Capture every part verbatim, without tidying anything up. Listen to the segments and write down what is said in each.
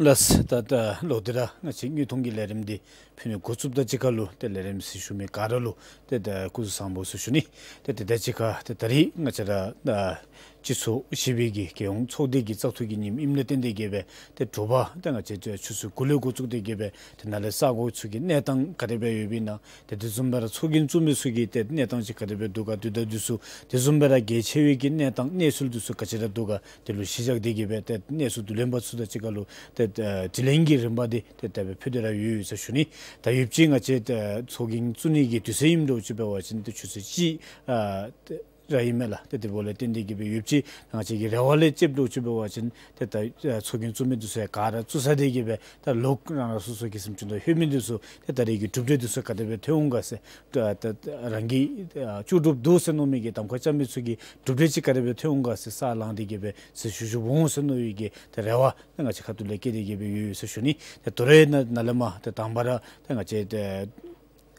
ལགས། ད་ད་ལོག་སྟེ་ར་ང་བཅས་དངོས་མཐོང་གི་ལས་རིམ་འདི་ཕུལ་ནི་འགོ་བཙུགསཔ་དང་གཅིག་ཁར་ལུ་ཏེ་ལས་རིམ་གཟིགས་བཞུགས་མི་ག་ར་ལུ་ཏེ་ད་སྐུ་གཟུགས་བཟང་པོ་ཟེར་ཞུ་ནི། ཏེ་དེ་དང་གཅིག་ཁར་ཏེ་ད་རིས་ང་བཅས་ར་ད་སྤྱི་ཚོགས་བཞི་པའི་གི་རྒྱལ་ཡོངས་ཚོགས་སྡེ་གི་བཙག་འཐུ་གི་ཉིནམ་ཨིནམ་ལས་བརྟེན་ཏེ་གི་སྦེ་ཏེ་དྲོ་པ་ཏེ་ང་བཅས་ཆུ་ཚོད་དགུ་ལས་འགོ་བཙུགས་ཏེ་གི་སྦེ་ཏེ་ནཱ་ལས་ས་གོ་ཚུ་གི་གནས་སྟངས་ག་དེ་སྦེ་ཡོདཔ་ཨིན་ན། ཏེ་དེ་བཟུམ་སྦེ་ར་ཚོགས་རྒྱན་བཙུགས་མི་ཚུ་གི་ཏེ་གནས་སྟངས་ཅིག་ག་དེ་སྦེ་འདུག་ག། དེ་དང་དེ་ཚུ་དེ་བཟུམ་སྦེ་ར་གལ་ཆེ་བའི་གི་གནས་སྟངས་གནས་ཚུལ་དེ་ཚུ་ག་ཅི་ར་འདུག་ག། དེ་ལུ་གཞི་བཞག་སྟེ་གི་སྦེ་ཏེ་གནས་ཚུལ་བསྡུ་ལེན་པ་ཚུ་དང་གཅིག་ཁར་ལུ་ཏེ་ཨ་དྲི་ལན་གྱི་རིམ་པ་འདི་ཏེ་དེ་སྦེ་ཕུལ་ཏེ་ར་ཡོད་ཟེར་ཞུ་ནི། ད་ཡོདཔ་ཅིག་ང་བཅས་ཏེ་ཚོགས་རྒྱན་བཙུགས་ནི་གི་དུས་ཚོད་ཨིནམ་འདྲཝ་ཅིག་འབད་བ་ཅིན་ཏེ་ཆུ་ཚོད་གཅིག་ཨ་ཏེ་ར་ཨིན་མས་ལགས། ཏེ་དེ་འབདཝ་ལས་བརྟེན་ཏེ་གི་སྦེ་ཡོདཔ་ཅིག་ང་བཅས་ཀྱི་རེ་བ་ལས་ལྕེབ་འདྲཝ་ཅིག་འབད་བ་ཅིན་ཏེ་ད་ཨ་ཚོགས་རྒྱན་བཙུགས་མི་དེ་ཚུ་ཡང་ག་ར་བཙུགས་ཚར་ཏེ་གི་སྦེ་ད་ལོག་རང་རང་སོ་སོ་གི་སེམས་ཅན་དང་ལྷོད་མི་དེ་ཚུ་ཏེ་ད་རེས་ཀྱི་གྲུབ་འབྲས་དེ་ཚུ་ག་དེ་སྦེ་ཐོན་འོང་ག་ཟེར། ད་ད་རང་གིས་ཨ་ལྕོགས་གྲུབ་འདུག་ཟེར་མནོ་མི་གི་གདམ་ཁ་རྐྱབ་མི་ཚུ་གིས་གྲུབ་འབྲས་ཅིག་ག་དེ་སྦེ་ཐོན་འོང་ག་ཟེར་ས་ལངས་ཏེ་གི་སྦེ་ཟེར་ཞུ་ཞུཝ་འོང་ཟེར་མནོ་བའི་གི་ཏེ་རེ་བ་ཏེ་ང་བཅས་ཁ་ཐུག་ལས་བསྐྱེད་དེ་གི་སྦེ་ཡོད་ཟེར་ཞུ་ནི། ཏེ་དོ་རུང་ནཱ་ནཱ་ལས་མར་ཏེ་དང་པ་ར་ཏེ་ང་བཅས་ཏེ་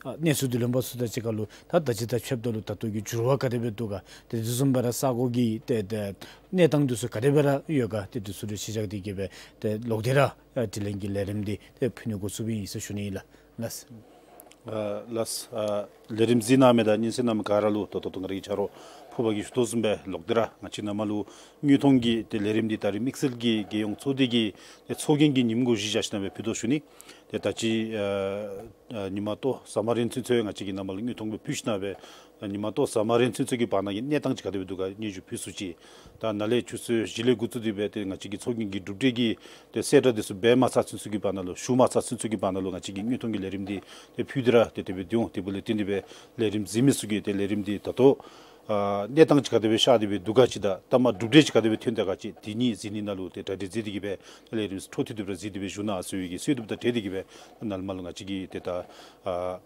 ཨ་གནས་ཚུལ་བསྡུ་ལེན་པ་ཚུ་དང་གཅིག་ཁར་ལུ་ད་ད་ཅི་ད་ཕྱདཔ་ད་ལུ་ད་ལྟོ་གི་འགྱུར་བ་ག་དེ་སྦེ་འདུག་ག། ཏེ་དེ་བཟུམ་སྦེ་ར་ས་གོ་གི་ཏེ་ཏེ་གནས་སྟངས་དེ་ཚུ་ག་དེ་སྦེ་ར་ཡོད་ག། ཏེ་དེ་ཚུ་ལུ་གཞི་བཞག་སྟེ་གི་སྦེ་ཏེ་ལོག་སྟེ་ར་ཨ་དྲི་ལན་གྱི་ལས་རིམ་འདི་ཏེ་ཕུལ་ནི་འགོ་བཙུགསཔ་ཨིན་ཟེར་ཞུ་ནི་ཨིན་ལགས། ལགས། ཨ་ལགས། ཨ་ལས་རིམ་གཟིགས་གནང་མི་དང་སྙན་གསན་གནང་མི་ག་ར་ལུ་ད་ལྟོ་ང་རའི་ཆ་རོགས་ཕུར་པ་གིས་ཞུ་དོ་བཟུམ་སྦེ་ལོག་སྟེ་ར་ང་བཅས་ནཱ་མར་ལུ་དངོས་མཐོང་གི་ཏེ་ལས་རིམ་འདི་ད་རིས་དམིགས་བསལ་གྱི་རྒྱལ་ཡོངས་ཚོགས་སྡེ་གི་ཏེ་ཚོགས་རྒྱན་གྱི་ཉིནམ་གུ་གཞི་བཞག་ཞིནམ་སྦེ་ཕུལ་དོ་ཞུ་ནི། ཏེ་ད་ཅི་ཨ་ཨ་ཉིན་མ་ལྟོ་ཟ་མ་རན་ཚུན་ཚོད་ང་བཅས་ཀྱིས་ནཱ་མར་ལུ་དངོས་མཐོང་སྦེ་ཕུལ་ཞིནམ་སྦེ་ཨ་ཉིན་མ་ལྟོ་ཟ་མ་རན་ཚུན་ཚོད་ཀྱི་བར་ན་གི་གནས་སྟངས་ཅིག་ག་དེ་སྦེ་འདུག་ག་སྙན་ཞུ་ཕུལ་ཚུགས་ཅི། ད་ནཱ་ལས་ཆུ་ཚོད་བཞི་ལས་འགོ་བཙུགས་ཏེ་སྦེ་ཏེ་ང་བཅས་ཀྱི་ཚོགས་རྒྱན་གྱི་གྲུབ་འབྲས་ཀྱི་ཏེ་གསལ་བསྒྲགས་དེ་ཚུ་འབད་མ་ཚར་ཚུན་ཚོད་ཀྱི་བར་ན་ལུ་ཞུ་མ་ཚར་ཚུན་ཚོད་ཀྱི་བར་ན་ལུ་ང་བཅས་ཀྱིས་དངོས་མཐོང་གི་ལས་རིམ་འདི་ཏེ་ཕུལ་ཏེ་ར་ཏེ་དེ་སྦེ་འདི་འོང་། དེ་འབདཝ་ལས་བརྟེན་ཏེ་སྦེ་ལས་རིམ་གཟིགས་མི་ཚུ་གིས་ཏེ་ལས་རིམ་འདི་ད་ལྟོ་ཨ་གནས་སྟངས་ཅིག་ག་དེ་སྦེ་ཤར་ཏེ་སྦེ་འདུག་ག་ཅིག་དང་ད་མར་གྲུབ་འབྲས་ཅིག་ག་དེ་སྦེ་ཐོན་ཏེ་ག་ཅིག་དེ་གཉིས་གཟིགས་ནི་ནང་ལུ་ཏེ་གྲ་སྒྲིག་མཛད་དེ་གི་སྦེ་ལས་རིམ་འཕྲོ་མཐུད་དེ་སྦེ་གཟིགས་ཏེ་སྦེ་བཞུགས་གནང་ཟེར་བའི་གི་གསོལ་འདེབས་དང་འབྲེལ་ཏེ་གི་སྦེ་ནཱ་ལས་མར་ལུ་ང་བཅས་ཀྱིས་ཏེ་ད་ཨ་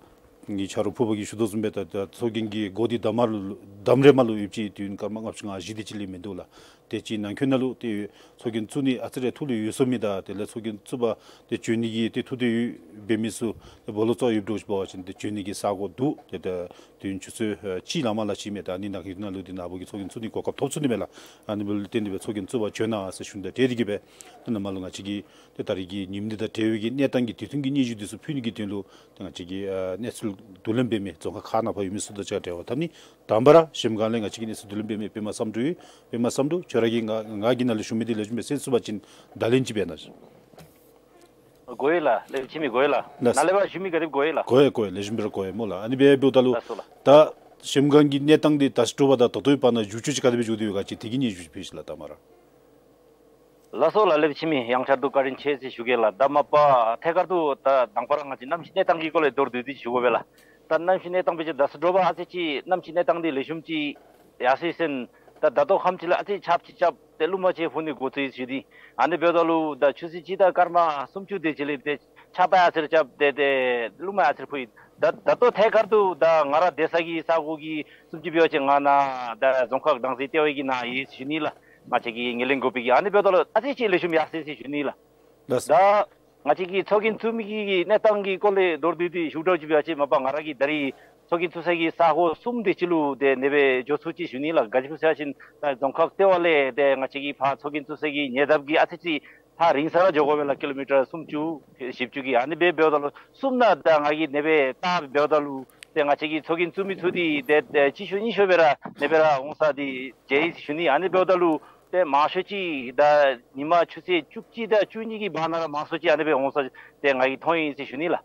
ངེའི་ཆ་རོགས་ཕུར་པ་གིས་ཞུ་དོ་བཟུམ་སྦེ་ད་ད་ཚོགས་རྒྱན་གྱི་འགོ་འདི་ད་མར་ལུ་འདམ་རེ་མར་ལུ་ཡོདཔ་ཅིག་དུས་ཡུན་སྐར་མ་ལྔ་བཅུ་ང་བཞི་དེ་ཅིག་ལས་མིན་འདུག་ལགས། དེ་ཅིག་ནང་འཁོད་ནང་ལུ་ཏེ་ཚོགས་རྒྱན་བཙུགས་ནི་ཨ་ཙི་རེ་ཐུགས་ལུ་ཡོད་སོ་མི་དང་དེ་ལས་ཚོགས་རྒྱན་བཙུགས་པར་ཏེ་བྱོན་ནི་གི་ཏེ་ཐུགས་འདོད་ཡོད་འབད་མི་ཚུ་ཏེ་སྦོ་ལོགས་ཚུ་ཡོདཔ་འདྲཝ་ཅིག་འབད་བ་ཅིན་ཏེ་བྱོན་ནི་གི་ས་གོ་འདུག། ཏེ་ད་དུས་ཡུན་ཆུ་ཚོད་ཨ་གཅིག་ལང་མ་ལང་ཅིག་མས། ད་ཨ་ནི་ནང་འཁོད་ནང་ལུ་འདི་ནཱ་བུ་གིས་ཚོགས་རྒྱན་བཙུགས་ནི་གོ་སྐབས་ཐོབ་ཚུགས་ནི་མས་ལགས། ཨ་ནི་འབདཝ་ལས་བརྟེན་ཏེ་སྦེ་ཚོགས་རྒྱན་བཙུགས་པར་བྱོན་གནང་ཟེར་ཞུ་ནི། ད་དེ་དེ་གི་སྦེ་ད་ནཱ་མར་ལུ་ང་བཅས་ཀྱིས་ཏེ་ད་རིས་ཀྱི་ཉིནམ་འདི་དང་འབྲེལ་བའི་གི་གནས་སྟངས་ཀྱི་དུས་ཐུང་གི་སྙན་ཞུ་འདི་ཚུ་ཕུལ་ནི་གི་དོན་ལུ་ཏེ་ང་བཅས་ཀྱི་ཨ་གནས་ཚུལ་བསྡུ་ལེན་འབད་མི་རྫོང་ཁག་ཁག་ནང་ཕར་ཡོད་མི་ཚུ་དང་གཅིག་ཁར་འབྲེལ་བ་འཐབ་ནི། དང་པ་ར་གཞལམ་སྒང་ལས་ང་བཅས་ཀྱིས་གནས་ཚུལ་བསྡུ་ལེན་འབད་མི་པདྨ་བསམ་འགྲུབ་ཡོད། པདྨ་བསམ་འགྲུབ་ཁྱོད་ར་གིས་ང་ང་གིས་ནཱ་ལུ་ཞུ་མི་འདི་ལེགས་ཤོམ་སྦེ་གསན་ཚུགས་པ་ཅིན་བརྡ་ལན་ཅིག་འབད་གནང་ཤིག། གོ་ཡི་ལགས། ལེགས་ཤོམ་གོ་ཡི་ལགས། ལགས། ནཱ་ལས་ཕར་ཞུ་མི་ག་དེ་གོ་ཡི་ལགས། གོ་ཡི་གོ་ཡི། ལེགས་ཤོམ་སྦེ་ར་གོ་ཡི་སྨོ་ལགས། ཨ་ནི་སྦེ་འབདཝ་ད་ལུ་ལགས་སོ་ལགས། ད་གཞལམ་སྒང་གི་གནས་སྟངས་འདི་ད་ཅི་དྲོ་པ་དང་ད་ལྟོའི་བར་ན་འགྱུར་བཅོས་ཅིག་ག་དེ་སྦེ་འགྱོ་སྟེ་ཡོད་ག་ཅིག་དེ་གི་སྙན་ཞུ་ཕུལ་ཤིག་ལགས་དང་པ་ར། ལགས་སོ་ལགས། ལེགས་ཤོམ་ཡང་བསྐྱར་དུ་བཀའ་དྲིན་ཆེ་ཟེར་ཞུ་གེ་ལགས། ད་མ་པ་ཐད་ཀར་དུ་ད་དང་པ་ར་ང་བཅས་གནམ་གཤིས་གནས་སྟངས་ཀྱི་སྐོར་ལས་མདོར་བསྡུས་ཏེ་ཞུ་དགོ་པས་ལགས། ད་གནམ་གཤིས་གནས་སྟངས་འབད་བ་ཅིན་ད་ཅི་དྲོ་པ་ཨ་ཙི་ཅིག་གནམ་གཤིས་གནས་སྟངས་འདི་ལེགས་ཤོམ་ཅིག་ཡར་སོ་ཡི་ཟེར་མནོ། ད་ད་ལྟོ་ཁམས་ཅིག་ལུ་ཨ་ཙི་ཆརཔ་ཅིག་རྐྱབ་སྟེ་རླུང་མ་ཅིག་འཕུ་ནི་འགོ་བཙུགས་ཡི་ཟེར་ཞུ་ནི། ཨ་ནི་འབདཝ་ད་ལུ་ད་ཆུ་ཚོད་གཅིག་དང་སྐར་མ་སུམ་ཅུ་དེ་ཅིག་ལས་ཏེ་ཆརཔ་ཡང་ཨ་ཙི་རྐྱབ་སྟེ་ཏེ་རླུང་མ་ཡང་ཨ་ཙི་འཕུ་ཡི། ད་ད་ལྟོ་ཐད་ཀར་དུ་ད་ང་ར་སྡོད་ས་གི་ས་གོ་གི་བཟུམ་ཅིག་འབད་བ་ཅིན་ང་ནཱ་ད་རྫོང་ཁག་སྦྲང་རྩི་ལྟེ་བ་གི་ནང་ཡོད་ཟེར་ཞུ་ནི་ལགས། ང་བཅས་ཀྱི་ངོས་ལེན་འགོ་པའི་གི། ཨ་ནི་འབདཝ་ད་ལུ་ཨ་ཙི་ཅིག་ལེགས་ཤོམ་ཡར་སོ་ཡི་ཟེར་ཞུ་ནི་ལགས། ལགས། ད་ང་བཅས་ཀྱི་ཚོགས་རྒྱན་བཙུགས་མི་གི་གནས་སྟངས་ཀྱི་སྐོར་ལས་མདོར་བསྡུས་ཏེ་ཞུ་དགོཔ་ཅིག་འབད་བ་ཅིན་མ་པ་ང་ར་གིས་ད་རིས་ཚོགས་རྒྱན་བཙུགས་ས་གི་ས་གོ་གསུམ་དེ་ཅིག་ལུ་ཏེ་ཨ་ནེ་སྦེ་འགྱོ་ཚུགས་ཅི་ཟེར་ཞུ་ནི་ལགས། ག་ཅི་སྨོ་ཟེར་བ་ཅིན་ད་རྫོང་ཁག་ལྟེ་བ་ལས་ཏེ་ང་བཅས་ཀྱི་ཕར་ཚོགས་རྒྱན་བཙུགས་ས་གི་ཉེ་འདབས་ཀྱི་ཨ་ཙི་ཅིག་ཕར་རིང་ས་ར་འགྱོ་དགོ་པས་ལགས། ཀི་ལོ་མི་ཊར་སུམ་ཅུ་བཞི་བཅུ་གི། ཨ་ནི་སྦེ་འབདཝ་ད་ལུ་གསུམ་ནང་ད་ང་གིས་ཨ་ནེ་སྦེ་བལྟ་འབདཝ་ད་ལུ་ཏེ་ང་བཅས་ཀྱི་ཚོགས་རྒྱན་བཙུགས་མི་ཚུ་འདི་ཏེ་ཏེ་གཅིག་ཤོས་གཉིས་ཤོས་སྦེ་ར་ཨ་ནེ་སྦེ་ར་འོང་ས་འདི་མཇལ་ཡི་ཟེར་ཞུ་ནི། ཨ་ནི་འབདཝ་ད་ལུ་ཏེ་མང་ཤོས་ཅིག་ད་ཉིན་མ་ཆུ་ཚོད་བཅུ་གཅིག་དང་བཅུ་གཉིས་ཀྱི་བར་ན་ར་མང་ཤོས་ཅིག་ཨ་ནེ་སྦེ་འོང་ས་ཏེ་ང་གིས་མཐོང་ཡི་ཟེར་ཞུ་ནི་ལགས།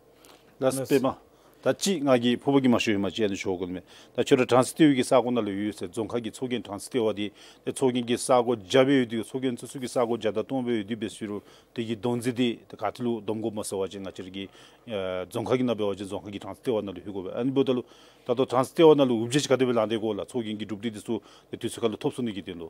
ལགས་སོ། པདྨ། ད་ཅི་ང་གིས་ཕུར་པ་གིས་མ་ཞུ་ཡི་མ་ཅིག་ཨ་ནི་ཞུ་དགོ་མས། ད་ཁྱོད་ར་སྦྲང་རྩི་ལྟེ་བའི་གི་ས་གོ་ནང་ལུ་ཡོད་ཟེར། རྫོང་ཁག་གི་ཚོགས་རྒྱན་སྦྲང་རྩི་ལྟེ་བ་འདི་ཏེ་ཚོགས་རྒྱན་གྱི་ས་གོ་བརྒྱ་སྦེ་ཡོད་དེ་ཚོགས་རྒྱན་ཚུན་ཚོད་ཀྱི་ས་གོ་བརྒྱ་དང་སྟོང་སྦེ་ཡོད་དེ་འབད་ཟེར་རུང་དེ་གི་སྡོམ་རྩིས་འདི་ཏེ་ག་ཏེ་ལུ་སྡོམ་དགོཔ་སྨོ་ཟེར་བ་ཅིན་ང་བཅས་ར་གི་ཨེ་རྫོང་ཁག་གི་ནང་འབད་བ་ཅིན་རྫོང་ཁག་གི་སྦྲང་རྩི་ལྟེ་བ་ནང་ལུ་ལྷོད་དགོ་པས། ཨ་ནི་འབདཝ་ད་ལུ་ད་ལྟོ་སྦྲང་རྩི་ལྟེ་བ་ནང་ལུ་འོ་བརྒྱལ་ཅིག་ག་དེ་སྦེ་ལང་སྟེ་གོ་ལགས། ཚོགས་རྒྱན་གྱི་གྲུབ་འབྲས་འདི་ཚུ་ཏེ་དུས་ཚོད་ཁར་ལུ་ཐོབ་ཚུགས་ནི་གི་དོན་ལུ།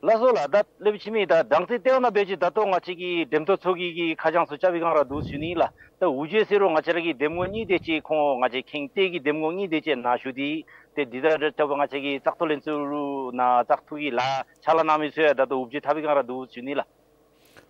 ལགས་སོ་ལགས། ད་ལེགས་ཤོམ་ཡོད། ད་སྦྲང་རྩི་ལྟེ་བ་ནང་འབད་བ་ཅིན་ད་ལྟོ་ང་བཅས་ཀྱི་འགྲེམས་སྟོན་ཚོགས་ཀྱི་གི་ཁ་བྱང་ཚུ་རྐྱབ་པའི་སྒང་ར་འདུག་ཟེར་ཞུ་ནི་ལགས། ད་འོ་བརྒྱལ་ཟེར་རུང་ང་བཅས་ར་གི་འདེམས་ངོ་གཉིས་དེ་ཅིག་ཁོང་ང་བཅས་ཁེངས་ཏེ་གི་འདེམས་ངོ་གཉིས་དེ་ཅིག་ནཱ་ཞུ་སྟེ་ཏེ་འདི་ད་ར་ད་ང་བཅས་ཀྱི་བཙག་འཐུ་ལྷན་ཚོགས་ནང་བཙག་འཐུ་གི་ལཱ་ཕྱག་ལཱ་གནང་མི་ཚུ་ཡང་ད་ལྟོ་འོ་བརྒྱལ་འཐབ་པའི་སྒང་ར་འདུག་ཟེར་ཞུ་ནི་ལགས།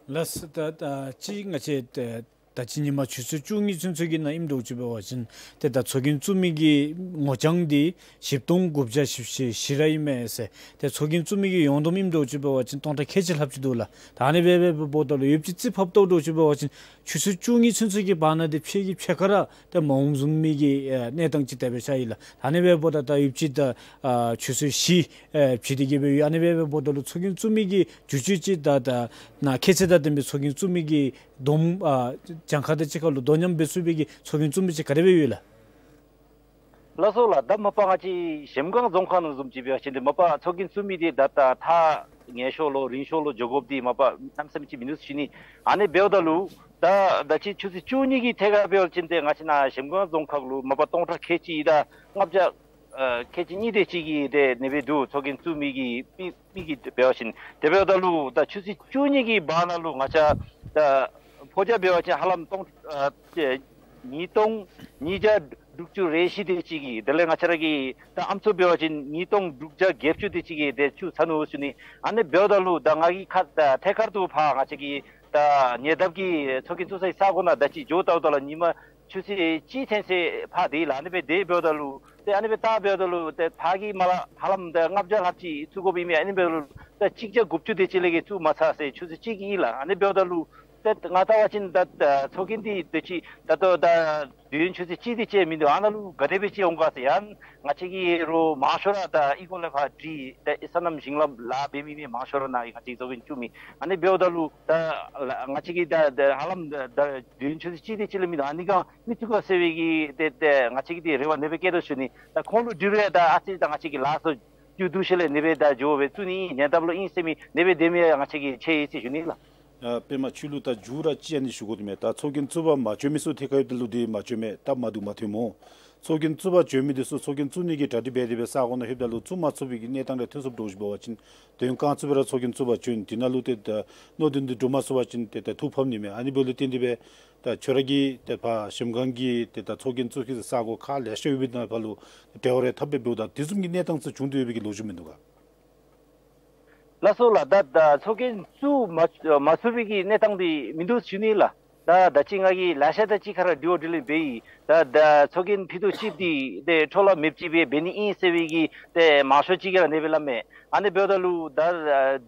ལགས་སོ། ད་ད་ཅི་ང་བཅས་ད་ ད་ཅི་ཉིན་མ་ཆུ་ཚོད་བཅུ་གཉིས་ཚུན་ཚོད་ཀྱི་ནང་ཨིནམ་འདྲཝ་ཅིག་འབད་བ་ཅིན་ཏེ་ད་ཚོགས་རྒྱན་བཙུགས་མི་གི་ངོ་རྐྱང་འདི་བཞི་སྟོང་དགུ་བརྒྱ་བཞི་བཅུ་ཞེ་བཞི་ར་ཨིན་མས་ཟེར། ཏེ་ཚོགས་རྒྱན་བཙུགས་མི་གི་ཡོངས་བསྡོམས་ཨིནམ་འདྲཝ་ཅིག་འབད་བ་ཅིན་སྟོང་ཕྲག་ཁལ་གཅིག་ལྷགཔ་ཅིག་འདུག་ལགས། ད་ཨ་ནི་སྦེ་འབདཝ་ད་ལུ་ཡོདཔ་ཅིག་རྩིས་ཕབ་བལྟཝ་འདྲཝ་ཅིག་འབད་བ་ཅིན་ཆུ་ཚོད་བཅུ་གཉིས་ཚུན་ཚོད་ཀྱི་བར་ན་འདི་ཕྱེད་ཀྱི་ཕྱེད་ཀ་ར་ཏེ་མ་འོངམ་བཟུམ་མའི་གི་ཨེ་གནས་སྟངས་ཅིག་དེ་སྦེ་ཤར་ཡི་ལགས། ཨ་ནི་སྦེ་འབདཝ་ད་ད་ཡོདཔ་ཅིག་ད་ཨ་ཆུ་ཚོད་བཞི་ཨེ་བྱིན་ཏེ་གི་སྦེ་ཡོད། ཨ་ནི་སྦེ་འབདཝ་ད་ལུ་ཚོགས་རྒྱན་བཙུགས་མི་གི་འགྱུར་བཅོས་ཅིག་ད་ད་ནཱ་ཁྱད་ཚད་དང་ལྡན་པའི་ཚོགས་རྒྱན་བཙུགས་མི་གི་བསྡོམས་ཨ་གྱངས་ཁ་དང་གཅིག་ཁར་ལུ་དོ་མཉམ་འབད་ཚུགས་པའི་གི་ཚོགས་རྒྱན་བཙུགས་མི་ཅིག་ག་དེ་སྦེ་ཡོད་ལགས། ལགས་སོ་ལགས། ད་མ་པ་ང་བཅས་གཞལམ་སྒང་རྫོང་ཁག་ནང་བཟུམ་ཅིག་འབད་བ་ཅིན་ཏེ་མ་པ་ཚོགས་རྒྱན་བཙུགས་མི་འདི་ད་ད་ཐག་ཉེ་ཤོས་ལུ་རིང་ཤོས་ལུ་འགྱོ་དགོཔ་འདི་མ་པ་གནམ་མེད་ས་མེད་ཅིག་མིན་འདུག་ཟེར་ཞུ་ནི། ཨ་ནི་འབདཝ་ད་ལུ་ད་ད་ཅི་ཆུ་ཚོད་བཅུ་གཉིས་ཀྱི་ཐད་ཁར་འབད་བ་ཅིན་ཏེ་ང་བཅས་ནཱ་གཞལམ་སྒང་རྫོང་ཁག་ལུ་མ་པ་སྟོང་ཕྲག་ཁལ་གཅིག་དང་ལྔ་བརྒྱ་ཨ་ཁལ་གཅིག་གཉིས་དེ་ཅིག་གི་ཏེ་ཨ་ནི་སྦེ་འདུག། ཚོགས་རྒྱན་བཙུགས་མི་གི་མི་མི་གི་འབད་བ་ཅིན་དེ་འབདཝ་ད་ལུ་ད་ཆུ་ཚོད་བཅུ་གཉིས་ཀྱི་བར་ན་ལུ་ང་བཅས་ད་ཕོ་རྒྱས་འབད་བ་ཅིན་ཧ་ལམ་སྟོང་ཨ་ཏེ་ཉིས་སྟོང་ཉིས་བརྒྱ་དྲུག་ཅུ་རེ་བཞི་དེ་ཅིག་གིས། དེ་ལས་ང་བཅས་ར་གི་ད་ཨམ་སྲུ་འབད་བ་ཅིན་ཉིས་སྟོང་དྲུག་བརྒྱ་བརྒྱད་ཅུ་དེ་ཅིག་གིས་ཏེ་བཙུགས་ཚར་ནུག་ཟེར་ཞུ་ནི། ཨ་ནི་འབདཝ་ད་ལུ་ད་ང་གིས་ཁ་ད་ཐད་ཀར་དུ་ཕར་ང་བཅས་ཀྱི་ད་ཉེ་འདབས་ཀྱི་ཚོགས་རྒྱན་བཙུགས་སའི་ས་གོ་ནང་ད་ཅི་འགྱོ་བལྟཝ་ད་ལུ་ཉིན་མ་ཆུ་ཚོད་གཅིག་ཚུན་ཚོད་ཕར་དེ་ལགས། ཨ་ནི་སྦེ་དེ་འབདཝ་ད་ལུ་ཏེ་ཨ་ནི་སྦེ་བལྟ་འབདཝ་ད་ལུ་ཏེ་ཕར་གྱི་མ་ལགས་ཧ་ལམ་ད་ལྔ་བརྒྱ་ལྷགཔ་ཅིག་བཙུགས་དགོཔ་ཨིན་མས། ཨ་ནི་འབདཝ་ད་ལུ་ད་གཅིག་བརྒྱ་དགུ་བཅུ་དེ་ཅིག་ལས་བརྒལ་བཙུགས་མ་ཚར་ཟེར། ཆུ་ཚོད་གཅིག་གི་ཨིན་ལགས། ཨ་ནི་འབདཝ་ད་ལུ་ཏེ་ང་བལྟ་བ་ཅིན་ད་ད་ཚོགས་རྒྱན་འདི་དེ་ཅིག་ད་ལྟོ་ད་དུས་ཡུན་ཆུ་ཚོད་གཅིག་དེ་ཅིག་མིན་འདུག། ཨ་ནཱ་ལུ་ག་དེ་སྦེ་ཅིག་འོང་ག་ཟེར། ཡང་ང་བཅས་ཀྱིས་རོགས་མང་ཤོས་ར་ད་ཨི་ཁུངས་ལས་ཕར་དྲིས། ད་ཨེ་སོ་ནམ་ཞིང་ལམ་ལཱ་འབད་མི་མི་མང་ཤོས་ར་ནཱ་ང་བཅས་ཚོགས་རྒྱན་བཙུགས་མི། ཨ་ནི་འབདཝ་ད་ལུ་ད་ང་བཅས་ཀྱིས་ད་ད་ཧ་ལམ་ད་དུས་ཡུན་ཆུ་ཚོད་གཅིག་དེ་ཅིག་ལས་མིན་འདུག། ཨ་ནི་སྒང་མི་བཙུགས་ག་ཟེར་བའི་གི་ཏེ་ཏེ་ང་བཅས་ཀྱིས་ཏེ་རེ་བ་ཨ་ནི་སྦེ་བསྐྱེད་དོ་ཞུ་ནི། ད་ཁོང་ལུ་དྲི་རུང་ད་ཨ་ཙི་ད་ང་བཅས་ཀྱིས་ལཱ་ཚུ་མཇུག་བསྡུ་ཞིནམ་ལས་ཨ་ནི་སྦེ་ད་འགྱོ་སྦེ་བཙུགས་ནི་ཨིན། ཉེ་འདབས་ལུ་ཨིན་ཟེར་མི་ཨ་ནི་སྦེ་དེ་མི་ང་བཅས་ཀྱིས་ཆེ་ཡི་ཟེར་ཞུ་ནི་ལགས། ཨ་པདྨ་ཁྱོད་ལུ་ད་མཇུག་ར་ཅིག་ཨ་ནི་ཞུ་དགོ་དེ་མས། ད་ཚོགས་རྒྱན་བཙུགས་པར་མ་བྱོན་མི་ཚུ་ཐད་ཁར་ཡོདཔ་ད་ལུ་དེ་མ་བྱོན་མས། སྟབས་མ་བདེཝ་མ་ཐོནམ་སྨོ། ཚོགས་རྒྱན་བཙུགས་པར་བྱོན་མི་དེ་ཚུ་ཚོགས་རྒྱན་བཙུགས་ནི་གི་གྲ་སྒྲིག་འབད་དེ་སྦེ་ས་གོ་ནང་ལྷོདཔ་ད་ལུ་བཙུགས་མ་ཚུགས་པའི་གི་གནས་སྟངས་རེ་ཐོན་སོངམ་འདྲཝ་ཅིག་འབད་བ་ཅིན་དོན་གང་ཚུགས་སྦེ་ར་ཚོགས་རྒྱན་བཙུགས་པར་བྱོན། དེ་ནང་ལུ་ཏེ་ད་མནོ་དོན་འདི་འགྲུབ་མ་ཚུགས་པ་ཅིན་ཏེ་ད་ཐུགས་ཕམ་ནི་མས། ཨ་ནི་འབདཝ་ལས་བརྟེན་ཏེ་སྦེ་ད་ཁྱོད་ར་གིས་ཏེ་ཕར་གཞལམ་སྒང་གི་ཏེ་ད་ཚོགས་རྒྱན་བཙུགས་ས་གོ་ཁག་ལེ་ཤ་ཡོད་པའི་ནང་ཕར་ལུ་འབྲེལ་བ་རེ་འཐབ་སྦེ་འབདཝ་ད་དེ་བཟུམ་གྱི་གནས་སྟངས་ཚུ་བྱུང་སྟེ་ཡོད་པའི་གི་ལོ་རྒྱུས་མིན་འདུག་ག། ལགས་སོ་ལགས། ད་ད་ཚོགས་རྒྱན་བཙུགས་མ་མ་ཚུགས་པའི་གི་གནས་སྟངས་འདི་མིན་འདུག་ཞུ་ནི་ལགས། ད་ད་ཅི་ང་གིས་ལེ་ཤ་དང་གཅིག་ཁར་ར་དྲི་བ་དྲིས་ལན་འབད་ཡི། ད་ད་ཚོགས་རྒྱན་ཕྱེད་དོ་གཅིག་འདི་ཏེ་འཕྲོ་བརླག་མེདཔ་ཅིག་སྦེ་འབད་ནི་ཨིན་ཟེར་བའི་གི་ཏེ་མང་ཤོས་ཅིག་གིས་ར་ཨ་ནི་སྦེ་སླབ་མས། ཨ་ནི་འབདཝ་ད་ལུ་ད་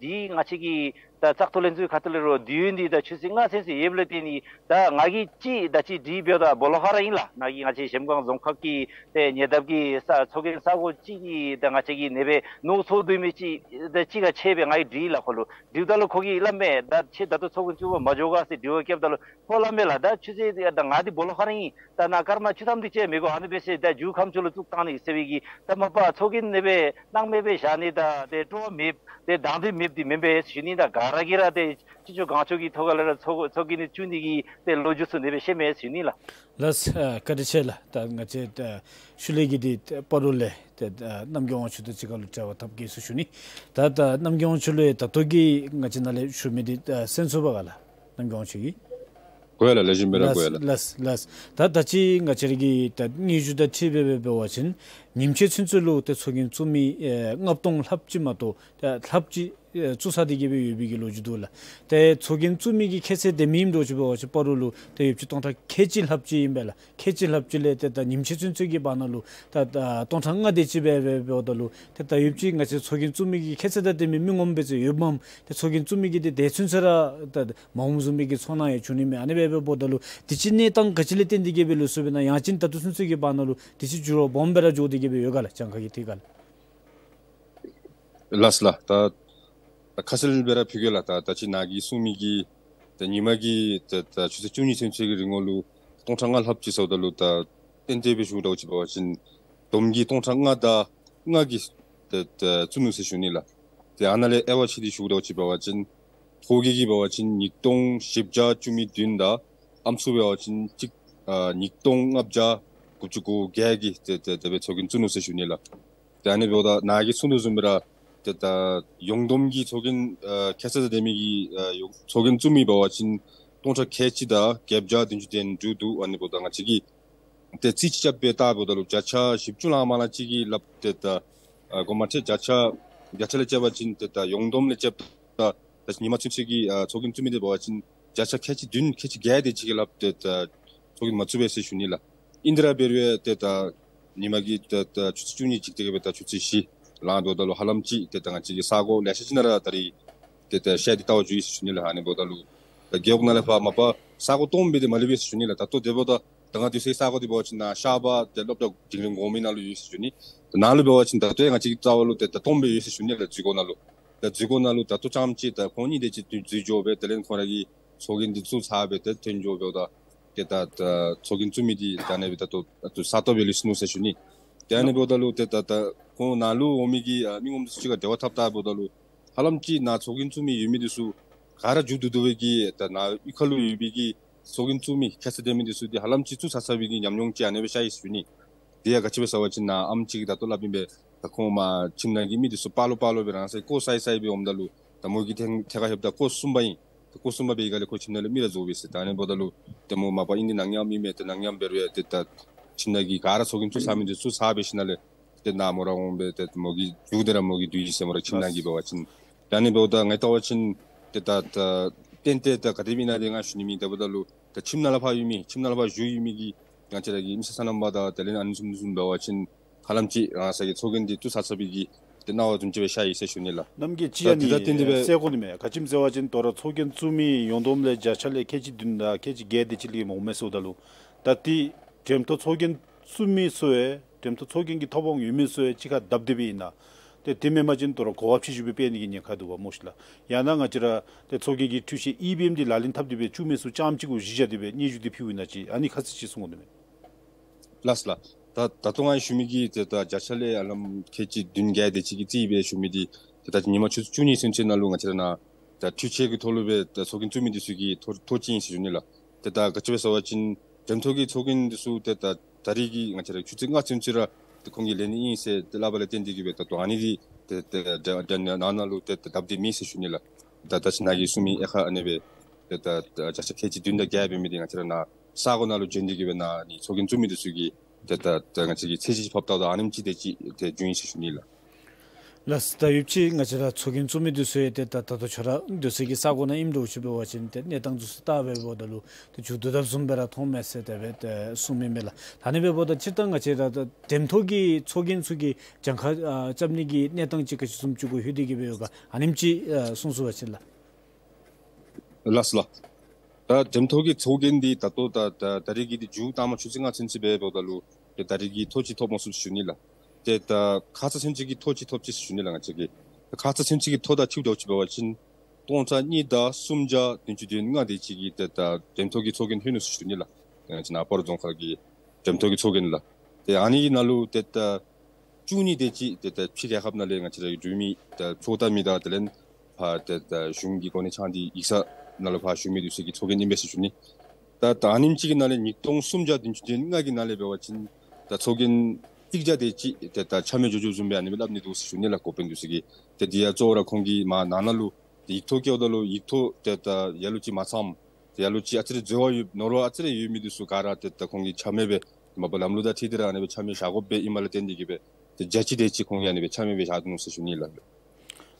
འདི་ང་བཅས་ཀྱི་ད་བཙག་འཐུ་ལྷན་ཚོགས་ཁ་ཐུག་ལས་རོགས་དུས་ཡུན་འདི་ད་ཆུ་ཚོད་ལྔ་ཚུན་ཚོད་ཡོདཔ་ལས་བརྟེན་ནི་ད་ང་གིས་ཅིག་ད་ཅི་དྲིས་འབདཝ་ད་སྦོ་ལོགས་ཁར་ར་ཨིན་ལགས། ནཱ་གི་ང་བཅས་གཞལམ་སྒང་རྫོང་ཁག་གི་ཏེ་ཉེ་འདབས་ཀྱི་ས་ཚོགས་རྒྱན་ས་གོ་ཅིག་གི་ད་ང་བཅས་ཀྱིས་ཨ་ནི་སྦེ་མནོ་ཚོར་དོ་མི་ཅིག་ད་ཅིག་ཁར་ཆས་སྦེ་ང་གིས་དྲིས་ལགས་ཁོ་ལུ། དྲིཝ་ད་ལུ་ཁོ་གིས་སླབ་མས། ད་ཁྱོད་ད་ལྟོ་ཚོགས་རྒྱན་བཙུགས་པར་མ་འགྱོ་ག་ཟེར་དྲི་བ་བཀྱགཔ་ད་ལུ་ཁོ་སླབ་མས་ལགས། ད་ཆུ་ཚོད་ད་ང་འདི་སྦོ་ལོགས་ཁར་ར་ཨིན། ད་ནཱ་སྐར་མ་བཅུ་ཐམ་དེ་ཅིག་མི་དགོ། ཨ་ནི་སྦེ་ཟེར་ད་མཇུག་ཁམས་ཚུ་ལུ་བཙུགས་བཏང་ནི་ཟེར་བའི་གི་ད་མ་པ་ཚོགས་རྒྱན་ཨ་ནི་སྦེ་སྣང་མེད་སྦེ་བཞག་ནི་ད་ཏེ་སྤྲོ་བ་མེདཔ་ཏེ་དང་འདོད་མེདཔ་འདི་མེན་པས་ཞུ་ནི། ད་ག་ར་གིས་ར་ཏེ་ཅི་ལྕོགས་གང་ལྕོགས་ཀྱི་ཐོག་ཁ་ལས་ར་ཚོགས་ཚོགས་རྒྱན་ཨ་ནི་བཙུགས་ནི་གི་ཏེ་ལོ་རྒྱུས་ཚུ་ཨ་ནི་སྦེ་བཤད་མས་ཞུ་ནི་ལགས། ལགས། ཨ་བཀའ་དྲིན་ཆེ་ལགས། ད་ང་བཅས་ད་ཤུལ་ལས་ཀྱི་འདི་སྤ་རོ་ལས་ཏེ་ད་རྣམ་རྒྱལ་དབང་ཕྱུག་དང་གཅིག་ཁར་ལུ་འབྲེལ་བ་འཐབ་གེ་ཟེར་ཞུ་ནི། ད་ད་རྣམ་རྒྱལ་དབང་ཕྱུག་ལུ་ད་ལྟོ་གི་ང་བཅས་ནཱ་ལས་ཞུ་མི་འདི་ད་གསན་ཚུགས་པས་ག་ལགས། རྣམ་རྒྱལ་དབང་ཕྱུག་གིས། གོ་ཡི་ལགས། ལེགས་ཤོམ་སྦེ་ར་གོ་ཡི་ལགས། ལགས་ལགས། ད་ད་ཅི་ང་བཅས་ར་གི་ད་སྙན་ཞུ་དང་འཁྲིལ་སྦེ་འབད་བ་ཅིན་ཉིནམ་གཅིག་ཚུན་ཚོད་ལུ་ཏེ་ཚོགས་རྒྱན་བཙུགས་མི་ཨེ་ལྔ་སྟོང་ལྷགཔ་ཅིག་མ་གཏོགས་ད་ལྷགཔ་ཅིག་ཨེ་བཙུགས་ཚར་ཏེ་གི་སྦེ་ཡོད་པའི་གི་ལོ་རྒྱུས་འདུག་ལགས། ཏེ་ཚོགས་རྒྱན་བཙུགས་མི་གི་ཁྱད་ཚད་དེ་མེནམ་འདྲཝ་ཅིག་འབད་བ་ཅིན་སྤ་རོ་ལུ་ཏེ་ཡོདཔ་ཅིག་སྟོང་ཕྲག་ཁལ་གཅིག་ལྷགཔ་ཅིག་ཨིན་པས་ལགས། ཁལ་གཅིག་ལྷགཔ་ཅིག་ལས་ཏེ་ད་ཉིནམ་གཅིག་ཚུན་ཚོད་ཀྱི་བར་ན་ལུ་ད་ད་སྟོང་ཕྲག་ལྔ་དེ་ཅིག་སྦེ་སྦེ་འབདཝ་ད་ལུ་ཏེ་ད་ཡོདཔ་ཅིག་ང་བཅས་ཚོགས་རྒྱན་བཙུགས་མི་གི་ཁྱད་ཚད་དང་ལྡན་མི་མི་ངོམ་སྦེ་ཚུ་ཡོདཔ་མས། ཏེ་ཚོགས་རྒྱན་བཙུགས་མི་གི་ཏེ་དེ་ཚུན་ཚོད་ར་ད་མ་འོངམ་བཟུམ་མའི་གི་ཚོར་སྣང་ཡང་བྱུང་ནི་མས། ཨ་ནི་སྦེ་འབདཝ་ད་ལུ་དུས་ཅི་གནས་སྟངས་ག་ཅི་ལས་བརྟེན་ཏེ་གི་སྦེ་ལུས་སོ་བས་ན། ཡང་ཅིན་ད་ལྟོ་ཚུན་ཚོད་ཀྱི་བར་ན་ལུ་དུས་ཅི་འགྱུར་བ་སྦོམ་སྦེ་ར་འགྱོ་སྟེ་གི་སྦེ་ཡོད་ག་ལགས། གྱངས་ཁ་གི་ཐད་ཁར་ལགས། ལགས་ལགས། ད་ད་ཁ་གསལ་སྦེ་ར་ཕུལ་གེ་ལགས། ད་ད་ཅི་ནཱ་གིས་གསུངས་མི་གི་ད་ཉིན་མ་གི་ད་ད་ཆུ་ཚོད་བཅུ་གཉིས་ཚུན་ཚོད་ཀྱི་རིང་ལུ་སྟོང་ཕྲག་ལྔ་ལྷགཔ་ཅིག་ཟེརཝ་ད་ལུ་ད་ཏན་ཏན་སྦེ་ཞུཝ་འདྲཝ་ཅིག་འབད་བ་ཅིན་བསྡོམས་ཀྱིས་སྟོང་ཕྲག་ལྔ་དང་ལྔ་གིས་ད་ད་བཙུགས་ནུག་ཟེར་ཞུ་ནི་ལགས། ཏེ་ཨ་ནཱ་ལས་དབྱེ་བ་ཕྱེ་སྟེ་ཞུཝ་འདྲཝ་ཅིག་འབད་བ་ཅིན་ཕོ་སྐྱེས་ཀྱི་འབད་བ་ཅིན་ཉིས་སྟོང་བཞི་བརྒྱ་བཅུ་མེད་བདུན་དང་ཨམ་སྲུ་འབད་བ་ཅིན་གཅིག་ཨ་ཉིས་སྟོང་ལྔ་བརྒྱ་དགུ་བཅུ་གོ་བརྒྱད་ཀྱིས་ཏེ་ཏེ་དེ་སྦེ་ཚོགས་རྒྱན་བཙུགས་ནུག་ཟེར་ཞུ་ནི་ལགས། ཏེ་ཨ་ནི་འབདཝ་ད་ནཱ་གིས་གསུངས་དོ་བཟུམ་སྦེ་ར་ཏེ་ད་ཡོངས་བསྡོམས་ཀྱི་ཚོགས་རྒྱན་ཨ་ཁྱད་ཚད་དང་ལྡན་མི་གི་ཨ་ཡོངས་ཚོགས་རྒྱན་བཙུགས་མི་འབད་བ་ཅིན་སྟོང་ཕྲག་ཁལ་གཅིག་དང་བརྒྱད་བརྒྱ་བདུན་ཅུ་དོན་དྲུག་འདུག། ཨ་ནི་འབདཝ་ད་ང་བཅས་ཀྱིས་ཏེ་རྩིས་ཅིག་རྐྱབ་སྦེ་བལྟཝ་ད་ལུ་བརྒྱ་ཆ་བཞི་བཅུ་ལས་མར་ལས་ཅིག་གིས་སླབ། ཏེ་ད་ཨ་གོ་མ་ཐལ། བརྒྱ་ཆ་བརྒྱ་ཆ་ལས་རྐྱབ་པ་ཅིན་ཏེ་ད་ཡོངས་བསྡོམས་ལས་རྐྱབ་ད་ད་ཉིན་མ་ཚུན་ཚོད་ཀྱི་ཨ་ཚོགས་རྒྱན་བཙུགས་མི་འདི་འབད་བ་ཅིན་ བརྒྱ་ཆ་ཁལ་གཅིག་བདུན་ཁལ་གཅིག་བརྒྱད་དེ་ཅིག་གི་ལགཔ་ཏེ་ད་ཚོགས་རྒྱན་མ་བཙུགས་པས་ཟེར་ཞུ་ནི་ལགས། ཨིན་དེ་ར་འབད་རུང་ཏེ་ད་ཉིན་མ་གི་ཏེ་ད་ཆུ་ཚོད་བཅུ་གཉིས་ཅིག་དེ་གི་སྦེ་ད་ཆུ་ཚོད་བཞི་ལངམ་ད་ལུ་ཧ་ལམ་ཅིག་ཏེ་ད་ང་བཅས་ཀྱི་ས་གོ་ལེ་ཤ་ཅིག་ནང་ར་ད་རིས་ཏེ་ད་ཤར་ཏེ་བལྟ་བར་འགྱོ་ཡི་ཟེར་ཞུ་ནི་ལགས། ཨ་ནི་འབདཝ་ད་ལུ་ད་རྒེད་འོག་ནང་ལས་ཕར་མ་པ་ས་གོ་སྟོངམ་སྦེ་འདི་མ་ལུས་པས་ཟེར་ཞུ་ནི་ལགས། ད་ལྟོ་དེ་འབདཝ་ད་ད་ང་སྡོད་སའི་ས་གོ་འདི་འབད་བ་ཅིན་ནཱ་ཤར་པ་ཏེ་སློབ་གྲྭ་འབྲིང་རིམ་གོང་མའི་ནང་ལུ་ཡོད་ཟེར་ཞུ་ནི། ད་ནཱ་ལུ་འབད་བ་ཅིན་ད་ལྟོ་ཡང་ང་བཅས་ཀྱི་རྩ་བ་ལུ་ཏེ་ད་སྟོངམ་སྦེ་ཡོད་ཟེར་ཞུ་ནི་ལགས། འཛུལ་སྒོ་ནང་ལུ། ད་འཛུལ་སྒོ་ནང་ལུ་ད་ལྟོ་རྐྱངམ་ཅིག་ད་ཁོང་གཉིས་དེ་ཅིག་འཛུལ་འགྱོ་སྦེ་དེ་ལས་ཁོང་ར་གི་ཚོགས་རྒྱན་འདི་བཙུགས་ཚར་སྦེ་ཏེ་ཐོན་འགྱོ་འབདཝ་ད་ཏེ་ད་ད་ཚོགས་རྒྱན་བཙུགས་མི་འདི་ད་ཨ་ནི་སྦེ་ད་ལྟོ་ད་ལྟོ་ས་སྟོང་སྦེ་ལུས་སོ་ནུག་ཟེར་ཞུ་ནི། ཏེ་ཨ་ནི་འབདཝ་ད་ལུ་ཏེ་ད་ད་ཁོང་ནཱ་ལུ་འོང་མི་གི་ཨ་མི་ངོམ་འདི་ཚུ་གཅིག་ཁར་འབྲེལ་བ་འཐབ་བལྟཝ་ད་ལུ་ཧ་ལམ་ཅིག་ནཱ་ཚོགས་རྒྱན་བཙུགས་མི་ཡོད་མི་འདི་ཚུ་ག་ར་མཇུག་བསྡུ་བསྡུ་བའི་གི་ད་ནཱ་གཡུས་ཁ་ལུ་ཡོད་པའི་གི་ཚོགས་རྒྱན་བཙུགས་མི་ཁ་ཙ་སྡོད་མི་འདི་ཚུ་འདི་ཧ་ལམ་ཅིག་བཙུགས་ཚར་ཚར་བའི་གི་ཉམས་མྱོང་ཅིག་ཨ་ནི་སྦེ་ཤར་ཡི་ཟེར་ཞུ་ནི། དེ་ཡང་ག་ཅི་སྦེ་ཟེར་བ་ཅིན་ནཱ་ཨམ་ཅིག་གིས་ད་ལྟོ་སླབ་ཨིན་པས། ད་ཁོང་མར་ཁྱིམ་ནང་གི་མི་འདི་ཚུ་སྤ་ལོ་སྤ་ལོ་སྦེ་རང་སའི་སྐོར་བསལ་བསལ་སྦེ་འོངམ་ད་ལུ་ད་མོ་གི་ཐེངས་ཐད་ཀར་ལྷོདཔ་ད་སྐོར་གསུམ་པ་ཨིན། ད་སྐོར་གསུམ་པ་འབད་བའི་སྒང་ལས་ཁོ་ཁྱིམ་ནང་ལས་མི་ར་རྫོགས་པས་ཟེར། ད་ཨ་ནི་འབདཝ་ད་ལུ་ཏེ་མོ་མ་པ་ཨིན་ཏེ་ནང་ཉམས་ཨིན་མས། ཏེ་ནང་ཉམས་འབད་རུང་ཡང་ཏེ་ད་ཁྱིམ་ནང་གི་ག་ར་ཚོགས་རྒྱན་བཙུགས་ཚར་མི་འདི་ཚུ་ཚར་སྦེ་ཞིནམ་ལས་ཏེ་ནཱ་མོ་ར་འོང་སྦེ་ཏེ་མོ་གི་མཇུག་འདི་ར་མོ་གིས་བསྡུ་ཡི་ཟེར། མོ་ར་ཁྱིམ་ནང་གི་འབད་བ་ཅིན། ད་ཨ་ནི་འབདཝ་ད་ང་བལྟ་བ་ཅིན་ཏེ་ད་ད་ཏན་ཏན་ད་ག་དེ་སྦེ་ཨིན་ན་དེ་ང་ཞུ་ནི་མེད། དེ་འབདཝ་ད་ལུ་ད་ཁྱིམ་ནང་ལས་ཕར་ཡོད་མི་ཁྱིམ་ནང་ལས་ཕར་བཞུགས་ཡོད་མི་གི་ང་བཅས་ར་གི་མི་སེར་སོ་ནམ་པ་དང་དེ་ལས་ཨ་ནི་བཟུམ་བཟུམ་འབད་བ་ཅིན་ཧ་ལམ་ཅིག་རང་སོའི་གི་ཚོགས་རྒྱན་འདི་བཙུགས་ཚར་ཚར་བའི་གི་ཏེ་སྣང་བ་བཟུམ་ཅིག་སྦེ་ཤར་ཡི་ཟེར་ཞུ་ནི་ལགས། རྣམ་རྒྱལ་ཅིག་ཨ་ད་དེ་ནི་ད་ཏན་ཏན་སྦེ་གསལ་གོ་ནི་མས། ག་ཅི་སྨོ་ཟེར་བ་ཅིན་དོ་རུང་ཚོགས་རྒྱན་བཙུགས་མི་ཡོངས་བསྡོམས་ལས་བརྒྱ་ཆ་ལས་ཁལ་གཅིག་བདུན་དང་ཁལ་གཅིག་བརྒྱད་དེ་ཅིག་ལས་མ་འོང་མས་ཟེརཝ་ད་ལུ་ད་ཏེ་འགྲེམ་ཐོག་ཚོགས་རྒྱན་བཙུགས་མི་ཚུ་ཡང་འགྲེམ་ཐོག་ཚོགས་རྒྱན་གྱི་ཐོབ་དབང་ཡོད་མི་ཚུ་ཡང་གཅིག་ཁར་བསྡབ་སྟེ་སྦེ་ཨིན་ན། ཏེ་དེ་མེན་པ་ཅིན་དོ་རུང་གོ་བ་ཕྱིས་ཞུ་སྦེ་སྤེལ་ནི་གི་ཉེན་ཁ་འདུག་པ་སྨོ་ཤིག་ལགས། ཡང་ན་ང་བཅས་ར་ཏེ་ཚོགས་རྒྱན་གྱི་འཕྲུལ་ཆས་ཨི་བི་ཨེམ་འདི་ལག་ལེན་འཐབ་སྟེ་སྦེ་བཙུགས་མི་ཚུ་རྐྱངམ་ཅིག་གུ་གཞི་བཞག་སྟེ་སྦེ་སྙན་ཞུ་འདི་ཕུལཝ་ཨིན་ན་ཅིག་ཨ་ནི་ཁ་ཙ་ཅིག་གསུང་དགོ་ནི་མས། ལགས་སོ་ལགས། ད་ད་ལྟོ་ང་ཞུ་མི་གི་ཏེ་ད་བརྒྱ་ཆ་ལས་ཧ་ལམ་ཁལ་གཅིག་བདུན་བརྒྱད་དེ་ཅིག་གི་རྩིས་སྦེ་ཞུ་མི་འདི་ཏེ་ད་ཉིན་མ་ཆུ་ཚོད་བཅུ་གཉིས་ཚུན་ཚོད་ནང་ལུ་ང་བཅས་ར་ནཱ་ད་འཕྲུལ་ཆས་ཀྱི་ཐོག་ལུ་སྦེ་ད་ཚོགས་རྒྱན་བཙུགས་མི་འདི་ཚུ་གི་ཐོ་ཐོ་ཅིག་ཨིན་ཟེར་ཞུ་ནི་ལགས། ཏེ་ད་ག་ཅི་སྦེ་ཟེར་བ་ཅིན་འགྲེམ་ཐོག་གི་ཚོགས་རྒྱན་འདི་ཚུ་ཏེ་ད་ད་རིས་ཀྱི་ང་བཅས་ར་ཆུ་ཚོད་ལྔ་ཚུན་ཚོད་ར་ཏེ་ཁོང་གིས་ལེན་ནི་ཨིན་ཟེར་ཏེ་སླབ་པ་ལས་བརྟེན་ཏེ་གིས་སྦེ་ད་ལྟོ་ཨ་ནི་འདི་ཏེ་ཏེ་ད་ད་ནཱ་ནཱ་ལུ་ཏེ་ད་བསྡབ་སྟེ་མེད་ཟེར་ཞུ་ནི་ལགས། ད་ད་ཅི་ནཱ་གིས་གསུངས་མི་ཨེ་ཁ་ཨ་ནི་སྦེ་ཏེ་ད་ད་བརྒྱ་ཆ་ཁལ་གཅིག་བདུན་དང་བརྒྱད་འབད་མི་འདི་ང་བཅས་ར་ནཱ་ས་གོ་ནང་ལུ་བྱོན་ཏེ་གིས་སྦེ་ནཱ་ནི་ཚོགས་རྒྱན་བཙུགས་མི་འདི་ཚུ་གིས་ཏེ་ད་ད་ང་བཅས་ཀྱིས་ཚད་གཞི་ཕབ་བལྟཝ་ད་ཨ་ནེམ་ཅིག་དེ་ཅིག་ཏེ་བྱུང་ཡི་ཟེར་ཞུ་ནི་ལགས། ལགས་སོ། ད་ཡོདཔ་ཅིག་ང་བཅས་ར་ཚོགས་རྒྱན་བཙུགས་མི་འདི་ཚུ་ཡང་ཏེ་ད་ད་ལྟོ་ཁྱོད་ར་སྡོད་སའི་གི་ས་གོ་ནང་ཨིནམ་འདྲཝ་ཅིག་འབད་བ་ཅིན་ཏེ་གནས་སྟངས་འདི་ཚུ་བལྟ་བའི་འབདཝ་ད་ལུ་ཏེ་མཇུག་བསྡུ་དཔ་བཟུམ་སྦེ་ར་མཐོངམ་མས་ཟེར་དེ་སྦེ་ཏེ་གསུངས་མི་མས་ལགས། ད་ཨ་ནི་འབདཝ་ད་སྤྱིར་བཏང་ང་བཅས་ར་ད་འགྲེམ་ཐོག་གི་ཚོགས་རྒྱན་ཚུ་གིས་གྱངས་ཁ་ཨ་རྐྱབ་ནི་གི་གནས་སྟངས་ཅིག་ག་ཅི་བཟུམ་ཅིག་གུ་ལྷོད་དེ་གིས་སྦེ་ཡོད་ག་ཨ་ནེམ་ཅིག་ཨ་གསུང་ཚུགས་པ་ཅིན་ལགས། ལགས་སོ་ལགས། ད་འགྲེམ་ཐོག་གི་ཚོགས་རྒྱན་འདི་ད་ལྟོ་ད་ད་ད་རིས་ཀྱི་འདི་མཇུག་བཏང་མ་ཆུ་ཚོད་ལྔ་ཚུན་ཚོད་འབད་འབདཝ་ད་ལུ་ཏེ་ད་རིས་ཀྱི་ཐོ་ཅིག་ཐོབ་མ་ཚུགས་ཟེར་ཞུ་ནི་ལགས། ཏེ་ད་ཁ་ཙ་ཚུན་ཚོད་ཀྱི་ཐོ་ཅིག་ཐོབ་ཅི་ཟེར་ཞུ་ནི་ལགས། ང་བཅས་ཀྱིས་ཁ་ཙ་ཚུན་ཚོད་ཀྱི་ཐོ་དང་འཁྲིལཝ་འདྲཝ་ཅིག་འབད་བ་ཅིན་སྟོང་རྩ་གཉིས་དང་སུམ་བརྒྱ་བདུན་ཅུ་དོན་ལྔ་དེ་ཅིག་གིས་ཏེ་ད་འགྲེམ་ཐོག་གི་ཚོགས་རྒྱན་ལྷོད་ནུག་ཟེར་ཞུ་ནི་ལགས། ཏེ་ང་བཅས་ནཱ་སྤ་རོ་རྫོང་ཁག་གི་འགྲེམ་ཐོག་གི་ཚོགས་རྒྱན་ལགས། ཏེ་ཨ་ནི་གི་ནང་ལུ་ཏེ་ད་བཅུ་གཉིས་དེ་ཅིག་ཏེ་ད་ཕྱི་རྒྱལ་ཁབ་ནང་ལས་ང་བཅས་རའི་འབྲུག་མི་ད་ཚོགས་བདག་མི་དང་དེ་ལས་ཕར་ཏེ་ད་གཞུང་གི་གོ་གནས་འཆང་སྟེ་ཡིག་ཚང་ནང་ལུ་ཕར་ཞུ་མི་འདི་ཚུ་གི་ཚོགས་རྒྱན་ཨིན་པས་ཟེར་ཞུ་ནི། ད་ད་ཨ་ནེམ་ཅིག་གི་ནང་ལས་ཉིས་སྟོང་སུམ་བརྒྱ་བདུན་ཅུ་དོན་ལྔ་གི་ནང་ལས་འབད་བ་ཅིན་ད་ཚོགས་རྒྱན་གཅིག་བརྒྱ་དེ་ཅིག་ཏེ་ད་ཆ་མེད་འགྱོ་འགྱོཝ་བཟུམ་སྦེ་ཨ་ནི་སྦེ་སླབ་ནི་འདུག་ཟེར་ཞུ་ནི་ལགས། འགོ་དཔོན་འདི་ཚུ་གིས། ཏེ་འདི་ཡང་གཙོ་བོ་ར་ཁོང་གིས་མར་ནང་ན་ལུ་ཏེ་ཡིག་ཐོག་བཀོདཔ་ད་ལུ་ཡིག་ཐོག་ཏེ་ད་ལ་ལུ་ཅིག་མ་ཚངམ་ཏེ་ལ་ལུ་ཅིག་ཨ་ཙི་རེ་འཛོལ་བ་ཡོད་ནོར་བ་ཨ་ཙི་རེ་ཡོད་མི་འདི་ཚུ་ག་ར་ཏེ་ད་ཁོང་གིས་ཆ་མེད་སྦེ་མ་པ་ལམ་ལུགས་དང་འཁྲིལ་ཏེ་ར་ཨ་ནི་སྦེ་ཆ་མེད་བཞག་དགོཔ་སྦེ་ཨིནམ་ལས་བརྟེན་ཏེ་གིས་སྦེ་ཏེ་བརྒྱ་ཅིག་དེ་ཅིག་ཁོང་གིས་ཨ་ནི་སྦེ་ཆ་མེད་སྦེ་བཞག་ནུག་ཟེར་ཞུ་ནི་ལགས།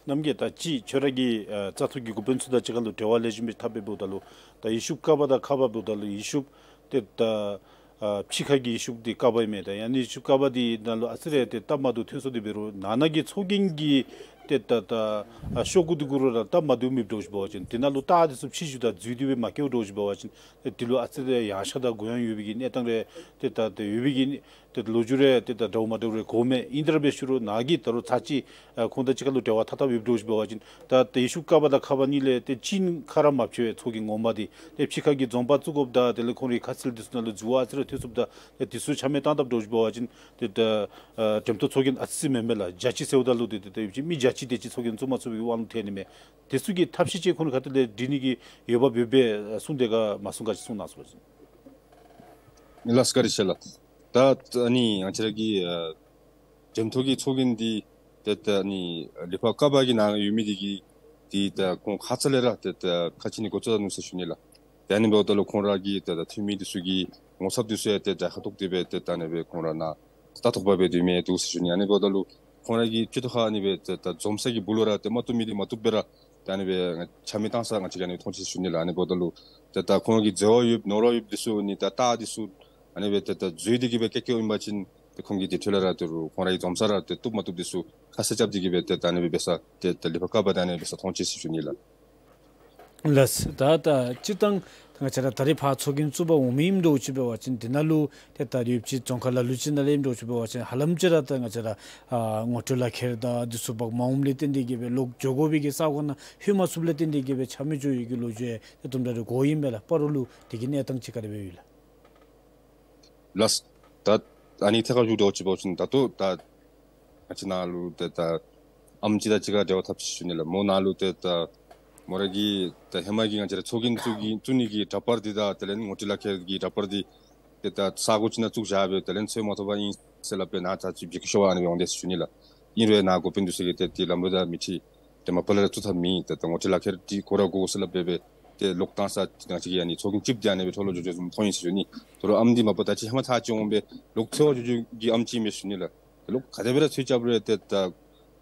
རྣམ་རྒྱལ་ད་ཅི་ཁྱོད་ར་གིས་ཨ་བཙག་འཐུ་གི་འགོ་དཔོན་ཚུ་དང་གཅིག་ཁར་ལུ་འབྲེལ་བ་ལེགས་ཤོམ་སྦེ་འཐབ་སྦེ་འབདཝ་ད་ལུ་ད་ཡུལ་ཤུལ་ཀ་བ་དང་ཁ་བ་འབདཝ་ད་ལུ་ཡུལ་ཤུལ་ཏེ་ད་ཨ་ཕྱི་ཁ་གི་ཡུལ་ཤུལ་འདི་ཀ་བ་ཨིན་མས། ད་ཡང་ན་ཡུལ་ཤུལ་ཀ་བ་འདི་ནང་ལུ་ཨ་ཙི་རེ་ཏེ་སྟབས་མ་བདེཝ་ཐོན་སོང་སྟེ་འབད་རུང་ནང་ན་གི་ཚོགས་རྒྱན་གྱི་ཏེ་ད་ད་ཨ་ཤོག་གུ་འདི་གུ་ར་སྟབས་མ་བདེཝ་མེདཔ་འདྲཝ་ཅིག་འབད་བ་ཅིན་དེ་ནང་ལུ་རྟགས་འདི་ཚུ་ཕྱིས་ཞུ་དང་འཛུལ་ཏེ་སྦེ་མ་བཀལཝ་འདྲཝ་ཅིག་འབད་བ་ཅིན་ཏེ་དེ་ལུ་ཨ་ཙི་རེ་ཡངས་ཤ་དང་གུ་ཡངས་ཡོད་པའི་གི་གནས་སྟངས་རེ་ཏེ་ད་ཏེ་ཡོད་པའི་གི་ཏེ་ལོ་རྒྱུས་རེ་ཏེ་ད་འདྲཝ་མ་འདྲཝ་རེ་གོཝ་མས། ཨིན་དེ་ར་འབད་ཞུ་རུང་ནཱ་གིས་ད་རུང་ཚར་གཅིག་ཨ་ཁོང་དང་གཅིག་ཁར་ལུ་འབྲེལ་བ་འཐབ་འཐབཔ་ཡོདཔ་འདྲཝ་ཅིག་འབད་བ་ཅིན་ད་ཏེ་ཡུལ་ཤུལ་ཀ་བ་དང་ཁ་བ་གཉིས་ལས་ཏེ་གཅིག་ཁར་ར་མ་ཕྱད་པར་ཚོགས་རྒྱན་ངོ་མ་འདི་ཏེ་ཕྱི་ཁ་གི་འཛོམས་དཔང་བཙུགས་དགོཔ་དང་དེ་ལས་ཁོང་རའི་ཁ་གསལ་འདི་ཚུ་ནང་ལུ་འཛུལ་བ་ཨ་ཙི་རེ་ཐོན་སོངམ་ད་ཏེ་འདི་ཚུ་ཆ་མེད་བཏང་དཔ་འདྲཝ་ཅིག་འབད་བ་ཅིན་ཏེ་ད་ཨ་འགྲེམ་ཐོག་ཚོགས་རྒྱན་ཨ་ཙི་ཅིག་མེན་མས་ལགས། བརྒྱ་ཅིག་ཟེརཝ་ད་ལུ་ཏེ་ཏེ་ཏེ་ཡོདཔ་ཅིག་མི་བརྒྱ་ཅིག་དེ་ཅིག་ཚོགས་རྒྱན་བཙུགས་མ་ཚུགས་པའི་དབང་ལུ་ཐལ་ནི་མས། དེ་ཚུ་གི་ཐབས་ཤེས་ཅིག་ཁོང་གི་ཁ་ཐུག་ལས་སྒྲིག་ནི་གི་འོས་འབབ་ཡོད་པས་གསུངས་དེ་ག་མ་གསུངས་ག་ཅིག་གསུང་གནང་ཟེར་བ་ཅིན། ལགས་སོ་བཀའ་དྲིན་ཆེ་ལགས། ད་ཨ་ནི་ང་བཅས་ར་གི་ཨ་འགྲེམ་ཐོག་གི་ཚོགས་རྒྱན་འདི་ཏེ་ད་ཨ་ནི་ལུས་ཕར་ཀ་བ་གི་ནང་ཡོད་མི་འདི་གིས་འདི་ད་ཁོང་ཁ་ཙ་ལས་ར་ཏེ་ད་ཁ་ཕྱེ་ནི་འགོ་བཙུགས་ད་ནུག་ཟེར་ཞུ་ནི་ལགས། ཏེ་ཨ་ནི་འབདཝ་ད་ལུ་ཁོང་ར་གི་ཏེ་ད་འཐུས་མི་འདི་ཚུ་གི་ངོ་ཚབ་འདི་ཚུ་ཡང་ཏེ་ད་ཁ་ཐུག་སྟེ་སྦེ་ཏེ་ད་ཨ་ནི་སྦེ་ཁོང་ར་ནཱ་ལྟ་རྟོག་པ་སྦེ་སྡོད་མི་འདུག་ཟེར་ཞུ་ནི། ཨ་ནི་འབདཝ་ད་ལུ་ཁོང་ར་གི་སྤྱི་ཚོགས་ཁར་ཨ་ནི་སྦེ་ཏེ་ད་འཛོམས་ས་གི་སྦུག་ལུ་ར་ཏེ་མ་བཏུབ་མི་འདི་མ་བཏུབ་སྦེ་ར་ ད་ཨ་ནི་སྦེ་ང་ཆ་མེད་བཏང་ས་ང་བཅས་ཀྱིས་ཨ་ནི་མཐོང་ཅི་ཟེར་ཞུ་ནི་ལགས། ཨ་ནི་འབདཝ་ད་ལུ་ཏེ་ད་ཁོང་གི་འཛོལ་བ་ཡོདཔ་ནོར་བ་ཡོདཔ་འདི་ཚུ་ནི་ད་རྟགས་འདི་ཚུ་ཨ་ནི་སྦེ་ཏེ་ད་འཛོལ་ཏེ་གི་སྦེ་ཀེ་ཀེ་ཨིན་པ་ཅིན་ཏེ་ཁོང་གིས་དེ་འཕྲོ་ལས་ར་ཏེ་རུང་ཁོང་ར་གིས་འཛོམས་ས་ར་ཏེ་བཏུབ་མ་བཏུབ་འདི་ཚུ་ཁ་གསལ་རྐྱབ་སྟེ་གི་སྦེ་ཏེ་ད་ཨ་ནི་སྦེ་འབད་ས་ཏེ་ད་ལེགས་པར་བཀའ་དྲིན་ཨ་ནི་སྦེ་ས་མཐོང་ཅི་ཟེར་ཞུ་ནི་ལགས། ལགས། ད་ད་སྤྱིར་བཏང་ད་ང་བཅས་ར་ད་རེས་ཕར་ཚོགས་རྒྱན་བཙུགས་པར་འོང་མི་ཨིནམ་འདྲཝ་ཅིག་འབད་བ་ཅིན་དེ་ནང་ལུ་ཏེ་ད་ཡོད་ཅིག་རྫོང་ཁག་ལ་ལུ་ཅིག་ནང་ལས་ཨིནམ་འདྲཝ་ཅིག་འབད་བ་ཅིན་ཧ་ལམ་ཅིག་ར་ད་ང་བཅས་ར་ཨ་ངོ་སྤྲོད་ལག་ཁྱེར་དང་འདི་ཚུ་འབག་མ་འོངམ་ལས་བརྟེན་ཏེ་གི་སྦེ་ལོག་འགྱོ་དགོ་པའི་གི་ས་གོ་ནང་ལྷོད་མ་ཚུགསཔ་ལས་བརྟེན་ཏེ་གི་སྦེ་ཆ་མེད་འགྱོ་ཡོད་ཀྱི་ལོ་རྒྱུས་ཡང་ཏེ་དུམ་གྲ་རེ་གོཝ་ཨིན་མས་ལགས། སྤ་རོ་ལུ་དེ་གི་གནས་སྟངས་ཅིག་ག་དེ་སྦེ་ཡོད་ལགས། ལགས། ད་ཨ་ནི་ཐད་ཁར་ཞུ་དོ་ཅིག་འབད་བ་ཅིན་ད་ལྟོ་ད་ང་བཅས་ནང་ལུ་ཏེ་ད་ཨམ་ཅིག་དང་གཅིག་ཁར་འབྲེལ་བ་འཐབ་ཅི་ཞུ་ནི་ལགས། མོ་ནང་ལུ་ཏེ་ད་མོ་ར་གིས་ད་ཧེ་མ་གི་ང་བཅས་ར་ཚོགས་རྒྱན་བཙུགས་ཀྱི་བཙུགས་ནི་གི་འདྲ་པར་འདི་དང་དེ་ལས་ངོ་སྤྲོད་ལག་ཁྱེར་གྱི་འདྲ་པར་འདི་ཏེ་ད་ས་གོ་ཅིག་ནང་བཙུགས་བཞག་སྦེ་དེ་ལས་འཚོལ་མ་ཐོབ་པར་ཨིན་ཟེར་སླབ་སྦེ་ནཱ་ད་ཅིག་འབྱོན་ཤོར་བ་ཨ་ནི་སྦེ་འོང་དེས་ཟེར་ཞུ་ནི་ལགས། ཨིན་རུང་ནཱ་འགོ་དཔོན་འདི་ཚུ་གིས་ཏེ་ཏེ་ལམ་ལུགས་དང་མི་འཁྲིལ། ཏེ་མ་པ་ལས་ར་བཙུགས་ཐབས་མེད། ཏེ་ད་ངོ་སྤྲོད་ལག་ཁྱེར་འདི་དགོ་ར་དགོ་ཟེར་སླབ་སྦེ་སྦེ་ཏེ་ལོག་བཏང་ས་ང་བཅས་ཀྱི་ཨ་ནི་ཚོགས་རྒྱན་ཅིག་འདི་ཨ་ནི་སྦེ་འཕྲོ་ལུ་འགྱོ་འགྱོ་བཟུམ་མཐོང་ཡི་ཟེར་ཞུ་ནི། ད་རུང་ཨམ་འདི་མ་པ་ད་ཅི་ཧེ་མ་ཚར་གཅིག་འོང་སྦེ་ལོག་འཚོལ་བར་འགྱོ་འགྱོ་གི་ཨམ་ཅིག་ཨིན་མས་ཞུ་ནི་ལགས། ཏེ་ལོག་ག་དེ་སྦེ་ར་འཚོལ་རྐྱབ་རུང་ཏེ་ད་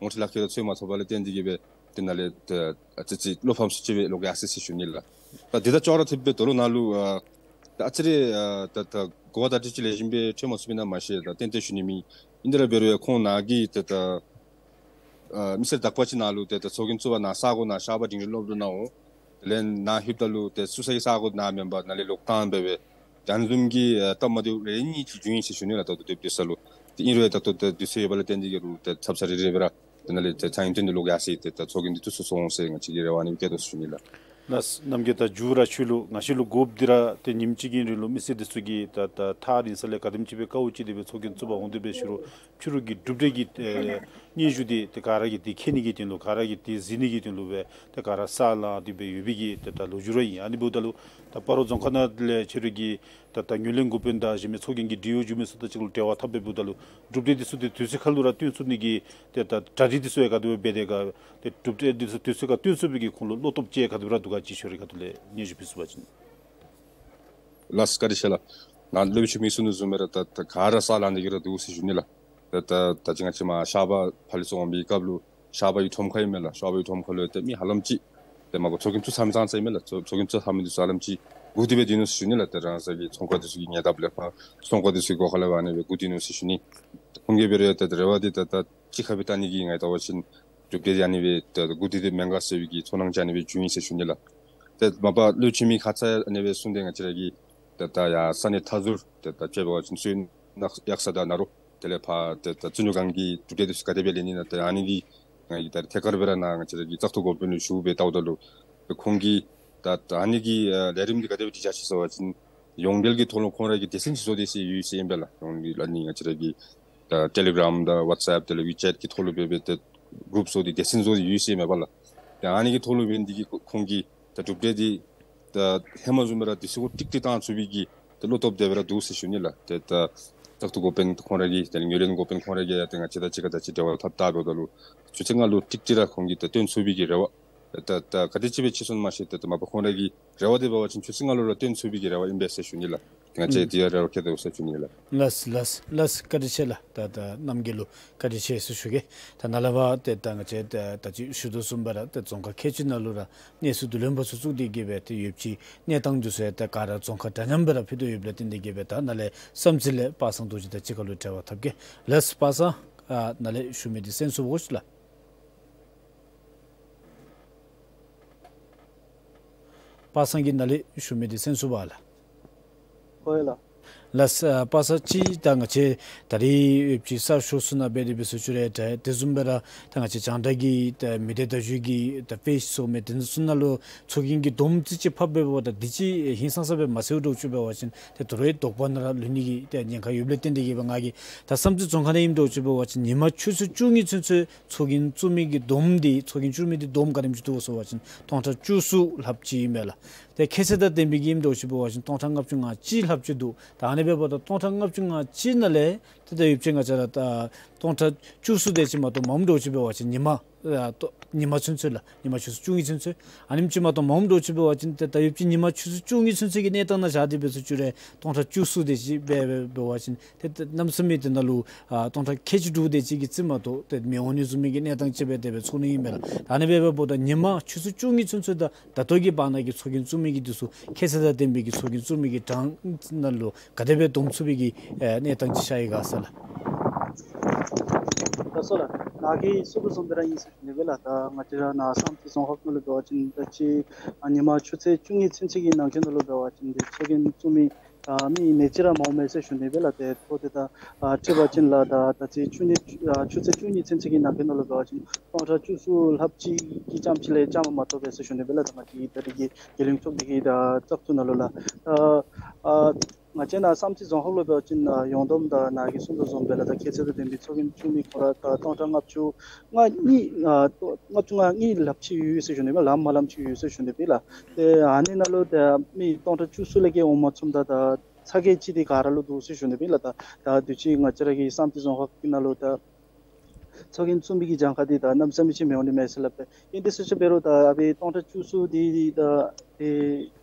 ངོ་སྤྲོད་ལག་ཁྱེར་ར་འཚོལ་མ་ཐོབ་པ་ལས་བརྟེན་ཏེ་གི་སྦེ་ཏེ་ནཱ་ལས་ཏེ་ཨ་ཙི་ཙི་བློ་ཕམ་སུ་ཅིག་སྦེ་ལོག་ཡར་སོ་ཡི་ཟེར་ཞུ་ནི་ལགས། ད་འདི་དང་ཅོག་ར་འཐདཔ་སྦེ་ད་ལྟོ་ནཱ་ལུ་ཨ་ད་ཨ་ཙི་རེ་ཨ་ད་ད་གོ་བ་ད་ཅི་ཅིག་ལེགས་ཤོམ་སྦེ་འཕྲོད་མ་ཚུགས་པས་ན་མ་ཤེས། ད་ཏན་ཏན་ཞུ་ནི་མེད། ཨིན་དེ་ར་འབད་རུང་ཡང་ཁོང་ནཱ་གི་ཏེ་ད་ཨ་མི་སེར་དག་པ་ཅིག་ནཱ་ལུ་ཏེ་ད་ཚོགས་རྒྱན་བཙུགས་པར་ནཱ་ས་གོ་ནཱ་ཤར་པ་འབྲིང་རིམ་སློབ་གྲྭ་ནང་འོང་། དེ་ལས་ནཱ་ལྷོདཔ་ད་ལུ་ཏེ་བཙུགས་ས་གི་ས་གོ་ནཱ་མེན་པར་ནཱ་ལས་ལོག་བཏང་སྦེ་སྦེ་ད་ཨ་ནི་བཟུམ་གྱི་ཨ་སྟབས་མ་བདེཝ་རེ་གཉིས་ཅིག་བྱུང་ཡི་ཟེར་ཞུ་ནི་ལགས། ད་ལྟོ་སྡོད་སྡོད་ས་ལུ། ཏེ་ཨིན་རུང་ཡང་ད་ལྟོ་ཏེ་དུས་ཚོད་ཡོད་པ་ལས་བརྟེན་ཏེ་གི་རུང་ཏེ་ཚབ་ཚབ་རེ་རེ་སྦེ་ར་ཏེ་ནཱ་ལས་ཏེ་ཚང་ཡོན་ཏན་འདི་ལོག་ཡར་སོ་ཡི། ཏེ་ད་ཚོགས་རྒྱན་འདི་བཙུགས་ཚུགས་སོང་ཟེར་ང་བཅས་ཀྱིས་རེ་བ་ཨ་ནི་སྦེ་བསྐྱེད་དོ་ཟེར་ཞུ་ནི་ལགས། ལགས། རྣམ་རྒྱལ་ད་མཇུག་ར་ཁྱོད་ལུ་ང་བཅས་ལུ་དགོཔ་འདི་ར་ཏེ་ཉིནམ་གཅིག་གི་རིང་ལུ་མི་སེར་འདི་ཚུ་གིས་ད་ད་ཐག་རིང་ས་ལས་ག་དེམ་ཅིག་སྦེ་དཀའཝ་སྤྱད་དེ་སྦེ་ཚོགས་རྒྱན་བཙུགས་པར་འོང་དེ་སྦེ་ཞུ་རུང་ཕྱི་རུ་གི་གྲུབ་འབྲས་ཀྱི་ཨེ་སྙན་ཞུ་འདི་ཏེ་ག་ར་གིས་འདི་མཁྱེན་ནི་གི་དོན་ལུ་ག་ར་གིས་འདི་གཟིགས་ནི་གི་དོན་ལུ་སྦེ་ཏེ་ག་ར་ས་ལང་སྟེ་སྦེ་ཡོད་པའི་གི་ཏེ་ད་ལོ་རྒྱུས་ར་ཨིན། ཨ་ནི་འབདཝ་ད་ལུ་ད་སྤ་རོ་རྫོང་ཁག་ནང་ལས་ཁྱོད་ར་གིས་ད་ད་ངོས་ལེན་འགོ་དཔོན་དང་གཞན་མི་ཚོགས་རྒྱན་གྱི་འབྲེལ་ཡོད་འབྱུང་མི་ཚུ་དང་གཅིག་ཁར་ལུ་འབྲེལ་བ་འཐབ་སྦེ་འབདཝ་ད་ལུ་གྲུབ་འབྲས་འདི་ཚུ་ཏེ་དུས་ཚོད་ཁར་ལུ་ར་སྟོན་ཚུགས་ནི་གི་ཏེ་ད་གྲ་སྒྲིག་འདི་ཚུ་ཡང་ག་དེ་སྦེ་འབད་དེ་ག་ཏེ་གྲུབ་འབྲས་འདི་ཚུ་དུས་ཚོད་ཁར་སྟོན་ཚུགས་པའི་གི་ཁོང་ལུ་བློ་སྟོབས་ཅིག་ག་དེ་སྦེ་ར་འདུག་ག་ཅིག་ཁྱོད་ར་གིས་ཁ་ཐུག་ལས་སྙན་ཞུ་ཕུལ་ཚུགས་པ་ཅིན། ལགས་བཀའ་དྲིན་ཆེ་ལགས། ནཱ་སློབ་དཔོན་ཆུ་མིག་གསུང་དོ་བཟུམ་སྦེ་ར་ད་ད་ག་ར་ས་ལང་སྟེ་གི་ར་འདུག་ཟེར་ཞུ་ནི་ལགས། ད་ད་ད་ཅི་ང་བཅས་མར་ཤར་པ་ཕར་ལས་ཚུར་འོང་པའི་སྐབས་ལུ་ཤར་པ་གི་ཁྲོམ་ཁ་ཨིན་མས་ལགས། ཤར་པ་གི་ཁྲོམ་ཁ་ལུ་ཏེ་མི་ཧ་ལམ་ཅིག་ཏེ་མ་པ་ཚོགས་རྒྱན་བཙུགས་ཚར་མི་ཚང་ཚང་ཨིན་མས་ལགས། ཚོགས་ཚོགས་རྒྱན་བཙུགས་ཚར་མི་འདི་ཚུ་ཧ་ལམ་ཅིག་སྒུག་སྟེ་སྦེ་སྡོད་ནུག་ཟེར་ཞུ་ནི་ལགས། ཏེ་རང་སོ་གི་ཚོང་ཁང་འདི་ཚུ་གི་ཉེ་འདབས་ལས་ཕར་ཚོང་ཁང་འདི་ཚུ་གི་སྒོ་ཁ་ལས་ཕར་ཨ་ནི་སྦེ་སྒུག་སྡོད་ནུག་ཟེར་ཞུ་ནི། ཁོང་གིས་འབད་རུང་ཡང་ད་རེ་བ་འདི་ད་ད་གཅིག་ཁར་སྦེ་བལྟ་ནི་གི་ང་བལྟ་བ་ཅིན་གྲུབ་འབྲས་འདི་ཨ་ནི་སྦེ་ད་སྒུག་སྟེ་སྡོདཔ་མེན་ག་ཟེར་བའི་གི་ཚོར་སྣང་ཅིག་ཨ་ནི་སྦེ་བྱུང་ཡི་ཟེར་ཞུ་ནི་ལགས། ཏེ་མ་པ་སློབ་དཔོན་ཆུ་མིག་ཁ་ཙ་ཨ་ནི་སྦེ་གསུངས་ཏེ་ང་བཅས་ར་གི་ད་ད་ཡར་ས་གནས་མཐའ་ཟུར་ཏེ་ད་དཔྱེ་འབད་བ་ཅིན་སོ་ནག་གཡག་ས་དང་ནཱ་རོ་དེ་ལས་ཕར་ཏེ་ད་བཙུན་ཆུ་སྒང་གི་གྲུབ་འབྲས་འདི་ཚུ་ག་དེ་སྦེ་ལེན་ནི་ན་ཏེ་ཨ་ནི་འདི་ང་གིས་ད་ཐད་ཀར་སྦེ་ར་ནཱ་ང་བཅས་ར་གི་བཙག་འཐུ་འགོ་དཔོན་ལུ་ཞུ་སྦེ་བལྟཝ་ད་ལུ་ཏེ་ཁོང་གིས་ད་ད་ཨ་ནི་གི་ཨ་ལས་རིམ་འདི་ག་དེ་སྦེ་སྒྲིག་བཞག་ཅི་ཟེར་བ་ཅིན་ཡོངས་འབྲེལ་གྱི་ཐོག་ལུ་ཁོང་ར་གིས་སྡེ་ཚན་ཅིག་བཟོ་སྟེ་ཟེར་ཡོད་ཟེར་ཨིན་པས་ལགས། ཡོངས་འབྲེལ་ཨ་ནི་ང་བཅས་ར་གི་ད་ཊེ་ལི་གྲམ་དང་ཝཊས་ཨེབ་དེ་ལས་ཝི་ཅེཊ་གི་ཐོག་ལུ་སྦེ་སྦེ་ཏེ་གུ་རུབ་བཟོ་སྟེ་སྡེ་ཚན་བཟོ་སྟེ་ཡོད་ཟེར་མས་པ་ལགས། ཏེ་ཨ་ནི་གི་ཐོག་ལུ་འབད་ནི་འདི་གིས་ཁོང་གིས་ད་གྲུབ་འབྲས་འདི་ད་ཧེ་མ་བཟུམ་སྦེ་ར་དུས་ཚོད་ཁར་ཀྲིག་ཀྲི་བཏང་ཚུགས་པའི་གི་ད་བློ་སྟོབས་དེ་སྦེ་ར་འདུག་ཟེར་ཞུ་ནི་ལགས། ཏེ་ད་བཙག་འཐུ་འགོ་དཔོན་ཁོང་ར་གིས་དེ་ལས་ངོས་ལེན་འགོ་དཔོན་ཁོང་ར་གིས་ཡང་ཏེ་ང་བཅས་དང་གཅིག་ཁར་ད་ཅི་འབྲེལ་བ་འཐབ་འཐབ་འབདཝ་ད་ལུ་ཆུ་ཚོད་ལྔ་ལུ་ཀྲིག་ཀྲི་ར་ཁོང་གིས་ད་སྟོན་ཚུགས་པའི་གི་རེ་བ་ད་ད་ག་དེ་ཅིག་སྦེ་ཕྱིན་སོང་མ་ཤེས། ཏེ་ད་མ་པ་ཁོང་ར་གི་རེ་བ་འདི་འབད་བ་ཅིན་ཆུ་ཚོད་ལྔ་ལུ་ར་སྟོན་ཚུགས་པའི་གི་རེ་བ་ཨིན་པས་ཟེར་ཞུ་ནི་ལགས། ཏེ་ང་བཅས་ཨུམ་འདི་ཡང་རེ་བ་བསྐྱེད་དོ་ཟེར་ཞུ་ནི་ལགས། ལགས་ལགས་ལགས་བཀའ་དྲིན་ཆེ་ལགས། ད་ད་རྣམ་རྒྱལ་ལུ་བཀའ་དྲིན་ཆེ་ཟེར་ཞུ་གེ། ད་ནཱ་ལས་ཕར་ཏེ་ད་ང་བཅས་ད་ད་ཅི་ཞུ་དོ་བཟུམ་སྦེ་ར་ཏེ་རྫོང་ཁག་ཁལ་གཅིག་ནང་ལུ་ར་གནས་ཚུལ་བསྡུ་ལེན་པ་ཚུ་བཙུགས་ཏེ་གི་སྦེ་ཏེ་ཡོད་ཅི་གནས་སྟངས་འདི་ཚུ་ཡང་ད་ག་ར་རྫོང་ཁག་འདྲ་མཉམ་སྦེ་ར་ཕུལ་དོ་ཡོདཔ་ལས་བརྟེན་ཏེ་གི་སྦེ་ད་ནཱ་ལས་བསམ་རྩེ་ལས་པ་སངས་རྡོ་རྗེ་དང་གཅིག་ཁར་ལུ་འབྲེལ་བ་འཐབ་གེ། ལགས་པ་སངས་ཨ་ནཱ་ལས་ཞུ་མི་འདི་གསན་ཚུགས་པས་ལགས། པ་སངས་ཀྱིས་ནཱ་ལས་ཞུ་མི་འདི་གསན་ཚུགས་པས་ལགས། ཧོ་ལགས། ལགས་ཨ་པ་སངས་ཅིག་ད་ང་བཅས་ད་རིས་ཡོད་ཅི་ས་ཤོར་ཚུ་ནང་འབད་དེ་འབད་ས་ཅིག་ར་ད་དེ་བཟུམ་སྦེ་ར་ད་ང་བཅས་རྒྱང་བསྒྲགས་ཀྱི་ད་མི་སྡེ་བརྡ་བརྒྱུད་ཀྱི་ད་པེཇ་ཚུ་མས། དེ་ཚུ་ནང་ལུ་ཚོགས་རྒྱན་གྱི་སྡོམ་རྩེ་གཅིག་ཕབ་འབདཝ་ད་འདི་ཅིག་ཧིང་སངས་ས་སྦེ་མ་གསལཝ་འདྲཝ་ཅིག་འབད་བ་ཅིན་ཏེ་དོ་རུང་དོགས་པ་ནང་ར་ལུས་ནི་གི་ཏེ་ཉེན་ཁ་ཡོདཔ་ལས་བརྟེན་ཏེ་གི་སྦེ་ང་གིས་ད་བསམ་རྩེ་རྫོང་ཁག་ནང་ཨིནམ་འདྲཝ་ཅིག་འབད་བ་ཅིན་ཉིན་མ་ཆུ་ཚོད་བཅུ་གཉིས་ཚུན་ཚོད་ཚོགས་རྒྱན་བཙུགས་མི་གི་སྡོམ་འདི་ཚོགས་རྒྱན་བཙུགས་མི་འདི་སྡོམ་ག་དེམ་ཅིག་འདུག་ཟེར་བ་ཅིན་སྟོང་ཕྲག་བཅུ་གསུམ་ལྷགཔ་ཅིག་ཨིན་མས་ལགས། ཏེ་ཁྱད་ཚད་དང་ལྡན་པའི་གི་ཨིནམ་འདྲཝ་ཅིག་འབད་བ་ཅིན་སྟོང་ཕྲག་ལྔ་བཅུ་ང་གཅིག་ལྷགཔ་ཅིག་འདུག། ད་ཨ་ནི་འབདཝ་ད་སྟོང་ཕྲག་ལྔ་བཅུ་ང་གཅིག་ནང་ལས་ཏེ་ད་ཡོད་ཅི་ང་བཅས་ར་ད་སྟོང་ཕྲག་བཅུ་གསུམ་དེ་ཅིག་མ་གཏོགས་མངམ་འདྲཝ་ཅིག་འབད་བ་ཅིན་ཉིན་མ་ ཨ་ཏོ་ཉི་མ་ཚུན་ཚོད་ལགས། ཉི་མ་ཆུ་ཚོད་བཅུ་གཉིས་ཚུན་ཚོད། ཨ་ནེམ་ཅིག་མ་གཏོགས་མངམ་འདྲཝ་ཅིག་འབད་བ་ཅིན་ཏེ་ད་ཡོདཔ་ཅིག་ཉི་མ་ཆུ་ཚོད་བཅུ་གཉིས་ཚུན་ཚོད་ཀྱི་གནས་སྟངས་ནང་བཞག་སྟེ་འབད་ས་ཅིག་ར་སྟོང་ཕྲག་བཅུ་གསུམ་དེ་ཅིག་འབད་འབད་བ་ཅིན་ཏེ་ཏེ་གནམ་མེད་ས་མེད་དེ་ནང་ལུ་ཨ་སྟོང་ཕྲག་ཁལ་གཅིག་དྲུག་དེ་ཅིག་གི་རྩིས་མ་གཏོགས་ཏེ་མི་འོང་ནི་བཟུམ་མའི་གི་གནས་སྟངས་ཅིག་སྦེ་དེ་སྦེ་ཚོར་ནི་ཨིན་པས་ལགས། ད་ཨ་ནི་འབདཝ་ད་ཉི་མ་ཆུ་ཚོད་བཅུ་གཉིས་ཚུན་ཚོད་ད་ད་ལྟོ་གི་བར་ན་གི་ཚོགས་རྒྱན་བཙུགས་མི་གི་དུས་སུ་ཁྱད་ཚད་དང་ལྡན་པའི་གི་ཚོགས་རྒྱན་བཙུགས་མི་གི་གྲངས་ནང་ལུ་ག་དེ་སྦེ་བསྡོམས་ཚུགས་པའི་གི་ཨེ་གནས་སྟངས་ཅིག་ཤར་ཡི་ག་ཟེར་ལགས། ལགས་སོ་ལགས། ནཱ་གིས་གསུངས་དོ་བཟུམ་སྦེ་ར་ཨིན་ཟེར་ཞུ་ནི་སྦེ་ལགས། ད་ང་བཅས་ར་ནཱ་བསམ་རྩེ་རྫོང་ཁག་ནང་ལུ་འབད་བ་ཅིན་ད་ཅི་ཨ་ཉི་མ་ཆུ་ཚོད་བཅུ་གཉིས་ཚུན་ཚོད་ཀྱི་ནང་འཁོད་ནང་ལུ་འབད་བ་ཅིན་ཏེ་ཚོགས་རྒྱན་བཙུགས་མི་ད་མི་ཨིན་ནི་ཅིག་ར་མ་འོང་མས་ཟེར་ཞུ་ནི་སྦེ་ལགས། ཏེ་ཐོ་དེ་ད་ཨ་དྲི་བ་ཅིན་ལགས་ད་ད་ཅི་བཅུ་གཉིས་ཨ་ཆུ་ཚོད་བཅུ་གཉིས་ཚུན་ཚོད་ཀྱི་ནང་འཁོད་ནང་ལུ་འབད་བ་ཅིན་སྟོང་ཕྲག་བཅུ་གསུམ་ལྷགཔ་ཅིག་གི་རྐྱངམ་ཅིག་ལས་རྐྱངམ་མ་གཏོགས་པས་ཟེར་ཞུ་ནི་སྦེ་ལགས། ད་ང་བཅས་ཀྱི་ད་རེས་ཀྱི་རྒྱལ་ཡོངས་ཚོགས་སྡེ་གི་ད་བཙག་འཐུ་ནང་ལུ་ལགས། ད་ཨ་ང་བཅས་ནཱ་བསམ་རྩེ་རྫོང་ཁག་ལུ་འབད་བ་ཅིན་ཨ་ཡོངས་བསྡོམས་ད་ནཱ་གིས་གསུངས་དོ་བཟུམ་སྦེ་ལགས་ད་ཁྱད་ཚད་དང་ལྡན་པའི་ཚོགས་རྒྱན་བཙུགས་མི་ཁོང་ར་ད་སྟོང་ཕྲག་ལྔ་བཅུ་ང་གཉིས་ཨ་ལྔ་བཅུ་ང་གཉིས་ལྷགཔ་ཅིག་ཡོད་ཟེར་ཞུ་ནི་སྦེ་ལམ་མ་ལམ་ཅིག་ཡོད་ཟེར་ཞུ་ནི་སྦེ་ལགས། ཏེ་ཨ་ནི་ནང་ལུ་ཏེ་མི་སྟོང་ཕྲག་བཅུ་གསུམ་ལས་བརྒལ་འོང་མ་ཚུགསཔ་ད་ད་ཚ་གྱང་ཅིག་འདི་ག་ར་ལུ་འདུག་ཟེར་ཞུ་ནི་སྦེ་ལགས། ད་ད་དུས་ཅི་ང་བཅས་ར་གི་བསམ་རྩེ་རྫོང་ཁག་གི་ནང་ལུ་ད་ཚོགས་རྒྱན་བཙུགས་མི་གི་གྱངས་ཁ་འདི་ད་གནམ་མེད་ས་མེད་ཅིག་མི་འོང་ནི་མས་ཟེར་སླབ་པས། ཨིན་ཏེ་ཟེར་ཅིག་འབད་རུང་ད་ཨ་ཕི་སྟོང་ཕྲག་བཅུ་གསུམ་འདི་ད་ཏེ་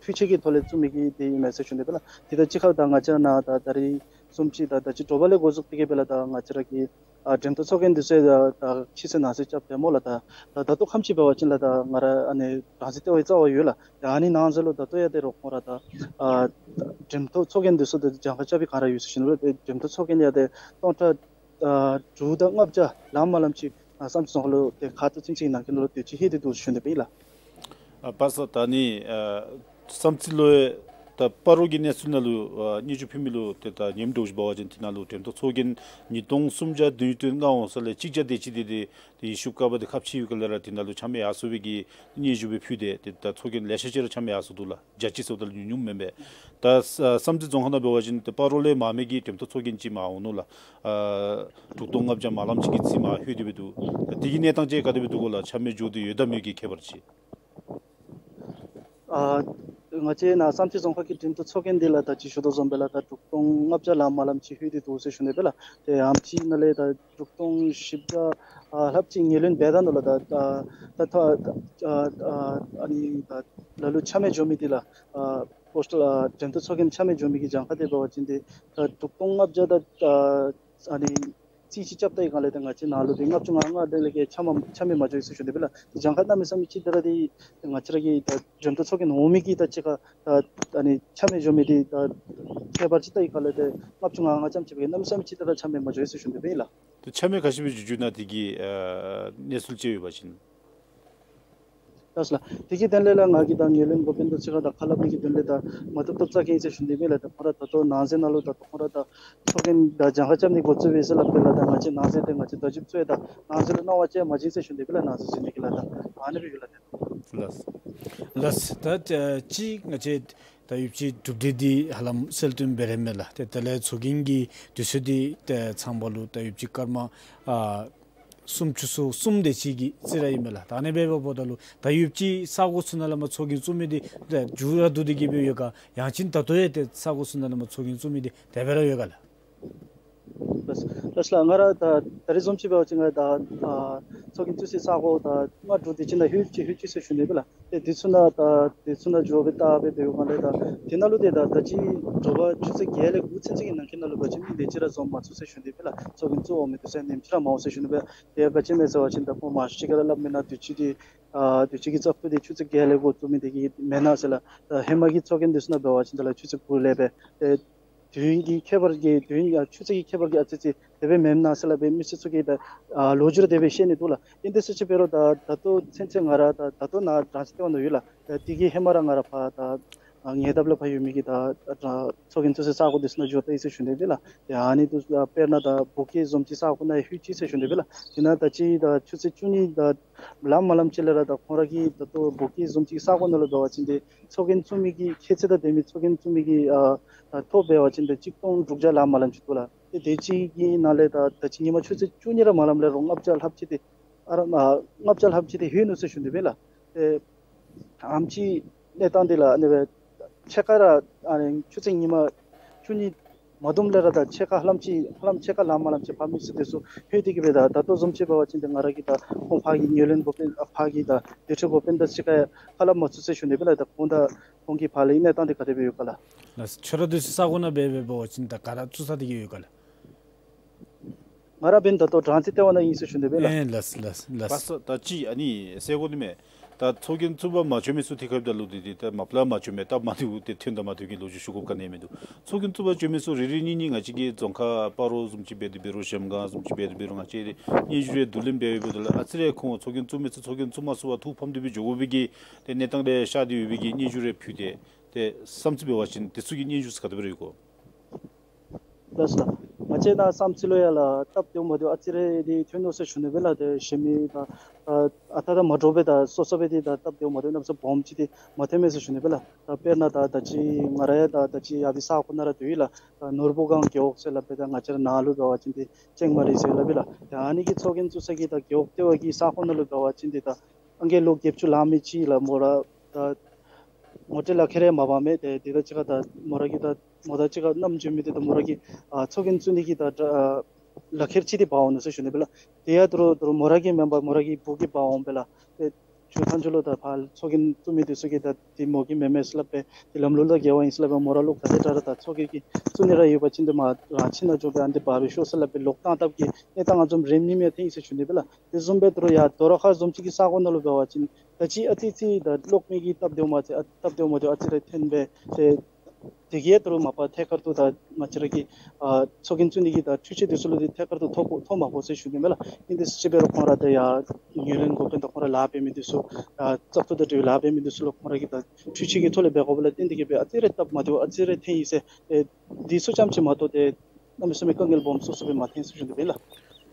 འཕྲུལ་ཆས་ཀྱི་ཐོག་ལས་བཙུགས་མི་གི་འདི་ཨིན་མས་ཟེར་ཞུ་ནི་སྦེ་ལགས། དེ་དང་གཅིག་ཁར་ད་ང་བཅས་ནཱ་ད་ད་རེས་བཟུམ་ཅིག་ད་ད་ཅི་དྲོ་པ་ལས་འགོ་བཙུགས་ཏེ་གི་སྦེ་ལགས་ད་ང་བཅས་ར་གི་ཨ་འགྲེམས་སྟོན་ཚོགས་རྒྱན་འདི་ཚུ་ད་ད་ཕྱི་ཚེས་ནངས་ཚེས་རྐྱབ་སྟེ་སྨོ་ལགས། ད་ད་ད་ལྟོ་ཁམས་ཅིག་འབད་བ་ཅིན་ལགས་ད་ང་ར་ཨ་ནི་གྲངས་ཅིག་ཏེ་བའི་རྩ་བ་ཡོད་ལགས། ད་ཨ་ནི་ནང་གསེས་ལུ་ད་ལྟོ་ཡང་ཏེ་རོགས་ཁོང་ར་ད་ཨ་འགྲེམས་སྟོན་ཚོགས་རྒྱན་འདི་ཚུ་ད་གྱངས་ཁ་རྐྱབ་པའི་ག་ར་ཡོད་ཟེར་ཞུ་ནི་སྦེ་ཏེ་འགྲེམས་སྟོན་ཚོགས་རྒྱན་ཡང་ཏེ་སྟོང་ཕྲག་ཨ་དྲུག་དང་ལྔ་བརྒྱ་ལམ་མ་ལམ་ཅིག་ཨ་བསམ་རྩེ་རྫོང་ཁག་ལུ་ཏེ་ཁ་ཐུག་ཚུན་ཚོད་ནང་འཁོད་ལུ་དུས་ཅི་ལྷོད་དེ་འདུག་ཟེར་ཞུ་ནི་སྦེ་ཨིན་ལགས། ཨ་པ་སངས་ད་ནི་ཨ་བསམ་རྩེ་ལུ་ད་སྤ་རོ་གི་གནས་ཚུལ་ནང་ལུ་ཨ་སྙན་ཞུ་ཕུལ་མི་ལུ་ཏེ་ད་ཉིནམ་དྲོ་ཅིག་འབད་བ་ཅིན་དེ་ནང་ལུ་འགྲེམས་སྟོན་ཚོགས་རྒྱན་ཉིས་སྟོང་སུམ་བརྒྱ་བདུན་ཅུ་དོན་ལྔ་འོང་ས་ལས་གཅིག་བརྒྱ་དེ་ཅིག་འདི་ཏེ་ཏེ་ཤུགས་དཀརཔོ་འདི་ཁ་ཕྱེ་ཡོད་ག་ལས་ར་དེ་ནང་ལུ་ཆ་མེད་ཡར་སོང་བའི་གི་སྙན་ཞུ་སྦེ་ཕུལ་ཏེ་ཏེ་ད་ཚོགས་རྒྱན་ལེ་ཤ་ཅིག་ར་ཆ་མེད་ཡར་སོང་འདུག་ལགས། བརྒྱ་ཅིག་ཟེརཝ་ད་ལུ་ཉུང་ཉུང་མེན་པས། ད་ཨ་བསམ་རྩེ་རྫོང་ཁག་ནང་འབད་བ་ཅིན་ཏེ་སྤ་རོ་ལས་མར་མི་གི་འགྲེམས་སྟོན་ཚོགས་རྒྱན་ཅིག་མར་འོང་ནུག་ལགས། ཨ་དྲུག་སྟོང་ལྔ་བརྒྱ་མ་ལམ་ཅིག་གི་རྩིས་མར་ལྷོད་དེ་སྦེ་འདུག། དེ་གི་གནས་སྟངས་ཅིག་ག་དེ་སྦེ་འདུག་གོ་ལགས། ཆ་མེད་འགྱོ་སྟེ་ཡོད་དང་མེད་ཀྱི་ཁྱད་པར་ཅིག། ཨ་ང་བཅས་ནཱ་བསམ་རྩེ་རྫོང་ཁག་གི་འགྲེམས་སྟོན་ཚོགས་རྒྱན་འདི་ལགས་ད་ཅི་ཞུ་དོ་བཟུམ་སྦེ་ལགས་ད་དྲུག་སྟོང་ལྔ་བརྒྱ་ལམ་མ་ལམ་ཅིག་ལྷོད་དེ་འདུག་ཟེར་ཞུ་ནི་སྦེ་ལགས། ཏེ་ཨམ་ཅིག་ནང་ལས་ད་དྲུག་སྟོང་བཞི་བརྒྱ་ཨ་ལྷགཔ་ཅིག་ངོས་ལེན་འབད་ད་ནུག་ལགས། ད་ད་ད་ད་ཨ་ཨ་ཨ་ནི་ད་ལ་ལུ་ཆ་མེད་འགྱོ་མི་འདི་ལགས་ཨ་པོསི་ཊལ་ཨ་འགྲེམས་སྟོན་ཚོགས་རྒྱན་ཆ་མེད་འགྱོ་མི་གི་གྱངས་ཁ་འདི་འབད་བ་ཅིན་ཏེ་ད་དྲུག་སྟོང་ལྔ་བརྒྱ་ད་ཨ་ཨ་ནི་རྩིས་ཅིག་རྐྱབ་ད་ཡི་ག་ལས་ཏེ་ང་བཅས་ནཱ་ལུ་ཏེ་ལྔ་བཅུ་ང་ལྔ་དེ་ལས་བརྒལ་ཆ་མ་ཆ་མེད་མ་འགྱོ་ཡི་ཟེར་ཞུ་ནི་སྦེ་ལགས། ཏེ་གྱངས་ཁ་གནམ་མེད་ས་མེད་ཅིག་ཏེ་ར་འདི་ང་བཅས་ར་གི་ད་འགྲེམས་སྟོན་ཚོགས་རྒྱན་འོང་མི་གི་ད་ཅི་ཁ་ད་ཨ་ནི་ཆ་མེད་འགྱོ་མི་འདི་ད་ཁྱད་པར་ཅིག་ད་ཡི་ག་ལས་ཏེ་ལྔ་བཅུ་ང་ལྔ་ཙམ་ཅིག་སྦེ་གནམ་མེད་ས་མེད་ཅིག་ཏེ་ར་ཆ་མེད་མ་འགྱོ་ཡི་ཟེར་ཞུ་ནི་སྦེ་ལགས། ཏེ་ཆ་མེད་ག་ཅི་སྦེ་འགྱོ་འགྱོ་ན་དེ་གི་ཨ་གནས་ཚུལ་ཅིག་ཡོད་པ་ཅིན། ལགས་སོ་ལགས། དེ་གི་དོན་ལས་ལགས་ང་གིས་ད་ངོས་ལེན་འགོ་དཔོན་དང་གཅིག་ཁར་ད་ཁ་སླབ་ནི་གི་དོན་ལས་ད་མ་བཏུབ་བཏུབ་རྩ་འགེངས་ཟེར་ཞུ་ནི་མེད་ལགས། ད་ཁོང་ར་ད་ལྟོ་ནང་གསེས་ནང་ལུ་ད་ལྟོ་ཁོང་ར་ད་ཚོགས་རྒྱན་ད་གྱངས་ཁ་རྐྱབ་ནི་འགོ་བཙུགས་པས་ཟེར་སླབ་པས་ལགས། ད་ང་བཅས་ནང་གསེས་ཏེ་ང་བཅས་ད་ཅིག་ཚུ་ཡང་ད་ནང་གསེས་ལུ་སྣང་བ་ཅིག་མ་བྱིན་ཟེར་ཞུ་ནི་སྦེ་ལགས། ནང་གསེས་ཟེར་ནི་གི་ལགས་ད་ཨ་ནི་སྦེ་ཡོད་ལགས། ལགས་ལགས། ད་ཅིག་ང་བཅས་ད་ཡོདཔ་ཅིག་གྲུབ་འབྲས་འདི་ཧ་ལམ་གསལ་སྟོན་འབད་རན་མས་ལགས། ཏེ་དེ་ལས་ཚོགས་རྒྱན་གྱི་དུས་ཚོད་འདི་ཏེ་ཚང་པ་ལུ་ད་ཡོདཔ་ཅིག་སྐར་མ་ཨ་སུམ་ཅུ་སོ་གསུམ་དེ་ཅིག་གི་རྩིས་ར་ཨིན་མས་ལགས། ད་ཨ་ནི་འབདཝ་ད་ལུ་ད་ཡོདཔ་ཅིག་ས་གོ་ཚུ་ནང་ལས་མར་ཚོགས་རྒྱན་བཙུགས་མི་འདི་ད་མཇུག་ར་བསྡུ་སྟེ་གི་སྦེ་ཡོད་ག། ཡང་ཅིན་ད་ལྟོ་ཡང་ཏེ་ས་གོ་ཚུ་ནང་ལས་མར་ཚོགས་རྒྱན་བཙུགས་མི་འདི་དེ་སྦེ་ར་ཡོད་ག་ལགས། ལགས་ལགས་ལགས། ང་ར་ད་ད་རེས་བཟུམ་ཅིག་འབད་བ་ཅིན་ང་ད་ཨ་ཚོགས་རྒྱན་བཙུགས་སའི་ས་གོ་ད་ལྔ་དྲུག་དེ་ཅིག་ནང་ལྷོད་ཅི་ལྷོད་ཅི་ཟེར་ཞུ་ནི་སྦེ་ལགས། ཏེ་དེ་ཚུ་ནང་ད་དེ་ཚུ་ནང་འགྱོ་སྦེ་བལྟ་སྦེ་སྡོད་ཡོད་ག་ལས་ད་དེ་ནང་ལུ་ཏེ་ད་ད་ཅི་དྲོ་པ་ཆུ་ཚོད་བརྒྱད་ལས་དགུ་ཚུན་ཚོད་ཀྱི་ནང་འཁོད་ནང་ལུ་འབད་བ་ཅིན་མི་དེ་ཅིག་ར་འཛོམས་མ་ཚུགས་ཟེར་ཞུ་ནི་སྦེ་ལགས། ཚོགས་རྒྱན་བཙུགས་འོང་མི་དེ་ཚུ་ནེམ་ཅིག་ར་མ་འོང་ཟེར་ཞུ་ནི་སྦེ། ཏེ་ག་ཅི་སྨོ་ཟེར་བ་ཅིན་ད་ཁོང་མང་ཤོས་ཅིག་ག་ར་སླབ་མི་ནང་དུས་ཅི་འདི་ཨ་དུས་ཅི་གི་བཙག་འཐུ་འདི་ཆུ་ཚོད་བརྒྱད་ལས་འགོ་བཙུགས་མི་དེ་གིས་མེན་ན་ཟེར་ལགས། ད་ཧེ་མ་གི་ཚོགས་རྒྱན་དེ་ཚུ་ནང་འབད་བ་ཅིན་ད་ལགས་ཆུ་ཚོད་དགུ་ལས་སྦེ་ཏེ་དུས་ཡུན་གྱི་ཁྱད་པར་གྱི་དུས་ཡུན་ཨ་ཆུ་ཚོད་ཀྱི་ཁྱད་པར་གྱིས་ཨ་ཙི་ཙི་དེ་སྦེ་མེན་ན་ཟེར་སླབ་སྦེ་མི་སེར་ཚུ་གིས་ད་ཨ་ལོ་རྒྱུས་ར་དེ་སྦེ་བཤད་ནི་འདུག་ལགས། ཨིན་ཏེ་ཟེར་ཅིག་འབད་རུང་ད་ད་ལྟོ་ཚུན་ཚོད་ང་ར་ད་ད་ལྟོ་ནཱ་གྲངས་ཅིག་ལྟེ་བ་ནང་ཡོད་ལགས། ད་དེ་གི་ཧེ་མ་ར་ང་ར་ཕར་ད་ཨ་ཉེ་འདབས་ལུ་ཕར་ཡོད་མི་གི་ད་ད་ཚོགས་རྒྱན་བཙུགས་སའི་ས་གོ་དེ་ཚུ་ནང་འགྱོ་ད་ཡི་ཟེར་ཞུ་ནི་སྦེ་ལགས། ཏེ་ཨ་ནི་དུས་ཨ་དཔེར་ན་ད་བོད་སྐད་བཟུམ་ཅིག་ས་གོ་ནང་ལྷོད་ཅི་ཟེར་ཞུ་ནི་སྦེ་ལགས། དེ་ནང་ད་ཅི་ད་ཆུ་ཚོད་བཅུ་གཉིས་ད་ལམ་མ་ལམ་ཅིག་ལས་ར་ད་ཁོང་ར་གི་ད་ལྟོ་བོད་སྐད་བཟུམ་ཅིག་ས་གོ་ནང་ལུ་འབད་བ་ཅིན་ཏེ་ཚོགས་རྒྱན་བཙུགས་མི་གི་ཁྱད་ཚད་དང་ལྡན་མི་ཚོགས་རྒྱན་བཙུགས་མི་གི་ཨ་ད་ཐོ་འབད་བ་ཅིན་ཏེ་གཅིག་སྟོང་དྲུག་བརྒྱ་ལམ་མ་ལམ་ཅིག་འདུག་ལགས། ཏེ་དེ་ཅིག་གི་ནང་ལས་ད་ད་ཅི་ཉིན་མ་ཆུ་ཚོད་བཅུ་གཉིས་ར་མ་ལམ་ལས་རོགས་ལྔ་བརྒྱ་ལྷགཔ་ཅིག་ཏེ་ཨ་ར་ཨ་ལྔ་བརྒྱ་ལྷགཔ་ཅིག་ཏེ་ལྷོད་ནུག་ཟེར་ཞུ་ནི་སྦེ་ལགས། ཏེ་ཨམ་ཅིག་གནས་སྟངས་འདི་ལགས་ཨ་ནི་སྦེ་ཕྱེད་ཀ་ར་ཨ་ནི་ཆུ་ཚོད་ཉིན་མ་བཅུ་གཉིས་ མ་དུམ་ལས་ར་ད་ཕྱེད་ཀ་ཧ་ལམ་ཅིག་ཧ་ལམ་ཕྱེད་ཀ་ལངམ་མ་ལངམ་ཅིག་ཕར་མི་སེར་དེ་ཚུ་ལྷོད་དེ་གི་སྦེ་ད་ད་ལྟོ་བཟུམ་ཅིག་འབད་བ་ཅིན་ཏེ་ང་ར་གིས་ད་ཁོང་ཕར་གྱི་ངོས་ལེན་འགོ་དཔོན་ཨ་ཕར་གྱི་ད་སྡེ་ཁྲིད་འགོ་དཔོན་དང་གཅིག་ཁར་ཧ་ལམ་མ་ཚུད་ཟེར་ཞུ་ནི་སྦེ་ལགས། ད་ཁོང་དང་ཁོང་གི་བར་ལས་གནས་སྟངས་དེ་ག་དེ་སྦེ་ཡོད་ག་ལགས། ལགས། ཁྱོད་ར་དེ་ཚུ་ས་གོ་ནང་འབད་འབད་བ་ཅིན་ད་ག་ར་བཙུགས་ཚར་ཏེ་གི་ཡོད་ག་ལགས། ང་ར་འབདན་ད་ལྟོ་གྲངས་རྩིས་ལྟེ་བ་ནང་ཨིན་ཟེར་ཞུ་ནི་སྦེ་ལགས། ཨེ་ལགས་ལགས་ལགས། པ་ས་ད་ཅི་ཨ་ནི་ཟེར་དགོ་ནི་མས། ད་ཚོགས་རྒྱན་བཙུགས་པར་མ་བྱོན་མི་ཚུ་ཐད་ཁར་ད་ལུ་དེ་དེ་ད་མ་པ་ལས་མ་བྱོན་མི་སྟབས་མ་བདེཝ་དེ་ཐོན་དང་མ་ཐོན་གྱི་ལོ་རྒྱུས་ཞུ་དགོཔ་ག་ནི་མིན་འདུག། ཚོགས་རྒྱན་བཙུགས་པར་བྱོན་མི་ཚུ་རེ་རེ་གཉིས་གཉིས་ང་བཅས་ཀྱི་རྫོང་ཁག་སྤ་རོ་བཟུམ་ཅིག་འབད་དེ་འབད་རུང་གཞལམ་སྒང་བཟུམ་ཅིག་འབད་དེ་འབད་རུང་ང་བཅས་ར་སྙན་ཞུ་རེ་བསྡུ་ལེན་འབད་འབདཝ་ད་ལུ་ཨ་ཙི་རེ་ཁོང་ཚོགས་རྒྱན་བཙུགས་མི་ཚུ་ཚོགས་རྒྱན་བཙུགས་མ་ཚུགས་པར་ཐུགས་ཕམ་སྟེ་སྦེ་འགྱོ་དགོ་པའི་གི་ཏེ་གནས་སྟངས་རེ་ཤར་ཏེ་ཡོད་པའི་གི་སྙན་ཞུ་རེ་ཕུལ་ཏེ་ཏེ་བསམ་ཚུལ་འབད་བ་ཅིན་དེ་ཚུ་གི་སྙན་ཞུ་ཚུ་ག་དེ་སྦེ་ར་ཡོད་གོ། ལགས་སོ། ང་བཅས་ནཱ་བསམ་ཚུལ་ལུ་ཡང་ལགས་སྟབས་བདེཝ་མ་བདེཝ་ཨ་ཙི་རེ་འདི་ཐོན་ནུག་ཟེར་ཞུ་ནི་སྦེ་ལགས། ཏེ་གཞན་མི་ད་ཨ་ད་ད་མ་འདྲཝ་སྦེ་ད་སོ་སོ་སྦེ་འདི་ད་སྟབས་བདེཝ་མ་བདེཝ་གནམ་ས་སྦོམ་ཅིག་འདི་མ་ཐོན་མས་ཟེར་ཞུ་ནི་སྦེ་ལགས། ད་དཔེར་ན་ད་ད་ཅི་ང་ར་ཡང་ད་ད་ཅི་ཡར་འདི་ས་གོ་ནང་ར་སྡོད་ཡི་ལགས། ད་ནོར་བུ་སྒང་རྒེད་འོག་ཟེར་སླབ་སྦེ་ད་ང་བཅས་ར་ནཱ་ལུ་འབད་བ་ཅིན་འདི་ཅང་མ་རེད་ཟེར་སླབ་ཨིན་ལགས། ད་ཨ་ནི་གི་ཚོགས་རྒྱན་བཙུགས་ས་གི་ད་རྒེད་འོག་ལྟེ་བ་གི་ས་གོ་ནང་ལུ་འབད་བ་ཅིན་འདི་ད་ཨང་རྒས་ལོ་བརྒྱད་ཅུ་ལང་མི་ཅིག་ལགས་མོ་ར་ད་ངོ་སྤྲོད་ལག་ཁྱེར་རེ་མ་འབག་མི་དེ་དེ་དང་གཅིག་ཁར་ད་མོ་ར་གི་ད་མོ་དང་གཅིག་ཁར་མཉམ་བྱོན་མི་དེ་ད་མོ་ར་གི་ཨ་ཚོགས་རྒྱན་བཙུགས་ནི་གི་ད་ཨ་ལག་ཁྱེར་ཅིག་འདི་འབག་འོང་ནུག་ཟེར་ཞུ་ནི་སྦེ་ལགས། དེ་ཡང་ད་རུང་ད་རུང་མོ་ར་གི་མེན་པར་མོ་ར་གི་བུ་གིས་འབག་འོང་སྦེ་ལགས། ཏེ་མཇུག་མཐའ་མཇུག་ལུ་ད་ཕར་ཚོགས་རྒྱན་བཙུགས་མི་དེ་ཚུ་གིས་ད་འདི་མོ་གི་མེན་མས་ཟེར་སླབ་སྦེ་འདི་ལམ་ལུགས་དང་འགལ་བ་ཨིན་ཟེར་སླབ་སྦེ་མོ་ར་ལོག་ག་དེ་དྲག་ར་ད་ཚོགས་རྒྱན་གྱི་བཙུགས་ནི་ར་ཡོད་པ་ཅིན་འདི་མར་རང་ཁྱིམ་ནང་འགྱོ་སྦེ་ཨ་ནི་འདི་འབག་རུང་ཤོག་ཟེར་སླབ་སྦེ་ལོག་བཏང་བཏངམ་གི་གནས་སྟངས་ང་བཟུམ་རེམ་ནི་མས་ཐོན་ཡི་ཟེར་ཞུ་ནི་སྦེ་ལགས། དེ་བཟུམ་སྦེ་ད་རུང་ཡར་དོ་རུང་ཁ་བཟུམ་ཅིག་གི་ས་གོ་ནང་ལུ་འབད་བ་ཅིན་ད་ཅི་ཨ་ཙི་ཅིག་ད་གློག་མེ་གི་སྟབས་བདེཝ་མ་ཚད་ཨ་སྟབས་བདེཝ་མ་བདེཝ་ཨ་ཙི་རེ་ཐོན་སྦེ་ཏེ་དེ་གིས་ད་རུང་མ་པ་ཐད་ཀར་དུ་ད་ང་བཅས་ར་གི་ཨ་ཚོགས་རྒྱན་བཙུགས་ནི་གི་ད་འཕྲུལ་ཆས་དེ་ཚུ་ལུ་འདི་ཐད་ཀར་དུ་ཐོ་ཕོག་ཐོ་མ་ཕོག་ཟེར་ཞུ་ནི་མས་ལགས། ཨིན་ཏེ་ཅིག་འབད་རུང་ཁོང་ར་ད་ཡར་ངོས་ལེན་འགོ་དཔོན་དང་ཁོང་ར་ལཱ་འབད་མི་དེ་ཚུ་ཨ་བཙག་འཐུ་དང་འབྲེལ་བའི་ལཱ་འབད་མི་དེ་ཚུ་ལུ་ཁོང་ར་གིས་ད་འཕྲུལ་ཆས་ཀྱི་ཐོག་ལས་འབད་དགོཔ་ལས་བརྟེན་ཏེ་གིས་སྦེ་ཨ་ཙི་རེ་སྟབས་མ་བདེཝ་ཨ་ཙི་རེ་ཐོན་ཡི་ཟེར། ཨེ་འདི་ཚུ་ཙམ་ཅིག་མ་གཏོགས་ཏེ་གནམ་མེད་ས་མེད་དཀའ་ངལ་སྦོམ་སོ་སོ་སྦེ་མ་ཐོན་ཟེར་ཞུ་ནི་སྦེ་ལགས།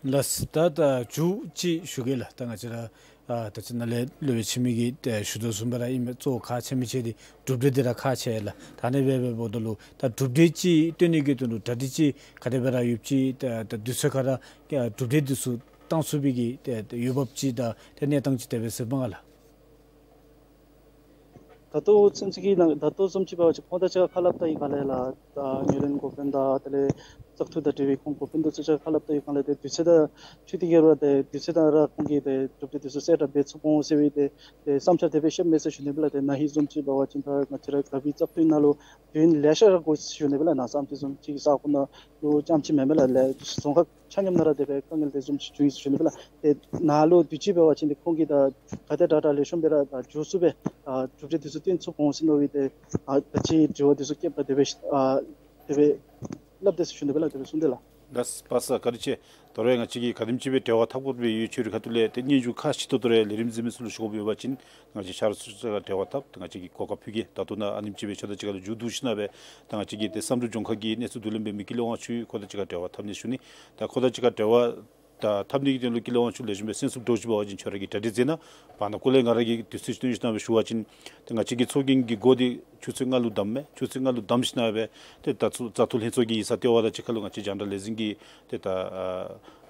ལགས། ད་ད་མཇུག་ཅིག་ཞུ་གེ་ལགས། ད་ང་བཅས་ར་ཨ་ད་ཅི་ནཱ་ལས་སློབ་དཔོན་འཆི་མེད་ཀྱིས་ཨེ་ཞུ་དོ་བཟུམ་སྦེ་ར་ཨིན་མས། གཙོ་བོ་ཁག་ཆེ་མི་ཆེ་འདི་གྲུབ་འབྲས་འདི་ར་ཁག་ཆེ་ལགས། ད་ཨ་ནི་སྦེ་འབདཝ་ད་ལུ་ད་གྲུབ་འབྲས་ཅིག་བཏོན་ནི་གི་དོན་ལུ་གྲ་སྒྲིག་ཅིག་ག་དེ་སྦེ་ར་ཡོདཔ་ཅིག་ད་ད་དུས་ཚོད་ཁར་ར་ཨ་གྲུབ་འབྲས་འདི་ཚུ་བཏང་ཚུགས་པའི་གི་ཨེ་འོས་འབབ་ཅིག་དང་ཏེ་གནས་སྟངས་ཅིག་དེ་སྦེ་གཟིགས་པ་ག་ལགས། ད་ལྟོ་ཚུན་ཚོད་ཀྱི་ནང་ད་ལྟོ་བཟུམ་ཅིག་འབད་བ་ཅིན་ཁོང་དང་གཅིག་ཁར་ཁ་སླབ་ད་ཡི་ག་ལས་ལགས། ད་ངོས་ལེན་འགོ་དཔོན་དང་དེ་ལས་བཙག་འཐུ་དང་འབྲེལ་བའི་ཁོང་འགོ་དཔོན་དང་གཅིག་ཁར་ཁ་སླབ་ད་ཡི་ག་ལས་ཏེ་དུས་ཚོད་དང་འཁྲིལ་ཏེ་གི་ར་ཏེ་དུས་ཚོད་དང་ར་ཁོང་གིས་ཏེ་གྲུབ་འབྲས་དེ་ཚུ་གསལ་བསྒྲགས་འབད་ཚུགས་འོང་ཟེར་བའི་ཏེ་ཏེ་བསམ་འཆར་དེ་སྦེ་བཤདཔ་མས་ཟེར་ཞུ་ནི་སྦེ་ལགས། ཏེ་ན་ཧིང་བཟུམ་ཅིག་འབད་བ་ཅིན་ད་ང་བཅས་ར་ག་བི་བཙག་འཐུའི་ནང་ལུ་དུས་ཡུན་ལེ་ཤ་ར་འགོར་ཟེར་ཞུ་ནི་སྦེ་ལགས། ནཱ་བཟུམ་ཅིག་གི་ས་གོ་ནང་ལུ་རྐྱངམ་ཅིག་མེན་མས་ལགས། ལས་རྫོང་ཁག་ཆ་མཉམ་ནང་ར་དེ་སྦེ་དཀའ་ངལ་དེ་བཟུམ་ཅིག་བྱུང་ཡི་ཟེར་ཞུ་ནི་སྦེ་ལགས། ཏེ་ནཱ་ལུ་དུས་ཅི་འབད་བ་ཅིན་ཏེ་ཁོང་གིས་ད་ག་དེ་དྲག་དྲག་ལེགས་ཤོམ་སྦེ་ར་ད་མགྱོགས་སུ་སྦེ་ཨ་གྲུབ་འབྲས་དེ་ཚུ་བཏོན་ཚུགས་འོང་ཟེར་མནོ་བའི་ཏེ་ཨ་ད་ཅི་དྲི་བ་དེ་ཚུ་བཀོདཔ་ད་དེ་སྦེ་ཨ་དེ་སྦེ་སླབ་དེས་ཟེར་ཞུ་ནི་སྦེ་ལགས། དེ་སྦེ་གསུངས་ཏེ་ལགས། ལགས་པ་སར་བཀའ་དྲིན་ཆེ། ད་རུང་ང་བཅས་ཀྱིས་ག་དེམ་ཅིག་སྦེ་འབྲེལ་བ་འཐབ་དགོཔ་སྦེ་ཡོད་ཁྱོད་རའི་ཁ་ཐུག་ལས་ཏེ་སྙན་ཞུ་ཁག་ཆེ་ཏོག་ཏོ་རེ་ལས་རིམ་གཟིགས་མི་ཚུ་ལུ་ཞུ་དགོཔ་ཡོད་པ་ཅིན་ང་བཅས་ཆ་རོགས་ཚུ་གཅིག་ཁར་འབྲེལ་བ་འཐབ། ཏེ་ང་བཅས་ཀྱིས་གོ་སྐབས་ཕུལ་གེ། ད་ལྟོ་ནཱ་ཨ་ནེམ་ཅིག་སྦེ་ཁྱོད་དང་གཅིག་ཁར་ལུ་མཇུག་བསྡུ་ཞིན་ན་སྦེ་ད་ང་བཅས་ཀྱིས་ཏེ་བསམ་གྲུབ་ལྗོངས་མཁར་གྱི་གནས་ཚུལ་བསྡུ་ལེན་འབད་མི་ཀུན་ལེགས་དབང་ཕྱུག་ཁོ་དང་གཅིག་ཁར་འབྲེལ་བ་འཐབ་ནི་ཞུ་ནི། ད་ཁོ་དང་གཅིག་ཁར་འབྲེལ་བ་ད་འཐབ་ནི་གི་དོན་ལུ་ཀུན་ལེགས་དབང་ཕྱུག་ལེགས་ཤོམ་སྦེ་སེམས་གསོ་འདྲཝ་ཅིག་འབད་བ་ཅིན་ཁྱོད་ར་གིས་གྲ་སྒྲིག་མཛད་གནང་། བར་ན་ཀོ་ལས་ང་ར་གིས་དུས་ཚོད་སྟོན་ཞིན་ན་སྦེ་ཞུ་བ་ཅིན་ཏེ་ང་བཅས་ཀྱི་ཚོགས་རྒྱན་གྱི་སྒོ་འདི་ཆུ་ཚོད་ལྔ་ལུ་བསྡམ་མས། ཆུ་ཚོད་ལྔ་ལུ་བསྡམ་ཞིན་ན་སྦེ་ཏེ་ད་ཚུ་བཙག་འཐུ་ལྷན་ཚོགས་ཀྱི་ཡིག་ཚང་ལྟེ་བ་དང་གཅིག་ཁར་ལུ་ང་བཅས་རྒྱང་བསྒྲགས་ལས་འཛིན་གྱིས་ཏེ་ད་ཨ་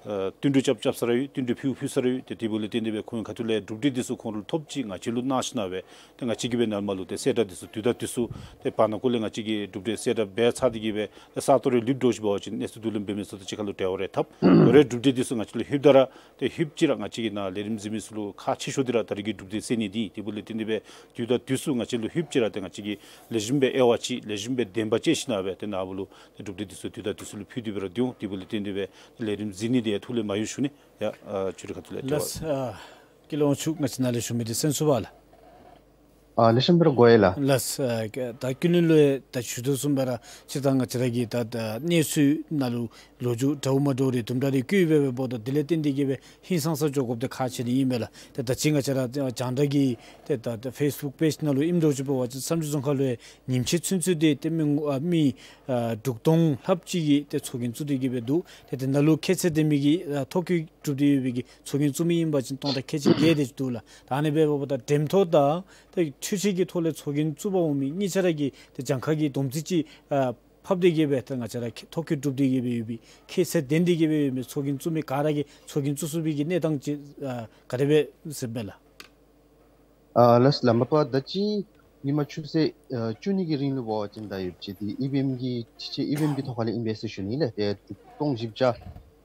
ཨ་བསྟུན་གྲོས་རྐྱབ་རྐྱབ་ས་ར་ཡོད། བསྟུན་གྲོས་ཕུལ་ཕུལ་ས་ར་ཡོད། ཏེ་དེ་འབདཝ་ལས་བརྟེན་ཏེ་སྦེ་ཁོང་གི་ཁ་ཐུག་ལས་གྲུབ་འབྲས་དེ་ཚུ་ཁོང་ར་ལུ་ཐོབ་ཅིག་ང་བཅས་ལུ་གནང་ཞིན་ན་སྦེ་ཏེ་ང་བཅས་ཀྱིས་སྦེ་ནཱ་ལུ་ཏེ་གསལ་བསྒྲགས་དེ་ཚུ་དུས་དང་དུས་སུ་ཏེ་བར་ན་ཀོ་ལས་ང་བཅས་ཀྱིས་གྲུབ་འབྲས་གསལ་བསྒྲགས་འབད་ཚར་ཏེ་གིས་སྦེ་ཏེ་ས་སྟོང་རེ་ལུསཔ་འདྲཝ་ཅིག་འབད་བ་ཅིན་གནས་ཚུལ་བསྡུ་ལེན་འབད་མི་ཚུ་དང་གཅིག་ཁར་ལུ་འབྲེལ་བ་རེ་འཐབ། ད་རུང་གྲུབ་འབྲས་དེ་ཚུ་ང་བཅས་ལུ་ལྷོདཔ་ད་ར་ཏེ་ལྷོདཔ་ཅིག་ར་ང་བཅས་ཀྱིས་ནཱ་ལས་རིམ་གཟིགས་མི་ཚུ་ལུ་ཁག་ཆེ་ཤོས་འདི་ར་ད་རེས་ཀྱི་གྲུབ་འབྲས་གསལ་ནི་འདི་ཨིན། དེ་འབདཝ་ལས་བརྟེན་ཏེ་སྦེ་དུས་དང་དུས་སུ་ང་བཅས་ལུ་ལྷོདཔ་ཅིག་ར་ཏེ་ང་བཅས་ཀྱིས་ལེགས་ཤོམ་སྦེ་དབྱེ་བ་ཕྱེ་ལེགས་ཤོམ་སྦེ་བདེན་པ་དཔྱད་ཞིན་ན་སྦེ་ཏེ་ནཱ་བུ་ལུ་ཏེ་གྲུབ་འབྲས་དེ་ཚུ་དུས་དང་དུས་སུ་ལུ་ཕུལ་ཏེ་སྦེ་ར་སྡོད་འོང་། དེ་འབདཝ་ལས་བརྟེན་ཏེ་སྦེ་ཏེ་ལས་རིམ་གཟིགས་ནི་འདི་ཡང་ཐུགས་ལས་མ་གཡོ་ཞུ་ནི། ཡ་ཨ་ཁྱོད་རའི་ཁ་ཐུག་ལས་ཏེ་ལགས། ཨ་ཀུན་ལེགས་དབང་ཕྱུག་ང་བཅས་ནཱ་ལས་ཞུ་མི་འདི་གསན་ཚུགས་པ་ལགས། ཨ་ལེགས་ཤོམ་སྦེ་ར་གོ་ཡི་ལགས། ལགས། ཨ་ད་ཀུན་ལེགས་ལུ་ཡང་ད་ཞུ་དོ་བཟུམ་སྦེ་ར་སྤྱིར་བཏང་ང་བཅས་ར་གི་ད་ད་གནས་ཚུལ་ནང་ལུ་ལོ་རྒྱུས་འདྲཝ་མ་འདྲཝ་རེ་དུམ་གྲ་རེ་བཀོད་སྦེ་འབདཝ་ད་དེ་ལས་བརྟེན་ཏེ་གིས་སྦེ་ཧིང་སངས་ས་འགྱོ་དགོཔ་དེ་ཁག་ཆེ་ནི་ཨིན་མས་ལགས། ཏེ་ད་ཅི་ང་བཅས་ར་རྒྱང་བསྒྲགས་ཀྱི་ཏེ་ད་ད་ཕེསི་བུཀ་པེཇ་ནང་ལུ་ཨིནམ་འདྲཝ་ཅིག་འབད་བ་ཅིན་བསམ་གྲུབ་རྫོང་ཁག་ལུ་ཡང་ཉིནམ་གཅིག་ཚུན་ཚོད་དེ་ཏེ་མི་ཨ་མི་ཨ་དྲུག་སྟོང་ལྷགཔ་ཅིག་གིས་ཏེ་ཚོགས་རྒྱན་བཙུགས་ཏེ་གིས་སྦེ་འདུག། ཏེ་ཏེ་ནཱ་ལུ་ཁྱད་ཚད་ལྡན་མི་གི་ཨ་ཐོ་བཀོད་གྲུབ་སྟེ་ཡོད་པའི་གི་ཚོགས་རྒྱན་བཙུགས་མི་ཨིན་པ་ཅིན་སྟོང་ཕྲག་ཁལ་གཅིག་བརྒལ་ཏེ་འདུག་ལགས། ད་ཨ་ནི་འབདཝ་ད་འགྲེམས་ཐོག་དང་ཏེ་འཕྲུལ་ཆས་ཀྱི་ཐོག་ལས་ཚོགས་རྒྱན་བཙུགས་པར་འོང་མི་གཉིས་ཆ་ར་གིས་ཏེ་གྱངས་ཁ་གི་སྡོམ་རྩིས་ཅིག་ཨ་ཕབ་སྟེ་གིས་སྦེ་ཏེ་ང་བཅས་ར་ཐོ་བཀོད་གྲུབ་སྟེ་གིས་སྦེ་ཡོད་པའི་ཁྱད་ཚད་ལྡན་ཏེ་གིས་སྦེ་ཡོད་མི་ཚོགས་རྒྱན་བཙུགས་མི་ག་ར་གིས་ཚོགས་རྒྱན་བཙུགས་ཚུགས་པའི་གི་གནས་སྟངས་ཅིག་ཨ་ག་དེ་སྦེ་ཟེར་བས་ལགས། ཨ་ལགས་ལགས། མ་པ་ད་ཅི་ ཉིན་མ་ཆུ་ཚོད་ཨ་བཅུ་གཉིས་ཀྱི་རིང་ལུ་འབད་བ་ཅིན་ད་ཡོདཔ་ཅིག་འདི་ཨི་བི་ཨེམ་གྱི་ཕྱི་ཕྱི་ཨི་བི་ཨེམ་གྱི་ཐོག་ཁ་ལས་ཨིན་པས་ཟེར་ཞུ་ནི་ལགས། ཏེ་དྲུག་སྟོང་བཞི་བརྒྱ་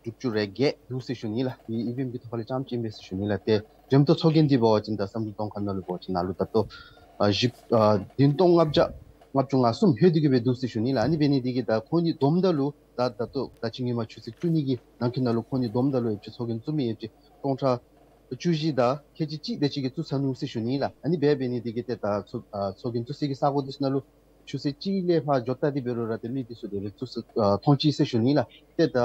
དྲུག་ཅུ་རེ་བརྒྱད་འདུག་ཟེར་ཞུ་ནི་ལགས། ཏེ་ཨི་བི་ཨེམ་གྱི་ཐོག་ཁ་ལས་རྐྱངམ་ཅིག་ཨིན་པས་ཟེར་ཞུ་ནི་ལགས། ཏེ་འགྲེམས་སྟོན་ཚོགས་རྒྱན་འདི་འབད་བ་ཅིན་ད་བསམ་གྲུབ་རྫོང་ཁག་ནང་ལུ་འབད་བ་ཅིན་ནཱ་ལུ་ད་ལྟོ་ཨ་བཞི་ཨ་བདུན་སྟོང་ལྔ་བརྒྱ་ལྔ་བཅུ་ང་གསུམ་ལྷོད་དེ་གི་སྦེ་འདུག་ཟེར་ཞུ་ནི་ལགས། ཨ་ནི་འབད་ནི་འདི་གིས་ད་ཁོང་གཉིས་བསྡོམས་ད་ལུ་ད་ད་ལྟོ་ད་ཅི་ཉིན་མ་ཆུ་ཚོད་བཅུ་གཉིས་ཀྱི་ནང་འཁོད་ནང་ལུ་ཁོང་གཉིས་བསྡོམས་ད་ལུ་ཡོདཔ་ཅིག་ཚོགས་རྒྱན་བཙུགས་མི་ཡོདཔ་ཅིག་སྟོང་ཕྲག་བཅུ་བཞི་དང་ཁལ་གཅིག་གཅིག་དེ་ཅིག་གིས་བཙུགས་ཚར་ནུག་ཟེར་ཞུ་ནི་ལགས། ཨ་ནི་འབད་འབད་ནི་འདི་གིས་ཏེ་ད་ཚོགས་ཨ་ཚོགས་རྒྱན་བཙུགས་སའི་གི་ས་གོ་འདི་ཚུ་ནང་ལུ་ཆུ་ཚོད་གཅིག་ལས་ཕར་འགྱོ་བལྟ་སྟེ་འབད་རུང་ར་ཏེ་མི་འདི་ཚུ་དེ་སྦེ་བཙུགས་ས་ཨ་མཐོང་ཅི་ཟེར་ཞུ་ནི་ལགས། ཏེ་ད་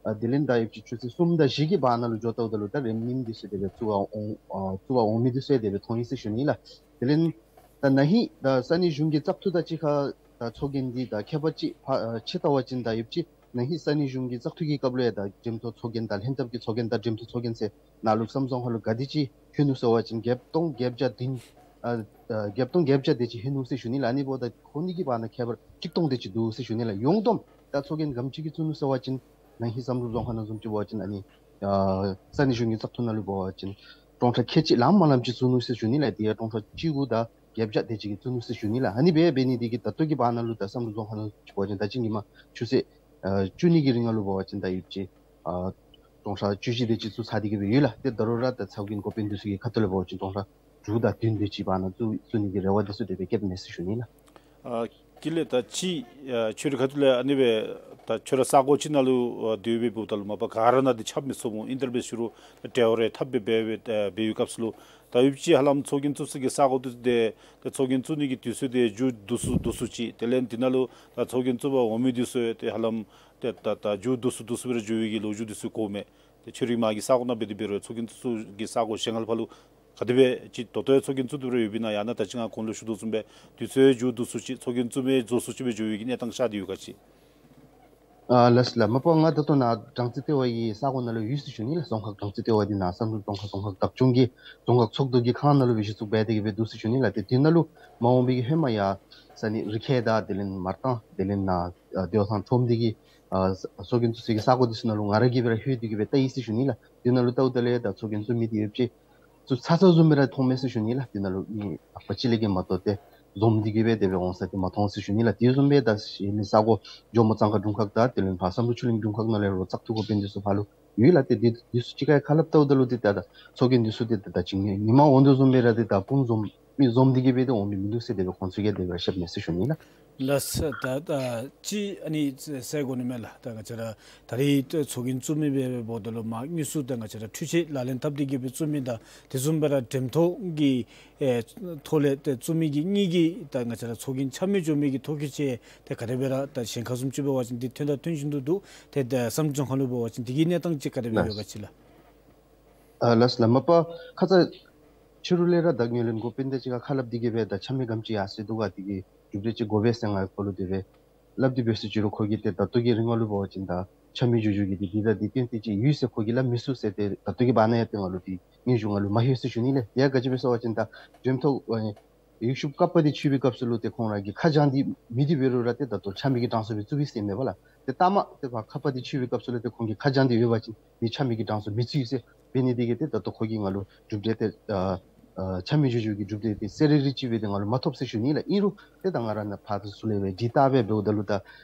ཨ་དེ་ལས་ད་ཡོདཔ་ཅིག་ཆུ་ཚོད་གསུམ་དང་བཞི་གི་བར་ན་ལུ་འགྱོ་བལྟཝ་ད་ལུ་ད་རིམས་ནད་འདི་ཚུ་དེ་སྦེ་བཙུགས་པར་འོང་ཨ་བཙུགས་པར་འོང་མི་འདི་ཚུ་ཡང་དེ་སྦེ་མཐོང་ཡི་ཟེར་ཞུ་ནི་ལགས། དེ་ལས་ད་ན་ཧིང་ད་ས་གནས་གཞུང་གི་བཙག་འཐུ་དང་གཅིག་ཁར་ད་ཚོགས་རྒྱན་འདི་ད་ཁྱད་པར་ཅིག་ཕར་ཨ་ཕྱེ་བལྟ་བ་ཅིན་ད་ཡོདཔ་ཅིག་ན་ཧིང་ས་གནས་གཞུང་གི་བཙག་འཐུ་གི་སྐབས་ལུ་ཡང་ད་འགྲེམས་སྟོན་ཚོགས་རྒྱན་དང་ལྷན་ཐབས་ཀྱི་ཚོགས་རྒྱན་དང་འགྲེམས་སྟོན་ཚོགས་རྒྱན་ཟེར་ནཱ་ལུ་བསམ་གྲུབ་རྫོང་ཁག་ལུ་ག་དེ་ཅིག་ལྷོད་ནུག་ཟེར་བ་ཅིན་བརྒྱད་སྟོང་བརྒྱད་བརྒྱ་བདུན་ཨ་ཨ་བརྒྱད་སྟོང་བརྒྱད་བརྒྱ་དེ་ཅིག་ལྷོད་ནུག་ཟེར་ཞུ་ནི་ལགས། ཨ་ནི་འབདཝ་ད་ཁོང་གཉིས་ཀྱི་བར་ན་ཁྱད་པར་ཆིག་སྟོང་དེ་ཅིག་འདུག་ཟེར་ཞུ་ནི་ལགས། ཡོངས་བསྡོམས་ད་ཚོགས་རྒྱན་ག་དེམ་ཅིག་གིས་བཙུགས་ནུག་ཟེར་བ་ཅིན་ན་ཧིང་བསམ་གྲུབ་རྫོང་ཁག་ནང་བཟུམ་ཅིག་འབད་བ་ཅིན་ཨ་ནི་ཨ་ས་གནས་གཞུང་གི་བཙག་འཐུ་ནང་ལུ་འབད་བ་ཅིན་སྟོང་ཕྲག་ཁལ་གཅིག་ལངམ་མ་ལངམ་ཅིག་བཙུགས་ནུག་ཟེར་ཞུ་ནི་ལགས། དེ་ཡང་སྟོང་ཕྲག་བཅུ་དགུ་དང་བརྒྱད་བརྒྱ་དེ་ཅིག་གིས་བཙུགས་ནུག་ཟེར་ཞུ་ནི་ལགས། ཨ་ནི་འབད་འབད་ནི་འདི་གིས་ད་ལྟོ་གི་བར་ན་ལུ་ད་བསམ་གྲུབ་རྫོང་ཁག་ནང་བཟུམ་ཅིག་འབད་བ་ཅིན་ད་ཅི་ཉིན་མ་ཆུ་ཚོད་ཨ་བཅུ་གཉིས་ཀྱི་རིང་ལུ་འབད་བ་ཅིན་ད་ཡོདཔ་ཅིག་ཨ་སྟོང་ཕྲག་བཅུ་བཞི་དེ་ཅིག་བཙུགས་ཚར་ཏེ་གི་སྦེ་ཡོད་ལགས། ཏེ་ད་རུང་ར་ད་ཚོགས་རྒྱན་འགོ་དཔོན་འདི་ཚུ་གི་ཁ་ཐུག་ལས་འབད་བ་ཅིན་སྟོང་ཕྲག་དྲུག་དང་བདུན་དེ་ཅིག་བར་ན་བཙུགས་བཙུགས་ནི་གི་རེ་བ་འདི་ཚུ་དེ་སྦེ་བསྐྱེདཔ་མས་ཟེར་ཞུ་ནི་ལགས། ཨ་དེ་ལས་ད་ཅི་ཨ་ཁྱོད་རའི་ཁ་ཐུག་ལས་ཨ་ནི་སྦེ་ད་ཁྱོད་ར་ས་གོ་ཅིག་ནང་ལུ་ཨ་སྡོད་སྦེ་འབདཝ་ད་ལུ་མ་པ་ག་ར་ནང་འདི་ཁྱབ་མི་ཚུགས་འོང་། ཨིན་ཏེ་ར་འབད་ཞུ་རུང་ད་འབྲེལ་བ་རེ་འཐབ་སྦེ་འབད་སྦེ་ཨ་འབད་བའི་སྐབས་སུ་ལུ་ད་ཡོདཔ་ཅིག་ཧ་ལམ་ཚོགས་རྒྱན་བཙུགས་ས་གི་ས་གོ་འདི་ཏེ་ད་ཚོགས་རྒྱན་བཙུགས་ནི་གི་དུས་ཚོད་དེ་མཇུག་བསྡུ་སུ་བསྡུ་སུ་ཅིག། དེ་ལས་འདི་ནང་ལུ་ད་ཚོགས་རྒྱན་བཙུགས་པར་འོང་མི་འདི་ཚུ་ཏེ་ཧ་ལམ་ཏེ་ད་ད་མཇུག་བསྡུ་སུ་བསྡུ་སུ་སྦེ་ར་འགྱོ་བའི་གི་ལོ་རྒྱུས་འདི་ཚུ་གོཝ་མས། ཏེ་ཁྱོད་རའི་མ་གི་ས་གོ་ནང་འབད་དེ་འབད་རུང་ཚོགས་རྒྱན་བཙུགས་ས་གི་ས་གོ་གཞན་ཁར་ལུ་ཕར་ལུ་ག་དེ་སྦེ་ཅིག་ད་ལྟོ་ཡང་ཚོགས་རྒྱན་བཙུགས་ཏེ་ར་ཡོདཔ་ཨིན་ན། ཡང་ན་ད་ཅི་ང་གོང་ལུ་ཞུ་དོ་བཟུམ་སྦེ་དུས་ཚོད་མཇུག་བསྡུ་སུ་ཅིག་ཚོགས་རྒྱན་བཙུགས་མི་རྫོགས་སུ་ཅིག་སྦེ་འགྱོ་བའི་གི་གནས་སྟངས་ཤར་ཏེ་ཡོད་ག་ཅིག། ཨ་ལགས་ལགས། མ་པ་ང་ད་ལྟོ་ནཱ་སྦྲང་རྩི་ལྟེ་བ་གི་ས་གོ་ནང་ལུ་ཡོད་ཟེར་ཞུ་ནི་ལགས། རྫོང་ཁག་སྦྲང་རྩི་ལྟེ་བ་འདི་ནཱ་བསམ་གྲུབ་རྫོང་ཁག་རྫོང་ཁག་བདག་སྐྱོང་གི་རྫོང་ཁག་ཚོགས་འདུ་གི་ཁང་ནང་ལུ་སྦེ་གཞི་བཙུགས་འབད་དེ་གི་སྦེ་འདུག་ཟེར་ཞུ་ནི་ལགས། ཏེ་དེ་ནང་ལུ་མ་འོངས་པའི་གི་ཧེ་མ་ཡང་ས་གནས་རི་ཁེ་དང་དེ་ལས་མར་ཐང་དེ་ལས་ནཱ་ཨ་ཏེ་བ་ཐང་ཁྲོམ་འདི་གི་ཨ་ཚོགས་རྒྱན་བཙུགས་ས་གི་ས་གོ་འདི་ཚུ་ནང་ལུ་ང་ར་གིས་སྦེ་ར་ལྷོད་དེ་གི་སྦེ་བལྟ་ཡི་ཟེར་ཞུ་ནི་ལགས། དེ་ནང་ལུ་བལྟཝ་ད་ལས་ད་ཚོགས་རྒྱན་བཙུགས་མི་འདི་ཡོདཔ་ཅིག་བཙུགས་ཚར་ཚརཝ་བཟུམ་སྦེ་ར་མཐོངམ་མས་ཟེར་ཞུ་ནི་ལགས། དེ་ནང་ལུ་མི་ཨ་པ་ཅིག་ལས་བརྒལ་མ་གཏོགས་ཏེ་འཛོམས་ཏེ་གི་སྦེ་དེ་སྦེ་འོང་ས་འདི་མ་མཐོང་ཟེར་ཞུ་ནི་ལགས། དེ་བཟུམ་སྦེ་ད་ཞེ་མི་ས་གོ་ཇོ་མོ་གཙང་ཁ་དྲུང་ཁག་དང་དེ་ལས་ཕར་བསམ་གྲུབ་ཆོས་གླིང་དྲུང་ཁག་ནང་ལས་རོགས་བཙག་འཐུ་འགོ་དཔོན་འདི་ཚུ་ཕར་ལུ་ཡོད་ལགས། ཏེ་འདི་འདི་ཚུ་གཅིག་ཁར་ཁ་སླབ་བལྟཝ་ད་ལུ་ཏེ་ད་ད་ཚོགས་རྒྱན་འདི་ཚུ་ཏེ་ད་ད་ཅི་ཉི་མ་འོང་དོ་བཟུམ་སྦེ་ར་ཏེ་ད་སྤུན་འཛོམས་མི་འཛོམས་ཏེ་གི་སྦེ་ཏེ་འོང་མི་མིན་འདུག་ཟེར་དེ་སྦེ་ཁོང་ཚུ་གིས་དེ་སྦེ་ར་བཤདཔ་མས་ཟེར་ཞུ་ནི་ལགས། ལགས་སོ། ད་ད་ཅི་ཨ་ནི་ཟེར་དགོ་ནི་མས་ལགས། ད་ང་བཅས་ར་ད་རེས་ཚོགས་རྒྱན་བཙུགས་མི་འབད་འབདཝ་ད་ལུ་མ་དངོས་སུ་ད་ང་བཅས་ར་འཕྲུལ་ཆས་ལག་ལེན་འཐབ་སྟེ་གི་སྦེ་བཙུགས་མི་དང་དེ་བཟུམ་སྦེ་ར་འགྲེམས་སྟོན་གྱི་ཨེ་ཐོག་ལས་ཏེ་བཙུགས་མི་གི་གཉིས་ཀྱི་ད་ང་བཅས་ར་ཚོགས་རྒྱན་ཆ་མེད་འགྱོ་མི་གི་ཐོ་བཀོད་ཅིག་ཏེ་ག་དེ་སྦེ་ར་ད་གཞན་ཁ་བཟུམ་ཅིག་འབད་བ་ཅིན་འདི་ཐོན་དང་ཐོན་བཞིན་དུ་འདུག། ཏེ་ད་བསམ་གྲུབ་རྫོང་ཁག་ལུ་འབད་བ་ཅིན་འདི་གི་གནས་སྟངས་ཅིག་ག་དེ་སྦེ་ཡོད་ག་ཅིག་ལགས། ཨ་ལགས་ལགས། མ་པ་ཁ་ཙ་ཕྱི་རུ་ལས་ར་ད་ངོས་ལེན་འགོ་དཔོན་དང་གཅིག་ཁར་ཁ་སླབ་སྟེ་གི་སྦེ་ད་ཆ་མེད་ག་དེམ་ཅིག་ཡར་སོ་ཡི་འདུག་ག། དེ་གི་གྲུབ་འབྲས་ཅིག་དགོ་པས་ཟེར་ང་ཁོ་ལུ་དེ་སྦེ་སླབ་སྟེ་འབད་ཟེར་ཅི་རུང་ཁོ་གིས་ཏེ་ད་ལྟོ་གི་རིང་ང་ལུ་འབད་བ་ཅིན་ད་ཆ་མེད་འགྱོ་འགྱོ་གི་འདི་འདི་ད་འདི་ཏན་ཏན་ཅིག་ཡོད་ཟེར་ཁོ་གིས་སླབ་མི་ཚུགས་ཟེར། ཏེ་ད་ལྟོ་གི་བར་ན་ཡང་ཏེ་ང་ལུ་འདི་སྙན་ཞུ་ང་ལུ་མ་ལྷོད་ཟེར་ཞུ་ནི་ལགས། ཡ་ག་ཅི་སྦེ་ཟེར་བ་ཅིན་ད་འགྲེམས་ཐོག་ཨེ་ཡུལ་ཤུལ་ཀ་པ་འདི་ཕྱེ་བའི་སྐབས་སུ་ལུ་ཏེ་ཁོང་ར་གི་ཁ་བྱང་འདི་མེད། དེ་འབད་རུང་ར་ཏེ་ད་ལྟོ་ཆ་མེད་ཀྱི་གྲངས་སུ་སྦེ་བཙུགས་ཡི་ཟེར་མས་པ་ལགས། ཏེ་ལྟ་མ་ཏེ་ཕར་ཁ་པ་འདི་ཕྱེ་བའི་སྐབས་སུ་ལུ་ཏེ་ཁོང་གི་ཁ་བྱང་འདི་ཡོད་པ་ཅིན་འདི་ཆ་མེད་ཀྱི་གྲངས་སུ་མི་བཙུགས་ཟེར། འབད་ནི་འདི་གིས་ཏེ་ད་ལྟོ་ཁོ་གིས་ང་ལུ་གྲུབ་འབྲས་ཏེ་ཨ་ཨ་ཆ་མེད་འགྱོ་འགྱོ་གི་གྲུབ་འབྲས་འདི་གསལ་རི་རི་ཅིག་སྦེ་ཏེ་ང་ལུ་མ་ཐོབ་ཟེར་ཞུ་ནི་ལགས། ཨིན་རུང་ཏེ་ད་ང་ར་ནཱ་ཕར་ཚུར་ལས་སྦེ་དྲི་བལྟ་སྦེ་འབདཝ་ད་ལུ་ད་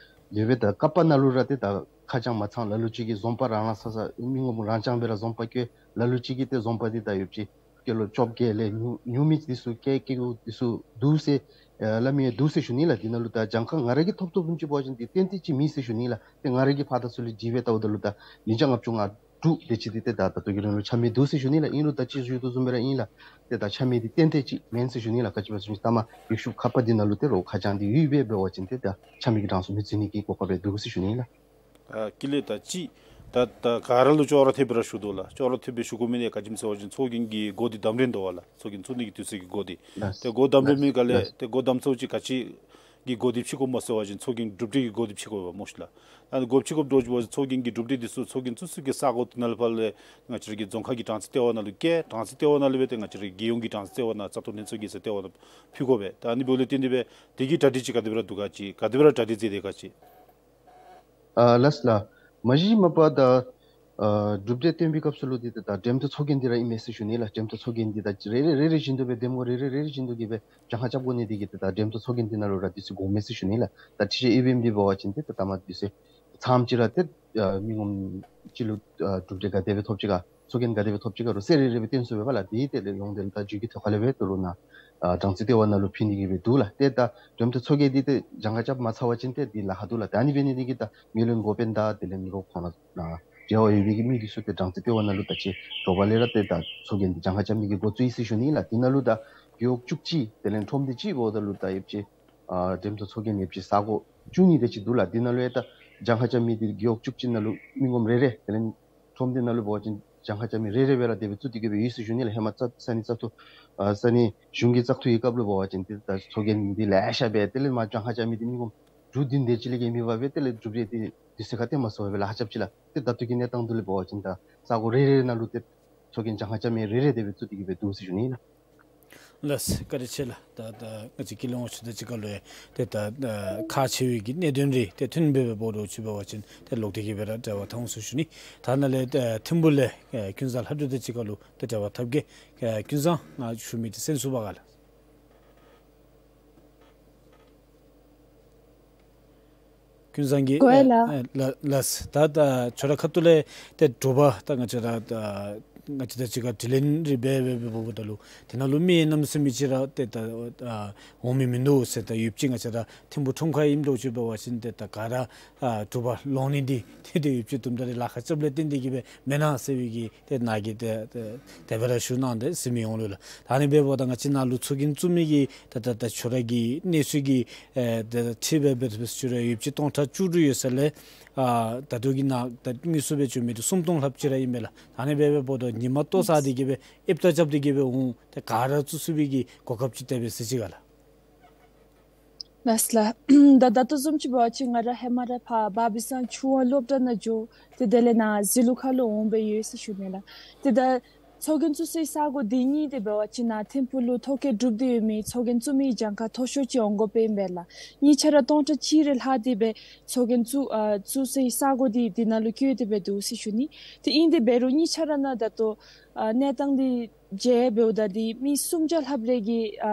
དེ་སྦེ་ད་ཀ་པ་ནང་ལུ་ར་ཏེ་ད་ཁ་བྱང་མ་ཚང་། ལ་ལུ་ཅིག་གིས་བཟོ་པ་རང་རང་ས་ས་མི་ངོམ་རང་རྐྱང་སྦེ་ར་བཟོ་པ་བཀོད། ལ་ལུ་ཅིག་གིས་ཏེ་བཟོ་པ་འདི་ད་ཡོདཔ་ཅིག་ཀི་ལོ་བཅོ་བརྒྱད་ལས་ཉུང་ཉུང་མི་འདི་ཚུ་བཀལ་བཀལཝ་འདི་ཚུ་འདུག་ཟེར་ཨ་སླབ་མི་འདུག་ཟེར་ཞུ་ནི་ལགས། འདི་ནང་ལུ་ད་གྱངས་ཁ་ང་ར་གིས་ཐོབ་ཐོབ་བཟུམ་ཅིག་འབད་བ་ཅིན་འདི་ཏན་ཏན་ཅིག་མེད་ཟེར་ཞུ་ནི་ལགས། ཏེ་ང་ར་གིས་ཕར་དང་ཚུར་ལས་དྲི་བལྟཝ་ད་ལུ་ད་ཉིས་བརྒྱ་ལྔ་བཅུ་ང་དྲུག་དེ་ཅིག་འདི་ཏེ་ད་ད་ལྟོ་གི་རིང་ལུ་ཆ་མེད་འདུག་ཟེར་ཞུ་ནི་ལགས། ཨིན་རུང་ད་ཅི་ཞུ་དོ་བཟུམ་སྦེ་ར་ཨིན་ལགས། ཏེ་ད་ཆ་མེད་འདི་ཏན་ཏན་ཅིག་མེན་ཟེར་ཞུ་ནི་ལགས། ག་ཅི་སྦེ་ཟེར་བ་ཅིན་ད་མ་ཡུལ་ཤུལ་ཁ་པ་འདི་ནང་ལུ་ཏེ་རོགས་ཁ་བྱང་འདི་ཡོད་པས། འབད་བ་ཅིན་ཏེ་ད་ཆ་མེད་ཀྱི་གྲངས་སུ་མི་བཙུགས་ནི་གི་གོ་སྐབས་སྦེ་འདུག་ཟེར་ཞུ་ནི་ལགས། ཨ་དེ་ལས་ད་ཅི་ད་ད་ག་ར་ལུ་ཅོག་ར་འཐདཔ་སྦེ་ར་ཞུ་དོ་ལགས། ཅོག་ར་འཐདཔ་སྦེ་ཞུ་དགོ་མི་འདི་ག་ཅི་སྨོ་ཟེར་བ་ཅིན་ཚོགས་རྒྱན་གྱི་འགོ་འདི་དམ་རིམ་འདུག་པ་ལགས། ཚོགས་རྒྱན་བཙུགས་ནི་གི་དུས་ཚོད་ཀྱི་འགོ་འདི། ལགས། ཏེ་འགོ་དམ་རིམ་ལགས། མི་ག་ལས་ལགས། ཏེ་འགོ་དམ་ཚུགས་ཅིག་ག་ཅི་གི་འགོ་འདི་ཕྱེ་དགོཔ་སྨོ་ཟེར་བ་ཅིན་ཚོགས་རྒྱན་གྲུབ་འབྲས་ཀྱི་འགོ་འདི་ཕྱེ་དགོ་པས་སྨོ་ཤིག་ལགས། ཨ་ནི་འགོ་ཕྱེ་དགོཔ་འདྲཝ་ཅིག་འབད་བ་ཅིན་ཚོགས་རྒྱན་གྱི་གྲུབ་འབྲས་འདི་ཚུ་ཚོགས་རྒྱན་བཙུགས་ས་གི་ས་གོ་འདི་ནང་ལས་ཕར་ལས་ང་བཅས་ར་གི་རྫོང་ཁག་གི་གྲངས་རྩིས་ལྟེ་བ་ནང་ལུ་བསྐྱལ། གྲངས་རྩིས་ལྟེ་བ་ནང་ལས་སྦེ་ཏེ་ང་བཅས་ར་གི་རྒྱལ་ཡོངས་ཀྱི་གྲངས་རྩིས་ལྟེ་བ་ནང་བཙག་འཐུ་ལྷན་ཚོགས་ཀྱི་ས་ལྟེ་བ་ནང་ཕུལ་དགོ་པས། ད་ཨ་ནི་འབདཝ་ལས་བརྟེན་ཏེ་སྦེ་དེ་གི་གྲ་སྒྲིག་ཅིག་ག་དེ་སྦེ་ར་འདུག་ག་ཅིག་ག་དེ་སྦེ་ར་གྲ་སྒྲིག་མཛད་དེ་ག་ཅིག། ཨ་ལགས་ལགས། མ་གཞི་མ་པ་ད་ ཨ་གྲུབ་འབྲས་སྟོན་པའི་སྐབས་སུ་ལུ་འདི་ད་འགྲེམས་སྟོན་ཚོགས་རྒྱན་འདི་ར་ཨིན་མས་ཟེར་ཞུ་ནི་ལགས། འགྲེམས་སྟོན་ཚོགས་རྒྱན་འདི་ད་རེ་རེ་རེ་རེ་བཞིན་དུ་སྦེ་འདེམས་ངོ་རེ་རེ་རེ་རེ་བཞིན་དུ་གི་སྦེ་གྱངས་ཁ་རྐྱབ་དགོ་ནི་འདི་གིས་ད་འགྲེམས་སྟོན་ཚོགས་རྒྱན་འདི་ནང་ལུ་ར་འདི་ཚུ་དགོ་མས་ཟེར་ཞུ་ནི་ལགས། ད་ཁྲི་ཤེད་ཨི་བི་ཨེམ་འདི་འབད་བ་ཅིན་ཏེ་ད་ད་མ་འདི་ཚུ་ཚངམ་ཅིག་ར་ཏེ་ཨ་མི་ངོམ་ཅིག་ལུ་ཨ་གྲུབ་འབྲས་ག་དེ་སྦེ་ཐོབ་ཅི་ག་ཚོགས་རྒྱན་ག་དེ་སྦེ་ཐོབ་ཅི་ག་རུང་གསལ་རི་རི་སྦེ་སྟོན་ཚུགས་པས་ལགས། དེ་དེ་ལས་ཡོངས་དེ་ལུ་ད་རྒྱུད་ཀྱི་ཐོག་ཁ་ལས་སྦེ་ད་རུང་ནཱ་ཨ་གྲངས་རྩིས་ལྟེ་བ་ནང་ལུ་ཕུལ་ནི་གི་སྦེ་འདུག་ལགས། ཏེ་ད་འགྲེམས་སྟོན་ཚོགས་རྒྱན་འདི་ཏེ་གྱངས་ཁ་རྐྱབ་མ་ཚར་བ་ཅིན་ཏེ་འདི་ལཱ་ཁག་འདུག་ལགས། ད་ཨ་ནི་འབད་ནི་འདི་གིས་ད་མི་ལུ་འགོ་དཔོན་དང་དེ་ལས་མི་རོགས་ཁོང་ར་ནཱ་འབྲེལ་བ་ཡོད་པའི་གི་མི་འདི་ཚུ་ཏེ་གྲངས་རྩིས་ལྟེ་བ་ནང་ལུ་ད་ཅི་དྲོ་པ་ལས་ར་ཏེ་ད་ཚོགས་རྒྱན་འདི་གྱངས་ཁ་རྐྱབ་ནི་གི་འགོ་བཙུགས་ཡི་ཟེར་ཞུ་ནི་ལགས། འདི་ནང་ལུ་ད་རྒེད་འོག་བཅུ་གཅིག་དེ་ལས་ཁྲོམ་སྡེ་གཅིག་འབདཝ་ད་ལུ་ད་ཡོདཔ་ཅིག་ཨ་འགྲེམས་སྟོན་ཚོགས་རྒྱན་ཡོདཔ་ཅིག་ས་གོ་བཅུ་གཉིས་དེ་ཅིག་འདུག་ལགས། འདི་ནང་ལུ་ཡང་ད་གྱངས་ཁ་རྐྱབ་མི་འདི་རྒེད་འོག་བཅུ་གཅིག་ནང་ལུ་མི་ངོམ་རེ་རེ་དེ་ལས་ཁྲོམ་སྡེ་ནང་ལུ་འབད་བ་ཅིན་གྱངས་ཁ་རྐྱབ་མི་རེ་རེ་སྦེ་ར་དེ་སྦེ་བཙུགས་ཏེ་གི་སྦེ་ཡོད་ཟེར་ཞུ་ནི་ལགས། ཧེ་མ་ས་ས་གནས་བཙག་འཐུ་ཨ་ས་གནས་གཞུང་གི་བཙག་འཐུ་གི་སྐབས་ལུ་འབད་བ་ཅིན་ཏེ་ད་ཚོགས་རྒྱན་འདི་ལེ་ཤ་སྦེ་དེ་ལས་མ་གྱངས་ཁ་རྐྱབ་མི་འདི་མི་ངོམ་དྲུག་བདུན་དེ་ཅིག་ལས་བརྒལ་མེད་པར་སྦེ་དེ་ལས་གྲུབ་འབྲས་འདི་དུས་ཚོད་ཁར་ཏེ་མ་ཚོར་བར་སྦེ་ལཱ་ཁག་རྐྱབ་ཅི་ལགས། ཏེ་ད་ལྟོ་གི་གནས་སྟངས་འདི་ལུ་འབད་བ་ཅིན་ད་ས་གོ་རེ་རེ་ནང་ལུ་ཏེ་ཚོགས་རྒྱན་གྱངས་ཁ་རྐྱབ་མི་རེ་རེ་དེ་སྦེ་བཙུགས་ཏེ་གི་སྦེ་འདུག་ཟེར་ཞུ་ནི་ལགས། ལགས་སོ། བཀའ་དྲིན་ཆེ་ལགས། ད་ད་ང་བཅས་ཀྱི་ལོ་ངོ་ཆུ་ཚོད་ཅིག་ཁར་ལུ་ཡང་ཏེ་ད་ཨ་ཁག་ཆེ་བའི་གི་གནད་དོན་རེ་ཏེ་ཐོན་སྦེ་འབདཝ་ད་ལུ་ཅིག་འབད་བ་ཅིན་ཏེ་ལོག་སྟེ་གི་སྦེ་ར་འབྲེལ་བ་འཐབ་འོང་ཟེར་ཞུ་ནི། ད་ནཱ་ལས་ཨ་ཐིམ་ཕུག་ལས་ཨ་ཀུན་བཟང་ལྷ་སྒྲོན་དང་གཅིག་ཁར་ལུ་ཏེ་འབྲེལ་བ་འཐབ་གེ། ཨ་ཀུན་བཟང་ང་ཞུ་མི་འདི་གསན་ཚུགས་པ་ག་ལགས། ཀུན་བཟང་གིས་གོ་ཡི་ལགས། ཨ་ཨ་ལགས་ལགས། ད་ད་ཁྱོད་ར་ཁ་ཐུག་ལས་ཏེ་དྲོ་པ་ད་ང་བཅས་ར་ད་ང་བཅས་དང་གཅིག་ཁར་དྲི་ལན་རེ་འབད་འབད་འབདཝ་ད་ལུ་དེ་ནང་ལུ་མི་གནམ་མེད་ས་མེད་ཅིག་ར་ཏེ་ད་ཨ་འོང་མི་མིན་འདུག་ཟེར། ད་ཡོདཔ་ཅིག་ང་བཅས་ར་ཐིམ་ཕུག་ཁྲོམ་ཁར་ཨིནམ་འདྲཝ་ཅིག་འབད་བ་ཅིན་ཏེ་ད་ག་ར་ཨ་དྲོ་པ་ལོང་ནི་འདི་ཏེ་ཏེ་ཡོདཔ་ཅིག་དུམ་གྲ་རེ་ལཱ་ཁག་རྐྱབ་ལས་བརྟེན་ཏེ་གི་སྦེ་མེན་ན་ཟེར་བའི་གི་ཏེ་ནཱ་གིས་ཏེ་ཏེ་དེ་སྦེ་ར་ཞུ་གནང་སྟེ་གཟིགས་མི་འོང་ལོ་ལགས། ད་ཨ་ནི་འབདཝ་ད་ང་བཅས་ནཱ་ལུ་ཚོགས་རྒྱན་བཙུགས་མི་གི་ད་ད་ད་ཁྱོད་ར་གི་གནས་ཚུལ་གྱི་ཨེ་ད་ཁྲིད་འབད་འབད་འབད་ཞུ་རུང་ཡོདཔ་ཅིག་སྟོང་ཕྲག་བཅུ་དྲུག་ཡོད་ས་ལས་ཨ་ད་ལྟོ་གི་ནང་ད་དངོས་སུ་སྦེ་བྱོན་མི་འདི་སུམ་སྟོང་ལྷགཔ་ཅིག་ར་ཨིན་པས་ལགས། ད་ཨ་ནི་འབདཝ་ད་ཉིན་མ་ལྟོ་བཟའ་སྟེ་གི་སྦེ་ཨེབ་ཏ་རྐྱབ་སྟེ་གི་སྦེ་འོང་ཏེ་ག་ར་བཙུགས་ཚུགས་པའི་གི་གོ་སྐབས་ཅིག་དེ་སྦེ་གཟིགས་ཅི་ག་ལགས། ལགས་ལགས། ད་ད་ལྟོ་བཟུམ་ཅིག་འབད་བ་ཅིན་ང་ར་ཧེ་མ་ར་ཕར་བ་བི་སང་ཆུ་དབང་སློབ་གྲྭ་ནང་འགྱོ་སྟེ་དེ་ལས་ནཱ་གཟི་ལུག་ཁ་ལུ་འོང་སྦེ་ཡོད་ཟེར་ཞུ་ནི་ལགས། ཏེ་ད་ཚོགས་རྒྱན་བཙུགས་སའི་ས་གོ་འདི་གཉིས་འདི་འབད་བ་ཅིན་ནཱ་ཐིམ་ཕུག་ལུ་ཐོ་བཀོད་གྲུབ་སྟེ་ཡོད་མི་ཚོགས་རྒྱན་བཙུགས་མི་གྱངས་ཁ་མཐོ་ཤོས་ཅིག་འོང་དགོཔ་ཨིན་པས་ལགས། གཉིས་ཆ་ར་སྟོང་ཕྲག་གཅིག་རེ་ལྷག་སྟེ་སྦེ་ཚོགས་རྒྱན་བཙུགས་ཨ་བཙུགས་སའི་ས་གོ་འདི་འདི་ནང་ལུ་བཀོད་དེ་སྦེ་འདུག་ཟེར་ཞུ་ནི། ཏེ་ཨིན་དེ་འབད་རུང་གཉིས་ཆ་ར་ནང་ད་ལྟོ་ཨ་གནས་སྟངས་འདི་མཇལ་འབདཝ་ད་འདི་མི་སུམ་བརྒྱ་ལྷགཔ་རེ་གིས་ཨ་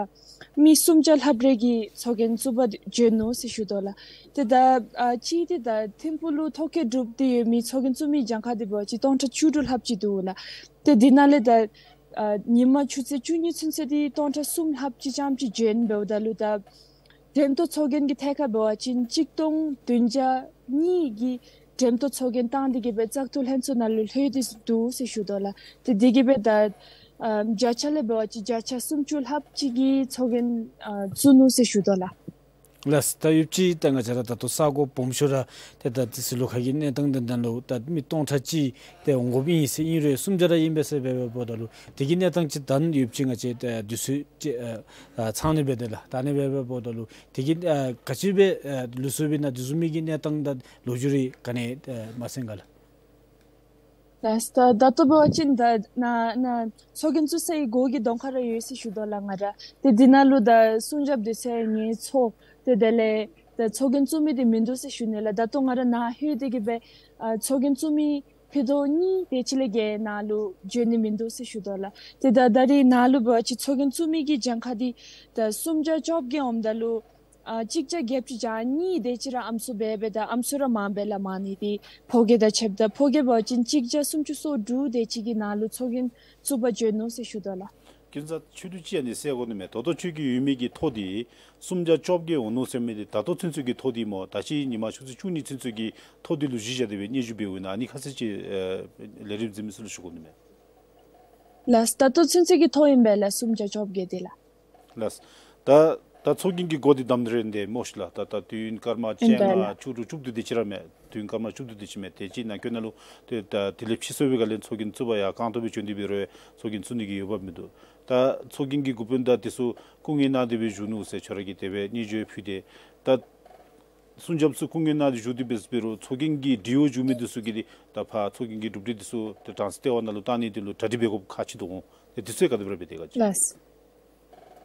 མི་སུམ་བརྒྱ་ལྷགཔ་རེ་གིས་ཚོགས་རྒྱན་བཙུགས་པར་བྱོན་ནུག་ཟེར་ཞུ་དོ་ལགས། ཏེ་ད་ཨ་གཅིག་འདི་ད་ཐིམ་ཕུག་ལུ་ཐོ་བཀོད་གྲུབ་སྟེ་ཡོད་མི་ཚོགས་རྒྱན་བཙུགས་མི་གྱངས་ཁ་འདི་འབད་བ་ཅིན་སྟོང་ཕྲག་བཅུ་དྲུག་ལྷགཔ་ཅིག་འདུག་ལགས། ཏེ་འདི་ནང་ལས་ད་ཨ་ཉིན་མ་ཆུ་ཚོད་བཅུ་གཉིས་ཚུན་ཚོད་འདི་སྟོང་ཕྲག་གསུམ་ལྷགཔ་ཅིག་རྐྱངམ་ཅིག་བྱོན་འབདཝ་ད་ལུ་ད་འགྲེམས་སྟོན་ཚོགས་རྒྱན་གྱི་ཐད་ཁར་འབད་བ་ཅིན་གཅིག་སྟོང་བདུན་བརྒྱ་གཉིས་ཀྱི་འགྲེམས་སྟོན་ཚོགས་རྒྱན་བཏང་སྟེ་གི་སྦེ་བཙག་འཐུ་ལྷན་ཚོགས་ནང་ལུ་ལྷོད་དེ་འདུག་ཟེར་ཞུ་དོ་ལགས། ཏེ་དེ་གིས་སྦེ་ད་ཨ་བརྒྱ་ཆ་ལས་འབད་བ་ཅིན་བརྒྱ་ཆ་སུམ་ཅུ་ལྷགཔ་ཅིག་གིས་ཚོགས་རྒྱན་ཨ་བཙུགས་ནུག་ཟེར་ཞུ་དོ་ལགས། ལགས། ད་ཡོདཔ་ཅིག་ད་ང་བཅས་ར་ད་ལྟོ་ས་གོ་སྦོམ་ཤོས་ར་ཏེ་ད་ཏེ་གཟི་ལུག་ཁ་གི་གནས་སྟངས་འདི་ནང་ལུ་ད་མི་སྟོང་ཕྲག་གཅིག་ཏེ་འོང་དགོཔ་ཨིན་ཟེར་ཨིན་རུང་སུམ་བརྒྱ་ར་ཨིན་པས་ཟེར་སྦེ་འབདཝ་ད་ལུ་དེ་གི་གནས་སྟངས་ཅིག་ད་ཡོདཔ་ཅིག་ང་བཅས་ད་དུས་ཚོད་ཅིག་ཨ་ཨ་ཚང་ནི་འབད་དེ་ལགས། ད་ཨ་ནི་སྦེ་འབདཝ་ད་ལུ་དེ་གི་ཨ་ག་ཅི་སྦེ་ཨ་ལུས་སོཔ་ཨིན་ན་དེ་བཟུམ་མའི་གི་གནས་སྟངས་དང་ལོ་རྒྱུས་རེ་ག་ནི་ཨ་མ་གསན་ག་ལགས། ལགས། ད་ད་ལྟོ་འབད་བ་ཅིན་ད་ནཱ་ནཱ་ཚོགས་རྒྱན་བཙུགས་སའི་སྒོ་གི་གདོང་ཁར་ར་ཡོད་ཟེར་ཞུ་དོ་ལགས་ང་ར། ཏེ་འདི་ནང་ལུ་ད་སྲུང་སྐྱོབ་སྡེ་ཚན་ངེའི་ཚོགས་ཏེ་དེ་ལས་ད་ཚོགས་རྒྱན་བཙུགས་མི་འདི་མིན་འདུག་ཟེར་ཞུ་ནི་ལགས། ད་ལྟོ་ང་ར་ནཱ་ལྷོད་དེ་གི་སྦེ་ཨ་ཚོགས་རྒྱན་བཙུགས་མི་ཕུད་རྡོག་གཉིས་དེ་ཅིག་ལས་བརྒལ་ནཱ་ལུ་བྱོན་ནི་མིན་འདུག་ཟེར་ཞུ་དོ་ལགས། ཏེ་ད་ད་རེས་ནཱ་ལུ་འབད་བ་ཅིན་ཚོགས་རྒྱན་བཙུགས་མི་གི་གྱངས་ཁ་འདི་ད་སུམ་བརྒྱ་བཅོ་བརྒྱད་འོངམ་ད་ལུ་ཨ་གཅིག་བརྒྱ་བརྒྱད་ཅུ་གྱ་གཉིས་དེ་ཅིག་ར་ཨམ་སྲུ་འབད་འབདཝ་ད་ཨམ་སྲུ་ར་མངམ་སྦེ་ལགས་མང་ནི་འདི་ཕོ་སྐྱེས་དང་ཕྱདཔ་ད་ཕོ་སྐྱེས་འབད་བ་ཅིན་གཅིག་བརྒྱ་སུམ་ཅུ་སོ་དྲུག་དེ་ཅིག་གིས་ནཱ་ལུ་ཚོགས་རྒྱན་བཙུགས་པར་བྱོན་ནུག་ཟེར་ཞུ་དོ་ལགས། ཀུན་བཟང་ཁྱོད་ཀྱིས་ཅིག་ཨ་ནི་གསལ་དགོ་ནི་མས། ད་ལྟོ་ཁྱོད་ཀྱི་ཡོད་མི་གི་ཐོ་འདི་སུམ་བརྒྱ་བཅོ་བརྒྱད་འོང་ནུག་ཟེར་མི་འདི་ད་ལྟོ་ཚུན་ཚོད་ཀྱི་ཐོ་འདི་སྨོ། ད་ཅི་ཉིན་མ་ཆུ་ཚོད་བཅུ་གཉིས་ཚུན་ཚོད་ཀྱི་ཐོ་འདི་ལུ་གཞི་བཞག་སྟེ་སྦེ་སྙན་ཞུ་འབདཝ་ཨིན་ན་ཨ་ནི་ཁ་གསལ་ཅིག་ཨེ་ལས་རིམ་གཟིགས་མི་ཚུ་ལུ་ཞུ་དགོ་ནི་མས། ལགས། ད་ལྟོ་ཚུན་ཚོད་ཀྱི་ཐོ་ཨིན་པས་ལགས་སུམ་བརྒྱ་བཅོ་བརྒྱད་འདི་ལགས། ལགས། ད་ད་ཚོགས་རྒྱན་གྱི་སྒོ་འདི་བསྡམས་ཏེ་ར་ཨིན་དེ་སྨོ་ཤིག་ལགས། ད་ད་དུས་ཡུན་སྐར་མ་བཅོ་ལྔ་བཅུ་དྲུག་བཅུ་བདུན་དེ་ཅིག་ར་མས། དུས་ཡུན་སྐར་མ་བཅུ་བདུན་དེ་ཅིག་མས། དེ་ཅིག་ནང་འཁོད་ནང་ལུ་ཏེ་ད་དེ་ལས་ཕྱི་སོ་བའི་སྒང་ལས་ཚོགས་རྒྱན་བཙུགས་པར་ཡར་རྐང་སྟོང་སྦེ་བྱོན་ཏེ་འབད་རུང་ཚོགས་རྒྱན་བཙུགས་ནི་གི་འོས་འབབ་མིན་འདུག། ད་ཚོགས་རྒྱན་གྱི་འགོ་དཔོན་དང་དེ་ཚུ་སྐུ་ངལ་གནང་སྟེ་སྦེ་བཞུགས་ནུག་ཟེར་ཁྱོད་ར་གིས་དེ་སྦེ་སྙན་ཞུ་ཕུལ་ཏེ། ད་སྲུང་སྐྱོབ་ཚུ་སྐུ་ངལ་གནང་སྟེ་བཞུགས་ཏེ་འབད་རུང་ཚོགས་རྒྱན་གྱི་སྒྲིག་ཡོག་བཙུགས་མི་འདི་ཚུ་གིས་ཏེ་ད་ཕར་ཚོགས་རྒྱན་གྱི་གྲུབ་འབྲས་འདི་ཚུ་ཏེ་གྲངས་ལྟེ་བ་ནང་ལུ་བཏང་ནི་འདི་ལུ་གྲ་སྒྲིག་འབད་དགོཔ་ཁག་ཆེ་དོ་འོང་། ཏེ་དུས་ཚོད་ག་དེ་སྦེ་ར་འབད་དེ་ག་ཅི། ལགས།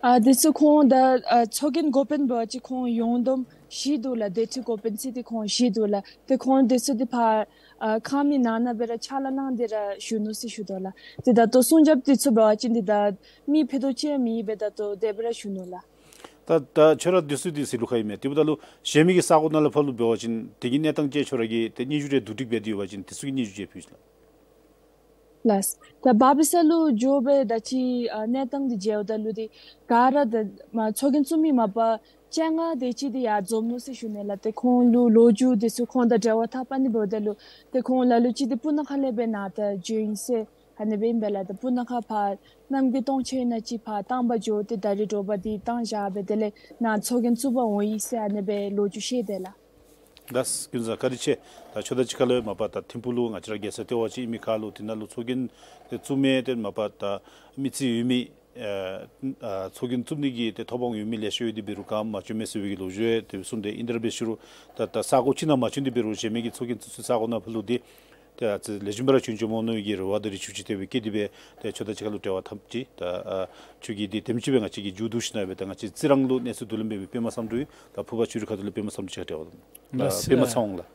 ཨ་དེ་ཚུ་ཁོང་ད་ཨ་ཚོགས་རྒྱན་འགོ་དཔོན་འབད་བ་ཅིན་ཁོང་ཡོངས་བསྡོམས་བཞི་འདུག་ལགས། སྡེ་ཁྲི་འགོ་དཔོན་ཟེར་ཏེ་ཁོང་བཞི་འདུག་ལགས། ཏེ་ཁོང་དེ་ཚུ་འདི་ཕར་ཨ་ཁང་མིག་ནང་ན་སྦེ་ར་ཕྱག་ལཱ་གནང་སྟེ་ར་བཞུགས་ནུག་ཟེར་ཞུ་དོ་ལགས། ཏེ་ད་ལྟོ་སྲུང་སྐྱོབ་དེ་ཚུ་འབད་བ་ཅིན་འདི་ད་མི་ཕུད་རྡོག་གཅིག་མེད་པར་ད་ལྟོ་དེ་སྦེ་ར་བཞུགས་ནུག་ལགས། ད་ད་ཁྱོད་ར་དེ་ཚུ་འདི་གཟིགས་ལུགས་ཁ་ཨིན་མས། དེ་འབདཝ་ད་ལུ་གཞན་མི་གི་ས་གོ་ནང་ལུ་ཕར་ལུ་འབད་བ་ཅིན་དེ་གི་གནས་སྟངས་ཅིག་ཁྱོད་ར་གིས་ཏེ་སྙན་ཞུ་རེ་བསྡུ་སྒྲིག་འབད་དེ་ཡོད་པ་ཅིན་དེ་ཚུ་གི་སྙན་ཞུ་ཅིག་ཕུལ་ཤིག་ལགས། ལགས། ད་འབད་བའི་ས་ལུ་འགྱོ་སྦེ་ད་ཅི་ཨ་གནས་སྟངས་འདི་མཇལཝ་ད་ལུ་འདི་ག་ར་ད་མ་ཚོགས་རྒྱན་བཙུགས་མི་མ་པ་བཅོ་ལྔ་དེ་ཅིག་འདི་ཡར་འཛོམས་ནུག་ཟེར་ཞུ་ནི་ལགས། ཏེ་ཁོང་ལུ་ལོ་རྒྱུས་དེ་ཚུ་ཁོང་དང་འབྲེལ་བ་འཐབ་པ་ནི་འབདཝ་ད་ལུ་ཏེ་ཁོང་ལ་ལུ་ཅིག་འདི་སྤུ་ན་ཁ་ལས་སྦེ་ནཱ་ད་འགྱོཝ་ཨིན་ཟེར་ཨ་ནི་སྦེ་ཨིན་པས་ལགས། ད་སྤུ་ན་ཁ་ཕར་གནམ་གྱི་སྟོང་ཆེན་ནང་ཅིག་ཕར་བཏང་པར་འགྱོ་སྟེ་ད་རིས་དྲོ་པ་འདི་བཏང་བཞག་སྦེ་དེ་ལས་ནཱ་ཚོགས་རྒྱན་བཙུགས་པར་འོང་ཡི་ཟེར་ཨ་ནི་སྦེ་ལོ་རྒྱུས་བཤད་དེས་ལགས། ལགས། ཀུན་བཟང་བཀའ་དྲིན་ཆེ། ད་ཁྱོད་དང་གཅིག་ཁར་ལུ་མ་པ་ད་ཐིམ་ཕུག་ལུ་ང་བཅས་ར་རྒྱལ་ས་ལྟེ་བ་ཅིག་ཨིན་མི་ཁར་ལུ་དེ་ནང་ལུ་ཚོགས་རྒྱན་དེ་བཙུགས་མི་དེ་མ་པ་ད་མི་རྩིས་ཡོད་མི་ཨ་ཨ་ཚོགས་རྒྱན་བཙུགས་ནི་གི་དེ་ཐོབ་དབང་ཡོད་མི་ལེ་ཤ་ཡོད། དེ་འབད་རུང་ག་མ་བྱོན་མས་ཟེར་བའི་གི་ལོ་རྒྱུས་དེ་གསུངས་ཏེ་ཨིན། དེ་ར་འབད་ཞུ་རུང་ད་ད་ས་གོ་ཅིག་ནང་མ་བྱོན། དེ་འབད་རུང་གཞན་མི་གི་ཚོགས་རྒྱན་བཙུགས་སའི་ས་གོ་ནང་ཕར་ལུ་དེ་ཏེ་ཨ་ཙི་ལེགས་ཤོམ་སྦེ་ར་བྱོན་བྱོནམ་འོང་མནོ་བའི་གི་རེ་བ་དང་རེ་ཆེ་ཅིག་དེ་སྦེ་བསྐྱེད་དེ་སྦེ་ཏེ་ཁྱོད་དང་གཅིག་ཁར་ལུ་འབྲེལ་བ་འཐབ་ཅི། ད་ཨ་ཁྱོད་ཀྱིས་དེ་དེམ་ཅིག་སྦེ་ང་བཅས་ཀྱིས་མཇུག་བསྡུ་ཞུ་ནི་སྦེ། ད་ང་བཅས་རྩི་རང་ལུ་གནས་ཚུལ་བསྡུ་ལེན་འབད་མི་པདྨ་བསམ་གྲུབ་ཨིན། ད་ཕུརཔ་ཆོས་རི་ཁ་ཐུག་ལས་པདྨ་བསམ་གྲུབ་ཅིག་ཁར་འབྲེལ་བ་འཐབ། ལགས། ད་པདྨ་ཚེ་དབང་ལགས།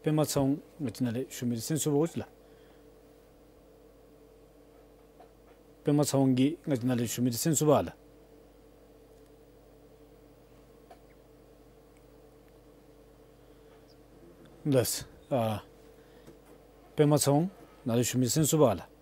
པདྨ་ཚེ་དབང་ང་བཅས་ནཱ་ལས་ཞུ་མི་འདི་གསན་ཚུགས་པས་ལགས། པདྨ་ཚེ་དབང་གིས་ང་བཅས་ནཱ་ལས་ཞུ་མི་འདི་གསན་ཚུགས་པས་ལགས། ལགས། ཨ་པདྨ་ཚེ་དབང་ནཱ་ལས་ཞུ་མི་གསན་ཚུགས་པས་ལགས།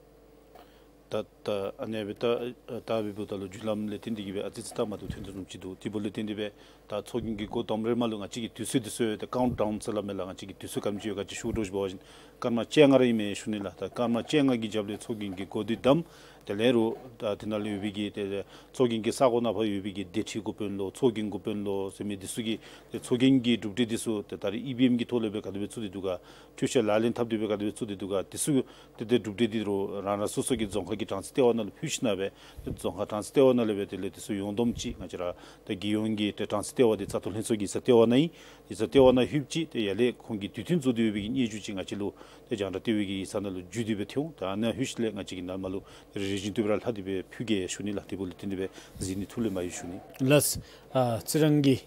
ད་ད་ཨ་ནི་སྦེ་ད་ད་འབདཝ་ད་ལུ་བརྒྱུད་ལམ་ལས་བརྟེན་ཏེ་གིས་སྦེ་ཨ་ཙི་ཙི་ད་མ་བཏུབ་ཐོན་དོ་བཟུམ་ཅིག་འདུག། དེ་འབདཝ་ལས་བརྟེན་ཏེ་སྦེ་ད་ཚོགས་རྒྱན་གྱི་འགོ་དང་པ་ར་མར་ལུ་ང་བཅས་ཀྱིས་དུས་ཚོད་དུས་ཚོད་དེ་ཀའུནཊ་ཌའུན་ཟེར་སླབ་མས་ལགས། ང་བཅས་ཀྱིས་དུས་ཚོད་ག་དེམ་ཅིག་ཡོད་ག་ཅིག་ཞུ་དོ་ཞུ་བ་ཅིན་སྐར་མ་བཅོ་ལྔ་ར་ཨིན་མས་ཞུ་ནི་ལགས། ད་སྐར་མ་བཅོ་ལྔ་གི་རྒྱབ་ལས་ཚོགས་རྒྱན་གྱི་འགོ་འདི་བསྡམ། དེ་ལས་རུང་ད་དེ་ནང་ལུ་ཡོད་པའི་གི་ཏེ་ཚོགས་རྒྱན་གྱི་ས་གོ་ནང་ཕར་ཡོད་པའི་གི་སྡེ་ཁྲི་འགོ་དཔོན་ལོ་ཚོགས་རྒྱན་འགོ་དཔོན་ལོ་ཟེར་མི་འདི་ཚུ་གིས་ཏེ་ཚོགས་རྒྱན་གྱི་གྲུབ་འབྲས་འདི་ཚུ་ཏེ་ད་རེས་ཨི་བི་ཨེམ་གྱི་ཐོག་ལས་སྦེ་ག་དེ་སྦེ་བཙུགས་ཏེ་འདུག་ག། འཕྲུལ་ཆས་ལག་ལེན་འཐབ་སྟེ་སྦེ་ག་དེ་སྦེ་བཙུགས་ཏེ་འདུག་ག། དེ་ཚུ་ཏེ་ཏེ་གྲུབ་འབྲས་འདི་རུང་རང་རང་སོ་སོ་གི་རྫོང་ཁག་གི་གྲངས་རྩིས་ལྟེ་བ་ནང་ལུ་ཕུལ་ཞིནམ་སྦེ་ཏེ་རྫོང་ཁག་གྲངས་རྩིས་ལྟེ་བ་ནང་ལས་སྦེ་དེ་ལས་དེ་ཚུ་ཡོངས་བསྡོམས་ཅིག་ང་བཅས་ར་ཏེ་རྒྱལ་ཡོངས་ཀྱི་ཏེ་གྲངས་རྩིས་ལྟེ་བ་འདི་བཙག་འཐུ་ལྷན་ཚོགས་ཀྱི་ཡིག་ཚང་ལྟེ་བ་ནང་ཨིན། ཡིག་ཚང་ལྟེ་བ་ནང་ལྷོདཔ་ཅིག་ཏེ་ཡར་ལས་ཁོང་གིས་དུས་མཐུན་བཟོ་སྟེ་ཡོད་པའི་གི་སྙན་ཞུ་ཅིག་ང་བཅས་ལུ་ཏེ་རྒྱང་བསྒྲགས་ལྟེ་བའི་གི་ཡིག་ཚང་ནང་ལུ་བརྒྱུད་དེ་སྦེ་ཐོན་འོང་། ད་ཨ་ནཱ་ལྷོད་ཞིནམ་ལས་ང་བཅས་ཀྱིས་ནཱ་མར་ལུ་རེ་རེ་བཞིན་དུ་སྦེ་ར་ལྷག་སྟེ་སྦེ་ཕུལ་གེ་ཞུ་ནི་ལགས། དེ་འབདཝ་ལས་བརྟེན་ཏེ་སྦེ་གཟིགས་ནི་ཐུགས་ལས་མ་གཡོས་ཞུ་ནི། ལགས། ཨ་རྩི་རང་གིས་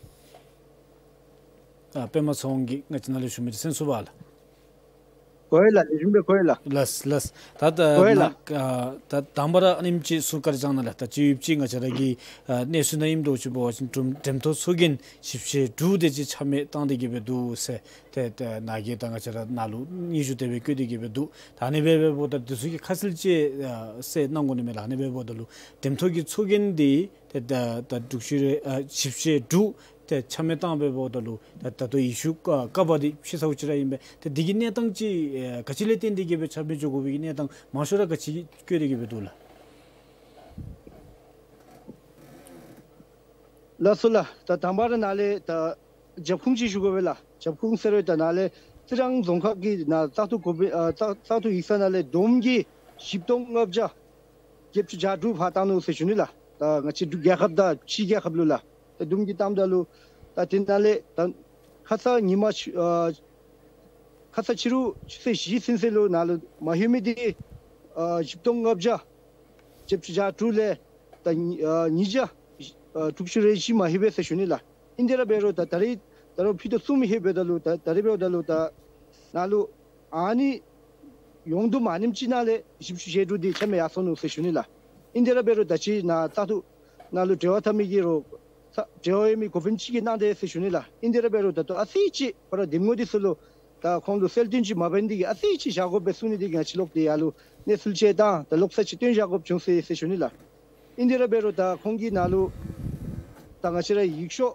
ཨ་པདྨ་ཚེ་དབང་གིས་ང་བཅས་ནཱ་ལས་ཞུ་མི་འདི་གསན་ཚུགས་པས་ལགས། གོ་ཡི་ལགས། ལེགས་ཤོམ་སྦེ་གོ་ཡི་ལགས། ལགས་ལགས། ད་ད་གོ་ཡི་ལགས། ནཱ་ཨ་ད་དང་པ་ར་ཨ་ནེམ་ཅིག་ཟུར་བཀའ་དྲིན་བསྐྱང་གནང་ལགས། ད་ཅི་ཡོདཔ་ཅིག་ང་བཅས་ར་གི་ཨ་གནས་ཚུལ་ནང་ཨིནམ་འདྲཝ་ཅིག་འབད་བ་ཅིན་འགྲེམ་འགྲེམ་ཐོག་ཚོགས་རྒྱན་བཞི་བཅུ་ཞེ་དྲུག་དེ་ཅིག་ཆ་མེད་བཏང་སྟེ་གིས་སྦེ་འདུག་ཟེར་ཏེ་ཏེ་ནཱ་གིས་ད་ང་བཅས་ར་ནཱ་ལུ་སྙན་ཞུ་དེ་སྦེ་བཀོད་དེ་གིས་སྦེ་འདུག། ད་ཨ་ནི་སྦེ་འབདཝ་ད་དེ་ཚུ་གི་ཁ་གསལ་ཅིག་ཨ་གསལ་གནང་དགོ་ནི་མས་ལགས། ཨ་ནི་སྦེ་འབདཝ་ད་ལུ་འགྲེམ་ཐོག་གི་ཚོགས་རྒྱན་འདི་ཏེ་ད་ད་དྲུག་ཅུ་རེ་ཨ་བཞི་བཅུ་ཞེ་དྲུག་ཏེ་ཆ་མེད་བཏང་སྦེ་འབདཝ་ད་ལུ་ད་ད་ལྟོ་ཡེ་ཤུ་ཀ་ཀ་པ་འདི་ཕྱེ་ཚརཝ་ཅིག་ར་ཨིན་པས། ཏེ་འདི་གི་གནས་སྟངས་ཅིག་ཨེ་ག་ཅི་ལས་བརྟེན་ཏེ་གིས་སྦེ་ཆ་མེད་འགྱོ་དགོ་པའི་གི་གནས་སྟངས་མང་ཤོས་ར་ག་ཅི་བཀོད་དེ་གིས་སྦེ་འདུག་ལགས། ལགས་སོ་ལགས། ད་དང་པ་ར་ནཱ་ལས་ད་རྒྱབ་ཁུངས་ཅིག་ཞུ་དགོ་པས་ལགས། རྒྱབ་ཁུངས་ཟེར་བའི་ད་ནཱ་ལས་རྩི་རང་རྫོང་ཁག་གི་ནཱ་བཙག་འཐུ་འགོ་དཔོན་ཨ་བཙག་བཙག་འཐུ་ཡིག་ཚང་ནང་ལས་བསྡོམས་ཀྱིས་བཞི་སྟོང་ལྔ་བརྒྱ་བརྒྱད་ཅུ་གྱ་དྲུག་ཕར་བཏང་ནུག་ཟེར་ཞུ་ནི་ལགས། ད་ང་བཅས་འབྲུག་རྒྱལ་ཁབ་དང་ཕྱི་རྒྱལ་ཁབ་ལུ་ལགས། ད་བསྡོམས་ཀྱིས་བཏངམ་ད་ལུ་ད་དེ་ནང་ལས་ད་ཁ་ཙ་ཉིན་མ་ཕྱི་ཨ་ཁ་ཙ་ཕྱི་རུ་ཆུ་ཚོད་བཞི་ཚུན་ཚོད་ལུ་ནཱ་ལུ་མ་ལྷོད་མི་འདི་ཨ་བཞི་སྟོང་ལྔ་བརྒྱ་བརྒྱད་ཅུ་གྱ་དྲུག་ལས་ད་ཉིས་ཨ་ཉིས་བརྒྱ་ཨ་དྲུག་ཅུ་རེ་བཞི་མ་ལྷོད་པས་ཟེར་ཞུ་ནི་ལགས། ཨིན་དེ་ར་འབད་རུང་ད་ད་རེས་ད་རུང་ཕུད་རྡོག་གསུམ་ལྷོད་འབདཝ་ད་ལུ་ད་ད་རེས་འབདཝ་ད་ལུ་ད་ནཱ་ལུ་ཨ་ནི་ཡོངས་བསྡོམས་ཨ་ནེམ་ཅིག་ནང་ལས་བཞི་བཅུ་ཞེ་དྲུག་འདི་ཆ་མེད་ཡར་སོང་ནུག་ཟེར་ཞུ་ནི་ལགས། ཨིན་དེ་ར་འབད་རུང་ད་ཅི་ནཱ་བཙག་འཐུ་ནང་ལུ་འབྲེལ་བ་འཐབ་མི་གི་རོགས་ས་འབྲེལ་བ་ཡོད་མི་འགོ་དཔོན་ཅིག་གིས་གནང་དེས་ཟེར་ཞུ་ནི་ལགས། ཨིན་དེ་ར་འབད་རུང་ད་ལྟོ་ཨ་ཙི་ཅིག་ཁོ་ར་འདེམས་ངོ་འདི་ཚུ་ལུ་ད་ཁོང་ལུ་གསལ་སྟོན་ཅིག་མ་འབད་ནི་འདི་གིས་ཨ་ཙི་ཅིག་བཞག་དགོ་པས་གསུང་ནི་འདི་གིས་ང་བཅས་ལོག་སྟེ་ཡར་ལུ་གནས་ཚུལ་ཅིག་དང་ད་ལོག་ས་ཅིག་སྟོན་བཞག་དགོཔ་བྱུང་ཟེར་ཟེར་ཞུ་ནི་ལགས། ཨིན་དེ་ར་འབད་རུང་ད་ཁོང་གི་ནང་ལུ་ད་ང་བཅས་ར་ཡིག་ཤོག་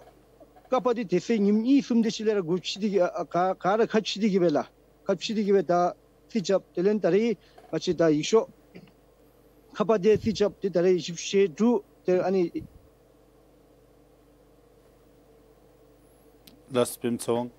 ཀ་པ་འདི་དེ་ཚེ་ཉིནམ་གཉིས་གསུམ་དེ་ཅིག་ལས་ར་འགོ་ཁྲིད་དེ་གིས་ཨ་ག་ག་ར་ཁ་ཕྱེ་སྟེ་གིས་སྦེ་ལགས། ཁ་ཕྱེ་སྟེ་གིས་སྦེ་ད་རྩིས་རྐྱབ། དེ་ལས་ད་རེས་ང་བཅས་ད་ཡིག་ཤོག་ཁ་པ་འདི་རྩིས་རྐྱབ་སྟེ་ད་རེས་བཞི་བཅུ་ཞེ་དྲུག་དེ་ཨ་ནི། ལགས་པདྨ་ཚེ་དབང་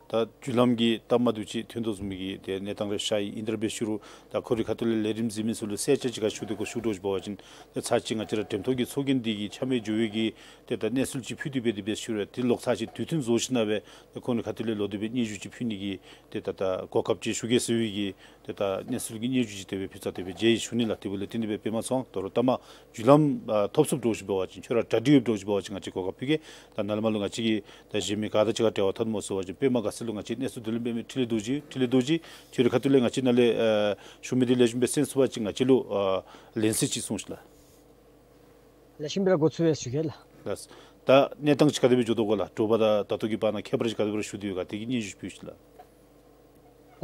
ད་བརྒྱུད་ལམ་གྱི་སྟབས་མ་བདེཝ་ཅིག་ཐོན་དོ་བཟུམ་གྱི་ཏེ་གནས་སྟངས་རེ་ཤར་ཡི། ཨིན་དེ་ར་འབད་ཞུ་རུང་ད་ཁོ་རའི་ཁ་ཐུག་ལས་ལས་རིམ་གཟིགས་མི་ཚུ་ལུ་གསལ་ཅ་ཅིག་ཁར་ཞུ་སྟེ་གོ་ཞུ་དོ་ཅིག་འབད་བ་ཅིན་ཏེ་ཚར་གཅིག་ང་བཅས་ར་འགྲེམ་ཐོག་གི་ཚོགས་རྒྱན་འདི་གིས་ཆ་མེད་འགྱོ་བའི་གི་ཏེ་ད་གནས་ཚུལ་ཅིག་ཕུལ་ཏེ་འབད་དེ་འབད་ཞུ་རུང་ཏེ་ལོག་ཚར་གཅིག་དུས་མཐུན་བཟོ་ཞིནམ་ལས་ཏེ་ཁོ་རའི་ཁ་ཐུག་ལས་ལོག་སྟེ་སྦེ་སྙན་ཞུ་ཅིག་ཕུལ་ནི་གི་ཏེ་ད་ད་གོ་སྐབས་ཅིག་ཞུ་གེ་ཟེར་བའི་གི་ཏེ་ད་གནས་ཚུལ་གྱི་སྙན་ཞུ་ཅིག་དེ་སྦེ་ཕུལ་ཚར་དེ་སྦེ་མཇལ་ཡི་ཞུ་ནི་ལགས། དེ་འབདཝ་ལས་བརྟེན་ཏེ་སྦེ་པདྨ་ཚེ་དབང་དོ་རུང་ལྟ་མ་བརྒྱུད་ལམ་ཨ་ཐོབ་ཚུགསཔ་འདྲཝ་ཅིག་འབད་བ་ཅིན་ཁྱོད་ར་གྲ་སྒྲིག་ཡོདཔ་འདྲཝ་ཅིག་འབད་བ་ཅིན་ང་བཅས་གོ་སྐབས་ཕུལ་གེ། ད་ནཱ་ལས་མར་ལུ་ང་བཅས་ཀྱིས་ད་གཞན་མི་ག་དང་གཅིག་ཁར་འབྲེལ་བ་འཐབ་མ་ཚུགས་པ་ཅིན་པདྨ་དགའ་ཚལ་ལུ་ང་བཅས་གནས་ཚུལ་བསྡུ་ལེན་འབད་མི་འཕྲིན་ལས་རྡོ་རྗེ་འཕྲིན་ལས་རྡོ་རྗེ་ཁྱོད་རའི་ཁ་ཐུག་ལས་ང་བཅས་ནཱ་ལས་ཨ་ཞུ་མི་འདི་ལེགས་ཤོམ་སྦེ་གསན་ཚུགས་པ་ཅིན་ང་བཅས་ལུ་ཨ་ལན་གསལ་ཅིག་གསུངས་ཤིག་ལགས། ལེགས་ཤོམ་སྦེ་ར་འགོ་བཙུགས་ཡི་ཞུ་གེ་ལགས། ལགས། ད་གནས་སྟངས་ཅིག་ག་དེ་སྦེ་འགྱོ་དོ་གོ་ལགས། དྲོ་པ་དང་ད་ལྟོ་གི་བར་ན་ཁྱད་པར་ཅིག་ག་དེ་སྦེ་ར་ཞུ་དོ་ཡོད་ག་དེ་གི་སྙན་ཞུ་ཕུལ་ཤིག་ལགས།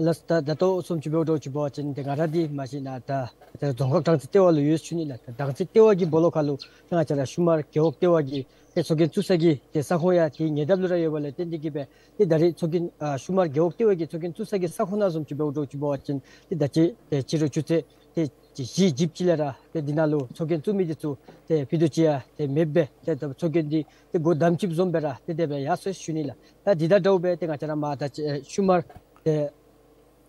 ལགས། ད་ད་ལྟོ་བཟུམ་ཅིག་འབདཝ་འདྲཝ་ཅིག་འབད་བ་ཅིན་ཏེ་ང་ར་འདི་མ་གཞི་ནཱ་ད་ད་རྫོང་ཁག་གྲངས་རྩིས་ལྟེ་བ་ལུ་ཡོད་ཞུ་ནི་ལགས། ད་གྲངས་རྩིས་ལྟེ་བ་གི་སྦོ་ལོགས་ཁར་ལུ་ད་ང་བཅས་ར་ཤུ་མར་རྒེད་འོག་ལྟེ་བ་གི་ཏེ་ཚོགས་རྒྱན་བཙུགས་ས་གི་ཏེ་ས་ཁོངས་ཡང་ཏེ་ཉེ་འདབས་ལུ་ར་ཡོདཔ་ལས་བརྟེན་ཏེ་གིས་སྦེ་ཏེ་ད་རེས་ཚོགས་རྒྱན་ཨ་ཤུ་མར་རྒེད་འོག་ལྟེ་བ་གི་ཚོགས་རྒྱན་བཙུགས་ས་གི་ས་ཁོངས་ནང་བཟུམ་ཅིག་འབདཝ་འདྲཝ་ཅིག་འབད་བ་ཅིན་ཏེ་ད་ཅི་ཏེ་ཕྱི་རུ་ཆུ་ཚོད་ཏེ་བཞི་བཞི་ཅིག་ལས་ར་ཏེ་འདི་ནང་ལུ་ཚོགས་རྒྱན་བཙུགས་མི་འདི་ཚུ་ཏེ་ཕྱི་དུ་ཅིག་ཡང་ཏེ་མེདཔ་སྦེ་ཏེ་ད་ཚོགས་རྒྱན་འདི་ཏེ་སྒོ་བསྡམས་ཅིག་བཟུམ་སྦེ་ར་ཏེ་དེ་སྦེ་ཡར་སོ་ཡི་ཞུ་ནི་ལགས། ད་འདི་དང་འདྲཝ་སྦེ་ཏེ་ང་བཅས་ར་མར་ད་ཅི་ཨེ་ཤུ་མར་ཏེ་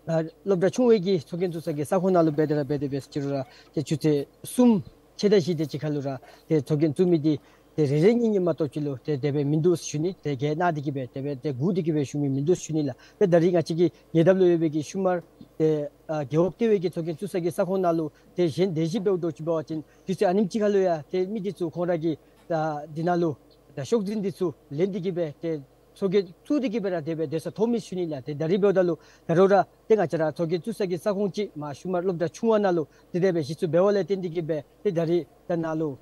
ཨ་སློབ་གྲྭ་ཆུང་བའི་གི་ཚོགས་རྒྱན་བཙུགས་ས་གི་ས་ཁོངས་ནང་ལུ་འབད་དེ་ར་འབད་དེ་འབད་ཅི་རུང་ར་ཏེ་ཆུ་ཚོད་གསུམ་ཕྱེད་དང་བཞི་དེ་ཅིག་ཁར་ལུ་ར་ཏེ་ཚོགས་རྒྱན་བཙུགས་མི་འདི་ཏེ་རེ་རེ་གཉིས་གཉིས་མ་གཏོགས་ཅིག་ལུ་ཏེ་དེ་སྦེ་མིན་འདུག་ཞུ་ནི། ཏེ་ག་ནི་དེ་གིས་སྦེ་དེ་སྦེ་ཏེ་སྒུག་སྟེ་གིས་སྦེ་བཞུགས་མི་མིན་འདུག་ཞུ་ནི་ལགས། ཏེ་ད་རེས་ང་བཅས་ཀྱི་ཉེ་འདབས་ལུ་ཡོད་པའི་གི་ཤུ་མར་ཏེ་ཨ་རྒེད་འོག་ལྟེ་བའི་གི་ཚོགས་རྒྱན་བཙུགས་ས་གི་ས་ཁོངས་ནང་ལུ་ཏེ་གཞན་དེ་བཞིན་འབདཝ་འདྲཝ་ཅིག་འབད་བ་ཅིན་དུས་ཚོད་ཨ་ནེམ་ཅིག་ཁར་ལུ་ཡང་ཏེ་མི་འདི་ཚུ་ཁོང་ར་གི་ད་འདི་ནང་ལུ་ད་ཤོག་འཛིན་འདི་ཚུ་ལེན་ཏེ་གིས་སྦེ་ཏེ་ཚོགས་རྒྱན་བཙུགས་ཏེ་གིས་སྦེ་ར་དེ་སྦེ་སྡོད་ས་མཐོང་མི་ཞུ་ནི་ལགས། ཏེ་ད་རེས་འབདཝ་ད་ལུ་ད་རུང་ར་ཏེ་ང་བཅས་ར་ཚོགས་རྒྱན་བཙུགས་ས་གི་ས་ཁོངས་ཅིག་མར་ཤུ་མར་སློབ་གྲྭ་ཆུང་བ་ནང་ལུ་ཏེ་དེ་སྦེ་གཞི་བཙུགས་འབདཝ་ལས་བརྟེན་ཏེ་གིས་སྦེ་ཏེ་ད་རེས་ད་ནཱ་ལུ་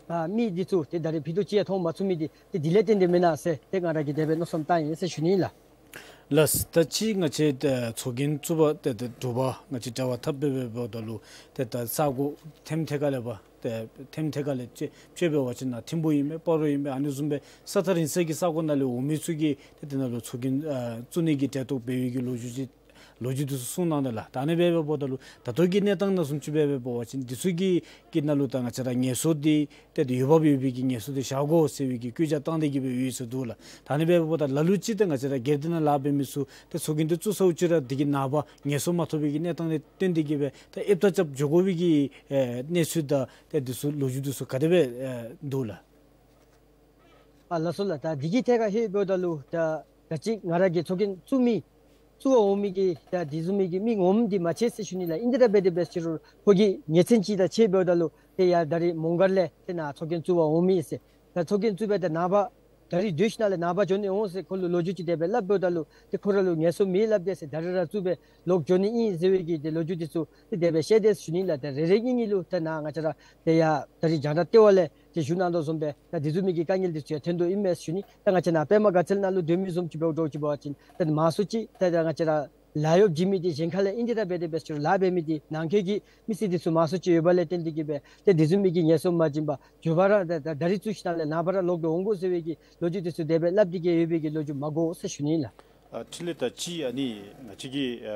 ཨ་མི་འདི་ཚུ་ཏེ་ད་རེས་ཕྱི་དུ་ཅིག་ཡང་མཐོང་མ་ཚུགས་མི་འདི་ཏེ་འདི་ལས་བརྟེན་ཏེ་མེན་ན་ཟེར་ཏེ་ང་ར་གིས་དེ་སྦེ་མནོ་བསམ་བཏང་ཡི་ཟེར་ཞུ་ནི་ལགས། ལགས། ད་ཅི་ང་བཅས་ཨ་ཚོགས་རྒྱན་བཙུགས་པ་ཏེ་ད་དྲོ་པ་ང་བཅས་འབྲེལ་བ་འཐབ་སྦེ་འབདཝ་ད་ལུ་ཏེ་ད་ས་གོ་ཐེམ་ཐད་ཁ་ལས་འབད་ཏེ་ཐེམ་ཐད་ཁ་ལས་ཅིག་ཅིག་འབད་བ་ཅིན་ནཱ་ཐིམ་ཕུ་ཨིན་པས་སྤ་རོ་ཨིན་པས་ཨ་ནི་བཟུམ་སྦེ་ས་ཐག་རིང་ས་གི་ས་གོ་ནང་ལས་འོང་མི་ཚུ་གིས་ཏེ་དེ་ནང་ལུ་ཚོགས་རྒྱན་ཨ་བཙུགས་ནི་གི་གྲལ་གཏོགས་འབད་བའི་གི་ལོ་རྒྱུས་ཅིག་ལོ་རྒྱུས་འདི་ཚུ་གསུངས་གནང་ད་ལགས། ད་ཨ་ནི་སྦེ་འབདཝ་ད་ལུ་ད་ལྟོ་གི་གནས་སྟངས་ནང་བཟུམ་ཅིག་སྦེ་འབད་བ་ཅིན་འདི་ཚུ་གི་གི་ནང་ལུ་ད་ང་བཅས་ར་ངལ་གསོ་འདི་ཏེ་ད་འོས་འབབ་ཡོད་པའི་གི་ངལ་གསོ་འདི་བཞག་དགོ་ཟེར་བའི་གི་བཀོད་རྒྱ་བཏང་སྟེ་གིས་སྦེ་ཡོད་ཟེར་འདུག་ལགས། ད་ཨ་ནི་སྦེ་འབདཝ་ད་ལ་ལུ་ཅིག་ཏེ་ང་བཅས་ར་སྒེར་སྡེ་ནང་ལཱ་འབད་མི་ཚུ་ཏེ་ཚོགས་རྒྱན་འདི་བཙུགས་ཚརཝ་ཅིག་ར་དེ་གི་ནངས་པ་ངལ་གསོ་མ་ཐོབ་པའི་གི་གནས་སྟངས་ལས་བརྟེན་ཏེ་གིས་སྦེ་ཏེ་ཨེབ་ཐག་རྐྱབ་འགྱོ་དགོ་པའི་གི་ཨེ་གནས་ཚུལ་དང་ཏེ་འདི་ཚུ་ལོ་རྒྱུས་འདི་ཚུ་ག་དེ་སྦེ་ཨེ་འདུག་ལགས། ཨ་ལགས་སོ་ལགས། ད་འདི་གི་ཐད་ཁར་ཧེ་འབདཝ་ད་ལུ་ད་ད་ཅི་ང་ར་གིས་ཚོགས་རྒྱན་བཙུགས་མི་བཙུགས་པར་འོང་མི་གི་ད་དེ་བཟུམ་མའི་གི་མི་ངོམ་འདི་མ་ཤེས་ཟེར་ཞུ་ནི་ལགས། ཨིན་དེ་ར་འབད་དེ་འབད་ཟེར་རུང་ཁོ་གི་ཉེ་ཚན་ཅིག་དང་ཕྱད་འབདཝ་ད་ལུ་ཏེ་ཡར་ད་རེས་མོང་སྒར་ལས་ཏེ་ནཱ་ཚོགས་རྒྱན་བཙུགས་པར་འོང་མི་ཨིན་ཟེར། ད་ཚོགས་རྒྱན་བཙུགས་སྦེ་ད་ནངས་པ་ད་རེས་སྡོད་ཞིནམ་ལས་ནངས་པ་འགྱོ་ནི་འོང་ཟེར་ཁོ་ལུ་ལོ་རྒྱུས་ཅིག་དེ་སྦེ་སླབ་འབདཝ་ད་ལུ་ཏེ་ཁོ་ར་ལུ་ངལ་གསོ་མེད་སླབ་དེས་ཟེར། ད་རེས་ར་བཙུགས་སྦེ་ལོག་འགྱོ་ནི་ཨིན་ཟེར་བའི་གི་ཏེ་ལོ་རྒྱུས་འདི་ཚུ་ཏེ་དེ་སྦེ་བཤད་དེས་ཟེར་ཞུ་ནི་ལགས། ཏེ་རེ་རེ་གཉིས་གཉིས་ལུ་ཏེ་ནཱ་ང་བཅས་ར་ཏེ་ཡར་ད་རེས་རྒྱང་བསྒྲགས་ལྟེ་བ་ལས་ཏེ་ཞུ་གནང་དོ་བཟུམ་སྦེ་ད་དེ་བཟུམ་མའི་གི་དཀའ་ངལ་འདི་ཚུ་ཡང་ཐོན་དོ་ཨིན་མས་ཟེར་ཞུ་ནི། ད་ང་བཅས་ནཱ་པདྨ་དགའ་ཚལ་ནང་ལུ་སྡོད་མི་བཟུམ་ཅིག་འབདཝ་འདྲཝ་ཅིག་འབད་བ་ཅིན་ད་མང་སུ་ཅིག་ད་ད་ང་བཅས་ར་ལཱ་གཡོག་བྱིན་མི་འདི་གཞན་ཁ་ལས་ཨིན་དེ་ར་འབད་དེ་འབད་ཟེར་རུང་ལཱ་འབད་མི་འདི་ནང་འཁོད་ཀྱི་མི་སེར་འདི་ཚུ་མང་སུ་ཅིག་ཡོདཔ་ལས་བརྟེན་ཏེ་གིས་སྦེ་ཏེ་དེ་བཟུམ་མའི་གི་ངལ་གསོ་མ་བྱིན་པར་མགྱོགས་པ་ར་ད་ད་ད་རེས་བཙུགས་ཞིནམ་ལས་ནངས་པ་ར་ལོག་སྟེ་འོང་དགོ་ཟེར་བའི་གི་ལོ་རྒྱུས་འདི་ཚུ་དེ་སྦེ་སླབ་སྟེ་གིས་ཡོད་པའི་གི་ལོ་རྒྱུས་མ་གོ་ཟེར་ཞུ་ནི་ལགས། ཨ་འཕྲིན་ལས་ད་ཅི་ཨ་ནི་ང་བཅས་ཀྱིས་ཨ་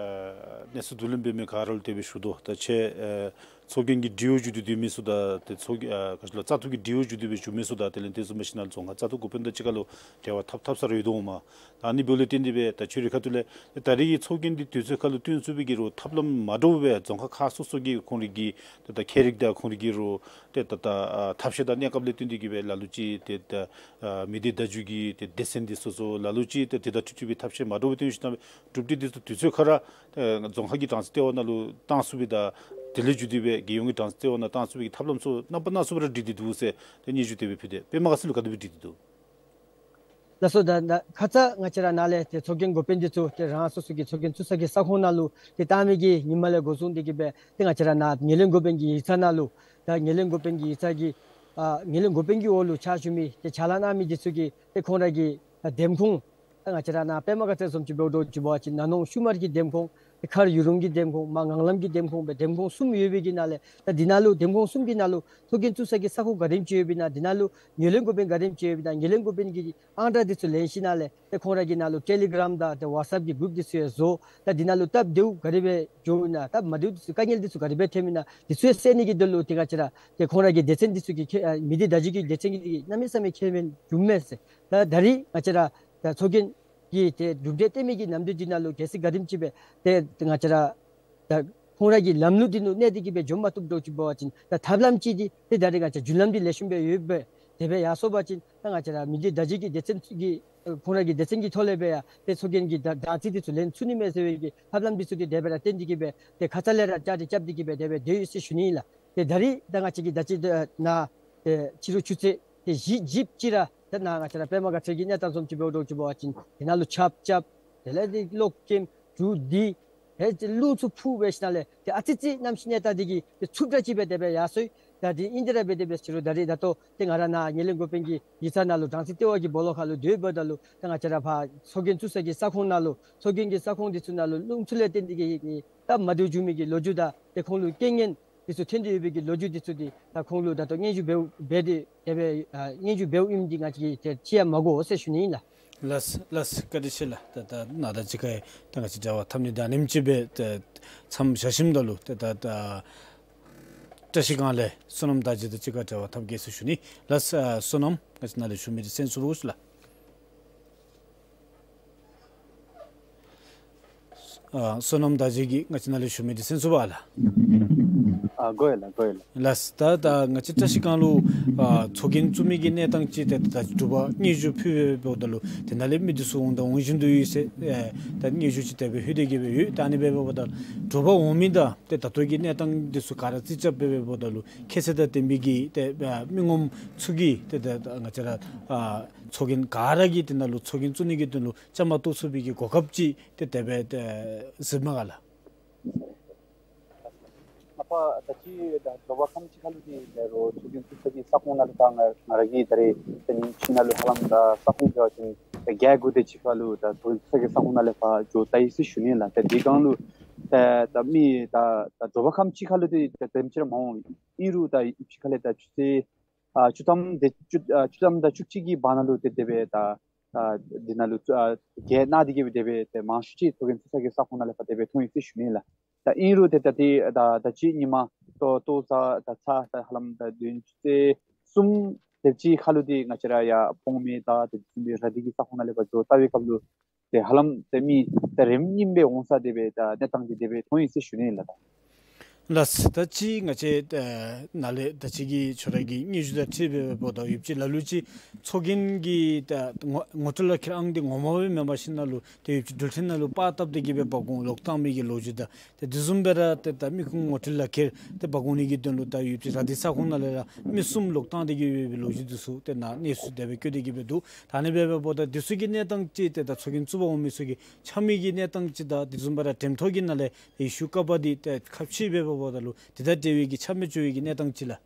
གནས་ཚུལ་བསྡུ་ལེན་འབད་མི་ག་ར་ལུ་དེ་སྦེ་ཞུ་དོ། ད་ཁྱེད་ཨ་ཚོགས་རྒྱན་གྱི་འབྲེལ་ཡོད་བརྒྱུད་དེ་སྡོད་མི་ཚུ་དང་ཏེ་ཚོགས་ཨ་ག་ཅི་ལོ་བཙག་འཐུ་གི་འབྲེལ་ཡོད་བརྒྱུད་དེ་སྦེ་བཞུགས་མི་ཚུ་དང་དེ་ལས་དེ་བཟུམ་མ་ཞིནམ་ལས་རྫོང་ཁག་བཙག་འཐུ་འགོ་དཔོན་དང་གཅིག་ཁར་ལུ་འབྲེལ་བ་འཐབ་འཐབ་ས་ར་ཡོད་དོ་འོང་མས། ད་ཨ་ནི་འབདཝ་ལས་བརྟེན་ཏེ་སྦེ་ད་ཁྱོད་རའི་ཁ་ཐུག་ལས་ད་རེས་ཀྱི་ཚོགས་རྒྱན་འདི་དུས་ཚོད་ཁར་ལུ་བཏོན་ཚུགས་པའི་གི་རུང་ཐབས་ལམ་མ་འདྲཝ་སྦེ་རྫོང་ཁག་ཁག་སོ་སོ་གི་ཁོང་རའི་གི་ད་ད་ཁྱད་རིག་དང་ཁོང་རའི་གི་རུང་ཏེ་ད་ད་ཨ་ཐབས་ཤེས་དང་གནས་སྐབས་ལས་བརྟེན་ཏེ་གིས་སྦེ་ལ་ལུ་ཅིག་ཏེ་ད་ཨ་མི་སྡེ་བརྡ་བརྒྱུད་ཀྱི་ཏེ་སྡེ་ཚན་འདི་སོ་སོ་ལ་ལུ་ཅིག་ཏེ་དེ་དང་འཁྲིལ་ཏེ་སྦེ་ཐབས་ཤེས་མ་འདྲཝ་སྦེ་བཏོན་ཞིནམ་ལས་གྲུབ་འབྲས་འདི་ཚུ་དུས་ཚོད་ཁར་ར་ཨ་རྫོང་ཁག་གི་གྲངས་རྩིས་ལྟེ་བ་ནང་ལུ་བཏང་ཚུགས་པའི་དང་དེ་ལས་བརྒྱུད་དེ་སྦེ་རྒྱལ་ཡོངས་ཀྱི་གྲངས་རྩིས་ལྟེ་བ་ནང་བཏང་ཚུགས་པའི་གི་ཐབས་ལམ་ཚུ་རྣམ་པ་སྣ་ཚོགས་སྦེ་ར་སྒྲིག་སྟེ་འདུག་ཟེར་ཏེ་སྙན་ཞུ་དེ་སྦེ་ཕུལ་ཏེ། པདྨ་དགའ་ཚལ་ལུ་ག་དེ་སྦེ་སྒྲིག་སྟེ་འདུག། ལགས་སོ། ད་ད་ཁ་ཙ་ང་བཅས་ར་ནཱ་ལས་ཏེ་ཚོགས་རྒྱན་འགོ་དཔོན་འདི་ཚུ་ཏེ་རང་སོ་སོ་གི་ཚོགས་རྒྱན་བཙུགས་ས་གི་ས་ཁོངས་ནང་ལུ་ཏེ་བཏང་མི་གི་ཉིནམ་ལས་འགོ་བཟུང་སྟེ་གིས་སྦེ་ཏེ་ང་བཅས་ར་ནཱ་ངོས་ལེན་འགོ་དཔོན་གྱི་ཡིག་ཚང་ནང་ལུ་ད་ངོས་ལེན་འགོ་དཔོན་གྱི་ཡིག་ཚང་གི་ཨ་ངོས་ལེན་འགོ་དཔོན་གྱི་འོག་ལུ་ཕྱག་ཞུ་མི་ཏེ་ཕྱག་ལཱ་གནང་མི་འདི་ཚུ་གིས་ཏེ་ཁོང་ར་གི་ཨ་འདེམས་ཁོངས་ད་ང་བཅས་ར་ནཱ་པདྨ་དགའ་ཚལ་བཟུམ་ཅིག་འབདཝ་འདྲཝ་ཅིག་འབད་བ་ཅིན་ནང་ནོངས་ཤུལ་མ་གི་འདེམས་ཁོངས་ཏེ་མཁར་ཡུ་རུང་གི་འདེམས་ཁོངས་སྦེ་མར་ངང་ལམ་གྱི་འདེམས་ཁོངས་སྦེ་འདེམས་ཁོངས་གསུམ་ཡོད་པའི་གི་ནང་ལས་ད་འདི་ནང་ལུ་འདེམས་ཁོངས་གསུམ་གྱི་ནང་ལུ་ཚོགས་རྒྱན་བཙུགས་ས་གི་ས་ཁོངས་ག་དེམ་ཅིག་ཡོད་པའི་ནང་འདི་ནང་ལུ་ངོས་ལེན་འགོ་དཔོན་ག་དེམ་ཅིག་ཡོད་པའི་ནང་ངོས་ལེན་འགོ་དཔོན་གྱི་ཨང་གྲངས་འདི་ཚུ་ལེན་ཞིནམ་ལས་ཏེ་ཁོང་ར་གི་ནང་ལུ་ཊེ་ལི་གྲམ་དང་ཏེ་ཝཊས་ཨེཔ་གི་གུ་རུབ་འདི་ཚུ་ཡང་བཟོ། ད་འདི་ནང་ལུ་སྟབས་བདེཝ་ག་དེ་སྦེ་འགྱོཝ་ཨིན་ན་སྟབས་མ་བདེཝ་འདི་ཚུ་དཀའ་ངལ་འདི་ཚུ་ག་དེ་སྦེ་ཐོནམ་ཨིན་ན་འདི་ཚུ་ཡང་སེལ་ནི་གི་དོན་ལུ་ཏེ་ང་བཅས་ར་ཏེ་ཁོང་ར་གི་སྡེ་ཚན་འདི་ཚུ་གི་ཁེ་ཨ་མི་སྡེ་བརྡ་བརྒྱུད་ཀྱི་སྡེ་ཚན་གྱི་གནམ་མེད་ས་མེད་ཁེ་ཕན་བྱུངམ་མས་ཟེར། ད་ད་རིས་ང་བཅས་ར་ད་ཚོགས་རྒྱན་ གི་ཏེ་གྲུབ་འབྲས་སྟོན་མི་གི་ནམ་དུས་འདི་ནང་ལུ་གལ་སྲིད་ག་དེམ་ཅིག་སྦེ་ཏེ་ང་བཅས་ར་ད་ཁོང་ར་གི་ལམ་ལུགས་འདི་ནང་གནས་ཏེ་གི་སྦེ་འགྱོ་མ་བཏུབ་འདྲཝ་ཅིག་འབད་བ་ཅིན་ད་ཐབས་ལམ་ཅིག་འདི་ཏེ་ད་རེས་ང་བཅས་རྒྱུན་ལམ་འདི་ལེགས་ཤོམ་སྦེ་ཡོདཔ་སྦེ་དེ་སྦེ་ཡར་སོང་པ་ཅིན་ད་ང་བཅས་ར་མི་སྡེ་བརྡ་བརྒྱུད་ཀྱི་སྡེ་ཚན་གྱི་ཁོང་ར་གི་སྡེ་ཚན་གྱི་ཐོག་ལས་སྦེ་ཡང་ཏེ་ཚོགས་རྒྱན་གྱི་ད་གྲངས་རྩིས་འདི་ཚུ་ལེན་ཚུགས་ནི་མས་ཟེར་བའི་གི་ཐབས་ལམ་འདི་ཚུ་འདི་དེ་སྦེ་ར་བཏོན་ཏེ་གི་སྦེ་ཏེ་ཁ་ཙ་ལས་ར་བཅའ་སྒྲིག་རྐྱབ་སྟེ་གི་སྦེ་དེ་སྦེ་སྡོད་ཡོད་ཟེར་ཞུ་ནི་ཨིན་ལགས། ཏེ་ད་རེས་ད་ང་བཅས་ཀྱིས་ད་ཅི་ད་ནཱ་ཏེ་ཕྱི་རུ་ཆུ་ཚོད་ཏེ་བཞི་བཞི་ཅིག་ར་ཏེ་ནཱ་ང་བཅས་ར་པདྨ་དགའ་ཚལ་གྱི་གནས་སྟངས་བཟུམ་ཅིག་འབདཝ་འདྲཝ་ཅིག་འབད་བ་ཅིན་དེ་ནང་ལུ་ཆརཔ་རྐྱབ། དེ་ལས་ཏེ་གློག་ཀེམ་གྲུ་འདི་ཏེ་རླུང་འཚུབ་ཕུ་སྦེ་ཞིནམ་ལས་ཏེ་ཨ་ཙི་ཙི་གནམ་གཤིས་གནས་སྟངས་འདི་གིས་ཏེ་འཚུབ་དྲགས་ཅིག་སྦེ་དེ་སྦེ་ཡར་སོང་ཡི། ད་འདི་ཨིན་ཏེ་ར་སྦེ་དེ་སྦེ་ཕྱི་རུ་ད་རེས་ད་ལྟོ་ཏེ་ང་ར་ནཱ་ངན་ལྷད་འགོ་དཔོན་གྱི་ཡིག་ཚང་ནང་ལུ་གྲངས་རྩིས་ལྟེ་བ་གི་སྦོ་ལོགས་ཁར་ལུ་སྡོད་འབདཝ་ད་ལུ་ད་ང་བཅས་ར་ཕར་ཚོགས་རྒྱན་བཙུགས་ས་གི་ས་ཁོངས་ནང་ལུ་ཚོགས་རྒྱན་གྱི་ས་ཁོངས་འདི་ཚུ་ནང་ལུ་རླུང་འཚུབ་ལས་བརྟེན་ཏེ་གི་ནི་སྟབས་མ་བདེཝ་བྱུང་མི་གི་ལོ་རྒྱུས་དང་ཏེ་ཁོང་ལུ་རྐྱེན་ངན་འདི་ཚུ་ཐོན་ཏེ་ཡོད་པའི་གི་ལོ་རྒྱུས་འདི་ཚུ་འདི་ད་ཁོང་ལུ་ད་ལྟོ་སྙན་ཞུ་འབདཝ་འབད་དེ་དེ་སྦེ་ཨ་སྙན་ཞུ་འབདཝ་ཨིནམ་འདི་ང་བཅས་ཀྱིས་ཏེ་ཅི་ཡང་མ་གོ་ཟེར་ཞུ་ནི་ཨིན་ལགས། ལགས་ལགས། བཀའ་དྲིན་ཆེ་ལགས། ད་ད་ནཱ་དང་གཅིག་ཁར་ད་ང་བཅས་འབྲེལ་བ་འཐབ་ནི་ད་ཨ་ནེམ་ཅིག་སྦེ་ད་མཚམས་བཞག་ཞིནམ་ད་ལུ་ད་ད་ད་བཀྲ་ཤིས་སྒང་ལས་བསོད་ནམས་དར་རྒྱས་དང་གཅིག་ཁར་འབྲེལ་བ་འཐབ་གེ་ཟེར་ཞུ་ནི། ལགས་ཨ་བསོད་ནམས་ང་བཅས་ནཱ་ལས་ཞུ་མི་འདི་གསན་ཚུགས་པས་ལགས། ཨ་བསོད་ནམས་དར་རྒྱས་ཀྱིས་ང་བཅས་ནཱ་ལས་ཞུ་མི་འདི་གསན་ཚུགས་པས་ལགས། ཨ་གོ་ཡི་ལགས། གོ་ཡི་ལགས། ལགས། ད་ད་ང་བཅས་བཀྲ་ཤིས་སྒང་ལུ་ཨ་ཚོགས་རྒྱན་བཙུགས་མི་གི་གནས་སྟངས་ཅིག་ཏེ་ད་དྲོ་པ་སྙན་ཞུ་ཕུལ་བའི་འབདཝ་ད་ལུ་དེ་ནང་ལས་མི་འདི་ཚུ་འོང་དང་འོང་བཞིན་དུ་ཡོད་ཟེར་ཨེ་ད་སྙན་ཞུ་ཅིག་དེ་སྦེ་ལྷོད་དེ་གི་སྦེ་ཡོད། ད་ཨ་ནི་སྦེ་འབདཝ་ད་དྲོ་པ་འོང་མི་དང་ཏེ་ད་ལྟོ་གི་གནས་སྟངས་འདི་ཚུ་ག་ར་རྩིས་རྐྱབ་སྦེ་འབདཝ་ད་ལུ་ཁྱད་ཚད་དང་ལྡན་པའི་གི་ཏེ་ཨ་མི་ངོམ་ཚུ་གིས་ཏེ་ད་ད་ང་བཅས་ར་ཨ་ཚོགས་རྒྱན་ག་ར་གིས་དེ་ནང་ལུ་ཚོགས་རྒྱན་བཙུགས་ནི་གི་དོན་ལུ་བཅའ་མར་གཏོགས་ཚུགས་པའི་གི་གོ་སྐབས་ཅིག་ཏེ་དེ་སྦེ་ཏེ་གཟིགས་མས་ག་ལགས། མ་པ་ད་ཅི་ད་དྲོ་པ་ཁམས་ཅིག་ཁར་ལུ་འདི་ད་རུང་ཚོགས་རྒྱན་བཙུགས་ས་གི་ས་ཁོངས་ནང་ལུ་ད་ང་ང་ར་གིས་ད་རེས་ད་ཉིནམ་གཅིག་ནང་ལུ་ཧ་ལམ་ད་ས་ཁོངས་འབད་བ་ཅིན་ད་བརྒྱད་དགུ་དེ་ཅིག་ཁར་ལུ་ད་ཚོགས་རྒྱན་བཙུགས་ས་གི་ས་ཁོངས་ནང་ལས་ཕར་འགྱོ་བལྟ་ཡི་ཟེར་ཞུ་ནི་ལགས། ད་འདི་སྒང་ལུ་ད་ད་མི་ད་ད་དྲོ་པ་ཁམས་ཅིག་ཁར་ལུ་འདི་ད་དེམ་ཅིག་ར་མ་འོང་། ཨིན་རུང་ད་ཡུདཔ་ཅིག་ཁ་ལས་ད་ཆུ་ཚོད་ཨ་བཅུ་ཐམ་དེ་བཅུ་ཨ་བཅུ་ཐམ་དང་བཅུ་གཅིག་གི་བར་ན་ལུ་ཏེ་དེ་སྦེ་ད་ཨ་འདི་ནང་ལུ་ཨ་བརྒལ་གནང་སྟེ་གི་སྦེ་དེ་སྦེ་ཏེ་མང་ཤོས་ཅིག་ཚོགས་རྒྱན་བཙུགས་ས་གི་ས་ཁོངས་ནང་ལས་ཕར་དེ་སྦེ་མཐོང་ཡི་ཟེར་ཞུ་ནི་ལགས། ད་ཨིན་རུང་ཏེ་ད་ཏེ་ད་ད་ཅི་ཉིན་མ་ལྟོ་ལྟོ་བཟའ་ད་ཚར་ད་ཧ་ལམ་ད་བདུན་ཅུ་ཚེས་གསུམ་དེམ་ཅིག་ཁར་ལུ་འདི་ང་བཅས་ར་ཡར་བོང་མེ་དང་དེ་བཟུམ་སྦེ་ར་དྷི་གི་ས་ཁོངས་ནང་ལས་ཕར་འགྱོ་བལྟ་བའི་སྐབས་ལུ་ཏེ་ཧ་ལམ་ཏེ་མི་ཏེ་རེམ་རྙིངམ་སྦེ་འོང་ས་དེ་སྦེ་ད་གནས་སྟངས་འདི་དེ་སྦེ་མཐོང་ཡི་ཟེར་ཞུ་ནི་ལགས། ད་ལགས། ད་ཅི་ང་བཅས་ཨེ་ནཱ་ལས་ད་ཅི་གི་ཁྱོད་ར་གི་སྙན་ཞུ་དང་འཁྲིལ་སྦེ་འབདཝ་ད་ཡུདཔ་ཅིག་ལ་ལུ་ཅིག་ཚོགས་རྒྱན་གྱི་ད་ངོ་ངོ་སྤྲོད་ལག་ཁྱེར་ཨང་འདི་ངོ་མ་སྦེ་མེན་པར་ཞིནམ་ལས་ཏེ་ཡུདཔ་ཅིག་འགྲུལ་འཕྲིན་ནང་ལུ་པར་བཏབ་སྟེ་གི་སྦེ་འབག་འོང་ལོག་བཏང་མི་གི་ལོ་རྒྱུས་དང་ཏེ་དེ་བཟུམ་སྦེ་ར་ཏེ་ད་མི་ཁུངས་ངོ་སྤྲོད་ལག་ཁྱེར་ཏེ་འབག་འོང་ནི་གི་དོན་ལུ་ད་ཡུདཔ་ཅིག་ར་དྷི་ས་ཁོངས་ནང་ལས་ར་མི་གསུམ་ལོག་བཏང་སྟེ་གི་སྦེ་ལོ་རྒྱུས་འདི་ཚུ་ཏེ་ནཱ་གནས་ཚུལ་དེ་སྦེ་བཀོད་དེ་གི་སྦེ་འདུག། ད་ཨ་ནི་སྦེ་འབདཝ་ད་འདི་ཚུ་གི་གནས་སྟངས་ཅིག་ཏེ་ད་ཚོགས་རྒྱན་བཙུགས་པར་འོང་མི་ཚུ་གི་ཆ་མེད་ཀྱི་གནས་སྟངས་ཅིག་དང་དེ་བཟུམ་སྦེ་ར་འགྲེམས་ཐོག་གི་ནང་ལས་ཡེ་ཤུལ་བཀག་པ་འདི་ཏེ་ཁ་ཕྱེ་སྦེ་འབདཝ་ད་ལུ་དེ་དང་འབྲེལ་བའི་གི་ཆ་མེད་ཅོ་བའི་གི་གནས་སྟངས་ཅིག་ལགས།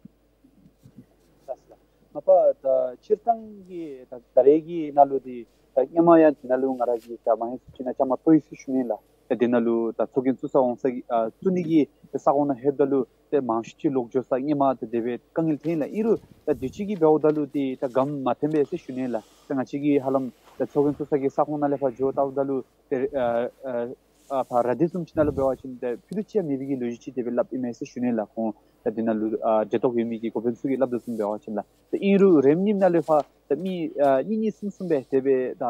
ལགས་ལགས། མ་པ་ད་སྤྱིར་བཏང་གི་ད་ད་རེས་ཀྱི་ནང་ལུ་འདི་ད་སྔོན་མ་ཡང་འདི་ནང་ལུ་ང་ར་གིས་ད་མ་ཧེ་སུ་ཅིག་ནང་བཅའ་མར་གཏོགས་ཡི་ཟེར་ཞུ་ནི་ལགས། ད་འདི་ནང་ལུ་ད་ཚོགས་རྒྱན་བཙུགས་ས་འོང་ས་གི་ཨ་བཙུགས་ནི་གི་ད་ས་ཁོངས་ནང་ལྷོདཔ་ད་ལུ་ཏེ་མང་ཤོས་ཅིག་ལོག་འགྱོ་ས་སྔོན་མ་ད་དེ་སྦེ་དཀའ་ངལ་ཐོན་ཡི་ལགས། ཨིན་རུང་ད་དུས་ཅི་གི་འབདཝ་ད་ལུ་འདི་ད་དགའ་མ་ཐོན་པས་ཟེར་ཞུ་ནི་ལགས། ད་ང་བཅས་ཀྱིས་ཧ་ལམ་ད་ཚོགས་རྒྱན་བཙུགས་ས་གི་ས་ཁོངས་ནང་ལས་ཕར་འགྱོ་བལྟཝ་ད་ལུ་ཏེ་ཨ་ཨ་ཨ་ཕར་ར་དྷི་བཟུམ་ཅིག་ནང་ལུ་འབད་བ་ཅིན་ཏེ་ཕུད་རྡོག་ཅིག་ཡང་མེད་པའི་གི་ལོ་རྒྱུས་ཅིག་དེ་སྦེ་སླབ་ཨིན་མས་ཟེར་ཞུ་ནི་ལགས། ཁོང་ད་འདི་ནང་ལུ་ཨ་འབྲེལ་གཏོགས་ཡོད་མི་གི་འགོ་དཔོན་ཚུ་གིས་སླབ་དོ་བཟུམ་འབད་བ་ཅིན་ལགས། ཏེ་ཨིན་རུང་རེམ་རྙིངམ་ནང་ལུ་ཕར་ད་མི་ཨ་གཉིས་གཉིས་གསུམ་གསུམ་སྦེ་དེ་སྦེ་ད་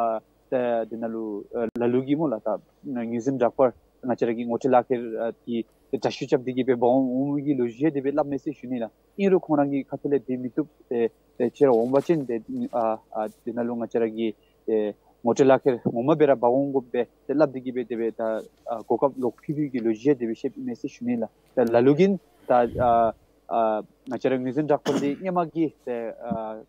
ད་འདི་ནང་ལུ་ཨ་ལ་ལུ་གིས་སྨོ་ལགས། ད་ངོས་འཛིན་རགས་པར་ང་བཅས་ར་གི་ངོ་སྤྲོད་ལག་ཁྱེར་ཨ་འདི་ད་འདྲ་བཤུས་རྐྱབ་སྟེ་གི་སྦེ་འབག་འོང་འོང་མི་གི་ལོ་རྒྱུས་དེ་སྦེ་སླབ་མས་ཟེར་ཞུ་ནི་ལགས། ཨིན་རུང་ཁོང་ར་གི་ཁ་ཐུག་ལས་འདི་མི་བཏུབ། ཏེ་ཏེ་ཁྱེད་ར་འོང་པ་ཅིན་ཏེ་ཨ་ཨ་འདི་ནང་ལུ་ང་བཅས་ར་གི་ཏེ་ངོ་སྤྲོད་ལག་ཁྱེར་ངོ་མ་སྦེ་ར་འབག་འོང་དགོ་པས་ཟེར་སླབ་སྟེ་གི་སྦེ་དེ་སྦེ་ད་ཨ་གོ་སྐབས་ལོག་ཕུལ་ཕུལ་གྱི་ལོ་རྒྱུས་དེ་སྦེ་བཤདཔ་ཨིན་མས་ཟེར་ཞུ་ནི་ལགས། ད་ལ་ལུ་གིས་ད་ཨ་ཨ་ང་བཅས་ར་ངོས་འཛིན་རགས་པར་འདི་སྔོན་མ་གི་ཏེ་ཨ་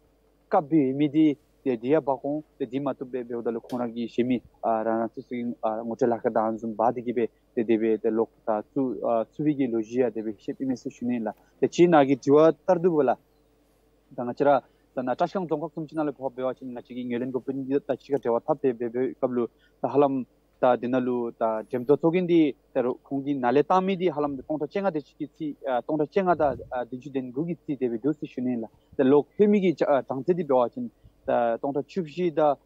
བཀབ་སྦེ་ཡོད་མི་འདི་ཏེ་འདི་ཡང་འབག་འོང་། ཏེ་འདི་མ་བཏུབ་སྦེ་འབདཝ་ད་ལུ་ཁོང་ར་གི་གཞན་མི་ཨ་རང་རང་སོ་སོའི་ཨ་ངོ་སྤྲོད་ལག་ཁྱེར་དང་ཨ་ནི་བཟུམ་འབག་སྟེ་གི་སྦེ་ཏེ་དེ་སྦེ་ཏེ་ལོག་ད་བཙུགས་ཨ་བཙུགས་པའི་གི་ལོ་རྒྱུས་ཡང་དེ་སྦེ་བཤདཔ་ཨིན་མས་ཟེར་ཞུ་ནི་ལགས། ཏེ་ཅིག་ནཱ་གི་དྲི་བ་ལྟར་དུ་འབདཝ་ལགས། ད་ང་བཅས་ར་ད་ནཱ་བཀྲིས་སྒང་རྫོང་ཁག་བཟུམ་ཅིག་ནང་ལུ་ཕར་འབད་བ་ཅིན་ང་བཅས་ཀྱི་ངོས་ལེན་འགོ་དཔོན་གྱིས་ད་ཅི་ཁར་འབྲེལ་བ་འཐབ་སྟེ་འབད་བའི་སྐབས་ལུ་ད་ཧ་ལམ་ད་འདི་ནང་ལུ་ད་འགྲེམས་སྟོན་ཚོགས་རྒྱན་འདི་ད་རུང་ཁོང་གིས་ནཱ་ལས་བཏང་མི་འདི་ཧ་ལམ་ད་སྟོང་ཕྲག་བཅོ་ལྔ་དེ་ཅིག་གི་རྩིས་ཨ་སྟོང་ཕྲག་བཅོ་ལྔ་དང་ཨ་བདུན་ཅུ་དོན་དགུ་གི་རྩིས་དེ་སྦེ་འདུག་ཟེར་ཞུ་ནི་ལགས། ད་ལོག་ལྷོད་མི་གི་ཨ་གྲངས་ཚད་འདི་འབད་བ་ཅིན་ད་སྟོང་ཕྲག་བཅུ་བཞི་དང་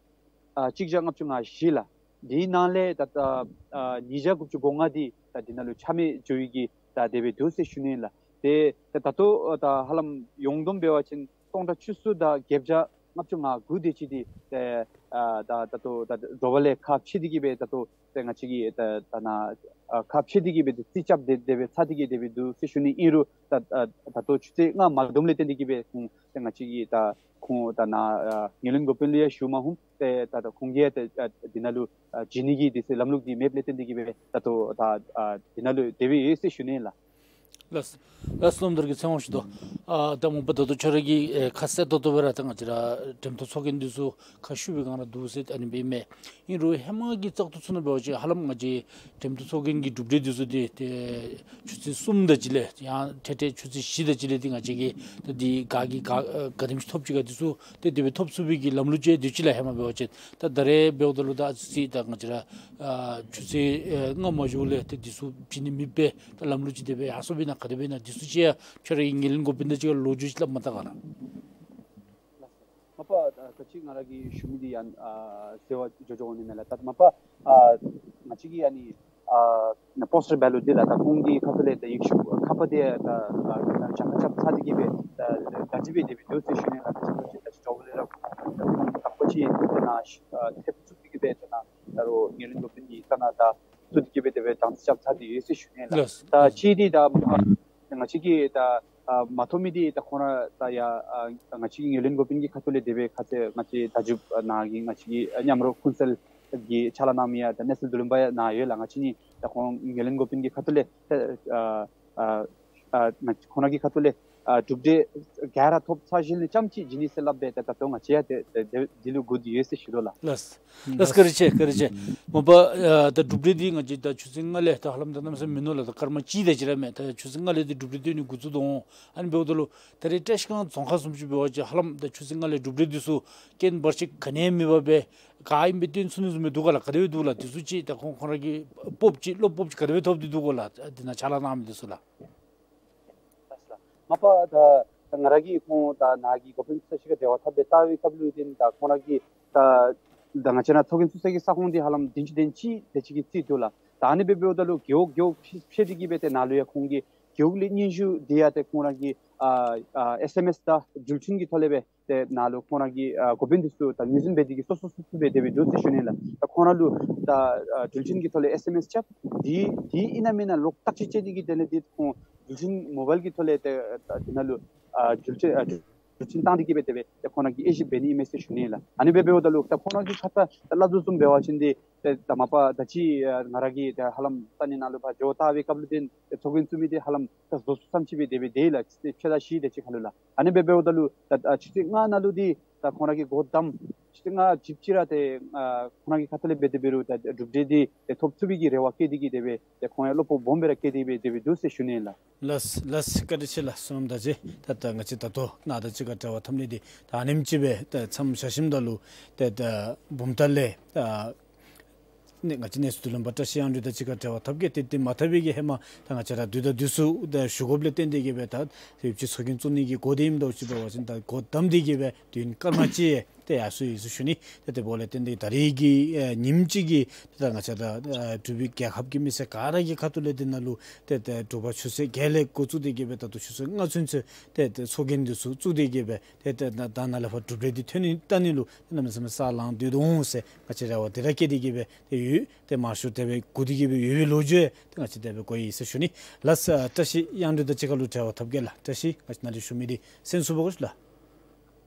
ཨ་གཅིག་བརྒྱ་ལྔ་བཅུ་ང་བཞི་ལགས། འདི་ནང་ལས་ད་ད་ཨ་ཉིས་བརྒྱ་དགུ་བཅུ་གོ་ལྔ་འདི་ད་འདི་ནང་ལུ་ཆ་མེད་འགྱོ་བའི་གི་ད་དེ་སྦེ་འདུག་ཟེར་ཞུ་ནི་ལགས། ཏེ་ད་ད་ལྟོ་ད་ཧ་ལམ་ཡོངས་བསྡོམས་འབད་བ་ཅིན་སྟོང་ཕྲག་བཅུ་གསུམ་དང་བརྒྱད་བརྒྱ་ ལྔ་བཅུ་ང་དགུ་དེ་ཅིག་འདི་ཏེ་ཨ་ད་ད་ལྟོ་ད་དྲོ་པ་ལས་ཁ་ཕྱེ་སྟེ་གི་སྦེ་ད་ལྟོ་ཏེ་ང་བཅས་ཀྱིས་ད་ད་ནཱ་ཨ་ཁ་ཕྱེ་སྟེ་གི་སྦེ་ཏེ་རྩིས་རྐྱབ་སྟེ་དེ་སྦེ་ཚར་ཏེ་གི་སྦེ་འདུག་ཟེར་ཞུ་ནི་ཨིན་རུང་ད་ཨ་ད་ལྟོ་ཆུ་ཚོད་ལྔ་མ་བསྡོམས་ལས་བརྟེན་ཏེ་གི་སྦེ་ཁོང་ཏེ་ང་བཅས་ཀྱིས་ད་ཁོང་ད་ནཱ་ཨ་ངོས་ལེན་འགོ་དཔོན་ལུ་ཡང་ཞུ་མ་ནུམ། ཏེ་ད་ད་ཁོང་གིས་ཏེ་ཨ་འདི་ནང་ལུ་ཨ་བྱིན་ནི་གི་དེ་ཚུ་ལམ་ལུགས་འདི་མེདཔ་ལས་བརྟེན་ཏེ་གི་སྦེ་ད་ལྟོ་ད་ཨ་འདི་ནང་ལུ་དེ་སྦེ་ཡོད་ཟེར་ཞུ་ནི་ལགས། ལགས། ལགས་སོ། ལགས་སོ། ད་རུང་ཁ་གསལ་ཏོག་ཏོ་སྦེ་ར་ད་ང་བཅས་ར་འགྲེམས་སྟོན་ཚོགས་རྒྱན་འདི་ཚུ་ཁག་ཤུགས་སྦེ་ག་ར་འདུག་ཟེར་ཨ་ནི་སྦེ་མས། ཨིན་རུང་ཧེ་མ་གི་བཙག་འཐུ་ཚུ་ནང་འབད་བ་ཅིན་ཧ་ལམ་ང་བཅས་འགྲེམས་སྟོན་ཚོགས་རྒྱན་གྱི་གྲུབ་འབྲས་འདི་ཚུ་འདི་ཏེ་ཆུ་ཚོད་གསུམ་དེ་ཅིག་ལས་ཡང་ཐེངས་ཐེངས་ཆུ་ཚོད་བཞི་དེ་ཅིག་ལས་འདི་ང་བཅས་ཀྱིས་ད་འདི་ག་གིས་ག་ག་དེམ་ཅིག་ཐོབ་ཅི་ག་འདི་ཚུ་ཏེ་དེ་སྦེ་ཐོབ་ཚུགས་པའི་གི་ལམ་ལུགས་ཅིག་འདུག་ཅི་ལགས། ཧེ་མ་འབད་བ་ཅིན། ད་ད་རེས་འབདཝ་ད་ལུ་ད་ཨ་ཙི་ད་ང་བཅས་ར་ཨ་ཆུ་ཚོད་ཨ་ལྔ་མ་འགྱོཝ་ལས་ཏེ་འདི་ཚུ་བྱིན་ནི་མེད་པས། ད་ལམ་ལུགས་ཅིག་དེ་སྦེ་ཡར་སོང་པས་ན་ག་དེ་སྦེ་ཨིན་ན་འདི་ཚུ་ཅིག་ཡང་ཁྱོད་རའི་ངོས་ལེན་འགོ་དཔོན་དང་གཅིག་ཁར་ལོ་རྒྱུས་ཅིག་སླབ་མ་ད་ག་ར། མ་པ་ད་ད་ཅི་ང་ར་གིས་ཞུ་མི་འདི་ཡང་ཨ་ཟེར་བ་འགྱོ་འགྱོཝ་ཨིན་མས་ལགས། ད་མ་པ་ཨ་ང་བཅས་ཀྱི་ཨ་ནི་ཨ་ན་པོསི་ཊལ་བེ་ལོཊ་འདི་ལགས། ད་ཁོང་གི་ཁ་ཐུག་ལས་ད་ཡིག་ཆ་ཁ་པར་འདི་ད་ཨ་ད་ལྕགས་ཁ་རྐྱབ་ཚར་ཏེ་གི་སྦེ་ད་ད་ཅི་སྦེ་དེ་སྦེ་འདུག་ཟེར་ཞུ་ནི་ལགས། ད་ཅི་ད་ཅི་ད་ཅི་འགྱོཝ་ལས་ར་ཁོང་ད་ཁོང་དང་པ་ཅིག་ད་ནཱ་ཨ་ཐེབས་བཙུགས་ཏེ་གི་སྦེ་ད་ནཱ་ད་རུང་ངོས་ལེན་འགོ་དཔོན་གྱི་ད་ནཱ་ད་བཙུགས་ཏེ་གི་སྦེ་དེ་སྦེ་དམ་འཛིན་རྐྱབ་ཚར་ཏེ་ཡོད་ཟེར་ཞུ་ནི་ལགས། ལགས། ད་ཅི་འདི་ད་མ་ང་བཅས་ཀྱིས་ད་ཨ་མ་ཐོབ་མི་འདི་ད་ཁོང་ར་ད་ཡ་ཨ་ང་བཅས་ཀྱི་ངོས་ལེན་འགོ་དཔོན་གྱི་ཁ་ཐུག་ལས་དེ་སྦེ་ཁ་ཙ་ང་བཅས་ད་ཅི་ཨ་ནཱ་གི་ང་བཅས་ཀྱི་ཨ་མཉམ་རོགས་ཀུན་གསལ་གྱི་ཕྱག་ལཱ་གནང་མི་ཡང་ད་གནས་ཚུལ་བསྡུ་ལེན་པ་ཡང་ནཱ་ཡོད་ལགས། ང་བཅས་ནི་ད་ཁོང་ངོས་ལེན་འགོ་དཔོན་གྱི་ཁ་ཐུག་ལས་ད་ཨ་ཨ་ང་ཁོང་ར་གི་ཁ་ཐུག་ལས་ཨ་གྲུབ་འབྲས་ག་ར་ཐོབ་ཚར་ཞིནམ་ལས་རྐྱངམ་ཅིག་བྱིན་ནི་ཟེར་སླབ་སྦེ་ད་ད་ལྟོ་ང་བཅས་ཡང་ཏེ་ཏེ་ཏེ་འདི་ལུ་སྒུག་སྟེ་ཡོད་ཟེར་ཞུ་དོ་ལགས། ལགས། ལགས། བཀའ་དྲིན་ཆེ། བཀའ་དྲིན་ཆེ། མ་པ་ཨ་ད་གྲུབ་འབྲས་འདི་ང་བཅས་ད་ཆུ་ཚོད་ལྔ་ལས་ད་ཧ་ལམ་ད་གནམ་མེད་ས་མེད་མིན་ནུག་ལགས། ད་སྐར་མ་གཅིག་དེ་ཅིག་ར་མས། ད་ཆུ་ཚོད་ལྔ་ལས་ཏེ་གྲུབ་འབྲས་སྟོན་ནི་འགོ་བཙུགས་དོ་འོང་། ཨ་ནི་འབདཝ་ད་ལུ་ད་རེས་བཀྲིས་སྒང་རྫོང་ཁག་བཟུམ་ཅིག་འབད་བ་ཅིན་ཧ་ལམ་ད་ཆུ་ཚོད་ལྔ་ལས་གྲུབ་འབྲས་འདི་ཚུ་རྐྱེན་བར་ཆད་ག་ནི་ཡང་མེད་པར་སྦེ་ག་ཨིན་པའི་སྟོན་ཚུགས་ནི་བཟུམ་སྦེ་འདུག་ག་ལགས། ག་དེ་སྦེ་འདུག་ལགས། འདི་ཚུ་ཅིག་ད་ཁོང་ཁོང་ར་གི་སྤོབས་ཅིག་བློ་སྤོབས་ཅིག་ག་དེ་སྦེ་ཐོབ་སྟེ་འདུག་ག་ལགས། འདི་ནང་ཕྱག་ལཱ་གནང་མི་འདི་ཚུ་ལགས། མ་པ་ད་ད་ང་ར་གིས་ཁོང་ད་ནཱ་གི་འགོ་དཔོན་ཚུ་ཚུ་ཅིག་ཁར་འབྲེལ་བ་འཐབ་སྦེ་བལྟ་བའི་སྐབས་ལུ་འདི་ད་ཁོང་ར་གིས་ད་ད་ང་བཅས་ནཱ་ཚོགས་རྒྱན་བཙུགས་ས་གི་ས་ཁོངས་འདི་ཧ་ལམ་བདུན་ཅུ་དོན་གཅིག་དེ་ཅིག་གི་རྩིས་འདུག་ལགས། ད་ཨ་ནི་སྦེ་འབདཝ་ད་ལུ་རྒེད་འོག་རྒེད་འོག་ཕྱེ་ཕྱེ་སྟེ་གི་སྦེ་ཏེ་ནཱ་ལུ་ཡང་ཁོང་གི་རྒེད་འོག་ལས་སྙན་ཞུ་འདི་ཡང་ཏེ་ཁོང་ར་གི་ཨ་ཨ་ཨེསི་ཨེམ་ཨེསི་དང་འགྲུལ་འཕྲིན་གྱི་ཐོག་ལས་སྦེ་ཏེ་ནཱ་ལུ་ཁོང་ར་གི་ཨ་འགོ་དཔོན་འདི་ཚུ་ད་ངོས་འཛིན་འབད་དེ་གི་སོ་སོ་སོ་སོ་སྦེ་དེ་སྦེ་འདུག་ཟེར་ཞུ་ནི་ལགས། ད་ཁོང་ར་ལུ་ད་ཨ་འགྲུལ་འཕྲིན་གྱི་ཐོག་ལས་ཨེསི་ཨེམ་ཨེསི་རྐྱབ་འདི་འདི་ཨིན་ན་མེན་ན་ལོག་བརྟག་དཔྱད་རྐྱབ་སྟེ་གི་དེ་ལས་འདི་ཁོང་འགྲུལ་འཕྲིན་མོ་བཱའིལ་གྱི་ཐོག་ལས་ཏེ་ད་འདི་ནང་ལུ་ཨ་འགྲུལ་འཕྲིན་ཨ་འགྲུལ་འཕྲིན་བཏང་སྟེ་གི་སྦེ་དེ་སྦེ་ཏེ་ཁོང་ར་གིས་དབྱེ་ཞིབ་འབད་ནི་ཨིན་མས་ཟེར་ཞུ་ནི་ལགས། ཨ་ནི་སྦེ་འབདཝ་ད་ལུ་ད་ཁོང་ར་གི་ཁ་ཙ་ད་སླབ་དོ་བཟུམ་འབད་བ་ཅིན་འདི་ཏེ་ད་མ་པ་ད་ཅི་ཨ་ང་ར་གིས་ད་ཧ་ལམ་ས་གནས་ནང་ལུ་ཕར་འགྱོ་བལྟ་བའི་སྐབས་ལུ་འདི་ཚོགས་རྒྱན་བཙུགས་མི་འདི་ཧ་ལམ་ད་བཟོ་ཚུགས་ཙམ་ཅིག་སྦེ་དེ་སྦེ་དེ་ལགས། ཆུ་ཚོད་ཕྱེད་དང་བཞི་དེ་ཅིག་ཁར་ལུ་ལགས། ཨ་ནི་སྦེ་འབདཝ་ད་ལུ་ད་ཨ་ཆུ་ཚོད་ལྔ་ནང་ལུ་འདི་ད་ཁོང་ར་གིས་སྒོ་བསྡམ་ཆུ་ཚོད་ལྔ་ཅིག་ཅིག་ར་ཏེ་ཨ་ཁོང་ར་གི་ཁ་ཐུག་ལས་འབད་དེ་འབད་རུང་ད་གྲུབ་འབྲས་འདི་ཏེ་ཐོབ་ཚུགས་པའི་གི་རེ་བ་བསྐྱེད་དེ་གི་དེ་སྦེ་ཏེ་ཁོང་ཡང་བློ་སྤོབས་སྦོམ་སྦེ་ར་བསྐྱེད་དེ་སྦེ་དེ་སྦེ་འདུག་ཟེར་ཞུ་ནི་ལགས། ལགས་ལགས། བཀའ་དྲིན་ཆེ་ལགས། བསོད་ནམས་བདག་རྗེ། ད་ད་ང་བཅས་ད་ལྟོ་ནཱ་དང་གཅིག་ཁར་འབྲེལ་བ་འཐབ་ནི་འདི་ད་ཨ་ནེམ་ཅིག་སྦེ་ད་མཚམས་བཞག་ཞིནམ་ད་ལུ་ཏེ་ད་བུམ་ཐང་ལས་ད་ནི་ང་བཅས་གནས་ཚུལ་བསྡུ་ལེན་པ་བཀྲ་ཤིས་དབྱངས་སྒྲོན་དང་གཅིག་ཁར་འབྲེལ་བ་འཐབ་གེ། ཏེ་དེ་མ་འཐབ་པའི་གི་ཧེ་མ་ད་ང་བཅས་ར་དུས་དང་དུས་སུ་ད་ཞུ་དགོཔ་ལས་བརྟེན་ཏེ་གི་སྦེ་ད་ཡོདཔ་ཅིག་ཚོགས་རྒྱན་བཙུགས་ནི་གི་འགོ་འདི་ཨིནམ་ད་ཅིག་འབད་བ་ཅིན་ད་སྒོ་བསྡམས་ཏེ་གི་སྦེ་དུས་ཡུན་སྐར་མ་གཅིག་ཏེ་ཡར་སོང་ཡི་ཟེར་ཞུ་ནི། ཏེ་དེ་འབདཝ་ལས་བརྟེན་ཏེ་ད་རེས་ཀྱི་ཨེ་ཉིནམ་གཅིག་གི་ད་ང་བཅས་ད་ཨེ་འབྲུག་པའི་རྒྱལ་ཁབ་ཀྱི་མི་སེར་ག་ར་གི་ཁ་ཐུག་ལས་འདི་ནང་ལུ་ཏེ་ཏེ་དྲོ་པ་ཆུ་ཚོད་བརྒྱད་ལས་འགོ་བཙུགས་ཏེ་གི་སྦེ་ད་ལྟོ་ཆུ་ཚོད་ལྔ་ཚུན་ཚོད་ཏེ་ཏེ་ཚོགས་རྒྱན་འདི་ཚུ་བཙུགས་ཏེ་གི་སྦེ་ཏེ་ཏེ་ད་ད་ནཱ་ལས་ཕར་གྲུབ་འབྲས་འདི་ཐོན་ནི་བལྟ་ནི་ལུ་ཏེ་གནམ་མེད་ས་མེད་ས་ལངས་སྡོད་དོ་འོང་ཟེར་ང་བཅས་རེ་བ་འདི་ར་བསྐྱེད་དེ་གི་སྦེ་ཏེ་ཡོད། ཏེ་མང་ཤོས་དེ་སྦེ་སྒུག་སྟེ་གི་སྦེ་ཡོད་པའི་ལོ་རྒྱུས་ཏེ་ང་བཅས་དེ་སྦེ་གོ་ཡི་ཟེར་ཞུ་ནི། ལགས་སོ། བཀྲ་ཤིས་དབྱངས་སྒྲོན་དང་གཅིག་ཁར་ལུ་འབྲེལ་བ་འཐབ་གེ་ལགས། བཀྲ་ཤིས། ང་བཅས་ནཱ་ལས་ཞུ་མི་འདི་གསན་ཚུགས་པ་གོ་ཤིག་ལགས།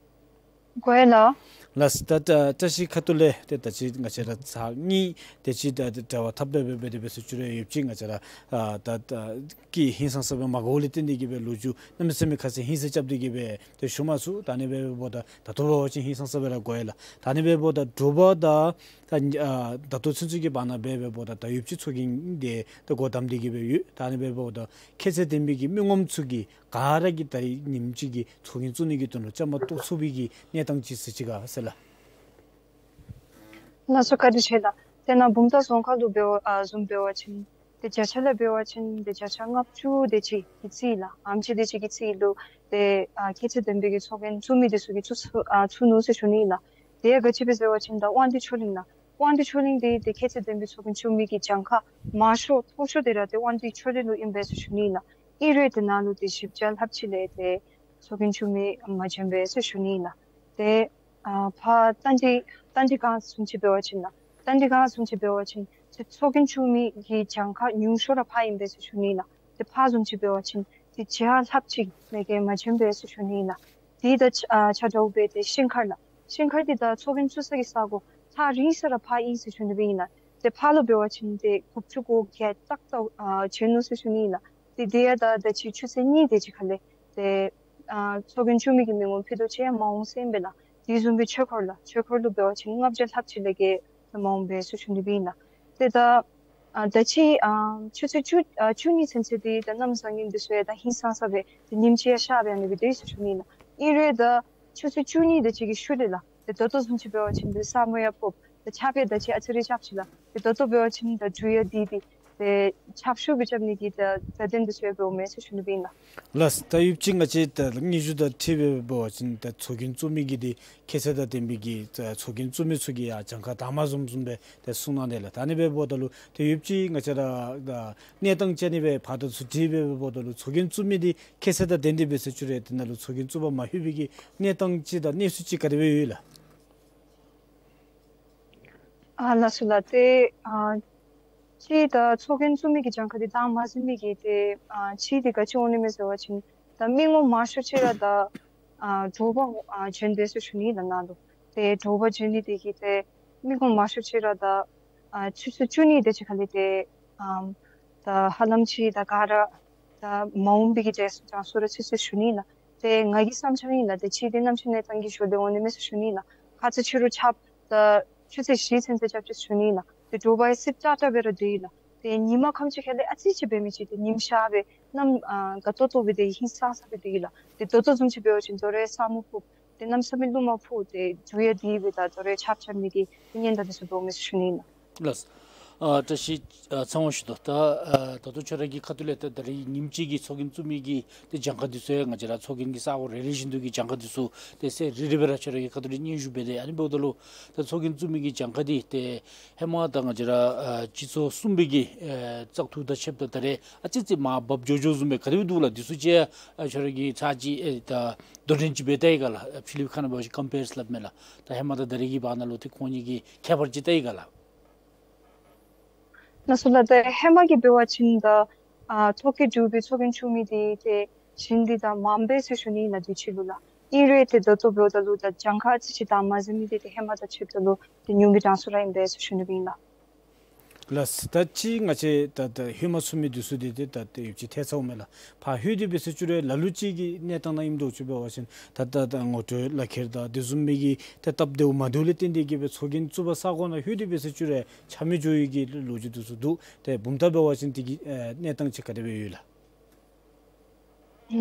གོ་ཡི་ལགས། ལགས། ད་ད་བཀྲ་ཤིས་ཁ་ཐུག་ལས་ཏེ་ད་ཅི་ང་བཅས་ར་ཚར་གཉིས་དེ་ཅིག་ད་འབྲེལ་བ་འཐབ་སྦེ་སྦེ་སྦེ་དེ་སྦེ་ཟེར་ཞུ་རུང་ཡོདཔ་ཅིག་ང་བཅས་ར་ཨ་ད་ད་ཀྱི་ཧིང་སངས་ས་སྦེ་མ་གོཝ་ལས་བརྟེན་ཏེ་གི་སྦེ་ལོ་རྒྱུས་གནམ་མེད་ས་མེད་ཁ་ཙ་ཧིང་སངས་རྐྱབ་སྟེ་གི་སྦེ་ཏེ་ཞུ་མ་ཚུགས། ད་ཨ་ནི་སྦེ་འབདཝ་ད་ད་ལྟོ་འབད་བ་ཅིན་ཧིང་སངས་ས་སྦེ་ར་གོ་ཡི་ལགས། ད་ཨ་ནི་སྦེ་འབདཝ་ད་དྲོ་པ་དང་ད་ཨ་ད་ལྟོ་ཚུན་ཚོད་ཀྱི་བར་ན་སྦེ་སྦེ་འབདཝ་ད་ད་ཡོདཔ་ཅིག་ཚོགས་རྒྱན་འདི་ད་སྒོ་བསྡམས་ཏེ་གི་སྦེ་ཡོད། ད་ཨ་ནི་སྦེ་འབདཝ་ད་ཁྱད་ཚད་ལྡན་པའི་གི་མི་ངོམ་ཚུ་གིས་ག་ར་གིས་ད་རེས་ཉིནམ་གཅིག་གི་ཚོགས་རྒྱན་བཙུགས་ནི་གི་དོན་ལུ་བཅའ་མར་གཏོགས་ཚུགས་པའི་གི་གནས་སྟངས་ཅིག་ཟེར་ཅི་ག་ཟེར་ལགས། ལགས་སོ། བཀའ་དྲིན་ཆེ་ལགས། ཏེ་ནཱ་བུམ་ཐང་རྫོང་ཁག་ལུ་འབད་བ་ཨ་བཟུམ་འབད་བ་ཅིན་ཏེ་བརྒྱ་ཆ་ལས་འབད་བ་ཅིན་ཏེ་བརྒྱ་ཆ་ལྔ་བཅུ་དེ་ཅིག་གི་རྩིས་ལགས། ཨ་ནེམ་ཅིག་དེ་ཅིག་གི་རྩིས་ལུ་ཏེ་ཨ་ཁྱད་ཚད་ལྡན་པའི་གི་ཚོགས་རྒྱན་བཙུགས་མི་དེ་ཚུ་གིས་བཙུགས་ཚུགས་ཨ་ཚུགས་ནུག་ཟེར་ཞུ་ནི་ལགས། དེ་ཡང་ག་ཅི་སྦེ་ཟེར་བ་ཅིན་ད་དབང་འདུས་ཆོས་གླིང་ལགས། དབང་འདུས་ཆོས་གླིང་འདི་ཏེ་ཁྱད་ཚད་ལྡན་པའི་ཚོགས་རྒྱན་བཙུགས་མི་གི་གྱངས་ཁ་མང་ཤོས་མཐོ་ཤོས་དེ་ར་ཏེ་དབང་འདུས་ཆོས་གླིང་ལུ་ཨིན་པས་ཟེར་ཞུ་ནི་ལགས། ཨིན་རུང་ཏེ་ནཱ་ལུ་ཏེ་བཞི་བརྒྱ་ལྷགཔ་ཅིག་ལས་ཏེ་ཚོགས་རྒྱན་བཙུགས་མི་མ་བྱོན་པས་ཟེར་ཞུ་ནི་ལགས། ཏེ་ ཨ་ཕར་ཏན་ཏན་ཏན་ཏན་ག་བཟུམ་ཅིག་འབད་བ་ཅིན་ལགས། ཏན་ཏན་ག་བཟུམ་ཅིག་འབད་བ་ཅིན་ཏེ་ཚོགས་རྒྱན་བཙུགས་མི་གི་གྱངས་ཁ་ཉུང་ཤོས་ར་ཕར་ཨིན་པས་ཟེར་ཞུ་ནི་ལགས། ཏེ་ཕར་བཟུམ་ཅིག་འབད་བ་ཅིན་ཏེ་བརྒྱ་ལྷགཔ་ཅིག་ལས་བརྒལ་མ་བྱོན་པས་ཟེར་ཞུ་ནི་ལགས། དེ་དང་ཆ་ཨ་ཆ་འདྲཝ་སྦེ་ཏེ་ཤིང་མཁར་ལགས། ཤིང་མཁར་འདི་ད་ཚོགས་རྒྱན་བཙུགས་ས་གི་ས་གོ་ཐག་རིང་ས་ར་ཕར་ཨིན་ཟེར་ཞུ་ནི་སྦེ་ཨིན་ལགས། ཏེ་ཕར་ལུ་འབད་བ་ཅིན་ཏེ་དགུ་བཅུ་གོ་བརྒྱད་ཏག་ཏག་ཨ་བྱོན་ནུག་ཟེར་ཞུ་ནི་ལགས། ཏེ་དེ་ཡང་ད་ད་ཅི་ཆུ་ཚོད་གཉིས་དེ་ཅིག་ཁ་ལས་ཏེ་ཨ་ཚོགས་རྒྱན་བཙུགས་མི་གི་མི་ངོམ་ཕུད་རྡོག་ཅིག་ཡང་མ་འོང་ཟེར་ཨིན་པས་ལགས། དེ་བཟུམ་སྦེ་ཆོས་འཁོར་ལགས། ཆོས་འཁོར་ལུ་འབད་བ་ཅིན་ལྔ་བརྒྱ་ལྷགཔ་ཅིག་ལས་བརྒལ་མ་འོང་པས་ཟེར་ཞུ་ནི་སྦེ་ཨིན་ལགས། ཏེ་ད་ཨ་ད་ཅི་ཨ་ཆུ་ཚོད་བཅུ་ཨ་བཅུ་གཉིས་ཚུན་ཚོད་འདི་ད་གནམ་བཟང་ངན་འདི་ཚུ་ཡང་ད་ཧིང་སངས་ས་སྦེ་ཏེ་ཉིམ་ཅིག་ཡང་ཤར་སྦེ་ཨ་ནི་སྦེ་སྡོད་ཡི་ཟེར་ཞུ་ནི་ལགས། ཨིན་རུང་ད་ཆུ་ཚོད་བཅུ་གཉིས་དེ་ཅིག་གི་ཤུལ་ལས་ལགས། ཏེ་ད་ལྟོ་བཟུམ་ཅིག་འབད་བ་ཅིན་ཏེ་ས་སྨུག་ཡང་ཕོག། ཏེ་ཆརཔ་ཡང་ད་ཅི་ཨ་ཙི་རེ་རྐྱབ་ཅི་ལགས། ཏེ་ད་ལྟོ་འབད་བ་ཅིན་ད་འབྲུག་ཡང་འདི་འདི་ཏེ་ཆརཔ་ཤུགས་སྦེ་རྐྱབ་ནི་གི་ད་རྩ་དོན་འདི་ཚུ་ཡང་འབདཝ་མས་ཟེར་ཞུ་ནི་སྦེ་ཨིན་ལགས། ལགས། ད་ཡོདཔ་ཅིག་ང་བཅས་ད་སྙན་ཞུ་དང་འཁྲིལ་སྦེ་འབད་བ་ཅིན་ད་ཚོགས་རྒྱན་བཙུགས་མི་གི་འདི་ཁྱད་ཚད་དང་ལྡན་པའི་གི་ད་ཚོགས་རྒྱན་བཙུགས་མི་ཚུ་གིས་ཡང་གྱངས་ཁ་དང་མ་བཟུམ་བཟུམ་སྦེ་ཏེ་གསུང་གནང་དེས་ལགས། ད་ཨ་ནི་སྦེ་འབདཝ་ད་ལུ་ཏེ་ཡོདཔ་ཅིག་ང་བཅས་ར་ད་གནས་སྟངས་ཅིག་ཨ་ནི་སྦེ་ཕར་དང་ཚུར་དྲི་སྦེ་འབདཝ་ད་ལུ་ཚོགས་རྒྱན་བཙུགས་མི་འདི་ཁྱད་ཚད་དང་ལྡན་ཏེ་འབད་ཟེར་ཞུ་རུང་དེ་ནང་ལུ་ཚོགས་རྒྱན་བཙུགས་པར་མ་ལྷོད་པའི་གི་གནས་སྟངས་ཅིག་དང་གནས་ཚུལ་ཅིག་ག་དེ་སྦེ་ཡོད་ལགས། ཨ་ལགས་སོ་ལགས། ཏེ་ཨ་གཅིག་ད་ཚོགས་རྒྱན་བཙུགས་མི་གི་གྱངས་ཁ་འདི་དང་མ་ཟིན་མི་གི་ཏེ་ཨ་གཅིག་འདི་ག་ཅི་འོང་ནི་མས་ཟེར་བ་ཅིན་ད་མི་ངོམ་མང་ཤོས་ཅིག་ར་ད་ཨ་དྲོ་པ་ཨ་བྱོན་དེས་ཟེར་ཞུ་ནི་ལགས་ནཱ་ལུ། ཏེ་དྲོ་པ་བྱོན་ནི་དེ་གིས་ཏེ་མི་ངོམ་མང་ཤོས་ཅིག་ར་ད་ཨ་ཆུ་ཚོད་བཅུ་གཉིས་དེ་ཅིག་ཁ་ལས་ཏེ་ཨ་ད་ཧ་ལམ་ཅིག་ད་ག་ར་ད་མ་འོང་པའི་གི་གྲས་སུ་གྲངས་སུ་ར་ཚུད་ཟེར་ཞུ་ནི་ལགས། ཏེ་ང་གི་བསམ་འཆར་ཨིན་ལགས། ཏེ་གཅིག་འདི་གནམ་གཤིས་གནས་སྟངས་ཀྱི་ཞོར་ལས་འོང་ནི་མས་ཟེར་ཞུ་ནི་ལགས། ཁ་ཙ་ཕྱི་རུ་ཆརཔ་ད་ཆུ་ཚོད་བཞི་ཚུན་ཚོད་རྐྱབ་ཅི་ཟེར་ཞུ་ནི་ལགས། ཏེ་དྲོ་པ་ཡང་སྲིབ་ཀྲག་ཀྲ་སྦེ་ར་སྡོད་ཡི་ལགས། ཏེ་ཉིན་མ་ཁམས་ཅིག་ཁ་ལས་ཨ་ཙི་ཅིག་འབད་མི་ཅིག་ཏེ་ཉིམ་ཤར་སྦེ་གནམ་ཨ་དགའ་ཏོག་ཏོ་སྦེ་ཏེ་ཧིང་སངས་ས་སྦེ་སྡོད་ཡི་ལགས། ཏེ་ད་ལྟོ་བཟུམ་ཅིག་འབད་བ་ཅིན་དོ་རུང་ས་སྨུག་ཕོག། ཏེ་གནམ་མེད་ས་མེད་རླུང་མ་ཕོག། ཏེ་འབྲུག་ཡང་འདི་སྦེ་ད་དོ་རུང་ཆརཔ་རྐྱབ་ནི་གི་ཉེན་བརྡ་འདི་ཚུ་འབདཝ་མས་ཟེར་ཞུ་ནི་ཨིན་ལགས། ལགས། ཨ་བཀྲ་ཤིས་ཨ་ཚེ་དབང་ཞུ་དོ། ད་ཨ་ད་ལྟོ་ཁྱོད་ར་གི་ཁ་ཐུག་ལས་ད་ད་རིས་ཉིནམ་གཅིག་གི་ཚོགས་རྒྱན་བཙུགས་མི་གི་ཏེ་གྱངས་ཁ་འདི་ཚུ་ཡང་ང་བཅས་ར་ཚོགས་རྒྱན་གྱི་ས་གོ་རེ་རེ་བཞིན་དུ་གི་གྱངས་ཁ་འདི་ཚུ་ཏེ་གསལ་རི་རི་སྦེ་ར་ཁྱོད་ར་གི་ཁ་ཐུག་ལས་སྙན་ཞུ་འབད་དེ། ཨ་ནི་འབདཝ་ད་ལུ་ད་ཚོགས་རྒྱན་བཙུགས་མི་གི་གྱངས་ཁ་འདི་ཏེ་ཧེ་མ་ད་ང་བཅས་ར་ཨ་སྤྱི་ཚོགས་གསུམ་པའི་གི་ཨེ་བཙག་འཐུ་དང་ཕྱདཔ་ད་ད་རེས་ཨ་ཙི་ཙི་མར་བབས་འགྱོ་འགྱོཝ་བཟུམ་སྦེ་ག་དེ་སྦེ་འདུག་ལགས། འདི་ཚུ་ཅིག་ཨ་ཁྱོད་ར་གིས་ཚར་ཅིག་ཨེ་ད་དོ་འགྲན་ཅིག་འབད་བལྟ་ཡི་ག་ལགས། ཕྱི་གླིངཔ་ཁ་ནང་འབད་བ་ཅིན་ཀམ་པེར་སླབ་མས་ལགས། ད་ཧེ་མ་དང་ད་རེས་ཀྱི་བར་ན་ལུ་ཏེ་ཁོང་གཉིས་ཀྱི་ཁྱད་པར་ཅིག་བལྟ་ཡི་ག་ལགས། ལགས་སོ་ལགས། ད་ཧེ་མ་གི་འབད་བ་ཅིན་ད་ཨ་ཐོ་བཀོད་གྲུབ་པའི་ཚོགས་རྒྱན་བཙུགས་མི་འདི་ཏེ་བྱིན་འདི་ད་མངམ་སྦེ་ཟེར་ཞུ་ནི་ཨིན་ལགས། དུས་ཅི་ལུ་ལགས། ཨིན་རུང་ཏེ་ད་ལྟོ་འབདཝ་ད་ལུ་ད་གྱངས་ཁ་ཨ་ཙི་ཅིག་དང་མ་ཟིན་མི་འདི་ཏེ་ཧེ་མ་དང་ཕྱདཔ་ད་ལུ་ཏེ་ཉུང་བའི་གྲངས་སུ་ར་ཨིན་པས་ཟེར་ཞུ་ནི་སྦེ་ཨིན་ལགས། ལགས། ད་ཅི་ང་བཅས་ད་ད་ལྷོད་མ་ཚུགས་མི་འདི་ཚུ་འདི་ཏེ་ད་ཏེ་ཡོདཔ་ཅིག་ཐལ་ཚརཝ་མས་ལགས། ཕར་ལྷོད་དེ་འབད་ཟེར་ཞུ་རུང་ལ་ལུ་ཅིག་གི་གནས་སྟངས་ནང་ཨིནམ་འདྲཝ་ཅིག་འབད་བ་ཅིན་ད་ད་ད་ངོ་སྤྲོད་ལག་ཁྱེར་དང་དེ་བཟུམ་མའི་གི་ཏེ་སྟབས་བདེཝ་མ་བདེཝ་ལས་བརྟེན་ཏེ་གིས་སྦེ་ཚོགས་རྒྱན་བཙུགས་པར་ས་གོ་ནང་ལྷོད་དེ་འབད་ཟེར་ཞུ་རུང་ཆ་མེད་འགྱོ་ཡི་གི་ལོ་རྒྱུས་འདི་ཚུ་འདུག། ཏེ་བུམ་ཐང་འབད་བ་ཅིན་དེ་གི་ཨེ་གནས་སྟངས་ཅིག་ག་དེ་སྦེ་ཡོད་ལགས།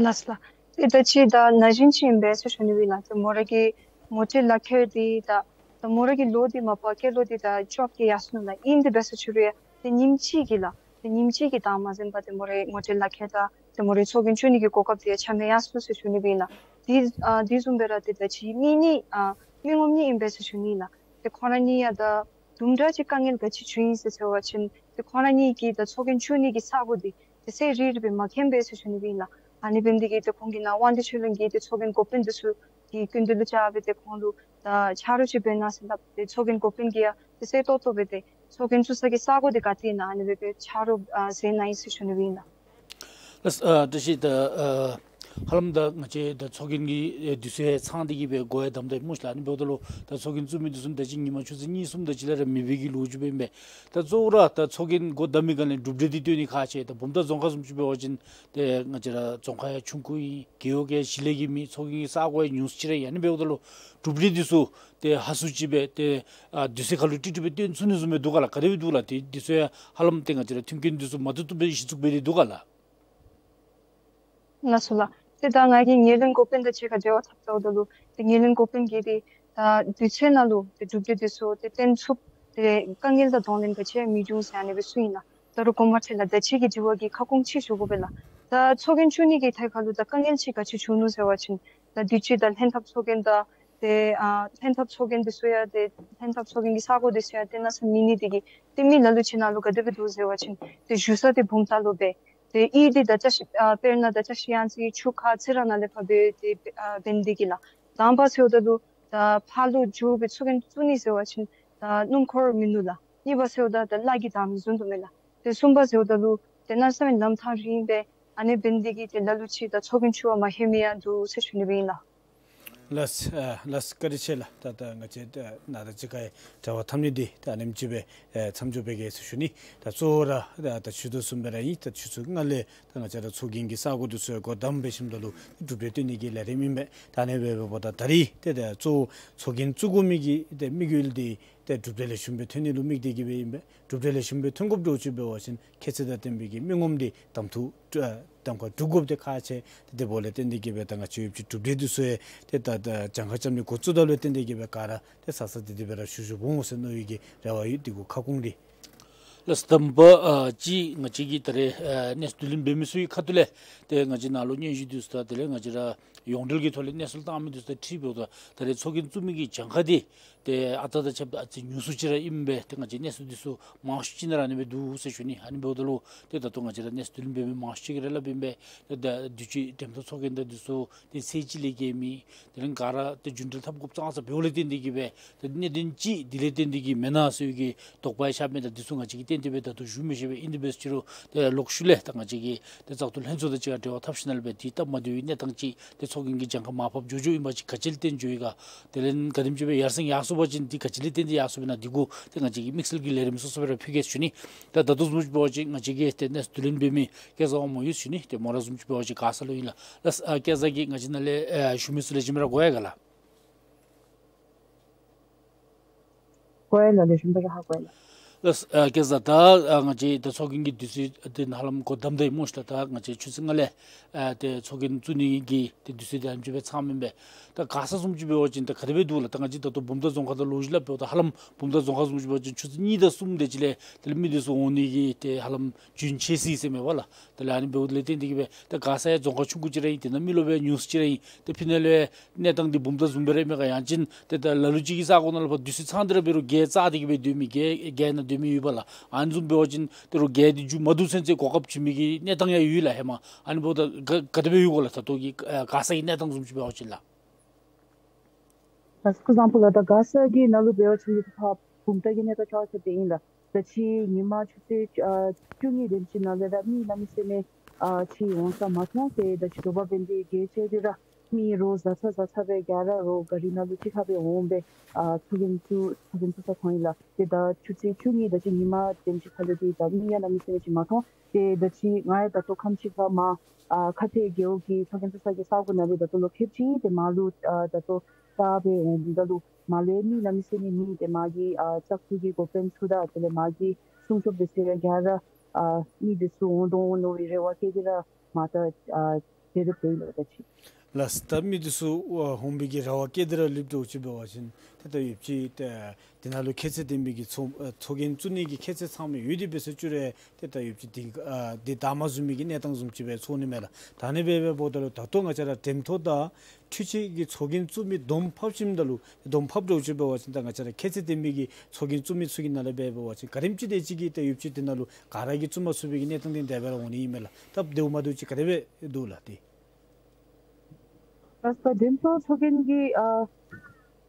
ལགས་སོ་ལགས། ཏེ་ད་ཅི་ད་ན་གཞོན་ཅིག་ཨིན་པས་ཟེར་ཞུ་ནི་སྦེ་ཨིན་ལགས། ཏེ་མོ་ར་གི་ངོ་སྤྲོད་ལག་ཁྱེར་འདི་ད་ད་མོ་ར་གི་ལོ་འདི་མ་པ་སྐྱེས་ལོ་འདི་ད་བཅོ་བརྒྱད་ཡར་སོ་ནུག་ལགས། ཨིན་དེ་འབད་ཟེར་ཞུ་རུང་ཡང་ཏེ་ཉིནམ་གཅིག་གི་ལགས། ཏེ་ཉིནམ་གཅིག་གི་དང་མ་ཟིན་པར་ཏེ་མོ་རའི་ངོ་སྤྲོད་ལག་ཁྱེར་དང་ཏེ་མོ་རའི་ཚོགས་རྒྱན་བཙུགས་ནི་གི་གོ་སྐབས་འདི་ཡང་ཆ་མེད་ཡར་སོ་ཟེར་ཞུ་ནི་སྦེ་ཨིན་ལགས། དེ་ཨ་དེ་བཟུམ་སྦེ་ར་ཏེ་ད་ཅི་མི་གཉིས་ཨ་མི་ངོམ་གཉིས་ཨིན་པས་ཟེར་ཞུ་ནི་ཨིན་ལགས། ཏེ་ཁོང་ར་གཉིས་ཡང་ད་དུམ་གྲ་ཅིག་དཀའ་ངལ་ག་ཅི་བྱུང་ཡི་ཟེར་ཟེར་བ་ཅིན་ཏེ་ཁོང་ར་གཉིས་ཀྱིས་ད་ཚོགས་རྒྱན་བཙུགས་ནི་གི་ས་གོ་འདི་ཏེ་གསལ་རི་རི་སྦེ་མ་མཁྱེན་པས་ཟེར་ཞུ་ནི་སྦེ་ཨིན་ལགས། ཨ་ནི་འབད་ནི་འདི་གིས་ཏེ་ཁོང་གི་ནང་དབང་འདུས་ཆོས་གླིང་གི་ཏེ་ཚོགས་རྒྱན་འགོ་དཔོན་འདི་ཚུ་གི་སྐུ་མདུན་ལུ་བཅར་སྦེ་ཏེ་ཁོང་ལུ་ད་ཕྱག་རོགས་ཅིག་འབད་གནང་ཟེར་སླབ། ཏེ་ཚོགས་རྒྱན་འགོ་དཔོན་གྱིས་ཡང་ཏེ་གསལ་ཏོག་ཏོ་སྦེ་ཏེ་ཚོགས་རྒྱན་བཙུགས་ས་གི་ས་གོ་འདི་ག་ཏེ་ཨིན་ན་ཨ་ནི་སྦེ་ཏེ་ཕྱག་རོགས་ཨ་མཛད་གནང་ཡི་ཟེར་ཞུ་ནི་སྦེ་ཨིན་ལགས། ལགས། ཨ་བཀྲ་ཤིས། ད་ཨ་ཧ་ལམ་ད་ང་བཅས་ད་ཚོགས་རྒྱན་གྱི་ཨེ་དུས་ཚོད་ཚང་སྟེ་གིས་སྦེ་འགོ་ཡང་བསྡམ་ད་ཡི་སྨོ་ཤ་ལགས། ཨ་ནི་འབདཝ་ད་ལུ་ད་ཚོགས་རྒྱན་བཙུགས་མི་འདི་ཚུ་ད་ཅི་ཉིན་མ་ཆུ་ཚོད་གཉིས་གསུམ་དེ་ཅིག་ལས་ར་མེད་པའི་གི་ལོ་རྒྱུས་སྦེ་ཨིན་པས། ད་གཙོ་བོ་ར་ད་ཚོགས་རྒྱན་འགོ་བསྡམ་མི་སྒང་ལས་གྲུབ་འབྲས་འདི་སྟོན་ནི་ཁག་ཆེ། ད་བུམ་ཐང་རྫོང་ཁག་བཟུམ་ཅིག་འབད་བ་ཅིན་ཏེ་ང་བཅས་ར་རྫོང་ཁག་ཡང་ཆུང་ཀུ་ཨིན། རྒེད་འོག་གི་ཡང་གཞི་ལས་ཀྱི་མེད། ཚོགས་རྒྱན་གྱི་ས་གོ་ཡང་ཉུང་སུ་ཅིག་ར་ཨིན། ཨ་ནི་འབདཝ་ད་ལུ་གྲུབ་འབྲས་འདི་ཚུ་ཏེ་ཧ་སུ་ཅིག་སྦེ་ཏེ་ཨ་དུས་ཚོད་ཁར་ལུ་ཀྲིག་ཀྲི་སྦེ་སྟོན་ཚུགས་ནི་བཟུམ་སྦེ་འདུག་ག་ལགས། ག་དེ་སྦེ་འདུག་ལགས། ཏེ་འདི་ཚུ་ཡང་ཧ་ལམ་ཏེ་ང་བཅས་ར་མཐུན་རྐྱེན་འདི་ཚུ་མ་བཏུབ་བཏུབ་སྦེ་གཞི་བཙུགས་འབད་དེ་འདུག་ག་ལགས། ལགས་སོ་ལགས། ཏེ་ད་ང་གིས་ངོས་ལེན་འགོ་དཔོན་དང་གཅིག་ཁར་འབྲེལ་བ་འཐབ་འཐབཝ་ད་ལུ་ཏེ་ངོས་ལེན་འགོ་དཔོན་གྱིས་ཏེ་ད་དུས་ཚོད་ནང་ལུ་ཏེ་གྲུབ་འབྲས་འདི་ཚུ་ཏེ་སྟོན་ཚུགས། ཏེ་དཀའ་ངལ་དང་གདོང་ལེན་ག་ཅི་ཡང་མི་འབྱུང་ཟེར་ཨ་ནི་སྦེ་གསུངས་ཡི་ལགས། ད་རུང་གོང་མ་ཁྲི་ལགས་ད་ཅི་གི་དྲི་བ་གི་ཁ་སྐོང་ཅིག་ཞུ་དགོ་པས་ལགས། ད་ཚོགས་རྒྱན་བཙུགས་ནི་གི་ཐད་ཁར་ལུ་ད་དཀའ་ངལ་ཅིག་ག་ཅི་བྱུང་ནུག་ཟེར་བ་ཅིན་ད་དུས་ཅི་ད་ལྷན་ཐབས་ཚོགས་རྒྱན་དང་ཏེ་ཨ་ལྷན་ཐབས་ཚོགས་རྒྱན་འདི་ཚུ་ཡང་ཏེ་ལྷན་ཐབས་ཚོགས་རྒྱན་གྱི་ས་གོ་འདི་ཚུ་ཡང་ཏེ་གནམ་མེད་ས་མེད་མེད་ནི་འདི་གིས་ཏེ་མི་ལ་ལུ་ཅིག་ནང་ལུ་ག་དེ་སྦེ་འདུག་ཟེར་བ་ཅིན་ཏེ་བཞུགས་ས་འདི་བུམ་ཐང་ལུ་སྦེ་ཏེ་གཡུས་འདི་ད་བཀྲ་ཤིས་ཨ་དཔེར་ན་ད་བཀྲ་ཤིས་གཡང་རྩེ་ཆུ་ཁ་རྩི་རང་ནང་ལས་ཕར་སྦེ་ཏེ་ཨ་འབད་ནི་འདི་གིས་ལགས། དང་པ་ཟེརཝ་ད་ལུ་ད་ ད་ཕར་ལུ་འགྱོ་སྦེ་ཚོགས་རྒྱན་བཙུགས་ནི་ཟེར་བ་ཅིན་ད་སྣུམ་འཁོར་མིན་འདུག་ལགས། གཉིས་པ་ཟེརཝ་ད་ད་གླ་གི་དང་བཟུམ་འདུག་མེན་ལགས། ཏེ་གསུམ་པ་ཟེརཝ་ད་ལུ་ཏེ་གནམ་མེད་ས་མེད་ལམ་ཐག་རིང་སྦེ་ཨ་ནི་འབད་ནི་དེ་གིས་ཏེ་ལ་ལུ་ཅིག་ད་ཚོགས་རྒྱན་བཙུགས་པར་མ་ཧེ་མི་ཡང་འདུག་ཟེར་ཞུ་ནི་སྦེ་ཨིན་ལགས། ལགས་ཨ་ལགས་བཀའ་དྲིན་ཆེ་ལགས། ད་ད་ང་བཅས་ད་ནཱ་ད་ཅི་ཁ་ཡི་འབྲེལ་བ་འཐབ་ནི་འདི་ད་ཨ་ནེམ་ཅིག་སྦེ་ཨེ་མཚམས་འཇོག་འབད་གེ་ཟེར་ཞུ་ནི། ད་གཙོ་བོ་ར་ད་ད་ཞུ་དོ་བཟུམ་སྦེ་ར་ཨིན། ད་ཆུ་ཚོད་ལྔ་ལས་ད་ང་བཅས་ར་ཚོགས་རྒྱན་གྱི་ས་གོ་འདི་ཚུ་སྒོ་བསྡམ་འབད་ཞིནམ་ད་ལུ་གྲུབ་འབྲས་སྟོན་ནི་གི་ལས་རིམ་ཨིན་པས། ད་ཨ་ནི་སྦེ་འབདཝ་ད་ད་རིས་ཏེ་ད་གཙོ་བོ་ཚོགས་རྒྱན་བཙུགས་དགོ་མི་གི་ཏེ་དམིགས་ཡུལ་འདི་ཏེ་གྲུབ་འབྲས་ལེགས་ཤོམ་སྦེ་ཐོན་ནི་ལུ་དམིགས་ཏེ་གིས་སྦེ་ཨིན་པས། གྲུབ་འབྲས་ལེགས་ཤོམ་སྦེ་ཐོན་དགོཔ་འདྲཝ་ཅིག་འབད་བ་ཅིན་ཁྱད་ཚད་དང་ལྡན་པའི་གི་མི་ངོམ་འདི་གདམ་འཐུ་ཨ་གདམ་ཁ་སྒྲུབ་དགོཔ་འདི་ཁག་ཆེ། ཏེ་དེ་འབདཝ་ལས་བརྟེན་ཏེ་གིས་སྦེ་ད་ང་བཅས་ཡོདཔ་ཅིག་གྲུབ་འབྲས་འདི་ཚུ་ཡང་ཏེ་ད་ད་གྱངས་ཁ་རྐྱབ་ནི་འགོ་བཙུགས་ད་ལུ་བརྟེན་ཏེ་གིས་སྦེ་ག་ར་ཏེ་ས་ས་དེ་དེ་སྦེ་ར་ཞུ་ཞུཝ་འོང་ཟེར་མནོ་བའི་གི་རེ་བ་ཡོད། དེ་གུ་ཁ་སྐོང་རེ། ལགས་དང་པ་ཨ་ཅིག་ང་བཅས་ཀྱིས་ད་རེས་ཨ་གནས་ཚུལ་བསྡུ་ལེན་འབད་མི་ཚུ་གི་ཁ་ཐུག་ལས་ཏེ་ང་བཅས་ནཱ་ལུ་སྙན་ཞུ་འདི་ཚུ་དང་དེ་ལས་ང་བཅས་ར་ཡོངས་འབྲེལ་གྱི་ཐོག་ལས་གནས་ཚུལ་བཏང་མི་འདི་ཚུ་དང་འཁྲིལ་འབདཝ་ད་ད་རེས་ཚོགས་རྒྱན་བཙུགས་མི་གི་གྱངས་ཁ་འདི་ཏེ་ཨ་རྟག་དང་ཁྱབ་སྟེ་ཨ་ཙི་ཉུང་སུ་ཅིག་ར་ཨིན་པས། ཏེ་ང་བཅས་གནས་ཚུལ་འདི་ཚུ་མང་ཤོས་ཅིག་ནང་ར་ཨ་ནི་སྦེ་འདུག་ཟེར་ཞུ་ནི། ཨ་ནི་འབདཝ་ད་ལུ་ཏེ་ད་ལྟོ་ང་བཅས་ར་གནས་ཚུལ་བསྡུ་ལེན་འབད་མི་མང་ཤོས་ཅིག་གིས་ར་སླབ་ཨིན་པས། ཏེ་ད་དུས་ཅི་འགྲེམ་ཐོག་ཚོགས་རྒྱན་དང་འདི་ཚུ་ཏེ་ཚད་ཅིག་ལས་བརྒལ་མི་དེ་ལས་ག་ར་ཏེ་རྒྱུན་འགྲུལ་འཐབ་དགོཔ་ཙང་ཙ་འབདཝ་ལས་བརྟེན་ཏེ་གིས་སྦེ་ཏེ་གནད་དོན་ཅིག་འདི་ལས་བརྟེན་ཏེ་གིས་མེན་ན་ཟེར་བའི་གི་དོགས་པ་ཡང་ཤར་མས། ད་འདི་ཚུ་ང་བཅས་ཀྱིས་གཏན་གཏན་སྦེ་ད་ལྟོ་ཞུ་མི་ཤེས་པས། ཨིན་དེ་འབད་ཟེར་རུང་ཏེ་ལོག་ཤུལ་ལས་ད་ང་བཅས་ཀྱི་ཏེ་བཙག་འཐུ་ལྷན་ཚོགས་དང་གཅིག་ཁར་འབྲེལ་བ་འཐབ་ཞིནམ་ལས་སྦེ་འདི་སྟབས་མ་བདེ་བའི་གནས་སྟངས་ཅིག་ཏེ་ཚོགས་རྒྱན་གྱི་གྱངས་ཁ་མར་ཕབ་འགྱོ་འགྱོཝ་ཨིན་པ་ཅིན་ག་ཅི་ལས་བརྟེན་འགྱོ་ཡི་ག། དེ་ལས་ག་དེམ་ཅིག་སྦེ་ཡར་སེང་ཡར་སོང་པ་ཅིན་འདི་ག་ཅི་ལས་བརྟེན་ཏེ་ཡར་སོང་པས་ན། འདི་གུ་ཏེ་ང་བཅས་ཀྱིས་དམིགས་བསལ་གྱི་ལས་རིམ་སོ་སོ་སྦེ་ར་ཕུལ་གེ་ཟེར་ཞུ་ནི། ད་ད་ལྟོ་བཟུམ་ཅིག་འབད་བ་ཅིན་ང་བཅས་ཀྱི་ཏེ་གནས་ཚུལ་བསྡུ་ལེན་འབད་མི་སྐལ་བཟང་དབང་མོ་ཡོད་ཟེར་ཞུ་ནི། ཏེ་མོ་ར་བཟུམ་ཅིག་འབད་བ་ཅིན་མགར་ས་ལུ་ཨིན་ལགས། ལགས་ཨ་སྐལ་བཟང་གིས་ང་བཅས་ནཱ་ལས་ཨ་ཞུ་མི་ཚུ་ལེགས་ཤོམ་ར་གོ་ཡི་ག་ལགས། གོ་ཡི་ལགས། ལེགས་ཤོམ་སྦེ་ར་ཧ་གོ་ཡི་ལགས། ལགས་ཨ་སྐལ་བཟང་ད་ཨ་ང་བཅས་ད་ཚོགས་རྒྱན་གྱི་དུས་ཚོད་འདི་ཧ་ལམ་འགོ་དམ་ད་ཡི་སྨོ་ཤི་ལགས། ད་ང་བཅས་ཆུ་ཚོད་ལྔ་ལས་ཨ་ཏེ་ཚོགས་རྒྱན་བཙུགས་ནི་གི་ཏེ་དུས་ཚོད་འདི་ཨ་ནེམ་ཅིག་སྦེ་ཚང་མི་ཨིན་པས། ད་མགར་ས་བཟུམ་ཅིག་འབད་བ་ཅིན་ད་ག་དེ་སྦེ་འདུག་ལགས། ད་ང་བཅས་ད་ལྟོ་བུམ་ཐང་རྫོང་ཁག་དང་ལོ་རྒྱུས་སླབ་འབདཝ་ད་ཧ་ལམ་བུམ་ཐང་རྫོང་ཁག་བཟུམ་ཅིག་འབད་བ་ཅིན་ཆུ་ཚོད་གཉིས་དང་གསུམ་དེ་ཅིག་ལས་དེ་ལས་མི་འདི་ཚུ་འོང་ནི་གི་ཏེ་ཧ་ལམ་རྒྱུན་ཆད་ཅི་ཟེར་མས་པ་ལགས། དེ་ལས་ཨ་ནི་འབདཝ་ལས་བརྟེན་ཏེ་གིས་སྦེ་ད་མགར་ས་ཡང་རྫོང་ཁག་ཆུང་ཀུ་ཅིག་ར་ཨིན། དེ་ནང་མི་རློབས་ཡང་ཉུང་སུ་ཅིག་ར་ཨིན། ཏེ་ཕི་ནང་ལུ་ཡང་གནས་སྟངས་འདི་བུམ་ཐང་བཟུམ་སྦེ་ར་ཨིན་མས་ག། ཡང་ཅིན་ཏེ་ད་ལ་ལུ་ཅིག་གི་ས་གོ་ནང་ལུ་ཕར་དུས་ཚོད་ཚང་སྟེ་ར་འབད་རུང་སྒར་རྩ་སྟེ་གིས་སྦེ་སྡོད་མི་སྒར་སྒར་ནང་སྡོད་མི་ཡོད་པ་ལགས། ཨ་ནི་བཟུམ་འབད་བ་ཅིན་ཏེ་རུང་སྒར་འདི་མཇུག་མ་བསྡུ་ཚུན་ཚོད་གོ་སྐབས་བྱིན་མི་གི་གནས་སྟངས་ཡང་ཡོད་ལགས་ཧེ་མ། ཨ་ནི་འབདཝ་ད་ག་ག་དེ་སྦེ་ཡོད་ག་ལགས། ད་ལྟོ་གི་ཨ་མགར་ས་གི་གནས་སྟངས་བཟུམ་ཅིག་འབད་བ་ཅིན་ལགས། ལགས་སོ། སྐུ་གཟུགས་བཟང་པོ་ལགས། ད་མགར་ས་གི་ནང་ལུ་འབད་བ་ཅིན་ད་ཕར་བུམ་ཐང་གི་གནས་སྟངས་ཁྱབ་ཁྱབ་སྦེ་ཨིན་ལགས། ད་ཅི་ཉིན་མ་ཆུ་ཚོད་ཨ་བཅུ་གཉིས་དེམ་ཅིག་ནང་ལས་ར་མི་གནམ་མེད་ས་མེད་ཨ་ཅིག་འོང་ས་མ་མཐོང་། ཏེ་ད་ཅི་དྲོ་པ་འབད་ནི་དེ་གིས་ཏེ་ར་མི་རོ་བཟའ་ཚང་བཟའ་ཚང་སྦེ་ག་ར་རོ་ག་རི་ནང་ལུ་གཅིག་ཁར་སྦེ་འོང་སྦེ་ཨ་ཚོགས་རྒྱན་བཙུགས་ཚོགས་རྒྱན་བཙུགས་ས་མཐོང་ཡི་ལགས། ཏེ་ད་ཆུ་ཚོད་བཅུ་གཉིས་ད་ཅི་ཉིན་མ་དེམ་ཅིག་ཁ་ལུ་འདི་ད་མི་ཡང་གནམ་མེད་ས་མེད་ཅིག་མ་མཐོང་། ཏེ་ད་ཅི་ང་ཡང་ད་ལྟོ་ཁམས་ཅིག་ཁར་མར་ཨ་ཁ་ཐེ་རྒེད་འོག་གི་ཚོགས་རྒྱན་བཙུགས་ས་གི་ས་གོ་ནང་ལས་ད་ལྟོ་ལོག་ལྷོདཔ་ཅིག་ཏེ་མར་ལུ་ཨ་ད་ལྟོ་གསར་སྦེ་འོང་མི་ད་ལུ་མར་ལུ་མི་གནམ་མེད་ས་མེད་མེད། ཏེ་མར་གྱི་ཨ་བཙག་འཐུ་གི་འགོ་དཔོན་ཚུ་དང་དེ་ལས་མར་གྱི་སྲུང་སྐྱོབ་འདི་ཚུ་ཡང་ག་ར་ཨ་མི་འདི་ཚུ་འོང་དོ་འོང་མནོ་བའི་རེ་བ་བསྐྱེད་དེ་ར་མར་ད་ཨ་དེ་སྦེ་སྡོད་ཡི་ལགས། ད་ཅི་ལགས་ད་མི་འདི་ཚུ་ཨ་འོང་བའི་གི་རེ་བ་བསྐྱེད་དེ་ར་ལུསཔ་འདྲཝ་ཅིག་འབད་བ་ཅིན་ཏེ་ད་ཡོདཔ་ཅིག་ཏེ་དེ་ནང་ལུ་ཁྱད་ཚད་ལྡན་པའི་གི་ཚོགས་ཨ་ཚོགས་རྒྱན་བཙུགས་ནི་གི་ཁྱད་ཚད་ཚང་མི་ཡོད་དེ་འབད་ཟེར་ཅི་རུང་ཏེ་ད་ཡོདཔ་ཅིག་འདི་ཨ་འདི་དང་མ་བཟུང་མི་གི་གནས་སྟངས་བཟུམ་ཅིག་སྦེ་ཚོར་ནི་མས་ལགས། ད་ཨ་ནི་སྦེ་འབདཝ་ད་ལུ་ད་ལྟོ་ང་བཅས་ར་འགྲེམ་ཐོག་དང་འཕྲུལ་ཆས་ཀྱི་ཚོགས་རྒྱན་བཙུགས་མི་བསྡོམས་ཕབ་ཞིནམ་ད་ལུ་བསྡོམས་ཕབ་འདྲཝ་ཅིག་འབད་བ་ཅིན་ད་ང་བཅས་ར་ཁྱད་ཚད་ལྡན་པའི་གི་ཚོགས་རྒྱན་བཙུགས་མི་ཚུ་གི་ནང་ལས་སྦེ་འབད་བ་ཅིན་ག་དེམ་ཅིག་དེ་ཅིག་གིས་ཏེ་ཡོདཔ་ཅིག་དེ་ནང་ལུ་ག་ར་གིས་བཙུགས་མ་ཚུགས་པའི་གི་གནས་སྟངས་དེ་དེ་སྦེ་ར་འོང་ནི་ཨིན་མས་ལགས། སྟབས་བདེཝ་མ་བདེཝ་ཅིག་ག་དེ་སྦེ་འདུག་ལགས་ཏེ། ལགས་ད་འགྲེམ་ཐོག་ཚོགས་རྒྱན་གྱི་ཨ་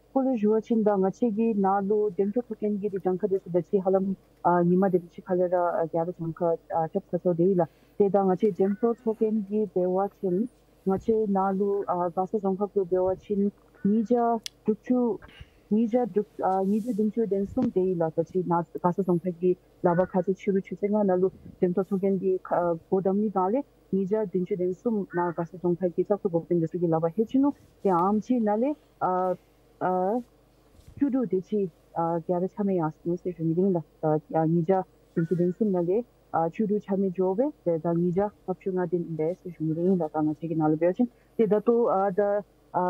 སྐོར་ལས་ཞུ་བ་ཅིན་ད་ང་བཅས་ཀྱི་ནང་ལུ་འགྲེམ་ཐོག་ཚོགས་རྒྱན་གྱི་འདི་གྱངས་ཁ་འདི་ཚུ་ད་ཅི་ཧ་ལམ་ཨ་ཉིན་མ་དེམ་ཅིག་ཁ་ལས་ར་ཨ་ག་ར་གྱངས་ཁ་ཨ་རྐྱབ་ཚར་ཚརཝ་དེ་ཨིན་ལགས། ཏེ་ད་ང་བཅས་འགྲེམ་ཐོག་ཚོགས་རྒྱན་གྱི་འབད་བ་ཅིན་ང་བཅས་ནང་ལུ་ཨ་མགར་ས་རྫོང་ཁག་ལུ་འབད་བ་ཅིན་ཉིས་བརྒྱ་དྲུག་ཅུ་ཉིས་བརྒྱ་དྲུག་ཨ་ཉིས་བརྒྱ་བདུན་ཅུ་དོན་གསུམ་དེ་ཨིན་ལགས། ད་ཅི་ནཱ་མགར་ས་རྫོང་ཁག་གི་ལག་པར་ཁ་ཙ་ཕྱི་རུ་ཆུ་ཚོད་ལྔ་ནང་ལུ་འགྲེམ་ཐོག་ཚོགས་རྒྱན་འདི་ཁ་སྒོ་བསྡམ་ནི་སྒང་ལས་ཉིས་བརྒྱ་བདུན་ཅུ་དོན་གསུམ་ནཱ་མགར་ས་རྫོང་ཁག་གི་བཙག་འཐུ་འགོ་དཔོན་འདི་ཚུ་གི་ལག་པར་ལྷོད་ཅི་ནུག། ཏེ་ཨ་ནེམ་ཅིག་ནང་ལས་ཨ་ཨ་བཅུ་དྲུག་དེ་ཅིག་ཨ་ག་ར་ཆ་མེད་ཡར་སོ་ནུག་ཟེར་ཞུ་ནི་ཨིན་ལགས། ད་ཨ་ཉིས་བརྒྱ་བདུན་ཅུ་དོན་གསུམ་ནང་ལས་ཨ་བཅུ་དྲུག་ཆ་མེད་འགྱོ་སྦེ་ཏེ་ད་ཉིས་བརྒྱ་ལྔ་བཅུ་ང་བདུན་ཨིན་པས་ཟེར་ཞུ་ནི་ཨིན་ལགས། ད་ང་བཅས་ཀྱི་ནང་ལུ་འབད་བ་ཅིན་ཏེ་ད་ལྟོ་ཨ་ད་ཨ་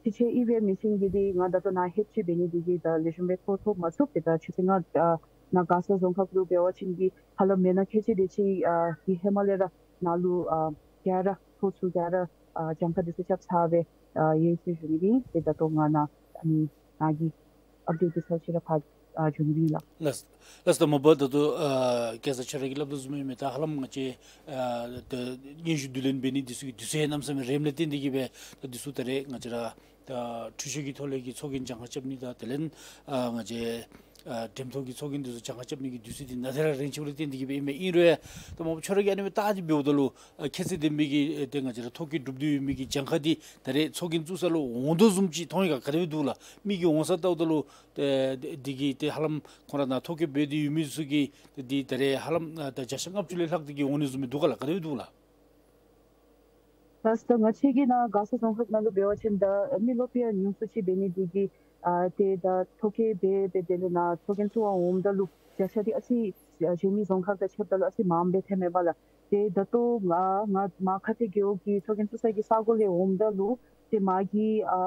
ཕྱི་རྒྱལ་ཨི་ཝི་ཨེམ་མེ་ཤིན་གྱི་འདི་ང་ད་ལྟོ་ནཱ་ལྷོདཔ་ཅིག་འབད་ནི་འདི་གིས་ད་ལེགས་ཤོམ་སྦེ་ཐོབ་ཐོབ་མ་ཚུགས། ཏེ་ད་ཆུ་ཚོད་ལྔ་ཨ་ནཱ་མགར་ས་རྫོང་ཁག་ལུ་འབད་བ་ཅིན་གྱི་ཧ་ལམ་མེན་ན་ཁལ་གཅིག་དེ་ཅིག་ཨ་གི་ཧེ་མ་ལས་ར་ནཱ་ལུ་ཨ་ག་ར་ཐོབ་ཚུགས་ག་ར་ཨ་གྱངས་ཁ་འདི་ཚུ་རྐྱབ་ཚར་སྦེ་ཨ་ཡོད་ཟེར་ཞུ་ནི་ཨིན། ཏེ་ད་ལྟོ་ང་ནཱ་ཨ་ནི་ནཱ་གི་ཨཔ་ཌེཊ་འདི་ཚུ་ཅིག་ར་ཕར་ ཨ་བྱུང་ཡི་ལགས། ལགས་ལགས། ད་མ་པ་ད་ལྟོ་ཨ་སྐལ་བཟང་ཁྱོད་ར་གིས་སླབ་དོ་བཟུམ་སྦེ་ད་ཧ་ལམ་ང་བཅས་ཨ་ད་སྙན་ཞུ་བསྡུ་ལེན་འབད་ནི་འདི་ཚུ་གི་དུས་ཚོད་གནམ་མེད་ས་མེད་རནམ་ལས་བརྟེན་ཏེ་གིས་སྦེ་ད་འདི་ཚུ་ད་རེས་ང་བཅས་ར་ད་འཕྲུལ་ཆས་ཀྱི་ཐོག་ལས་ཀྱི་ཚོགས་རྒྱན་གྱངས་ཁ་རྐྱབ་ནི་དང་དེ་ལས་ཨ་ང་བཅས་ཨ་འགྲེམས་ཐོག་གི་ཚོགས་རྒྱན་འདི་ཚུ་གྱངས་ཁ་རྐྱབ་ནི་གི་དུས་ཚོད་འདི་ནཱ་ཏེ་ར་རན་ཆི་བ་ལས་བརྟེན་ཏེ་གིས་སྦེ་ཨིན་མས། ཨིན་རུང་ཡང་ད་མ་པ་ཁྱོད་ར་གིས་ཨ་ནི་སྦེ་བལྟ་སྟེ་འབདཝ་ད་ལུ་ཨ་ཁྱད་ཚད་ལྡན་པའི་གི་ཨེ་ཏེ་ང་བཅས་ར་ཐོ་བཀོད་གྲུབ་སྟེ་ཡོད་མི་གི་གྱངས་ཁ་འདི་ད་རེས་ཚོགས་རྒྱན་བཙུགས་ས་ལུ་འོང་དོ་བཟུམ་ཅིག་མཐོང་ཡི་ག། ག་དེ་སྦེ་འདུག་ལགས། མི་གིས་འོང་ས་བལྟཝ་ད་ལུ་ཏེ་འདི་གིས་ཏེ་ཧ་ལམ་ཁོང་ར་ནཱ་ཐོ་བཀོད་འབད་དེ་ཡོད་མི་ཚུ་གིས་ཏེ་འདི་ད་རེས་ཧ་ལམ་ཨ་ད་བརྒྱ་ཆ་ལྔ་བཅུ་ལས་ལྷག་སྟེ་གིས་འོང་ནི་བཟུམ་སྦེ་འདུག་ག་ལགས། ག་དེ་སྦེ་འདུག་ལགས། ལགས་སོ། ད་ང་བཅས་ཀྱི་ནཱ་མགར་ས་རྫོང་ཁག་ནང་ལུ་འབད་བ་ཅིན་ད་མི་ལོ་ཕལ་ཆེར་ཉུང་སུ་ཅིག་འབད་ནི་འདི་གིས་ཨ་ཏེ་ད་ཐོ་བཀོད་འབད་འབད་དེ་ལས་ནཱ་ཚོགས་རྒྱན་བཙུགས་པར་འོངམ་ད་ལུ་བརྒྱ་ཆ་འདི་ཨ་ཙི་ཨ་གཞན་མི་རྫོང་ཁག་དང་ཕྱདཔ་ད་ལུ་ཨ་ཙི་མངམ་སྦེ་ཐོནམ་མས་པ་ལགས། ཏེ་ད་ལྟོ་ང་ང་མར་ཁ་ཐུག་རྒེད་འོག་གི་ཚོགས་རྒྱན་བཙུགས་ས་གི་ས་གོ་ལས་འོངམ་ད་ལུ་ཏེ་མ་གི་ཨ་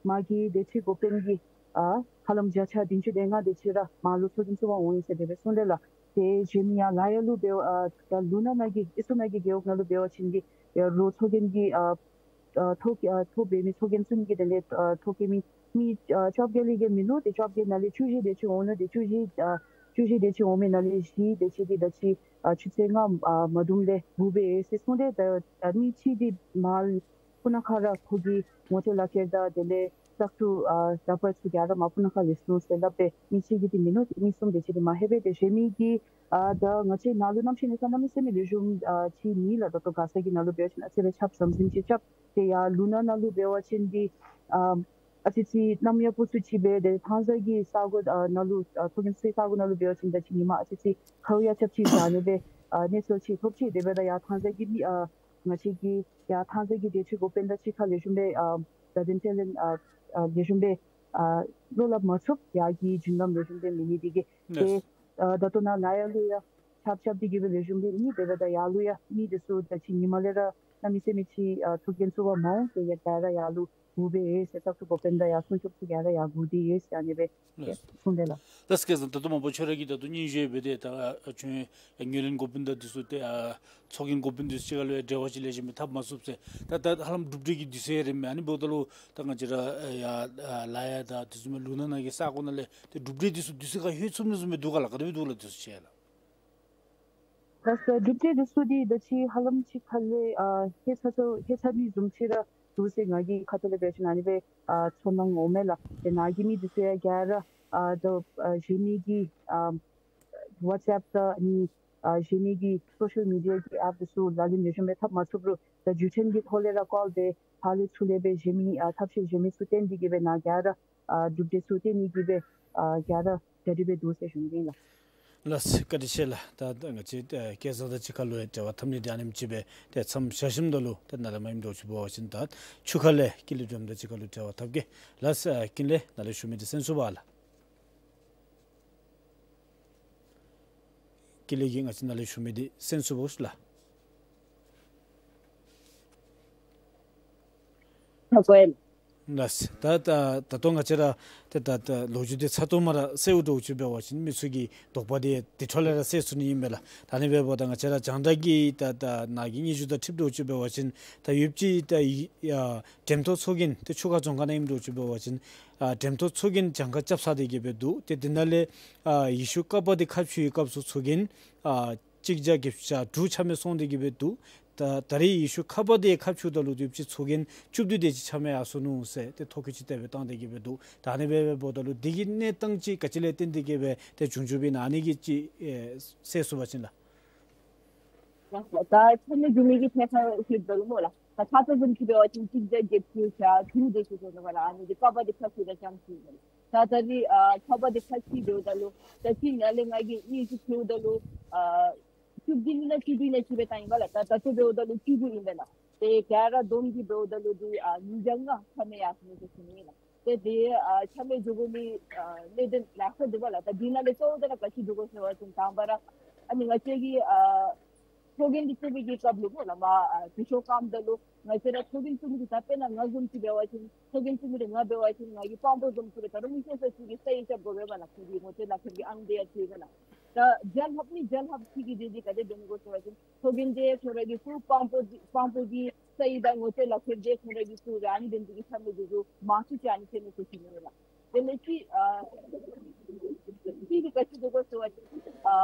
མ་གི་དེ་ཅིག་འགོ་དཔོན་གྱིས་ཨ་ཧ་ལམ་བརྒྱ་ཆ་བདུན་ཅུ་དོན་ལྔ་དེ་ཅིག་ར་མར་ལུ་ཚོགས་རྒྱན་བཙུགས་པར་འོང་ཡི་ཟེར་དེ་སྦེ་གསུངས་དེས་ལགས། ཏེ་གཞན་མི་ཡར་ལ་ཡ་ལུ་འབད་བ་ཨ་ད་ལུ་ནང་ན་གི་ཨི་ཟུར་ནང་གི་རྒེད་འོག་ནང་ལུ་འབད་བ་ཅིན་འདི་ཡར་ལུ་ཚོགས་རྒྱན་གྱི་ཨ་ཨ་ཐོ་ཨ་ཐོ་འབད་མི་ཚོགས་རྒྱན་བཙུགས་ནི་གི་དེ་ལས་ཨ་ཐོ་བཀོད་མི་མི་ཨ་བཅོ་བརྒྱད་ལས་བརྒལ་མིན་འདུག། ཏེ་བཅོ་བརྒྱད་ནང་ལས་བཅུ་བཞི་དེ་ཅིག་འོང་ནུག། ཏེ་བཅུ་བཞི་ཨ་བཅུ་བཞི་དེ་ཅིག་འོང་མི་ནང་ལས་བཞི་དེ་ཅིག་འདི་ད་ཅི་ཨ་ཆུ་ཚོད་ལྔ་ཨ་མ་དུམ་ལས་སྒུག་སྦེ་ཡོད་ཟེར་གསུངས་དེས། ད་ཨ་མི་ཅིག་འདི་མར་སྤུ་ན་ཁ་ར་ཁོ་གི་ངོ་སྤྲོད་ལག་ཁྱེར་དང་དེ་ལས་བཙག་འཐུ་ཨ་ལག་པར་ཚུ་ག་ར་མར་སྤུ་ན་ཁ་ལས་སོང་ཟེར་སླབ་སྦེ་མི་གཅིག་གིས་འདི་མིན་འདུག། མི་གསུམ་དེ་ཅིག་འདི་མར་ལྷོད་སྦེ་ཏེ་གཞན་མི་གིས་ཨ་ད་ང་བཅས་ནཱ་ལུ་གནམ་གཤིས་ནི་ས་གནམ་མེད་ས་མེད་ལེགས་ཤོམ་ཨ་ཅིག་མེད་ལགས། ད་ལྟོ་མགར་ས་གི་ནང་ལུ་འབད་བ་ཅིན་ཨ་ཙི་རེ་ཆརཔ་ཟམ་ཟིམ་ཅིག་རྐྱབ། ཏེ་ཡར་ལུ་ནང་ན་ལུ་འབད་བ་ཅིན་འདི་ཨ་ཨ་ཙི་ཅིག་གནམ་ཡག་པོ་ཚུ་ཅིག་སྦེ་ཏེ་ཐང་ས་གི་ས་གོ་ཨ་ནང་ལུ་ཨ་ཚོགས་རྒྱན་ཚུ་གི་ས་གོ་ནང་ལུ་འབད་བ་ཅིན་ད་ཅི་ཉིན་མ་ཨ་ཙི་ཅིག་ཁཝ་ཡར་རྐྱབ་ཅི་ཟེར་ཨ་ནི་སྦེ་ཨ་གནས་ཚུལ་ཅིག་ཐོབ་ཅི། དེ་འབདཝ་ད་ཡར་ཐང་ས་གི་མི་ཨ་ང་བཅས་ཀྱི་ཡར་ཐང་ས་གི་དེ་ཅིག་འགོ་དཔོན་དང་གཅིག་ཁར་ལེགས་ཤོམ་སྦེ་ཨ་བརྡ་དོན་དེ་ལས་ཨ་ཨ་ལེགས་ཤོམ་སྦེ་ཨ་བློ་སླབ་མ་ཚུགས། ཡར་གྱི་རྒྱུན་ལམ་ལེགས་ཤོམ་སྦེ་མེད་ནི་འདི་གིས། ཏེ་ཨ་ད་ལྟོ་ནཱ་ལ་ཡ་ལུ་ཡང་ཆརཔ་རྐྱབ་སྟེ་གིས་སྦེ་ལེགས་ཤོམ་སྦེ་མེད། དེ་འབདཝ་ད་ཡར་ལུ་ཡང་མི་དེ་ཚུ་ད་ཅི་ཉིན་མ་ལས་ར་གནམ་མེད་ས་མེད་ཅིག་ཨ་ཚོགས་རྒྱན་ཚུ་བ་མ་འོང་། ཏེ་ཡར་ག་ར་ཡར་ལུ་སྒུག་སྦེ་ཡོད་ཟེར། བཙག་འཐུ་འགོ་དཔོན་དང་ཡར་སྲུང་སྐྱོབ་ཚུ་ག་ར་ཡར་སྒུག་སྟེ་ཡོད་ཟེར་ཨ་ནི་སྦེ་ལགས། གསུངས་དེས་ལགས། ད་སྐལ་བཟང་ད་ལྟོ་མ་པ་ཁྱོད་ར་གིས་ད་ལྟོ་སྙན་ཞུ་འབད་དེ་ད་ཨ་ཁྱོད་ངོས་ལེན་འགོ་དཔོན་དང་འདི་ཚུ་ཏེ་ཨ་ཚོགས་རྒྱན་འགོ་དཔོན་འདི་ཚུ་གཅིག་ཁར་ལུ་ཡང་འབྲེལ་བ་ཅིག་ལེགས་ཤོམ་སྦེ་འཐབ་མ་ཚུགས་ཟེར། ད་ད་ཧ་ལམ་གྲུབ་འབྲས་ཀྱི་དུས་ཚོད་རནམ་མས། ཨ་ནི་འབདཝ་ད་ལུ་ད་ང་བཅས་ར་ཨ་ཡར་ཨ་ལ་ཡ་དང་དེ་བཟུམ་མའི་ལུ་ནང་ན་གི་ས་གོ་ནང་ལས་ཏེ་གྲུབ་འབྲས་འདི་ཚུ་དུས་ཚོད་ཁར་ལྷོད་ཚུགས་ནི་བཟུམ་སྦེ་འདུག་ག་ལགས། ག་དེ་སྦེ་འདུག་ལགས། དུས་ཚོད་ཅིག་ལགས། ད་ས་གྲུབ་འབྲས་འདི་ཚུ་འདི་ད་ཅི་ཧ་ལམ་ཅིག་ཁ་ལས་ཨ་ལྷོད་ཚར་ཚར་ལྷོད་ཚར་ནི་བཟུམ་ཅིག་ར་འདུག་ཟེར་ང་གི་ཁ་ཐུག་ལས་འབད་བ་ཅིན་ཨ་ནི་སྦེ་ཨ་ཚོར་སྣང་འོང་མས་ལགས། ཏེ་ནཱ་གི་མི་འདི་ཚུ་ཡང་ག་ར་ཨ་ད་ཨ་གཞན་མི་གི་ཨ་ཝཊས་ཨེཔ་དང་ཨ་ནི་ཨ་གཞན་མི་གི་སོ་ཤལ་མི་ཌི་ཡ་གི་ཨེཔ་འདི་ཚུ་ལག་ལེན་ལེགས་ཤོམ་སྦེ་འཐབ་མ་ཚུགས་རུང་ད་བརྒྱུད་འཕྲིན་གྱི་ཐོག་ལས་ར་ཀོལ་འབད་ཕར་ལས་ཚུར་ལས་སྦེ་གཞན་མི་ཨ་ཐབས་ཤེས་གཞན་མི་ཚུ་བཏོན་ཏེ་གིས་སྦེ་ནཱ་ག་ར་ཨ་གྲུབ་འབྲས་ཚུ་བཏོན་ནི་གིས་སྦེ་ཨ་ག་ར་གྲ་སྒྲིག་སྦེ་འདུག་ཟེར་ཞུ་ནི་ཨིན་ལགས། ལགས་སོ། བཀའ་དྲིན་ཆེ་ལགས། ད་ད་ང་བཅས་ཨ་སྐལ་བཟང་དང་གཅིག་ཁར་ལུ་ཡང་འབྲེལ་བ་འཐབ་ནི་འདི་ཨ་ནེམ་ཅིག་སྦེ་ཏེ་མཚམས་བཞག་ཞིནམ་ད་ལུ་ཏེ་ནཱ་ལས་མར་ཨིནམ་འདྲཝ་ཅིག་འབད་བ་ཅིན་ད་ཆུ་ཁ་ལས་ཀུན་ལེགས་སྒྲོལམ་དང་གཅིག་ཁར་ལུ་འབྲེལ་བ་འཐབ་གེ། ལགས་སོ། ཨ་ཀུན་ལེགས་ནཱ་ལས་ཞུ་མི་འདི་གསན་ཚུགས་པ་ལགས། ཀུན་ལེགས་ཀྱིས་ང་བཅས་ནཱ་ལས་ཞུ་མི་འདི་གསན་ཚུགས་པས་ལགས། ལགས་སོ། ད་ད་ད་ལྟོ་ང་བཅས་ར་ཏེ་ད་ད་ལོ་རྒྱུས་འདི་ཚར་ཏོག་མར་གསལཝ་འདྲཝ་ཅིག་འབད་བ་ཅིན་མི་ཚུ་གི་དོགས་པ་འདི་དེ་འཕྲོ་ལས་ར་སེལ་ཚུགས་ནི་ཨིན་པས་ལགས། ད་ཨ་ནི་འབདཝ་ད་ང་བཅས་ར་རྒྱང་བསྒྲགས་ཀྱི་ད་ད་ནཱ་གི་སྙན་ཞུ་དང་འཁྲིལཝ་འདྲཝ་ཅིག་འབད་བ་ཅིན་ད་ཡུདཔ་ཅིག་ད་ཡི་ཡ་འགྲེམས་ཐོག་ཚོགས་རྒྱན་ཏེ་ཆུ་ཁ་རྫོང་ཁག་ནང་ཨིནམ་འདྲཝ་ཅིག་འབད་བ་ཅིན་ཨ་འགྲེམས་ཐོག་ཚོགས་རྒྱན་གྱངས་ཁ་རྐྱབ་ཚར་ཏེ་གིས་སྦེ་འདུག། ཏེ་དེ་ནང་ལས་ཨ་ཡེ་ཤུ་ཀ་པ་འདི་ཁ་ཕྱེ་བའི་སྐབས་སུ་ཚོགས་རྒྱན་ཨ་གཅིག་བརྒྱ་བརྒྱད་ཅུ་གྱ་དྲུག་ཆ་མེད་སོང་སྟེ་གིས་སྦེ་འདུག། ད་ད་རེས་ཡེ་ཤུ་ཁ་པ་འདི་ཁ་ཕྱེཝ་ད་ལུ་ཡུདཔ་ཅིག་ཚོགས་རྒྱན་བཅུ་བདུན་དེ་ཅིག་ཆ་མེད་ཡར་སོ་ནུག་ཟེར་ཏེ་ཐོ་བཀོད་ཅིག་དེ་སྦེ་བཏང་སྟེ་གིས་སྦེ་འདུག། ད་ཨ་ནི་སྦེ་འབདཝ་ད་ལུ་འདི་གི་གནས་སྟངས་ཅིག་ག་ཅི་ལས་བརྟེན་ཏེ་གིས་སྦེ་ཏེ་བྱུང་བྱུངམ་ཨིན་ན་ཨ་ནི་གི་ཅིག་ཨེ་གསལ་སོང་པ་ཅིན་ལགས། ད་ཆ་མེད་བྱུང་མི་གི་ཐད་ཁར་ཞུཝ་ད་ལུ་སྨོ་ལགས། ད་ཆ་ཚང་བཟུམ་ཅིག་འབད་བ་ཅིན་གཅིག་བརྒྱ་བརྒྱད་ཅུ་གྱ་དྲུག་དེ་ཅིག་སོང་ནུག་པ་ལགས། ཨ་ནི་འདི་ཀ་པ་འདི་ཁ་ཕྱེཝ་ད་ཙམ་ཅིག་ཨིན་པས་ལགས། ད་ད་རེས་ཨ་ཁ་པ་འདི་ཁ་ཕྱེ་འབདཝ་ད་ལུ་ད་ཅི་ནཱ་ལས་ང་གིས་སྙན་ཞུ་ཕུལཝ་ད་ལུ་ཨ་བཅུ་བདུན་ཨིན་ན་བཅུ་དྲུག་ཨིན་ན་ཅིག་སྦེ་བཏང་ཡི་པ་ལགས། ད་ད་ལྟོ་འབདཝ་ད་ལུ་བཅུ་དགུ་ཨིན་པས་ལགས། ཏེ་ག་ར་བསྡོམས་ཏེ་འབདཝ་ད་ལུ་འདི་ཨ་ཉིས་བརྒྱ་ལྔ་ཆ་མེད་ཡར་སོ་ནུག་ཟེར་ཞུ་ནི་ཨིན་ལགས། ཏེ་འདི་ཨ་ཆ་མེད་འགྱོ་དགོ་མི་ཨ་གནད་དོན་ལེ་ཤ་འདུག་པ་ལགས། ད་འདི་ནང་ལས་གཙོ་བོ་དེ་ར་ག་ཅི་འདུག་གོ་ཟེར་བ་ཅིན་དང་པ་ར་ཨ་ནི་ང་བཅས་ཀྱིས་ཨ་ཚོགས་རྒྱན་འདི་བཙུགས་པའི་གི་སྐབས་ལུ་སྨོ་ལགས། མར་ཨ་འགྱོ་ཞོར་ཁམས་ད་ལུ་ང་བཅས་ར་ཚོགས་རྒྱན་བཙུགས་མི་འདི་ད་དཔེར་ན་ང་བཟུམ་ཅིག་འབད་བ་ཅིན་ཚོགས་རྒྱན་བཙུགས་མི་འདི་ང་འབད་བ་ཅིན་ང་གི་དཔང་པོ་བཟུམ་ཅིག་སྦེ་ད་རུང་མི་སེར་ཚུ་གིས་ས་ཡིག་རྐྱབ་དགོ་པས་པ་ལགས། ཁོང་གི་ངོ་སྤྲོད་ལག་ཁྱེར་གྱི་ཨང་འདི་ཡང་ཅིག་སྦེ་ལགས། ད་བརྒྱ་ལྷགཔ་ནི་བརྒྱ་ལྷགཔ་ཅིག་གིས་འདི་འདི་ག་དེ་འབད་ནི་གོ་ཟེར་བ་ཅིན་ཚོགས་རྒྱན་འདི་ཁོང་ར་གི་ཚུ་དཔང་པོ་འདི་དཔང་པོ་གི་ས་ཡིག་དང་ངོ་སྤྲོད་ལག་ཁྱེར་འདི་ཁོང་ར་གི་ཚུ་ར་ཨ་ནི་འདི་འདི་གི་ཆ་མེད་འགྱོ་འགྱོ་མང་ཤོས་ཅིག་ཨ་ནི་ཐོན་ནུག་ཟེར་ཞུ་ནི་ཨིན་ལགས། དེ་ལས་ཅིག་ཨ་ ཏེ་འདི་ག་ཅི་འདུག་གོ་ཟེར་བ་ཅིན་ཨ་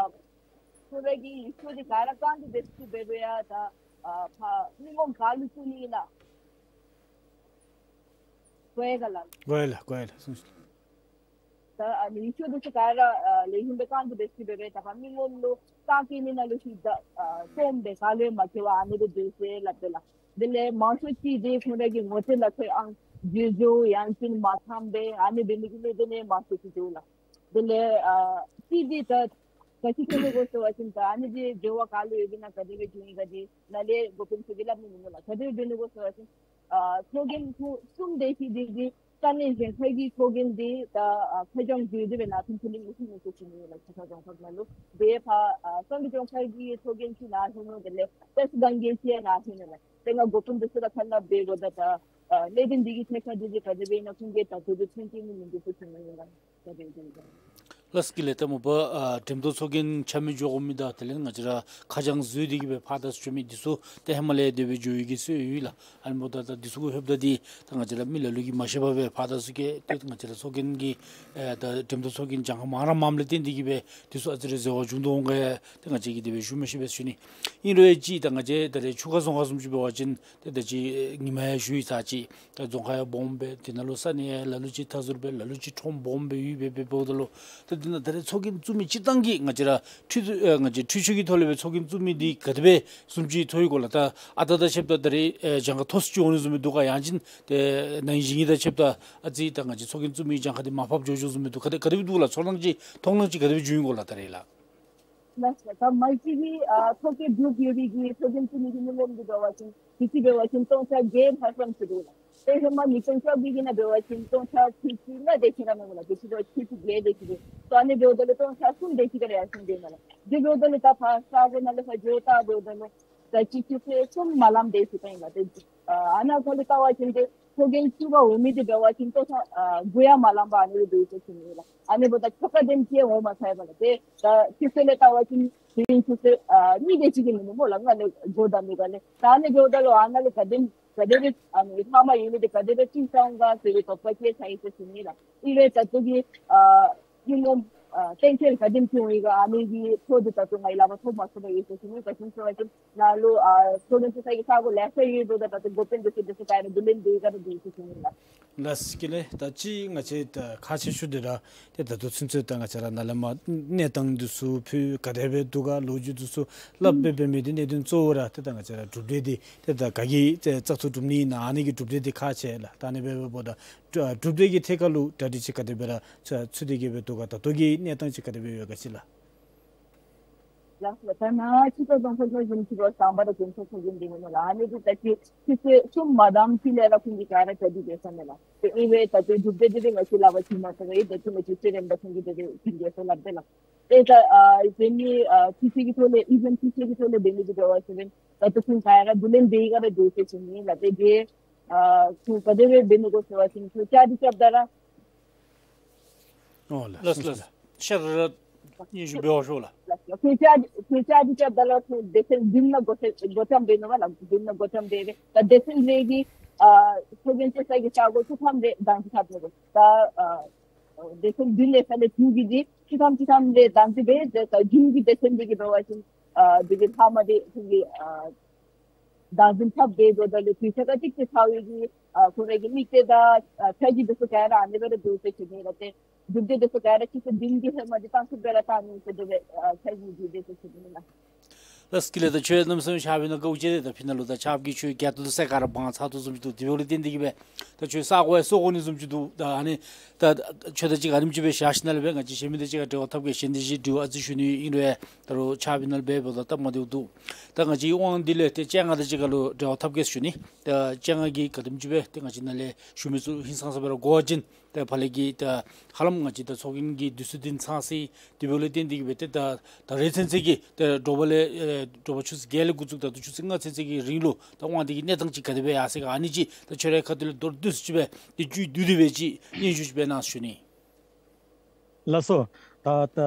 ཁོ་ར་གི་ཡུལ་ཤུལ་འདི་ག་ར་བཀང་སྟེ་འབད་ས་ཅིག་འབད་བ་ཡང་ད་ཨ་ཕར་མི་ངོམ་ག་ལུ་བཙུགས་ནི་ཨིན་ན། གོ་ཡི་ག་ལགས། གོ་ཡི་ལགས། གོ་ཡི་ལགས། གསུངས་སོ། ད་ཨ་ནི་ཡུལ་ཤུལ་འདི་ཚུ་ག་ར་ཨ་ལེགས་ཤོམ་སྦེ་བཀང་སྟེ་འབད་ས་ཅིག་འབད་བ་ཡང་ད་ཕར་མི་ངོམ་ལུ་ག་གི་ནི་ནང་ལུ་ཤུལ་ད་ཨ་སྟོངམ་སྦེ་ག་ལུ་ཡང་མ་སྐྱེ་བར་ཨ་ནི་སྦེ་སྡོད་ཟེར་སླབ་དེས་ལགས། དེ་ལས་མང་ཤོས་ཅིག་འདི་ཁོང་ར་གི་ངོ་ཚ་ལ་ཁོང་ཨང་འགྱོ་འགྱོཝ་ཡང་ཅིན་མ་འཐམས་པར་ཨ་ནི་འབད་ནི་གི་གནད་དོན་ནི་མང་ཤོས་ཅིག་འདུག་ལགས། དེ་ལས་ཨ་ཅི་འདི་ད་ག་ཅི་ཟེར་ནི་གོ་ཟེར་བ་ཅིན་ད་ཨ་ནི་འདི་འབྲེལ་བ་ག་ལུ་ཡོད་གི་ན་ག་དེ་སྦེ་འབྱུང་ཡི་ག་འདི་ནཱ་ལས་འགོ་དཔོན་ཚུ་གིས་སླབ་ནི་མེད་ལགས། ག་དེ་སྦེ་འབད་ནི་གོ་ཟེར་བ་ཅིན་ཨ་ཚོགས་རྒྱན་ཁུངས་གསུམ་དེ་ཅིག་འདི་འདི་ས་གནས་གཞན་ཁར་གྱི་ཚོགས་རྒྱན་འདི་ད་ཨ་ཁ་བྱང་བརྒྱུད་དེ་སྦེ་ནཱ་ཐོན་ཐོན་ནི་མི་ཤེས་མི་ཤེས་ཟེར་ནི་ལགས། ཆ་ཁ་རྫོང་ཁག་ནང་ལུ་དེ་ཕར་ཨ་བསམ་གྲུབ་ལྗོངས་མཁར་གྱི་ཚོགས་རྒྱན་ཅིག་ནཱ་ཐོན་ནུག། དེ་ལས་ཏེ་སི་གངས་རྒྱན་ཅིག་ཡང་ནཱ་ཐོན་ནུག་ལགས། ཏེ་ང་འགོ་དཔོན་འདི་ཚུ་དང་ཁ་སླབ་འབདཝ་ད་ད་ཨ་གནད་དོན་འདི་གི་ཐད་ཁར་འདི་ག་དེ་སྦེ་ཨིན་ན་ཁོང་གིས་ད་ལྟོ་ཚུན་ཚོད་ཐོན་ཏེ་མིན་འདུག་ཟེར་ཞུ་ནི་ཨིན་ལགས། ད་དེ་སྦེ་ཨིན་ལགས། ལགས་སོ་ལགས། ད་མ་པ་ཨ་འགྲེམས་སྟོན་ཚོགས་རྒྱན་ཆ་མེད་འགྱོ་དགོ་མི་དང་དེ་ལས་ང་བཅས་ར་ཁ་བྱང་བཟོ་སྟེ་གི་སྦེ་ཕར་དང་ཚུར་འགྱོ་མི་འདི་ཚུ་ཏེ་ཧེ་མ་ལས་དེ་སྦེ་འགྱོ་ཡི་གི་སྲོལ་ཡོད་ལགས། ཨ་ནི་འབདཝ་ད་ད་འདི་ཚུ་གུ་ལྷོདཔ་ད་འདི་ད་ང་བཅས་ར་མི་ལ་ལུ་གིས་མ་ཤེས་པར་སྦེ་ཕར་དང་ཚུར་གྱི་ཏེ་ང་བཅས་ར་ཚོགས་རྒྱན་གྱི་ཨེ་ད་འགྲེམས་སྟོན་ཚོགས་རྒྱན་གྱངས་ཁ་མང་ར་མངམ་ལས་བརྟེན་ཏེ་གི་སྦེ་འདི་ཚུ་ཨ་ཙི་རེ་འཛོལ་བ་བྱུང་དོ་འོང་ག་ཏེ་ང་བཅས་ཀྱིས་དེ་སྦེ་ཞུ་མི་ཤེས་པས་ཞུ་ནི། ཨིན་རུང་ཅིག་ད་ང་བཅས་ད་རེས་ཆུ་ཁ་རྫོང་ཁག་བཟུམ་ཅིག་འབད་བ་ཅིན་ཏེ་ད་ཅི་ཉིན་མ་ཡང་ཞུ་ཡི་ཚར་ཅིག་ད་རྫོང་ཁག་ཡང་སྦོམ་སྦེ་དེ་ནང་ལུ་ས་གནས་ཡང་ལ་ལུ་ཅིག་མཐའ་ཟུར་སྦེ་ལ་ལུ་ཅིག་ཁྲོམ་སྦོམ་སྦེ་ཡོད་པས། འབདཝ་ད་ལུ་ད་དེ་ནང་ད་རེས་ཚོགས་རྒྱན་བཙུགས་མི་སྤྱིར་བཏང་གི་ང་བཅས་ར་འཕྲུལ་ཨེ་ང་བཅས་འཕྲུལ་ཆས་ཀྱི་ཐོག་ལས་སྦེ་ཚོགས་རྒྱན་བཙུགས་མི་འདི་ག་དེ་སྦེ་བཟུམ་ཅིག་མཐོང་ཡི་གོ་ལགས། ད་ཨ་རྟག་དང་ཕྱདཔ་ད་ད་རེས་ཨེ་གྱངས་ཁ་མཐོ་སུ་ཅིག་འོང་ནི་བཟུམ་སྦེ་འདུག་ག། ཡང་ཅིན་ཏེ་ན་ཧིང་གཞེས་ནིང་དང་ཕྱདཔ་ད་ཨ་ཙི་ད་ང་བཅས་ཚོགས་རྒྱན་བཙུགས་མི་གྱངས་ཁ་འདི་མར་ཕབ་འགྱོ་འགྱོཝ་བཟུམ་སྦེ་འདུག་ག། ད་ག་དེ་སྦེ་འདུག་ལགས། ཚོར་སྣང་ཅིག་མཐོང་སྣང་ཅིག་ག་དེ་སྦེ་བྱུང་ཡི་གོ་ལགས་ད་རེས་ལགས། ལགས་སོ། ད་མ་གཞི་གི་ཨ་ཚོགས་རྒྱན་གྲུབ་ཡོད་པའི་གི་ཚོགས་རྒྱན་བཙུགས་མི་གི་མི་ངོམ་འདི་འབད་བ་ཅིན་དུས་ཅི་འབད་བ་ཅིན་སྟོང་ཕྲག་བརྒྱད་ལྷགཔ་ཙམ་ཅིག་འདུག་ལགས། ཏེ་ཧེ་མ་ཉིས་སྟོང་བཅོ་བརྒྱད་ཀྱི་ནང་འབད་བ་ཅིན་སྟོང་ཕྲག་ཁལ་གཅིག་ལྔ་དེ་ཅིག་ར་མེན་ན་ལགས། དུས་ཅི་འབད་བ་ཁལ་གཅིག་བརྒྱད་དེ་ཅིག་རེ། ད་ཨ་ནི་འབདཝ་ད་ལུ་སྟོང་ཕྲག་གསུམ་དེ་ཅིག་ར་ཡར་སོང་སྟེ་ཨིན་ན་ལགས། དེ་འབདཝ་ད་ལུ་ད་ཕར་ས་གོ་ནང་ལས་ཕར་འགྱོ་བལྟ་འབདཝ་ད་ལུ་ད་ཅི་ཆུ་ཚོད་གསུམ་མ་ལངམ་དེ་ཅིག་ཨིན་ལགས། ཏེ་ཨ་ནཱ་ཁ་ལས་བལྟ་བ་ཅིན་ཏེ་ཚོགས་རྒྱན་བཙུགས་པར་འོང་མི་འདི་འབད་བ་ཅིན་ཏེ་ད་ཨ་དགུ་ཡང་མ་ལངམ་ཨ་ནི་སྦེ་སྡོད་ཅི་ཟེར་ཞུ་ནི་ལགས། ཨ་ནི་འབདཝ་ད་ཁྱོ་ག་དེམ་ཅིག་འོང་མ་ཚར་བས་ལགས། ཏེ་ད་ཆུ་ཚོད་ལས་བལྟ་བ་ཅིན་དེ་རིང་ཆུ་ཚོད་ཨ་གཉིས་དེ་ཅིག་གི་མེན་ན་སྨོ་ལགས། ང་ལས་འགོ་དང་མི་ག་ལས་ད་ཨ་ནི་འབདཝ་ད་ལུ་ཨ་ནཱ་ལས་ག་དེམ་ག་དེ་སྦེ་ཨ་ནི་ལྷག་མ་ཡོད་མི་འདི་ག་དེ་སྦེ་བཏུལ་ཚར་འོང་ག་ཟེར་བའི་དོགས་པ་སྐྱེ་ཚར་ཡི་ཟེར་ཞུ་ནི་ལགས། ཨིན་རུང་ད་ལྟོ་གི་ཨ་མི་ངོམ་ཨ་གཏན་འཁེལ་ག་དེམ་ཅིག་འོང་ཡི་ག་ཨ་ནི་གི་ཐོ་འདི་ད་ལྟོ་ང་གིས་ལག་པར་ཐོབ་མ་ཚུགས་པས་ཟེར་ཞུ་ནི། ག་ཅི་སྨོ་ཟེར་བ་ཅིན་ནཱ་ལུ་ཨ་ཚོགས་རྒྱན་བཙུགས་ས་གི་ས་གོ་ལེ་ཤ་ཡོདཔ་ད་ད་ལྟོ་འགོ་དཔོན་འདི་ཚུ་འདི་ཚུ་ག་ར་བསྡུ་ལེན་འབད་ག་ར་འདུག་ཟེར་ཞུ་ནི་ལགས། ལགས་སོ་ལགས། ད་ཅི་ང་བཅས་ད་ཁག་ཆེ་ཤོས་འདི་ར་ཏེ་ད་ལྟོ་ཚུན་ཚོད་ད་ང་བཅས་ར་ནཱ་ལས་མར་གནས་སྟངས་འདི་ཚུ་ཕུལ་ག་དེ་སྦེ་འདུག་ག་ལོ་རྒྱུས་འདི་ཚུ་སླབ་སྦེ་འབད་མི་འདི་གནད་དོན་གཙོ་བོ་ར་ཏེ་ད་ང་བཅས་ར་གྲུབ་འབྲས་འདི་ཏེ་ད་ག་གིས་ཏེ་བཙག་འཐུ་གྲུབ་ནི་ཨིན་ན་ཨ་ནི་གི་གྲུབ་འབྲས་འདི་ཁག་ཆེ་ལགས། ད་ཨ་ནི་སྦེ་འབདཝ་ད་གྲུབ་འབྲས་ཀྱི་ཐད་ཁར་ལུ་གྲ་སྒྲིག་ཅིག་ག་དེ་སྦེ་ར་ཚུ་ཚུད་དེ་གི་སྦེ་འདུག་ག། ད་ལྟོ་གི་གནས་སྟངས་ཅིག་ག་དེ་སྦེ་ཡོད་ག་ཅིག་ལགས། ལགས་སོ། ད་ནཱ་ཆུ་ཁ་རྫོང་ཁག་ལུ་བཟུམ་ཅིག་འབད་བ་ཅིན་ད་ཕར་ར་འགྲེམས་སྟོན་ཚོགས་རྒྱན་འདི་ཨིན་ན་ལགས། ཨ་ནི་འདི་ད་ཅི་ཆུ་ཚོད་གསུམ་མ་ལངམ་ཅིག་ལས་ར་ཁོང་གིས་ག་ར་གྲ་སྒྲིག་འབད་ས་མེད་ལགས། ཏེ་ཨིན་རུང་ད་ལྟོ་གྲུབ་འབྲས་འདི་ང་བཅས་ལག་པར་ཅིག་མ་ཐོབ་པས། ད་ཅི་ང་བཅས་ཚེ་རིང་པ་ཁོང་གིས་ད་ལྟོ་གྲུབ་འབྲས་ཚུ་སླབ་དེས་ལགས། ཏེ་ད་ཨ་དེ་ནི་ཨ་ཕྱི་ཚེས་ཀྱི་ཐོག་ལས་ཨི་ཝེནཊ་ཕྱི་ཚེས་ཀྱི་ཐོག་ལས་འབད་ནི་འདི་འབད་བ་ཅིན་ད་ལྟོ་ཁོང་ག་ར་བསྡུ་ལེན་འབད་ག་ར་འདུག་ཟེར་ཞུ་ནི་ལགས། ཏེ་དེ་ཨ་ཁོང་ག་དེ་སྦེ་འབད་ནི་གོ་ཟེར་བ་ཅིན་ཁོང་བཅའ་སྒྲིག་རྐྱབ་ད་ར། ཨོ་ལགས་ལགས་ལགས། ཤེས་རབ་སྙན་ཞུ་འབད་བར་ཞུ་ལགས། ལགས་ལགས། ཁོང་བཅའ་ཁོང་བཅའ་སྒྲིག་རྐྱབ་ད་ར་ཁོང་སྡེ་ཚན་བདུན་ནང་འགོ་བཙུགས་འགོ་བཙུགས་འབད་ནུག་པ་ལགས། བདུན་ནང་འགོ་བཙུགས་འབད་རུང་ད་སྡེ་ཚན་རེ་གི་ཨ་ཚོགས་རྒྱན་བཙུགས་ས་གི་ས་གོ་ཆུ་ཁམས་ལས་བདག་འཛིན་འཐབ་ནུག་པ། ད་ཨ་སྡེ་ཚན་བདུན་ལས་ས་ལས་དྲུག་གི་འདི་ཆུ་ཁམས་ཆུ་ཁམས་ལས་བདག་འཛིན་འབད། ད་རྒྱུན་གྱི་སྡེ་ཚན་འདི་གིས་འབད་བ་ཅིན་ཨ་འདི་གི་ལྷག་མ་འདི་ཁོང་གིས་ཨ་བདག་འཛིན་འཐབ་སྟེ་འགྱོ་ད་ལུ་དུས་ཚོད་ཁ་ཅིག་ཅིག་ཚར་བའི་གི་ཨ་ཁོང་ར་གི་དམིགས་གཏད་དང་ཨ་འཆར་གཞི་འདི་ཚུ་ག་ར་ཨ་ནི་སྦེ་ར་འདུག་ཟེར་ཞུ་ནི་ལགས། ཏེ་གྲུབ་འབྲས་འདི་ཚུ་ག་ར་ཆུ་ཚོད་བདུན་གྱི་ཧེ་མ་འདི་གཏང་ཚུགསཔ་སྦེ་ར་གཏང་ནི་ཟེར་དེ་སྦེ་ཨ་འཆར་གཞི་འདི་འདི་ཚུ་ཞུ་ནི་ལགས། ལགས་སོ་ལགས། ད་ཁྱོད་གནམ་མེད་ས་མེད་ཕྱག་ཕུལ་གནང་དགའ་བ་ཅིན་ད་ཕི་ནང་ལུ་ད་ཆརཔ་གིས་ཁྱོད་རྒྱ་ཏོ་ཏོ་ས་ག་ར་སྦང་ཚར་དོ་བཟུམ་ཅིག་འདུག། དེ་འབདཝ་ལས་བརྟེན་ཏེ་གི་སྦེ་ད་ཁྱོད་ས་གོ་ཡང་སོར་དགོ་ནི་བཟུམ་ཅིག་འདུག། ད་ཨ་ནི་ད་ཁྱོད་དང་གཅིག་ཁར་ཨ་ནེམ་ཅིག་སྦེ་བཞག་ཞིནམ་ལས་སྦེ་ང་བཅས་གཞན་མི་དང་གཅིག་ཁར་འབྲེལ་བ་འཐབ་གེ། གཞན་དེ་ཅིག་དྲི་བ་ཨ་ཙི་ཞུ་ནི་ཨིན་རུང་ཡང་ད་རུང་ཆརཔ་ནང་སྦེ་འབདཝ་ད་སྟབས་མ་བདེཝ་འདུག། ད་ང་བཅས་དབང་འདུས་ལས་ཏེ་སྤྱན་སྔ་དང་གཅིག་ཁར་ལུ་འབྲེལ་བ་འཐབ་གེ་ཞུ་ནི། ད་སྤྱན་སྔ་གིས་ག་དེམ་ཅིག་སྦེ་ཏེ་ང་བཅས་ནཱ་ལས་ཞུ་མི་ཚུ་ཧིང་སངས་ས་སྦེ་ར་གོ་བ་ཅིན་ཏེ་ཕར་ལས་ཀྱི་ད་ཧ་ལམ་ང་བཅས་ད་ཚོགས་རྒྱན་གྱི་དུས་ཚོད་འདི་ཚང་སོ་ཡི། དེ་འབདཝ་ལས་བརྟེན་ཏེ་གི་སྦེ་ཏེ་ད་ད་རེས་ཚུན་ཚོད་ཀྱི་ཏེ་དྲོ་པ་ལས་ཨེ་དྲོ་པ་ཆུ་ཚོད་བརྒྱད་ལས་འགོ་བཙུགས་ད་ལྟོ་ཆུ་ཚོད་ལྔ་ཚུན་ཚོད་ཀྱི་རིང་ལུ་ད་དབང་འདུས་ཀྱི་གནས་སྟངས་ཅིག་ག་དེ་སྦེ་ཡར་སོ་ཡི་ག་ཨ་ནི་ཅིག་ད་ཁྱོད་རའི་ཁ་ཐུག་ལས་མདོར་བསྡུས་སུ་ཅིག་སྦེ་ཏེ་བཅུད་བསྡུས་ཏེ་སྦེ་ཅིག་སྙན་ཞུ་ཅིག་སྦེ་གནང་ཞུ་ནི། ལགས་སོ། ད་ད་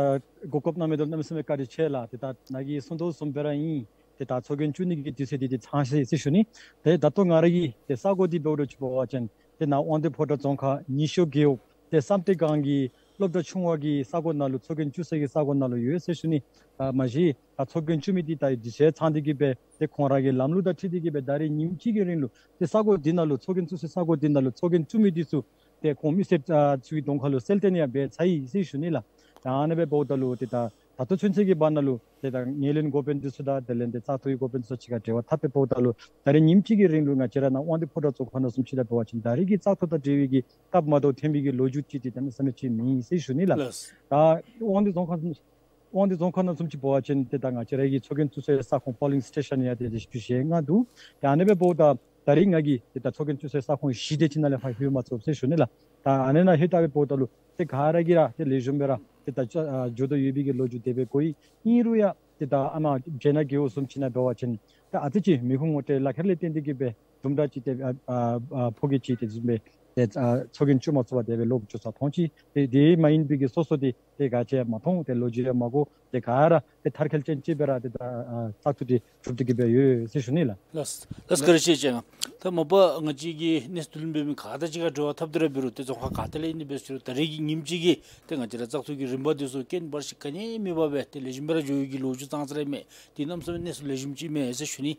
གོ་སྐབས་གནང་མི་འདི་ལུ་གནམ་མེད་ས་མེད་བཀའ་དྲིན་ཆེ་ལགས། ཏེ་ད་ནཱ་གིས་གསུངས་དོ་བཟུམ་སྦེ་ར་ཨིན། ཏེ་ད་ཚོགས་རྒྱན་བཙུགས་ནི་གི་དུས་ཚོད་འདི་ཏེ་ཚང་སོ་ཡི་ཟེར་ཞུ་ནི། ཏེ་ད་ལྟོ་ང་ར་གི་ཏེ་ས་གོ་འདི་འབདཝ་ད་ཅིག་འབད་བ་ཅིན་ཏེ་ནཱ་དབང་འདུས་ཕོ་བྲང་རྫོང་ཁག་ཉི་ཤུ་རྒེད་འོག་ཏེ་བསམ་གཏན་སྒང་གི་ སློབ་གྲྭ་ཆུང་བ་གི་ས་གོ་ནང་ལུ་ཚོགས་རྒྱན་བཙུགས་སའི་གི་ས་གོ་ནང་ལུ་ཡོད་ཟེར་ཞུ་ནི། ད་མ་གཞི་ད་ཚོགས་རྒྱན་བཙུགས་མི་འདི་ད་དུས་ཚོད་ཚང་སྟེ་གི་སྦེ་ཏེ་ཁོང་ར་གི་ལམ་ལུགས་དང་འཁྲིལ་ཏེ་གི་སྦེ་ད་རེས་ཉིནམ་གཅིག་གི་རིང་ལུ་ཏེ་ས་གོ་འདི་ནང་ལུ་ཚོགས་རྒྱན་བཙུགས་སའི་ས་གོ་འདི་ནང་ལུ་ཚོགས་རྒྱན་བཙུགས་མི་འདི་ཚུ་ཏེ་ཁོང་མི་སེར་ཨ་ཚུ་གི་གདོང་ཁ་ལུ་གསལ་སྟོན་ཡང་འབད་ཚར་ཡི་ཟེར་ཞུ་ནི་ལགས། ད་ཨ་ནི་སྦེ་འབདཝ་ད་ལུ་ཏེ་ད་ད་ལྟོ་ཚུན་ཚོད་ཀྱི་བར་ན་ལུ་ཏེ་ད་ངོས་ལེན་འགོ་དཔོན་འདི་ཚུ་དང་དེ་ལས་ཏེ་བཙག་འཐུ་གི་འགོ་དཔོན་འདི་ཚུ་གཅིག་ཁར་འབྲེལ་བ་འཐབ་སྦེ་འབདཝ་ད་ལུ་ད་རེས་ཉིནམ་གཅིག་གི་རིང་ལུ་ང་བཅས་ར་ནཱ་དབང་འདུས་ཕོ་བྲང་ཚོགས་ཁང་ནང་བཟུམ་ཅིག་ལུ་འབད་བ་ཅིན་ད་རེས་ཀྱི་བཙག་འཐུ་དང་འབྲེལ་བའི་གི་སྟབས་མ་བདེཝ་ཐོན་པའི་གི་ལོ་རྒྱུས་ཅིག་ཏེ་གནམ་མེད་ས་མེད་ཅིག་མེད་ཟེར་ཞུ་ནི་ལགས། ལགས། ད་དབང་འདུས་རྫོང་ཁག་དབང་འདུས་རྫོང་ཁག་ནང་བཟུམ་ཅིག་འབད་བ་ཅིན་ཏེ་ད་ང་བཅས་ར་གི་ཚོགས་རྒྱན་བཙུགས་སའི་ས་ཁོངས་པོ་ལིང་སི་ཊེ་ཤཱན་ཡང་ཏེ་བཞི་བཅུ་ཞེ་ལྔ་འདུག། ཏེ་ཨ་ནི་སྦེ་འབདཝ་ད་ད་རེས་ང་གིས་ཏེ་ད་ཚོགས་རྒྱན་བཙུགས་སའི་ས་ཁོངས་བཞི་དེ་ཅིག་ནང་ལས་ཕར་ལྷོད་མ་ཚུགས་ཟེར་ཞུ་ནི་ལགས། ད་ཨ་ནི་ནང་ལྷོདཔ་ད་སྦེ་འབདཝ་ད་ལུ་ཏེ་ག་ར་གིས་ར་ཏེ་ལེགས་ཤོམ་སྦེ་ར་ཏེ་ད་ཨ་འགྱོ་དོ་ཡོད་པའི་གི་ལོ་རྒྱུས་དེ་སྦེ་གོ་ཡི། ཨིན་རུང་ཡང་ཏེ་ད་ཨ་ནཱ་རྒྱལ་ནང་རྒེད་འོག་བཟུམ་ཅིག་ནང་འབད་བ་ཅིན་ད་ཨ་ཙི་ཅིག་མི་ཁུངས་ངོ་སྤྲོད་ལག་ཁྱེར་ལས་བརྟེན་ཏེ་གི་སྦེ་དུམ་གྲ་ཅིག་ཏེ་ཨ་ཨ་ཨ་ཕོ་སྐྱེས་ཅིག་དེ་བཟུམ་སྦེ་ཏེ་ཨ་ཚོགས་རྒྱན་བཙུགས་མ་ཚུགས་པར་དེ་སྦེ་ལོག་འགྱོ་ས་མཐོང་ཅི། ཏེ་དེ་མ་ཡིན་པའི་གི་སོ་སོ་དེ་ཏེ་ག་ཅི་ཡང་མ་མཐོང་། ཏེ་ལོ་རྒྱུས་ཡང་མ་གོ། ཏེ་ག་ར་ཏེ་མཐར་འཁྱོལ་ཅན་ཅིག་སྦེ་ར་ཏེ་ད་ཨ་བཙག་འཐུ་དེ་གྲུབ་སྟེ་གི་སྦེ་ཡོད་ཟེར་ཞུ་ནི་ལགས། ལགས་ལགས། བཀའ་དྲིན་ཆེ་ལགས། ད་མ་པ་ང་བཅས་ཀྱིས་གནས་ཚུལ་བློ་འབད་མི་ག་དང་གཅིག་ཁར་འབྲེལ་བ་འཐབ་སྟེ་ར་འབད་རུང་ཏེ་རྫོང་ཁག་ག་ཏེ་ལས་ཨིན་ནི་འབད་ཟེར་རུང་ད་རེས་ཀྱི་ཉིནམ་གཅིག་གི་ཏེ་ང་བཅས་ར་བཙག་འཐུ་གི་རིམ་པ་འདི་ཚུ་རྐྱེན་འབར་ཞིག་ག་ནི་མེད་པར་སྦེ་ཏེ་ལེགས་ཤོམ་སྦེ་ར་འགྱོ་བའི་གི་ལོ་རྒྱུས་ཙང་ཙ་ར་མས། ཏེ་གནམ་མེད་ས་མེད་གནས་ཚུལ་ལེགས་ཤོམ་ཅིག་མས་ཟེར་ཞུ་ནི།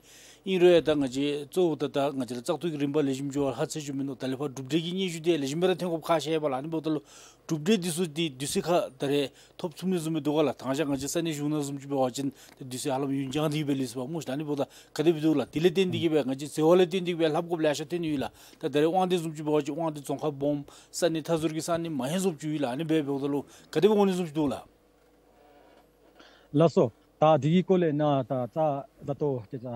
ཨིན་རུང་ཡང་ད་ང་བཅས་གཙོ་བོ་ད་ད་ང་བཅས་ར་བཙག་འཐུ་གི་རིམ་པ་ལེགས་ཤོམ་འགྱོ་བར་ཧ་ཚེ་ཞུ་མི་ནུག། ད་ལས་ཕར་གྲུབ་འབྲས་ཀྱི་སྙན་ཞུ་དེ་ལེགས་ཤོམ་སྦེ་ར་ཐོན་དགོཔ་ཁག་ཆེ་བས་ལགས། ཨ་ནི་འབདཝ་ད་ལུ་གྲུབ་འབྲས་འདི་ཚུ་འདི་དུས་ཚོད་ཁར་ད་རེས་ཐོབ་ཚུགས་ནི་བཟུམ་སྦེ་འདུག་ག་ལགས། ད་ང་བཅས་ང་བཅས་ས་གནས་གཞུང་ནང་བཟུམ་ཅིག་འབད་བ་ཅིན་ཏེ་དུས་ཚོད་ཧ་ལམ་ཡུན་འགྱངས་ཏེ་གི་སྦེ་ལུས་སོ་བ་སྨོ་ཤ། ད་ཨ་ནི་འབདཝ་ད་ག་དེ་སྦེ་འདུག་ལགས། དེ་ལས་བརྟེན་ཏེ་གི་སྦེ་ང་བཅས་འཚོ་བ་ལས་བརྟེན་ཏེ་གི་སྦེ་ལྷབ་དགོཔ་ལེ་ཤ་ཐོན་ནི་ཡོད་ལགས། ད་ད་རེས་དབང་འདུས་བཟུམ་ཅིག་འབད་བ་ཅིན་དབང་འདུས་རྫོང་ཁག་སྦོམ་ས་གནས་མཐའ་ཟུར་གྱི་ས་གནས་མ་ཧེ་བཟུམ་ཅིག་ཡོད་ལགས། ཨ་ནི་སྦེ་འབདཝ་ད་ལུ་ག་དེ་སྦེ་འོང་ནི་བཟུམ་ཅིག་འདུག་ལགས། ལགས་སོ། ད་འདི་གི་སྐོར་ལས་ནཱ་ད་ད་ད་ལྟོ་ཏེ་ད་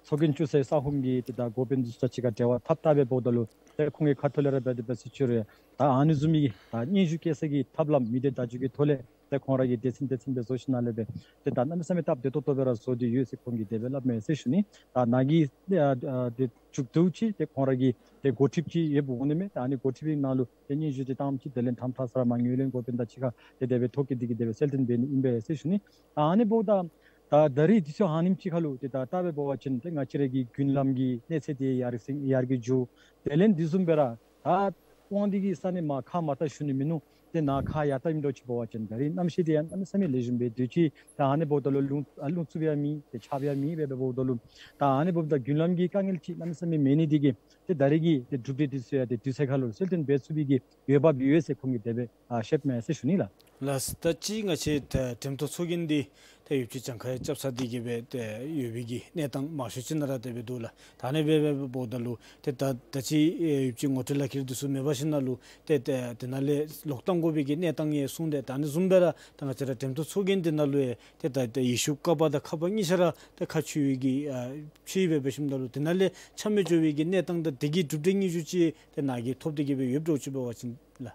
ཚོགས་རྒྱན་བཙུགས་སའི་ས་ཁོངས་ཀྱི་ཏེ་ད་འགོ་དཔོན་འདི་ཚུ་དང་གཅིག་ཁར་འབྲེལ་བ་འཐབ་འཐབ་སྦེ་འབདཝ་ད་ལུ་ཏེ་ཁོང་གི་ཁ་ཐུག་ལས་ར་འབད་དེ་འབད་ཟེར་ཞུ་རུང་ད་ཨ་ནི་བཟུམ་མའི་ད་སྙན་ཞུ་བཀལ་སའི་གི་ཐབས་ལམ་མི་སྡེ་བརྡ་བརྒྱུད་ཀྱི་ཐོག་ལས་ཏེ་ཁོང་ར་གིས་སྡེ་ཚན་སྡེ་ཚན་སྦེ་བཟོ་ཞིནམ་ལས་སྦེ་ཏེ་ད་གནམ་མེད་ས་མེད་སྟབས་བདེ་ཏོག་ཏོ་སྦེ་ར་བཟོ་སྟེ་ཡོད་ཟེར་ཁོང་གིས་དེ་སྦེ་སླབ་མས་ཟེར་ཞུ་ནི། ད་ནཱ་གི་ཨ་ཨ་ཏེ་མཇུག་བསྡུ་ཅིག་ཏེ་ཁོང་ར་གི་ཏེ་འགོ་ཁྲིདཔ་ཅིག་ཡོདཔ་འོང་ནི་མས། ད་ཨ་ནི་འགོ་ཁྲིདཔ་ནང་ལུ་ཏེ་སྙན་ཞུ་དེ་བཏངམ་ཅིག་དེ་ལས་དམ་དྲག་ས་ར་མར་ངོས་ལེན་འགོ་དཔོན་དང་གཅིག་ཁར་ཏེ་དེ་སྦེ་ཐོག་ཁེལ་ཏེ་གི་དེ་སྦེ་གསལ་སྟོན་འབད་ནི་ཨིན་པས་ཟེར་ཞུ་ནི། ཨ་ནི་འབདཝ་ད་ད་ད་རེས་དུས་ཚོད་ཨ་ནེམ་ཅིག་ཁར་ལུ་ཏེ་ད་བལྟ་སྦེ་འབད་བ་ཅིན་ཏེ་ང་བཅས་ར་གི་མགུར་གླིང་གི་གནས་ཚད་དེ་ཡར་སེང་ཡར་རྒྱས་འགྱོ། དེ་ལས་དེ་བཟུམ་སྦེ་ར་ད་དབང་འདུས་ཀྱི་ས་གནས་མར་ཁ་མར་བལྟ་ཞུ་ནི་མིན་ནུག། ཏེ་ནཱ་ཁ་ཡར་བལྟ་མི་འདྲཝ་ཅིག་འབད་བ་ཅིན་ད་རེས་གནམ་གཤིས་དེ་ཡང་གནམ་མེད་ས་མེད་ལེགས་ཤོམ་སྦེ་སྡོད་ཅི། ད་ཨ་ནི་འབདཝ་ད་ལུ་རླུང་ཨ་རླུང་འཚུབ་ཡང་མེད། ཏེ་ཆརཔ་ཡང་མེད་སྦེ་འབདཝ་ད་ལུ་ད་ཨ་ནི་འབདཝ་ད་མགུར་གླིང་གི་དཀའ་ངལ་ཅིག་གནམ་མེད་ས་མེད་མེད་ནི་དེ་གིས་ཏེ་ད་རེས་ཀྱི་ཏེ་གྲུབ་འབྲས་དེ་ཚུ་ཡང་ཏེ་དུས་ཚོད་ཁར་ལུ་གསལ་སྟོན་འབད་ཚུགས་པའི་གི་འོས་འབབ་ཡོད་ཟེར་ཁོང་གིས་དེ་སྦེ་ཨ་བཤདཔ་མས་ཟེར་ཞུ་ནི་ལགས། ལགས། ད་ཅི་ང་བཅས་ད་འགྲེམས་སྟོན་ཚོགས་རྒྱན་འདི་ད་ཡོདཔ་ཅིག་གྱངས་ཁ་ཡང་རྐྱབ་ཚར་ཏེ་གི་སྦེ་ཏེ་ཡོད་པའི་གི་གནས་སྟངས་མང་ཤོས་ཅིག་ནང་ར་དེ་སྦེ་འདུག་ལགས། ད་ཨ་ནི་སྦེ་འབདཝ་ད་ལུ་ཏེ་ད་ད་ཅི་ཡོདཔ་ཅིག་ངོ་སྤྲོད་ལག་ཁྱེར་འདི་ཚུ་མེད་པར་ཞིནམ་ལས་ཏེ་ཏེ་དེ་ནང་ལས་ལོག་བཏང་དགོ་པའི་གི་གནས་སྟངས་ཡང་གསུངས་ཏེ་ད་ཨ་ནི་བཟུམ་སྦེ་ར་ད་ང་བཅས་ར་འགྲེམས་སྟོན་ཚོགས་རྒྱན་འདི་ནང་ལུ་ཡང་ཏེ་ད་ཏེ་ཡིག་ཤུབས་ཀ་པ་དང་ཁ་པ་གཉིས་ཆ་ར་ཏེ་ཁ་ཕྱེ་བའི་གི་ཨ་ཕྱེ་སྦེ་འབད་ཞིནམ་ད་ལུ་དེ་ནང་ལས་ཆ་མེད་འགྱོ་བའི་གི་གནས་སྟངས་དང་དེ་གི་གྲུབ་འབྲས་སྙན་ཞུ་ཅིག་ཏེ་ནཱ་གིས་ཐོབ་སྟེ་གི་སྦེ་ཡོདཔ་འདྲཝ་ཅིག་འབད་བ་ཅིན་ལགས།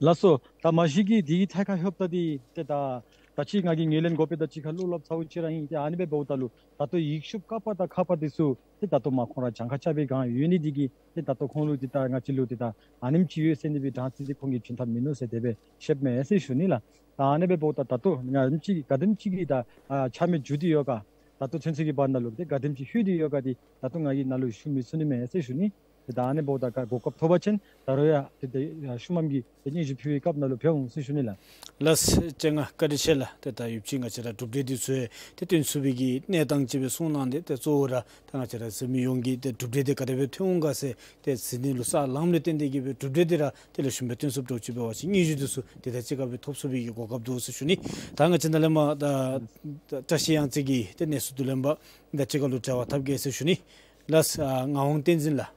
ལགས་སོ། ད་མ་གཞི་གི་དེ་གི་ཐད་ཁར་ལྷོདཔ་ད་འདི་ཏེ་ད་ད་ཅི་ང་གིས་ངོས་ལེན་འགོ་དཔོན་དང་གཅིག་ཁར་ལུ་སླབ་ཚརཝ་ཅིག་ར་ཨིན། ཏེ་ཨ་ནི་སྦེ་འབདཝ་ད་ལུ་ད་ལྟོ་ཡིག་ཤུབས་ཀ་པ་དང་ཁ་པ་འདི་ཚུ་ཏེ་ད་ལྟོ་མར་ཁོང་ར་གྱངས་ཁ་རྐྱབ་པའི་སྒང་ཡོད་ནི་དེ་གིས་ཏེ་ད་ལྟོ་ཁོང་ལུ་ཏེ་ད་ང་བཅས་ལུ་ཏེ་ད་ཨ་ནེམ་ཅིག་ཡོད་ཟེར་ནི་སྦེ་དྲང་སྟེ་ཁོང་གིས་བྱིན་ཐབས་མིན་ནུག་ཟེར་དེ་སྦེ་བཤདཔ་མས་ཟེར་ཞུ་ནི་ལགས། ད་ཨ་ནི་སྦེ་འབདཝ་ད་ད་ལྟོ་ང་ཨ་ནེམ་ཅིག་ག་དེམ་ཅིག་གིས་ད་ཨ་ཆ་མེད་འགྱོ་སྟེ་ཡོད་ག། ད་ལྟོ་ཚུན་ཚོད་ཀྱི་བར་ན་ལུ་ཏེ་ག་དེམ་ཅིག་ལྷོད་དེ་ཡོད་ག་འདི་ད་ལྟོ་ང་གིས་ནཱ་ལུ་ཞུ་མི་ཚུགས་ནི་མས་ཟེར་ཞུ་ནི། ཏེ་ད་ཨ་ནི་འབདཝ་ད་ག་གོ་སྐབས་ཐོབ་པ་ཅིན་ད་རུང་ཡང་ཏེ་ཏེ་ཤུལ་མམ་གྱི་ཏེ་སྙན་ཞུ་ཕུལ་བའི་སྐབས་ནང་ལུ་འབད་འོང་ཟེར་ཞུ་ནི་ལགས། ལགས་སོ། ལགས་སོ། བཀའ་དྲིན་ཆེ་ལགས། ཏེ་ད་ཡོདཔ་ཅིག་ང་བཅས་ར་གྲུབ་འབྲས་འདི་ཚུ་ཡང་ཏེ་སྟོན་ཚུགས་པའི་གི་གནས་སྟངས་ཅིག་སྦེ་གསུངས་གནང་སྟེ་ཏེ་གཙོ་བོ་ར་ད་ང་བཅས་ར་གཟིགས་མི་ཡོངས་ཀྱིས་ཏེ་གྲུབ་འབྲས་འདི་ག་དེ་སྦེ་ཐོན་འོང་ག་ཟེར་ཏེ་གཟིགས་ནི་ལུ་ས་ལངམ་ལས་བརྟེན་ཏེ་གི་སྦེ་གྲུབ་འབྲས་འདི་ར་ཏེ་ལེགས་ཤོམ་སྦེ་སྟོན་ཚུགསཔ་འདྲཝ་ཅིག་འབད་བ་ཅིན་སྙན་ཞུ་འདི་ཚུ་ཏེ་ད་ཅི་ག་སྦེ་ཐོབ་ཚུགས་པའི་གི་གོ་སྐབས་འདུག་ཟེར་ཞུ་ནི། ད་ང་བཅས་ནཱ་ལས་མར་ད་ད་བཀྲ་ཤིས་གཡང་རྩེ་གི་ཏེ་གནས་ཚུལ་བསྡུ་ལེན་པ་དང་གཅིག་ཁར་ལུ་འབྲེལ་བ་འཐབ་གེ་ཟེར་ཞུ་ནི། ལགས་སོ། ཨ་ངག་དབང་བསྟན་འཛིན་ལགས།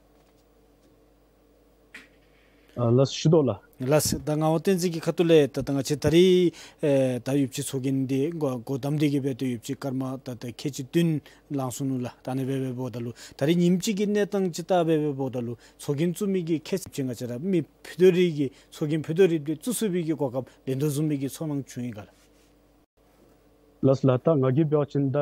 ཨ་ལགས་སོ། ཞུ་དོ་ལགས། ལགས་སོ། ད་ངག་དབང་བསྟན་འཛིན་གྱི་ཁ་ཐུག་ལས་ད་ད་ང་བཅས་ད་རིས་ཨེ་ད་ཡོདཔ་ཅིག་ཚོགས་རྒྱན་འདི་འགོ་འགོ་དམ་འདི་གི་སྦེ་ད་ཡོདཔ་ཅིག་སྐར་མ་ད་ད་ཁལ་གཅིག་བདུན་ལང་སོ་ནུག་ལགས། ད་ཨ་ནི་སྦེ་འབདཝ་ད་ལུ་ད་རིས་ཉིནམ་གཅིག་གི་གནས་སྟངས་ཅིག་བལྟ་སྦེ་འབདཝ་ད་ལུ་ཚོགས་རྒྱན་བཙུགས་མི་གི་ཁྱད་ཆོས་ཅིག་ང་བཅས་ར་མི་ཕུད་རྡོག་རེ་གིས་ཚོགས་རྒྱན་ཕུད་རྡོག་རེ་རེ་བཙུགས་ཚུགས་པའི་གི་གོ་སྐབས་ལེན་དོ་བཟུམ་མའི་གི་ཚོར་སྣང་བྱུང་ཡི་ག་ལགས། ལགས་སོ་ལགས། ད་ང་གིས་འབད་བ་ཅིན་ད་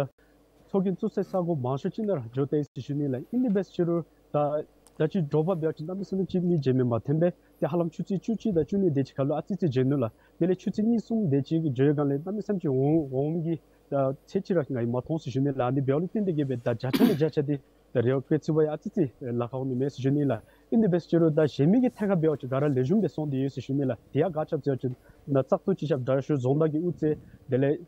ཚོགས་རྒྱན་བཙུགས་སའི་ས་གོ་མང་ཤོས་ཅིག་ནང་ར་འགྱོ་སྟེ་ཟེར་ཞུ་ནི་ལགས། ཨིན་ཏེ་འབད་ཟེར་རུང་ད་ད་ཅི་དྲོ་པ་འབད་བ་ཅིན་གནམ་མེད་ས་མེད་ཅིག་མི་མཇལ་མི་མ་ཐོན་པས། ཏེ་ཧ་ལམ་ཆུ་ཚོད་བཅུ་གཅིག་དང་བཅུ་གཉིས་དེ་ཅིག་ཁར་ལུ་ཨ་ཙི་ཙི་མཇལ་ནུག་ལགས། དེ་ལས་ཆུ་ཚོད་གཉིས་གསུམ་དེ་ཅིག་འགྱོ་བའི་སྒང་ལས་གནམ་མེད་ས་མེད་ཅིག་འོང་འོངམ་གི་ད་ཚད་ཅིག་ར་ང་གིས་མ་མཐོང་ཟེར་ཞུ་ནི་ལགས། ཨ་ནི་འབདཝ་ལས་བརྟེན་ཏེ་གི་སྦེ་ད་བརྒྱ་ཆ་ལས་བརྒྱ་ཆ་དེ་ད་རེ་བ་བསྐྱེད་ཚུགས་པ་ཡང་ཨ་ཙི་ཙི་ལཱ་ཁག་འོང་ནི་མས་ཟེར་ཞུ་ནི་ལགས། ཨིན་དེ་འབད་ཟེར་རུང་ད་གཞན་མི་གི་ཐད་ཁར་འབད་བ་ཅིན་ག་ར་ལེགས་ཤོམ་སྦེ་སོང་སྟེ་ཡོད་ཟེར་ཞུ་ནི་ལགས། དེ་ཡང་ག་ཅི་སྦེ་ཟེར་བ་ཅིན་ནཱ་བཙག་འཐུ་སྤྱི་ཁྱབ་དྲག་ཤོས་རྫོང་བདག་གི་དབུ་རྩེ་དེ་ལས་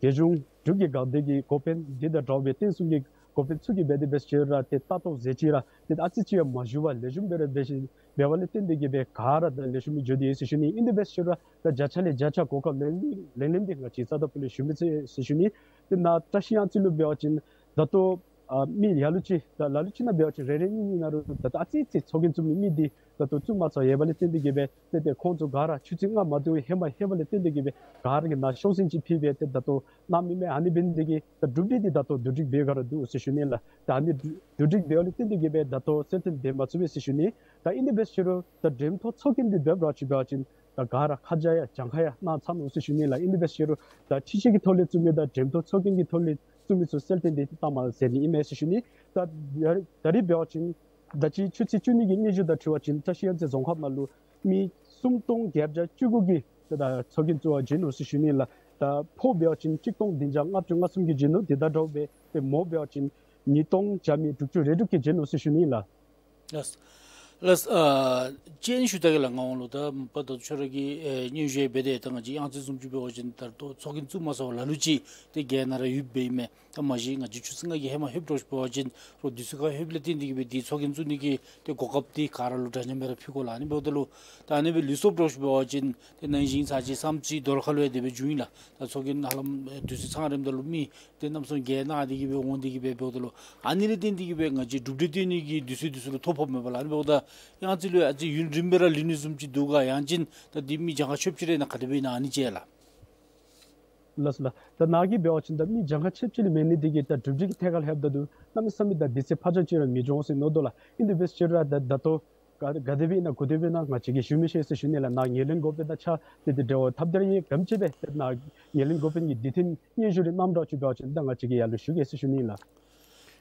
རྒྱལ་གཞུང་འབྲུག་གི་འགག་སྡེ་གི་འགོ་དཔོན་འདི་དང་འདྲཝ་སྦེ་བསྟན་སྲུང་གི་འགོ་དཔོན་ཚུ་གིས་འབད་དེ་འབད་ཟེར་རུང་ཏེ་ལྟ་རྟོག་མཛད་ཅི་ར་ཏེ་ཨ་ཙི་ཅིག་ཡང་མ་ཞུ་བར་ལེགས་ཤོམ་སྦེ་ར་འབད་ཞིནམ་འབད་བ་ལས་བརྟེན་ཏེ་གིས་སྦེ་ག་ར་ད་ལེགས་ཤོམ་སྦེ་འགྱོ་སྟེ་ཡོད་ཟེར་ཞུ་ནི། ཨིན་དེ་འབད་ཟེར་རུང་ད་བརྒྱ་ཆ་ལས་བརྒྱ་ཆ་གོ་སྐབས་ལེན་ལེན་ལེན་ཏེ་ང་བཅས་རྩ་དང་ཕུ་ལས་ཞུ་མི་ཚུ་ཟེར་ཞུ་ནི། ཏེ་ནཱ་བཀྲ་ཤིས་གཡང་རྩེ་ལུ་འབད་བ་ཅིན་ད་ལྟོ་ཨ་མི་ལ་ལུ་ཅིག་ད་ལ་ལུ་ཅིག་ནང་འབད་བ་ཅིན་རེ་རེ་གཉིས་གཉིས་ནང་ལུ་ད་ལྟོ་ཨ་ཙི་ཙི་ཚོགས་རྒྱན་བཙུགས་མི་མི་འདི་ད་ལྟོ་བཙུགས་མ་ཚར་ཡོད་པ་ལས་བརྟེན་ཏེ་གིས་སྦེ་ཏེ་ཏེ་ཁོང་ཚུ་ག་ར་ཆུ་ཚོད་ལྔ་མ་བདེཝ་ཧེ་མ་ཧེ་མ་ལས་བརྟེན་ཏེ་གིས་སྦེ་ག་ར་གིས་ནཱ་ཤོག་འཛིན་ཅིག་ཕུལ་སྦེ་ཏེ་ད་ལྟོ་གནང་མི་མས། ཨ་ནི་འབད་ནི་འདི་གིས་ད་གྲུབ་འབྲས་འདི་ད་ལྟོ་བསྡུ་སྒྲིག་འབད་ག་ར་འདུག་ཟེར་ཞུ་ནི་ལགས། ད་ཨ་ནི་བསྡུ་བསྡུ་སྒྲིག་འབད་བ་ལས་བརྟེན་ཏེ་གིས་སྦེ་ད་ལྟོ་གསལ་སྟོན་འབད་མ་ཚུགས་པས་ཟེར་ཞུ་ནི། ད་ཨིན་དེ་འབད་ཟེར་རུང་ད་འགྲེམས་ཐོག་ཚོགས་རྒྱན་འདི་འབད་བ་ཅིན་འབད་བ་ཅིན་ད་ག་ར་ཁ་རྒྱ་ཡང་གྱངས་ཁ་ཡང་གནང་ཚར་ནུག་ཟེར་ཞུ་ནི་ལགས། ཨིན་དེ་འབད་ཟེར་རུང་ད་འཕྲུལ་ཆས་ཀྱི་ཐོག་ལས་བཙུགས་མི་དང་འགྲེམས་ཐོག་ཚོགས་རྒྱན་གྱི་ཐོག་ལས་བཙུགས་མི་ཚུ་གསལ་སྟོན་འདི་བཏངམ་མས་ཟེར་ནི་ཨིན་མས་ཟེར་ཞུ་ནི། ད་ད་རིས་ད་རིས་འབད་བ་ཅིན་ད་ཅི་ཆུ་ཚོད་བཅུ་གཉིས་ཀྱི་སྙན་ཞུ་དང་འཁྲིལ་བ་ཅིན་བཀྲ་ཤིས་གཡང་རྩེ་རྫོང་ཁག་ནང་ལུ་མི་སུམ་སྟོང་བརྒྱད་བརྒྱ་བཅུ་དགུ་གིས་ད་ད་ཚོགས་རྒྱན་བཙུགས་པར་བྱོན་ནུག་ཟེར་ཞུ་ནི་ལགས། ད་ཕོ་འབད་བ་ཅིན་གཅིག་སྟོང་བདུན་བརྒྱ་ལྔ་བཅུ་ང་གསུམ་གྱིས་བྱོན་ནུག། དེ་དང་འདྲཝ་སྦེ་ཏེ་མོ་འབད་བ་ཅིན་ཉིས་སྟོང་བརྒྱ་མེད་དྲུག་ཅུ་རེ་དྲུག་གིས་བྱོན་ནུག་ཟེར་ཞུ་ནི་ལགས། ལགས། ལགས། ཨ་ཅིན་ཞུ་ད་གེ་ལགས། ངག་དབང་ལུ་ད་མ་པ་ད་ཁྱོད་ར་གིས་ཨེ་སྙན་ཞུ་ཡང་འབད་དེ་ད་ང་བཅས་གཡང་རྩེ་བཟུམ་ཅིག་འབད་བ་ཅིན་ད་ལྟོ་ཚོགས་རྒྱན་བཙུགས་མ་ཚར་བར་ལ་ལུ་ཅིག་ཏེ་རྒེད་ནང་ར་ཡོདཔ་ཨིན་མས། ད་མ་གཞི་ང་བཅས་ཆུ་ཚོད་ལྔ་གི་ཧེ་མ་ལྷོདཔ་འདྲཝ་ཅིག་འབད་བ་ཅིན་རོགས་དུས་ཚོད་ཁར་ལྷོདཔ་ལས་བརྟེན་ཏེ་གིས་སྦེ་འདི་ཚོགས་རྒྱན་བཙུགས་ནི་གི་ཏེ་གོ་སྐབས་འདི་ག་ར་ལུ་འདྲ་མཉམ་སྦེ་ར་ཕུལ་དགོ་ལགས། ཨ་ནི་འབདཝ་ད་ལུ་ད་ཨ་ནི་སྦེ་ལུས་སོཔ་འདྲཝ་ཅིག་འབད་བ་ཅིན་ཏེ་ན་ཧིང་ཚར་ཅིག་བསམ་རྩེ་རྡོར་ཁ་ལུ་ཡང་དེ་སྦེ་བྱུང་ཡི་ལགས། ད་ཚོགས་རྒྱན་ཧ་ལམ་ཨེ་དུས་ཚོད་ཚང་རནམ་ད་ལུ་མི་ཏེ་གནམ་མེད་ས་མེད་རྒེད་ནང་འདི་གིས་སྦེ་འོང་སྟེ་གིས་སྦེ་འབདཝ་ད་ལུ་ཨ་ནི་ལས་བརྟེན་ཏེ་གིས་སྦེ་ང་བཅས་གྲུབ་འབྲས་སྟོན་ནི་གི་དུས་ཚོད་འདི་ཚུ་ལུ་ཐོ་ཕོགཔ་མས་པ་ལགས། ཨ་ནི་འབདཝ་ད་གཡང་རྩེ་ལུ་ཡང་ཨ་ཙི་ཡུན་རིངམོ་སྦེ་ར་ལུས་ནི་བཟུམ་ཅིག་འདུག་ག། ཡང་ཅིན་ད་འདི་མི་གྱངས་ཁ་ཆོདཔ་ཅིག་ར་ཨིན་ན་ག་དེ་སྦེ་ཨིན་ན་ཨ་ནི་ཅིག་ལགས། ལགས་སོ་ལགས། ད་ནཱ་གིས་འབད་བ་ཅིན་ད་མི་གྱངས་ཁ་ཆོདཔ་ཅིག་ལས་མེད་ནི་འདི་གིས་ད་གྲུབ་འབྲས་ཀྱི་ཐད་ཁར་ལྷོདཔ་ད་ལུ་གནམ་མེད་ས་མེད་ད་དུས་ཚོད་ཕར་ཅིག་ཅིག་ར་མི་འགྱོ་ཟེར་མནོ་དོ་ལགས། ཨིན་དེ་འབད་ཟེར་རུང་ད་ད་ལྟོ་ག་ག་དེ་སྦེ་ཨིན་ན་ག་དེ་སྦེ་ཨིན་ན་ང་བཅས་ཀྱིས་ཞུ་མི་ཤེས་ཟེར་ཞུ་ནི་ལགས། ནཱ་ངོས་ལེན་འགོ་དཔོན་དང་ཕྱག་དེ་དེ་འབྲེལ་བ་འཐབ་སྟེ་ར་ཡོད། ག་དེམ་ཅིག་སྦེ་ཏེ་ནཱ་ངོས་ལེན་འགོ་དཔོན་གྱིས་དུས་མཐུན་སྙན་ཞུ་རེ་གནངམ་འདྲཝ་ཅིག་འབད་བ་ཅིན་ད་ང་བཅས་ཀྱིས་ཡར་ལུ་ཞུ་གེ་ཟེར་ཞུ་ནི་ལགས།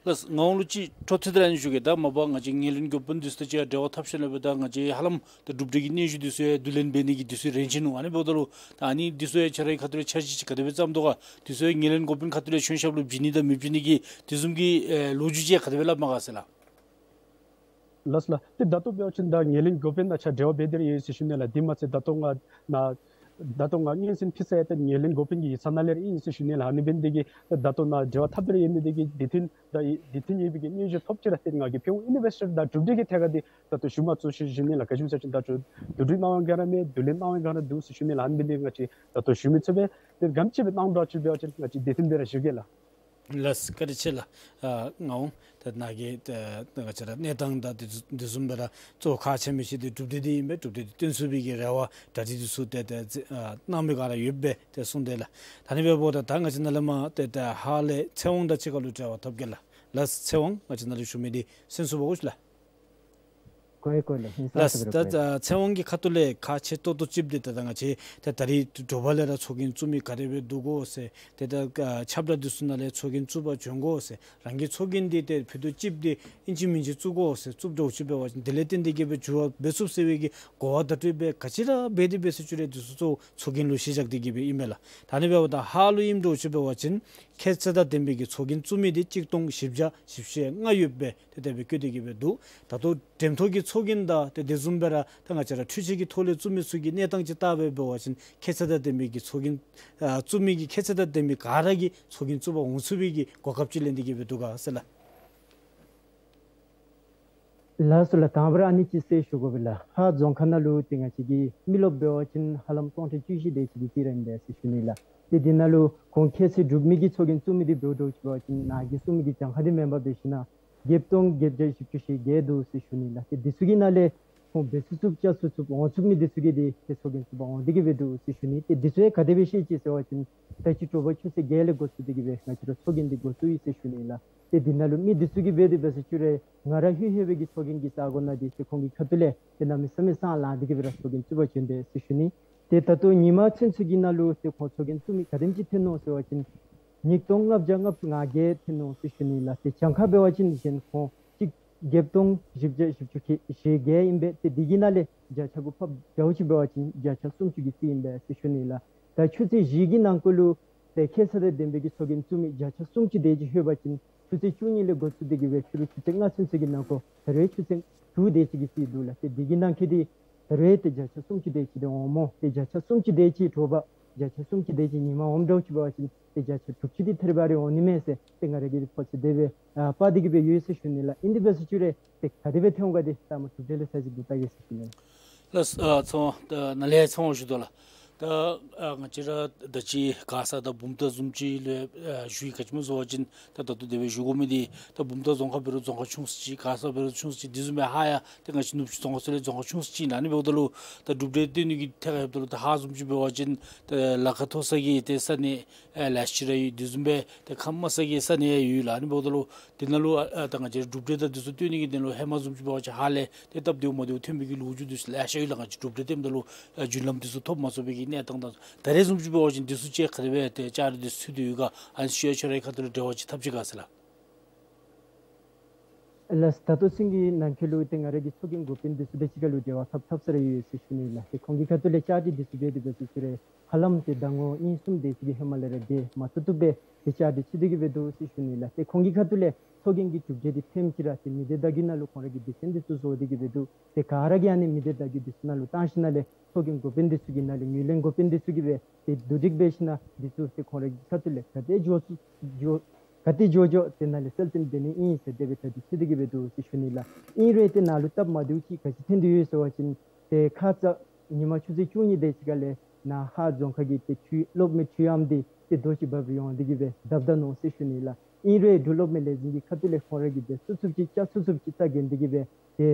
ལགས། ངག་དབང་ལུ་ཅིག་འཕྲོ་མཐུད་དེ་ར་ཨ་ནི་ཞུ་གེ། ད་མ་པ་ང་བཅས་ངོས་ལེན་འགོ་དཔོན་འདི་ཚུ་དང་གཅིག་ཁར་འབྲེལ་བ་འཐབ་ཞིནམ་ལས་འབདཝ་ད་ང་བཅས་ཧ་ལམ་ད་གྲུབ་འབྲས་ཀྱི་སྙན་ཞུ་འདི་ཚུ་ཡང་བསྡུ་ལེན་འབད་ནི་གི་དུས་ཚོད་རན་ཆི་ནུག། ཨ་ནི་འབདཝ་ད་ལུ་ད་ཨ་ནི་འདི་ཚུ་ཡང་ཁྱོད་རའི་ཁ་ཐུག་ལས་འཆར་གཞི་ཅིག་ག་དེ་སྦེ་བརྩམ་དོ་ག། འདི་ཚུ་ཡང་ངོས་ལེན་འགོ་དཔོན་ཁ་ཐུག་ལས་མཆོད་བཤམ་ལུ་བྱིན་ནི་དང་མི་བྱིན་ནི་གི་དེ་བཟུམ་གྱི་ཨེ་ལོ་རྒྱུས་ཅིག་ག་དེ་སྦེ་སླབ་མས་ག་ཟེར་ལགས། ལགས་སོ་ལགས། ཏེ་ད་ལྟོ་འབད་བ་ཅིན་ད་ངོས་ལེན་འགོ་དཔོན་དང་གཅིག་ཁར་འབྲེལ་བ་འབད་དེ་ར་ཡོད་ཟེར་ཞུ་ནི་ལགས། དེ་མ་ཚད་ད་ལྟོ་ང་ནཱ་ད་ལྟོ་ང་སྙན་སེང་ཕུལ་ས་ཡང་ཏེ་ངོས་ལེན་འགོ་དཔོན་གྱི་ཡིག་ཚང་ནང་ལས་ར་ཨིན་ཟེར་ཞུ་ནི་ལགས། ཨ་ནི་འབད་ནི་འདི་གིས་ད་ལྟོ་ནཱ་འབྲེལ་བ་འཐབ་སྟེ་ར་ཡོད་ནི་འདི་གིས་དུས་མཐུན་ད་དུས་མཐུན་ཡོད་པའི་གི་སྙན་ཞུ་ཐོབ་ཅི་ར་ཏེ་ང་གིས་ཕུལ་འོང་། ཨིན་དེ་འབད་ཟེར་རུང་ད་གྲུབ་འབྲས་ཀྱི་ཐད་ཁར་འདི་ད་ལྟོ་ཞུ་མ་ཚུགས་ཟེར་ཞུ་ནི་ལགས། ག་ཅི་སྨོ་ཟེར་བ་ཅིན་ད་ལྟོ་བསྡུ་སྒྲིག་གནང་བའི་སྒང་ར་མེད། བསྡུ་ལེན་གནང་བའི་སྒང་ར་འདུག་ཟེར་ཞུ་ནི་ལགས། ཨ་ནི་འབད་ནི་འདི་ང་བཅས་ད་ལྟོ་ཞུ་མི་ཚུགས་པས། ཏེ་ག་དེམ་ཅིག་སྦེ་གནང་འདྲཝ་ཅིག་འབད་བ་ཅིན་ང་བཅས་དུས་མཐུན་སྦེ་ར་ཞུ་གེ་ལགས། ལགས། བཀའ་དྲིན་ཆེ་ལགས། ཨ་ངག་དབང་ད་ནཱ་གི་ད་ང་བཅས་ར་གནས་སྟངས་དང་དེ་དེ་བཟུམ་སྦེ་ར་གཙོ་བོ་ཁག་ཆེ་མི་ཅིག་འདི་གྲུབ་འབྲས་འདི་ཨིན་པས། གྲུབ་འབྲས་འདི་སྟོན་ཚུགས་པའི་གི་རེ་བ་གྲ་སྒྲིག་འདི་ཚུ་ཏེ་ཏེ་ཨ་གནང་མི་སྒང་ར་ཡོདཔ་སྦེ་ཏེ་གསུངས་དེས་ལགས། ད་ཨ་ནི་འབདཝ་ད་ད་ང་བཅས་ནཱ་ལས་མར་ཏེ་ཏེ་ཧཱ་ལས་ཚེ་དབང་དང་གཅིག་ཁར་ལུ་འབྲེལ་བ་འཐབ་གེ་ལགས། ལགས། ཚེ་དབང་ང་བཅས་ནཱ་ལུ་ཞུ་མི་འདི་གསན་ཚུགས་པ་གོ་ཤིག་ལགས། གོ་ཡི་གོ་ལགས། ལགས། ད་ཚེ་དབང་གི་ཁ་ཐུག་ལས་ཁག་ཆེ་ཏོག་ཏོ་ཅིག་འདི་ད་ད་ང་བཅས་ད་ད་རིས་དྲོ་པ་ལས་ར་ཚོགས་རྒྱན་བཙུགས་མི་ག་དེ་སྦེ་འདུག་གོ་ཟེར། ཏེ་ད་ཨ་ཁྱབ་བསྒྲགས་འདི་ཚུ་ནང་ལས་ཚོགས་རྒྱན་བཙུགས་པར་བྱོན་དགོ་ཟེར། རང་གི་ཚོགས་རྒྱན་འདི་ཏེ་ཕུད་རྡོག་གཅིག་འདི་ཨིན་ཅི་མིན་ཅི་བཙུགས་དགོ་ཟེར། བཙུགསཔ་འདྲཝ་ཅིག་འབད་བ་ཅིན་དེ་ལས་བརྟེན་ཏེ་གིས་སྦེ་འགྱུར་བ་འབད་ཚུགས་ཟེར་བའི་གི་གོ་བ་བརྡ་སྤྲོད་འབད་ག་ཅི་ར་འབད་དེ་འབད་ཟེར་ཅི་རུང་འདི་ཚུ་གཙོ་བོ་ཚོགས་རྒྱན་ལུ་གཞི་བཞག་སྟེ་གིས་སྦེ་ཨིན་མས་ལགས། ད་ཨ་ནི་འབདཝ་ད་ཧཱ་ལུ་ཨིནམ་འདྲཝ་ཅིག་འབད་བ་ཅིན་ཁྱད་ཚད་དང་ལྡན་པའི་གི་ཚོགས་རྒྱན་བཙུགས་མི་འདི་གཅིག་སྟོང་བཞི་བརྒྱ་བཞི་བཅུ་ཞེ་ལྔ་ཡོདཔ་སྦེ་ཏེ་དེ་སྦེ་བཀོད་དེ་གིས་སྦེ་འདུག། ད་ལྟོ་འགྲེམས་ཐོག་གི་ཚོགས་རྒྱན་དང་ཏེ་དེ་བཟུམ་སྦེ་ར་ད་ང་བཅས་ར་འཕྲུལ་ཆས་ཀྱི་ཐོག་ལས་བཙུགས་མི་ཚུ་གི་གནས་སྟངས་ཅིག་བལྟ་སྦེ་འབད་བ་ཅིན་ཁྱད་ཚད་དང་ལྡན་པའི་གི་ཚོགས་རྒྱན་ཨ་བཙུགས་མི་གི་ཁྱད་ཚད་དང་ལྡན་པའི་ག་ར་གིས་ཚོགས་རྒྱན་བཙུགས་པར་འོང་ཚུགས་པའི་གི་གོ་སྐབས་ཅིག་ལེན་ཏེ་གིས་སྦེ་འདུག་ག་ཟེར་ལགས། ལགས་སོ་ལགས། དང་པ་ར་ཨ་ནི་ཅིག་གསལ་ཞུ་དགོ་པས་ལགས། ཧཱ་རྫོང་ཁག་ནང་ལུ་ཏེ་ང་བཅས་ཀྱི་མི་རློབས་འབད་བ་ཅིན་ཧ་ལམ་སྟོང་ཕྲག་བཅུ་བཞི་དེ་ཅིག་གི་རྩིས་ར་ཨིན་པས་ཟེར་ཞུ་ནི་ལགས། ཏེ་འདི་ནང་ལུ་ཁོང་ཁྱད་ཚད་གྲུབ་མི་གི་ཚོགས་རྒྱན་བཙུགས་མི་འདི་འབདཝ་འདྲཝ་ཅིག་འབད་བ་ཅིན་ནཱ་གིས་གསུངས་མི་གི་གྱངས་ཁ་འདི་མེན་པར་འབད་ཞིན་ན་བརྒྱད་སྟོང་བརྒྱད་བརྒྱ་བཞི་བཅུ་ཞེ་བརྒྱད་འདུག་ཟེར་ཞུ་ནི་ལགས། ཏེ་འདི་ཚུ་གི་ནང་ལས་ཁོང་འབད་ཚུགས་ཚུགསཔ་བཅའ་ཚུགས་ཚུགསཔ་འོང་ཚུགས་མི་འདི་ཚུ་གིས་ཏེ་ཏེ་ཚོགས་རྒྱན་བཙུགས་པར་འོང་སྟེ་གིས་སྦེ་འདུག་ཟེར་ཞུ་ནི། ཏེ་འདི་ཚུ་ཡང་ག་དེ་སྦེ་ཤེས་ཅི་ཟེར་བ་ཅིན་ད་ཅི་དྲོ་པ་ཆུ་ཚོད་བརྒྱད་ལས་འགོ་བཙུགས་ཏེ་གིས་སྦེ་ང་བཅས་ར་ཚོགས་རྒྱན་འདི་འགོ་བཙུགས་ཡི་ཟེར་ཞུ་ནི་ལགས། ཏེ་འདི་ནང་ལུ་མི་འདི་ཚུ་གིས་འབད་དེ་འབད་ཟེར་ཅི་རུང་ང་ར་ལྷོད་ལྷོད་པའི་གི་ཚོགས་རྒྱན་གྱི་ས་སྒོ་ནང་འདི་ཏེ་ཁོང་གི་ཁ་ཐུག་ལས་ཏེ་གནམ་མེད་ས་མེད་སང་ལངས་ཏེ་གིས་སྦེ་ར་ཚོགས་རྒྱན་བཙུགས་པར་བྱོན་དེས་ཟེར་ཞུ་ནི། ཏེ་ད་ལྟོ་ཉིན་མ་ཚུན་ཚོད་ཀྱི་ནང་ལུ་ཏེ་ཁོང་ཚོགས་རྒྱན་བཙུགས་མི་ག་དེམ་ཅིག་ཐོན་ནུག་ཟེར་བ་ཅིན་ཉིས་སྟོང་ལྔ་བརྒྱ་ལྔ་བཅུ་ང་བརྒྱད་ཐོན་ནུག་ཟེར་ཞུ་ནི་ལགས། ཏེ་གྱངས་ཁ་འབད་བ་ཅིན་གཞན་ཁོང་གཅིག་བརྒྱད་སྟོང་བཞི་བརྒྱ་བཞི་བཅུ་ཞེ་བརྒྱད་ཨིན་པས། ཏེ་འདི་གི་ནང་ལས་བརྒྱ་ཆ་གུ་ཕབ་འདྲཝ་ཅིག་འབད་བ་ཅིན་བརྒྱ་ཆ་སུམ་ཅུ་གི་རྩིས་ཨིན་པས་ཟེར་ཞུ་ནི་ལགས། ད་ཆུ་ཚོད་བཞི་གི་ནང་འཁོད་ལུ་ ཏེ་ཁེ་སང་དང་ལྡན་པའི་གི་ཚོགས་རྒྱན་བཙུགས་མི་བརྒྱ་ཆ་སུམ་ཅུ་དེ་ཅིག་ལྷོད་པ་ཅིན་ཆུ་ཚོད་བཅུ་གཉིས་ལས་འགོ་བཙུགས་ཏེ་གི་སྦེ་ཕྱི་རུ་ཆུ་ཚོད་ལྔ་ཚུན་ཚོད་ཀྱི་ནང་འཁོད་ད་རེས་ཆུ་ཚོད་དྲུག་དེ་ཅིག་གི་རྩིས་འདུག་ལགས། ཏེ་དེ་གི་ནང་འཁོད་འདི་ད་རེས་ཏེ་བརྒྱ་ཆ་སུམ་ཅུ་དེ་ཅིག་འདི་འོངམ་འོང་། ཏེ་བརྒྱ་ཆ་སུམ་ཅུ་དེ་ཅིག་དྲོ་པ་བརྒྱ་ཆ་སུམ་ཅུ་དེ་ཅིག་ཉིན་མ་འོངམ་འདྲཝ་ཅིག་འབད་བ་ཅིན་ཏེ་བརྒྱ་ཆ་དྲུག་ཅུ་དེ་ཐལ་བ་རེ་འོང་ནི་མས་ཟེར་ཏེ་ང་ར་གིས་ཕོ་ཚོད་དེ་སྦེ་ཨ་དཔག་སྟེ་གི་སྦེ་ཡོད་ཟེར་ཞུ་ནི་ལགས། ཨིན་དེ་སྦེ་ཟེར་ཞུ་རུང་ཏེ་ག་དེ་སྦེ་ཐོན་འོང་ག་དེ་ལྟ་མ་གྲུབ་འབྲས་ལས་ས་ཅིག་འདི་ལྟ་གེ་ཟེར་ཞུ་ནི། ལགས། ཨ་ཚོང་ད་ནཱ་ལས་ཚོང་ཞུ་དོ་ལགས། ད་ཨ་ང་བཅས་ར་ད་ཅི་ག་ས་ད་བུམ་ཐང་བཟུམ་ཅིག་ལས་ཨ་ཞུ་ཡི། ག་ཅི་སྨོ་ཟེར་བ་ཅིན་ད་ད་ལྟོ་དེ་སྦེ་ཞུ་དགོ་མི་འདི་ད་བུམ་ཐང་རྫོང་ཁག་འབད་རུང་རྫོང་ཁག་ཆུང་སུ་ཅིག། ག་ས་འབད་རུང་ཆུང་སུ་ཅིག། དེ་བཟུམ་སྦེ་ཧཱ་ཡང་ཏེ་ང་བཅས་ནུབ་ཕྱོགས་རྫོང་ཁག་ཚུ་ལས་རྫོང་ཁག་ཆུང་སུ་ཅིག་ཨིན་ལགས། ཨ་ནི་འབདཝ་ད་ལུ་ད་གྲུབ་འབྲས་སྟོན་ནི་གི་ཐད་ཁར་འབདཝ་ད་ལུ་ད་ཧཱ་བཟུམ་ཅིག་འབད་བ་ཅིན་ད་ལ་ཁ་མཐོ་ས་གི་ཏེ་ས་གནས་ཨེ་ལེ་ཤ་ར་ཡོད། དེ་བཟུམ་སྦེ་ཏེ་ཁ་དམའ་ས་གི་ས་གནས་ཡང་ཡོད་ལགས། ཨ་ནི་འབདཝ་ད་ལུ་དེ་ནང་ལུ་ཨ་ཨ་ད་ང་བཅས་གྲུབ་འབྲས་དང་དེ་ཚུ་སྟོན་ནི་གི་དོན་ལུ་ཧེ་མ་བཟུམ་ཅིག་འབད་བ་ཅིན་ཧཱ་ལས་ཏེ་སྟབས་བདེཝ་མ་བདེཝ་ཐོན་པའི་གི་ལོ་རྒྱུས་དེ་ཚུ་ལེ་ཤ་ཡོད་ལགས། ང་བཅས་གྲུབ་འབྲས་སྟོནམ་ད་ལུ་ཨ་རྒྱུན་ལམ་དེ་ཚུ་ཐོབ་མ་ཚུགས་པའི་གི་གནས་སྟངས་དང་། ད་རེས་བཟུམ་ཅིག་འབད་བ་ཅིན་དེ་ཚུ་ཅིག་ག་དེ་སྦེ་ཏེ་བཅའ་སྒྲིག་དེ་ཚུ་ཚུད་དེ་ཡོད་ག། ཨ་ནི་ཚུ་ཡང་ཁྱོད་རའི་ཁ་ཐུག་ལས་འབྲེལ་བ་ཅིག་འཐབ་ཅི་ག་ཟེར་ལགས། ལགས། ད་ལྟོ་ཚུན་གྱི་ནང་འཁོད་ལུ་ཏེ་ང་ར་གིས་ཚོགས་རྒྱན་འགོ་དཔོན་དེ་ཚུ་དང་གཅིག་ཁར་ལུ་འབྲེལ་བ་འཐབ་འཐབ་ས་ར་ཡོད་ཟེར་ཞུ་ནི་ལགས། ཏེ་ཁོང་གི་ཁ་ཐུག་ལས་བཅའ་སྒྲིག་དེ་ཚུ་འབད་དེ་འབད་ཟེར་ཞུ་རུང་ཧ་ལམ་ཏེ་ཟླ་ངོ་གཉིས་གསུམ་དེ་ཅིག་གི་ཧེ་མ་ལས་ར་འབད་མ་བཏུབ་བཏུབ་སྦེ་ཏེ་བཅའ་སྒྲིག་ཚུད་དེ་གི་སྦེ་འདུག་ཟེར་ཞུ་ནི་ལགས། ཏེ་ཁོང་གི་ཁ་ཐུག་ལས་ཚོགས་རྒྱན་གྱི་གྲུབ་འབྲས་དེ་ཕནམ་ཅིག་ར་ཏེ་མི་སྡེ་བརྡ་བརྒྱུད་ནང་ལུ་ཁོང་ར་གིས་སྡེ་ཚན་དེ་ཚུ་བཟོ་སྟེ་གི་སྦེ་འདུག། ཏེ་ག་ར་གིས་ཨ་ནི་མི་སྡེ་བརྡ་བརྒྱུད་དེ་ཚུ་ནང་ལུ་བཏང་ཞིནམ་ལས་ཚོགས་རྒྱན་འགོ་དཔོན་དེ་ཚུ་གི་ནང་ལས་ངོས་ལེན་འགོ་དཔོན་དེ་ཚུ་གིས་སྦེ་ཏེ་བསྡུ་སྒྲིག་འབད་ཞིནམ་དེ་ཚུ་ཏེ་ཁོང་ར་གི་ཁ་ཐུག་ལས་ག་དེ་འགྱོ་ཚུགས་འགྱོ་ག་དེ་འགྱོ་འགྱོ་དེ་ནང་ལས་གསལ་སྟོན་འབད་ནི་ཨིན་ཟེར་དེ་སྦེ་བཅའ་སྒྲིག་ཚུད་དེ་གི་སྦེ་འདུག་ཟེར་ཞུ་ནི་ལགས། ཨིན་རུང་ཏེ་ནཱ་ལུ་སྟབས་མ་བདེཝ་ཅིག་ག་ཅི་ཐོན་དོ་ཡོད་ཟེར་བ་ཅིན་ཏེ་ཁ་ཙ་ཉིན་མ་ཆུ་ཚོད་བཅུ་གཉིས་དེ་ཅིག་ཁར་ལས་ནཱ་ཧཱ་རྫོང་ཁག་གི་ཏེ་འཕྲུལ་སློབ་མའི་འཕྲུལ་ཨམ་དེ་ཏེ་རྡོ་ཅིག་འབག་སྦེ་ཡོང་སྟེ་གི་སྦེ་བརྡབ་ད་ནུག་ཟེར་ཞུ་ནི་ལགས། ཨིན་རུང་འབྲུག་སློབ་མའི་ལས་འཛིན་གྱི་ཁ་ཐུག་ལས་ཁོང་ར་གིས་ཏེ་ཚུགས་ཚུགསཔ་ཅིག་རྐྱབ་ཚུགས་ཚུགསཔ་ཅིག་རྩ་འགེངས་ཏེ་གི་སྦེ་ཏེ་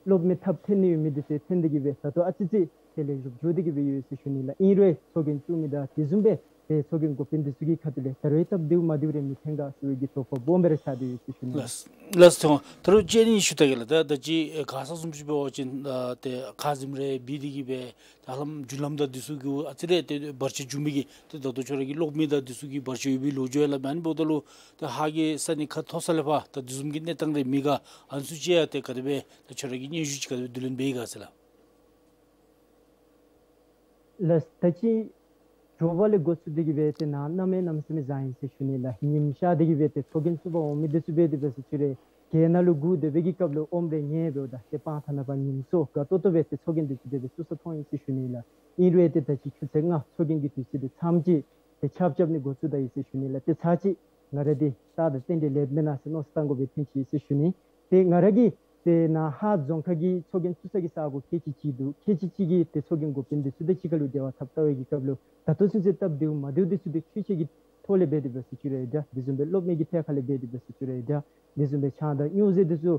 སློབ་མའི་ཐབས་འཐེན་ནི་ཡོད་མི་དེ་ཚུ་འཐེན་ཏེ་གི་སྦེ་ད་ལྟོ་ཨ་ཙི་ཅིག་དེ་ལས་ལེགས་ཤོམ་འགྱོ་སྟེ་གི་སྦེ་ཡོད་ཟེར་ཞུ་ནི་ལགས། ཨིན་རུང་ཚོགས་རྒྱན་བཙུགས་མི་དང་དེ་བཟུམ་སྦེ་ཏེ་ཚོགས་རྒྱན་འགོ་དཔོན་དེ་ཚུ་གི་ཁ་ཐུག་ལས་ད་རུང་སྟབས་བདེཝ་མ་བདེཝ་རེ་མི་ཐོན་ག་ཟེར་བའི་གི་དོགས་པ་སྦོམ་སྦེ་ར་ཆགས་ཏེ་ཡོད་ཟེར་ཞུ་ནི་ལགས། ལགས་ལགས་སོ། ད་རུང་ཅིག་ཨ་ནི་ཞུ་ད་གེ་ལགས། ད་ད་ཅི་ཨེ་ག་ས་བཟུམ་ཅིག་འབད་བ་ཅིན་ཨ་ཏེ་ཁ་ཟེམ་རེ་འབད་དེ་གི་སྦེ་ད་ཧ་ལམ་རྒྱུན་ལམ་དང་དེ་ཚུ་གི་ཨ་ཙི་རེ་ཏེ་བར་ཆད་འབྱུང་མི་གི་ཏེ་ད་ལྟོ་ཁྱོད་ར་གི་སློབ་མ་དང་དེ་ཚུ་གི་བར་ཆད་ཡོད་པའི་ལོ་རྒྱུས་ཡང་སླབ་མས། ཨ་ནི་འབདཝ་ད་ལུ་ད་ཧཱ་གི་ས་གནས་ཁ་མཐོ་ས་ལས་ཕར་ད་དེ་བཟུམ་གྱི་གནས་སྟངས་རེ་མེད་ག། ཨ་ནི་ཚུ་ཅིག་ཡང་ཏེ་ག་དེ་སྦེ་ད་ཁྱོད་ར་གིས་སྙན་ཞུ་ཅིག་ག་དེ་སྦེ་བསྡུ་ལེན་འབད་ཡི་ག་ཟེར་ལགས། ལགས། ད་ཅི་དྲོ་པ་ལས་འགོ་བཙུགས་ཏེ་གི་སྦེ་ཏེ་ནཱ་གནམ་མེད་ས་མེད་བཟང་ཡི་ཟེར་ཞུ་ནི་ལགས། ཉིམ་ཤར་ཏེ་གི་སྦེ་ཏེ་ཚོགས་རྒྱན་བཙུགས་པར་འོང་མི་དེ་ཚུ་འབད་དེ་འབད་ཟེར་ཞུ་རུང་གྱལ་ནང་ལུ་སྒུག་སྡོད་པའི་གི་སྐབས་ལུ་ཨོམ་རེ་ཉལ་འབདཝ་ད་ཏེ་སྤང་ཐང་ནང་ཕར་ཉིམ་སྲོ་དགའ་ཏོག་ཏོ་སྦེ་ཏེ་ཚོགས་རྒྱན་དེ་ཚུ་དེ་སྦེ་བཙུགས་ས་མཐོང་ཡི་ཟེར་ཞུ་ནི་ལགས། ཨིན་རུང་ཏེ་ད་ཅི་ཆུ་ཚོད་ལྔ་ཚོགས་རྒྱན་གྱི་དུས་ཚོད་དེ་མཚམས་ཅིག་ཏེ་ཆརཔ་རྐྱབ་ནི་འགོ་བཙུགས་ད་ཡི་ཟེར་ཞུ་ནི་ལགས། ཏེ་ཚར་ཅིག་ང་ར་འདི་རྟགས་དང་རྟེན་འབྲེལ་ལེགས་མེན་ན་ཟེར་མནོ་བསམ་བཏང་དགོ་པའི་ཐོན་ཅི་ཟེར་ཞུ་ནི། ཏེ་ང་ར་གིས་ཏེ་ནཱ་ཧཱ་རྫོང་ཁག་གི་ཚོགས་རྒྱན་བཙུགས་ས་གི་ས་གོ་ཁལ་གཅིག་ཅིག་འདུག། ཁལ་གཅིག་ཅིག་གི་ཏེ་ཚོགས་རྒྱན་འགོ་དཔོན་དེ་ཚུ་དང་གཅིག་ཁར་ལུ་འབྲེལ་བ་འཐབ་བལྟ་བའི་གི་སྐབས་ལུ་ད་ལྟོ་ཚུན་ཚོད་སྟབས་བདེཝ་མ་བདེཝ་དེ་ཚུ་ཏེ་འཕྲུལ་ཆས་ཀྱི་ཐོག་ལས་འབད་དེ་འབད་ཟེར་ཞུ་རུང་འདྲ། དེ་བཟུམ་སྦེ་སློབ་མའི་གི་ཐད་ཁར་ལས་འབད་དེ་འབད་ཟེར་ཞུ་རུང་འདྲ། དེ་བཟུམ་སྦེ་ཆང་དང་སྨྱོ་རྫས་དེ་ཚུ་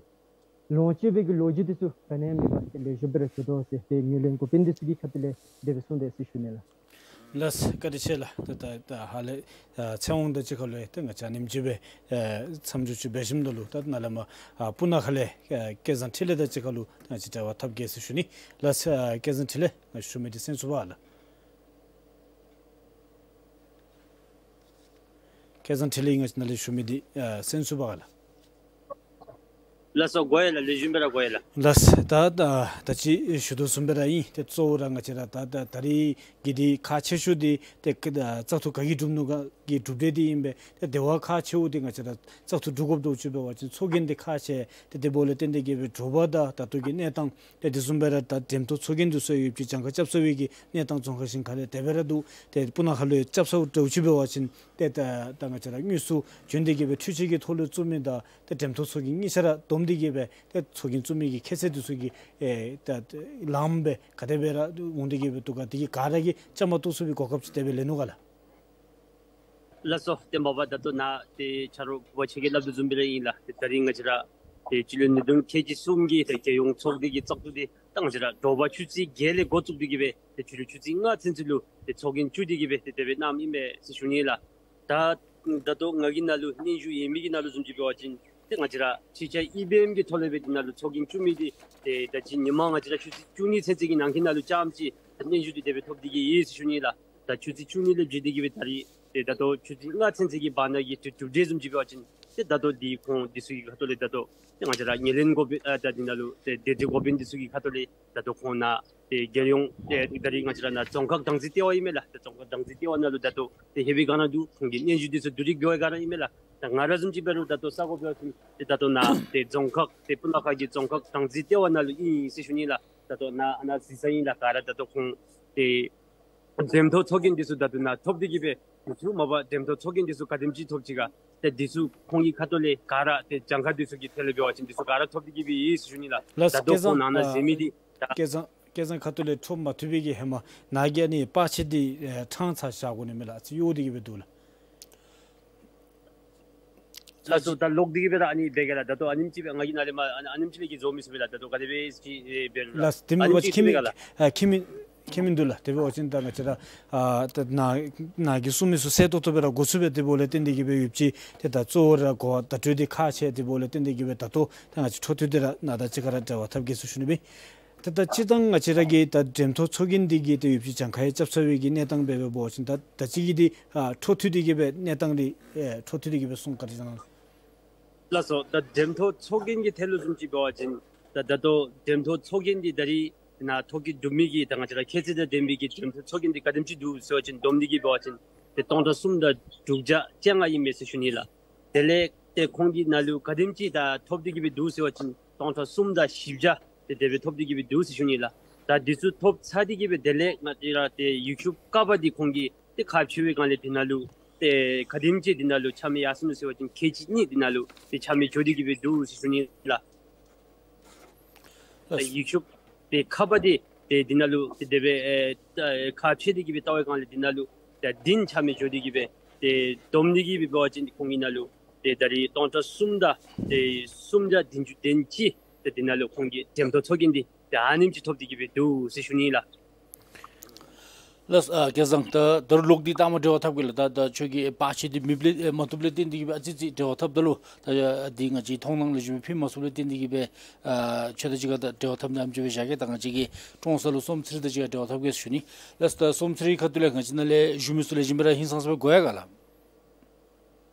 ལོངས་སྤྱོད་པའི་གི་ལོ་རྒྱུས་དེ་ཚུ་ག་ནི་ཡང་མེད་པར་ཏེ་ལེགས་ཤོམ་སྦེ་ར་བྱོན་དོ་ཟེར་ཏེ་ངོས་ལེན་འགོ་དཔོན་དེ་ཚུ་གི་ཁ་ཐུག་ལས་དེ་སྦེ་གསུངས་དེས་ཟེར་ཞུ་ནི་ལགས། ལགས་སོ། བཀའ་དྲིན་ཆེ་ལགས། ད་ད་ད་ཧ་ལས་ཨ་ཚེ་དབང་དང་གཅིག་ཁར་ལུ་ཡང་ཏེ་ང་བཅས་ཨ་ནེམ་ཅིག་སྦེ་ཨ་མཚམས་འཇོག་ཅིག་འབད་ཞིནམ་ད་ལུ་ད་ནཱ་ལས་མར་ཨ་སྤུ་ན་ཁ་ལས་ཨ་སྐལ་བཟང་འཕྲིན་ལས་དང་གཅིག་ཁར་ལུ་ང་བཅས་འབྲེལ་བ་འཐབ་གེ་ཟེར་ཞུ་ནི། ལགས་སོ། ཨ་སྐལ་བཟང་འཕྲིན་ལས་ང་ཞུ་མི་འདི་གསན་ཚུགས་པ་ལགས། སྐལ་བཟང་འཕྲིན་ལས་ང་བཅས་ནཱ་ལས་ཞུ་མི་འདི་ཨ་གསན་ཚུགས་པ་ལགས། ལགས་སོ། གོ་ཡི་ལགས། ལེགས་ཤོམ་སྦེ་ར་གོ་ཡི་ལགས། ལགས་སོ། ད་ད་ད་ཅི་ཞུ་དོ་བཟུམ་སྦེ་ར་ཨིན། ཏེ་གཙོ་བོ་ར་ང་བཅས་ར་ད་ད་ད་རིས་ཀྱི་འདི་ཁག་ཆེ་ཤོས་འདི་ཏེ་ཀ་ད་བཙག་འཐུ་ག་གིས་གྲུབ་ནུག་ག་གི་གྲུབ་འབྲས་འདི་ཨིན་པས། ཏེ་དེ་བ་ཁག་ཆེཝ་འདི་ང་བཅས་ར་བཙག་འཐུ་གྲུབ་དགོཔ་འདྲཝ་ཅིག་འབད་བ་ཅིན་ཚོགས་རྒྱན་འདི་ཁག་ཆེ། ཏེ་དེ་འབདཝ་ལས་བརྟེན་ཏེ་གི་སྦེ་དྲོ་པ་དང་ད་ལྟོ་གི་གནས་སྟངས་ཏེ་དེ་བཟུམ་སྦེ་ར་ད་འགྲེམས་སྟོན་ཚོགས་རྒྱན་འདི་ཚུ་ཡོདཔ་ཅིག་གྱངས་ཁ་རྐྱབ་ཚར་བའི་གི་གནས་སྟངས་རྫོང་ཁག་གཞན་ཁ་ལས་དེ་སྦེ་ར་འདུག། ཏེ་སྤུ་ན་ཁ་ལུ་ཡང་རྐྱབ་ཚརཝ་འདྲཝ་ཅིག་འབད་བ་ཅིན་ཏེ་ད་ད་ང་བཅས་ར་དངོས་སུ་བྱོན་ཏེ་གི་སྦེ་འཕྲུལ་ཆས་ཀྱི་ཐོག་ལུ་བཙུགས་མི་དང་ཏེ་འགྲེམས་སྟོན་ཚོགས་རྒྱན་གཉིས་ཆ་ར་བསྡོམས་ཏེ་གི་སྦེ་ཏེ་ཚོགས་རྒྱན་བཙུགས་མི་གི་ཁྱད་ཚད་འདི་ཚུ་གི་ཨེ་ད་ལངམ་སྦེ་ག་དེ་སྦེ་ར་འོང་སྟེ་གི་སྦེ་འདུག་ག། དེ་གི་ག་ར་གིས་བཅའ་མར་གཏོགས་ཚུགས་པའི་གོ་སྐབས་ཅིག་དེ་སྦེ་ལེན་ནུག་ག་ལགས། ལགས་སོ། ཏེ་མ་པ་ད་ལྟོ་ནཱ་ཏེ་ཆ་རོགས་བ་ཆེ་གིས་སླབ་དོ་བཟུམ་སྦེ་ར་ཨིན་ལགས། ཏེ་ད་རིས་ང་བཅས་ར་ཏེ་སྤྱི་ལོ་ཉིས་སྟོང་ཁལ་གཅིག་གསུམ་གྱི་ཏེ་རྒྱལ་ཡོངས་ཚོགས་སྡེ་གི་བཙག་འཐུ་འདི་ད་ང་བཅས་ར་དྲོ་པ་ཆུ་ཚོད་བརྒྱད་ལས་འགོ་བཙུགས་ཏེ་གི་སྦེ་ཏེ་ཕྱི་རུ་ཆུ་ཚོད་ལྔ་ཚུན་ཚོད་ལུ་ཏེ་ཚོགས་རྒྱན་བཙུགས་ཏེ་གི་སྦེ་ཏེ་དེ་སྦེ་གནངམ་ཨིན་པས་ཟེར་ཞུ་ནི་ལགས། ད་ད་ལྟོ་ང་གིས་ནཱ་ལུ་སྙན་ཞུ་ཡོད་མི་གི་ནང་ལུ་བཟུམ་ཅིག་འབད་བ་ཅིན་ཏེ་ང་བཅས་ར་ཕྱི་རྒྱལ་ཨི་བི་ཨེམ་གྱི་ཐོག་ལས་སྦེ་འདི་ནང་ལུ་ཚོགས་རྒྱན་བཙུགས་མི་འདི་ཏེ་ད་ཅི་ཉིན་མ་ང་བཅས་ར་ཆུ་ཚོད་བཅུ་གཉིས་ཚུན་ཚོད་ཀྱི་ནང་འཁོད་ནང་ལུ་རྐྱངམ་ཅིག་ད་སྙན་ཞུ་འདི་དེ་སྦེ་ཐོབ་སྟེ་གི་ཡོད་ཟེར་ཞུ་ནི་ལགས། ད་ཆུ་ཚོད་བཅུ་གཉིས་ལས་བརྒྱུད་དེ་གི་སྦེ་ད་རིས་ཏེ་ད་ལྟོ་ཆུ་ཚོད་ལྔ་ཚུན་ཚོད་ཀྱི་བར་ན་གི་གྲུབ་གྲུབ་འབྲས་བཟུམ་ཅིག་འབད་བ་ཅིན་ཏེ་ད་ལྟོ་འདི་ཁོང་འདི་ཚུ་གི་ཁ་ཐུག་ལས་ད་ལྟོ་ཏེ་ང་བཅས་ར་ངོས་ལེན་འགོ་དཔོན་ཨ་ད་འདི་ནང་ལུ་ཏེ་དེ་འདི་འགོ་དཔོན་འདི་ཚུ་གི་ཁ་ཐུག་ལས་ད་ལྟོ་ཁོང་ནཱ་ ཏེ་རྒྱལ་ཡོངས་ཏེ་ད་རིས་ང་བཅས་ར་ནཱ་རྫོང་ཁག་བདག་འཛིན་ལྟེ་བ་ཨིན་མས་ལགས། ཏེ་རྫོང་ཁག་བདག་འཛིན་ལྟེ་བ་ནང་ལུ་ད་ལྟོ་ཏེ་ཧེ་མའི་སྒང་ར་འདུག། ཁོང་གི་སྙན་ཞུ་འདི་ཚུ་བསྡུ་སྒྲིག་འབད་བའི་སྒང་ར་ཨིན་མས་ལགས། ད་ང་ར་བཟུམ་ཅིག་འབད་རུང་ད་ལྟོ་ས་གོ་འབད་བ་ཅིན་ཏེ་ད་ལྟོ་ནཱ་ཏེ་རྫོང་ཁག་ཏེ་སྤུ་ན་ཁ་གི་རྫོང་ཁག་བདག་འཛིན་ལྟེ་བ་ནང་ལུ་ཨིན་ཟེར་ཞུ་ནི་ལགས། ད་ལྟོ་ནཱ་ཨ་ནཱ་གཟིགས་ས་ཨིན་ལགས། ག་ར་ད་ལྟོ་ཁོང་ཏེ་འགྲེམས་ཐོག་ཚོགས་རྒྱན་འདི་ཚུ་ད་ལྟོ་ནཱ་ཐོབ་སྟེ་གི་སྦེ་འདུག། མ་པ་འགྲེམས་ཐོག་ཚོགས་རྒྱན་འདི་ཚུ་ག་དེམ་ཅིག་ཐོབ་ཅི་ག་ཏེ་འདི་ཚུ་ཁོང་གི་ཁ་ཐུག་ལས་ག་ར་ཏེ་གྱངས་ཁ་འདི་ཚུ་གི་ཐད་ལས་འབད་བ་ཅིན་འདི་ཚུ་ག་ར་ཐོབ་སྟེ་གི་སྦེ་ཡོད་ཟེར་ཞུ་ནི་ལགས། ལགས་སོ། ད་ལྟོ་སྐལ་ཁོང་བཟང་ནཱ་ནཱ་ཨ་མཛད་མི་འདི་ད་སྐལ་བཟང་སྐལ་བཟང་ཁ་ཐུག་ལས་ཐོབ་མ་ཐུབ་པའི་གི་ཧེ་མ་ནཱ་གི་ཨ་ནི་པར་ཆས་འདི་ཨེ་ཕྲང་ཚར་བཞག་དགོ་ནི་མས་ལགས། ཨ་ཙི་གཡོག་སྟེ་གི་སྦེ་འདུག་ལགས། ལགས་སོ། ད་ལོག་སྟེ་གི་སྦེ་ར་ཨ་ནི་འབད་གེ་ལགས། ད་ལྟོ་ཨ་ནེམ་ཅིག་སྦེ་ང་གིས་ནཱ་ལས་མར་ཨ་ནེམ་ཅིག་ལས་ཀྱི་བཟོ་མི་ཚུགས་པས་ལགས། ད་ལྟོ་ག་དེ་སྦེ་ཅིག་ཨེ་འབད་རུང་ལགས། ལགས་སོ། དེ་མེན་པ་ཅིན་ཁྱིམ་མེད་ཨ་ཁྱིམ་མེད་ཁྱིམ་མེད་འདུག་ལགས། དེ་འབད་བ་ཅིན་ད་ང་བཅས་ར་ཨ་ད་ནཱ་ནཱ་གི་གསུང་མི་ཚུ་གསལ་ཏོག་ཏོ་སྦེ་ར་གོ་ཚུགས་པས། དེ་འབདཝ་ལས་བརྟེན་ཏེ་གི་སྦེ་ཡོདཔ་ཅིག་ཏེ་ད་གཙོ་བོ་ར་གོ་བ་བརྡ་སྤྲོད་འདི་ཁག་ཆེ། དེ་འབདཝ་ལས་བརྟེན་ཏེ་གི་སྦེ་ད་ལྟོ་ད་ང་བཅས་འཕྲོ་མཐུད་དེ་ར་ནཱ་ད་ཅི་ཁར་ར་འབྲེལ་བ་འཐབ་གེ་ཟེར་ཞུ་ནི་སྦེ། ཏེ་ད་སྤྱིར་བཏང་ང་བཅས་ར་གི་ད་འགྲེམས་ཐོག་ཚོགས་རྒྱན་འདི་གིས་ཏེ་ཡོདཔ་ཅིག་གྱངས་ཁ་ཡང་རྐྱབ་ཚར་བའི་གི་གནས་སྟངས་འབད་བ་ཅིན་ད་ད་ཅི་གི་འདི་ཨ་འཕྲོ་མཐུད་དེ་གི་སྦེ་གནས་སྟངས་འདི་ཨེ་འཕྲོ་མཐུད་དེ་གི་སྦེ་གསུང་བཀའ་དྲིན་བསྐྱང་གནང་། ལགས་སོ། ད་འགྲེམས་ཐོག་ཚོགས་རྒྱན་གྱི་ཐད་ལུ་བཟུམ་ཅིག་འབད་བ་ཅིན་ད་ད་ལྟོ་འགྲེམས་ཐོག་ཚོགས་རྒྱན་འདི་ད་རིས་ནཱ་ཐོ་བཀོད་གྲུབ་མི་གི་ད་ང་བཅས་ར་ཁྱད་ཚད་དང་ལྡན་པའི་གི་འགྲེམས་ཐོག་ཚོགས་རྒྱན་འདི་ག་དེམ་ཅིག་འདུག་ཟེར་བ་ཅིན་བསྡོམས་ཏེ་གི་འབད་བ་ཅིན་ཏེ་སྟོང་ཕྲག་གསུམ་དང་དྲུག་བརྒྱ་བཅོ་ལྔ་ཨིན་མས་ཟེར་ཞུ་ནི་ལགས། དེ་ལས་ཏེ་ཁོང་གི་ནང་ལུ་ག་དེམ་ཅིག་ད་ཐོབ་སྟེ་གི་སྦེ་འདུག་ཟེར་བ་ཅིན་སྟོང་ཕྲག་གསུམ་དང་བཞི་བརྒྱ་ཏེ་དེ་སྦེ་ཐོབ་སྟེ་གི་སྦེ་འདུག་ཟེར་ཞུ་ནི་ལགས། ད་འདི་ཚུ་ཐོབ་ཚར་ཏེ་གི་སྦེ་དེ་ལས་ང་བཅས་ར་ཏེ་ཡུ་ཊུབ་ཀ་པར་འདི་ཁོང་གིས་ཏེ་ཁ་ཕྱེ་བའི་སྒང་ལས་འདི་ནང་ལུ་ཏེ་ག་དེམ་ཅིག་འདི་ནང་ལུ་ཆ་མེད་ཡར་སོ་ནུག་ཟེར་བ་ཅིན་ཁལ་གཅིག་གཉིས་འདི་ནང་ལུ་ཏེ་ཆ་མེད་འགྱོ་སྟེ་གི་སྦེ་འདུག་ཟེར་ཞུ་ནི་ལགས། ལགས། ཡུ་ཊུབ་ཏེ་ཁ་པར་འདི་ཏེ་འདི་ནང་ལུ་ཏེ་དེ་སྦེ་ཨེ་ཁ་ཕྱེ་སྟེ་གི་སྦེ་བལྟ་བའི་སྒང་ལས་འདི་ནང་ལུ་ཏེ་བདུན་ཆ་མེད་འགྱོ་སྟེ་གི་སྦེ་ཏེ་བསྡོམས་ཏེ་གི་སྦེ་འབད་བ་ཅིན་ཁོང་གི་ནང་ལུ་ཏེ་ད་རིས་སྟོང་ཕྲག་གསུམ་དང་ཏེ་སུམ་བརྒྱ་བདུན་ཅུ་དོན་གཅིག་ཏེ་འདི་ནང་ལུ་ཁོང་གི་འགྲེམས་ཐོག་ཚོགས་རྒྱན་འདི་ཏེ་ཨ་ནེམ་ཅིག་ཐོབ་སྟེ་གི་སྦེ་འདུག་ཟེར་ཞུ་ནི་ལགས། ལགས། ཨ་སྐལ་བཟང་ད་ད་རུང་ལོག་སྟེ་ད་མ་འབྲེལ་བ་འཐབ་གེ་ལགས། ད་ད་ཁྱོད་ཀྱིས་པར་ཆས་འདི་མེདཔ་ལས་ཨེ་མ་བཏུབ་ལས་བརྟེན་ཏེ་གི་སྦེ་ཨ་ཙི་ཙི་འབྲེལ་བ་འཐབ་ད་ལུ་ད་འདི་ང་བཅས་མཐོང་སྣང་ལེགས་ཤོམ་སྦེ་ཕན་མ་ཚུགསཔ་ལས་བརྟེན་ཏེ་གི་སྦེ་ཨ་ཁྱོད་དང་གཅིག་ཁར་ད་འབྲེལ་བ་འཐབ་ནི་ཨ་ནེམ་ཅིག་སྦེ་བཞག་གེ། ད་ང་བཅས་ཀྱིས་ཀྲོང་གསར་ལུ་བསོམ་ཚེ་རིང་དང་གཅིག་ཁར་འབྲེལ་བ་འཐབ་གེ་ཟེར་ཞུ་ནི། ལགས། ད་བསོམ་ཚེ་རིང་ཁ་ཐུག་ལས་ང་བཅས་ནཱ་ལས་ཞུ་མི་ཚུ་ལེགས་ཤོམ་སྦེ་ར་ཧིང་སངས་ས་སྦེ་གོ་ཡོད་ག་ལགས།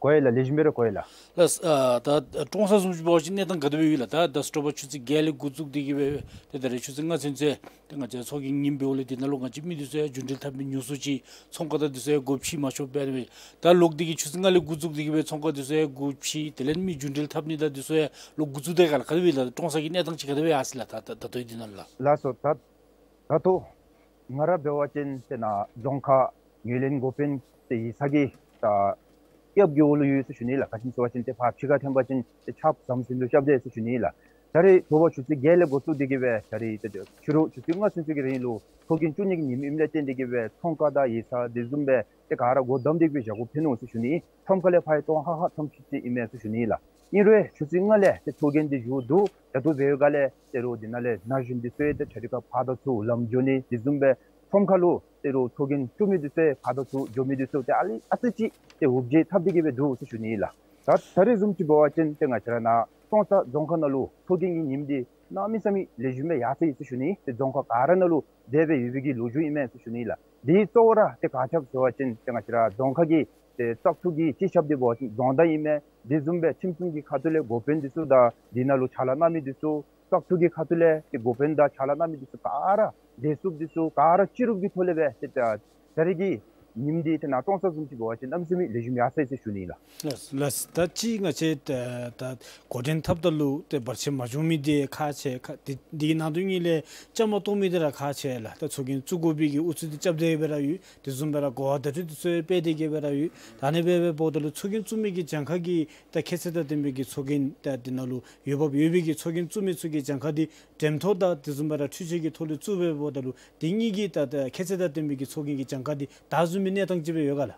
གོ་ཡི་ལགས། ལེགས་ཤོམ་སྦེ་ར་གོ་ཡི་ལགས། ལགས། ཨ་ད་ཀྲོང་གསར་བཟུམ་ཅིག་འབད་བ་ཅིན་གནས་སྟངས་ག་དེ་སྦེ་ཡོད་ལགས། ད་ད་སྤྲོ་པ་ཆུ་ཚོད་བརྒྱད་ལས་འགོ་བཙུགས་ཏེ་གི་སྦེ་ཏེ་ད་རེས་ཆུ་ཚོད་ལྔ་ཚུན་ཚོད་ཏེ་ང་བཅས་ཚོགས་རྒྱན་ཉིནམ་འབདཝ་ལས་འདི་ནང་ལུ་ང་བཅས་མི་འདི་ཚུ་ཡང་རྒྱུན་འགྲུལ་འཐབ་མི་ཉུང་སུ་ཅིག་ཚོང་ཁང་དང་འདི་ཚུ་ཡང་སྒོ་ཕྱེ་མ་ཆོགཔ་སྦེ་ཨ་ནི་སྦེ། ད་ལོག་སྟེ་གི་ཆུ་ཚོད་ལྔ་ལས་འགོ་བཙུགས་ཏེ་གི་སྦེ་ཚོང་ཁང་འདི་ཚུ་ཡང་སྒོ་ཕྱེ། དེ་ལས་མི་རྒྱུན་འགྲུལ་འཐབ་ནི་དང་འདི་ཚུ་ཡང་ལོག་འགོ་བཙུགས་ཏེ་ག་ལགས། ག་དེ་སྦེ་ལགས། ཀྲོང་གསར་གྱི་གནས་སྟངས་ཅིག་ག་དེ་སྦེ་ཡར་སོ་ཡི་ལགས། ད་ད་ད་ལྟོ་འདི་ནང་ལུ་ལགས། ལགས་སོ། ད་ད་ལྟོ་ང་ར་འབད་བ་ཅིན་ཏེ་ནཱ་རྫོང་ཁག་ངོས་ལེན་འགོ་དཔོན་ཏེ་ཡིག་ཚང་གི་ད་གཡབ་ཀྱི་འོག་ལུ་ཡོད་ཟེར་ཞུ་ནི་ལགས། ག་ཅི་སྨོ་ཟེར་བ་ཅིན་ཏེ་ཕར་ཕྱི་ཁར་འཐོན་པ་ཅིན་ཏེ་ཆརཔ་ཟམ་ཟིམ་སྦེ་རྐྱབ་དེས་ཟེར་ཞུ་ནི་ལགས། ད་རེས་དྲོ་པ་ཆུ་ཚོད་བརྒྱད་ལས་འགོ་བཙུགས་ཏེ་གི་སྦེ་ད་རེས་ཏེ་ཕྱི་རུ་ཆུ་ཚོད་ལྔ་ཚུན་ཚོད་ཀྱི་རིང་ལུ་ཚོགས་རྒྱན་བཙུགས་ནི་གི་ཉིནམ་ཨིནམ་ལས་བརྟེན་ཏེ་གི་སྦེ་ཚོང་ཁང་དང་ཡིག་ཚང་དེ་བཟུམ་སྦེ་ཏེ་ག་ར་སྒོ་བསྡམས་ཏེ་གི་སྦེ་བཞག་དགོཔ་ཐོན་ནུག་ཟེར་ཞུ་ནི། མཚམས་ཁ་ལས་ཕར་ཡང་སྟོང་ཧ་ཧ་ཐམས་ཅད་ཅིག་ཨིན་མས་ཟེར་ཞུ་ནི་ལགས། ཨིན་རུང་ཆུ་ཚོད་ལྔ་ལས་ཏེ་ཚོགས་རྒྱན་འདི་བཞུགས་འདུག། ད་ལྟོ་འབད་བའི་སྒང་ལས་ཏེ་རོགས་འདི་ནང་ལས་ན་གཞོན་འདི་ཚུ་ཡང་ཏེ་ཆ་རོགས་ཁར་ཕར་དང་ཚུར་ལམ་འགྱོ་ནི་དེ་བཟུམ་སྦེ་མཚམས་ཁ་ལུ་ཏེ་རོགས་ཚོགས་རྒྱན་བཙུགས་མི་འདི་ཚུ་ཡང་ཕར་དང་ཚུར་འགྱོ་མི་འདི་ཚུ་ཏེ་ཨ་ལི་ཨ་ཙི་ཅིག་ཏེ་འུབ་བརྗིད་འཐབ་སྟེ་གི་སྦེ་འདུག་ཟེར་ཞུ་ནི་ལགས། ད་ད་རེས་བཟུམ་ཅིག་འབད་བ་ཅིན་ཏེ་ང་བཅས་ར་ནཱ་ཀྲོང་གསར་རྫོང་ཁག་ནང་ལུ་ཚོགས་རྒྱན་གྱི་ཉིནམ་འདི་གནམ་མེད་ས་མེད་ལེགས་ཤོམ་སྦེ་ཡར་སོ་ཡི་ཟེར་ཞུ་ནི། ཏེ་རྫོང་ཁག་ག་ར་ནང་ལུ་དེ་སྦེ་ཡོད་པའི་གི་ལོ་རྒྱུས་ཨིན་མས་ཟེར་ཞུ་ནི་ལགས། དེ་གཙོ་བོ་ར་ཏེ་ག་ཅི་སྨོ་ཟེར་བ་ཅིན་ཏེ་ང་བཅས་ར་རྫོང་ཁག་གི་ཏེ་བཙག་འཐུ་གི་སྤྱི་ཁྱབ་འདི་འབད་བ་ཅིན་རྫོང་བདག་ཨིན་མས། དེ་བཟུམ་སྦེ་ཁྲིམས་སྲུང་གི་ཁ་ཐུག་ལས་འགོ་དཔོན་འདི་ཚུ་དང་འདི་ནང་ལུ་ཕྱག་ལཱ་གནང་མི་འདི་ཚུ་བཙག་འཐུ་གི་ཁ་ཐུག་ལས་ཏེ་འགོ་དཔོན་དང་ཕྱག་ལཱ་གནང་མི་འདི་ཚུ་ག་ར་བདེ་སྲུངཔ་འདི་ཚུ་ག་ར་སྤྱི་རུབ་ཀྱི་ཐོག་ལས་སྦེ་ཏེ་ད་ད་རེས་ཀྱི་ཉིནམ་འདི་ཏེ་ནཱ་ཀྲོང་གསར་བཟུམ་ཅིག་འབད་བ་ཅིན་གནམ་མེད་ས་མེད་ལེགས་ཤོམ་ཡར་སོ་ཡི་ཟེར་ཞུ་ནི་ལགས། ལགས་ལགས། ད་ཅི་ང་བཅས་ད་ད་འགོ་འདྲེན་འཐབ་ད་ལུ་ཏེ་བར་ཆད་མ་བྱུང་མི་འདི་ཁག་ཆེ། ཁག་འདི་འདི་གི་ནང་དོན་གཉིས་ལས་བཅའ་མར་གཏོགས་མི་འདི་ར་ཁག་ཆེ་ལགས། ད་ཚོགས་རྒྱན་བཙུགས་དགོ་པའི་གི་ཨུ་ཚུགས་འདི་རྐྱབ་སྟེ་སྦེ་ར་ཡོད། དེ་བཟུམ་སྦེ་ར་གོ་བ་བརྡ་སྤྲོད་འདི་ཚུ་ཡང་སྤེལ་ཏེ་གི་སྦེ་ར་ཡོད། ད་ཨ་ནི་སྦེ་སྦེ་འབདཝ་ད་ལུ་ཚོགས་རྒྱན་བཙུགས་མི་གི་གྱངས་ཁ་གི་ད་ཁྱད་ཚད་དང་ལྡན་པའི་གི་ཚོགས་རྒྱན་ད་འདི་ནང་ལུ་འོས་འབབ་ཡོད་པའི་གི་ཚོགས་རྒྱན་བཙུགས་མི་ཚུ་གི་གྱངས་ཁ་འདི་འགྲེམས་ཐོག་དང་དེ་བཟུམ་སྦེ་ར་འཕྲུལ་ཆས་ཀྱི་ཐོག་ལུ་བཙུགས་སྦེ་འབདཝ་ད་ལུ་འདི་གཉིས་ཀྱི་ད་ད་ཁྱད་ཚད་དང་ལྡན་པའི་གི་ཚོགས་རྒྱན་གྱི་གྱངས་ཁ་འདི་ད་བཟུམ་མའི་གནས་སྟངས་ཅིག་སྦེ་ཡོད་ག་ལགས།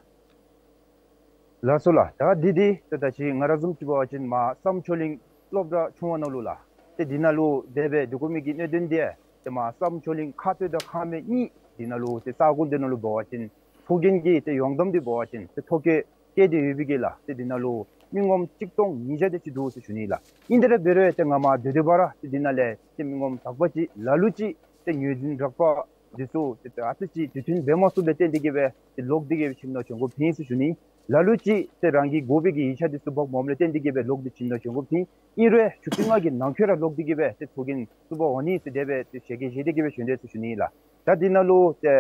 ལགས་སོ་ལགས། ད་འདི་འདི་ཏེ་ད་ཅི་ང་ར་བཟུམ་ཅིག་འབད་བ་ཅིན་མར་བསམ་ཆོས་གླིང་སློབ་གྲྭ་ཆུང་བ་ནང་ལུ་ལགས། ཏེ་འདི་ནང་ལུ་དེ་སྦེ་སྡོད་དགོ་མི་གི་གནད་དོན་འདི་ཏེ་མར་བསམ་ཆོས་གླིང་ཁ་སྟོད་དང་ཁ་སྨད་གཉིས་འདི་ནང་ལུ་ཏེ་ས་གོ་འདི་ནང་ལུ་འབད་བ་ཅིན་ཚོགས་རྒྱན་གྱི་ཏེ་ཡོངས་བསྡོམས་འདི་འབད་བ་ཅིན་ཏེ་ཐོ་བཀོད་བཀོད་དེ་ཡོད་པའི་གི་ལགས། ཏེ་འདི་ནང་ལུ་མི་ངོམ་གཅིག་སྟོང་ཉིས་བརྒྱ་དེ་ཅིག་འདུག་ཟེར་ཞུ་ནི་ལགས། ཨིན་དེ་ར་འབད་རུང་ཏེ་ང་མར་སྡོད་སྡོད་པ་ར་ཏེ་འདི་ནང་ལས་ཏེ་མི་ངོམ་དག་པ་ཅིག་ལ་ལུ་ཅིག་ཏེ་ངོས་འཛིན་རགས་པ་འདི་ཚུ་ཏེ་ཏེ་ཨ་ཙི་ཅིག་དུས་མཐུན་འབད་མ་ཚུགསཔ་ལས་བརྟེན་ཏེ་གི་སྦེ་ཏེ་ལོག་སྟེ་གི་སྦེ་ཁྱིམ་ནང་བྱོན་དགོཔ་ཐོན་ཡི་ཟེར་ཞུ་ནི། ལ་ལུ་ཅིག་ཏེ་རང་གི་དགོ་པའི་གི་ཡིག་ཆ་འདི་ཚུ་འབག་མ་འོངམ་ལས་བརྟེན་ཏེ་གིས་སྦེ་ལོག་སྟེ་བྱིན་དོ་བྱོན་དགོཔ་ཐོན། ཨིན་རུང་ཆུ་ཚོད་ལྔ་གི་ནང་འཁོད་ར་ལོག་སྟེ་གིས་སྦེ་ཏེ་ཚོགས་རྒྱན་བཙུགས་པ་འོང་ནི་ཟེར་དེ་སྦེ་ཏེ་ཞལ་གྱིས་བཞེས་ཏེ་གིས་སྦེ་བྱོན་དེས་ཟེར་ཞུ་ནི་ཨིན་ལགས། ད་འདི་ནང་ལུ་ཏེ་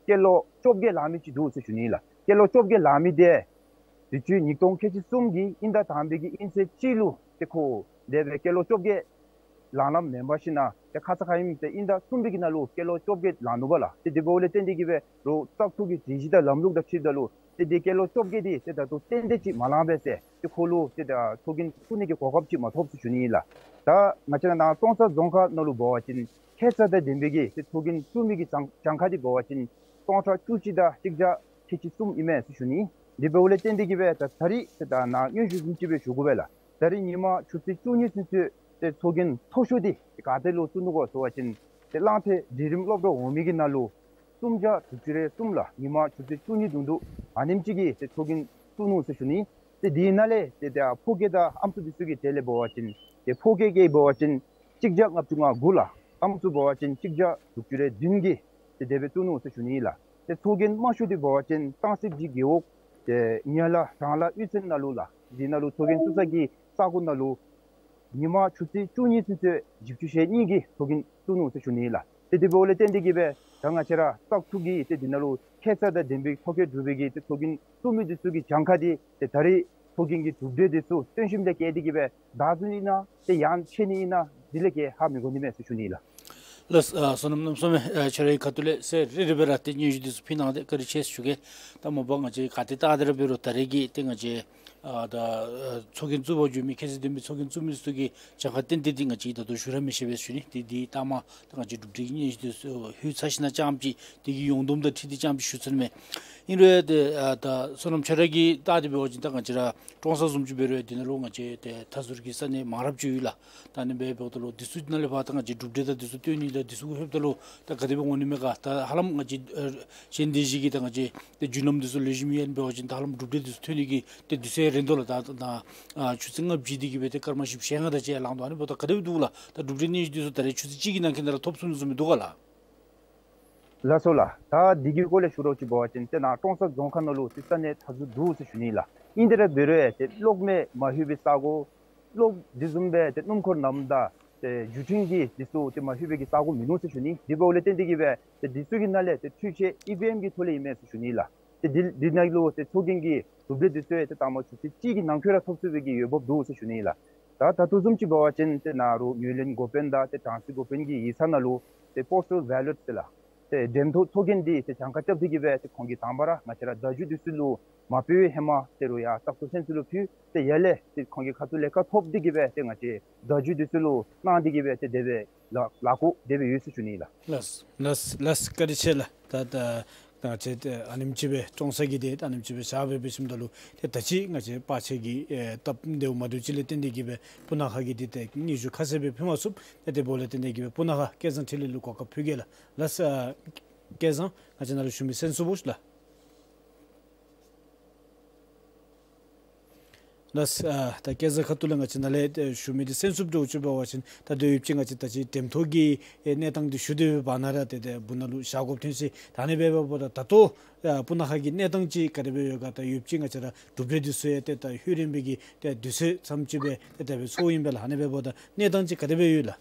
སྐྱེས་ལོ་བཅོ་བརྒྱད་ལང་མི་ཅིག་འདུག་ཟེར་ཞུ་ནི་ཨིན་ལགས། སྐྱེས་ལོ་བཅོ་བརྒྱད་ལང་མི་དེ་དུས་ཅི་ཉིས་སྟོང་ཁལ་གཅིག་གསུམ་གྱི་དབྱིན་ཟླ་དང་པའི་གི་དབྱིན་ཚེས་གཅིག་ལུ་ཏེ་ཁོ་དེ་སྦེ་སྐྱེས་ལོ་བཅོ་བརྒྱད་ལང་ལངམ་མེན་པར་ཞིན་ན་ཏེ་ཁ་ཙ་ཁ་ཉིནམ་ཏེ་དབྱིན་ཟླ་གསུམ་པའི་གི་ནང་ལུ་སྐྱེས་ལོ་བཅོ་བརྒྱད་ལང་ནུག་པ་ལགས། ཏེ་དེ་འབདཝ་ལས་བརྟེན་ཏེ་གིས་སྦེ་རོགས་བཙག་འཐུ་གི་སྒྲིག་གཞི་དང་ལམ་ལུགས་དང་འཁྲིལཝ་ད་ལུ་ཏེ་དེ་སྐྱེས་ལོ་བཅོ་བརྒྱད་འདི་ཏེ་ད་ལྟོ་ཏན་ཏན་ཅིག་མ་ལང་པས་ཟེར་ཏེ་ཁོ་ལུ་ཏེ་ད་ཚོགས་རྒྱན་བཙུགས་ནི་གི་གོ་སྐབས་ཅིག་མ་ཐོབ་ཟེར་ཞུ་ནི་ཨིན་ལགས། ད་ང་བཅས་ར་ནཱ་ཀྲོང་གསར་རྫོང་ཁག་ནང་ལུ་འབད་བ་ཅིན་ཁྱད་མཚར་དང་ལྡན་པའི་གི་ཏེ་ཚོགས་རྒྱན་བཙུགས་མི་གི་གྱངས་གྱངས་ཁ་འདི་འབད་བ་ཅིན་སྟོང་ཕྲག་བཅུ་གཅིག་དང་གཅིག་བརྒྱ་ཁལ་གཅིག་གསུམ་ཨིན་མས་ཟེར་ཞུ་ནི། དེ་འབདཝ་ལས་བརྟེན་ཏེ་གིས་སྦེ་ད་ད་རིས་ཏེ་ད་ནཱ་སྙན་ཞུ་བཟུམ་ཅིག་སྦེ་ཞུ་དགོ་པས་ལགས། ད་རིས་ཉིན་མ་ཆུ་ཚོད་བཅུ་གཉིས་ཚུན་ཚོད་ཏེ་ཚོགས་རྒྱན་མཐོ་ཤོས་འདི་ག་ཏེ་ལུ་བཙུགས་ནུག་གོ་ཟེར་བ་ཅིན་ཏེ་གླང་མཐིལ་འབྲིང་རིམ་སློབ་གྲྭ་འོག་མའི་གི་ནང་ལུ་སུམ་བརྒྱ་དྲུག་ཅུ་རེ་གསུམ་ལགས། ཉིན་མ་ཆུ་ཚོད་བཅུ་གཉིས་བརྡུང་བརྡུང་ཨ་ནེམ་ཅིག་གིས་ཏེ་ཚོགས་རྒྱན་བཙུགས་ནུག་ཟེར་ཞུ་ནི། ཏེ་དེའི་ནང་ལས་ཏེ་ཏེ་ཕོ་སྐྱེས་དང་ཨམ་སྲུ་འདི་ཚུ་གི་གྲས་ལས་འབད་བ་ཅིན་ཏེ་ཕོ་སྐྱེས་ཀྱི་འབད་བ་ཅིན་གཅིག་བརྒྱ་ལྔ་བཅུ་ང་དགུ་ལགས། ཨམ་སྲུ་འབད་བ་ཅིན་གཅིག་བརྒྱ་དྲུག་ཅུ་རེ་བདུན་གྱིས་ཏེ་དེ་སྦེ་བཙུགས་ནུག་ཟེར་ཞུ་ནི་ཨིན་ལགས། ཏེ་ཚོགས་རྒྱན་དམའ་ཤོས་འདི་འབད་བ་ཅིན་སྟང་སི་གི་རྒེད་འོག་ཏེ་ཉ་ལ་གྲང་ལ་གཡུས་ཚན་ནང་ལུ་ལགས། འདི་ནང་ལུ་ཚོགས་རྒྱན་བཙུགས་ས་གི་ས་གོ་ནང་ལུ་ཉིན་མ་ཆུ་ཚོད་བཅུ་གཉིས་ཚུན་ཚོད་བཞི་བཅུ་ཞེ་གཉིས་ཀྱིས་ཚོགས་རྒྱན་བཙུགས་ནུག་ཟེར་ཞུ་ནི་ཨིན་ལགས། ཏེ་དེ་འབདཝ་ལས་བརྟེན་ཏེ་གིས་སྦེ་ད་ང་བཅས་ར་བཙག་འཐུ་གི་ཏེ་འདི་ནང་ལུ་ཁྱད་མཚར་དང་ལྡན་པའི་ཐོ་བཀོད་གྲུབ་པའི་གི་ཏེ་ཚོགས་རྒྱན་བཙུགས་མི་འདི་ཚུ་གི་གྱངས་ཁ་འདི་ཏེ་ད་རིས་ཚོགས་རྒྱན་གྱི་གྲུབ་འབྲས་འདི་ཚུ་སྟོན་ཞིནམ་ལས་བཀལ་ཏེ་གིས་སྦེ་བདའ་ཟུན་ཨིན་ན་ཏེ་ཡང་ཆད་ནི་ཨིན་ན་འདི་ལས་བརྒལ་ཧ་མི་གོ་ནི་མས་ཟེར་ཞུ་ནི་ཨིན་ལགས། ལགས། ཨ་བསོད་ནམས་རྣམ་གསུམ་ཨེ་ཁྱོད་རའི་ཁ་ཐུག་ལས་ཟེར་རེ་རེ་སྦེ་ར་ཏེ་སྙན་ཞུ་འདི་ཚུ་ཕུལ་གནང་སྟེ་བཀའ་དྲིན་ཆེ་ཟེར་ཞུ་གེ། ད་མ་པ་ང་བཅས་ག་ཏེ་བལྟ་སྟེ་ར་འབད་རུང་ད་རེས་ཀྱི་ཏེ་ང་བཅས་ཨ་ད་ཨ་ཚོགས་རྒྱན་བཙུགས་པར་འགྱོ་མི་ཁྱད་མཚར་ལྡན་པའི་ཚོགས་རྒྱན་བཙུགས་མི་ཚུ་གི་གྱངས་ཁ་ཏན་ཏན་འདི་ང་བཅས་ད་ལྟོ་ཞུ་ར་མི་ཤེས་པས་ཟེར་ཞུ་ནི། ཏེ་འདི་ལྟ་མ་ད་ང་བཅས་གྲུབ་འབྲས་ཀྱི་སྙན་ཞུ་འདི་ཚུ་ལྷོད་ཚར་ཞིན་ན་རྐྱངམ་ཅིག་འདི་གི་ཡོངས་བསྡོམས་དང་འཁྲིལ་ཏེ་རྐྱངམ་ཅིག་ཞུ་ཚར་མས། ཨིན་རུང་ཏེ་ཨ་ད་བསོད་ནམས་ཁྱོད་ར་གིས་བལྟ་སྟེ་འབད་བ་ཅིན་ད་ང་བཅས་ར་ཀྲོང་གསར་བཟུམ་ཅིག་འབད་རུང་འདི་ནང་ལུ་ང་བཅས་ཏེ་མཐའ་ཟུར་གྱི་ས་གནས་མང་རབས་ཅིག་ཡོད་ལགས། ད་ཨ་ནི་སྦེ་འབདཝ་ད་ལུ་འདི་ཚུ་ནང་ལས་ཕར་ད་ང་བཅས་གྲུབ་འབྲས་དང་འདི་ཚུ་སྟོན་ནི་ལགས། འདི་ཚུ་ལྷོདཔ་ད་ལུ་ད་ག་དེ་སྦེ་འོང་ནི་མས་ག། ད་ཧ་ལམ་ང་བཅས་ཨ་གཞན་དེ་བཞིན་གྱི་ད་ང་བཅས་ཏེ་རྒྱུན་ལམ་འདི་ཚུ་ལེགས་ཤོམ་ཡོདཔ་འབད་བ་ཅིན་ད་ཧ་ལམ་གྲུབ་འབྲས་འདི་ཚུ་ཐོན་ནི་གི་ཏེ་དུས་ཚོད་རན་དོ་ལགས། ད་ད་ཨ་ཆུ་ཚོད་ལྔ་བརྒྱད་འདི་གིས་སྦེ་ཏེ་སྐར་མ་བཞི་བཅུ་ཞེ་ལྔ་དེ་ཅིག་ལང་དོ། ཨ་ནི་འབདཝ་ད་ག་དེ་སྦེ་འདུག་ལགས། ད་གྲུབ་འབྲས་སྙན་ཞུ་འདི་ཚུ་ད་རེས་ཆུ་ཚོད་གཅིག་གི་ནང་འཁོད་ནང་ར་ཐོབ་ཚུགས་ནི་བཟུམ་མི་འདུག་ག་ལགས། ལགས་སོ་ལགས། ད་འདི་གི་སྐོར་ལས་ཞུ་རོགས་ཅིག་འབད་བ་ཅིན་ཏེ་ནཱ་ཀྲོང་གསར་རྫོང་ཁག་ནང་ལུ་ཏེ་ས་གནས་མཐའ་ཟུར་འདུག་ཟེར་ཞུ་ནི་ལགས། ཨིན་དེ་ར་འབད་རུང་ཏེ་གློག་མེ་མ་ལྷོད་པའི་ས་གོ་གློག་འདི་བཟུམ་སྦེ་ཏེ་སྣུམ་འཁོར་ནམ་དང་ཏེ་བརྒྱུད་འཕྲིན་གྱི་འདི་ཚུ་ཏེ་མ་ལྷོད་པའི་གི་ས་གོ་མིན་ནུག་ཟེར་ཞུ་ནི། དེ་འབདཝ་ལས་བརྟེན་ཏེ་གིས་སྦེ་ཏེ་འདི་ཚུ་གི་ནང་ལས་ཏེ་འཕྲུལ་ཆས་ཨི་བི་ཨེམ་གྱི་ཐོག་ལས་ཨིན་མས་ཟེར་ཞུ་ནི་ལགས། ཏེ་འདི་འདི་ནང་ལུ་ཏེ་ཚོགས་རྒྱན་གྱི་གྲུབ་འབྲས་འདི་ཚུ་ཏེ་ད་མ་ཆུ་ཚོད་གཅིག་གི་ནང་འཁོད་ར་ཐོབ་ཚུགས་པའི་གི་འོས་འབབ་འདུག་ཟེར་ཞུ་ནི་ལགས། ད་ད་ལྟོ་བཟུམ་ཅིག་འབད་བ་ཅིན་ཏེ་ནཱ་རུང་ངོས་ལེན་འགོ་དཔོན་དང་ཏེ་གྲངས་སུ་འགོ་དཔོན་གྱི་ཡིག་ཚང་ནང་ལུ་ཏེ་པོསི་ཊལ་བེ་ལོཊ་ཟེར་ལགས། ཏེ་འགྲེམ་ཐོག་ཚོགས་རྒྱན་འདི་ཏེ་གྱངས་ཁ་རྐྱབ་སྟེ་གིས་སྦེ་ཏེ་ཁོང་གིས་དང་པ་ར་ང་བཅས་ར་བརྡ་བརྒྱུད་འདི་ཚུ་ལུ་མ་ཕུལ་བའི་ཧེ་མ་ཏེ་རུང་ཡར་བཙག་འཐུ་ཚན་ཚོགས་ལུ་ཕུལ། ཏེ་ཡར་ལས་ཏེ་ཁོང་གི་ཁ་ཐུག་ལས་བཀའ་ཐོབ་སྟེ་གིས་སྦེ་ཏེ་ང་བཅས་བརྡ་བརྒྱུད་འདི་ཚུ་ལུ་གནང་སྟེ་གིས་སྦེ་ཏེ་དེ་སྦེ་ལཱ་ལཱ་འགོ་དེ་སྦེ་ཡོད་ཟེར་ཞུ་ནི་ལགས། ལགས་ལགས་ལགས། བཀའ་དྲིན་ཆེ་ལགས། ད་ད་ང་བཅས་ཏེ་ཨ་ནེམ་ཅིག་སྦེ་ཀྲོང་གསར་གྱི་འདི་ཨ་ནེམ་ཅིག་སྦེ་བཞག་སྦེ་འབད་ཞིནམ་ད་ལུ་ཏེ་ད་ཅི་ང་བཅས་པ་ཆེ་གི་ཨེ་སྟབས་བདེཝ་མ་བདེཝ་ཅིག་ལས་བརྟེན་ཏེ་གིས་སྦེ་སྤུ་ན་ཁ་གི་འདི་ཏེ་སྙན་ཞུ་ཁ་གསལ་སྦེ་ཕུལ་མ་ཚུགས། ཏེ་དེ་འབདཝ་ལས་བརྟེན་ཏེ་གིས་སྦེ་སྤུ་ན་ཁ་སྐལ་བཟང་འཕྲིན་ལས་ལུ་གོ་སྐབས་ཕུལ་གེ་ལགས། ལགས་སོ། སྐལ་བཟང་ང་བཅས་ནཱ་ལུ་ཞུ་མི་གསན་ཚུགས་པས་ལགས། ལགས། ཨ་ད་སྐལ་བཟང་ཁ་ཐུག་ལས་ང་བཅས་ནཱ་ལས་ཨེ་ཞུ་མི་འདི་གསན་ཚུགསཔ་འདྲཝ་ཅིག་འབད་བ་ཅིན་ད་དེ་ཡོདཔ་ཅིག་ང་བཅས་ད་ཅི་འགྲེམ་ཐོག་གི་ཨེ་གནས་སྟངས་འདི་ཞུ་སྟེ་སྦེ་བར་ན་ར་ཏེ་ཏེ་སྦུག་ན་ལུ་བཞག་དགོཔ་ཐོན་ཅི། ད་ཨ་ནི་འབདཝ་ད་ད་ལྟོ་ཨ་སྤུ་ན་ཁ་གི་གནས་སྟངས་ཅིག་ག་དེ་སྦེ་ཡོད་ག། ད་ཡོདཔ་ཅིག་ང་བཅས་ར་གྲུབ་འབྲས་འདི་ཚུ་ཡང་ཏེ་ད་ལྷོད་རན་པའི་གི་ཏེ་དུས་ཚོད་ཙམ་ཅིག་སྦེ་ཏེ་དེ་སྦེ་ཚོརཝ་ཨིན་པས་ལགས། ཨ་ནི་འབདཝ་ད་གནས་སྟངས་ཅིག་ག་དེ་སྦེ་ཡོད་ལགས།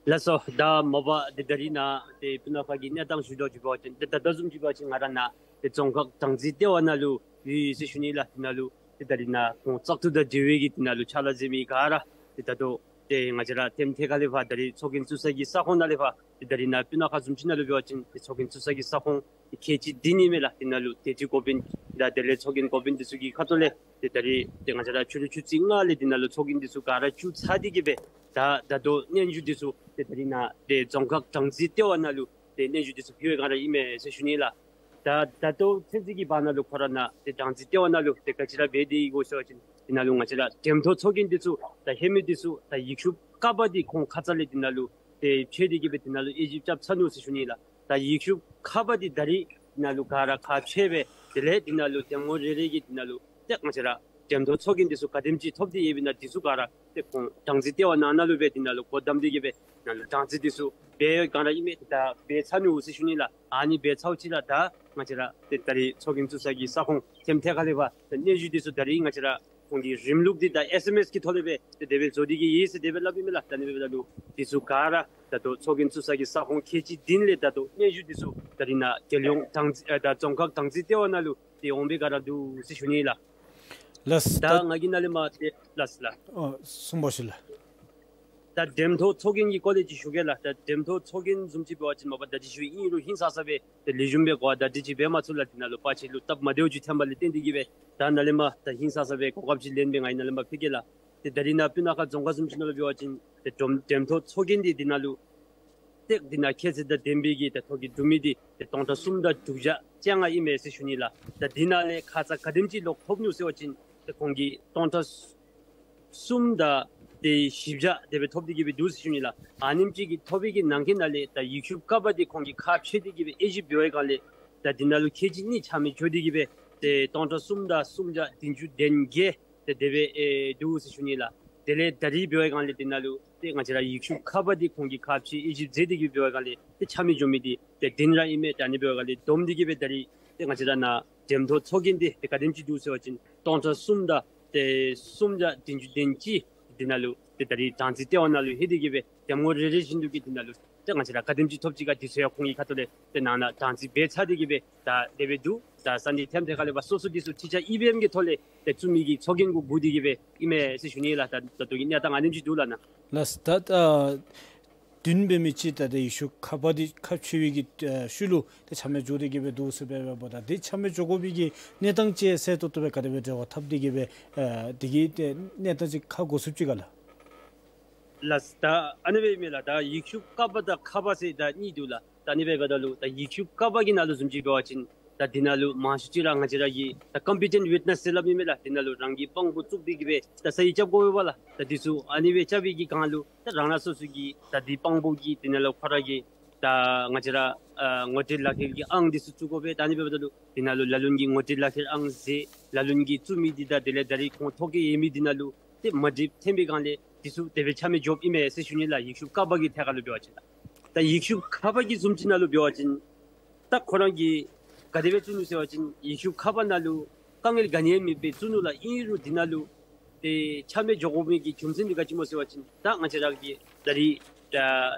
ལགས་སོ། ད་མ་པ་ཏེ་ད་རིས་ནཱ་ཏེ་སྤུ་ན་ཁ་གི་གནས་སྟངས་ཞུ་དོ་ཅིག་འབད་བ་ཅིན་ཏེ་ད་ད་བཟུམ་ཅིག་འབད་བ་ཅིན་ང་ར་ནཱ་ཏེ་རྫོང་ཁག་གྲངས་འཛིན་ལྟེ་བ་ནང་ལུ་ཡོད་ཟེར་ཞུ་ནི་ལགས། དེ་ནང་ལུ་ཏེ་ད་རིས་ནཱ་ཁོང་བཙག་འཐུ་དང་འབྲེལ་བའི་གི་དེ་ནང་ལུ་ཕྱག་ལཱ་མཛད་མི་ག་ར་ཏེ་ད་ལྟོ་ཏེ་ང་བཅས་ར་ཐེམ་ཐེ་ཁ་ལས་ཕར་ད་རིས་ཚོགས་རྒྱན་བཙུགས་ས་གི་ས་ཁོངས་ནང་ལས་ཕར་ཏེ་ད་རིས་ནཱ་སྤུ་ན་ཁ་བཟུམ་ཅིག་ནང་ལུ་འབད་བ་ཅིན་ཏེ་ཚོགས་རྒྱན་བཙུགས་ས་གི་ས་ཁོངས་ཁལ་གཅིག་བདུན་ཨིན་མས་ལགས། དེ་ནང་ལུ་དེ་ཅིག་འགོ་དཔོན་དང་དེ་ལས་ཚོགས་རྒྱན་འགོ་དཔོན་འདི་ཚུ་གི་ཁ་ཐུག་ལས་ཏེ་ད་རིས་ཏེ་ང་བཅས་ར་ཕྱི་རུ་ཆུ་ཚོད་ལྔ་ལས་དེ་ནང་ལུ་ཚོགས་རྒྱན་འདི་ཚུ་ག་ར་བཙུགས་ཚར་ཏེ་གིས་སྦེ་ད་ད་ལྟོ་སྙན་ཞུ་འདི་ཚུ་ཏེ་ད་རིས་ནཱ་ཏེ་རྫོང་ཁག་གྲངས་འཛིན་ལྟེ་བ་ནང་ལུ་ཏེ་སྙན་ཞུ་འདི་ཚུ་ཕུལ་བའི་སྒང་ར་ཨིན་མས་ཟེར་ཞུ་ནི་ལགས། ད་ད་ལྟོ་ཚུན་ཚོད་ཀྱི་བར་ན་ལུ་ཁོ་ར་ནཱ་ཏེ་གྲངས་འཛིན་ལྟེ་བ་ནང་ལུ་ཏེ་ག་ཅི་ར་འབད་དེ་ཡོད་ག་ཟེར་བ་ཅིན་དེ་ནང་ལུ་ང་བཅས་ར་འགྲེམ་ཐོག་ཚོགས་རྒྱན་འདི་ཚུ་ད་ཧེ་མའི་འདི་ཚུ་ད་ཡིག་ཤུབས་ཀ་པ་འདི་ཁོང་ཁ་ཙ་ལས་དེ་ནང་ལུ་ཏེ་ཕྱེ་སྟེ་གིས་སྦེ་དེ་ནང་ལུ་དབྱེ་ཞིབ་རྐྱབ་ཚར་ནུག་ཟེར་ཞུ་ནི་ལགས། ད་ཡིག་ཤུབས་ཁ་པ་འདི་ད་རིས་དེ་ནང་ལུ་ག་ར་ཁ་ཕྱེ་སྦེ་དེ་ལས་དེ་ནང་ལུ་གདམ་ངོ་རེ་རེ་གི་དེ་ནང་ལུ་ཏེ་ང་བཅས་ར་ འགྲེམས་ཐོག་ཚོགས་རྒྱན་འདི་ཚུ་ག་དེམ་ཅིག་ཐོབ་སྟེ་ཡོདཔ་ཨིན་ན། འདི་ཚུ་ག་ར་ཏེ་ཁོང་སྦྲང་རྩི་ལྟེ་བ་ནང་ན་ལུ་སྦེ་འདི་ནང་ལུ་སྒོ་བསྡམས་ཏེ་གི་སྦེ་ནང་ལུ་སྦྲང་རྩི་འདི་ཚུ་འབད་བའི་སྒང་ར་ཨིན་མས། ད་འབད་ཚར་ནུག་ཟེར་ཞུ་ནི་ལགས། ཨ་ནི་འབད་ཚརཝ་ཅིག་ར་ད་ང་བཅས་ར་ཏེ་ད་རིས་ཚོགས་རྒྱན་བཙུགས་ས་གི་ས་ཁོངས་ཐེམ་ཐད་ཁ་ལས་ཕར་ད་སྙན་ཞུ་འདི་ཚུ་ད་རིས་ང་བཅས་ར་ཁོང་གི་རིམ་ལུགས་འདི་ད་ཨེསི་ཨེམ་ཨེསི་གི་ཐོག་ལས་སྦེ་ཏེ་དེ་སྦེ་བཟོ་སྟེ་གི་ཡོད་ཟེར་དེ་སྦེ་སླབ་ཨིན་མས་ལགས། ད་ཨ་ནི་འབདཝ་ད་ལུ་འདི་ཚུ་ག་ར་ད་ལྟོ་ཚོགས་རྒྱན་བཙུགས་ས་གི་ས་ཁོངས་ཁལ་གཅིག་བདུན་ལས་ད་ལྟོ་སྙན་ཞུ་འདི་ཚུ་ད་རིས་ནཱ་རྒྱལ་ཡོངས་སྦྲང་རྩི་ཨ་ད་རྫོང་ཁག་སྦྲང་རྩི་ལྟེ་བ་ནང་ལུ་ཏེ་འོང་སྦེ་ག་ར་འདུག་ཟེར་ཞུ་ནི་ལགས། ལགས། ད་ད་ང་གིས་ནཱ་ལས་མར་ཏེ་ལགས་ལགས། ཨོ་གསུངས་པ་ཞུ་ལགས། ད་འགྲེམས་ཐོག་ཚོགས་རྒྱན་གྱི་སྐོར་ལས་ཅིག་ཞུ་གེ་ལགས། ད་འགྲེམས་ཐོག་ཚོགས་རྒྱན་བཟུམ་ཅིག་འབད་བ་ཅིན་མ་པ་ད་ཅི་ཞུ་ཨིན་རུང་ཧིང་སངས་ས་སྦེ་ཏེ་ལེགས་ཤོམ་སྦེ་གོ་བརྡ་འདི་ཅིག་འབད་མ་ཚུགས་ལགས། འདི་ནང་ལུ་པར་ཆས་ལུ་སྟབས་མ་བདེཝ་ཅིག་ཐོན་པ་ལས་བརྟེན་ཏེ་གི་སྦེ་ད་ནཱ་ལས་མར་ད་ཧིང་སངས་ས་སྦེ་གོ་སྐབས་ཅིག་ལེན་སྦེ་ང་གིས་ནཱ་ལས་མར་ཕུལ་གེ་ལགས། ཏེ་ད་རིས་ནཱ་སྤུ་ན་ཁ་རྫོང་ཁག་བཟུམ་ཅིག་ནང་ལུ་འབད་བ་ཅིན་ཏེ་འགྲེམས་འགྲེམས་ཐོག་ཚོགས་རྒྱན་འདི་འདི་ནང་ལུ་ཏེ་འདི་ནང་ཁྱད་ཚད་དང་ལྡན་པའི་གི་ཏེ་ཐོག་གི་འབྲུག་མི་འདི་ཏེ་སྟོང་ཕྲག་གསུམ་དང་དྲུག་བརྒྱ་བཅོ་ལྔ་ཨིན་མས་ཟེར་ཞུ་ནི་ལགས། ད་འདི་ནང་ལས་ཁ་ཙ་ག་དེམ་ཅིག་ལོག་ཐོབ་ནུག་ཟེར་བ་ཅིན་ཏེ་ཁོང་གིས་སྟོང་ཕྲག་གསུམ་དང་ཏེ་བཞི་བརྒྱ་དེ་སྦེ་ཐོབ་སྟེ་གི་སྦེ་འདུག་ཟེར་ཞུ་ནི་ལགས། ཨ་ནེམ་ཅིག་གི་ཐོབ་པའི་གི་ནང་འཁོད་ནང་ལས་ད་ཡིག་ཆུང་ཀ་པ་འདི་ཁོང་གིས་ཁག་ཕྱེ་སྟེ་གི་སྦེ་དབྱེ་ཞིབ་འབད་བའི་སྒང་ལས་ད་འདི་ནང་ལུ་ཁལ་གཅིག་གཉིས་ཆ་མེད་འགྱོ་སྟེ་གི་སྦེ་ཏེ་སྟོང་ཕྲག་གསུམ་དང་སུམ་བརྒྱ་བདུན་ཅུ་དོན་བརྒྱད་ཏེ་དེ་སྦེ་ཨེ་འདུག་ཟེར་ཞུ་ནི་ལགས། དེ་ལས་ད་རིས་འབད་བའི་སྒང་ལས་འདི་ནང་ལུ་ཏེ་ང་བཅས་ར་ཡིག་ཆུང་ཁ་པ་འདི་ཁོང་གིས་ཁག་ཕྱེ་དབྱེ་ཞིབ་མཛད་དེ་གི་འབད་བའི་སྒང་ལས་ཏེ་ཆ་མེད་འགྱོ་མི་འདི་ཏེ་བདུན་ར་ཨིན་མས། ཏེ་ཨ་ནི་འབད་བའི་སྒང་ལས་བསྡོམས་ཏེ་གི་སྦེ་ད་རིས་ཏེ་ང་བཅས་ར་ནཱ་འགྲེམས་ཐོག་ཚོགས་རྒྱན་འདི་ཏེ་ག་དེམ་ཅིག་འདུག་ཟེར་བ་ཅིན་སྟོང་ཕྲག་གསུམ་དང་ཏེ་སུམ་བརྒྱ་བདུན་ཅུ་དོན་གཅིག་འདི་ནང་ལུ་ཏེ་ད་རིས་སྦྲང་རྩི་ལྟེ་བ་ནང་ལུ་ལྷོད་དེ་གི་སྦེ་འདེམས་ངོ་རེ་རེ་བཞིན་དུ་གི་འདི་ནང་ལུ་ཏེ་ང་བཅས་ར་ག་དེམ་ཅིག་ཐོབ་ཅི་ག་འདི་ཚུ་ཡང་ཁོང་གི་ཁ་ཐུག་ལས་ཏེ་ནང་ན་སྦྲང་རྩི་འབད་ཚར་ཏེ་གི་སྦེ་ད་དེ་སྦེ་འདུག། ད་ས་གནས་ཐེམ་ཐད་ཁ་ལས་ཕར་སོ་སོ་འདི་ཚུ་ཁྲི་ཆ་ཨི་བི་ཨེམ་གི་ཐོག་ལས་ཏེ་བཙུགས་མི་གི་ཚོགས་རྒྱན་གུ་བསྒུགས་ཏེ་གི་སྦེ་ཨིན་མས་ཟེར་ཞུ་ནི་ལགས། ད་ད་ལྟོ་གི་གནས་སྟངས་ཨ་ནེམ་ཅིག་འདུག་ལགས་ན། ལགས། ད་ཨ་བདུན་འབད་མི་ཅིག་ད་ཏེ་ཡིག་ཆུང་ཁ་པ་འདི་ཁག་ཕྱེ་བའི་གི་ཨ་ཤུལ་ལུ་ཏེ་ཆ་མེད་འགྱོ་སྟེ་གི་སྦེ་འདུག་ཟེར་སྦེ་འབདཝ་ད་ཏེ་ཆ་མེད་འགྱོ་དགོ་པའི་གི་གནས་སྟངས་ཅིག་གསལ་ཏོག་ཏོ་སྦེ་ག་དེ་སྦེ་འབྲེལ་བ་འཐབ་སྟེ་གི་སྦེ་ཨ་དེ་གི་ཏེ་གནས་སྟངས་ཅིག་ཁ་གོ་ཚུགས་ཅི་ག་ལགས། ལགས། ད་ཨ་ནི་སྦེ་ཨིན་མས་ལགས། ད་ཡིག་ཆུང་ཀ་པ་དང་ཁ་པ་ཟེར་ད་གཉིས་འདུག་ལགས། ད་ཨ་ནི་སྦེ་འབདཝ་ད་ལུ་ད་ཡིག་ཆུང་ཀ་པ་གི་ནང་ལུ་བཟུམ་ཅིག་འབད་བ་ཅིན་ད་འདི་ནང་ལུ་མང་ཤོས་ཅིག་ར་ང་བཅས་ར་གི་ད་ཀམ་པི་ཊེནཊ་ཝིཊ་ནེསི་ཟེར་སླབ་ཨིན་མས་ལགས། འདི་ནང་ལུ་རང་གི་དཔང་པོ་བཙུགས་ཏེ་གི་སྦེ་ད་ས་ཡིག་རྐྱབ་དགོ་པས་ལགས། ད་འདི་ཚུ་ཨ་ནི་སྦེ་རྐྱབ་པའི་གི་སྒང་ལུ་ད་རང་རང་སོ་སོ་གི་ད་འདི་དཔང་པོ་གི་འདི་ནང་ལུ་ཁོ་ར་གི་ད་ང་བཅས་ར་ཨ་ངོ་སྤྲོད་ལག་ཁྱེར་གྱི་ཨང་འདི་ཚུ་བཙུགས་དགོ་པས། ད་ཨ་ནི་འབདཝ་ད་ལུ་འདི་ནང་ལུ་ལ་ལུ་གི་ངོ་སྤྲོད་ལག་ཁྱེར་ཨང་ཟེར་ལ་ལུ་གིས་བཙུགས་མི་འདི་དང་དེ་ལས་ད་རིས་ཁོང་ཐོ་བཀོད་ཡོད་མི་འདི་ནང་ལུ་ཏེ་མ་འགྲིགཔ་ཐོན་པའི་སྒང་ལས་འདི་ཚུ་དེ་སྦེ་ཆ་མེད་འགྱོཝ་ཨིན་མས་ཟེར་ཞུ་ནི་ལགས། ཡིག་ཆུང་ཀ་པ་གི་ཐད་ཁར་ལུ་འབད་བ་ཅིན། ད་ཡིག་ཆུང་ཁ་པ་གི་བཟུམ་ཅིག་ནང་ལུ་འབད་བ་ཅིན་ད་ཁོ་ར་གིས་ག་དེ་སྦེ་བཙུགས་ནུག་ཟེར་བ་ཅིན་ཡིག་ཆུང་ཁ་པ་ནང་ལུ་དཀའ་ངལ་ག་ནི་ཡང་མེད་པར་བཙུགས་ནུག་ལགས། ཨིན་རུང་འདི་ནང་ལུ་ཏེ་ཆ་མེད་འགྱོ་དགོ་མི་གི་རྒྱུ་མཚན་འདི་ག་ཅི་སྨོ་ཟེར་བ་ཅིན་ད་ང་བཅས་ར་གི་ད་རིས་ད་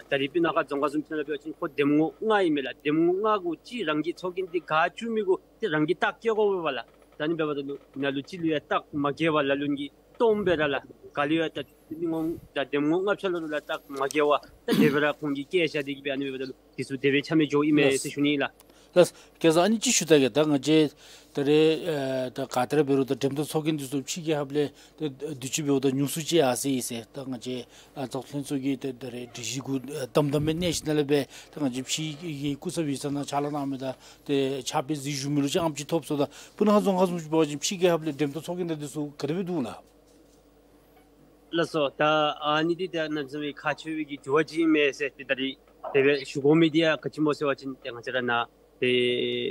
ད་རིས་སྤུ་ན་ཁ་རྫོང་ཁག་བཟུམ་ཅིག་ནང་ལུ་འབད་བ་ཅིན་ཁོ་འདེམས་ངོ་ལྔ་ཨིན་མས་ལགས། འདེམས་ངོ་ལྔ་གུ་གཅིག་རང་གི་ཚོགས་རྒྱན་འདི་ག་བཙུགས་མི་གུ་ཏེ་རང་གི་རྟགས་བཀལ་དགོ་པས་ལགས། ད་ཨ་ནི་འབདཝ་ད་ལུ་ནང་ལུ་གཅིག་ལུ་ཡང་རྟགས་མ་བཀལ་བར་ལ་ལུ་གིས་སྟོངམ་སྦེ་ར་ལགས། ག་ལུ་ཡང་ད་ནི་ངོ་ད་འདེམས་ངོ་ལྔ་ཆ་ལུ་ར་རྟགས་མ་བཀལ་བར་ད་དེ་སྦེ་ར་ཁོང་གིས་བཀལ་བཞག་སྟེ་གི་སྦེ་ཨ་ནི་འབདཝ་ད་ལུ་འདི་ཚུ་དེ་སྦེ་ཆ་མེད་འགྱོཝ་ཨིན་མས་ཟེར་ཞུ་ནི་ལགས། ལགས། ཁ་ཙ་ཨ་ནི་ཅིག་ཞུ་ད་གེ། ད་ང་བཅས་ད་རེས་ཨ་ད་ག་ཏེ་ར་འབད་རུང་ད་འགྲེམས་ཐོག་ཚོགས་རྒྱན་འདི་ཚུ་ཕྱི་རྒྱལ་ཁབ་ལས་ད་དུས་ཅི་འབདཝ་ད་ཉུང་སུ་ཅིག་ཡར་སོ་ཡི་ཟེར། ད་ང་བཅས་ཨ་ཚོགས་ལྷན་ཚོགས་ཀྱིས་ད་ད་རེས་སྒྲིག་གཞི་གུ་ཨ་དམ་དམ་སྦེ་གནས་ཞིནམ་ལས་སྦེ་ད་ང་བཅས་ཕྱི་གི་སྐུ་ཚབ་ཡིག་ཚང་ནང་ཕྱག་ལཱ་གནང་མི་དང་ཏེ་ཕྱག་དཔེ་གཟིགས་བཞུགས་མི་ལུ་ཅིག་ཨ་ནེམ་ཅིག་ཐོབ་སོང་། ད་སྤུ་ན་ཁ་རྫོང་ཁག་བཟུམ་ཅིག་འབད་བ་ཅིན་ཕྱི་རྒྱལ་ཁབ་ལས་འགྲེམས་ཐོག་ཚོགས་རྒྱན་འདི་ཚུ་ག་དེ་སྦེ་འདུག་ལགས། ལགས་སོ། ད་ཨ་ནི་འདི་ད་གནམ་མེད་ས་མེད་ཁག་ཆེ་བའི་གི་དྲི་བ་ཅིག་ཨིན་མས་ཟེར། ཏེ་ད་རིས་དེ་སྦེ་ཞུ་དགོ་མི་འདི་ཡང་ག་ཅི་སྨོ་ཟེར་བ་ཅིན་ཏེ་ང་བཅས་ར་ནཱ་ཏེ་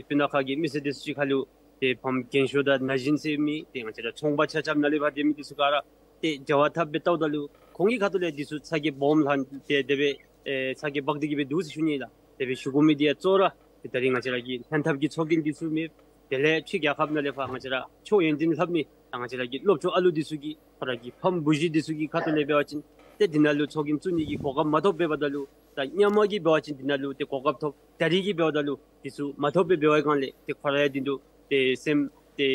སྤུ་ན་ཁ་གི་མི་སེར་འདི་ཚུ་ཅིག་ཁར་ལུ་ཏེ་ཕམ་རྒན་ཤོས་དང་ན་གཞོན་ཟེར་མི་ཏེ་ང་བཅས་ར་ཚོང་པ་ཆ་ཁྱབ་ནཱ་ལས་ཕར་སྡོད་མི་འདི་ཚུ་ག་ར་ཏེ་འབྲེལ་བ་འཐབ་སྦེ་བལྟཝ་ད་ལུ་ཁོང་གི་ཁ་ཐུག་ལས་འདི་ཚུ་ཚ་གྱང་སྦོམ་ལངས་ཏེ་དེ་སྦེ་ཨེ་ཚ་གྱང་འབག་སྟེ་གི་སྦེ་འདུག་ཟེར་ཞུ་ནི་ལགས། དེ་སྦེ་ཞུ་དགོ་མི་འདི་ཡང་གཙོ་བོ་ར་ཏེ་ད་རིས་ང་བཅས་ར་གི་ལྷན་ཐབས་ཀྱི་ཚོགས་རྒྱན་འདི་ཚུ་མེད། དེ་ལས་ཕྱི་རྒྱལ་ཁབ་ནང་ལས་ཕར་ང་བཅས་ར་ཆོས་ཡོན་ཏན་ལྷབ་མི་ང་བཅས་ར་གི་སློབ་ཕྲུག་ཨ་ལུ་འདི་ཚུ་གིས་ཁོང་ར་གི་ཕམ་བུ་གཞི་འདི་ཚུ་གི་ཁ་ཐུག་ལས་འབད་བ་ཅིན་ཏེ་འདི་ནང་ལུ་ཚོགས་རྒྱན་བཙུགས་ནི་གི་གོ་སྐབས་མ་ཐོབ་པས། འབདཝ་ད་ལུ་ད་སྔོན་མ་གི་འབད་བ་ཅིན་འདི་ནང་ལུ་ཏེ་གོ་སྐབས་ཐོབ། ད་རིས་ཀྱི་འབདཝ་ད་ལུ་འདི་ཚུ་མ་ཐོབ་པས། འབད་བའི་སྒང་ལས་ཏེ་ཁོང་ར་ཡང་འདི་ནང་ལུ་ཏེ་སེམས་ཏེ་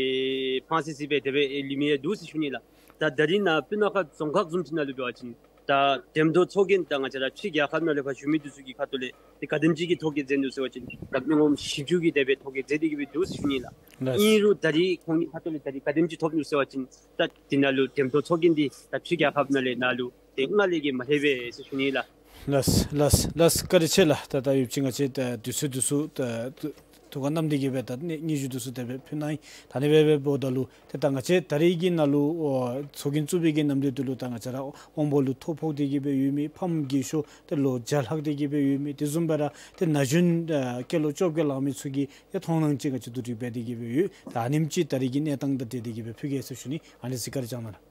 ཕངས་སི་སི་སྦེ་དེ་སྦེ་ལུས་མི་ཡང་འདུག་ཟེར་ཞུ་ནི་ལགས། ད་ད་རིས་ནཱ་སྤུ་ན་ཁ་རྫོང་ཁག་བཟུམ་ཅིག་ནང་ལུ་འབད་བ་ཅིན་ད་འགྲེམས་ཐོག་ཚོགས་རྒྱན་ད་ང་བཅས་ར་ཕྱི་རྒྱལ་ཁབ་ནང་ལས་ཕར་བཞུགས་མི་འདི་ཚུ་གི་ཁ་ཐུག་ལས་ཏེ་ག་དེམ་ཅིག་གིས་ཐོ་བཀོད་མཛད་ནུག་ཟེར་བ་ཅིན་ད་མི་ངོམ་བཞི་བཅུ་གིས་དེ་སྦེ་ཐོ་བཀོད་མཛད་དེ་གི་སྦེ་འདུག་ཟེར་ཞུ་ནི་ལགས། ལགས། ཨིན་རུང་ད་རིས་ཁོང་གི་ཁ་ཐུག་ལས་ད་རིས་ག་དེམ་ཅིག་ཐོབ་ནུག་ཟེར་བ་ཅིན་ད་འདི་ནང་ལུ་འགྲེམས་ཐོག་ཚོགས་རྒྱན་འདི་ད་ཕྱི་རྒྱལ་ཁབ་ནང་ལས་ནཱ་ལུ་ཏེ་ལྔ་ལས་བརྒལ་མ་ལྷོད་པས་ཟེར་ཞུ་ནི་ལགས། ལགས་ལགས་ལགས། བཀའ་དྲིན་ཆེ་ལགས། ད་ད་ཡོདཔ་ཅིག་ང་བཅས་ད་དུས་ཚོད་འདི་ཚུ་ད་ད་ ཐུགས་ཁར་བསྣམས་ཏེ་གི་སྦེ་ད་ནི་སྙན་ཞུ་འདི་ཚུ་དེ་སྦེ་ཕུལ་གནང་ཡི། ད་ཨ་ནི་སྦེ་འབདཝ་ད་ལུ་ཏེ་ད་ང་བཅས་ད་རེས་ཀྱི་ནང་ལུ་ཨོ་ཚོགས་རྒྱན་བཙུགས་པའི་གི་ནམ་དུས་འདི་ལུ་ད་ང་བཅས་ར་དབང་པོ་ལུ་ཐོ་ཕོག་སྟེ་གི་སྦེ་ཡོད་མི་ཕམ་རྒས་ཤོས་ཏེ་ལོ་བརྒྱ་ལྷག་སྟེ་གི་སྦེ་ཡོད་མི་དེ་བཟུམ་སྦེ་ར་ཏེ་ན་གཞོན་ཨ་སྐྱེས་ལོ་བཅོ་བརྒྱད་ལང་མི་ཚུ་གི་ཏེ་མཐོང་སྣང་ཅིག་ང་བཅས་བསྡུ་སྒྲིག་འབད་དེ་གི་སྦེ་ཡོད། ད་ཨ་ནེམ་ཅིག་ད་རེས་ཀྱི་གནས་སྟངས་དང་འབྲེལ་ཏེ་གི་སྦེ་ཕུལ་གེ་ཟེར་ཞུ་ནི། ཨ་ནི་གཟིགས་སྐར་བཅངས་གནང་།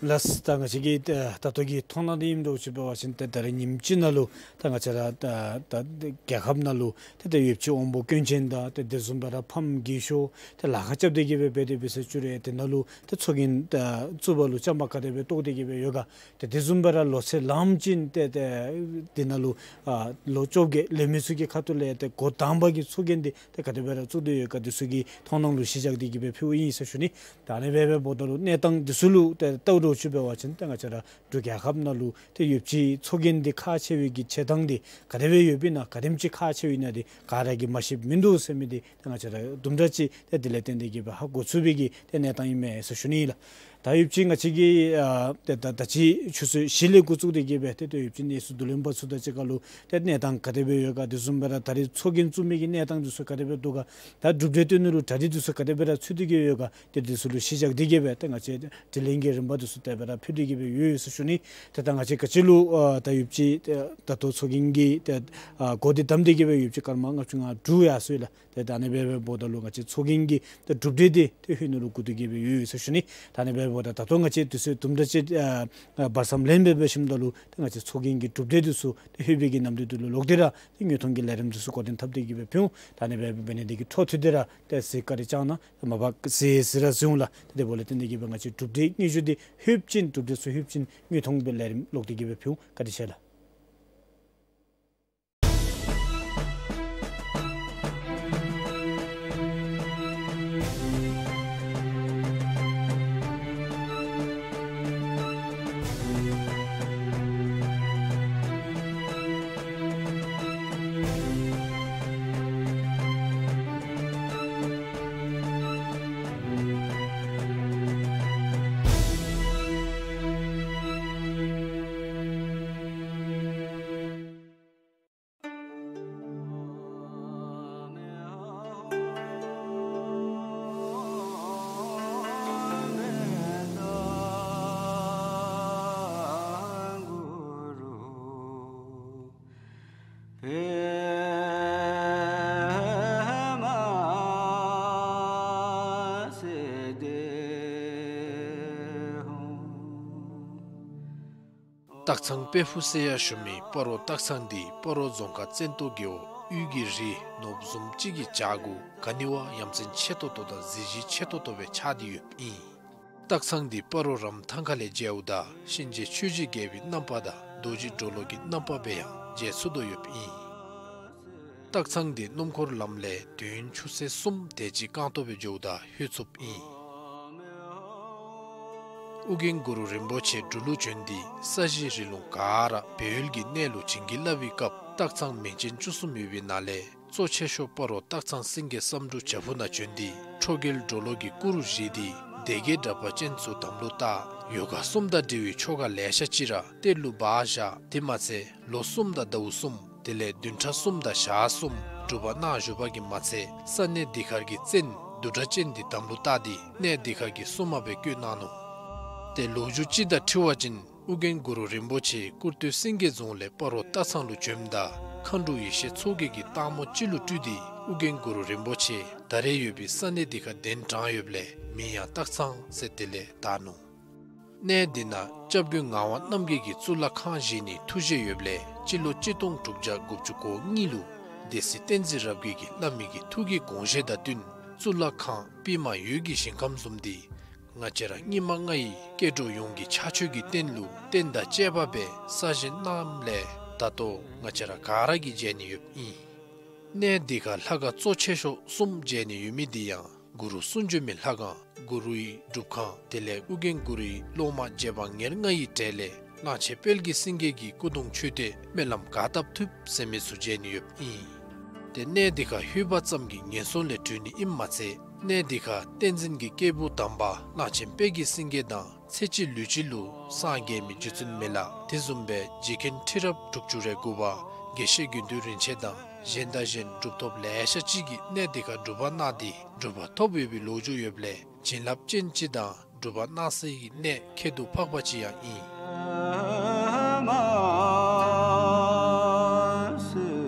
ལགས། ད་ང་བཅས་ཀྱི་ད་ད་ལྟོ་གི་མཐོང་སྣང་འདི་ཨིནམ་འདྲཝ་ཅིག་འབད་བ་ཅིན་ཏེ་ད་རེས་ཉིནམ་གཅིག་ནང་ལུ་ད་ང་བཅས་ར་ད་ད་རྒྱལ་ཁབ་ནང་ལུ་ཏེ་ད་ཡོདཔ་ཅིག་དབང་པོ་སྐྱོན་ཅན་དང་ཏེ་དེ་བཟུམ་སྦེ་ར་ཕམ་རྒས་ཤོས་ཏེ་ལཱ་ཁག་རྐྱབ་སྟེ་གི་སྦེ་འབད་དེ་འབད་ས་བཅུག་རུང་དེ་ནང་ལུ་ཏེ་ཚོགས་རྒྱན་ད་བཙུགས་པ་ལུ་བཅའ་མར་ག་དེ་སྦེ་གཏོགས་ཏེ་གི་སྦེ་ཡོད་ག། ཏེ་དེ་བཟུམ་སྦེ་ར་ལོ་ཚད་ལངམ་ཅིག་ཏེ་ཏེ་དེ་ནང་ལུ་ཨ་ལོ་བཅོ་བརྒྱད་ལང་མི་ཚུ་གི་ཁ་ཐུག་ལས་ཏེ་འགོ་དང་པ་གི་ཚོགས་རྒྱན་འདི་ཏེ་ག་དེ་སྦེ་ར་བཙུགས་ཏེ་ཡོད་ག། འདི་ཚུ་གི་མཐོང་སྣང་ལུ་གཞི་བཞག་སྟེ་གི་སྦེ་ཕུལཝ་ཨིན་ཟེར་ཞུ་ནི། ད་ཨ་ནི་སྦེ་འབདཝ་ད་ལུ་གནས་སྟངས་འདི་ཚུ་ལུ་ཏེ་བལྟཝ་འདྲཝ་ཅིག་འབད་བ་ཅིན་ཏེ་ང་བཅས་ར་འབྲུག་རྒྱལ་ཁབ་ནང་ལུ་ཏེ་ཡོདཔ་ཅིག་ཚོགས་རྒྱན་འདི་ཁག་ཆེ་བའི་གི་བྱེད་ཐངས་འདི་ག་དེ་སྦེ་ཡོདཔ་ཨིན་ན་ག་དེམ་ཅིག་ཁག་ཆེཝ་ཨིན་ན་འདི་ག་ར་གིས་མ་ཤེསཔ་མིན་འདུག་ཟེར་མི་འདི་ཏེ་ང་བཅས་ར་དུམ་གྲ་ཅིག་ཏེ་དེ་ལས་བརྟེན་ཏེ་གི་སྦེ་ཧ་གོ་ཚུགས་པའི་གི་ཏེ་གནས་སྟངས་ཨིན་མས་ཟེར་ཞུ་ནི་ལགས། ད་ཡོདཔ་ཅིག་ང་བཅས་ཀྱི་ཨ་ཏེ་ད་ད་ཅི་ཆུ་ཚོད་བཞི་ལས་འགོ་བཙུགས་ཏེ་གི་སྦེ་ཏེ་ཏེ་ཡོདཔ་ཅིག་གནས་ཚུལ་བསྡུ་ལེན་པ་ཚུ་དང་གཅིག་ཁར་ལུ་ཏེ་གནས་སྟངས་ག་དེ་སྦེ་ཡོད་ག། དེ་བཟུམ་སྦེ་ར་ད་རེས་ཚོགས་རྒྱན་བཙུགས་མི་གི་གནས་སྟངས་འདི་ཚུ་ག་དེ་སྦེ་འདུག་ག། ད་གྲུབ་འབྲས་བཏོན་ནི་ལུ་གྲ་སྒྲིག་འདི་ཚུ་ག་དེ་སྦེ་ར་ཚུད་དེ་གི་ཡོད་ག། ཏེ་འདི་ཚུ་ལུ་གཞི་བཞག་སྟེ་གི་སྦེ་ཏེ་ང་བཅས་དྲི་ལན་གྱི་རིམ་པ་འདི་ཚུ་དེ་སྦེ་ར་ཕུལ་ཏེ་གི་སྦེ་ཡོད་ཟེར་ཞུ་ནི། ཏེ་ད་ང་བཅས་ག་ཅི་ལུ་ཨ་ད་ཡོདཔ་ཅིག་ཏེ་ད་ལྟོ་ཚོགས་རྒྱན་གྱི་ཏེ་ཨ་འགོ་འདི་བསྡམས་ཏེ་གི་སྦེ་ཡོདཔ་ཅིག་སྐར་མ་ལྔ་བཅུ་ང་དྲུག་ཡར་སོ་ཡི་ལགས། ཏེ་ད་ཨ་ནི་སྦེ་འབདཝ་ད་ལུ་ང་བཅས་ཚོགས་རྒྱན་གྱི་ཏེ་གྲུབ་འབྲས་འདི་ཏེ་ལྷོད་ནི་ལུ་བསྒུག་སྟེ་གི་སྦེ་ཡོད་ཟེར་ཞུ་ནི། ད་ཨ་ནི་སྦེ་འབདཝ་ད་ད་ལྟོ་ང་བཅས་དུས་ཚོད་དུམ་གྲ་ཅིག་ཨ་ཨ་བར་མཚམས་ལེན་སྦེ་འབད་ཞིནམ་ད་ལུ་ཏེ་ང་བཅས་ཚོགས་རྒྱན་གྱི་གྲུབ་འབྲས་འདི་ཚུ་ཏེ་ལྷོད་པའི་གི་ནམ་དུས་འདི་ལུ་ལོག་སྟེ་ར་ཏེ་དངོས་མཐོང་གི་ལས་རིམ་འདི་ཚུ་འགོ་འདྲེན་འཐབ་སྟེ་གི་སྦེ་ཕུལ་འོང་། ད་ཨ་ནི་སྦེ་འབད་ནི་འདི་གིས་འཕྲོ་མཐུད་དེ་ར་ཏེ་གཟིགས་སྐར་རེ་བཅང་གནང་། མ་པ་གཟིགས་གཟིགས་ར་གཟིགས་འོང་ལགས། ཏེ་དེ་འབདཝ་ལས་བརྟེན་ཏེ་གི་སྦེ་ང་བཅས་གྲུབ་འབྲས་སྙན་ཞུ་འདི་ལྷོདཔ་ཅིག་གྲུབ་འབྲས་ཚུ་ལྷོདཔ་ཅིག་དངོས་མཐོང་གི་ལས་རིམ་ལོག་སྟེ་གི་སྦེ་ཕུལ་འོང་། བཀའ་དྲིན་ཆེ་ལགས། སྟག་ཚང་དཔལ་ཕུག་ཟེར་ཡང་ཞུ་མི་སྤ་རོ་སྟག་ཚང་འདི་སྤ་རོ་རྫོང་ཁག་བཙན་ཏོ་རྒེད་འོག་དབུས་ཀྱི་རི་ནོར་བུ་བཟུམ་ཅིག་གི་བྱག་གུ་ག་ནི་བ་ཡ་མཚན་ཆེ་ཏོག་ཏོ་དང་གཟི་བརྗིད་ཆེ་ཏོག་ཏོ་སྦེ་ཆགས་ཏེ་ཡོདཔ་ཨིན། སྟག་ཚང་འདི་སྤ་རོ་རམ་ཐང་ཁ་ལས་མཇལཝ་ད་གཤིན་རྗེ་ཆོས་ཀྱི་རྒྱལ་པོའི་རྣམ་པ་དང་རྡོ་རྗེ་གྲོ་ལོད་ཀྱི་རྣམ་པ་སྦེ་ཡང་མཇལ་ཚུགས་དོ་ཡོདཔ་ཨིན། སྟག་ཚང་འདི་སྣུམ་འཁོར་ལམ་ལས་དུས་ཡུན་ཆུ་ཚོད་གསུམ་དེ་ཅིག་རྐང་སྟོང་སྦེ་འགྱོཝ་ད་ལྷོད་ཚུགསཔ་ཨིན། ཨོ་རྒྱན་གུ་རུ་རིན་པོ་ཆེ་འབྲུག་ལུ་བྱོན་ཏེ་ས་གཞི་རི་ལུང་ག་ར་སྦས་ཡུལ་གྱི་གནས་ལུ་བྱིན་གྱིས་བརླབས་པའི་སྐབས་སྟག་ཚང་མིང་ཅན་བཅུ་གསུམ་ཡོད་པའི་ནང་ལས་གཙོ་ཆེ་ཤོས་སྤ་རོ་སྟག་ཚང་སེང་གེ་བསམ་འགྲུབ་བྱག་ཕུག་ནང་བྱོན་ཏེ་ཁྲོ་རྒྱལ་གྲོ་ལོད་ཀྱི་སྐུ་རུ་བཞེངས་ཏེ་སྡེ་བརྒྱད་དྲེགས་པ་ཅན་ཚུ་དམ་ལུ་བཏགས། ཡོ་ག་གསུམ་དང་འབྲེལ་བའི་ཆོ་ག་ལེ་ཤ་ཅིག་ར་གཏེར་ལུ་སྦ་བཞག། དེ་མ་ཚད་ལོ་གསུམ་དང་ཟླཝ་གསུམ་དེ་ལས་བདུན་ཕྲག་གསུམ་དང་ཞག་གསུམ་སྒྲུབ་པ་གནང་བཞུགས་པ་གིས་མ་ཚད་ས་གནས་འདི་ཁར་གྱི་བཙན་བདུད་དྲེགས་ཅན་འདི་དམ་ལུ་བཏགས་ཏེ་གནས་འདི་ཁར་གྱི་སྲུང་མ་སྦེ་བསྐོས་གནང་ནུག། ཏེ་ལོ་རྒྱུས་ཅིག་དང་འཁྲིལ་བ་ཅིན་ཨོ་རྒྱན་གུ་རུ་རིན་པོ་ཆེ་སྐུར་སྟོད་སེང་གེ་རྫོང་ལས་སྤ་རོ་སྟག་ཚང་ལུ་བྱོནམ་ད་མཁའ་འགྲོ་ཡེ་ཤེས་མཚོ་རྒྱལ་གྱིས་སྟག་མོ་ཅིག་ལུ་སྤྲུལ་ཏེ་ཨོ་རྒྱན་གུ་རུ་རིན་པོ་ཆེ་ད་རེས་ཡོད་པའི་ས་གནས་འདི་ཁར་གདན་དྲངས་ཡོདཔ་ལས་མིང་ཡང་སྟག་ཚང་ཟེར་དེ་ལས་བཏགས་ནུག། གནས་འདི་ནང་སྐྱབས་མགོན་ངག་དབང་རྣམ་རྒྱལ་གྱིས་གཙུག་ལག་ཁང་བཞེངས་ནིའི་ཐུགས་བཞེད་ཡོདཔ་ལས་སྤྱི་ལོ་གཅིག་སྟོང་དྲུག་བརྒྱ་དགུ་བཅུ་གོ་གཉིས་ལུ་སྡེ་སྲིད་བསྟན་འཛིན་རབ་རྒྱས་ཀྱིས་བླ་མའི་གི་ཐུགས་ཀྱི་དགོངས་བཞེད་དང་བསྟུན་གཙུག་ལག་ཁང་པདྨ་འོད་ཀྱི་ཞིང་ཁམས་བཟུམ་འདི་ང་བཅས་ར་སྙིགས་མ་ལྔ་ཡི་སྐྱེ་འགྲོ་ཡོངས་ཀྱི་ཕྱག་མཆོད་ཀྱི་རྟེན་ལུ་རྟེན་དང་བཅས་པ་སྦེ་གསར་བཞེངས་གནངམ་ལས་ད་ལྟོ་ང་བཅས་ར་ག་ར་གིས་མཇལ་ནི་ཡོདཔ་ཨིན། གནས་འདི་ཁར་ལྷ་ཁང་གཙོ་ཆེ་ཤོས་གསུམ་མཇལ་ནི་ཡོད་མི་འདི་ཡང་གུ་རུ་གསུང་བྱོན་མའི་ལྷ་ཁང་གུ་རུའི་སྒྲུབ་ཁང་དེ་ལས་ཨོ་རྒྱན་གུ་རུའི་སློབ་མ་རྗེ་འབངས་ཉེར་ལྔ་ཡི་གྲས་ལས་གླང་ཆེན་དཔལ་གྱི་སེང་གེ་གི་སྐུ་གདུང་མཆོད་རྟེན་སྨོན་ལམ་ག་བཏབ་ཐུབ་ཟེར་མི་ཚུ་མཇལ་ནི་ཡོདཔ་ཨིན། ཏེ་གནས་འདི་ཁར་ལྷོད་པ་ཙམ་གྱིས་ངན་སོང་ལས་གྲོལ་ནི་ཨིནམ་མ་ཚད་གནས་འདི་ཁར་བསྟན་འཛིན་གྱི་སྐྱེས་བུ་དམ་པ་གླང་ཆེན་དཔལ་གྱི་སེང་གེ་དང་ཚེ་གཅིག་ལུས་གཅིག་ལུ་སངས་རྒྱས་མི་རྗེ་བཙུན་མི་ལ་དེ་བཟུམ་སྦེ་རྗེ་མཁན་ཁྲི་རབས་དྲུག་ཅུ་རེ་དགུ་པ་དགེ་བཤེས་དགེ་འདུན་རིན་ཆེན་དང་གཞན་དང་གཞན་གྲུབ་ཐོབ་ལེ་ཤ་ཅིག་གིས་གནས་འདི་ཁར་སྒྲུབ་པ་གནང་སྟེ་གྲུབ་པ་ཐོབ་ཡོད་པའི་ལོ་རྒྱུས་ཡོདཔ་ལས་བྱིན་རླབས་ཅན་ཅིག་དང་གྲུབ་པ་གནང་སའི་གནས་ཁྱད་དུ་འཕགས་པ་ཅིག་ཡང་ཨིན།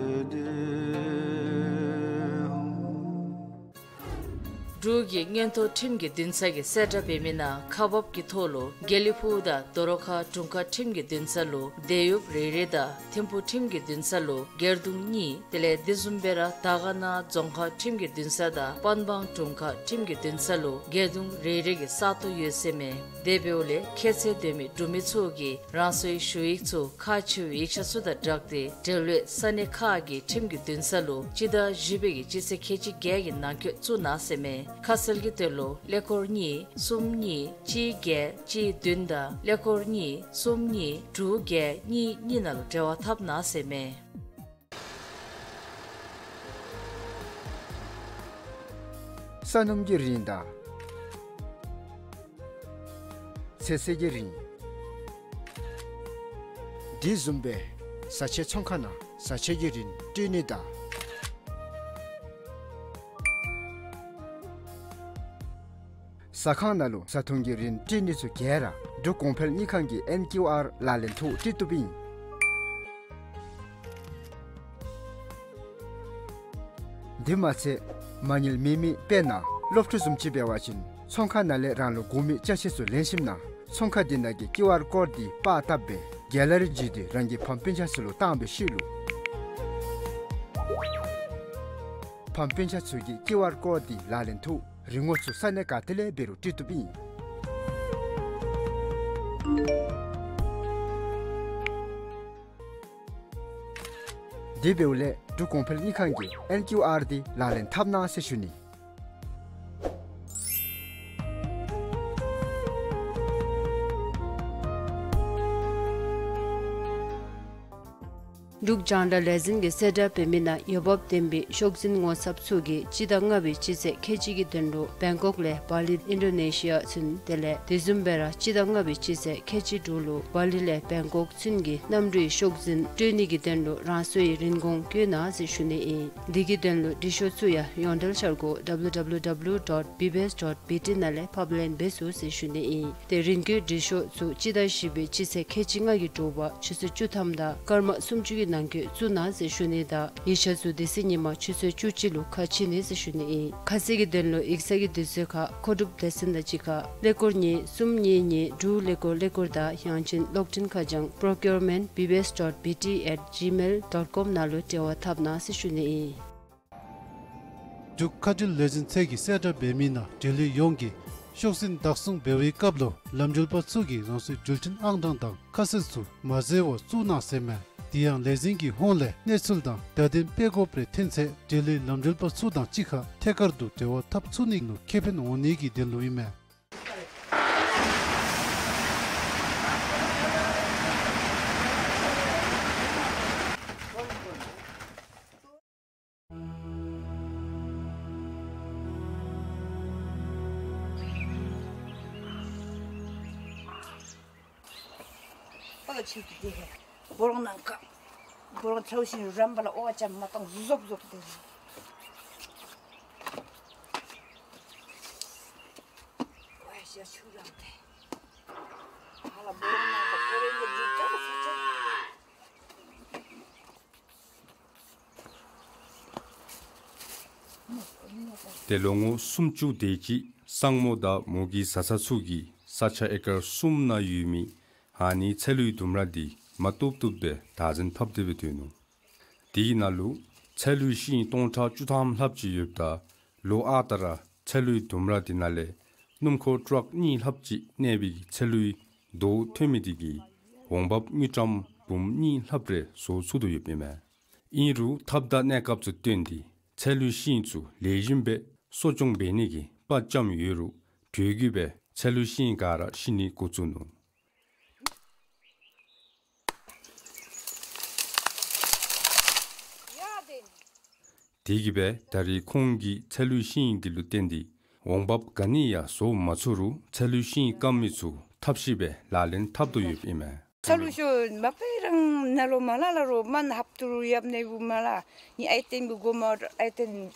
འབྲུག་གི་མངོན་མཐོ་ཁྲིམས་ཀྱི་འདུན་ས་གི་གསལ་བསྒྲགས་འབད་མི་ནང་ཁག་འབག་གི་ཐོག་ལུ་དགེ་ལེགས་ཕུག་དང་རྡོ་རོག་ཁ་དྲུང་ཁག་ཁྲིམས་ཀྱི་འདུན་ས་ལུ་དེད་གཡོགཔ་རེ་རེ་དང་ཐིམ་ཕུ་ཁྲིམས་ཀྱི་འདུན་ས་ལུ་སྒེར་དུང་གཉིས། དེ་ལས་དེ་བཟུམ་སྦེ་ར་དར་དཀར་ན་རྫོང་ཁག་ཁྲིམས་ཀྱི་འདུན་ས་དང་པན་སྦང་དྲུང་ཁག་ཁྲིམས་ཀྱི་འདུན་ས་ལུ་སྒེར་དུང་རེ་རེ་གི་ས་སྟོང་ཡོད་ཟེར་མས། དེ་འབདཝ་ལས་ཁྱད་ཚད་ལྡན་མི་འབྲུག་མི་ཚུ་གིས་རང་སོའི་ཞུ་ཡིག་ཚུ་ཁག་ཆེ་བའི་ཡིག་ཆ་ཚུ་དང་སྦྲགས་ཏེ་འབྲེལ་ཡོད་ས་གནས་ཁག་གི་ཁྲིམས་ཀྱི་འདུན་ས་ལུ་སྤྱི་ཟླ་བཞི་པའི་གི་སྤྱི་ཚེས་ཁལ་གཅིག་བརྒྱད་ཀྱི་ནང་འཁོད་བཙུགས་གནང་ཟེར་མས། ཁ་གསལ་གྱི་དོན་ལུ་ཀླད་ཀོར་གཉིས་གསུམ་གཉིས་གཅིག་བརྒྱད་གཅིག་བདུན་དང་ཀླད་ཀོར་གཉིས་གསུམ་གཉིས་དྲུག་བརྒྱད་གཉིས་གཉིས་ནང་ལུ་འབྲེལ་བ་འཐབ་གནང་ཟེར་མས། ས་སྣུམ་གྱི་རིན་དང་ཚོད་བསྲེ་གི་རིན། དེ་བཟུམ་སྦེ་བཟའ་ཆས་ཚོང་ཁང་ནང་བཟའ་ཆས་ཀྱི་རིན་སྤྲོད་ནི་དང་ཟ་ཁང་ནང་ལུ་བཟའ་འཐུང་གི་རིན་སྤྲོད་ནི་ཚུ་ག་ར་འབྲུག་གོང་འཕེལ་དངུལ་ཁང་གི་ཨེན་ཀིའུ་ཨར་ལག་ལེན་ཐོག་སྤྲོད་བཏུབ་ཨིན། དེ་མ་ཚད་མ་དངུལ་མེད་མི་དཔེར་ན་སློབ་ཕྲུག་བཟུམ་ཅིག་འབད་བ་ཅིན་ཚོང་ཁང་ནང་ལས་རང་ལུ་དགོ་མི་ཅ་ཆས་ཚུ་ལེན་ཞིནམ་ན་ཚོང་ཁང་དེ་ནང་གི་ཀིའུ་ཨར་ཀོཌ་འདི་པར་བཏབ་སྦེ་གེ་ལ་རི་བརྒྱུད་དེ་རང་གི་ཕམ་སྤུན་ཆ་ཚུ་ལུ་བཏང་བའི་ཤུལ་ལུ་ཕམ་སྤུན་ཆ་ཚུ་གིས་ཀིའུ་ཨར་ཀོཌ་འདི་ལག་ལེན་ཐོག་རིན་གོང་ཚུ་ས་གནས་ག་ཏེ་ལས་འབད་རུང་སྤྲོད་བཏུབ་ཨིན། དེ་འབདཝ་ལས་འབྲུག་གོང་འཕེལ་དངུལ་ཁང་གི་ཨེན་ཀིའུ་ཨར་འདི་ལག་ལེན་འཐབ་གནང་ཟེར་ཞུ་ནི། འབྲུག་རྒྱང་བསྒྲགས་ལས་འཛིན་གྱིས་གསལ་བསྒྲགས་འབད་མི་ནང་འོས་འབབ་ལྡན་པའི་ཤོག་འཛིན་ངོ་ཚབ་ཚུ་གིས་སྤྱི་ཟླ་ལྔ་པའི་སྤྱི་ཚེས་ཁལ་གཅིག་གི་དོན་ལུ་བེང་ཀོག་ལས་བ་ལི་ཨིན་ཌོ་ནེ་ཤི་ཡ་ཚུན་དེ་ལས་དེ་བཟུམ་སྦེ་ར་སྤྱི་ཟླ་ལྔ་པའི་སྤྱི་ཚེས་ཁལ་གཅིག་དྲུག་ལུ་བ་ལི་ལས་བེང་ཀོག་ཚུན་གྱི་གནམ་གྲུའི་ཤོག་འཛིན་སྤྲོད་ནི་གི་དོན་ལུ་རང་སོའི་རིན་གོང་བཀོད་གནང་ཟེར་ཞུ་ནི་ཨིན། འདི་གི་དོན་ལུ་འབྲི་ཤོག་ཚུ་ཡང་ཡོངས་འབྲེལ་འཆར་སྒོ་W W W dot B B S dot B T ནང་ལས་ཕབ་ལེན་འབད་ཚུགས་ཟེར་ཞུ་ནི་ཨིན། ཏེ་རིན་བཀོད་འབྲི་ཤོག་ཚུ་སྤྱི་ཟླ་བཞི་པའི་སྤྱི་ཚེས་ཁལ་གཅིག་ལྔ་གི་དྲོ་པ་ཆུ་ཚོད་བཅུ་ཐམ་དང་སྐར་མ་སུམ་ཅུ་གི་ ནང་འཁོད་བཙུགས་གནང་ཟེར་ཞུ་ནི་དང་ཡིག་ཆ་ཚུ་དེ་ཚེ་ཉིན་མ་ཆུ་ཚོད་བཅུ་གཅིག་ལུ་ཁ་ཕྱེ་ནི་ཟེར་ཞུ་ནི་ཨིན། ཁ་གསལ་གྱི་དོན་ལུ་ཡིག་ཚང་གི་དུས་ཚོད་ཁར་མཁོ་སྒྲུབ་སྡེ་ཚན་དང་གཅིག་ཁར་ཀླད་ཀོར་གཉིས་གསུམ་གཉིས་གཉིས་དྲུག་ཀླད་ཀོར་ཀླད་ཀོར་དང་ཡང་ཅིན་གློག་འཕྲིན་ཁ་བྱང་procurement B B S dot B T at gmail dot com ནང་ལུ་འབྲེལ་བ་འཐབ་གནང་ཟེར་ཞུ་ནི་ཨིན། འབྲུག་མཁའ་འགྲུལ་ལས་འཛིན་ཚད་ཀྱིས་གསལ་བསྒྲགས་འབད་མི་ནང་འབྲེལ་ཡོད་ཡོངས་ཀྱིས་ཤོག་འཛིན་བདག་བཟུང་འབད་བའི་སྐབས་ལུ་ལམ་འགྲུལ་པ་ཚུ་གིས་རང་སོའི་འགྲུལ་འཕྲིན་ཨང་གྲངས་དང་ཁ་གསལ་ཚུ་མ་བཟོ་བར་བཙུགས་གནང་ཟེར་མས། དེ་ཡང་ལས་འཛིན་གྱི་ཧོངས་ལས་གནས་ཚུལ་དང་བརྡ་དོན་སྤེལ་དགོཔ་རེ་ཐོན་ཚེ་འབྲེལ་ཡོད་ལམ་འགྲུལ་པ་ཚུ་དང་གཅིག་ཁར་ཐད་ཀར་དུ་འབྲེལ་བ་འཐབ་ཚུགས་ནི་ལུ་ཁེ་ཕན་འོང་ནི་གི་དོན་ལུ་ཨིན་མས། ཨོ་ཆི་ཏི་ཏི་ཧེ། སྦོ་ལོགས་ནང་ཁར། སྦོ་ལོགས་ཚ་བོ་ཤིང་རམ་པ་ལ་ཨོ་ཅམ་མ་གཏོང་ཟོབ་ཟོབ་སྟེ། ཨོ་ཡ་ཤ་ཆུ་རམ་སྟེ། ཧ་ལ་སྦོ་ལོགས་ནང་ཁར་ཁོ་རེ་ཡེ་འདི་ཅག་ས་ཅག། ཏེ་ལོ་ངོ་སུམ་ཅུ་དེ་ཅིག་སངས་མོ་དང་མོ་གི་བཟའ་ཚང་ཚུ་གིས་ས་ཆ་ཨེ་ཀར་གསུམ་ནང་ཡོད་མི་ཨ་ནི་ཚལ་ལུའི་ལྡུམ་ར་འདི་མ་བཏུབ་བཏུབ་སྦེ་བདག་འཛིན་འཐབ་སྟེ་སྦེ་སྡོད་ནུག། དེ་གི་ནང་ལུ་ཚལ་ལུའི་ཤིང་སྟོང་ཕྲག་བཅུ་ཐམ་ལྷགཔ་ཅིག་ཡོདཔ་ད་ལོ་ཨ་རྟག་ར་ཚལ་ལུའི་ལྡུམ་ར་འདི་ནང་ལས་སྣུམ་འཁོར་ཊཱག་གཉིས་ལྷགཔ་ཅིག་གནས་པའི་གི་ཚལ་ལུའི་རྡོ་ཐོན་མི་དེ་གིས་འོང་འབབ་དངུལ་ཀྲམ་འབུམ་གཉིས་ལྷགཔ་རེ་བཟོ་ཚུགས་དོ་ཡོདཔ་ཨིན་མས། ཨིན་རུང་ཐབས་དང་གནས་སྐབས་ཚུ་བཏོན་ཏེ་ཚལ་ལུའི་ཤིང་ཚུ་ལེགས་ཤོམ་སྦེ་གསོ་སྐྱོང་འབད་ནི་གི་དཔའ་བཅམ་ཡོད་རུང་དྲོད་ཀྱིས་སྦེ་ཚལ་ལུའི་ཤིང་ག་ར་ཤི་ནི་འགོ་བཙུགས་ནུག། དེ་གིས་སྦེ་ད་རེས་ཁོང་གིས་ཚལ་ལུའི་ཤིང་འདི་ལུ་བརྟེན་ཏེ་འོང་འབབ་ག་ནི་ཡང་བཟོ་མ་ཚུགས་རུང་ཚལ་ལུའི་ཤིང་སྐམ་མི་ཚུ་ཐབས་ཤེས་སྦེ་ལག་ལེན་འཐབ་དོ་ཡོདཔ་ཨིན་མས། ཚལ་ལུ་ཤོ་མ་པའི་རང་ན་ལོ་མ་ལ་ལ་རོ་མན་ཧབ་ཏུ་རུ་ཡབ་ནེ་བུ་མ་ལ་ནི་ཨའི་ཏེན་བུ་གོ་མ་ཨའི་ཏེན་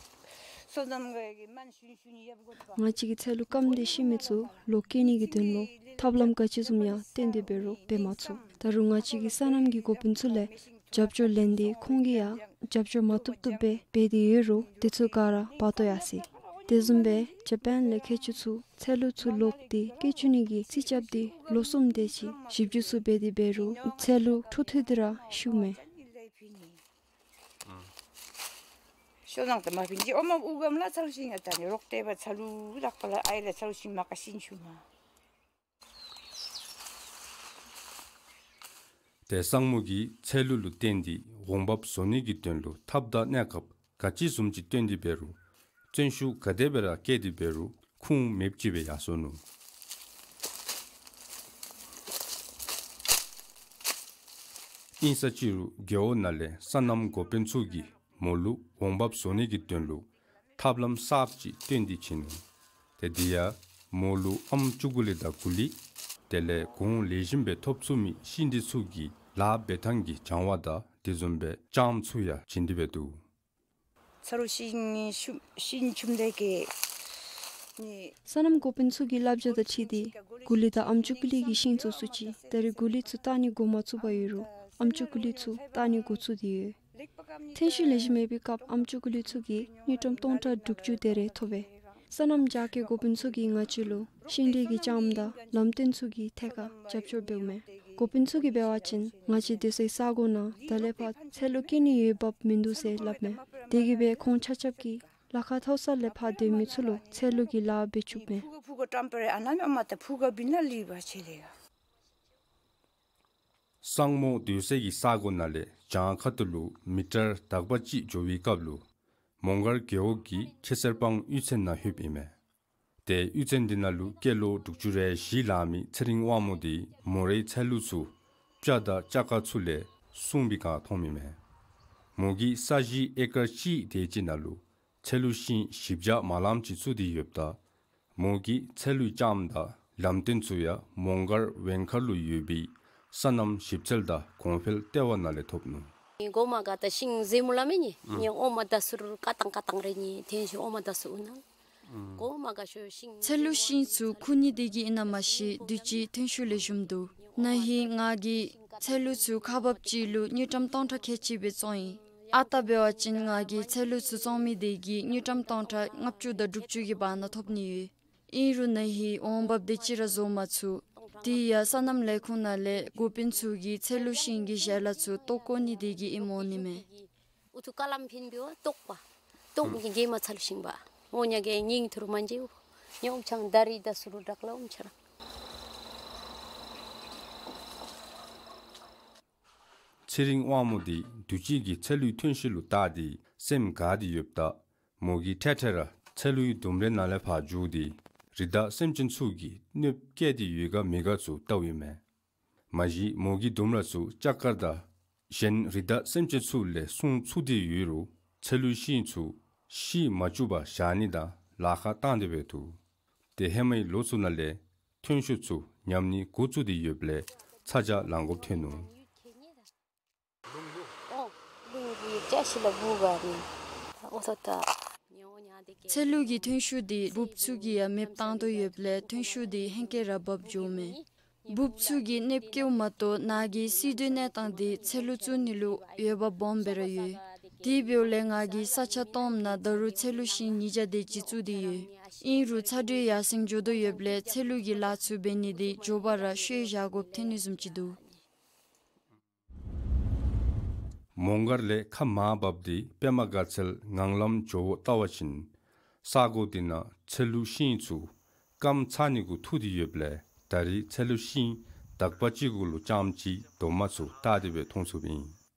སོ་ནམ་གི་མན་ཤུན་ཤུན་ཡབ་གོ་ཏ། ང་བཅས་ཀྱི་ཚལ་ལུ་སྐམ་སྟེ་ཤི་མི་ཚུ་ལོག་སྐྱེ་ནི་གི་དོན་ལུ་ཐབས་ལམ་ག་ཅི་བཟུམ་ཡང་བཏོན་ཏེ་འབད་རུང་འབད་མ་ཚུགས། ད་རུང་ང་བཅས་ཀྱི་སོ་ནམ་གྱི་འགོ་དཔོན་ཚུ་ལས་རྒྱབ་སྐྱོར་ལེན་ཏེ་ཁོང་གིས་ཡང་རྒྱབ་སྐྱོར་མ་བཏུབ་བཏུབ་སྦེ་འབད་དེ་ཡོད་རུང་དེ་ཚུ་ག་ར་འབག་དོ་ཡར་སོ་ཡི། དེ་བཟུམ་སྦེ་ཇ་པཱན་ལས་མཁས་མཆོག་ཚུ་ཚལ་ལུ་ཚུ་ལོག་སྟེ་སྐྱེ་བཅུག་ནི་གི་རྩིས་རྐྱབ་སྟེ་ལོ་གསུམ་དེ་ཅིག་ཞིབ་འཇུག་ཚུ་འབད་དེ་འབད་རུང་ཚལ་ལུ་འཕྲོ་མཐུད་དེ་ར་ཤུགས་མས། ཤོ་ནང་དུ་མ་ཕིན་ཅི་ཨོ་མ་ཨུ་གམ་ལ་ཚལ་ལུ་ཤིང་ཡང་ད་ནི་རོག་ཏེ་བ་ཚལ་ལུ་རག་པ་ལ་ཨའི་ལ་ཚལ་ལུ་ཤིང་མ་ཀ་ཤིང་ཤུ་མ། ཏེ་སངས་མོ་གིས་ཚལ་ལུ་ལུ་བརྟེན་ཏེ་འོང་འབབ་བཟོ་ནི་གི་དོན་ལུ་ཐབས་དང་གནས་སྐབས་ག་ཅི་བཟུམ་ཅིག་བཏོན་ཏེ་འབད་རུང་བརྩོན་ཤུགས་ག་དེ་སྦེ་ར་བསྐྱེད་དེ་འབད་རུང་ཁུངས་མེདཔ་ཅིག་སྦེ་ཡར་སོ་ནུག། ཨིན་ས་ཅི་རུང་རྒེད་འོག་ནང་ལས་སོ་ནམ་འགོ་དཔོན་ཚུ་གིས་མོ་ལུ་འོང་འབབ་བཟོ་ནི་གི་དོན་ལུ་ཐབས་ལམ་གསརཔ་ཅིག་བཏོན་ཏེ་བྱིན་ནུག། ཏེ་དེ་ཡང་མོ་ལུ་ཨམ་ཅུ་ཀུ་ལི་དང་གུ་ལི་དེ་ལས་གོང་ལེགས་ཤོམ་སྦེ་ཐོབ་ཚུགས་མི་ཤིང་འདི་ཚུ་གི་ལཱ་འབད་ཐངས་ཀྱི་སྦྱང་བ་དང་དེ་བཟུམ་སྦེ་ལྕངམ་ཚུ་ཡང་བྱིན་ཏེ་སྦེ་འདུག། ཚ་རུ་ཤིང་ཤུ་ཤིང་ཆུམ་དེ་གི་ནི། སོ་ནམ་འགོ་དཔོན་ཚུ་གི་བསླབ་བྱ་དང་འཁྲིལ་ཏེ་གུ་ལི་དང་ཨམ་ཅུ་ཀུ་ལི་གི་ཤིང་ཚུ་བཙུགས་ཅི། ད་རེས་གུ་ལི་ཚུ་བཏགས་ནི་འགོ་མ་བཙུགས་པར་ཡོད་རུང་ཨམ་ཅུ་ཀུ་ལི་ཚུ་བཏགས་ནི་འགོ་བཙུགས་ཏེ་ཡོད། ཐོན་ཤུགས་ལེགས་ཤོམ་མེད་པའི་སྐབས་ཨམ་ཅུ་ཀུ་ལི་ཚུ་གིས་དངུལ་ཀྲམ་སྟོང་ཕྲག་དྲུག་ཅུ་དེ་རེ་ཐོབ་པས། སོ་ནམ་རྒྱ་སྐྱེད་འགོ་དཔོན་ཚུ་གིས་ང་བཅས་ལུ་ཤིང་འབྲས་ཀྱི་ལྕངམ་དང་ལམ་སྟོན་ཚུ་གི་ཐད་ཁར་རྒྱབ་སྐྱོར་འབདཝ་མས། འགོ་དཔོན་ཚུ་གིས་འབད་བ་ཅིན་ང་བཅས་སྡོད་སའི་ས་གོ་ནང་ད་ལས་ཕར་ཚལ་ལུ་སྐྱེ་ནི་ཡོད་བབ་མིན་འདུག་ཟེར་སླབ་མས། དེ་གིས་སྦེ་ཁོང་ཆ་ཁྱབ་ཀྱིས་ལ་ཁ་མཐོ་ས་ལས་ཕར་སྡོད་མི་ཚུ་ལུ་ཚལ་ལུ་གི་ལཱ་འབད་བཅུག་མས། ཕུ་ག་ཕུ་ག་ཏམ་པ་རེ་ཨ་ན་མེ་ཨོ་མ་ཏ་ཕུ་ག་བི་ན་ལི་བ་ཆེ་ལེ་ཡ། སང་མོ་སྡོད་སའི་གི་ས་གོ་ནང་ལས་བྱང་ཁ་ཐུག་ལུ་མི་ཊར་དག་པ་ཅིག་འགྱོ་བའི་སྐབས་ལུ་མོང་སྒར་རྒེད་འོག་གི་ཁེ་སར་སྤང་གཡུས་ཚན་ནང་ལྷོདཔ་ཨིན་མས། ཏེ་གཡུས་ཚན་འདི་ནང་ལུ་སྐྱེས་ལོ་དྲུག་ཅུ་རེ་བཞི་ལང་མི་ཚེ་རིང་དབང་མོ་འདི་མོ་རའི་ཚལ་ལུ་ཚུ་སྤྱ་དང་སྤྱ་ཀ་ཚུ་ལས་སྲུང་བའི་སྒང་མཐོངམ་ཨིན་མས། མོ་གིས་ས་གཞི་ཨེ་ཀར་གཅིག་དེ་ཅིག་ནང་ལུ་ཚལ་ལུ་ཤིང་བཞི་བརྒྱ་མ་ལངམ་ཅིག་བཙུགས་ཏེ་ཡོདཔ་ད་མོ་གིས་ཚལ་ལུའི་ལྕངམ་དང་ལམ་སྟོན་ཚུ་ཡང་མོང་སྒར་ཝེང་མཁར་ལུ་ཡོད་པའི་སོ་ནམ་ཞིབ་འཚོལ་དང་གོང་འཕེལ་ལྟེ་བ་ནང་ལས་ཐོབ་ནུག། གོ་མ་ག་ཏ་ཤིང་ཟེ་མུ་ལ་མེ་ནི་ཨུམ། ནི་ཨོ་མ་ད་སུ་རུ་ཀ་ཏང་ཀ་ཏང་རེ་ནི་ཐེན་ཤུ་ཨོ་མ་ད་སུ་ཨུ་ན། ཨུམ། གོ་མ་ག་ཤོ་ཤིང་ཚལ་ལུ་ཤིང་ཚུ་ཁུ་ནི་དེ་གི་ཨིན་ན་མ་ཤེས། དུས་ཅི་ཐེན་ཤུ་ལེགས་ཤོམ་འདུག། ན་ཧིང་ང་གིས་ཚལ་ལུ་ཚུ་ཁག་འབགཔ་ཅིག་ལུ་དངུལ་ཀྲམ་སྟོང་ཕྲག་ཁལ་གཅིག་སྦེ་བཙོང་ཡི། ཨ་རྟག་འབད་བ་ཅིན་ང་གིས་ཚལ་ལུ་ཚུ་བཙོང་མི་དེ་གིས་དངུལ་ཀྲམ་སྟོང་ཕྲག་ལྔ་བཅུ་དང་དྲུག་ཅུ་གི་བར་ན་ཐོབ་ནི་ཡོད། ཨིན་རུང་ན་ཧིང་འོང་འབབ་དེ་ཅིག་ར་བཟོ་མ་ཚུགས། དེ་ཡང་སོ་ནམ་ལས་ཁུངས་ནང་ལས་འགོ་དཔོན་ཚུ་གིས་ཚལ་ལུ་ཤིང་གི་ཞལ་ལག་ཚུ་བཏོག་བཀོ་ནི་དེ་གིས་ཨིནམ་འོང་ནི་མས། ཨུ་ཐུ་ཀ་ལམ་ཕིན་བི་བ་ཏོག་པ། ཏོག་གི་གེ་མ་ཚལ་ཤིང་བ། འོ་ཉ་གེ་ཉིང་ཐུར་མན་ཇེ་འུ། ཉོམ་ཆང་དར་རི་དང་སུ་རུ་དྲག་ལ་འོམ་ཆ་ར། ཚེ་རིང་དབང་མོ་དེ་དུས་ཅི་གི་ཚལ་ལུའི་ཐོན་ཤུགས་ལུ་བལྟ་སྟེ་སེམས་དགའ་སྟེ་ཡོདཔ་ད་མོ་གིས་ཐེངས་ཐེངས་ར་ཚལ་ལུའི་ལྡུམ་རའི་ནང་ལས་ཕར་འཛུལ་ཏེ་རི་དྭགས་སེམས་ཅན་ཚུ་གིས་གནོདཔ་བཀལ་ཏེ་ཡོད་ག་མེད་ག་ཚུ་བལྟཝ་ཨིན་མས། མ་གཞི་མོ་གིས་ལྡུམ་ར་ཚུ་ལྕགས་མཁར་དང་གཞན་རི་དྭགས་སེམས་ཅན་ཚུ་ལས་སྲུང་ཚུགས་ཏེ་ཡོད་རུང་ཚལ་ལུའི་ཤིང་ཚུ་ཤི་མ་བཅུག་པར་བཞག་ནི་དང་ལཱ་ཁག་བཏང་སྟེ་འབད་འདུག། ཏེ་ཧེ་མའི་ལོ་ཚུ་ནང་ལས་ཐོན་ཤུགས་ཚུ་ཉམས་ནི་འགོ་བཙུགས་ཏེ་ཡོདཔ་ལས་ཚ་གྱང་ལང་དགོཔ་ཐོན་ནུག། ཚལ་ལུ་གི་ཐོན་ཤུགས་དེ་འབུཔ་ཚུ་གིས་ཡང་མེདཔ་བཏང་དོ་ཡོདཔ་ལས་ཐོན་ཤུགས་དེ་ཧེང་སྐལ་ར་འབབ་འགྱོཝ་མས། འབུཔ་ཚུ་གིས་གནོདཔ་བཀལཝ་མ་གཏོགས་ནཱ་གི་སྲིད་དོན་གནས་སྟངས་དེ་ཚལ་ལུ་བཙུགས་ནི་ལུ་འོས་འབབ་སྦོམ་སྦེ་ར་ཡོད། དེ་འབདཝ་ལས་ང་གིས་ས་ཆ་སྟོངམ་ནང་ད་རུང་ཚལ་ལུ་ཤིང་ཉིས་བརྒྱ་དེ་ཅིག་བཙུགས་ཏེ་ཡོད། ཨིན་རུང་ཚ་དྲོད་ཡར་སེང་འགྱོ་དོ་ཡོདཔ་ལས་ཚལ་ལུ་གི་ལཱ་ཚུ་འབད་ནི་དེ་མགྱོགས་པ་ར་ཤོས་བཞག་དགོཔ་ཐོན་ནི་བཟུམ་ཅིག་འདུག། མོང་སྒར་ལས་ཁ་མར་འབབ་སྟེ་པདྨ་དགའ་ཚལ་ངང་ལམ་ཇོ་བོ་བལྟ་བ་ཅིན་ས་གོ་དེ་ནང་ཚལ་ལུ་ཤིང་ཚུ་སྐམ་ཚར་ནི་གུ་ཐུག་སྟེ་ཡོདཔ་ལས་ད་རེས་ཚལ་ལུ་ཤིང་དག་པ་ཅིག་གུ་ལུ་རྐྱངམ་ཅིག་དོ་མ་ཚུགས་བལྟ་སྟེ་སྦེ་མཐོང་ཚུགསཔ་ཨིན།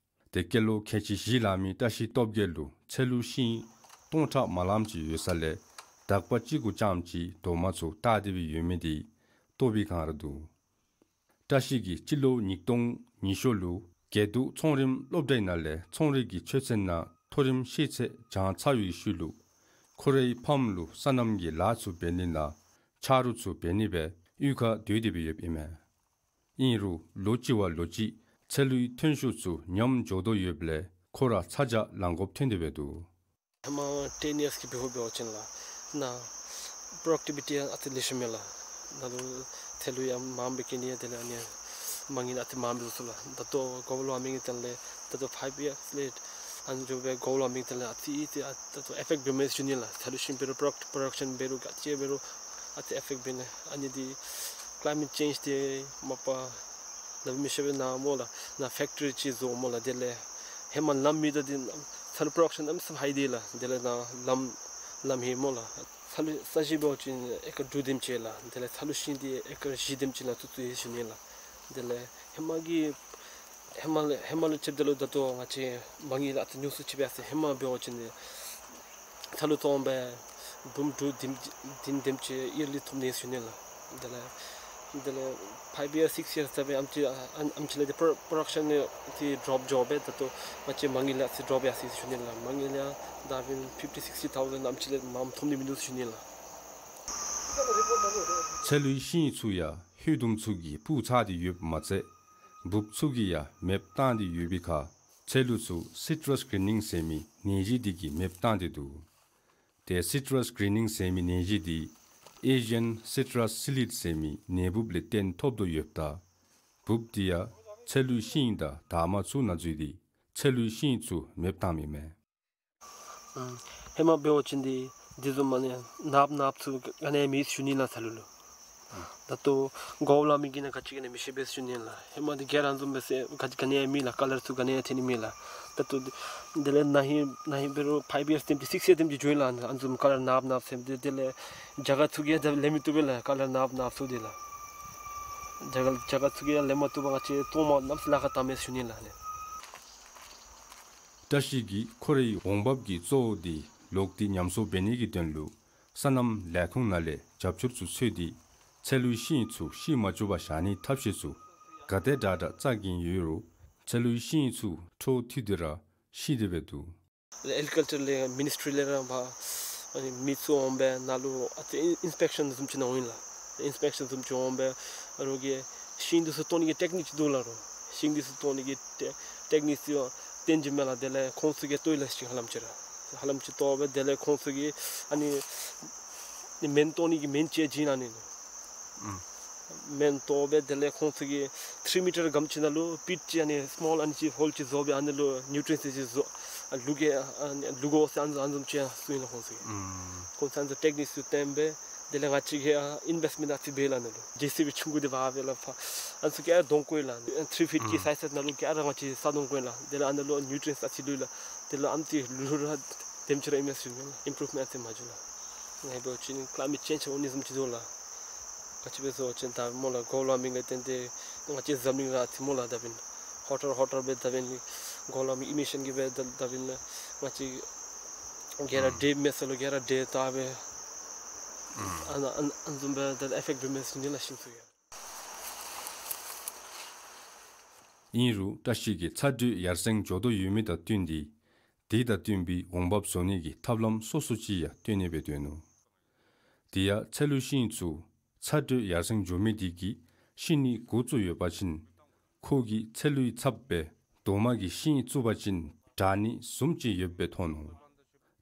ཏེ་སྐྱེས་ལོ་ཁལ་གཅིག་བཞི་ལང་མི་བཀྲ་ཤིས་སྟོབས་རྒྱས་ལུ་ཚལ་ལུ་ཤིང་སྟོང་ཕྲག་མ་ལངམ་ཅིག་ཡོད་ས་ལས་དག་པ་ཅིག་གུ་རྐྱངམ་ཅིག་དོ་མ་ཚུགས་བལྟ་སྟེ་སྦེ་ཡོད་མི་དེ་བསྟོད་པའི་བསྒང་ར་འདུག། བཀྲ་ཤིས་ཀྱིས་སྤྱི་ལོ་ཉིས་སྟོང་ཉི་ཤུ་ལུ་དགེ་འདུན་ཚོང་རིམ་སློབ་གྲྭའི་ནང་ལས་ཚོང་རིག་གི་ཆོས་ཚན་ནང་མཐོ་རིམ་ཤེས་ཚད་སྦྱང་ཚར་བའི་ཤུལ་ལུ་ཁོ་རའི་ཕམ་ལུ་སོ་ནམ་གྱི་ལཱ་ཚུ་འབད་ནི་ནང་ཆ་རོགས་ཚུ་འབད་ནི་སྦེ་གཡུས་ཁར་སྡོད་དེ་སྦེ་ཡོདཔ་ཨིན་མས། ཨིན་རུང་ལོ་གཅིག་བ་ལོ་གཅིག་ཚལ་ལུའི་ཐོན་ཤུགས་ཚུ་ཉམས་འགྱོ་དོ་ཡོདཔ་ལས་ཁོ་ར་ཚ་གྱང་ལང་དགོཔ་ཐོན་ཏེ་སྦེ་འདུག། ཧེ་མ་ཊེན་ཡརསི་གི་བེ་ཧོ་འབད་བ་ཅིན་ལགས་ནཱ་པོ་རོ་ཌག་ཊི་བི་ཊི་ཨ་ཙི་ལེགས་ཤོམ་མས་ལགས། ནཱ་ལུ་ཚལ་ལུ་ཡང་མངམ་སྦེ་སྐྱེ་ནི་དེ་ལས་ཨ་ནི་མ་ངེ་ལས་ཨ་ཙི་མངམ་སྦེ་བཟོ་ཚུགས་ལགས། ད་ལྟོ་གོ་བ་ལོ་ཝར་མིང་གི་དོན་ལས་ད་ལྟོ་ཕའིབ་ཡརསི་ལས་ཨ་ནི་འགྱོ་སྦེ་གོ་བ་ལོ་ཝར་མིང་གི་དོན་ལས་ཨ་ཙི་ཨ་ཙི་ད་ལྟོ་ཨེ་ཕེཀཊ་འབད་མི་ཚུགས་ནི་ལགས། ཚལ་ལུ་ཤིང་འབད་རུང་པོ་རོ་ཌགཊི་པོ་རོ་ཌག་ཤཱན་འབད་རུང་ག་ཅི་འབད་རུང་ཨ་ཙི་ཨེ་ཕེཀཊ་འབད་ནི། ཨ་ནི་འདི་ཀ་ལའི་མེཊ་ཅེནཇ་དེ་མ་པ་ལགས་མི་ཤེས་པས་ནཱ་སྨོ་ལགས། ནཱ་ཕེཀ་ཊི་རི་ཅིག་བཟོ་སྨོ་ལགས། དེ་ལས་ཧེ་མ་ལམ་མེད་ད་དེ་ཚལ་པོ་རོ་ཌག་ཤཱན་ཨམ་སམ་ཧའི་དེ་ལགས། དེ་ལས་ནཱ་ལམ་ལམ་ཧེ་སྨོ་ལགས། ཚལ་ས་གཞི་འབད་བ་ཅིན་ཨེ་ཀར་དྲུག་དེམ་ཅིག་ལགས། དེ་ལས་ཚལ་ལུ་ཤིང་དེ་ཨེ་ཀར་བཞི་དེམ་ཅིག་ནང་བཙུགས་བཙུགས་ཡི་ཟེར་ཞུ་ནི་ལགས། དེ་ལས་ཧེ་མ་གི་ཧེ་མ་ལས་ཧེ་མ་ལས་ཕྱདཔ་ད་ལུ་ད་ལྟོ་ང་བཅས་མ་ངེ་ལས་ཨ་ཙི་ཉུང་སུ་ཅིག་སྦེ་ཨ་ཙི་ཧེ་མ་འབད་བ་ཅིན་ཚལ་ལུ་བཙོང་སྦེ་འབུམ་དྲུག་བདུན་བདུན་དེམ་ཅིག་ཡར་ལི་ཐོབ་ནི་ཟེར་ཞུ་ནི་ལགས། དེ་ལས་དེ་ལས་ཕའིབ་ཡརསི་སིཀསི་ཡརསི་ད་སྦེ་ཨམ་ཅིག་ཨ་ཨམ་ཅིག་ལས་དེ་པོ་རོ་ཌག་ཤཱན་དེ་ཌོབ་འགྱོ་སྦེ་ད་ལྟོ་ང་བཅས་མ་ངེ་ལས་ཨ་ཙི་ཌོབ་ཡར་སོ་ཡི་ཟེར་ཞུ་ནི་ལགས། མ་ངེ་ལས་ཡང་ད་ཕིཕ་ཊི་སིཀསི་ཐའུ་ཟེནཌ་ཨམ་ཅིག་ལས་མངམ་ཐོབ་ནི་མིན་འདུག་ཟེར་ཞུ་ནི་ལགས། ཚལ་ལུའི་ཤིང་ཚུ་ཡང་ཧོད་དུམ་ཚུ་གིས་སྤུར་ཚར་ཏེ་ཡོདཔ་མ་ཚད་འབུཔ་ཚུ་གིས་ཡང་མེདཔ་བཏང་སྟེ་ཡོད་པའི་ཁར་ཚལ་ལུ་ཚུ་སི་ཊྲཱས་གི་རིན་ནིང་ཟེར་མི་ནད་གཞི་དེ་གིས་མེདཔ་བཏང་སྟེ་འདུག། ཏེ་སི་ཊྲཱས་གི་རིན་ནིང་ཟེར་མི་ནད་གཞི་དེ་ཨེ་ཤི་ཡཱན་སི་ཊྲཱས་སི་ལིཌ་ཟེར་མི་ནད་འབུཔ་ལས་བརྟེན་ཐོབ་དོ་ཡོདཔ་ད་འབུཔ་དེ་ཡང་ཚལ་ལུའི་ཤིང་དང་དར་མ་ཚུ་ནང་འཛུལ་ཏེ་ཚལ་ལུའི་ཤིང་ཚུ་མེདཔ་བཏངམ་ཨིན་མས། ཨམ་ཧེ་མ་འབད་བ་ཅིན་དེ་དེ་བཟུམ་མ་ནི་ནདཔ་ནདཔ་ཚུ་ག་ནི་ཡང་མེད་ཟེར་ཞུ་ནི་ལགས་ཚལ་ལུ་ལུ། ད་ལྟོ་གོ་བ་ལོ་ཝར་མིང་གི་ནང་ག་ཅི་ག་ནི་མི་ཤེས་པས་ཟེར་ཞུ་ནི་ལགས། ཧེ་མ་དེ་སྒེར་ཨ་ནི་བཟུམ་སྦེ་ཟེར་ག་ག་ནི་ཡང་མེད་ལགས། ཀ་ལར་ཚུ་ག་ནི་ཡང་ཐོན་ནི་མེད་ལགས། ད་ལྟོ་དེ་ལས་ན་ཧིང་ན་ཧིང་འབད་རུང་ཕའིབ་ཡརསི་དེམ་ཅིག་སིཀསི་ཡརསི་དེམ་ཅིག་འགྱོ་ཡི་ལགས། ཨ་ནི་བཟུམ་ཀ་ལར་ནདཔ་ནདཔ་ཟེར་དེ་དེ་ལས་རྒྱ་གར་ཚུ་གིས་ཡང་ལེན་མི་བཏུབ་པས་ལགས། ཀ་ལར་ནདཔ་ནདཔ་ཚུ་དེ་ལགས། རྒྱ་གར་རྒྱ་གར་ཚུ་གིས་ཡང་ལེན་མ་བཏུབ་པར་ང་བཅས་གཏོང་མ་གནངམ་ཟེར་ལཱ་ཁག་བཏངམ་མས་ཟེར་ཞུ་ནི་ལགས། བཀྲ་ཤིས་ཀྱིས་ཁོ་རའི་འོང་འབབ་ཀྱི་གཙོ་བོ་དེ་ལོག་སྟེ་ཉམས་གསོ་འབད་ནི་གི་དོན་ལུ་སོ་ནམ་ལས་ཁུངས་ནང་ལས་རྒྱབ་སྐྱོར་ཚུ་འཚོལ་ཏེ་ཚལ་ལུའི་ཤིང་ཚུ་ཤི་མ་བཅུག་པར་བཞག་ནིའི་ཐབས་ཤེས་ཚུ་ག་དེ་དྲག་དྲག་རྩ་གིན་ཡོད་རུང་ཚལ་ལུའི་ཤིང་ཚུ་འཕྲོ་མཐུད་དེ་ར་ཤི་སྟེ་སྦེ་འདུག། ཨེག་རི་ཀལ་ཅར་ལས་མི་ནིསི་ཊི་རི་ལས་ར་ཕར་ཨ་ནི་མི་ཚུ་འོང་སྦེ་ནཱ་ལུ་ཨ་ཙི་ཨིན་སི་པེག་ཤཱན་བཟུམ་ཅིག་གནང་ཡི་ལགས། ཨིན་སི་པེག་ཤཱན་བཟུམ་ཅིག་འོང་སྦེ་རོགས་ཀྱིས་ཤིང་འདི་ཚུ་བཏོག་ནི་གི་ཊེཀ་ནིཀ་ཅིག་འདུག་ལགས། རོགས་ཤིང་འདི་ཚུ་བཏོག་ནི་གི་ཊེ་ཊེཀ་ནིཀ་ཅིག་སྟོན་བྱིན་མས་ལགས། དེ་ལས་ཁོང་ཚུ་གིས་བཏོག་ཡི་ལགས། ཤིང་ཧ་ལམ་ཅིག་ར་ཧ་ལམ་ཅིག་བཏོག་སྦེ་དེ་ལས་ཁོང་ཚུ་གིས་ཨ་ནི་ནི་སྨན་བཏོག་ནི་གི་སྨན་ཅིག་བྱིན་ཨ་ནི་ནི། ཨུམ། སྨན་བཏོག་སྦེ་དེ་ལས་ཁོང་ཚུ་གིས་ཐིརི་མི་ཊར་གམ་ཅིག་ནང་ལུ་པིཊ་ཅིག་ཨ་ནི་སི་མོལ་ཨ་ནི་ཅིག་ཧོལ་ཅིག་བཟོ་སྦེ་ཨ་ནི་ལུ་ནིའུ་ཊི་རིནསི་ཅིག་བཟོ་ཨ་བླུག་གེ་ཨ་ནི་བླུག་དགོ་ཟེར་ཨ་ནི་བཟུམ་ཅིག་གསུངས་ཡི་ལགས་ཁོང་ཚུ་གིས། ཨུམ། ཁོང་ཚུ་ཨ་ནི་ཚུ་ཊེཀ་ནིཀསི་ཚུ་སྟོན་སྦེ་དེ་ལས་ང་བཅས་ཀྱིས་ཨ་ཨིན་བེསི་མེནཊ་ཨ་ཙི་འབད་ལགས། ཨ་ནི་ལུ་ཇེ་སི་བི་ཆུང་ཀུ་འདི་འབག་སྦེ་ལགས་ཕར་ཨ་ནི་ཚུ་ག་ར་གདོང་བཀོད་ལགས། ཐིརི་ཕིཊ་ཀྱི་ཨུམ་སའིཛ་ནང་ལུ་ག་ར་ང་བཅས་ས་གདོང་བཀོད་ལགས། དེ་ལས་ཨ་ནི་ལུ་ནིའུ་ཊི་རིནསི་ཨ་ཙི་བླུགས་ལགས། དེ་ལས་ཨ་ནི་ཚུ་ལུ་ར་དེམ་ཅིག་ར་ཨིན་མས་ཟེར་ཞུ་ནི་ལགས། ཨིམ་པུ་རུབ་མེནཊ་ཨ་ཙི་མ་བྱུང་ལགས། ང་ཡང་འབད་བ་ཅིན་ཀ་ལའིམ་མེཊ་ཅེནཇ་འོང་ནི་བཟུམ་ཅིག་འདུག་ལགས། ག་ཅི་སྦེ་བཟོ་བ་ཅིན་ད་སྨོ་ལགས་གོ་ལ་མིང་ལས་བརྟེན་ཏེ་ང་བཅས་འཛམ་གླིང་ར་ཨ་ཙི་སྨོ་ལགས་ད་འབདན་ཧོ་ཊར་ཧོ་ཊར་སྦེ་ད་འབདན་གོ་ལ་མིང་ཨི་མི་ཤཱན་གྱིས་སྦེ་ད་ད་འབདན་ང་བཅས་ག་ར་ཨུམ་ཌེ་མེད་ས་ལུ་ག་ར་ཌེ་ད་སྦེ་ཨུམ་ཨ་ནཱ་ཨ་ཨ་ནི་བཟུམ་སྦེ་ད་ཨི་ཕེཀཊ་འབད་མས་ཟེར་ཞུ་ནི་ལགས་ཤིང་ཚུ་ཡང་། ཨིན་རུང་བཀྲ་ཤིས་ཀྱིས་ཚ་དྲོད་ཡར་སེང་འགྱོ་དོ་ཡོད་མི་དང་བསྟུན་ཏེ་དེ་དང་བསྟུན་པའི་འོང་འབབ་བཟོ་ནི་གི་ཐབས་ལམ་སོ་སོ་ཅིག་ཡང་སྟོན་ནི་སྦེ་སྡོད་ནུག། དེ་ཡང་ཚལ་ལུ་ཤིང་ཚུ་ཚ་དྲོད་ཡར་སེང་འགྱོ་མི་དེ་གིས་ཤི་ནི་འགོ་བཙུགས་ཡོད་པ་ཅིན་ཁོ་གིས་ཚལ་ལུའི་ཚབ་སྦེ་རྡོག་མ་གི་ཤིང་བཙུགས་པ་ཅིན་དྲག་ནི་བཟུམ་ཅིག་ཡོདཔ་སྦེ་མཐོང་ནུག།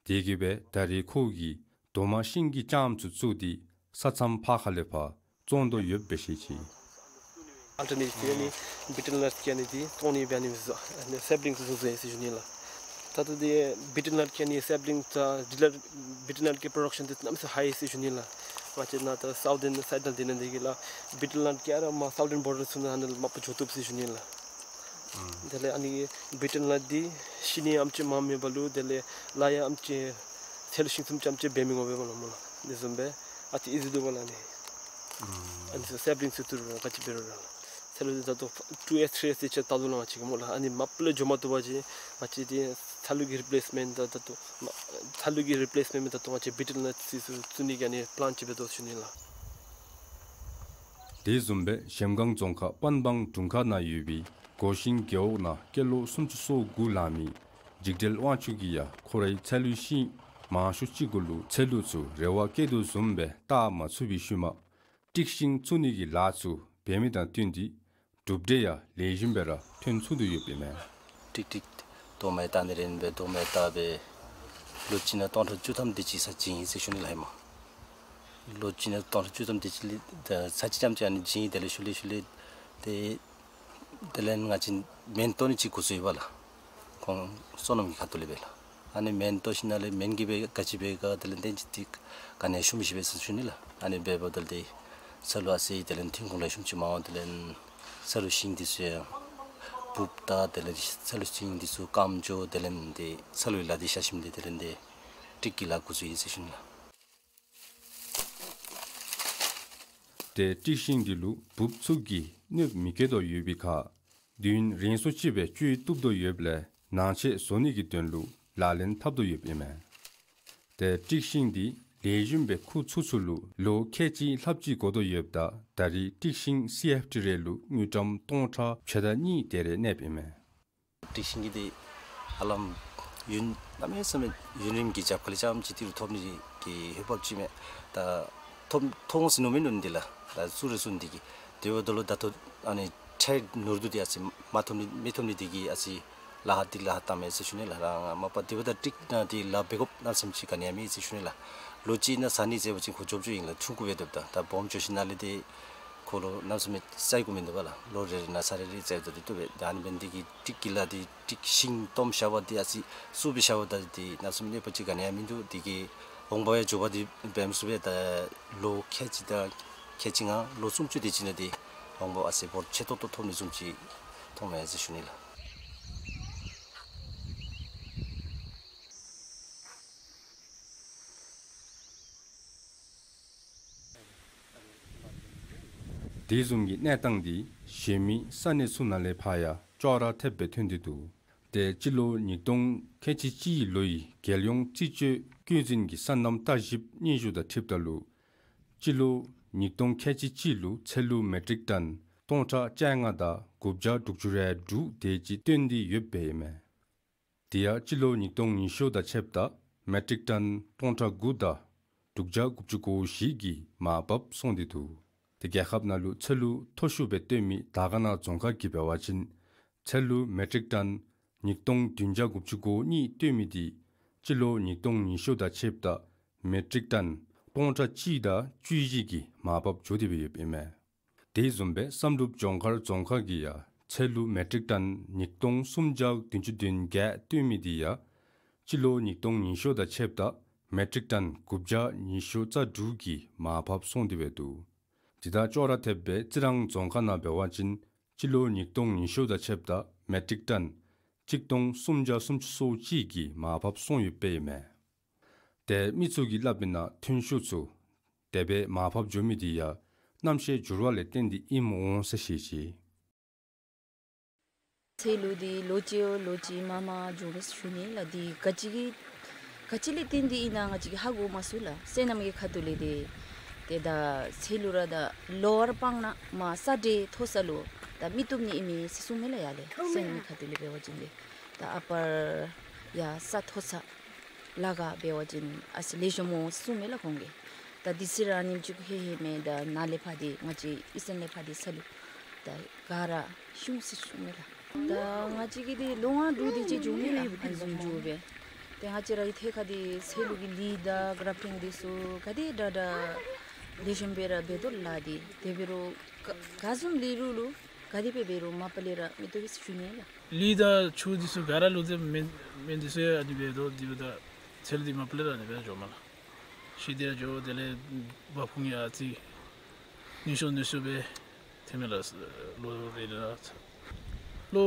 དེ་གིས་སྦེ་ད་རེས་ཁོ་གིས་རྡོག་མ་ཤིང་གི་ལྕངམ་ཚུ་བཙུགས་ཏེ་ས་མཚམས་ཕར་ཁ་ལས་ཕར་བཙོང་དོ་ཡོདཔ་སྦེ་བཤད་ཅི། ཨལ་ཊར་ནེ་ཊིབ་ཨ་ནི་བི་ཊལ་ནཊ་ཀྱི་ཨ་ནི་འདི་བཙོང་ནི་སྦེ་ཨ་ནི་བཟོ་ཨ་ནི་སེཔ་ལིང་བཟོ་བཟོ་ཡི་ཟེར་ཞུ་ནི་ལགས། ད་ལྟོ་འདི་བི་ཊལ་ནཊ་ཀྱི་ཨ་ནི་སེཔ་ལིང་ད་བི་ཊལ་ནཊ་ཀྱི་པྲོ་ཌག་ཤཱན་འདི་གནམ་མེད་ས་མེད་ཧའི་ཟེར་ཞུ་ནི་ལགས། ང་བཅས་ནཱ་ད་སའུ་ཐརན་སའིཌ་ནང་འདི་ནང་འདི་གི་ལགས་བི་ཊལ་ནཊ་ག་ར་མར་སའུ་ཐརན་བོར་ཌར་ཚུ་ནང་ཨ་ནི་མ་པ་འགྱོ་བཏུབ་ཟེར་ཞུ་ནི་ལགས། དེ་ལས་ཨ་ནི་བི་ཊལ་ནཊ་འདི་ཤི་ནི་ཨེམ་ཅིག་མངམ་མེད་པ་ལུ་དེ་ལས་ལཱ་ཡང་ཨེམ་ཅིག་ཚལ་ལུ་ཤིང་ཚུ་ཨེམ་ཅིག་འབད་མི་འོང་པས་སྨོ་ལགས་སྨོ་ལགས། དེ་བཟུམ་སྦེ་ཨ་ཙི་ཨི་ཟི་འདུག་པ་ལགས་ཨ་ནི། ཨ་ནི་ཚུ་སེཔ་ལིང་ཚུ་བཙུགས་རུང་ག་ཅི་འབད་རུང་ར་ཚལ་ལུ་ད་ལྟོ་ཊུ་ཨེར་ཐི་ཨེར་ཟེར་ཅིག་བལྟ་དོ་ལགས་ང་བཅས་ཀྱིས་སྨོ་ལགས། ཨ་ནི་མ་པ་ལས་འགྱོ་མ་བཏུབ་པ་ཅིན་ང་བཅས་འདི་ཚལ་ལུ་གི་རི་པི་ལེསི་མེནཊ་ད་ད་ལྟོ་མ་ཚལ་ལུ་གི་རི་པི་ལེསི་མེནཊ་མེན་ད་ལྟོ་ང་བཅས་བི་ཊལ་ནཊ་ཚུ་བཙུགས་ནི་གི་ཨ་ནི་པི་ལཱན་ཅིག་འབད་དོ་ཟེར་ཞུ་ནི་ལགས། དེ་བཟུམ་སྦེ་གཞལམ་སྒང་རྫོང་ཁག་པན་སྦང་དྲུང་ཁག་ནང་ཡོད་པའི་སྒོ་ཤིང་རྒེད་འོག་ནང་སྐྱེས་ལོ་སུམ་ཅུ་སོ་དགུ་ལང་མི་འཇིགས་བྲལ་དབང་ཕྱུག་གིས་ཡང་ཁོ་རའི་ཚལ་ལུའི་ཤིང་མང་ཤོས་ཅིག་གུ་ལུ་ཚལ་ལུ་ཚུ་རེ་བ་བསྐྱེད་དོ་བཟུམ་སྦེ་བཏགས་མ་ཚུགས་པའི་ཤུལ་མ་ཊིཀ་ཤིང་བཙུགས་ནི་གི་ལཱ་ཚུ་འབད་མི་དང་བསྟུན་ཏེ་གྲུབ་འབྲས་ཡང་ལེགས་ཤོམ་སྦེ་ར་ཐོན་ཚུགས་དོ་ཡོདཔ་ཨིན་མས། ཊིཀ་ཊིཀ་རྡོག་མ་བཏགས་ནི་རེ་ཨིན་པས། རྡོག་མ་བཏགས་སྦེ་ལོ་གཅིག་ནང་སྟོང་ཕྲག་བཅུ་ཐམ་དེ་ཅིག་ས་བྱིན་ཡི་ཟེར་ཞུ་ནི་ལགས་ཧེ་མ། ལོ་གཅིག་ནང་སྟོང་ཕྲག་བཅུ་ཐམ་དེ་ཅིག་ལས་ས་ཅིག་ཙམ་ཅིག་ཨ་ནི་བྱིན་ཡི། དེ་ལས་ཤུལ་ལས་ཤུལ་ལས་ཏེ་དེ་ལས་ང་བཅས་སྨན་བཏོག་ནི་ཅིག་འགོ་བཙུགས་ཡི་པ་ལགས། ཁོང་སོ་ནམ་གྱི་ཁ་ཐུག་ལས་སྦེ་ལགས། ཨ་ནི་སྨན་བཏོག་ཞིནམ་ལས་སྨན་གྱིས་སྦེ་ག་ཅི་འབད་ག་དེ་ལས་ཏེ་ཅིག་ཏེ་ག་ནི་ཡང་ཞུམ་ཤིག་པས་ཟེར་ཞུ་ནི་ལགས། ཨ་ནི་འབདཝ་ད་ལུ་ཏེ་ཚལ་ལུ་ཨ་ཙི་དེ་ལས་ཐོན་ཁུངས་ལེགས་ཤོམ་ཅིག་མ་འོང་། དེ་ལས་ཚལ་ལུ་ཤིང་འདི་ཚུ་ཡང་འབུཔ་དང་དེ་ལས་ཚལ་ལུ་ཤིང་འདི་ཚུ་སྐམ་འགྱོ། དེ་ལས་ཏེ་ཚལ་ལུ་ལཱ་འདི་ཤ་ཞིམ་འདི་དེ་ལས་ཏེ་ཊིཀ་གི་ལཱ་འགོ་བཙུགས་ཡི་ཟེར་ཞུ་ནི་ལགས། ཏེ་ཊིཀ་ཤིང་འདི་ལུ་འབུཔ་ཚུ་གིས་གནོདཔ་མི་བཀལ་དོ་ཡོད་པའི་ཁར་དུས་ཡུན་རིང་སུ་ཅིག་སྦེ་སྤྱོད་བཏུབ་དོ་ཡོདཔ་ལས་ནང་ཆས་བཟོ་ནི་གི་དོན་ལུ་ལག་ལེན་འཐབ་དོ་ཡོདཔ་ཨིན་མས། ཏེ་ཊིཀ་ཤིང་འདི་ལེགས་ཤོམ་སྦེ་ཁུག་ཚུགས་ཚུགས་ལུ་ལོ་ཁལ་གཅིག་ལྷགཔ་ཅིག་འགོར་དོ་ཡོདཔ་ད་ད་རེས་ཊིཀ་ཤིང་སི་ཨེཕ་ཊི་རེ་ལུ་དངུལ་ཀྲམ་སྟོང་ཕྲག་ཕྱེད་དང་གཉིས་དེ་རེ་གནསཔ་ཨིན་མས། ཊིཀ་ཤིང་གི་འདི་ཧ་ལམ་ཡུན་གནམ་མེད་ས་མེད་ཡུན་རིངམོ་གི་རྒྱབ་ཁ་ལས་རྐྱངམ་ཅིག་འདི་ལུ་ཐོབ་ནི་གི་འོས་འབབ་ཅིག་མས། ད་ཐོབ་ཐོབ་འོང་ཟེར་མནོ་མི་མནོ་ནི་འདི་ལགས། ད་ཚུར་རེ་ཚུར་འདི་གིས་དེ་འབདཝ་ད་ལུ་ད་ལྟོ་ཨ་ནི་ཁྲལ་ནོར་འདུག་འདི་ཨ་ཙི་མ་ཐོབ་ནི་མི་ཐོབ་ནི་འདི་གིས་ཨ་ཙི་ལཱ་འདི་ལཱ་བཏངམ་མས་ཟེར་ཞུ་ནི་ལགས། རང་མ་པ་དེ་འབདཝ་ད་ཊིཀ་ནང་འདི་ལཱ་འབད་དགོཔ་གནམ་མེད་ས་མེད་ཅིག་ག་ནི་ཡང་མེད་ཟེར་ཞུ་ནི་ལགས། ལོ་གཅིག་ནང་ཟ་ནི་ཟེར་བ་ཅིན་ཁོ་རྒྱོབ་རྒྱོབ་ཨིན་ལགས། ཆུང་ཀུ་འབད་དོ། ད་ད་སྦོམ་འགྱོ་ཞིནམ་ལས་འདི་ཁོ་ལུ་གནམ་མེད་ས་མེད་སའི་གོ་མིན་འདུག་པ་ལགས། ལོ་རེ་རེ་ནང་ས་རེ་རེ་བཙལ་དོ་འདི་བཏུབ་པས། ད་ཨ་ནི་འབད་ནི་འདི་གིས་ཊིཀ་གི་ལཱ་འདི་ཊིཀ་ཤིང་སྟོངམ་བཞག་པ་འདི་ཨ་ཙི་བཙུགས་སྦེ་བཞག་པ་ད་འདི་གནམ་མེད་ས་མེད་གནོད་པ་ཅིག་ག་ནི་ཡང་མིན་འདུག། འདི་གིས་འོང་འབབ་ཡང་མགྱོགས་པ་འདི་འབད་མི་ཚུགས་པས། ད་ལོ་ཁལ་གཅིག་དང་ཁལ་གཅིག་ལྔ་ལོ་སུམ་ཅུ་དེ་ཅིག་ནང་འདི་འོང་འབབ་ཨ་ཙི་འབོར་ཆེ་ཏོག་ཏོ་ཐོབ་ནི་བཟུམ་ཅིག་མཐོངམ་མས་ཟེར་ཞུ་ནི་ལགས། དེ་བཟུམ་གྱི་གནས་སྟངས་འདི་གཞན་མི་ས་གནས་ཚུ་ནང་ལས་ཕར་ཡང་ཅོག་ར་འཐདཔ་སྦེ་ཐོན་ཏེ་འདུག། ཏེ་སྤྱི་ལོ་ཉིས་སྟོང་ཁལ་གཅིག་གཅིག་ལོའི་རྒྱལ་ཡོངས་རྩིས་སྤྱོད་བསྐྱོད་འཛིན་གྱི་སོ་ནམ་ལྟ་ཞིབ་སྙན་ཞུ་དང་འཁྲིལཝ་ད་ལུ་སྤྱི་ལོ་ཉིས་སྟོང་ཁལ་གཅིག་གཅིག་ལུ་ཚལ་ལུ་མེ་ཊིག་ཊོན་སྟོང་ཕྲག་བཅོ་ལྔ་དང་དགུ་བརྒྱ་དྲུག་ཅུ་རེ་དྲུག་དེ་ཅིག་བཏོན་ཏེ་ཡོདཔ་ཨིན་མས། དེ་ཡང་སྤྱི་ལོ་ཉིས་སྟོང་ཉི་ཤུ་དང་ཕྱདཔ་ད་མེ་ཊིག་ཊོན་སྟོང་ཕྲག་དགུ་དང་དྲུག་བརྒྱ་དགུ་བཅུ་གོ་བཞི་གི་མར་བབས་སོང་སྟེ་འདུག། ཏེ་རྒྱལ་ཁབ་ནང་ལུ་ཚལ་ལུ་མཐོ་ཤོས་སྦེ་བཏོན་མི་དར་དཀར་ན་རྫོང་ཁག་གིས་འབད་བ་ཅིན་ཚལ་ལུ་མེ་ཊིག་ཊོན་ཉིས་སྟོང་བདུན་བརྒྱ་དགུ་བཅུ་གོ་གཉིས་བཏོན་མི་འདི་སྤྱི་ལོ་ཉིས་སྟོང་ཉི་ཤུ་དང་ཕྱདཔ་ད་མེ་ཊིག་ཊོན་སྟོང་ཕྲག་གཅིག་དང་བཅུ་བཞི་གི་མར་བབས་འགྱོ་སྟེ་སྦེ་ཡོདཔ་ཨིན་མས། དེ་བཟུམ་སྦེ་བསམ་གྲུབ་ལྗོངས་མཁར་རྫོང་ཁག་གིས་ཡང་ཚལ་ལུ་མེ་ཊིག་ཊཱན་ཉིས་སྟོང་སུམ་བརྒྱ་བདུན་ཅུ་དོན་བརྒྱད་བཏོན་མི་དེ་ཡང་སྤྱི་ལོ་ཉིས་སྟོང་ཉི་ཤུ་དང་ཕྱདཔ་ད་མེ་ཊིག་ཊཱན་དགུ་བརྒྱ་ཉི་ཤུ་རྩ་དྲུག་གིས་མར་ཕབ་སོང་སྟེ་སྦེ་འདུག། དེ་དང་ཅོག་ར་འཐདཔ་སྦེ་རྩི་རང་རྫོང་ཁག་ནང་འབད་བ་ཅིན་སྤྱི་ལོ་ཉིས་སྟོང་ཉི་ཤུ་དང་ཕྱདཔ་ད་མེ་ཊིག་ཊཱན་གཅིག་སྟོང་སུམ་བརྒྱ་སུམ་ཅུ་སོ་གཅིག་གིས་མར་ཕབ་སོང་ཡོདཔ་ཨིན་མས། ཏེ་མི་ཚུ་གིས་སླབ་མི་ནང་ཐོན་ཤུགས་ཚུ་དེ་སྦེ་མར་ཕབ་འགྱོ་མི་དེ་ཡང་གནམ་གཤིས་འགྱུར་བ་ལས་བརྟེན་ཏེ་ཨིནམ་འོང་ཟེར་བཤད་ཅི། ཚལ་ལུ་འདི་ལོ་གཅིག་ལོ་གཅིག་མར་མར་འགྱོ་མས་ཟེར་ཞུ་ནི་ལགས། འདི་ག་ཅི་གི་ག་ཅི་ལས་བརྟེན་ཏེ་ཨིན་ན་ང་བཅས་ཀྱིས་ཧ་གོ་མ་ཚུགས་ལགས། སོ་ནམ་གྱི་ཁ་ཐུག་ལས་འདི་ཏེ་ད་ཚལ་ལུ་ར་ད་ལོ་ཝར་སྤང་ནང་མར་ས་འདྲེས་མཐོ་ས་ལུ་ད་མི་བཏུབ་ནི་ཨིན་མས་ཟེར་གསུངམ་མས་ལགས། ཡར་ལས་སོ་ནམ་གྱི་ཁ་ཐུག་ལས་འབད་བ་ཅིན་ཏེ་ད་ཨ་པར་ཡར་ས་མཐོ་ས་ལ་ག་འབད་བ་ཅིན་ཨ་ཙི་ལེགས་ཤོམ་འོང་གསུངམ་མས་ལགས་ཁོང་གིས། ད་དེ་ཚེ་ར་ཉིནམ་ཅིག་ཧེ་ཧེ་མས། ད་ནཱ་ལས་ཕར་འདི་ང་བཅས་ཨི་སན་ལས་ཕར་འདི་ས་ལུ་ད་ག་ར་ཤུང་ཟེར་ཞུཝ་མས་ལགས། ད་ང་བཅས་ཀྱིས་འདི་ལོ་ལྔ་དྲུག་དེ་ཅིག་འགྱོཝ་མས་ལགས། ཨ་ནི་བཟུམ་འགྱོ་སྦེ་ཏེ་ང་བཅས་ར་གི་ཐད་ཁར་འདི་ཚལ་ལུ་གི་ལུད་དང་གྲབ་ཕྲེང་འདི་ཚུ་ག་དེ་དྲག་དྲག་ལེགས་ཤོམ་སྦེ་ར་འབད་དོ་ལགས། འདི་དེ་འབད་རུང་ག་ག་བཟུམ་ལས་རུང་ལུ་ག་དེ་སྦེ་འབད་རུང་མ་པ་ལས་ར་མི་བཏུབ་པས་ཟེར་ཞུ་ནི་ལགས། ལུད་དང་ཆུ་འདི་ཚུ་ག་ར་ལུ་ཏེ་མེ་མེ་འདི་ཚུ་ཡང་ཨ་ནི་སྦེ་འགྱོ། དེ་འབདཝ་ད་ཚལ་འདི་མ་པ་ལས་ར་ཨ་ནི་སྦེ་འགྱོཝ་མས་ལགས། ཤི་སྟེ་འགྱོ། དེ་ལས་འབབ་ཁུངས་ཡང་ཨ་ཙི་ནུས་ཤོས་ནུས་ཤོས་སྦེ་ཐོནམ་མས་ལགས། ལོ་རེ་རེ་ལུ་ལོ་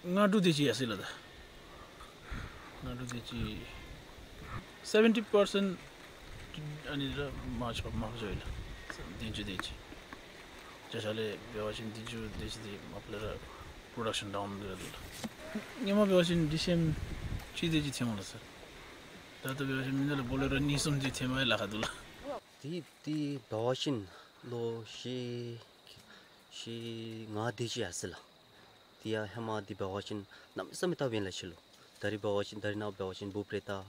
ལྔ་དྲུག་དེ་ཅིག་ཡར་སོ་ཡི་ལགས། ད་ལྔ་དྲུག་དེ་ཅིག་སེ་བེན་ཊི་པར་སེནཊ་ཨ་ནི་ར་མར་ཕབ་མར་ཕབ་འགྱོ་ཡི་ལགས། བདུན་ཅུ་དེ་ཅིག་བརྒྱ་ཆ་ལས་འབད་བ་ཅིན་བདུན་ཅུ་དེ་ཅིག་འདི་མ་པ་ལས་ར་པྲོ་ཌག་ཤཱན་ཌའུན་འགྱོ་ཡི་ལགས། སྔོན་མ་འབད་བ་ཅིན་ཌི་སི་ཨེམ་གཅིག་དེ་ཅིག་ཐོནམ་མས་ལགས་སར། ད་ལྟོ་འབད་བ་ཅིན་མི་ནང་ལས་བོ་ལེ་རོ་གཉིས་གསུམ་ཅིག་ཐོནམ་ཡང་ལཱ་ཁག་འདུག་ལགས། དེ་དེ་འབད་བ་ཅིན་ལོ་བཞི་བཞི་ལྔ་དེ་ཅིག་ཡར་སོ་ཡི་ལགས། དེ་ཡང་ཧེ་མ་དེ་འབད་བ་ཅིན་གནམ་མེད་ས་མེད་བཏབ་ཨིན་ལགས་ཕྱི་ལུ། ད་རིས་འབད་བ་ཅིན་ད་རིས་ནངས་པ་འབད་བ་ཅིན་འབུཔ་རེ་བཏབ།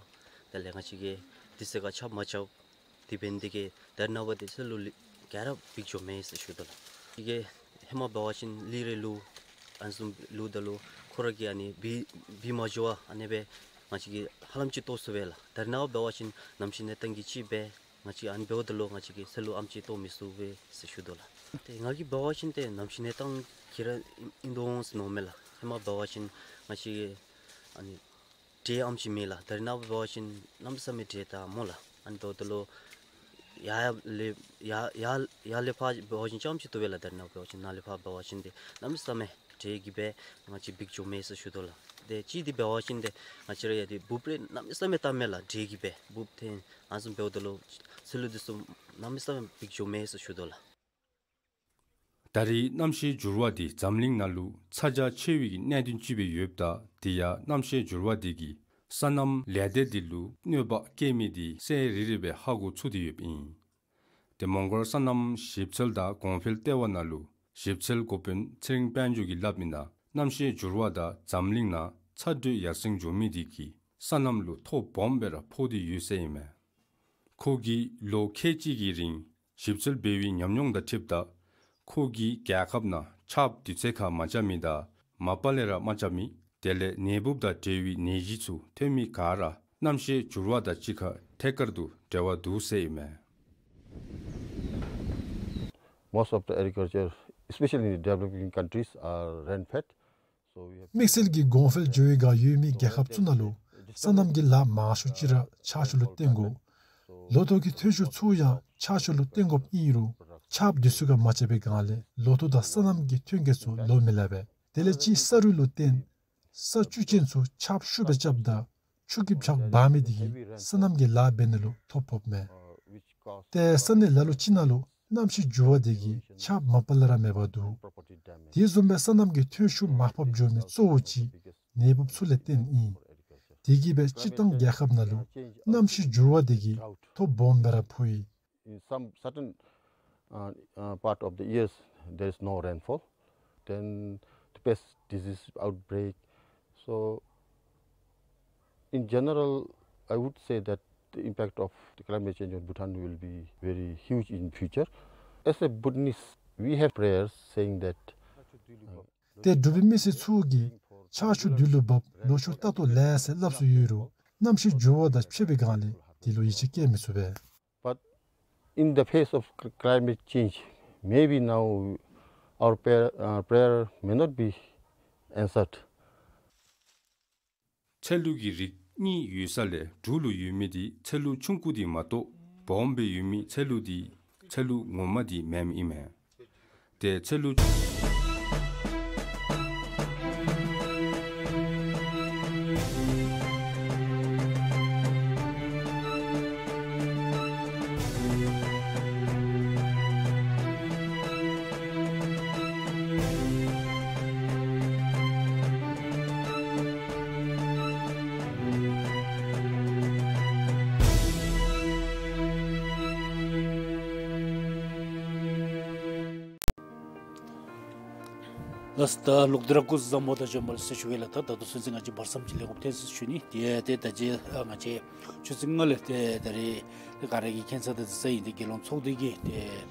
དེ་ལས་ང་བཅས་ཀྱིས་དེ་ཚེ་ཁར་ཆརཔ་མ་རྐྱབ། དེ་འབད་ནི་དེ་གིས་ད་རིས་ནངས་པ་འདི་ཚུ་ལུ་ལུད་ག་ར་འབིགས་འགྱོཝ་མས་ཟེར་ཞུ་དོ་ལགས། དེ་གིས་ཧེ་མ་འབད་བ་ཅིན་ལུད་རེ་བླུག། ཨ་ནི་བཟུམ་བླུགཔ་ད་ལུ་ཁོ་ར་གིས་ཨ་ནི་འབིགས་འབིགས་མ་འགྱོ་བར་ཨ་ནི་སྦེ་ང་བཅས་ཀྱིས་ཧ་ལམ་ཅིག་བཏོག་ཚུགས་པས་ལགས། ད་རིས་ནངས་པ་འབད་བ་ཅིན་གནམ་གཤིས་གནས་སྟངས་ཀྱིས་ཅིག་སྦེ་ང་བཅས་ཨ་ནི་འབདཝ་ད་ལུ་ང་བཅས་ཀྱིས་ཚལ་ལུ་ཨ་ནེམ་ཅིག་བཏོག་མི་ཚུགས་པས་ཟེར་ཞུ་དོ་ལགས། ཏེ་ང་གིས་འབད་བ་ཅིན་ཏེ་གནམ་གཤིས་གནས་སྟངས་ཀྱིས་ར་ཨིན་དོ་འོང་ཟེར་མནོཝ་མས་ལགས། ཧེ་མ་འབད་བ་ཅིན་ང་བཅས་ཨ་ནི་འདྲེ་ཨ་ནེམ་ཅིག་མེད་ལགས། ད་རིས་ནངས་པ་འབད་བ་ཅིན་གནམ་མེད་ས་མེད་འདྲེ་བཏབ་སྨོ་ལགས། ཨ་ནི་འབདཝ་ད་ལུ་ཡར་ལས་ཡར་ཡར་ཡར་ལས་ཕར་འབད་བ་ཅིན་རྐྱངམ་ཅིག་བཏོག་པས་ལགས། ད་རིས་ནངས་པ་འབད་བ་ཅིན་ནཱ་ལས་ཕར་འབད་བ་ཅིན་ཏེ་གནམ་མེད་ས་མེད་འདྲེ་གིས་སྦེ་ང་བཅས་འབིགས་འགྱོཝ་མས་ཟེར་ཞུ་དོ་ལགས། ཏེ་གཅིག་འདི་འབད་བ་ཅིན་ཏེ་ང་བཅས་ར་ཡང་འདི་འབུཔ་རེ་གནམ་མེད་ས་མེད་བཏབ་མས་ལགས། འདྲེ་གིས་སྦེ་འབུཔ་འཐེན་ཨ་ནི་བཟུམ་འབདཝ་ད་ལུ་ཚལ་ལུ་འདི་ཚུ་གནམ་མེད་ས་མེད་འབིགས་འགྱོཝ་མས་ཟེར་ཞུ་དོ་ལགས། ད་རིས་གནམ་གཤིས་འགྱུར་བ་འདི་འཛམ་གླིང་ནང་ལུ་ཚ་གྱང་ཆེ་བའི་གནད་དོན་ཅིག་སྦེ་ཡོདཔ་ད་དེ་ཡང་གནམ་གཤིས་འགྱུར་བ་འདི་གིས་སོ་ནམ་ལས་སྡེ་འདི་ལུ་གནོད་པ་བཀལ་མི་འདི་གསལ་རི་རི་སྦེ་ཧ་གོ་ཚུགས་ཏེ་ཡོདཔ་ཨིན། ཏེ་མོང་གོལ་སོ་ནམ་ཞིབ་འཚོལ་དང་གོང་འཕེལ་ལྟེ་བ་ནང་ལུ་ཞིབ་འཚོལ་འགོ་དཔོན་ཚེ་རིང་དཔལ་འབྱོར་གྱིས་སླབ་མི་ནང་གནམ་གཤིས་འགྱུར་བ་དང་འཛམ་གླིང་ནང་ཚ་དྲོད་ཡར་སེང་འགྱོ་མི་འདི་གིས་སོ་ནམ་ལུ་ཐོ་སྦོམ་སྦེ་ར་ཕོག་སྟེ་ཡོད་ཟེར་ཨིན་མས། ཁོ་གིས་ལོ་ཁལ་གཅིག་གི་རིང་ཞིབ་འཚོལ་འབད་བའི་ཉམས་མྱོང་དང་འཁྲིལཝ་ད་ཁོ་གིས་རྒྱལ་ཁབ་ནང་ཆརཔ་དུས་ཚོད་ཁར་མ་རྐྱབ་མི་དང་མ་པ་ལས་ར་མ་རྐྱབ་མི་དེ་ལས་ནད་འབུཔ་དང་འབྲེལ་བའི་ནད་གཞི་ཚུ་ཐོན་མི་ག་ར་གནམ་གཤིས་འགྱུར་བ་དང་གཅིག་ཁར་ཐད་ཀར་དུ་འབྲེལ་བ་འདུག་ཟེར་ཨིན་མས། Most of the agriculture, especially in the developing countries, are rain-fed. So we have དམིགས་བསལ་གྱི་གོང་འཕེལ་འགྱོ་བའི་བསྒང་ཡོད་མི་རྒྱལ་ཁབ་ཚུ་ནང་ལུ་སོ་ནམ་གྱི་ལཱ་མང་ཤོས་ཅིག་ར་ཆར་ཆུ་ལུ་བརྟེན་དགོ། ལོ་ཐོག་གི་ཐོན་ཤུགས་ཚུ་ཡང་ཆར་ཆུ་ལུ་བརྟེན་དགོཔ་ཨིན་རུང་ཆརཔ་དུས་ཚོད་ཁར་མ་རྐྱབ་པའི་བསྒང་ལས་ལོ་ཐོག་དང་སོ་ནམ་གྱི་ཐོན་སྐྱེད་ཚུ་ལོ་མི་ལེགས་པས། དེ་ལས་གཅིག་ས་རུད་ལུ་བརྟེན་ས་བཅུད་ཅན་ཚུ་ཆརཔ་ཤུགས་སྦེ་རྐྱབ་ད་ཆུ་གིས་ཕྱགས་འབག་མི་དེ་གིས་སོ་ནམ་གྱི་ལཱ་འབད་ནི་ལུ་ཐོ་ཕོགཔ་མས། ཏེ་ས་གནས་ལ་ལུ་ཅིག་ནང་ལུ་གནམ་གཤིས་འགྱུར་བ་དེ་གིས་ཆརཔ་མ་པ་ལས་ར་མེད་པར་འདུག། དེ་བཟུམ་སྦེ་སོ་ནམ་གྱི་ཐོན་ཤུགས་མར་ཕབ་འགྱོ་མི་གཙོ་བོ་ཅིག་ནད་འབུཔ་ཚུ་ལས་བརྟེན་ཨིན། དེ་གིས་སྦེ་སྤྱིར་བཏང་རྒྱལ་ཁབ་ནང་ལུ་གནམ་གཤིས་འགྱུར་བ་དེ་གིས་ཐོ་སྦོམ་སྦེ་ར་ཕོག་ཡི། In some certain, uh, uh, part of the years, there is no rainfall. Then the pest disease outbreak. So, in general, I would say that the impact of the climate change on Bhutan will be very huge in future. As a Bhutanese, we have prayers saying that, uh, ཏེ་འབྲུག་པའི་མི་སེར་ཚུ་གིས་ཆར་ཆུ་དུས་ལུ་འབབ་ལོ་ཕྱུགས་ལྟ་རྟོག་ལེགས་ཟེར་སླབ་སྲོལ་ཡོད་རུང་གནམ་གཤིས་འགྱུར་བ་དང་ཕྱད་པའི་བསྒང་ལས་དེ་ལུ་ཡིད་ཆེས་བསྐྱེད་མི་ཚུགས་པས། But in the face of cl- climate change, Maybe now our prayer, uh, prayer may not be answered. ཚལ་ལུ་གི་རིགས་གཉིས་ཡོད་ས་ལས་འབྲུག་ལུ་ཡོད་མི་འདི་ཚལ་ལུ་ཆུང་ཀུ་འདི་མ་གཏོགས་སྦོམ་སྦེ་ཡོད་མི་ཚལ་ལུ་འདི་ཚལ་ལུ་ངོ་མ་འདི་མེནམ་ཨིན་མས། ཏེ་ཚལ་ལུ་ལགས། ད་ལོག་སྟེ་ར་སྐུ་གཟུགས་བཟང་པོ་དང་བྱོན་པ་ལེགས་སོ་ཞུ་གེ་ལགས། ད་ད་ལྟོ་ཚུན་ཚོད་ང་བཅས་བར་མཚམས་ཅིག་ལེན་དགོཔ་ཐལ་ཟེར་ཞུ་ནི། ཏེ་ཏེ་ད་ཅི་ང་བཅས་ཆུ་ཚོད་ལྔ་ལས་ཏེ་ད་རེས་ཏེ་ག་ར་གིས་མཁྱེན་ས་དང་གཟིགས་ས་ཨིན། ཏེ་རྒྱལ་ཡོངས་ཚོགས་སྡེ་གི་ཏེ་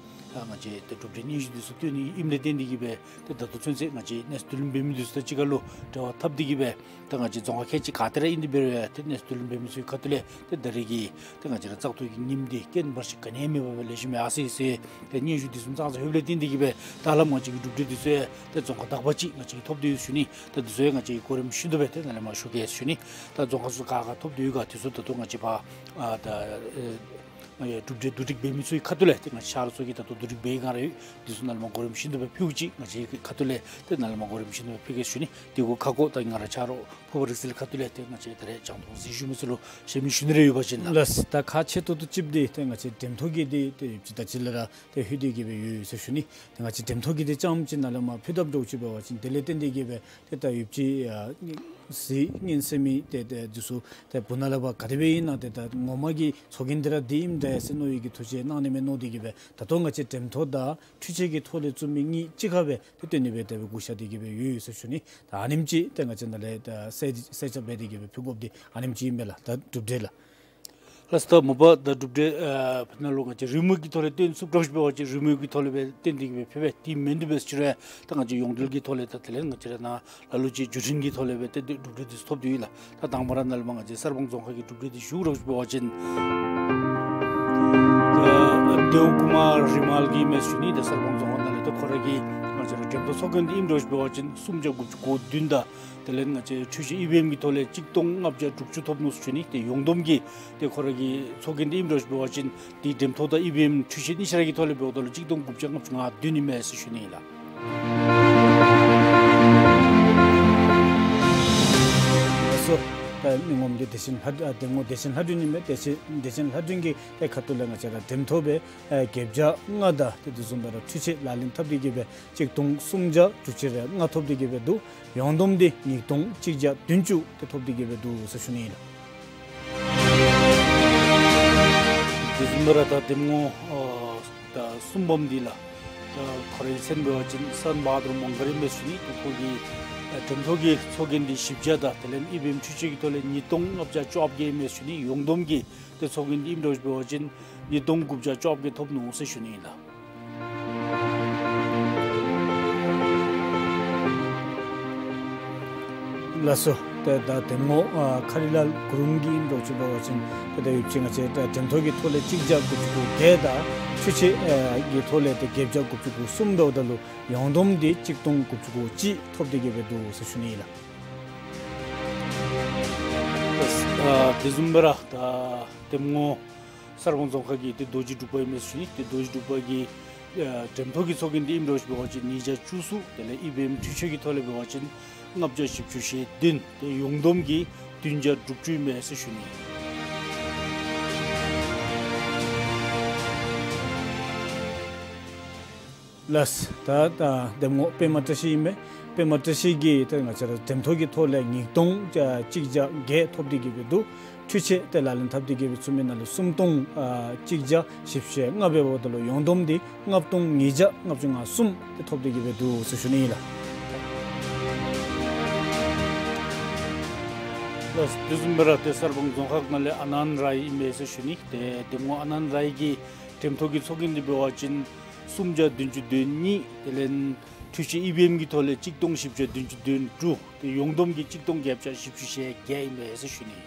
ང་བཅས་ཏེ་གྲུབ་འབྲས་སྙན་ཞུ་འདི་ཚུ་བཏོན་ནི་ཨིནམ་ལས་བརྟེན་ཏེ་གིས་སྦེ་ཏེ་ད་ལྟོ་ཚུན་ཚོད་ང་བཅས་གནས་ཚུལ་འབད་མི་འདི་ཚུ་དང་གཅིག་ཁར་ལུ་འབྲེལ་བ་འཐབ་སྟེ་གིས་སྦེ་ད་ང་བཅས་རྫོང་ཁག་ཁལ་གཅིག་ག་ཏེ་ར་ཨིན་ཏེ་འབད་རུང་ཡང་ཏེ་གནས་ཚུལ་འབད་མི་ཚུའི་ཁ་ཐུག་ལས་ཏེ་ད་རེས་ཀྱི་ཏེ་ང་བཅས་ར་བཙག་འཐུ་གི་ཉིནམ་འདི་རྐྱེན་བར་ཆད་ག་ནི་ཡང་མེད་པར་སྦེ་ལེགས་ཤོམ་ཡར་སོ་ཡི་ཟེར་ཏེ་སྙན་ཞུ་འདི་ཚུ་ཙང་ཙང་ལྷོདཔ་ལས་བརྟེན་ཏེ་གིས་སྦེ་ད་ཧ་ལམ་ང་བཅས་ཀྱི་གྲུབ་འབྲས་འདི་ཚུ་ཡང་ཏེ་རྫོང་ཁག་དག་པ་ཅིག་ང་བཅས་ཀྱིས་ཐོབ་སྟེ་ཡོད་ཟེར་ཞུ་ནི། ད་འདི་ཚུ་ཡང་ང་བཅས་ཀྱིས་གོ་རིམ་བཞིན་དུ་སྦེ་ཏེ་ནཱ་ལས་མར་ཞུ་གེ་ཟེར་ཞུ་ནི། ད་རྫོང་ཁག་ཚུ་ག་ག་ཐོབ་སྟེ་ཡོད་ག་འདི་ཚུ་ད་ལྟོ་ང་བཅས་ཕར་ཨ་ད་ཨེ་ཨེ་གྲུབ་འབྲས་བསྡུ་སྒྲིག་འབད་མི་ཚུའི་ཁ་ཐུག་ལས་ཏེ་ང་བཅས་ཆ་རོགས་ཚུ་གིས་ད་ལྟོ་བསྡུ་སྒྲིག་འབད་བའི་སྒང་ར་ཡོད། འདི་ཚུ་ནཱ་ལས་མར་གོ་རིམ་བཞིན་དུ་སྦེ་ཕུལཝ་ཅིག་ང་བཅས་ཀྱི་ཁ་ཐུག་ལས་ཏེ་ནཱ་ལས་མར་གོ་རིམ་བཞིན་དུ་སྦེ་ཕུལ་གེ་ཟེར་ཞུ་ནི། དེ་གུ་ཁ་སྐོང་ད་ང་ར་ཆ་རོགས་ཕུརཔ་རིག་རྩལ་ཁ་ཐུག་ལས་ཏེ་ང་བཅས་ད་རེས་རྒྱང་མཐོང་གཟིགས་བཞུགས་མི་ཚུ་ལུ་ཞལ་མི་ཞུ་ནི་རེ་ཡོད་པ་ཅིན་ལགས། ལགས། ད་ཁག་ཆེ་ཏོག་ཏོ་ཅིག་འདི་ཏེ་ང་བཅས་འགྲེམས་ཐོག་གི་འདི་ཏེ་ཡོདཔ་ཅིག་ད་ཅི་ལས་ར་ཏེ་ལྷོད་དེ་གིས་སྦེ་ཡོད་ཟེར་ཞུ་ནི། ཏེ་ང་བཅས་འགྲེམས་ཐོག་གི་འདི་རྐྱངམ་ཅིག་ནཱ་ལས་མར་ཕུལ་དཔ་འདྲཝ་ཅིག་འབད་བ་ཅིན་དེ་ལས་བརྟེན་ཏེ་གིས་སྦེ་ཏེ་ད་ཡོདཔ་ཅིག་ཨ་གཟིགས་ཉན་ཟེར་མི་ཏེ་ཏེ་འདི་ཚུ་ཏེ་བུ་ནཱ་ལས་ཕར་ག་དེ་སྦེ་ཨིན་ན་ཏེ་ད་ངོ་མ་གི་ཚོགས་རྒྱན་འདི་ར་འདི་ཨིནམ་འདྲས་ཟེར་མནོ་བའི་གི་ཐུགས་བཞེད་གནང་ནི་མས་མནོ་སྟེ་གིས་སྦེ་ད་ལྟོ་ང་བཅས་འགྲེམས་ཐོག་དང་འཕྲུལ་ཆས་ཀྱི་ཐོག་ལས་བཙུགས་མི་གཉིས་གཅིག་ཁར་སྦེ་ཏེ་སྟོན་ནི་སྦེ་དེ་སྦེ་བསྒུག་བཞག་སྟེ་གིས་སྦེ་ཡོད་ཟེར་ཞུ་ནི། ད་ཨ་ནེམ་ཅིག་ཏེ་ང་བཅས་ནཱ་ལས་ད་གསལ་གསལ་རྐྱབ་འབད་དེ་གིས་སྦེ་ཕུལ་དགོཔ་འདི་ཨ་ནེམ་ཅིག་ཨིན་པས་ལགས། ད་གྲུབ་འབྲས་ལགས། ལགས་སོ། ད་མ་པ་ད་གྲུབ་འབྲས་ཨ་ཕར་ནང་ལུ་ང་བཅས་རི་མོ་གི་ཐོག་ལས་སྟོན་ཚུགསཔ་འདྲཝ་ཅིག་འབད་བ་ཅིན་རི་མོ་གི་ཐོག་ལས་སྦེ་སྟོན་ཏེ་གིས་སྦེ་ཕུལ་བས། དེ་མེན་དེ་འབད་ཟེར་ཅི་རུང་ད་ང་བཅས་ཡོངས་འབྲེལ་གྱི་ཐོག་ལས་ད་དེ་ལས་ང་བཅས་ར་ནཱ་ལ་ལུ་ཅིག་བརྒྱུད་འཕྲིན་གྱི་ཐོག་ལས་སྦེ་ཏེ་གྲུབ་འབྲས་འདི་ཚུ་ཐོབ་སྟེ་ཡོད་ལགས། ད་དང་པ་ར་ནཱ་ལས་མར་ང་བཅས་གསར་སྤང་རྫོང་ཁག་གི་གྲུབ་འབྲས་འདི་ཞུ་རོགས་ཞུ་འབད་བ་ཅིན་ད་ལྡེའུ་ཀུ་མར་རི་མལ་གྱིས་ཨིན་མས་ཟེར་ཞུ་ནི། ད་གསར་སྤང་རྫོང་ཁག་ནང་ལས་ད་ཁོ་ར་གི་ང་བཅས་ར་འགྲེམས་ཐོག་ཚོགས་རྒྱན་འདི་ཨིནམ་འདྲཝ་ཅིག་འབད་བ་ཅིན་སུམ་བརྒྱ་དགུ་བཅུ་གོ་བདུན་དང་དེ་ལས་ང་བཅས་འཕྲུལ་ཆས་ཨི་བི་ཨེམ་གྱི་ཐོག་ལས་གཅིག་སྟོང་ལྔ་བརྒྱ་དྲུག་ཅུ་ཐོབ་ནུག་ཟེར་ཞུ་ནི། ཏེ་ཡོངས་བསྡོམས་ཀྱི་ཏེ་ཁོ་ར་གི་ཚོགས་རྒྱན་འདི་ཨིནམ་འདྲཝ་ཅིག་འབད་བ་ཅིན་ཏེ་འགྲེམས་ཐོག་དང་ཨི་བི་ཨེམ་འཕྲུལ་ཆས་གཉིས་ཆ་ར་གི་ཐོག་ལས་འབདཝ་ད་ལུ་གཅིག་སྟོང་དགུ་བརྒྱ་ལྔ་བཅུ་ང་བདུན་ཨིན་མས་ཟེར་ཞུ་ནི་ཨིན་ལགས། ལགས་སོ། ད་མི་ངོམ་འདི་བདེ་ཆེན་ལྷ་ཨ་འདེམས་ངོ་བདེ་ཆེན་ལྷ་སྒྲོན་ཨིན་མས། བདེ་ཆེན་བདེ་ཆེན་ལྷ་སྒྲོན་གྱི་ཏེ་ཁ་ཐུག་ལས་ང་བཅས་ར་འགྲེམས་ཐོག་སྦེ་ཨེ་བརྒྱད་བརྒྱ་ལྔ་དང་ཏེ་དེ་བཟུམ་སྦེ་ར་འཕྲུལ་ཆས་ལག་ལེན་འཐབ་སྟེ་གིས་སྦེ་གཅིག་སྟོང་སུམ་བརྒྱ་དྲུག་ཅུ་རེ་ལྔ་ཐོབ་སྟེ་གིས་སྦེ་འདུག། ཡོངས་བསྡོམས་འདི་ཉིས་སྟོང་གཅིག་བརྒྱ་བདུན་ཅུ་ཏེ་ཐོབ་སྟེ་གིས་སྦེ་འདུག་ཟེར་ཞུ་ནི་ཨིན་ལགས། དེ་བཟུམ་སྦེ་ར་ད་འདེམས་ངོ་ཨ་ད་གསུམ་པམ་འདི་ལགས། ད་ཁོ་རའི་མཚན་འབད་བ་ཅིན་སན་བྷ་དུར་མོང་གར་ཨིན་མས་ཟེར་ཞུ་ནི། ཏེ་ཁོ་གིས་ཨ་འགྲེམས་ཐོག་གི་ཚོགས་རྒྱན་འདི་བཞི་བརྒྱ་དང་དེ་ལས་ཨི་བི་ཨེམ་འཕྲུལ་ཆས་ཀྱི་ཐོག་ལས་ཉིས་སྟོང་ལྔ་བརྒྱ་བཅོ་བརྒྱད་ཨིན་མས་ཟེར་ཞུ་ནི། ཡོངས་བསྡོམས་ཀྱི་ཏེ་ཚོགས་རྒྱན་འདི་ཨིནམ་འདྲཝ་ཅིག་འབད་བ་ཅིན་ཉིས་སྟོང་དགུ་བརྒྱ་བཅོ་བརྒྱད་ཐོབ་ནུག་ཟེར་ཞུ་ནི་ཨིན་ལགས། ལགས་སོ། ཏེ་ད་འདེམས་ངོ་ཨ་མཁའ་རི་ལཱལ་གུ་རུང་གི་ཨིནམ་འདྲཝ་ཅིག་འབད་བ་ཅིན་ཏེ་ད་ཡོདཔ་ཅིག་ང་བཅས་ད་འགྲེམས་ཐོག་གི་ཐོག་ལས་གཅིག་བརྒྱ་དགུ་བཅུ་གོ་བརྒྱད་དང་འཕྲུལ་ཆས་ཨ་གི་ཐོག་ལས་ཏེ་བརྒྱད་བརྒྱ་དགུ་བཅུ་གོ་གསུམ་འབདཝ་ད་ལུ་ཡོངས་བསྡོམས་འདི་གཅིག་སྟོང་དགུ་བཅུ་གོ་གཅིག་ཐོབ་སྟེ་གིས་སྦེ་འདུག་ཟེར་ཞུ་ནི་ཨིན་ལགས། ཨ་དེ་བཟུམ་སྦེ་ར་ད་འདེམས་ངོ་གསར་སྤང་རྫོང་ཁག་གི་ཏེ་རྡོ་རྗེ་འབྲུག་པ་ཨིན་མས་ཟེར་ཞུ་ནི། ཏེ་རྡོ་རྗེ་འབྲུག་པ་གིས་ཨ་འགྲེམས་ཐོག་གི་ཚོགས་རྒྱན་འདི་ཨིནམ་འདྲཝ་ཅིག་འབད་བ་ཅིན་ཉིས་བརྒྱ་བཅུ་གསུམ། དེ་ལས་ཨི་བི་ཨེམ་འཕྲུལ་ཆས་ཀྱི་ཐོག་ལས་འབད་བ་ཅིན་ལྔ་བརྒྱ་བཞི་བཅུ་ཞེ་བདུན། ཏེ་ཡོངས་བསྡོམས་ཀྱིས་བདུན་བརྒྱ་དྲུག་ཅུ་ཨིན་མས་ཟེར་ཞུ་ནི། ལགས། ད་ད་འདེམས་ངོ་པདྨ་བཀྲ་ཤིས་ཨིན་མས། པདྨ་བཀྲ་ཤིས་ཀྱིས་ད་ང་བཅས་ར་འགྲེམས་ཐོག་གི་ཐོག་ལས་ཉིས་སྟོང་གཅིག་བརྒྱ་བརྒྱད་ཐོབ་སྟེ་གིས་སྦེ་འདུག། འཕྲུལ་ཆས་ཏེ་ལག་ལེན་འཐབ་སྟེ་གིས་སྦེ་ཚུད་མི་ནང་ལུ་སུམ་སྟོང་ཨ་གཅིག་བརྒྱ་བཞི་བཅུ་ཞེ་ལྔ་འབདཝ་ད་ལུ་ཡོངས་བསྡོམས་འདི་ལྔ་སྟོང་ཉིས་བརྒྱ་ལྔ་བཅུ་ང་གསུམ་ཏེ་ཐོབ་སྟེ་གིས་སྦེ་འདུག་ཟེར་ཞུ་ནི་ཨིན་ལགས། ལགས། དེ་བཟུམ་སྦེ་ར་ཏེ་གསར་སྤང་རྫོང་ཁག་ནང་ལས་ཨ་ནནྡ་རའི་ཨིན་མས་ཟེར་ཞུ་ནི། ཏེ་འདེམས་ངོ་ཨ་ནནྡ་རའི་གི་འགྲེམས་ཐོག་གི་ཚོགས་རྒྱན་འདི་འབད་བ་ཅིན་སུམ་བརྒྱ་བདུན་ཅུ་དོན་གཉིས། དེ་ལས་འཕྲུལ་ཆས་ཨི་བི་ཨེམ་གྱི་ཐོག་ལས་གཅིག་སྟོང་བཞི་བརྒྱ་བདུན་ཅུ་དོན་དྲུག། ཏེ་ཡོངས་བསྡོམས་ཀྱིས་གཅིག་སྟོང་བརྒྱད་བརྒྱ་བཞི་བཅུ་ཞེ་བརྒྱད་ཨིན་མས་ཟེར་ཞུ་ནི།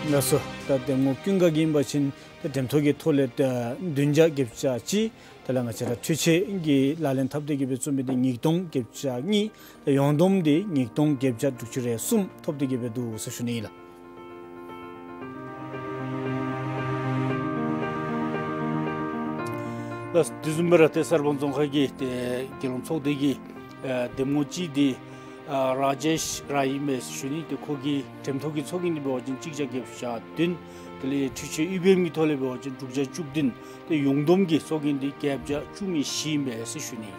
ལགས་སོ། ད་འདེམས་ངོ་ཀུན་དགའ་གི་ཨིན་པ་ཅིན་ད་འགྲེམས་ཐོག་གི་ཐོག་ལས་ད་བདུན་བརྒྱ་བརྒྱད་ཅུ་གྱ་གཅིག། དེ་ལས་ང་བཅས་ར་འཕྲུལ་ཆས་ཀྱི་ལག་ལེན་འཐབ་སྟེ་གི་སྦེ་བཙུགས་མི་འདི་ཉིས་སྟོང་བརྒྱད་ཅུ་གྱ་གཉིས། ད་ཡོངས་བསྡོམས་འདི་ཉིས་སྟོང་བརྒྱད་བརྒྱ་དྲུག་ཅུ་རེ་གསུམ་ཐོབ་སྟེ་གི་སྦེ་འདུག་ཟེར་ཞུ་ནི་ཨིན་ལགས། ལགས། དེ་བཟུམ་སྦེ་ར་ཏེ་གསར་སྤང་རྫོང་ཁག་གི་ཏེ་རྒྱལ་ཡོངས་ཚོགས་སྡེ་གི་ཨ་འདེམས་ངོ་གཅིག་འདི་ཨ་ར་ཇེཤ་ར་ཨིན་མས་ཟེར་ཞུ་ནི། ཏེ་ཁོ་གི་འགྲེམས་ཐོག་གི་ཚོགས་རྒྱན་འདི་འབད་བ་ཅིན་གཅིག་བརྒྱ་བརྒྱད་ཅུ་གྱ་བདུན། དེ་ལས་འཕྲུལ་ཆས་ཨི་བི་ཨེམ་གྱི་ཐོག་ལས་འབད་བ་ཅིན་དྲུག་བརྒྱ་བཅུ་བདུན། ཏེ་ཡོངས་བསྡོམས་ཀྱི་ཚོགས་རྒྱན་འདི་བརྒྱད་བརྒྱ་བཅུ་མེད་བཞི་ཨིན་མས་ཟེར་ཞུ་ནི།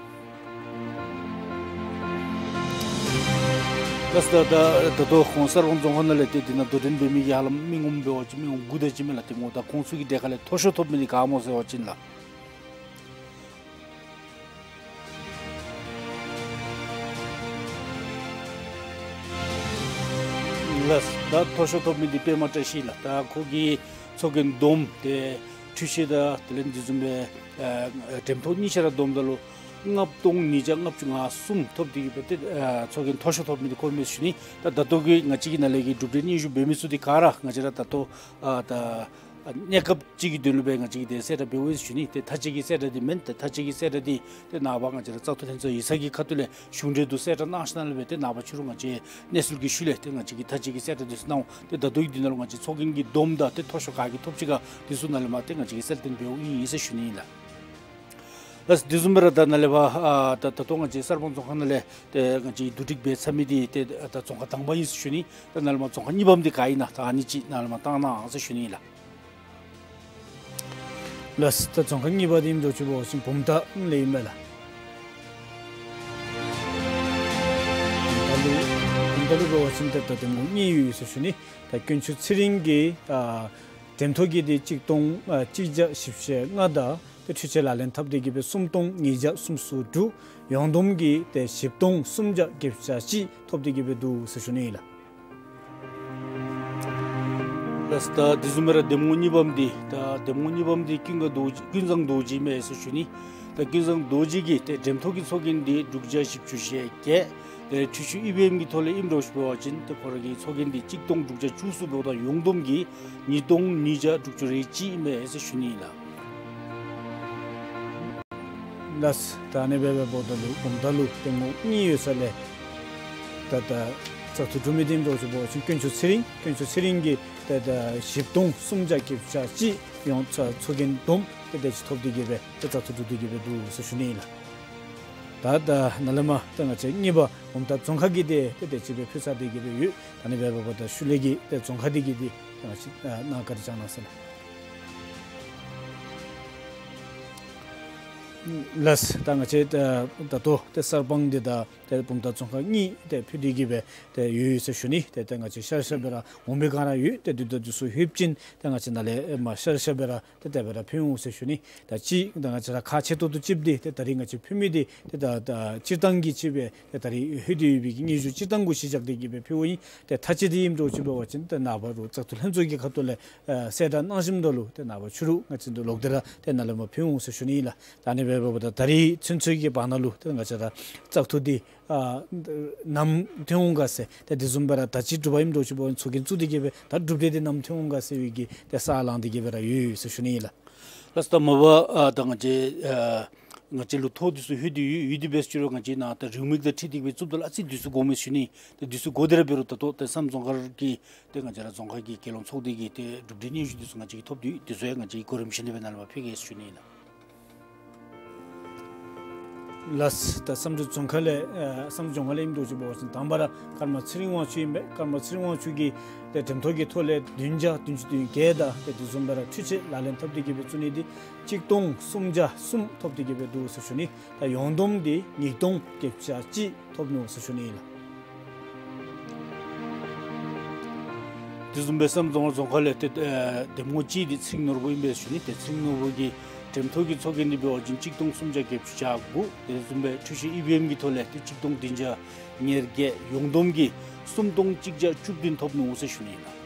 ལགས། ད་ད་ད་ལྟོ་ཁོང་གསར་སྤང་རྫོང་ཁག་ནང་ལས་ཏེ་འདི་ནང་དོ་འགྲན་འབད་མི་གི་ཧ་ལམ་མི་ངོམ་འབད་བ་ཅིན་མི་ངོམ་དགུ་དེ་ཅིག་མས་ལགས། ཏེ་ངོ་ད་ཁོང་ཚུ་གི་གྲལ་ཁ་ལས་མཐོ་ཤོས་ཐོབ་མི་འདི་ག་སྨོ་ཟེར་བ་ཅིན་ལགས། ལགས། ད་མཐོ་ཤོས་ཐོབ་མི་འདི་པདྨ་བཀྲ་ཤིས་ལགས། ད་ཁོ་གིས་ཚོགས་རྒྱན་བསྡོམས་ཏེ་འཕྲུལ་ཆས་དང་དེ་ལས་འདི་བཟུམ་སྦེ་ཨ་འགྲེམས་ཐོག་གཉིས་ཆ་ར་བསྡོམས་ད་ལུ་ལྔ་སྟོང་ཉིས་བརྒྱ་ལྔ་བཅུ་ང་གསུམ་ཐོབ་སྟེ་གི་སྦེ་ཏེ་ཨ་ཚོགས་རྒྱན་མཐོ་ཤོས་ཐོབ་མི་འདི་ཁོ་མས་ཟེར་ཞུ་ནི། ད་ད་ལྟོ་གི་ང་བཅས་ཀྱི་ནཱ་ལས་ཀྱི་གྲུབ་འབྲས་སྙན་ཞུ་འབད་མི་ཚུ་འདི་ག་ར་ང་བཅས་ར་ད་ལྟོ་ཨ་ད་ཨ་གནས་སྐབས་ཅིག་གི་དོན་ལུ་སྦེ་ང་བཅས་ཀྱིས་ཏེ་གསལ་བསྒྲགས་འབདཝ་ཨིན་ཟེར་ཞུ་ནི། ཏེ་མཐའ་དཔྱད་ཀྱི་གསལ་བསྒྲགས་འདི་མེན། ཏེ་མཐའ་དཔྱད་ཀྱི་གསལ་བསྒྲགས་འདི་ཏེ་ནངས་པ་ང་བཅས་ར་བཙག་འཐུ་ལྷན་ཚོགས་ཡིག་ཚང་གི་ཁ་ཐུག་ལས་གཞུང་འབྲེལ་དུ་གསལ་བསྒྲགས་གནང་ཞིནམ་ལས་སྦེ་ཏེ་ནངས་པ་ཕྱི་རུ་ང་བཅས་གནས་ཚུལ་གྱི་ཤུལ་ལས་ཏེ་ང་བཅས་ཀྱིས་མཐའ་དཔྱད་ཀྱི་གསལ་བསྒྲགས་འདི་ཚུ་གནང་འོང་། ཏེ་ད་ལྟོ་གི་དུས་ནང་ལུ་ང་བཅས་ཚོགས་རྒྱན་གྱི་བསྡོམས་དང་ཏེ་མཐོ་ཤོས་ག་གིས་ཐོབ་ཅི་ག་འདི་ཚུ་ནཱ་ལས་མར་ཏེ་ང་བཅས་ཀྱིས་གསལ་སྟོན་འབདཝ་ཨིན་ཟེར་ཞུ་ནི་ཨིན་ལགས། ལགས། དེ་བཟུམ་སྦེ་ར་ད་ནཱ་ལས་ཕར་ཨ་ད་ད་ལྟོ་ང་བཅས་གསར་སྤང་རྫོང་ཁག་ནང་ལས་ཏེ་ང་བཅས་བསྡུ་སྒྲིག་འབད་ཚར་མི་འདི་ཏེ་ད་རྫོང་ཁག་དང་པ་ཨིན་ཟེར་ཞུ་ནི། ད་ནཱ་ལས་མར་རྫོང་ཁག་གཉིས་པམ་འདི་ག་ཨིན་ན་ད་ཨ་ནི་ཅིག་ནཱ་ལས་མར་བཏང་གནང་ཟེར་ཞུ་ནི་ཨིན་ལགས། ལགས། ད་རྫོང་ཁག་གཉིས་པ་འདི་ཨིནམ་འདྲཝ་ཅིག་འབད་བ་ཅིན་བུམ་ཐང་ལས་ཨིན་མས་ལགས། བུམ་ཐང་ལུ་བུམ་ཐང་ལུ་འབད་བ་ཅིན་ད་ད་འདེམས་ངོ་གཉིས་ཡོད་ཟེར་ཞུ་ནི། ད་དཀོན་མཆོག་ཚེ་རིང་གི་ཨ་འགྲེམས་ཐོག་གི་འདི་གཅིག་སྟོང་ཨ་གཅིག་བརྒྱ་བཞི་བཅུ་ཞེ་ལྔ་དང་ཏེ་འཕྲུལ་ཆས་ལག་ལེན་འཐབ་སྟེ་གི་སྦེ་སུམ་སྟོང་ཉིས་བརྒྱ་སུམ་ཅུ་སོ་དྲུག། ཡོངས་བསྡོམས་ཀྱིས་ཏེ་བཞི་སྟོང་སུམ་བརྒྱ་བརྒྱད་ཅུ་གྱ་གཅིག་ཐོབ་སྟེ་གི་སྦེ་འདུག་ཟེར་ཞུ་ནི་ཨིན་ལགས། ལགས། ད་དེ་བཟུམ་སྦེ་ར་འདེམས་ངོ་གཉིས་པམ་འདི་ད་འདེམས་ངོ་གཉིས་པམ་འདི་ཀུན་དགའ་རྡོ་རྗེ་ཀུན་བཟང་རྡོ་རྗེ་མས་ཟེར་ཞུ་ནི། ད་ཀུན་བཟང་རྡོ་རྗེ་གི་ཏེ་འགྲེམས་ཐོག་གི་ཚོགས་རྒྱན་འདི་དྲུག་བརྒྱ་བཞི་བཅུ་ཞེ་བརྒྱད། ཏེ་འཕྲུལ་ཆས་ཨི་བི་ཨེམ་གྱི་ཐོག་ལས་ཨིནམ་འདྲཝ་ཅིག་འབད་བ་ཅིན་ཏེ་ཁོ་ར་གི་ཚོགས་རྒྱན་འདི་གཅིག་སྟོང་དྲུག་བརྒྱ་བཅུ་གསུམ་འབདཝ་ད་ཡོངས་བསྡོམས་ཀྱིས་ཉིས་སྟོང་ཉིས་བརྒྱ་དྲུག་ཅུ་རེ་གཅིག་མས་ཟེར་ཞུ་ནི་ཨིན་ལགས། ལགས། ད་ཨ་ནི་སྦེ་འབདཝ་ད་ལུ་བུམ་ཐང་ལུ་འདེམས་ངོ་གཉིས་ཡོད་ས་ལས་ད་ད་བཙག་འཐུ་གྲུབ་མི་འདི་ཨིནམ་འདྲཝ་ཅིག་འབད་བ་ཅིན་དཀོན་མཆོག་ཚེ་རིང་དཀོན་མཆོག་ཚེ་རིང་གིས་ཏེ་ད་བཞི་སྟོང་སུམ་བརྒྱ་བརྒྱད་ཅུ་གྱ་གཅིག་ཡོངས་ཚོགས་རྒྱན་བསྡོམས་ཏེ་དེ་ཅིག་ཐོབ་སྟེ་གི་སྦེ་ཏེ་བཙག་འཐུ་གྲུབ་སྟེ་གི་སྦེ་འདུག་ཟེར་ཞུ་ནི་ཨིན་ལགས། ད་ད་ནཱ་ལས་མར་ཏེ་ང་བཅས་གཉིས་པ་བུམ་ཐང་རྫོང་ཁག་གི་འདི་ཏེ་དེ་ཅིག་སྦེ་ཕུལ་ཚར་ཏེ་གི་སྦེ་ཡོད། ད་ཨ་ནི་སྦེ་འབདཝ་ད་ཤུལ་ལས་ཀྱི་ཏེ་རྫོང་ཁག་འདི་གི་འདི་ཏེ་ང་བཅས་ཨ་ནཱ་བཀའ་དྲིན་བསྐྱང་གནང་ཟེར་ལགས། ལགས། ད་ང་བཅས་ད་ད་ལྟོ་ཏེ་གསར་སྤང་འདི་དང་ཏེ་བུམ་ཐང་རྫོང་ཁག་གཉིས་ཏེ་ཕུལ་ཏེ་གི་སྦེ་ཏེ་ཡོད་ཡོད་ཟེར་ཞུ་ནི། ཏེ་ཏེ་ང་བཅས་ཤར་ཤར་སྦེ་ར་འོང་མི་ག་ར་ཡོད། ཏེ་དུས་དང་དུས་སུ་ལྷོད་ཅིན་ཏེ་ང་བཅས་ནཱ་ལས་མར་ཤར་ཤར་སྦེ་ར་ཏེ་དེ་སྦེ་ར་ཕུལ་འོང་ཟེར་ཞུ་ནི། ད་ཅིག་ད་ང་བཅས་ར་ཁག་ཆེ་ཏོག་ཏོ་ཅིག་འདི་ཏེ་ད་རིས་ང་བཅས་ཕུལ་མི་འདི་ཏེ་ད་ད་སྤྱིར་བཏང་གི་ཅིག་སྦེ་ཏེ་ད་རིས་ལྷོད་དེ་ཡོད་པའི་གི་སྙན་ཞུ་སྤྱིར་བཏང་གུ་གཞི་བཞག་སྟེ་གི་སྦེ་ཕུལཝ་ཨིན། ཏེ་མཐའ་དཔྱད་འདི་ཨིནམ་འདྲཝ་ཅིག་འབད་བ་ཅིན་ཏེ་ནངས་པ་རུ་བཙག་འཐུ་ལྷན་ཚོགས་ཀྱི་ཁ་ཐུག་ལས་ཨ་གསལ་བསྒྲགས་གནང་ཞིནམ་ད་ལུ་ཏེ་ནངས་པ་ཕྱི་རུ་ང་བཅས་འདི་ལོག་སྟེ་ར་ཏེ་ནཱ་ལས་མར་ཕུལ་འོང་ཟེར་ཞུ་ནི་ཨིན་ལགས། ད་ཨ་ནི་སྦེ་འབདཝ་ད་ད་རིས་ཚུན་ཚོད་ཀྱི་བར་ན་ལུ་ཏེ་ང་བཅས་ར་བཙག་འཐུ་འདི་ཨ་ནམ་ཐོན་འོང་ག་ཟེར། ཏེ་དེ་བཟུམ་སྦེ་ར་ད་ཅི་གྲུབ་པ་ཨིནམ་འདྲཝ་ཅིག་འབད་བ་ཅིན་ཚོགས་རྒྱན་བཙུགས་ཏེ་གི་སྦེ་ད་གྲུབ་འབྲས་འདི་ནམ་ཐོན་འོང་ག་ཟེར་བའི་གི་ཏེ་ས་ལངས་ཏེ་གི་སྦེ་ར་ཡོད་ཡོད་ཟེར་ཞུ་ནི་ཨིན་ལགས། ལགས། ད་མ་པ་ཨ་ད་ང་བཅས་ཨ་ང་བཅས་ལུ་ཐོ་འདི་ཚུ་ལྷོད་དེ་ཡོད། ཡོད་དེ་འབད་ཟེར་རུང་ང་བཅས་ནཱ་ད་རེའུ་མིག་དང་འཁྲིལ་ཏེ་གི་སྦེ་བཙུགསཔ་ད་ལུ་ཨ་ཙི་དུས་ཚོད་འགོརཝ་མས་ཟེར་ཞུ་ནི། ཏེ་དུས་ཚོད་འགོར་ཏེ་ར་འབད་རུང་ད་ལྟོ་ཏེ་གསར་སྤང་རྫོང་ཁག་གི་ཏེ་ང་བཅས་ར་རྫོང་ཁག་གི་རྒྱལ་ཡོངས་ཚོགས་སྡེ་གི་ཏེ་གྲུབ་འབྲས་སྙན་ཞུ་འདི་ཚུ་ང་བཅས་ཀྱིས་ཐོབ་སྟེ་ཡོད། དེ་ཚུ་ཡང་ང་བཅས་ཀྱིས་གོ་རིམ་བཞིན་དུ་སྦེ་ནཱ་ལས་མར་ཕུལ་གེ་ཟེར་ཞུ་ནི་ཨིན་ལགས། ལགས། ད་བསམ་གྲུབ་རྫོང་ཁག་ལས་ཨ་བསམ་གྲུབ་རྫོང་ཁག་ལས་ཨིནམ་འདྲཝ་ཅིག་འབད་བ་ཅིན་དང་པ་ར་ཀརྨ་ཚེ་རིང་དབང་ཕྱུག་ཨིན་པས། ཀརྨ་ཚེ་རིང་དབང་ཕྱུག་གིས་ཏེ་འགྲེམས་ཐོག་གི་ཐོག་ལས་བདུན་བརྒྱ་བདུན་ཅུ་དོན་བརྒྱད་དང་ཏེ་དེ་བཟུམ་སྦེ་ར་འཕྲུལ་ཆས་ལག་ལེན་འཐབ་སྟེ་གི་སྦེ་བཙུགས་ནི་འདི་གཅིག་སྟོང་སུམ་བརྒྱ་གསུམ་ཐོབ་སྟེ་གི་སྦེ་འདུག་ཟེར་ཞུ་ནི། ད་ཡོངས་བསྡོམས་འདི་ཉིས་སྟོང་བརྒྱད་བརྒྱ་གཅིག་ཐོབ་ནུག་ཟེར་ཞུ་ནི་ཨིན་ལགས། དེ་བཟུམ་སྦེ་གསར་སྤང་རྫོང་ཁག་ལས་ཏེ་ཨ་འདེམས་ངོ་གཅིག་འདི་ཚེ་རིང་ནོར་བུ་ཨིན་པས་ཟེར་ཞུ་ནི། ཏེ་ཚེ་རིང་ནོར་བུ་གི་འགྲེམས་ཐོག་གི་ཚོགས་རྒྱན་འདི་འབད་བ་ཅིན་གཅིག་སྟོང་སུམ་བརྒྱ་བརྒྱད་ཅུ་གྱ་དགུ། དེ་བཟུམ་སྦེ་འཕྲུལ་ཆས་ཨི་བི་ཨེམ་གྱི་ཐོག་ལས་ཏེ་གཅིག་སྟོང་བདུན་བརྒྱ་ཉེར་བརྒྱད། ཡོངས་བསྡོམས་ཀྱིས་སུམ་སྟོང་གཅིག་བརྒྱ་བཅུ་བདུན་ཐོབ་ནུག་ཟེར་ཞུ་ནི་ཨིན་ལགས།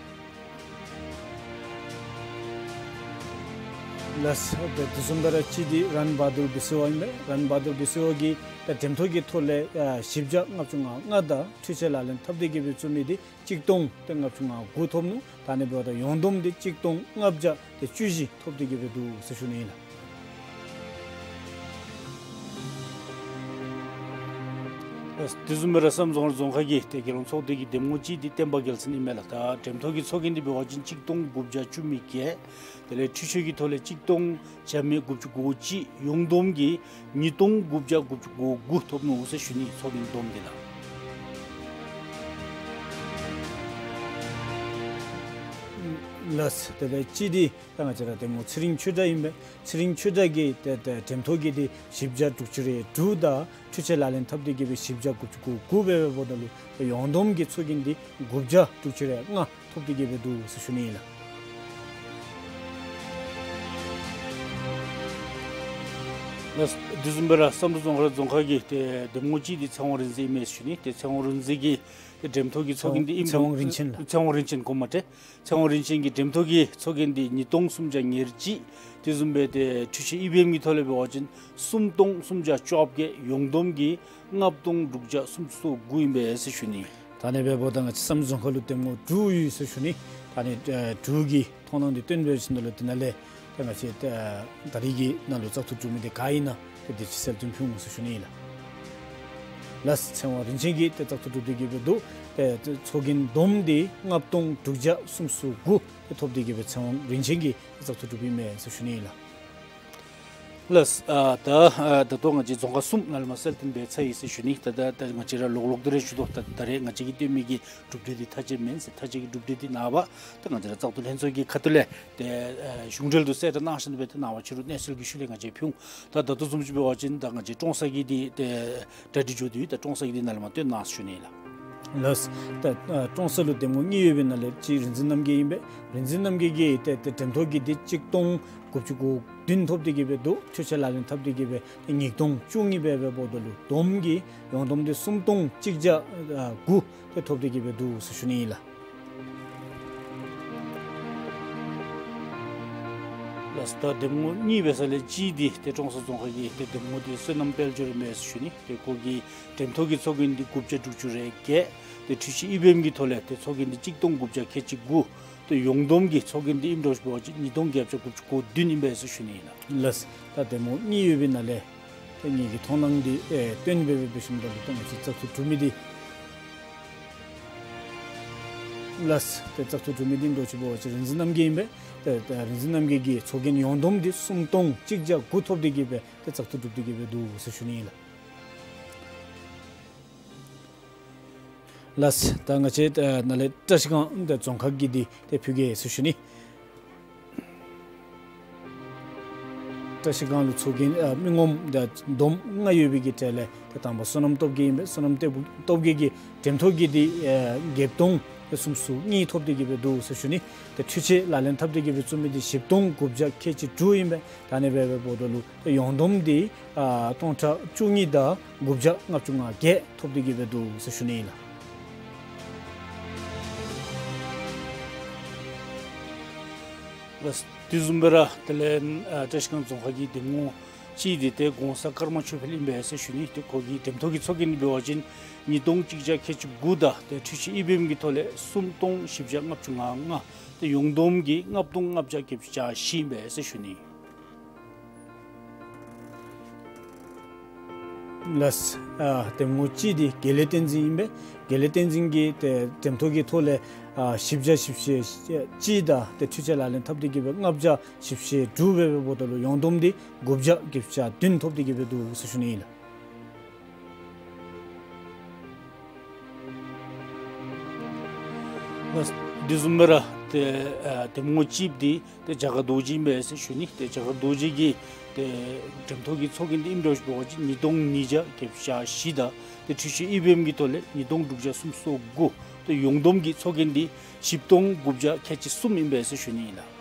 ལགས། ཏེ་དེ་བཟུམ་སྦེ་ར་གཅིག་འདི་རན་བ་དུར་བི་སི་ཝ་ཨིན་མས། རན་བ་དུར་བི་སི་ཝ་གིས་ད་འགྲེམས་ཐོག་གི་ཐོག་ལས་ཨ་བཞི་བརྒྱ་ལྔ་བཅུ་ང་ལྔ་དང་འཕྲུལ་ཆས་ལག་ལེན་འཐབ་སྟེ་གི་སྦེ་བཙུགས་མི་འདི་གཅིག་སྟོང་ཏེ་ལྔ་བཅུ་ང་དགུ་ཐོབ་ནུག། ད་ཨ་ནི་འབདཝ་ད་ཡོངས་བསྡོམས་འདི་གཅིག་སྟོང་ལྔ་བརྒྱ་ཏེ་བཅུ་བཞི་ཐོབ་སྟེ་གི་སྦེ་འདུག་ཟེར་ཞུ་ནི་ཨིན་ལགས། དེ་བཟུམ་སྦེ་ར་བསམ་རྫོང་རྫོང་ཁག་གི་ཏེ་རྒྱལ་ཡོངས་ཚོགས་སྡེ་གི་འདེམས་ངོ་གཅིག་འདི་བསྟན་པ་རྒྱལ་མཚན་ཨིན་མས་ལགས། ད་འགྲེམས་ཐོག་གི་ཚོགས་རྒྱན་འདི་འབད་བ་ཅིན་གཅིག་སྟོང་དགུ་བརྒྱ་བཅུ་མེད་བརྒྱད། དེ་ལས་འཕྲུལ་ཆས་ཀྱི་ཐོག་ལས་གཅིག་སྟོང་བརྒྱ་མེད་དགུ་བཅུ་གོ་གཅིག། ཡོངས་བསྡོམས་ཀྱིས་ཉིས་སྟོང་དགུ་བརྒྱ་དགུ་བཅུ་གོ་དགུ་ཐོབ་ནུག་ཟེར་ཞུ་ནི། ཚོགས་རྒྱན་བསྡོམས་འདི་ལགས། ལགས། དེ་ལས་གཅིག་འདི་ད་ང་བཅས་ར་འདེམས་ངོ་ཚེ་རིང་ཆོས་གྲགས་ཨིན་པས། ཚེ་རིང་ཆོས་གྲགས་ཀྱིས་ཏེ་ཏེ་འགྲེམས་ཐོག་གི་འདི་བཞི་བརྒྱ་དྲུག་ཅུ་རེ་དྲུག་དང་འཕྲུལ་ཆས་ལག་ལེན་འཐབ་སྟེ་གི་སྦེ་བཞི་བརྒྱ་དགུ་བཅུ་གོ་དགུ་འབད་བའི་འབདཝ་ད་ལུ་ཡོངས་བསྡོམས་ཀྱི་ཚོགས་རྒྱན་འདི་དགུ་བརྒྱ་དྲུག་ཅུ་རེ་ལྔ་ཐོབ་སྟེ་གི་སྦེ་འདུག་ཟེར་ཞུ་ནི་ཨིན་ལགས། ལགས། དེ་བཟུམ་སྦེ་ར་བསམ་གྲུབ་རྫོང་ཁག་རྫོང་ཁག་གི་ཏེ་འདེམས་ངོ་གཅིག་འདི་ཚེ་དབང་རིག་འཛིན་ཨིན་མས་ཟེར་ཞུ་ནི། ཏེ་ཚེ་དབང་རིག་འཛིན་གྱིས་ཏེ་འགྲེམས་ཐོག་གི་ཚོགས་རྒྱན་འདི་ཨིནམ། ཚེ་དབང་རིན་ཆེན་ལགས། ཚེ་དབང་རིན་ཆེན་དགོངསམ་མ་ཁྲེལ། ཚེ་དབང་རིན་ཆེན་གྱིས་འགྲེམས་ཐོག་གི་ཚོགས་རྒྱན་འདི་ཉིས་སྟོང་སུམ་བརྒྱ་ཉེར་གཅིག། དེ་བཟུམ་སྦེ་ཏེ་འཕྲུལ་ཆས་ཨི་བི་ཨེམ་གྱི་ཐོག་ལས་འབད་བ་ཅིན་སུམ་སྟོང་སུམ་བརྒྱ་བཅོ་བརྒྱད། ཡོངས་བསྡོམས་ཀྱིས་ལྔ་སྟོང་དྲུག་བརྒྱ་སུམ་ཅུ་སོ་དགུ་ཨིན་པས་ཟེར་ཞུ་ནི། ད་ཨ་ནི་འབདཝ་ད་ང་བཅས་བསམ་གྲུབ་རྫོང་ཁག་ལུ་འདེམས་ངོ་དྲུག་ཡོད་ཟེར་ཞུ་ནི། ད་ཨ་ནི་ཨེ་དྲུག་གི་མཐོང་སྣང་འདི་སྟོན་འབད་ཞིནམ་ལས་དེ་ནང་ལས་ཏེ་ང་བཅས་ད་ད་རིས་ཀྱི་ནང་ལུ་བཙག་འཐུ་གྲུབ་མི་འདི་ག་ཨིན་ན་ཏེ་དེ་ཅིག་གསལ་སྟོན་ཕུལ་འོང་ཟེར་ཞུ་ནི་ཨིན་ལགས། ལགས། ཚེ་དབང་རིན་ཆེན་གྱིས་ཏེ་བཙག་འཐུ་གྲུབ་སྟེ་གི་སྦེ་འདུག། ཏེ་ཚོགས་རྒྱན་བསྡོམས་འདི་ལྔ་སྟོང་དྲུག་བརྒྱ་སུམ་ཅུ་སོ་དགུ་ཏེ་ཐོབ་སྟེ་གི་སྦེ་ཚེ་དབང་རིན་ཆེན་གྱིས་བཙག་འཐུ་གྲུབ་ཨིན་མས་ཟེར་ཞུ་ནི་ཨིན་ལགས། ལགས། ཨ་ད་ཨ་ད་ལྟོ་ང་བཅས་རྫོང་ཁག་གསུམ་ནཱ་ལས་མར་གསལ་སྟོན་འབད་ཚར་ཡི་ཟེར་ཞུ་ནི། ད་ད་ད་ང་བཅས་ར་ལོག་ལོག་ཏེ་ར་ཞུ་དོ། ད་ད་རེས་ང་བཅས་ཀྱིས་སྟོན་མི་གི་གྲུབ་འབྲས་འདི་མཐའ་དཔྱད་མེན་ཟེར། མཐའ་དཔྱད་ཀྱི་གྲུབ་འབྲས་འདི་ནངས་པ་ད་ང་བཅས་ར་བཙག་འཐུ་ལྷན་ཚོགས་ཀྱི་ཁ་ཐུག་ལས་ཏེ་ཨ་གཞུང་འབྲེལ་དུ་གསལ་བསྒྲགས་གནང་ཞིནམ་ལས་ཏེ་ནངས་པ་ཕྱི་རུ་གནས་ཚུལ་གྱི་ཤུལ་ལས་ང་བཅས་ཕུལ་འོང་། ད་ད་ལྟོ་བཟུམ་ཅིག་འབད་བ་ཅིན་ད་ང་བཅས་ཀྲོང་གསར་གྱི་འདི་ཏེ་གྲ་སྒྲིག་འགྱོ་དོ་ཡོད། ད་ཀྲོང་གསར་གྱི་འདི་ནཱ་ལས་མར་སྟོན་གནང་ཟེར་ཞུ་ནི་ལགས། ལགས། ད་ཨ་ཀྲོང་གསར་ལུ་འདེམས་ངོ་གཉིས་ཡོད་པའི་ནང་ལས་གཅིག་རིག་འཛིན་རྣམ་རྒྱལ་ཨིན་པས། རིག་འཛིན་རྣམ་རྒྱལ་གྱིས་ཏེ་ཏེ་འགྲེམས་ཐོག་གི་འདི་གཅིག་སྟོང་དགུ་བཅུ་གོ་བདུན་ཐོབ་སྟེ་གི་སྦེ་འདུག། འཕྲུལ་ཆས་ལག་ལེན་འཐབ་སྟེ་གི་སྦེ་ཏེ་ཉིས་སྟོང་བཅུ་གཉིས་འབད་བའི་འབདཝ་ད་ལུ་བསྡོམས་ཀྱིས་ཡོངས་བསྡོམས་འདི་སུམ་སྟོང་གཅིག་བརྒྱ་ཨ་དགུ་ཏེ་ཐོབ་སྟེ་གི་སྦེ་འདུག་ཟེར་ཞུ་ནི་ཨིན་ལགས། ལགས། ད་འདེམས་ངོ་གཉིས་འབད་ས་ལས་གཅིག་འདི་ཏེ་ཀྲོང་གསར་རྫོང་ཁག་གི་ཏེ་འདེམས་ངོ་འདི་བསོད་ནམས་དཔལ་འབྱོར་ཨིན་མས་ཟེར་ཞུ་ནི། ཏེ་ཁོ་གི་འགྲེམས་ཐོག་གི་ཚོགས་རྒྱན་འདི་དགུ་བརྒྱ་དྲུག་ཅུ་རེ་བརྒྱད། ཏེ་འཕྲུལ་ཆས་ཨི་བི་ཨེམ་གྱི་ཐོག་ལས་ཏེ་ཚོགས་རྒྱན་འདི་གཅིག་སྟོང་དགུ་བརྒྱ་ཁལ་གཅིག་དགུ། ཏེ་ཡོངས་བསྡོམས་ཀྱི་ཚོགས་རྒྱན་འདི་ཨིནམ་འདྲཝ་ཅིག་འབད་བ་ཅིན་ཉིས་སྟོང་བརྒྱད་བརྒྱ་དགུ་བཅུ་གོ་བདུན་ཨིན་པས་ཟེར་ཞུ་ནི་ཨིན་ལགས། ལགས། ད་འདེམས་ངོ་གཉིས་ཡོད་པའི་ནང་ལས་ཏེ་ངེ་གི་མཐོང་སྣང་འདི་ཨེ་སྟོན་འབད་འབད་ཞིནམ་ད་ལུ་ད་ང་བཅས་བཙག་འཐུ་གྲུབ་མི་འདི་ལགས། ཏེ་བཙག་འཐུ་གྲུབ་མི་འདི་ཨིནམ་འདྲཝ་ཅིག་འབད་བ་ཅིན་རིག་འཛིན་རྣམ་རྒྱལ་ཨིན་པས། ཏེ་ཏེ་རིག་འཛིན་རྣམ་རྒྱལ་གྱིས་ཚོགས་རྒྱན་ཡོངས་བསྡོམས་འདི་སུམ་སྟོང་གཅིག་བརྒྱ་དགུ་ཐོབ་སྟེ་གི་སྦེ་ཏེ་བཙག་འཐུ་གྲུབ་སྟེ་གི་སྦེ་འདུག་ཟེར་ཞུ་ནི་ཨིན་ལགས། ལགས། ད་ང་བཅས་ཨ་ནཱ་ལས་བཀྲིས་སྒང་ཏེ་རྫོང་ཁག་གི་འདི་ཏེ་ཕུལ་གེ་ཟེར་ཞུ་ནི། བཀྲིས་སྒང་ལུ་ཚོགས་རྒྱན་ཨ་མི་ངོམ་ཏེ་བསྡོམས་ལྔ་ཡོད་པའི་གི་གྲས་ལས་ཏེ་དང་པ་བསོད་ནམས་སྟོབས་རྒྱས་ཨིན་པས། བསོད་ནམས་སྟོབས་སྟོབས་རྒྱས་ཀྱིས་འགྲེམས་ཐོག་གི་འདི་ཨ་བརྒྱད་སྟོང་ཏེ་སུམ་ཅུ་སོ་གཉིས་ཐོབ་སྟེ་གི་སྦེ་འདུག་ཟེར་ཞུ་ནི། ཏེ་འཕྲུལ་ཆས་ལག་ལེན་འཐབ་སྟེ་གི་སྦེ་བཙུགས་མི་འདི་བཞི་སྟོང་དགུ་བརྒྱ་ཁལ་གཅིག་དྲུག་ཨིན་པས། ད་ཨ་ནི་འབད་འབད་འབདཝ་ད་ལུ་ཡོངས་བསྡོམས་འདི་ཨ་སྟོང་ཕྲག་བཅུ་གཉིས་དང་དགུ་བརྒྱ་ལྔ་བཅུ་ང་བརྒྱད་ཐོབ་སྟེ་གི་སྦེ་འདུག་ཟེར་ཞུ་ནི་ཨིན་ལགས། ལགས། དེ་བཟུམ་སྦེ་ར་དེ་ལས་ཨ་བཀྲིས་སྒང་རྫོང་ཁག་གི་འདེམས་ངོ་གཅིག་འདི་ཏེ་གོང་ས་ཀརྨ་ཆོས་འཕེལ་ཨིན་པས་ཟེར་ཞུ་ནི། ཏེ་ཁོ་གི་འགྲེམས་ཐོག་གི་ཚོགས་རྒྱན་འདི་འབད་བ་ཅིན་ཉིས་སྟོང་གཅིག་བརྒྱ་ཁལ་གཅིག་དགུ་དང་ཏེ་འཕྲུལ་ཆས་ཨི་བི་ཨེམ་གྱི་ཐོག་ལས་སུམ་སྟོང་བཞི་བརྒྱ་ལྔ་བཅུ་ང་ལྔ། ཏེ་ཡོངས་བསྡོམས་ཀྱིས་ལྔ་སྟོང་ལྔ་བརྒྱ་བརྒྱད་ཅུ་གྱ་བཞི་ཨིན་པས་ཟེར་ཞུ་ནི། ལགས། ཨ་འདེམས་ངོ་གཅིག་འདི་དགེ་ལེགས་བསྟན་འཛིན་ཨིན་པས། དགེ་ལེགས་བསྟན་འཛིན་གྱིས་ཏེ་འགྲེམས་ཐོག་གི་ཐོག་ལས་ཨ་བཞི་བརྒྱ་བཞི་བཅུ་ཞེ་གཅིག་དང་ཏེ་འཕྲུལ་ཆས་ལག་ལེན་འཐབ་སྟེ་གི་སྦེ་ལྔ་བརྒྱ་བཞི་བཅུ་ཞེ་དྲུག་འབད་འབད་འབདཝ་ད་ལུ་ཡོངས་བསྡོམས་འདི་དགུ་བརྒྱ་བརྒྱད་ཅུ་གྱ་བདུན་ཐོབ་སྟེ་གི་སྦེ་འདུག་ཟེར་ཞུ་ནི་ཨིན་ལགས། ལགས། དེ་བཟུམ་སྦེ་ར་ཏེ་ཨ་འདེམས་ངོ་གཅིག་འདི་ཏེ་རྒྱ་གར་རྡོ་རྗེ་ཨིན་པས་ཟེར་ཞུ་ནི། ཏེ་རྒྱ་གར་རྡོ་རྗེ་གི་ཏེ་འགྲེམས་ཐོག་གི་ཚོགས་རྒྱན་འདི་ཨིནམ་འདྲཝ་ཅིག་འབད་བ་ཅིན་ཉིས་སྟོང་ཉིས་བརྒྱ་བརྒྱད་ཅུ་གྱ་བཞི་དང་ཏེ་འཕྲུལ་ཆས་ཨི་བི་ཨེམ་གྱི་ཐོག་ལས་ཉིས་སྟོང་དྲུག་བརྒྱ་སུམ་ཅུ་སོ་དགུ། ཏེ་ཡོངས་བསྡོམས་ཀྱི་ཚོགས་རྒྱན་འདི་བཞི་སྟོང་དགུ་བརྒྱ་ཁལ་གཅིག་གསུམ་ཨིན་པས་ཟེར་ཞུ་ནི་ཨིན་ལགས།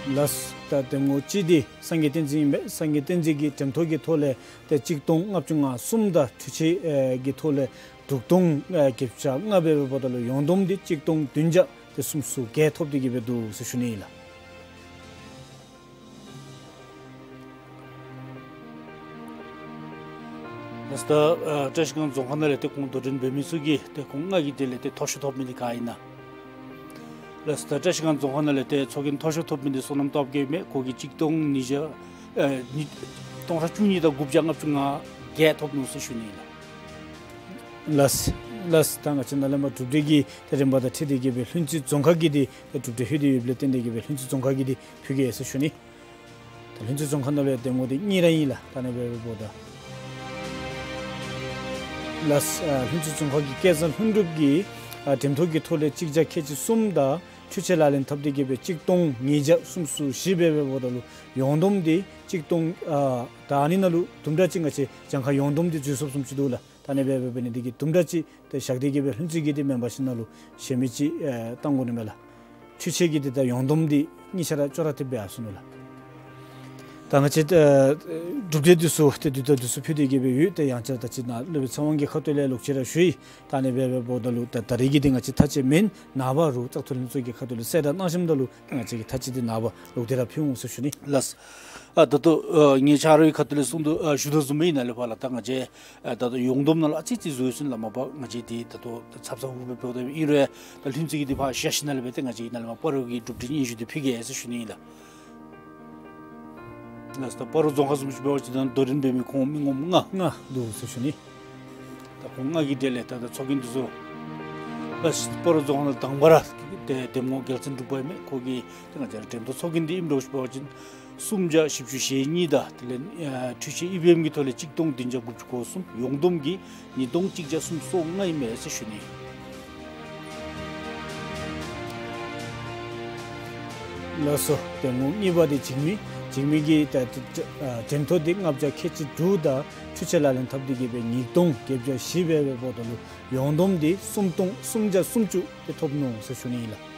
ལགས། ད་འདེམས་ངོ་གཅིག་འདི་སངས་རྒྱས་བསྟན་འཛིན་ཨིན་པས། སངས་རྒྱས་བསྟན་འཛིན་གྱིས་འགྲེམས་ཐོག་གི་ཐོག་ལས་ཏེ་གཅིག་སྟོང་ལྔ་བཅུ་ང་གསུམ་དང་འཕྲུལ་ཆས་ཨེ་གི་ཐོག་ལས་དྲུག་སྟོང་ཨེ་བརྒྱད་ཅུ་གྱ་ལྔ་འབད་འབདཝ་ད་ལུ་ཡོངས་བསྡོམས་འདི་གཅིག་སྟོང་བདུན་བརྒྱ་ སུམ་ཅུ་བརྒྱད་ཐོབ་སྟེ་གི་སྦེ་འདུག་ཟེར་ཞུ་ནི་ཨིན་ལགས། ལགས་ད་ཨ་བཀྲིས་སྒང་རྫོང་ཁག་ནང་ལས་ཏེ་ཁོང་དོ་འགྲན་འབད་མི་ཚུ་གིས་ཏེ་ཁོང་ལྔ་གི་གྲས་ལས་ཏེ་མཐོ་ཤོས་ཐོབ་མི་འདི་ག་ཨིན་ན། ལགས་ད་བཀྲིས་སྒང་རྫོང་ཁག་ནང་ལས་ཏེ་ཚོགས་རྒྱན་མཐོ་ཤོས་ཐོབ་མི་འདི་བསོད་ནམས་སྟོབས་རྒྱས་མས། ཁོ་གིས་གཅིག་སྟོང་ཉིས་བརྒྱ་ཨ་ཉིས་སྟོང་ཕྲག་བཅུ་གཉིས་དང་དགུ་བརྒྱ་ལྔ་བཅུ་ང་བརྒྱད་ཐོབ་ནུག་ཟེར་ཞུ་ནི་ཨིན་ལགས། ལགས་ལགས་ད་ང་བཅས་ནཱ་ལས་མར་གྲུབ་འབྲས་ཀྱི་ཏེ་རིམ་པ་དང་འཁྲིལ་ཏེ་གི་སྦེ་ལྷུན་རྩེ་རྫོང་ཁག་གི་འདི་ཏེ་གྲུབ་འབྲས་ལྷོད་དེ་ཡོདཔ་ལས་བརྟེན་ཏེ་གི་སྦེ་ལྷུན་རྩེ་རྫོང་ཁག་གི་འདི་ཕུལ་གེ་ཟེར་ཞུ་ནི། ད་ལྷུན་རྩེ་རྫོང་ཁག་ནང་ལས་འདེམས་ངོ་འདི་གཉིས་ར་ཨིན་ལགས། ད་ཨ་ནི་སྦེ་འབདཝ་ད་ལགས་ཨ་ལྷུན་རྩེ་རྫོང་ཁག་གི་སྐལ་བཟང་ལྷུན་གྲུབ་ཀྱིས་ཨ་འགྲེམས་ཐོག་གི་ཐོག་ལས་གཅིག་བརྒྱ་ཁལ་གཅིག་གསུམ་དང་འཕྲུལ་ཆས་ལག་ལེན་འཐབ་སྟེ་གི་སྦེ་གཅིག་སྟོང་ཉིས་བརྒྱ་སུམ་ཅུ་སོ་བཞི་སྦེ་འབདཝ་ད་ལུ་ཡོངས་བསྡོམས་འདི་གཅིག་སྟོང་ཨ་ད་ཨ་ནི་ནང་ལུ་དུམ་གྲ་ཅིག་ང་བཅས་གྱངས་ཁ་ཡོངས་བསྡོམས་འདི་འཛོལ་སོངམ་བཟུམ་ཅིག་འདུག་ལགས། ད་ཨ་ནི་སྦེ་འབད་ནི་འདི་གིས་དུམ་གྲ་ཅིག་ཏེ་བཞག་སྟེ་གི་སྦེ་ལྷུན་རྩེ་གི་འདི་མེན་པར་ཞིནམ་ལས་གཞན་མི་ཅིག་ཨེ་བཏང་དགོ་ནི་མས་ལགས། འཕྲུལ་ཆས་ཀྱི་འདི་ད་ཡོངས་བསྡོམས་འདི་གཉིས་ཆ་ར་ཅོག་ར་འཐདཔ་སྦེ་ཡར་སོ་ནུག་ལགས། ད་ང་བཅས་ཨེ་གྲུབ་འབྲས་འདི་ཚུ་ཏེ་དུས་དང་དུས་སུ་ཕུལ་ཏེ་གི་སྦེ་ཡོད། ཏེ་ཡང་བསྐྱར་ད་ཅི་ནཱ་སློབ་དཔོན་ཚེ་དབང་གི་ཁ་ཐུག་ལས་ལོག་ཅི་ར་ཞུ་ཡི། ད་ཨ་ནི་སྦེ་འབདཝ་ད་ལུ་ད་ད་རིས་ཀྱི་འདི་ང་བཅས་ཐག་བཅད་མེན། ནངས་པ་རུ་བཙག་འཐུ་ལྷན་ཚོགས་ཀྱི་ཁ་ཐུག་ལས་གསལ་བསྒྲགས་གནང་ཞིནམ་ད་ལུ་ང་བཅས་ཀྱིས་ཐག་བཅད་འདི་ནངས་པ་ལོག་སྟེ་ར་ཕུལ་འོང་ཟེར་ཞུ་ནི། ལགས། ཨ་ད་ལྟོ་ཨ་ངེའི་ཆ་རོགས་ཀྱི་ཁ་ཐུག་ལས་གསུང་དོ་ཨ་ཞུ་དོ་བཟུམ་སྦེ་ཨིན་ན་ལས་ཕར་ལགས། ད་ང་བཅས་ཨ་ད་ལྟོ་ཡོངས་བསྡོམས་ནང་ལུ་ཨ་ཙི་ཙི་འཛོལ་སོང་ལགས། མ་པ་ང་བཅས་འདི་ད་ལྟོ་ཚབ་ཚབ་ཧུ་སྦེ་འབདཝ་ད་ཨིན་རུང་ད་ལྷུན་རྩེ་གི་འདི་ཕར་བཞག་ཞིནམ་ལས་སྦེ་ཏེ་ང་བཅས་ནཱ་ལས་མར་སྤ་རོ་གི་གྲུབ་འབྲས་སྙན་ཞུ་འདི་ཕུལ་གེ་ཟེར་ཞུ་ནི་ཨིན་ལགས། ལགས་ད་སྤ་རོ་རྫོང་ཁག་བཟུམ་ཅིག་འབད་བ་ཅིན་ད་དོ་འགྲན་འབད་མི་ཁོང་མི་ངོམ་ལྔ་ལྔ་འདུག་ཟེར་ཞུ་ནི། ད་ཁོང་ལྔ་གི་གྲས་ལས་ད་ད་ཚོགས་རྒྱན་འདི་ཚུ་ལགས་སྤ་རོ་རྫོང་ཁག་ནང་དང་པ་ར་ཏེ་འདེམས་ངོ་རྒྱལ་མཚན་འབྲུག་པ་ཨིན་མས། ཁོ་གིས་ཏེ་ང་བཅས་ར་འགྲེམས་ཐོག་ཚོགས་རྒྱན་འདི་ཨིནམ་འདྲཝ་ཅིག་འབད་བ་ཅིན་སུམ་བརྒྱ་བཞི་བཅུ་ཞེ་གཉིས་དང་དེ་ལས་ཨ་འཕྲུལ་ཆས་ཨི་བི་ཨེམ་གྱི་ཐོག་ལས་གཅིག་སྟོང་བདུན་བརྒྱ་དགུ་བཅུ་གོ་གསུམ། ཡོངས་བསྡོམས་ཀྱིས་ཉིས་སྟོང་གཅིག་བརྒྱ་སུམ་ཅུ་སོ་ལྔ་ཨིན་མས་ཟེར་ཞུ་ནི། ལགས་སོ། འདེམས་ངོ་གཉིས་པ་འདི་འཇིགས་མེད། འཇིགས་མེད་ཀྱིས་ད་ཨ་འགྲེམས་ཐོག་འདི་ལྔ་བརྒྱ་ཁལ་གཅིག་དྲུག་དང་འཕྲུལ་ཆས་ལག་ལེན་འཐབ་སྟེ་གི་སྦེ་ཉིས་སྟོང་བརྒྱད་བརྒྱ་བཞི་སྦེ་འབདཝ་ད་ལུ་ཡོངས་བསྡོམས་འདི་སུམ་སྟོང་སུམ་བརྒྱ་སུམ་ཅུ་ཏེ་ཐོབ་ནུག་ཟེར་ཞུ་ནི་ཨིན་ལགས།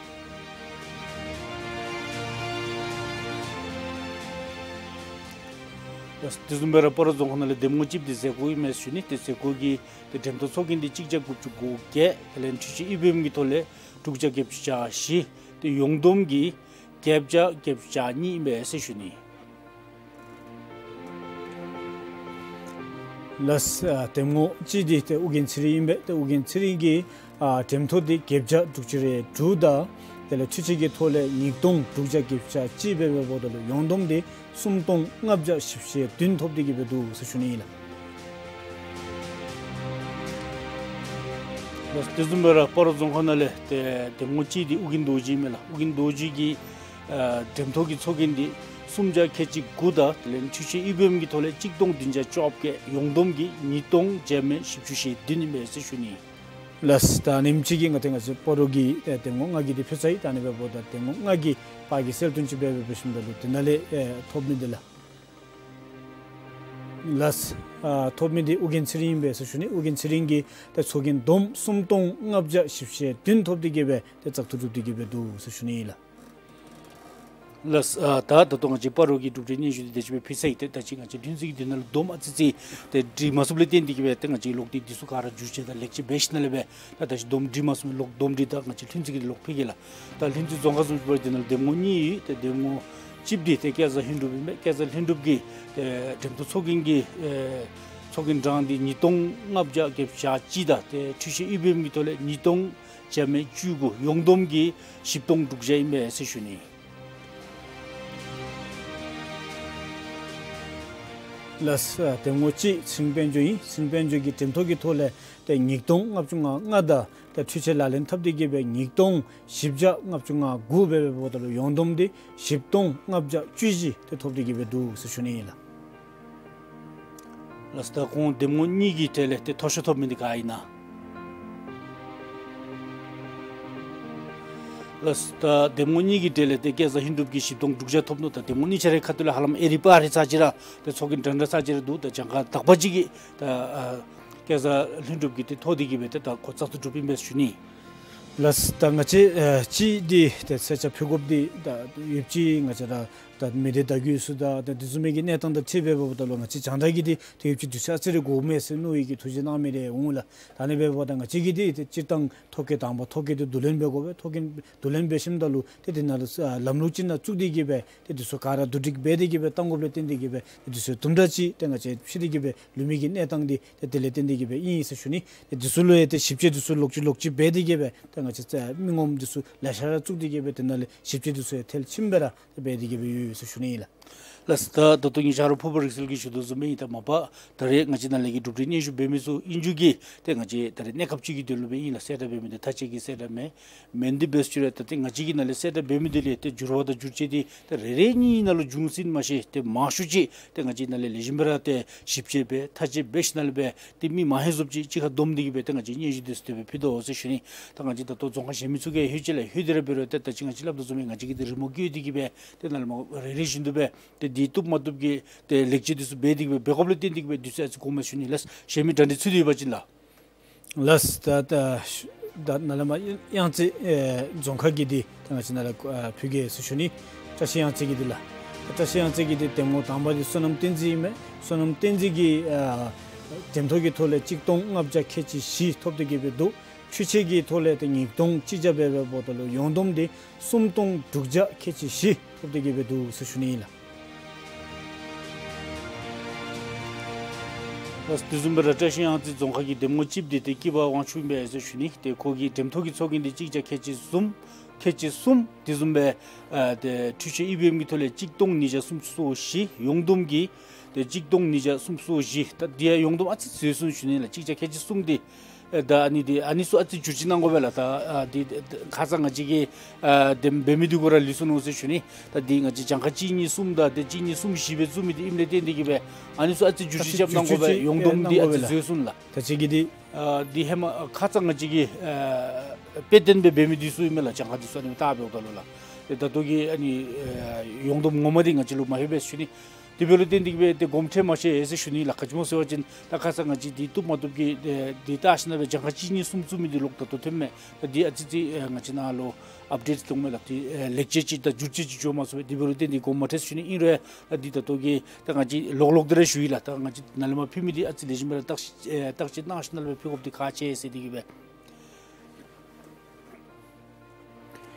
ལགས་དེ་བཟུམ་སྦེ་ར་སྤ་རོ་རྫོང་ཁག་ནང་ལས་འདེམས་ངོ་གཅིག་པ་འདི་མཛད་སྒོ་ཨིན་མས་ཟེར་ཞུ་ནི། ཏེ་མཛད་སྒོ་གི་ཏེ་འགྲེམས་ཐོག་ཚོགས་རྒྱན་འདི་གཅིག་བརྒྱ་དགུ་བཅུ་གོ་བརྒྱད། དེ་ལས་འཕྲུལ་ཆས་ཨི་བི་ཨེམ་གྱི་ཐོག་ལས་དྲུག་བརྒྱ་བརྒྱད་ཅུ་གྱ་བཞི། ཏེ་ཡོངས་བསྡོམས་ཀྱིས་བརྒྱད་བརྒྱ་བརྒྱད་ཅུ་གྱ་གཉིས་ཨིན་པས་ཟེར་ཞུ་ནི། ལགས་ཨ་འདེམས་ངོ་གཅིག་འདི་ཏེ་ཨོ་རྒྱན་ཚེ་རིང་ཨིན་པས། ཏེ་ཨོ་རྒྱན་ཚེ་རིང་གིས་ཨ་འགྲེམས་ཐོག་འདི་བརྒྱད་བརྒྱ་དྲུག་ཅུ་རེ་དྲུག་དང་དེ་ལས་འཕྲུལ་ཆས་ཀྱི་ཐོག་ལས་ཉིས་སྟོང་དྲུག་བརྒྱ་བརྒྱད་ཅུ་གྱ་གཅིག་སྦེ་འབདཝ་ད་ལུ་ཡོངས་བསྡོམས་འདི་སུམ་སྟོང་ལྔ་བརྒྱ་བཞི་བཅུ་ཞེ་བདུན་ཐོབ་སྟེ་གི་སྦེ་འདུག་ཟེར་ཞུ་ནི་ཨིན་ལགས། ལགས་དེ་བཟུམ་སྦེ་ར་སྤ་རོ་རྫོང་ཁག་ནང་ལས་ཏེ་འདེམས་ངོ་གཅིག་འདི་ཨོ་རྒྱན་རྡོ་རྗེ་ཨིན་མས་ལགས། ཨོ་རྒྱན་རྡོ་རྗེ་གིས་ཨ་འགྲེམས་ཐོག་གི་ཚོགས་རྒྱན་འདི་སུམ་བརྒྱ་ཁལ་གཅིག་དགུ་དང་དེ་ལས་འཕྲུལ་ཆས་ཨི་བི་ཨེམ་གྱི་ཐོག་ལས་གཅིག་སྟོང་བདུན་བརྒྱ་བཅོ་བརྒྱད། ཡོངས་བསྡོམས་ཀྱིས་ཉིས་སྟོང་བརྒྱ་མེད་བཞི་བཅུ་ཞེ་བདུན་ཨིན་མས་ཟེར་ཞུ་ནི། ལགས་ད་ཨ་ནེམ་ཅིག་གིས་ང་བཅས་ང་བཅས་སྤ་རོ་གི་ཨེ་འདེམས་ངོ་ལྔ་གི་འདི་ཕུལ་ཚར་ཡི། ད་ཨ་ནི་འབདཝ་ད་འདེམས་ངོ་ལྔ་གི་ཕར་གྱི་གསལ་སྟོན་ཅིག་འབད་འབད་ཞིནམ་ད་ལུ་དེ་ནང་ལས་ཨེ་ཐོབ་མི་འདི་ལགས། ལགས་ཨ་ཐོབ་མི་འདི་ཨོ་རྒྱན་ཚེ་རིང་ཨིན་པས་ཟེར་ཞུ་ནི། ཨོ་རྒྱན་ཚེ་རིང་གིས་ད་ཚོགས་རྒྱན་བསྡོམས་སུམ་སྟོང་ལྔ་བརྒྱ་བཞི་བཅུ་ཞེ་བདུན་ཐོབ་སྟེ་གི་སྦེ་ད་བཙག་འཐུ་གྲུབ་སྟེ་གི་སྦེ་འདུག་ཟེར་ཞུ་ནི་ཨིན་ལགས། ལགས་ཨ་ད་ད་ལྟོ་ང་བཅས་སྤ་རོ་གི་གྲུབ་འབྲས་སྙན་ཞུ་འདི་དེ་ཅིག་སྦེ་ཕུལ་ཚར་ཡི། ཏེ་ད་ཅི་ང་བཅས་ལྷུན་རྩེ་གི་འདི་ནང་ལུ་བསྡོམས་ཨ་ཙི་ཙི་ཏེ་འགྲིག་མ་ཚུགསཔ་ལས་བརྟེན་ཏེ་གི་སྦེ་ཏེ་ང་བཅས་ལོག་སྟེ་འདི་ཚུ་ག་ར་བསྒྱུར་བཅོས་དང་ལེགས་བཅོས་འབད་ཞིནམ་ལས་སྦེ་ད་ད་ཅི་བསྡོམས་འགྲིག་མ་ཚུགས་མི་ལོག་བསྡོམས་འགྲིག་ད་ང་བཅས་ལྷུན་རྩེ་གི་ལོག་ཕུལ་གེ་ལགས། ད་ལྷུན་རྩེ་རྫོང་ཁག་བཟུམ་ཅིག་འབད་བ་ཅིན་འདི་ནང་ལུ་འདེམས་ངོ་གཉིས་ཡོད། ཏེ་འདེམས་ངོ་གཅིག་པ་འདི་ཏེ་སྐལ་བཟང་ལྷུན་གྲུབ་ཨིན་མས། སྐལ་བཟང་ལྷུན་གྲུབ་ཀྱིས་ཏེ་འགྲེམས་ཐོག་ཚོགས་རྒྱན་གྱི་ཨེ་ཚོགས་རྒྱན་གྲངས་འདི་ཉིས་སྟོང་ལྔ་བརྒྱ་བརྒྱད་ཅུ་གྱ་གཅིག་དང་ཏེ་འཕྲུལ་ཆས་ཨི་བི་ཨེམ་གྱི་ཐོག་ལས་ཉིས་སྟོང་བརྒྱ་མེད་བཅུ་དགུ། ཡོངས་བསྡོམས་ཀྱིས་བཞི་སྟོང་དྲུག་བརྒྱ་ཨིན་མས་ཟེར་ཞུ་ནི། ལགས་ཨ་འདེམས་ངོ་གཅིག་ཚེ་རིང་དཔལ་འབྱོར་ཨིན། ཚེ་རིང་དཔལ་འབྱོར་གྱིས་འགྲེམས་ཐོག་གི་ཐོག་ལས་ཏེ་ཉིས་སྟོང་ལྔ་བཅུ་ང་ལྔ་དང་ཏེ་འཕྲུལ་ཆས་ལག་ལེན་འཐབ་སྟེ་གི་སྦེ་ཉིས་སྟོང་བཞི་བརྒྱ་ལྔ་བཅུ་ང་དགུ་སྦེ་འབདཝ་ད་ལུ་ཡོངས་བསྡོམས་འདི་བཞི་སྟོང་ལྔ་བརྒྱ་བཅུ་བཞི་ཏེ་ཐོབ་སྟེ་གི་སྦེ་འདུག་ཟེར་ཞུ་ནི་ཨིན་ལགས། ལགས་ད་ཁོང་འདེམས་ངོ་གཉིས་ཀྱི་གྲས་ལས་ཏེ་མཐོ་ཤོས་ཐོབ་མི་འདི་ག་ཨིན་ན། ལགས་ད་འདེམས་ངོ་གཉིས་ཀྱི་གྲས་ལས་ཏེ་སྐལ་བཟང་ལྷུན་གྲུབ་ཀྱིས་བཞི་སྟོང་དྲུག་བརྒྱ་ཐོབ་ནུག། ད་འདེམས་ངོ་གཉིས་ཆ་རའི་ཁ་ཐུག་ལས་ཧ་ལམ་ཨེ་རི་པ་རི་ཚར་ཅིག་ར་ཏེ་ཚོགས་རྒྱན་འདྲན་འདྲ་ཚར་ཅིག་ར་འདུག། ད་གྱངས་ཁ་དག་པ་ཅིག་གིས་ད་ཨ་སྐལ་བཟང་ལྷུན་གྲུབ་ཀྱིས་ཏེ་མཐོ་སྟེ་གི་སྦེ་ཏེ་ད་ཁོ་བཙག་འཐུ་གྲུབ་ཨིན་པས་ཞུ་ནི། ལགས་ད་ང་བཅས་ཨ་གཅིག་འདི་ཏེ་ས་ཆ་ཕུལ་དགོཔ་འདི་ད་ཡོདཔ་ཅིག་ང་བཅས་ར་ ད་མི་སྡེ་བརྡ་བརྒྱུད་ཚུ་དང་ད་དེ་བཟུམ་མའི་གི་གནས་སྟངས་དང་འཁྲིལ་འབདཝ་ད་ལུ་ང་བཅས་རྒྱང་བསྒྲགས་ཀྱི་འདི་ཏེ་ཡོདཔ་ཅིག་དུས་ཚོད་ཨ་ཙི་རེ་འགོརཝ་མས་ཟེར་མནོ་བའི་གི་ཐུགས་རྗེ་གནང་མི་རེ་འོང་ལགས། ད་ཨ་ནི་འབདཝ་ད་ང་བཅས་ཀྱི་འདི་ཏེ་སྤྱིར་བཏང་ཐོ་བཀོད་དང་པ་ཐོ་བཀོད་འདི་བསྡུ་ལེན་འབད་དགོ་པས། ཐོ་བཀོད་བསྡུ་ལེན་འབད་ཞིནམ་ད་ལུ་ཏེ་དེ་ནང་ལུ་ཨ་ལམ་ལུགས་ཅིག་ནང་བཙུགས་ཏེ་གི་སྦེ་ཏེ་དེ་ཚུ་ག་ར་བསྡུ་སྒྲིག་འབད་དེ་གི་སྦེ་བཏང་དགོཔ་ལས་བརྟེན་ཏེ་གི་སྦེ་ཏེ་དེ་ཚུ་དུམ་གྲ་ཅིག་ཏེ་ང་བཅས་ཕྱི་དེ་གི་སྦེ་ལུས་མི་གི་གནས་སྟངས་འདི་ཏེ་དེ་ལས་བརྟེན་ཏེ་གི་སྦེ་ཨིན་ཟེར་ཞུ་ནི། ཏེ་དེ་ཚུ་ལུ་ཡང་ཏེ་ཞིབ་དཔྱད་དེ་ཚུ་ལོག་ཅི་ལོག་ཅི་འབད་དེ་གི་སྦེ་ཏེ་ང་བཅས་ཨ་མི་ངོམ་དེ་ཚུ་ལེ་ཤ་ར་བཙུགས་ཏེ་གི་སྦེ་དེ་ནང་ལས་ཞིབ་དཔྱད་དེ་ཚུ་ཡང་མཐིལ་ཕྱིནམ་སྦེ་ར་ཏེ་འབད་དེ་གི་སྦེ་ཡོད་ཡོད་ཟེར་ཞུ་ནི་ཨིན་ལགས། ལགས་སོ། ད་ད་ལྟོ་ངེའི་ཆ་རོགས་ཕུརཔ་རིག་རྩལ་གྱིས་ཞུ་དོ་བཟུམ་སྦེ་ཨིན། ད་མ་པ་ད་རེས་ང་བཅས་ནཱ་ལས་ཀྱི་གྲུབ་འབྲས་སྙན་ཞུ་འབད་མི་ཚུ་ཨིན་རྒྱུ་གིས་ཏེ་ང་བཅས་ད་རེས་གནས་སྐབས་ཅིག་གི་དོན་ལུ་སྦེ་ཨིན་ལགས། གསལ་བསྒྲགས་འབད་མི་འདི་མཐའ་དཔྱད་ཀྱི་གསལ་བསྒྲགས་མེན། མེན་འདི་འབད་ཞུ་རུང་ད་ཏེ་ང་བཅས་ཀྱིས་ནཱ་ལས་གསལ་བསྒྲགས་འབད་མི་འདི་ལས་ཏེ་འགྱུར་བ་དང་འགྱུར་བཅོས་འདི་ཏེ་རེ་རེ་གཉིས་ནང་ལུ་འབྱུང་སྲིད་མ་ཤེས། ཏེ་མང་ཤོས་ཅིག་ཏེ་ང་བཅས་ནཱ་ལས་ལེགས་ཤོམ་སྦེ་ར་ཏེ་ཞིབ་དཔྱད་འབད་མཐའ་དཔྱད་འབད་ཞིནམ་ལས་སྦེ་ཏེ་མི་མང་ཧེང་སུབ་ཅིག་གཅིག་ཁར་བསྡོམས་ཏེ་གི་སྦེ་ཏེ་ང་བཅས་སྙན་ཞུ་འདི་ཚུ་དེ་སྦེ་ཕུལ་དོ་ཟེར་ཞུ་ནི། ད་ང་བཅས་ད་ལྟོ་རྫོང་ཁག་གཞན་མི་ཚུ་གིས་ལྷོད་ཅི་ལགས། ལྷོད་དེ་ར་འབད་རུང་ཏེ་ད་ཅི་ང་བཅས་སླབ་དོ་བཟུམ་སྦེ་ང་བཅས་ཀྱིས་འདི་རི་མོ་བཀོད་དེ་གི་སྦེ་ཏེ་ནཱ་ལས་མར་རེ་རེ་བཞིན་དུ་སྦེ་ཏེ་འདི་བཏུབ་མ་བཏུབ་ཀྱི་ཏེ་ལེགས་བཅོས་འདི་ཚུ་འབད་དེ་གི་སྦེ་འབད་དགོཔ་ལས་བརྟེན་ཏེ་གི་སྦེ་དུས་ཚོད་ཨ་ཙི་འགོརཝ་མས་ཞུ་ནི་ལགས། གཞན་མི་གྲ་སྒྲིག་ཚུད་དེ་ཡོད་པ་ཅིན་ལགས། ལགས་སོ། ད་ད་ད་ནཱ་ལས་མར་གཡང་རྩེ་ཨེ་རྫོང་ཁག་གི་འདི་ད་ང་བཅས་ནཱ་ལས་ཨ་ཕུལ་གེ་ཟེར་ཞུ་ནི། བཀྲ་ཤིས་གཡང་རྩེ་གི་འདི་ལགས། ད་བཀྲ་ཤིས་གཡང་རྩེ་གི་འདི་འདེམས་ངོ་དང་པ་འདི་བསོད་ནམས་བསྟན་འཛིན་ཨིན་མས། བསོད་ནམས་བསྟན་འཛིན་གྱིས་ཨ་འགྲེམས་ཐོག་གི་ཐོག་ལས་གཅིག་སྟོང་ལྔ་བརྒྱ་ཁལ་གཅིག་བཞི་ཐོབ་སྟེ་གི་སྦེ་འདུག། འཕྲུལ་ཆས་ཀྱི་ཐོག་ལས་ཏེ་ཉིས་སྟོང་གཅིག་བརྒྱ་འབད་བའི་འབདཝ་ད་ལུ་ཡོངས་བསྡོམས་འདི་སུམ་སྟོང་དྲུག་བརྒྱ་ཁལ་གཅིག་བཞི་ཐོབ་སྟེ་གི་སྦེ་འདུག་ཟེར་ཞུ་ནི་ཨིན་ལགས། ལགས་སོ། དེ་བཟུམ་སྦེ་ར་བཀྲ་ཤིས་གཡང་རྩེ་རྫོང་ཁག་གི་འདེམས་ངོ་གཅིག་པ་འདི་ཏེ་སྐྱིད་པ་དབང་ཕྱུག་ཨིན་པས་ཟེར་ཞུ་ནི། ཏེ་ཁོ་གིས་འགྲེམས་ཐོག་གི་ཚོགས་རྒྱན་འདི་གཅིག་བརྒྱ་ཁལ་གཅིག་གསུམ་ཁལ་གཅིག་གསུམ། དེ་བཟུམ་སྦེ་ཨ་ཏེ་འཕྲུལ་ཆས་ཨི་བི་ཨེམ་གྱི་ཐོག་ལས་གཅིག་སྟོང་ཉིས་བརྒྱ་སུམ་ཅུ་སོ་བཞི། ཡོངས་བསྡོམས་ཀྱིས་ཏེ་གཅིག་སྟོང་ཉིས་བརྒྱ་སུམ་ཅུ་སོ་བཞི། ད་འདི་ཡང་ཡོངས་བསྡོམས་ཨ་ཙི་ཟད་སོང་ཞུ་ནི་ལགས། གཅིག་བརྒྱ་ཁལ་གཅིག་གསུམ་འདི་ཨེ་ད་ཨ་ནི་འདི་ཨ་ནི་ཚུ་ཨ་ཙི་བསྒྱུར་བཅོས་གནང་དགོ་པས་ལགས། ད་ཨ་འདི་ཁ་ཙ་ང་བཅས་ཀྱིས་ཨ་འདེམས་འབད་མི་འདི་གུ་ར་ལུས་སོ་ནུག་ཟེར་ཞུ་ནི། ད་འདི་ང་བཅས་གྱངས་ཁ་གཅིག་གཉིས་གསུམ་དང་ཏེ་གཅིག་གཉིས་གསུམ་བཞི་སྦེ་བཙུགས་མི་འདི་ཨིནམ་ལས་བརྟེན་ཏེ་གི་སྦེ་ཨ་ནི་ཚུ་ཨ་ཙི་བསྒྱུར་བཅོས་རྐྱབ་གནང་དགོ་པས། ཡོངས་བསྡོམས་འདི་ཨ་ཙི་ཟད་སོང་ལགས། ད་ཅི་གི་འདི་ཨ་འདི་ཧེ་མ་ཁ་ཙ་ང་བཅས་ཀྱིས་ཨ་དཔེ་སྟོན་སྦེ་འབད་མི་འདི་ཚུ་ཨིན་མས་ལགས། གྱངས་ཁ་འདི་ཚུ་ཨ་ནི་བལྟ་འབདཝ་ད་ལུ་ལགས། ཏེ་ད་ལྟོ་གི་ཨ་ནི་ཨ་ཡོངས་བསྡོམས་ངོ་མ་འདི་ང་བཅས་ལུ་མ་ལྷོད་པས་ཞུ་ནི། དེ་འབདཝ་ལས་བརྟེན་ཏེ་གི་སྦེ་ཏེ་དགོངསམ་ཁྲེལ་མ་བཞེས་ཟེར་ཞུ་ནི་ལགས། ག་ཅི་སྨོ་ཟེར་བ་ཅིན་ད་ཁ་ཙ་ང་བཅས་འདི་བཏུབ་མ་བཏུབ་ཀྱི་ཨེ་འདི་བལྟ་ཞིནམ་ལས་སྦེ་གྱངས་ཁ་གཅིག་གཉིས་གསུམ་བཙུགས་མི་འདི་ལོག་ད་ལྟོ་ཐོནམ་མས། ད་འདི་ཨ་ཙི་ཅིག་ཨེ་ང་བཅས་ནཱ་ལུ་ཨཔ་ཌེཊ་གཏང་མས་ལགས། ཏེ་ཨེ་ལེགས་བཅོས་ཅིག་དང་བསྒྱུར་བཅོས་ཅིག་འགྱོ་མ་ཚུགས་པས། དེ་འབདཝ་ལས་བརྟེན་ཏེ་དགོངསམ་མ་ཁྲེལ་ཟེར་ཞུ་ནི་ཨིན་རུང་ཡང་ད་འདི་ད་ལྟོ་གི་ད་ང་བཅས་ལོག་ལོག་སྟེ་ར་ཞུ་ཡི་ལགས། ད་ང་བཅས་ནཱ་ལས་མར་ཕུལ་མི་འདི་ཨ་ཙི་ལེགས་ཤོམ་སྦེ་ར་བརྟག་ཞིབ་ཨེ་བརྟག་དཔྱད་གནང་ཞིནམ་ལས་སྦེ་ཕུལ་དགོཔ་འདི་ཁག་ཆེ་ཟེར་དེ་གི་སྦེ།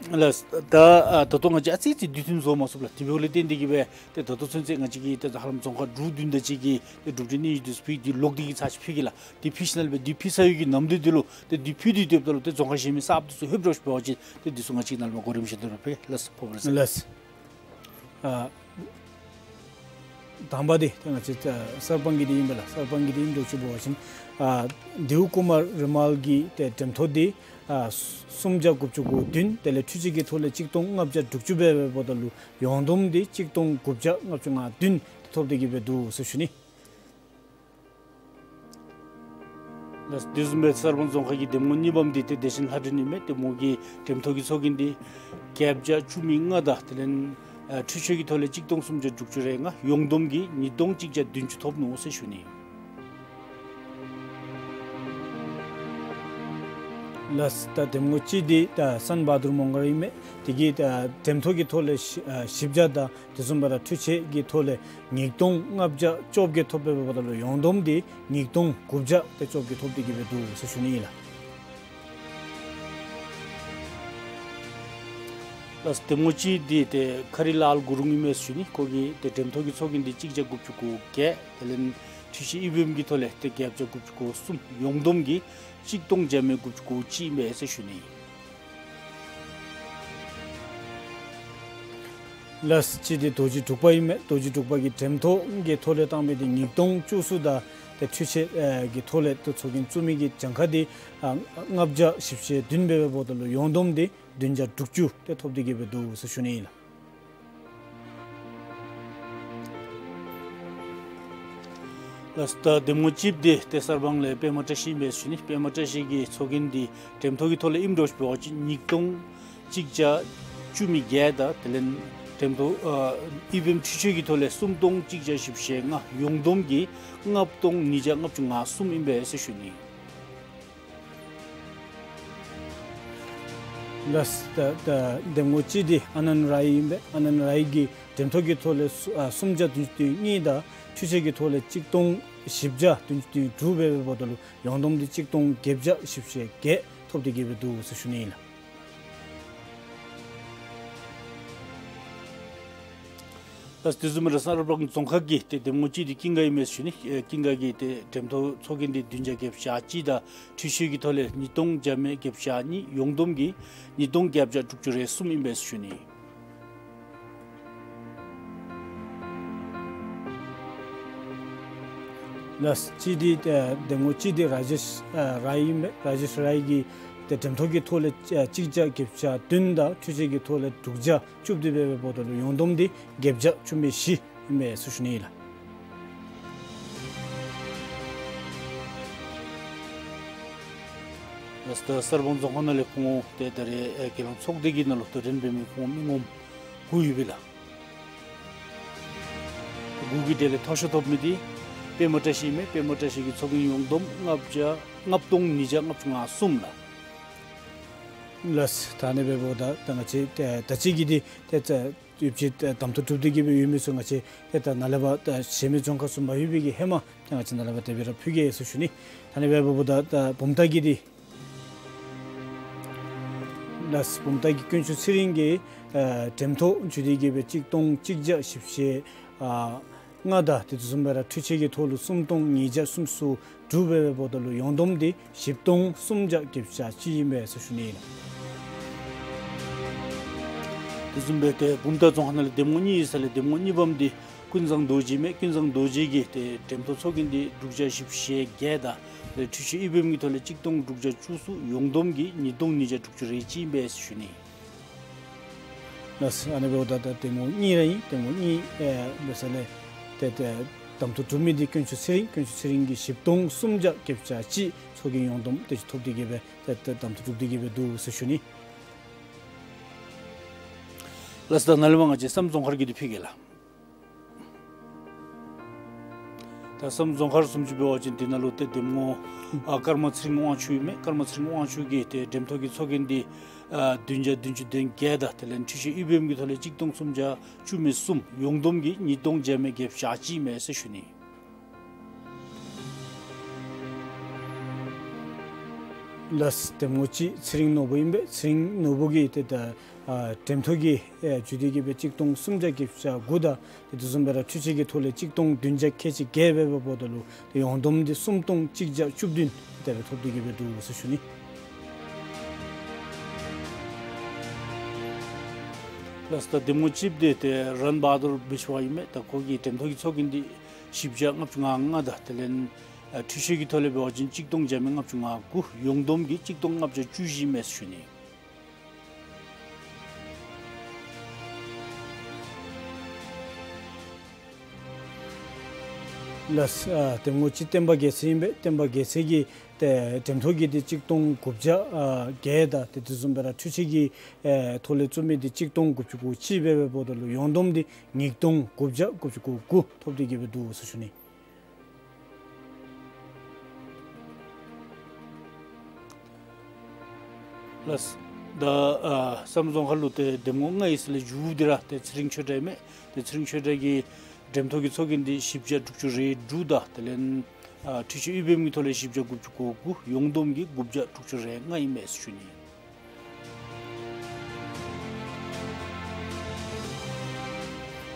ལགས། ད་ཨ་ད་ལྟོ་ང་བཅས་ཨ་ཙི་ཅིག་དུས་ཐུང་བཟོ་མ་ཚུགས་ལགས། དེ་འབདཝ་ལས་བརྟེན་ཏེ་གི་སྦེ་ཏེ་ད་ལྟོ་ཚུན་ཚོད་ང་བཅས་ཀྱིས་ཏེ་ཧ་ལམ་རྫོང་ཁག་དྲུག་བདུན་དེ་ཅིག་གི་ཏེ་གྲུབ་འབྲས་སྙན་ཞུ་འདི་ཚུ་ཕུལ་འདི་ལོག་སྟེ་གི་ཚར་ཅིག་ཕུལ་གེ་ལགས། འདི་ཕུལ་ཞིནམ་ལས་སྦེ་འདི་ཕུལ་ཚར་ཡོད་ཀྱི་ནམ་དུས་འདི་ལུ་ཏེ་འདི་ཕུལ་ཏེ་སྡོདཔ་ད་ལུ་ཏེ་རྫོང་ཁག་གཞན་མི་གསརཔ་འདི་ཚུ་ལྷོདཔ་འདྲཝ་ཅིག་འབད་བ་ཅིན་ཏེ་འདི་ཚུ་ང་བཅས་ནཱ་ལས་མར་གོ་རིམ་བཞིན་དུ་ར་ཕུལ་གེ་ལགས། ཕུརཔ་རིག་རྩལ་ལགས། ཨ་དང་པ་འདི་ཏེ་ང་བཅས་ཨ་གསར་སྤང་གི་འདི་ཨིན་པས་ལགས། གསར་སྤང་གི་འདི་ཨིནམ་འདྲཝ་ཅིག་འབད་བ་ཅིན་ཨ་ལྡེའུ་ཀུ་མར་རི་མལ་གྱི་ཏེ་འགྲེམས་ཐོག་འདི་ཨ་སུམ་བརྒྱ་དགུ་བཅུ་གོ་བདུན། དེ་ལས་འཕྲུལ་ཆས་ཀྱི་ཐོག་ལས་གཅིག་སྟོང་ལྔ་བརྒྱ་དྲུག་ཅུ་འབད་བའི་འབདཝ་ད་ལུ་ཡོངས་བསྡོམས་འདི་གཅིག་སྟོང་དགུ་བརྒྱ་ལྔ་བཅུ་ང་བདུན་ཐོབ་སྟེ་གི་སྦེ་འདུག་ཟེར་ཞུ་ནི། ལགས། དེ་བཟུམ་སྦེ་གསར་སྤང་རྫོང་ཁག་གི་འདེམས་ངོ་གཉིས་པམ་འདི་ཏེ་བདེ་ཆེན་ལྷ་སྒྲོན་ཨིན་མས། ཏེ་མོ་གི་འགྲེམས་ཐོག་གི་ཚོགས་རྒྱན་འདི་བརྒྱད་བརྒྱ་བཅུ་མེད་ལྔ་དང་དེ་ལས་ཨ་འཕྲུལ་ཆས་ཀྱི་ཐོག་ལས་གཅིག་སྟོང་སུམ་བརྒྱ་དྲུག་ཅུ་རེ་ལྔ། ཡོངས་བསྡོམས་ཀྱིས་ཉིས་སྟོང་གཅིག་བརྒྱ་བདུན་ཅུ་ཐོབ་ནུག་ཟེར་ཞུ་ནི། ལགས། ད་འདེམས་ངོ་གཅིག་འདི་ད་སན་བྷ་དུར་མོང་སྒར་ཨིན་མས། དེ་གིས་ད་འགྲེམས་ཐོག་གི་ཐོག་ལས་བཞི་ཨ་བཞི་བརྒྱ་དང་དེ་བཟུམ་སྦེ་ར་འཕྲུལ་ཆས་ཀྱི་ཐོག་ལས་ཉིས་སྟོང་ལྔ་བརྒྱ་བཅོ་བརྒྱད་ཐོབ་པའི་འབདཝ་ད་ལུ་ཡོངས་བསྡོམས་འདི་ཉིས་སྟོང་དགུ་བརྒྱ་ཏེ་བཅོ་བརྒྱད་ཐོབ་སྟེ་གི་སྦེ་འདུག་ཟེར་ཞུ་ནི་ཨིན་ལགས། ལགས། འདེམས་ངོ་གཅིག་འདི་ཏེ་ཁ་རི་ལཱལ་གུ་རུང་ཨིན་མས་ཟེར་ཞུ་ནི། ཁོ་གི་ཏེ་འགྲེམས་ཐོག་གི་ཚོགས་རྒྱན་འདི་གཅིག་བརྒྱ་དགུ་བཅུ་གོ་བརྒྱད། དེ་ལས་འཕྲུལ་ཆས་ཨི་བི་ཨེམ་གྱི་ཐོག་ལས་ཏེ་བརྒྱད་བརྒྱ་དགུ་བཅུ་གོ་གསུམ། ཡོངས་བསྡོམས་ཀྱིས་གཅིག་སྟོང་བརྒྱ་མེད་དགུ་བཅུ་གོ་གཅིག་ཨིན་པས་ཟེར་ཞུ་ནི། ལགས། གཅིག་འདི་རྡོ་རྗེ་འབྲུག་པ་ཨིན་མས། རྡོ་རྗེ་འབྲུག་པ་གིས་འགྲེམས་ཐོག་གི་ཐོག་ལས་བཏང་མི་འདི་ཉིས་སྟོང་བཅུ་གསུམ་དང་ཏེ་འཕྲུལ་ཆས་ཨེ་གི་ཐོག་ལས་ཏེ་ཚོགས་རྒྱན་བཙུགས་མི་གི་གྱངས་ཁ་འདི་ཨ་ལྔ་བརྒྱ་བཞི་བཅུ་ཞེ་བདུན་འབད་བའི་འབདཝ་ད་ལུ་ཡོངས་བསྡོམས་འདི་བདུན་བརྒྱ་དྲུག་ཅུ་ཏེ་ཐོབ་སྟེ་གི་སྦེ་འདུག་ཟེར་ཞུ་ནི་ཨིན་ལགས། ལགས། ད་འདེམས་ངོ་གཅིག་འདི་ཏེ་གསར་སྤང་ལས་པདྨ་བཀྲ་ཤིས་ཨིན་པས་ཟེར་ཞུ་ནི། པདྨ་བཀྲ་ཤིས་ཀྱི་ཚོགས་རྒྱན་འདི་འགྲེམས་ཐོག་གི་ཐོག་ལས་ཨིནམ་འདྲཝ་ཅིག་འབད་བ་ཅིན་ཉིས་སྟོང་གཅིག་བརྒྱ་བཅུ་མེད་བརྒྱད་དང་དེ་ལས་འགྲེམས་ཐོག་ཨ་ཨི་བི་ཨེམ་འཕྲུལ་ཆས་ཀྱི་ཐོག་ལས་སུམ་སྟོང་གཅིག་བརྒྱ་བཞི་བཅུ་ཞེ་ལྔ། ཡོངས་བསྡོམས་ཀྱིས་ལྔ་སྟོང་ཉིས་བརྒྱ་ལྔ་བཅུ་ང་གསུམ་ཨིན་པས་ཟེར་ཞུ་ནི། ལགས། ད་ད་འདེམས་ངོ་གཅིག་འདི་ཨ་ནན་རའི་ཨིན་པས། ཨ་ནན་རའི་གིས་ འགྲེམས་ཐོག་གི་ཐོག་ལས་སུ་ཨ་སུམ་བརྒྱ་བདུན་ཅུ་དོན་གཉིས་དང་འཕྲུལ་ཆས་ཀྱི་ཐོག་ལས་གཅིག་སྟོང་བཞི་བརྒྱ་བདུན་ཅུ་དོན་དྲུག་འབད་བའི་འབདཝ་ད་ལུ་ཡོངས་བསྡོམས་འདི་གཅིག་སྟོང་བརྒྱད་བརྒྱ་བཞི་བཅུ་ཞེ་བརྒྱད་ཐོབ་སྟེ་གི་སྦེ་འདུག་ཟེར་ཞུ་ནི་ཨིན་ལགས། ལགས་དེ་བཟུམ་སྦེ་ར་གསར་སྤང་རྫོང་ཁག་གི་ཏེ་འདེམས་ངོ་གཅིག་འདི་ཀུན་དགའ་ཨིན་མས་ཟེར་ཞུ་ནི། ཨེ་ཀུན་དགའ་གི་ཏེ་འགྲེམས་ཐོག་ཚོགས་རྒྱན་འདི་བདུན་བརྒྱ་བརྒྱད་ཅུ་གྱ་གཅིག་དང་འཕྲུལ་ཆས་ཀྱི་ཐོག་ལས་ཉིས་སྟོང་བརྒྱ་མེད་བརྒྱད་ཅུ་གྱ་གཉིས། ཡོངས་བསྡོམས་ཀྱིས་ཉིས་སྟོང་བརྒྱད་བརྒྱ་དྲུག་ཅུ་རེ་གསུམ་ཨིན་པས་ཟེར་ཞུ་ནི། ལགས་གཅིག་འདི་ཨེ་འདེམས་ངོ་གཅིག་འདི་ར་ཇེཤ་ཨེ་རའི་ཨིན་པས། ར་ཇེཤ་རའི་གིས་ཏེ་འགྲེམས་ཐོག་གི་ཐོག་ལས་ཨེ་གཅིག་བརྒྱ་བརྒྱད་ཅུ་གྱ་བདུན་དང་འཕྲུལ་ཆས་ཀྱི་ཐོག་ལས་དྲུག་བརྒྱ་བཅུ་བདུན་འབད་བའི་འབདཝ་ད་ལུ་ཡོངས་བསྡོམས་འདི་བརྒྱད་བརྒྱ་བཅུ་མེད་བཞི་ཨིན་པས་ཟེར་ཞུ་ནི་ཨིན་ལགས། ལགས་ད་གསར་སྤང་རྫོང་ཁག་ནང་ལས་ཁོང་ཏེ་ད་རེས་ཨེ་རྒྱལ་ཡོངས་ཚོགས་སྡེ་གི་ནང་ལུ་ཏེ་འདྲེན་འབད་མི་ཁོང་མི་ངོམ་དགུ་ཡོད་པས་ལགས། དགུ་གི་གྲས་ལས་མཐོ་ཤོས་ཐོབ་མི་འདི་པདྨ་བཀྲ་ཤིས་ཨིན་མས། པདྨ་བཀྲ་ཤིས་ཀྱི་ཚོགས་རྒྱན་ཡོངས་བསྡོམས་ལྔ་བརྒྱ་ལྔ་སྟོང་ཉིས་བརྒྱ་ལྔ་བཅུ་ང་གསུམ་ལགས། ལགས་ད་ཨ་ནི་འབདཝ་ད་ད་ང་བཅས་ད་ད་ཅི་གི་འདི་ཏེ་ད་ཡོད་ཅིག་གདམ་འཐུ་གྲུབ་སྟེ་གི་སྦེ་ཡོད་མི་ཚུ་ང་བཅས་ཏེ་ད་ནཱ་ལས་ཕར་ད་གཞན་མི་རྫོང་ཁག་ཚུ་མ་ལྷོད་པའི་གི་ཧེ་མ་ཏེ་ང་བཅས་ནཱ་ལས་ཕར་དེ་སྦེ་ར་ཕུལ་གེ་ཟེར་ཞུ་ནི། ད་ཨ་ནི་འབདཝ་ད་ད་བུམ་ཐང་གི་འདི་ལགས་བུམ་ཐང་གི་དཀོན་མཆོག་ཚེ་རིང་གིས་ཨེ་འགྲེམས་ཐོག་འཇུས་ཏེ་གི་སྦེ་གཅིག་སྟོང་གཅིག་བརྒྱ་བཞི་བཅུ་ཞེ་ཨ་ལྔ་དང་དེ་དེ་བཟུམ་སྦེ་ར་འཕྲུལ་ཆས་ཀྱི་ཐོག་ལུ་སུམ་སྟོང་ཉིས་བརྒྱ་སུམ་ཅུ་སོ་དྲུག་འབད་བའི་འབདཝ་ད་ལུ་ཡོངས་བསྡོམས་འདི་བཞི་སྟོང་སུམ་བརྒྱ་བརྒྱད་ཅུ་གྱ་གཅིག་ཨིན་པས་ཟེར་ཞུ་ནི་ཨིན་ལགས། དེ་བཟུམ་སྦེ་ཏེ་བུམ་ཐང་རྫོང་ཁག་ནང་ལས་འདེམས་ངོ་གཉིས་ཡོད་ས་ལས་འདེམས་ངོ་གཉིས་པམ་འདི་ཀུན་བཟང་རྡོ་རྗེ་ཨིན་མས། ཀུན་བཟང་རྡོ་རྗེ་གིས་ཏེ་འགྲེམས་ཐོག་ཚོགས་རྒྱན་འདི་དྲུག་བརྒྱ་བཞི་བཅུ་ཞེ་བརྒྱད་དང་ཏེ་འཕྲུལ་ཆས་ཨི་བི་ཨེམ་གྱི་ཐོག་ལས་གཅིག་སྟོང་དྲུག་བརྒྱ་བཅུ་གསུམ། ཡོངས་བསྡོམས་ཀྱིས་ཉིས་སྟོང་ཉིས་བརྒྱ་དྲུག་ཅུ་རེ་གཅིག་ཨིན་པས་ཟེར་ཞུ་ནི། ལགས་ཨ་ནི་འབདཝ་ད་ད་འདེམས་ངོ་གཉིས་ར་ཨིན། འདེམས་ངོ་གཉིས་ཨེ་འབད་ས་ལས་ཏེ་ཏེ་གདམ་འཐུ་གྲུབ་མི་འདི་དཀོན་མཆོག་ཚེ་རིང་དཀོན་མཆོག་ཚེ་རིང་གིས་བཞི་སྟོང་སུམ་བརྒྱ་བརྒྱད་ཅུ་གྱ་གཅིག་ཚོགས་རྒྱན་ཡོངས་བསྡོམས་དེ་ཅིག་ཐོབ་སྟེ་གི་སྦེ་ཏེ་ཏེ་གདམ་འཐུ་གྲུབ་སྟེ་གི་སྦེ་འདུག་ཟེར་ཞུ་ནི། ལགས་ད་ནཱ་ལས་མར་ང་བཅས་བསམ་རྫོང་མཁར་གྱི་འདི་ཕུལ་གེ་ལགས། ད་བསམ་རྫོང་མཁར་བཟུམ་ཅིག་འབད་བ་ཅིན་འདི་ནང་ལུ་ཏེ་འདེམས་ངོ་ཨ་ཀརྨ་ཚེ་རིང་དབང་ཕྱུག་ཨིན་མས། ཀརྨ་ཚེ་རིང་དབང་ཕྱུག་གིས་ཏེ་འགྲེམས་ཐོག་གི་ཚོགས་རྒྱན་འདི་ཨ་བདུན་བརྒྱ་བདུན་ཅུ་དོན་བརྒྱད་དང་དེ་ལས་འཕྲུལ་ཆས་ཨི་བི་ཨེམ་གྱི་ཐོག་ལས་གཅིག་སྟོང་སུམ་བརྒྱ་བཅུ་མེད་གསུམ། ཡོངས་བསྡོམས་ཀྱིས་ཉིས་སྟོང་བརྒྱ་མེད་བརྒྱད་ཅུ་གྱ་གཅིག་ཨིན་མས་ཟེར་ཞུ་ནི། ལགས་འདེམས་ངོ་གཅིག་ཚེ་རིང་ནོར་བུ་ཨིན་པས། ཚེ་རིང་ནོར་བུ་གིས་ཏེ་ད་ཨ་འགྲེམས་ཐོག་གི་ཨེ་འཇུས་ཏེ་གི་སྦེ་གཅིག་སྟོང་སུམ་བརྒྱ་བརྒྱད་ཅུ་གྱ་དགུ་དང་དེ་དེ་བཟུམ་སྦེ་ར་འཕྲུལ་ཆས་ཀྱི་ཐོག་ལས་གཅིག་སྟོང་བདུན་བརྒྱ་ཁལ་གཅིག་བརྒྱད་འབད་བའི་འབདཝ་ད་ལུ་ཏེ་ཡོངས་བསྡོམས་འདི་སུམ་སྟོང་གཅིག་བརྒྱ་བཅུ་བདུན་དེ་སྦེ་ཐོབ་སྟེ་གི་སྦེ་འདུག་ཟེར་ཞུ་ནི། ལགས་ད་འདེམས་ངོ་གཅིག་འདི་ཏེ་རན་བྷ་དུར་བིཤ་ཝ་ཨིན་མས། ད་ཁོ་གིས་འགྲེམས་ཐོག་གི་ཚོགས་རྒྱན་འདི་བཞི་བརྒྱ་ལྔ་བཅུ་ང་ལྔ་དང་དེ་ལས་ཨ་འཕྲུལ་ཆས་ཀྱི་ཐོག་ལས་འབད་བ་ཅིན་གཅིག་སྟོང་བརྒྱ་མེད་ལྔ་བཅུ་ང་དགུ། ཡོངས་བསྡོམས་ཀྱིས་གཅིག་སྟོང་ལྔ་བརྒྱ་བཅུ་བཞི་ཨིན་མས་ཟེར་ཞུ་ནི། ལགས་ཨ་འདེམས་ངོ་གཅིག་བསྟན་པ་རྒྱལ་མཚན་ཨིན་པས། བསྟན་པ་རྒྱལ་མཚན་གྱིས་ཏེ་འགྲེམས་ཐོག་གི་འདི་གཅིག་སྟོང་དགུ་བརྒྱ་ཨ་བརྒྱད་དང་དེ་དེ་བཟུམ་སྦེ་ར་འཕྲུལ་ཆས་ཀྱི་ཨེ་ཐོག་ལས་བཙུགས་མི་འདི་གཅིག་སྟོང་དགུ་བཅུ་གོ་གཅིག་འབད་བའི་འབདཝ་ད་ལུ་ཡོངས་བསྡོམས་འདི་ཉིས་སྟོང་དགུ་བརྒྱ་དགུ་བཅུ་གོ་དགུ་ཐོབ་སྟེ་གི་སྦེ་འདུག་ཟེར་ཞུ་ནི། ལགས་ད་ཨ་བསམ་རྫོང་ཁག་ལུ་ཏེ་འདེམས་ངོ་ལྔ་ཡོད་ས་ལས་མཇུག་འདི་ར་ཏེ་ཚེ་རིང་ཆོས་གྲགས་ཨིན་མས། ཏེ་ཚེ་རིང་ཆོས་གྲགས་ཀྱིས་འགྲེམས་ཐོག་གི་ཚོགས་རྒྱན་འདི་བཞི་བརྒྱ་དྲུག་ཅུ་རེ་དྲུག་དང་དེ་ལས་ཨ་འཕྲུལ་ཆས་ཨི་བི་ཨེམ་གྱི་ཐོག་ལས་བཞི་བརྒྱ་དགུ་བཅུ་གོ་དགུ། ཡོངས་བསྡོམས་ཀྱིས་དགུ་བརྒྱ་དྲུག་ཅུ་རེ་ལྔ་ཨིན་མས་ཟེར་ཞུ་ནི།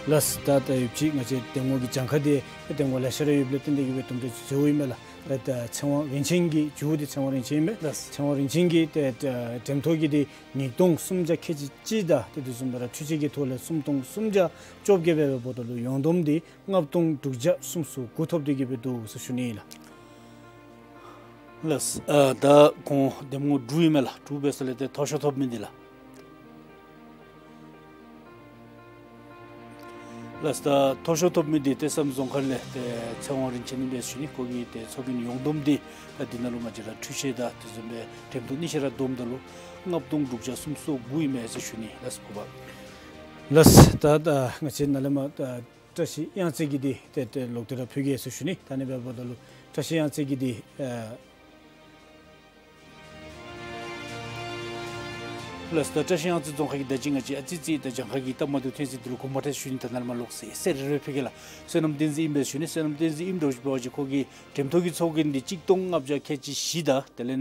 ལགས་ད་ད་ཡོད་ཅིག་ང་བཅས་འདེམས་ངོ་གི་གྱངས་ཁ་འདི་འདེམས་ངོ་ལེ་ཤ་ར་ཡོདཔ་ལས་བརྟེན་ཏེ་གི་སྦེ་དུམ་གྲ་ཅིག་འཛོལཝ་ཨིན་མས་ལགས། ད་ད་ཚེ་དབང་རིན་ཆེན་གྱི་མཇུག་འདི་ཚེ་དབང་རིན་ཆེན་ཨིན་མས། ལགས་ཚེ་དབང་རིན་ཆེན་གྱིས་ཏེ་ད་འགྲེམས་ཐོག་གི་འདི་ཉིས་སྟོང་སུམ་བརྒྱ་ཁལ་གཅིག་གཅིག་དང་དེ་དེ་བཟུམ་སྦེ་ར་འཕྲུལ་ཆས་ཀྱི་ཐོག་ལས་སུམ་སྟོང་སུམ་བརྒྱ་བཅོ་བརྒྱད་འབད་བའི་འབདཝ་ད་ལུ་ཡོངས་བསྡོམས་འདི་ལྔ་སྟོང་དྲུག་བརྒྱ་སུམ་ཅུ་སོ་དགུ་ཐོབ་སྟེ་གི་སྦེ་འདུག་ཟེར་ཞུ་ནི་ལགས། ལགས་ཨ་ད་ཁོང་འདེམས་ངོ་དྲུག་ཨིན་མས་ལགས། དྲུག་འབད་ས་ལས་ཏེ་མཐོ་ཤོས་ཐོབ་མི་འདི་ལགས། ལགས་ད་མཐོ་ཤོས་ཐོབ་མི་འདི་ཏེ་བསམ་རྫོང་མཁར་ལས་ཏེ་ཚེ་དབང་རིན་ཆེན་ཨིན་པས་ཟེར་ཞུ་ནི། ཁོ་གིས་ཏེ་ཚོགས་རྒྱན་ཡོངས་བསྡོམས་འདི་ད་འདི་ནང་ལུ་མ་གཞི་ར་འཕྲུལ་ཆས་དང་དེ་བཟུམ་སྦེ་འགྲེམས་ཐོག་གཉིས་ཆ་ར་བསྡོམས་ད་ལུ་ལྔ་སྟོང་དྲུག་བརྒྱ་སུམ་ཅུ་སོ་དགུ་ཨིན་མས་ཟེར་ཞུ་ནི། ལགས་སོ་གོ་པ། ལགས་ད་ད་ང་བཅས་ནཱ་ལས་མར་ད་བཀྲ་ཤིས་གཡང་རྩེ་གི་འདི་ཏེ་ཏེ་ལོག་སྟེ་ར་ཕུལ་གེ་ཟེར་ཞུ་ནི། ད་ཨ་ནི་འབདཝ་ད་ལུ་བཀྲ་ཤིས་གཡང་རྩེ་གི་འདི་ཨ་ ལགས་སོ། ད་བཀྲ་ཤིས་གཡང་རྩེ་རྫོང་ཁག་གི་བརྡ་བརྒྱུད་ང་བཅས་ཨ་ཙི་ཙི་ད་གྱངས་ཁ་གི་སྟབས་མ་བདེཝ་ཐོན་ཅི། འདི་ལུ་དགོངསམ་མ་ཁྲེལ་ཞུ་ནི། ད་ནཱ་ལས་མར་ལོག་སེ་གསལ་རི་རི་སྦེ་ཕུལ་གེ་ལགས། བསོད་ནམས་བསྟན་འཛིན་ཨིན་པས་ཞུ་ནི། བསོད་ནམས་བསྟན་འཛིན་ཨིནམ་འདྲཝ་ཅིག་འབད་བ་ཅིན་ཁོ་གིས་འགྲེམས་ཐོག་གི་ཚོགས་རྒྱན་འདི་གཅིག་སྟོང་ལྔ་བརྒྱ་ཁལ་གཅིག་བཞི་དང་དེ་ལས་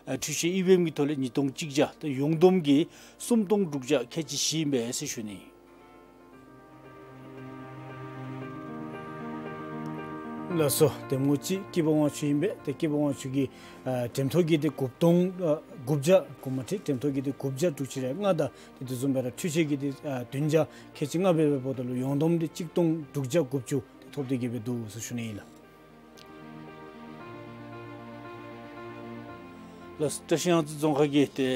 ཨ་འཕྲུལ་ཆས་ཨི་བི་ཨེམ་གྱི་ཐོག་ལས་ཉིས་སྟོང་གཅིག་བརྒྱ་དང་ཡོངས་བསྡོམས་ཀྱིས་སུམ་སྟོང་དྲུག་བརྒྱ་ཁལ་གཅིག་བཞི་ཨིན་པས་ཟེར་ཞུ་ནི། ལགས་སོ། གདམ་ངོ་གཅིག་སྐྱིད་པ་དབང་ཕྱུག་ཨིན་པས། ཏེ་སྐྱིད་པ་དབང་ཕྱུག་གིས་ཨ་འགྲེམས་ཐོག་གི་འདི་དགུ་སྟོང་ཨ་དགུ་བརྒྱ། དགོངསམ་མ་ཁྲེལ། འགྲེམས་ཐོག་གི་འདི་དགུ་བརྒྱ་དྲུག་ཅུ་རེ་ལྔ་དང་ཏེ་དེ་བཟུམ་སྦེ་ར་འཕྲུལ་ཆས་ཀྱི་འདི་ཨ་བདུན་བརྒྱ་ཁལ་གཅིག་ལྔ་སྦེ་འབདཝ་ད་ལུ་ཡོངས་བསྡོམས་འདི་གཅིག་སྟོང་དྲུག་བརྒྱ་དགུ་བཅུ་ཏེ་ཐོབ་སྟེ་གི་སྦེ་འདུག་ཟེར་ཞུ་ནི་ཨིན་ལགས། ལགས་སོ། བཀྲ་ཤིས་གཡང་རྩེ་རྫོང་ཁག་གི་ཏེ་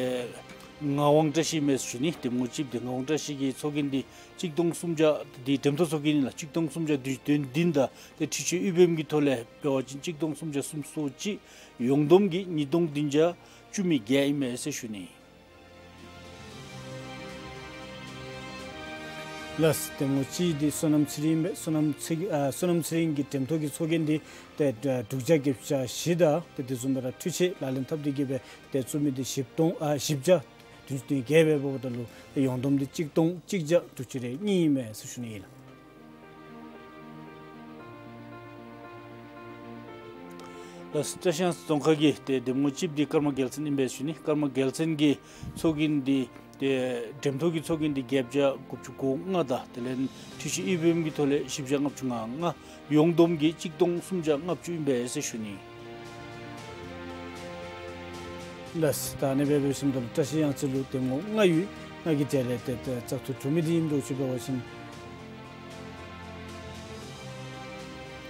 ངག་དབང་བཀྲ་ཤིས་ཨིན་མས་ཞུ་ནི། གདམ་ངོ་གཅིག་འདི་ངག་དབང་བཀྲ་ཤིས་ཀྱིས་ཚོགས་རྒྱན་འདི་གཅིག་སྟོང་སུམ་བརྒྱ། འདི་འགྲེམས་ཐོག་ཚོགས་རྒྱན་ཨིན་ལགས། གཅིག་སྟོང་སུམ་བརྒྱ་བདུན་ཅུ་དོན་བདུན་དང་ཏེ་འཕྲུལ་ཆས་ཨི་བི་ཨེམ་གྱི་ཐོག་ལས་འབད་བ་ཅིན་གཅིག་སྟོང་སུམ་བརྒྱ་སུམ་ཅུ་སོ་གཅིག། ཡོངས་བསྡོམས་ཀྱིས་ཉིས་སྟོང་བདུན་བརྒྱ་བཅུ་མེད་བརྒྱད་ཨིན་མས་ཟེར་ཞུ་ནི། ལགས་སོ། གདམ་ངོ་གཅིག་འདི་བསོད་ནམས་ཚེ་རིང་ཨིན་པས། བསོད་ནམས་ཚེ་ཨ་བསོད་ནམས་ཚེ་རིང་གི་འགྲེམས་ཐོག་གི་ཚོགས་རྒྱན་འདི་ཏེ་ཨ་དྲུག་བརྒྱ་བརྒྱད་ཅུ་གྱ་བཞི་དང་ཏེ་དེ་བཟུམ་སྦེ་ར་འཕྲུལ་ཆས་ལག་ལེན་འཐབ་སྟེ་གི་སྦེ་ཏེ་བཙུགས་མི་འདི་བཞི་སྟོང་ཨ་བཞི་བརྒྱ་བདུན་ཅུ་དོན་བརྒྱད་སྦེ་འབདཝ་ད་ལུ་ཏེ་ཡོངས་བསྡོམས་འདི་གཅིག་སྟོང་གཅིག་བརྒྱ་དྲུག་ཅུ་རེ་གཉིས་ཨིན་མས་ཟེར་ཞུ་ནི་ཨིན་ལགས། ལགས་སོ། བཀྲ་ཤིས་གཡང་རྩེ་རྫོང་ཁག་གི་ཏེ་གདམ་ངོ་གཅིག་འདི་ཀརྨ་རྒྱལ་མཚན་ཨིན་པས་ཞུ་ནི། ཀརྨ་རྒྱལ་མཚན་གྱིས་ཚོགས་རྒྱན་འདི་ཏེ་འགྲེམས་ཐོག་གི་ཚོགས་རྒྱན་འདི་བརྒྱད་བརྒྱ་དགུ་བཅུ་གོ་ལྔ་དང་དེ་ལས་འཕྲུལ་ཆས་ཨི་བི་ཨེམ་གྱི་ཐོག་ལས་བཞི་བརྒྱ་ལྔ་བཅུ་ང་ལྔ། ཡོངས་བསྡོམས་ཀྱིས་གཅིག་སྟོང་སུམ་བརྒྱ་ལྔ་བཅུ་ཨིན་པས་ཟེར་ཞུ་ནི། ལགས་སོ། ད་ཨ་ནི་སྦེ་འབད་ཞིནམ་ད་ལུ་བཀྲ་ཤིས་གཡང་རྩེ་ལུ་གདམ་ངོ་ལྔ་ཡོད། ལྔ་གི་གྲས་ལས་ཏེ་ཏེ་བཙག་འཐུ་གྲུབ་མི་འདི་ཨིནམ་འདྲཝ་ཅིག་འབད་བ་ཅིན་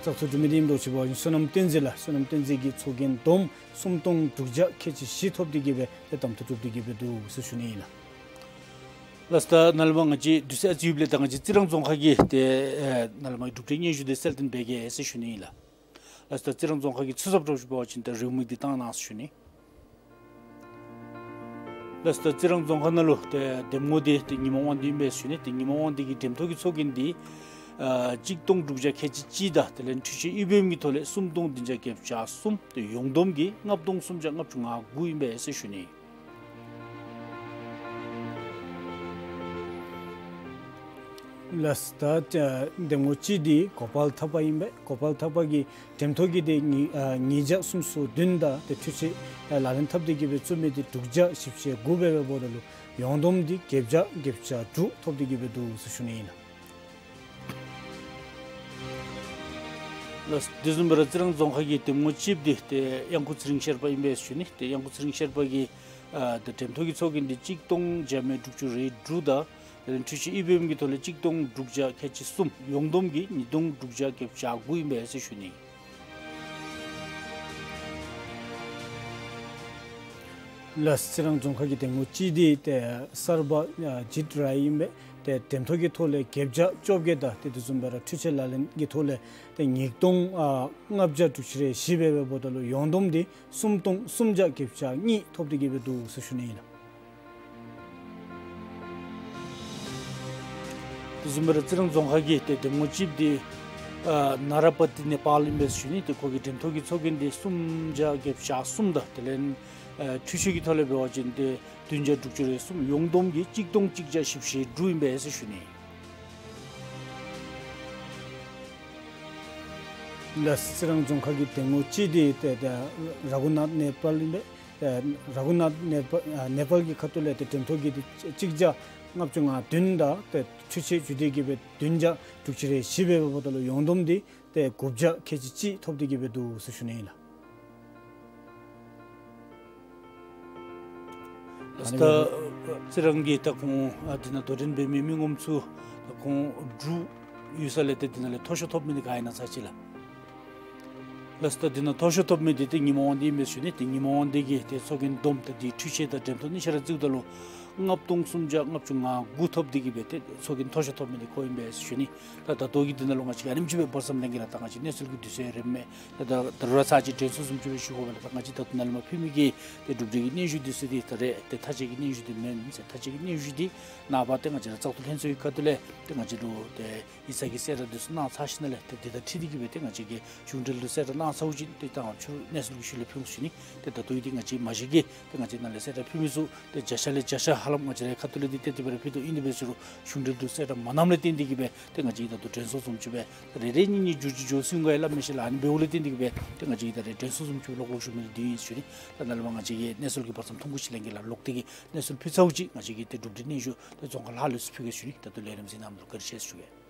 བཙག་འཐུ་གྲུབ་མི་འདི་ཨིནམ་འདྲཝ་ཅིག་འབད་བ་ཅིན་བསོད་ནམས་བསྟན་འཛིན་ལགས། བསོད་ནམས་བསྟན་འཛིན་གྱིས་ཚོགས་རྒྱན་བསྡོམས་སུམ་སྟོང་དྲུག་བརྒྱ་ཁལ་གཅིག་བཞི་ཐོབ་སྟེ་གི་སྦེ་ཏེ་གདམ་འཐུ་གྲུབ་སྟེ་གི་སྦེ་འདུག་ཟེར་ཞུ་ནི་ཨིན་ལགས། ལགས་སོ། ད་ནཱ་ལས་མར་ང་བཅས་དུས་ཚོད་ཨ་ཙི་ཡོདཔ་ལས་ད་ང་བཅས་རྩི་རང་རྫོང་ཁག་གི་ཏེ་ཨེ་ནཱ་ལས་མར་གྲུབ་འབྲས་སྙན་ཞུ་འདི་གསལ་སྟོན་འབད་གེ་ཟེར་ཞུ་ནི་ཨིན་ལགས། ལགས་སོ། ད་རྩི་རང་རྫོང་ཁག་གི་ཚུད་ཚོད་འདྲཝ་ཅིག་འབད་བ་ཅིན་ད་རེའུ་མིག་འདི་བཏང་གནང་ཟེར་ཞུ་ནི། ལགས་སོ། ད་རྩི་རང་རྫོང་ཁག་ནང་ལུ་ཏེ་གདམ་ངོ་འདི་ཏེ་ཉི་མ་དབང་འདུས་ཨིན་པས་ཟེར་ཞུ་ནི། ཏེ་ཉི་མ་དབང་འདུས་ཀྱི་འགྲེམས་ཐོག་གི་ཚོགས་རྒྱན་འདི་ཨ་གཅིག་སྟོང་དྲུག་བརྒྱ་ཁལ་གཅིག་གཅིག་དང་དེ་ལས་འཕྲུལ་ཆས་ཨི་བི་ཨེམ་གྱི་ཐོག་ལས་སུམ་སྟོང་བདུན་བརྒྱ་བརྒྱད་ཅུ་གྱ་གསུམ། ཏེ་ཡོངས་བསྡོམས་ཀྱིས་ལྔ་སྟོང་སུམ་བརྒྱ་ལྔ་བཅུ་ང་དགུ་ཨིན་པས་ཟེར་ཞུ་ནི། ལགས་སོ། ད་ཨ་གདམ་ངོ་གཅིག་འདི་གོ་པལ་ཐར་པ་ཨིན་པས། གོ་པལ་ཐར་པ་གིས་འགྲེམས་ཐོག་གི་འདི་ཉིས་ཨ་ཉིས་བརྒྱ་སུམ་ཅུ་སོ་བདུན་དང་ཏེ་འཕྲུལ་ཆས་ཨ་ལག་ལེན་འཐབ་སྟེ་གི་སྦེ་བཙུགས་མི་འདི་དྲུག་བརྒྱ་བཞི་བཅུ་ཞེ་དགུ་སྦེ་འབདཝ་ད་ལུ་ཡོངས་བསྡོམས་འདི་བརྒྱད་བརྒྱ་བརྒྱད་ཅུ་གྱ་དྲུག་ཐོབ་སྟེ་གི་སྦེ་འདུག་ཟེར་ཞུ་ནི་ཨིན་ལགས། ལགས་སོ། དེ་བཟུམ་སྦེ་ར་རྩི་རང་རྫོང་ཁག་གི་གདམ་ངོ་གཅིགཔོ་འདི་ཏེ་གཡང་འགུག་ཚེ་རིང་ཤེར་པ་ཨིན་པས་ཞུ་ནི། ཏེ་གཡང་འགུག་ཚེ་རིང་ཤེར་པ་གིས་ཨ་ཏེ་འགྲེམས་ཐོག་གི་ཚོགས་རྒྱན་འདི་གཅིག་སྟོང་བརྒྱ་མེད་དྲུག་ཅུ་རེ་དྲུག་དང་དེ་ལས་འཕྲུལ་ཆས་ཨི་བི་ཨེམ་གྱི་ཐོག་ལས་གཅིག་སྟོང་དྲུག་བརྒྱ་ཁལ་གཅིག་གསུམ། ཡོངས་བསྡོམས་ཀྱིས་ཉིས་སྟོང་དྲུག་བརྒྱ་བརྒྱད་ཅུ་གྱ་དགུ་ཨིན་པས་ཟེར་ཞུ་ནི། ལགས་སོ། རྩི་རང་རྫོང་ཁག་གི་གདམ་ངོ་གཅིག་འདི་ཏེ་གསར་པ་ཨ་ཇིད་རའི་ཨིན་པས། ཏེ་འགྲེམས་ཐོག་གི་ཐོག་ལས་བརྒྱད་བརྒྱ་བཅོ་བརྒྱད་དང་ཏེ་དེ་བཟུམ་སྦེ་ར་འཕྲུལ་ཆས་ལག་ལེན་གྱི་ཐོག་ལས་ཏེ་ཉིས་སྟོང་ཨ་ལྔ་བརྒྱ་དྲུག་ཅུ་རེ་བཞི་སྦེ་འབདཝ་ད་ལུ་ཡོངས་བསྡོམས་འདི་སུམ་སྟོང་སུམ་བརྒྱ་བརྒྱད་ཅུ་གྱ་གཉིས་ཐོབ་སྟེ་གི་སྦེ་འདུག་ཟེར་ཞུ་ནི་ཨིན་ལགས། དེ་བཟུམ་སྦེ་ར་རྩི་རང་རྫོང་ཁག་གི་ཏེ་གདམ་ངོ་གཅིགཔོ་འདི་ཨ་ནཱ་ར་པ་ཏི་ནེ་པཱལ་ཨིན་པས་ཞུ་ནི། ཏེ་ཁོ་གི་འགྲེམས་ཐོག་གི་ཚོགས་རྒྱན་འདི་སུམ་བརྒྱ་བརྒྱད་ཅུ་གྱ་གསུམ་དང་དེ་ལས་ཨ་འཕྲུལ་ཆས་ཀྱི་ཐོག་ལས་འབད་བ་ཅིན་ཏེ་བདུན་བརྒྱ་དྲུག་ཅུ་རེ་གསུམ། ཡོངས་བསྡོམས་ཀྱིས་གཅིག་སྟོང་གཅིག་བརྒྱ་བཞི་བཅུ་ཞེ་དྲུག་ཨིན་པས་ཟེར་ཞུ་ནི། ལགས་སོ། རྩི་རང་རྫོང་ཁག་གི་གདམ་ངོ་གཅིག་འདི་ཏེ་ཏེ་ར་གུ་ནཱཐ་ནེ་པཱལ་ཨིན་པས། ཏེ་ར་གུ་ནཱཐ་ནེ་པཱལ་ཨ་ནེ་པཱལ་གྱི་ཁ་ཐུག་ལས་ཏེ་འགྲེམས་ཐོག་གི་འདི་གཅིག་བརྒྱ་ལྔ་བཅུ་ང་བདུན་དང་ཏེ་འཕྲུལ་ཆས་བརྒྱུད་དེ་གི་སྦེ་བདུན་བརྒྱ་དྲུག་ཅུ་རེ་བཞི་སྦེ་འབདཝ་ད་ལུ་ཡོངས་བསྡོམས་འདི་ཏེ་དགུ་བརྒྱ་ཁལ་གཅིག་གཅིག་ཐོབ་སྟེ་གི་སྦེ་འདུག་ཟེར་ཞུ་ནི་ཨིན་ལགས། ལགས་སོ། ད་རྩི་རང་གི་ད་ཁོང་ཨ་འདི་ནང་དོ་འགྲན་འབད་མི་མི་ངོམ་ཚུ་ད་ཁོང་འབྲུག་ཡུལ་ས་ལས་ཏེ་འདི་ནང་ལས་མཐོ་ཤོས་ཐོབ་མི་འདི་ག་ཨིན་ན་ཚར་གཅིག་ལགས། ལགས་སོ། ད་འདི་ནང་མཐོ་ཤོས་ཐོབ་མི་འདི་ཏེ་ཉི་མ་དབང་འདུས་ཨིན་མས་ཞུ་ནི། ཏེ་ཉི་མ་དབང་འདུས་ཀྱིས་ཏེ་ཚོགས་རྒྱན་བསྡོམས་ད་འདི་འཕྲུལ་ཆས་དང་འགྲེམས་ཐོག་གཉིས་ཆ་ར་བརྩིཝ་ད་ལུ་ལྔ་སྟོང་སུམ་བརྒྱ་ལྔ་བཅུ་ང་དགུ་ཐོབ་སྟེ་གི་སྦེ་ཏེ་ཚོགས་རྒྱན་མཐོ་ཤོས་ཐོབ་མི་འདི་ཁོ་ཨིན་པས་ཞུ་ནི། ད་ད་ལྟོ་གི་འདི་ནང་ལུ་ང་བཅས་ཀྱིས་ཨ་ནེམ་ཅིག་སྦེ་བར་མཚམས་ལེན་གེ་ལགས། ད་ང་བཅས་གནས་ཚུལ་གྱི་དུས་ཚོད་རནམ་མས། ད་ད་ད་རུང་ར་ཚར་གཅིག་དྲན་གསོ་བཟུམ་ཅིག་སྦེ་ཞུ་དགོ་པས་ལགས། ད་ང་བཅས་ད་ལྟོ་ནཱ་ལས་མར་ཕུལ་མི་གི་ཏེ་གྲུབ་འབྲས་ཀྱི་སྙན་ཞུ་འདི་ཚུ་འདི་ད་རེས་ཏེ་མཐའ་དཔྱད་ཀྱི་སྙན་ཞུ་འདི་མེན་ཟེར། མཐའ་དཔྱད་ཀྱི་སྙན་ཞུ་འདི་ནངས་པ་ཏེ་ང་བཅས་ར་བཙག་འཐུ་ལྷན་ཚོགས་ཀྱི་ཁ་ཐུག་ལས་ཏེ་ང་བཅས་ལུ་ཏེ་ཡིག་ཚང་གི་གསལ་བསྒྲགས་འདི་ཚུ་གནང་ཚར་ཞིནམ་ལས་ཏེ་འདི་དང་འཁྲིལ་ཏེ་གི་སྦེ་ཏེ་ང་བཅས་ཀྱིས་གཞུང་འབྲེལ་ལུ་གསལ་བསྒྲགས་གནང་ཚརཝ་ཅིག་ཏེ་ད་ང་བཅས་གནས་ཚུལ་གྱི་ཤུལ་ལས་ཕུལ་འོང་ཞུ་ནི། ཏེ་ད་ལྟོ་འདི་ང་བཅས་མ་གཞི་གི་ཏེ་ང་བཅས་ནཱ་ལས་གསལ་བསྒྲགས་ཕུལ་མི་ཚུ་ཏེ་བརྒྱ་ཆ་ལས་བརྒྱ་ཆ་ ཧ་ལམ་ང་བཅས་རའི་ཁ་ཐུག་ལས་འདི་ཏེ་དེ་སྦེ་ར་ཕུལ་དོ་ཨིན། དེ་འབད་ཟེར་རུང་གཞུང་འབྲེལ་དུ་གསལ་བསྒྲགས་མ་གནངམ་ལས་བརྟེན་ཏེ་གིས་སྦེ་ཏེ་ང་བཅས་ཀྱིས་ད་ལྟོ་དྲན་གསོ་བཟུམ་ཅིག་སྦེ་ད་རེ་རེ་གཉིས་གཉིས་མཇུག་ཅིག་འགྱོ་ཚུགས་ག་ཡང་སླབ་མི་ཤེས་ལགས། ཨ་ནི་འབདཝ་ལས་བརྟེན་ཏེ་གིས་སྦེ་ཏེ་ང་བཅས་ཀྱིས་ད་རེས་དྲན་གསོ་བཟུམ་ཅིག་ལོག་ལོག་ཞུ་མི་འདི་ཨིན་ཟེར་ཞུ་ནི། ད་ནཱ་ལས་མར་ང་བཅས་ཀྱིས་གནས་ཚུལ་གྱི་བར་མཚམས་ཐུང་ཀུ་ཅིག་ལེན་གེ་ལགས། ལོག་སྟེ་གིས་གནས་ཚུལ་ཕུལ་ཚརཝ་ཅིག་ང་བཅས་ཀྱིས་ཏེ་གྲུབ་འབྲས་སྙན་ཞུ་ཏེ་རྫོང་ཁག་ལྷག་ལུས་སུ་ཕུལ་གེ་ཞུ་ནི། ད་ལྟོ་ལས་རིམ་གཟིགས་གནང་མི་ལུ་བཀའ་དྲིན་ཆེ་ཞུ་གེ།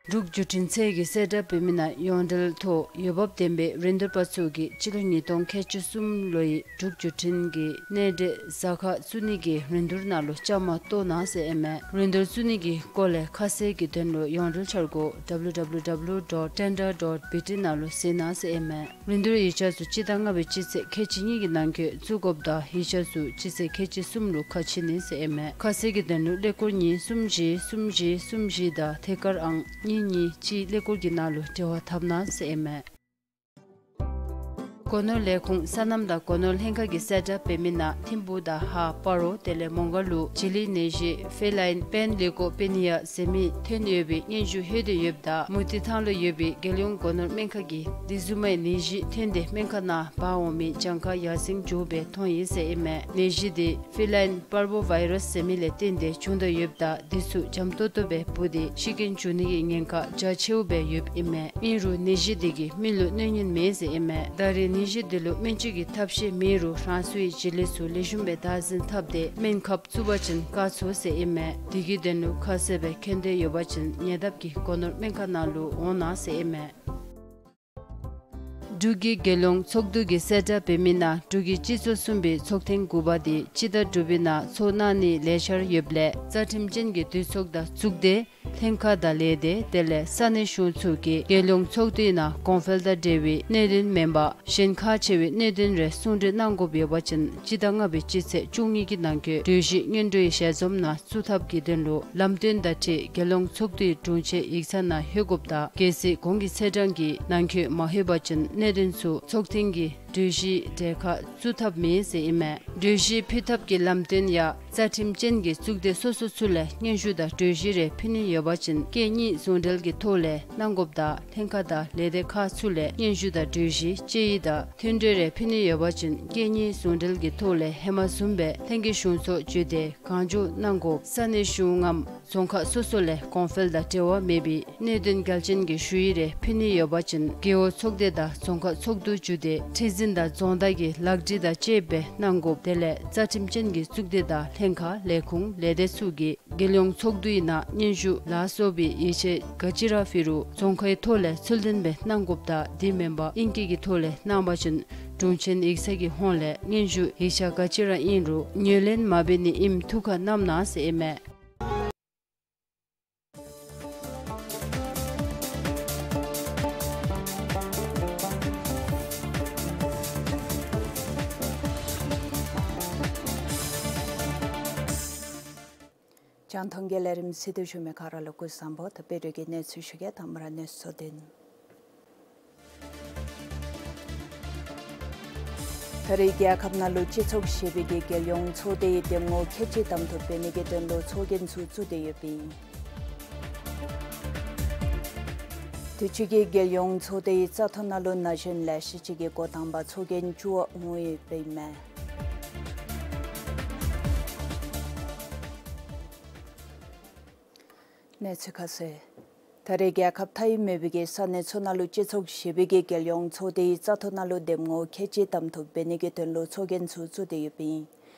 འབྲུག་བརྒྱུད་འཕྲིན་ཚད་ཀྱི་གསལ་བསྒྲགས་འབད་མི་ནང་ཡོངས་འབྲེལ་ཐོག་འོས་འབབ་ལྡན་པའི་རིན་བསྡུར་པ་ཚུ་གིས་སྤྱི་ལོ་ཉིས་སྟོང་ཁལ་གཅིག་གསུམ་ལོའི་འབྲུག་བརྒྱུད་འཕྲིན་གྱི་གནས་འབྲེལ་ཟ་ཁང་བཙུགས་ནི་གི་རིན་བསྡུར་ནང་ལུ་བཅའ་མར་གཏོགས་གནང་ཟེར་ཨིན་མས། རིན་བསྡུར་བཙུགས་ནི་གི་སྐོར་ལས་ཁ་གསལ་གྱི་དོན་ལུ་ཡོངས་འབྲེལ་འཆར་སྒོ་W W W dot tender dot B T ནང་ལུ་གཟིགས་གནང་ཟེར་ཨིན་མས། རིན་བསྡུར་ཡིག་ཆ་ཚུ་སྤྱི་ཟླ་ལྔ་པའི་སྤྱི་ཚེས་ཁལ་གཅིག་གཉིས་ཀྱི་ནང་འཁོད་བཙུགས་དགོཔ་དང་ཡིག་ཆ་ཚུ་སྤྱི་ཚེས་ཁལ་གཅིག་གསུམ་ལུ་ཁ་ཕྱེ་ནི་ཟེར་ཨིན་མས། ཁ་གསལ་གྱི་དོན་ལུ་ཀླད་ཀོར་གཉིས་གསུམ་བཞི་གསུམ་བཞི་གསུམ་བཞི་དང་ཐད་ཀར་ཨང་གཉིས་གཉིས་གཅིག་ཀླད་ཀོར་གྱི་ནང་ལུ་འབྲེལ་བ་འཐབ་གནང་ཟེར་ཨིན་མས། སྒོ་ནོར་ལས་ཁུངས་སོ་ནམ་དང་སྒོ་ནོར་ལྷན་ཁག་གི་གསལ་བསྒྲགས་འབད་མི་ནང་ཐིམ་ཕུག་དང་ཧཱ་སྤ་རོ་དེ་ལས་མོང་སྒར་ལུ་བྱི་ལི་ནད་གཞི་ཕེ་ལཱའིན་པེན་ལི་ཀོ་པེ་ནི་ཡ་ཟེར་མི་ཐོན་ཡོད་པའི་སྙན་ཞུ་ལྷོད་དེ་ཡོདཔ་ད་མུ་ཏིག་ཐང་ལུ་ཡོད་པའི་རྒྱལ་ཡོངས་སྒོ་ནོར་སྨན་ཁང་གིས་དེ་བཟུམ་མའི་ནད་གཞི་ཐོན་ཏེ་སྨན་ཁང་ནང་འབག་འོང་མི་གྱངས་ཁ་ཡར་སེང་འགྱོ་སྦེ་མཐོང་ཡི་ཟེར་ཨིན་མས། ནད་གཞི་དེ་ཕེ་ལཱའིན་པར་བོ་ཝའི་རཱསི་ཟེར་མི་ལས་བརྟེན་ཏེ་བྱུང་དོ་ཡོདཔ་ད་དེ་ཚུ་འཇམ་ཏོག་ཏོ་སྦེ་འབུ་སྟེ་ཤི་རྐྱེན་འབྱུང་ནི་གི་ཉེན་ཁ་རྒྱ་ཆེཝ་སྦེ་ཡོདཔ་ཨིན་མས། ཨིན་རུང་ནད་གཞི་དེ་གིས་མི་ལུ་གནོད་ཉེན་མེད་ཟེར་ཨིན་མས། ད་རེས་ནད་གཞི་དེ་ལུ་སྨན་བཅོས་ཀྱི་ཐབས་ཤེས་མེད་རུང་རང་སོའི་བྱི་ལི་ཚུ་ལེགས་ཤོམ་སྦེ་བདག་འཛིན་འཐབ་སྟེ་སྨན་ཁབ་བཙུགས་པ་ཅིན་བཀག་ཚུགས་ཟེར་ཨིན་མས། དེ་གི་དོན་ལུ་ཁ་གསལ་སྦེ་མཁྱེན་འདོད་ཡོད་པ་ཅིན་ཉེ་འདབས་ཀྱི་སྒོ་ནོར་སྨན་ཁང་ནང་ལུ་འོང་གནང་ཟེར་ཨིན་མས། འབྲུག་གི་རྒྱལ་ཡོངས་ཚོགས་འདུ་གི་གསལ་བསྒྲགས་འབད་མི་ནང་འབྲུག་གི་སྤྱི་ཚོགས་གསུམ་པའི་ཚོགས་ཐེངས་དགུ་པ་དེ་སྤྱི་ཟླ་དྲུག་པའི་ནང་ཚོགས་གནང་ནིའི་ལས་འཆར་ཡོདཔ་ལས་རྩ་ཁྲིམས་ཅན་གྱི་འདུས་ཚོགས་དང་གཙུག་སྡེ་ལྷན་ཁག་དང་ལས་སྡེ་དེ་ལས་ས་གནས་གཞུང་ཚོགས་ཀྱིས་རྒྱལ་ཡོངས་ཚོགས་འདུའི་ནང་གོང་འཕེལ་དང་འབྲེལ་བའི་གནད་དོན་མེན་པར་གཞན་ཁག་ཆེ་བའི་གནད་དོན་རེ་གསུང་གྲོས་གནང་དགོཔ་ཡོད་པ་ཅིན་སྤྱི་ཟླ་ལྔ་པའི་སྤྱི་ཚེས་བཅུ་གཉིས་ཀྱི་ནང་འཁོད་གྲོས་གཞི་སྔོན་འགྲོའི་ཞལ་འཛོམས་ནང་བཙུགས་ཐབས་ཀྱི་དོན་ལུ་ལམ་སྟོན་དང་འཁྲིལ་རྒྱལ་ཡོངས་ཚོགས་འདུའི་དྲུང་ཆེན་ཡིག་ཚང་ནང་ལྷོད་དགོཔ་དང་གལ་སྲིད་གོང་གི་ཚེས་གྲངས་ཀྱི་ནང་འཁོད་མ་ལྷོད་པ་ཅིན་གནད་དོན་ཚུ་ཚོགས་ཐེངས་ཀྱི་གྲོས་གཞིའི་གྲལ་ཁར་བཙུགས་ཐབས་མེད་ཟེར་ཨིན་མས། གྲོས་གཞི་ཕུལ་ཐབས་ཀྱི་ལམ་སྟོན་ཡང་རྩ་ཁྲིམས་ཅན་གྱི་གཙུག་སྡེ་སོ་སོ་ཚུ་ལས་སྙན་ཞུ་དང་གྲོས་གཞི་རེ་ཕུལ་ནི་ཡོད་པ་ཅིན་སྐད་གཉིས་ཟུང་འབྲེལ་གྱི་ཐོག་ལས་གནང་དགོཔ་དང་ལྷན་ཁག་དང་ལས་སྡེ་ཁག་ཚུ་ལས་སྙན་ཞུ་དང་གྲོས་གཞི་དཔྱད་ཡིག་དང་མཐུན་གྲོས་རེ་ཕུལ་ནི་ཡོད་པ་ཅིན་སྐད་གཉིས་ཟུང་འབྲེལ་གྱི་ཐོག་ལས་ཧེ་མ་བཟུམ་སྦེ་ལྷན་རྒྱས་གཞུང་ཚོགས་བརྒྱུད་དེ་གང་མགྱོགས་གནང་དགོ། ས་གནས་གཞུང་ངམ་རྫོང་ཁག་སོ་སོ་ལས་གོང་འཕེལ་དང་འབྲེལ་བ་མེད་པའི་གནད་དོན་གལ་ཆེན་གྱི་ཞུ་ཡིག་རེ་ཕུལ་ནི་ཡོད་པ་ཅིན་རྒེད་འོག་ཚོགས་སྡེ་དང་རྫོང་ཁག་ཚོགས་འདུ་བརྒྱུད་དེ་ཁྲི་འཛིན་དང་རྫོང་བདག་གི་ལག་བྲིས་དང་བཅསཔ་སྦེ་གནང་དགོ། དེ་ལས་རྩ་ཁྲིམས་ཅན་གྱི་གཙུག་སྡེ་དང་ལྷན་ཁག་ལས་ཁུངས་ལས་སྡེ་ཚུ་གིས་རྒྱལ་ཡོངས་ཚོགས་འདུའི་ནང་སྙན་ཞུ་ལ་སོགས་པའི་ཡིག་ཆ་ག་ཅི་ར་ཕུལ་རུང་རྫོང་ཁའི་ཐོག་ལས་ཚུལ་ལྡན་སྦེ་གནང་དགོཔ་དང་དེ་མེན་པར་ཨིང་སྐད་ཀྱི་ཐོག་ལས་གནང་བ་ཅིན་དྲུང་ཆེན་ཡིག་ཚང་གི་ཧོངས་ལས་སྙན་ཞུ་ཡིག་ཆ་ག་ཅི་ར་ཨིན་རུང་ངོས་ལེན་མ་འབད་ནི་ཨིནམ་ཐུགས་ཁར་བསྣམ་གནང་ཟེར་ཨིན་མས། རྒྱང་མཐོང་གི་ལས་རིམ་གཟིགས་ཏེ་བཞུགས་མི་ག་ར་ལུ་སྐུ་གཟུགས་བཟང་པོ། ད་དཔལ་སྒྲོན་གྱིས་གནས་ཚུལ་ཞུ་གེ། དང་པ་ར་གནས་ཚུལ་དོན། ད་རེས་རྒྱལ་ཁབ་ནང་ལུ་སྤྱི་ཚོགས་བཞི་པའི་གི་རྒྱལ་ཡོངས་ཚོགས་སྡེའི་འདེམས་ངོ་ཁལ་གཅིག་གདམ་འཐུ་འབད་ནི་གི་དོན་ལུ་ཚོགས་རྒྱན་ཚུ་བཙུགས་ཏེ་ཡོདཔ་ཨིན། དུས་ཅི་གི་རྒྱལ་ཡོངས་ཚོགས་སྡེའི་རྩ་ཐོ་ནང་ལུ་ན་གཞོན་ལེ་ཤ་ཅིག་གིས་འགོ་དང་པ་ཚོགས་རྒྱན་བཙུགས་འོང་ཡོདཔ་ཨིན་མས། གནས་ཚུལ་ཁ་གསལ། ད་རེས་རྒྱལ་ཁབ་མཐའ་དབུས་མེད་པའི་གི་ས་གནས་ཚུ་ནང་ལུ་སྤྱི་ཚོགས་བཞི་པའི་གི་རྒྱལ་ཡོངས་ཚོགས་སྡེའི་རྩ་ཐོ་ནང་ལུ་འདེམས་ངོ་ཁལ་གཅིག་གདམ་འཐུ་འབད་ནི་གི་དོན་ལུ་ཚོགས་རྒྱན་ཚུ་བཙུགས་ཏེ་ཡོདཔ་ཨིན།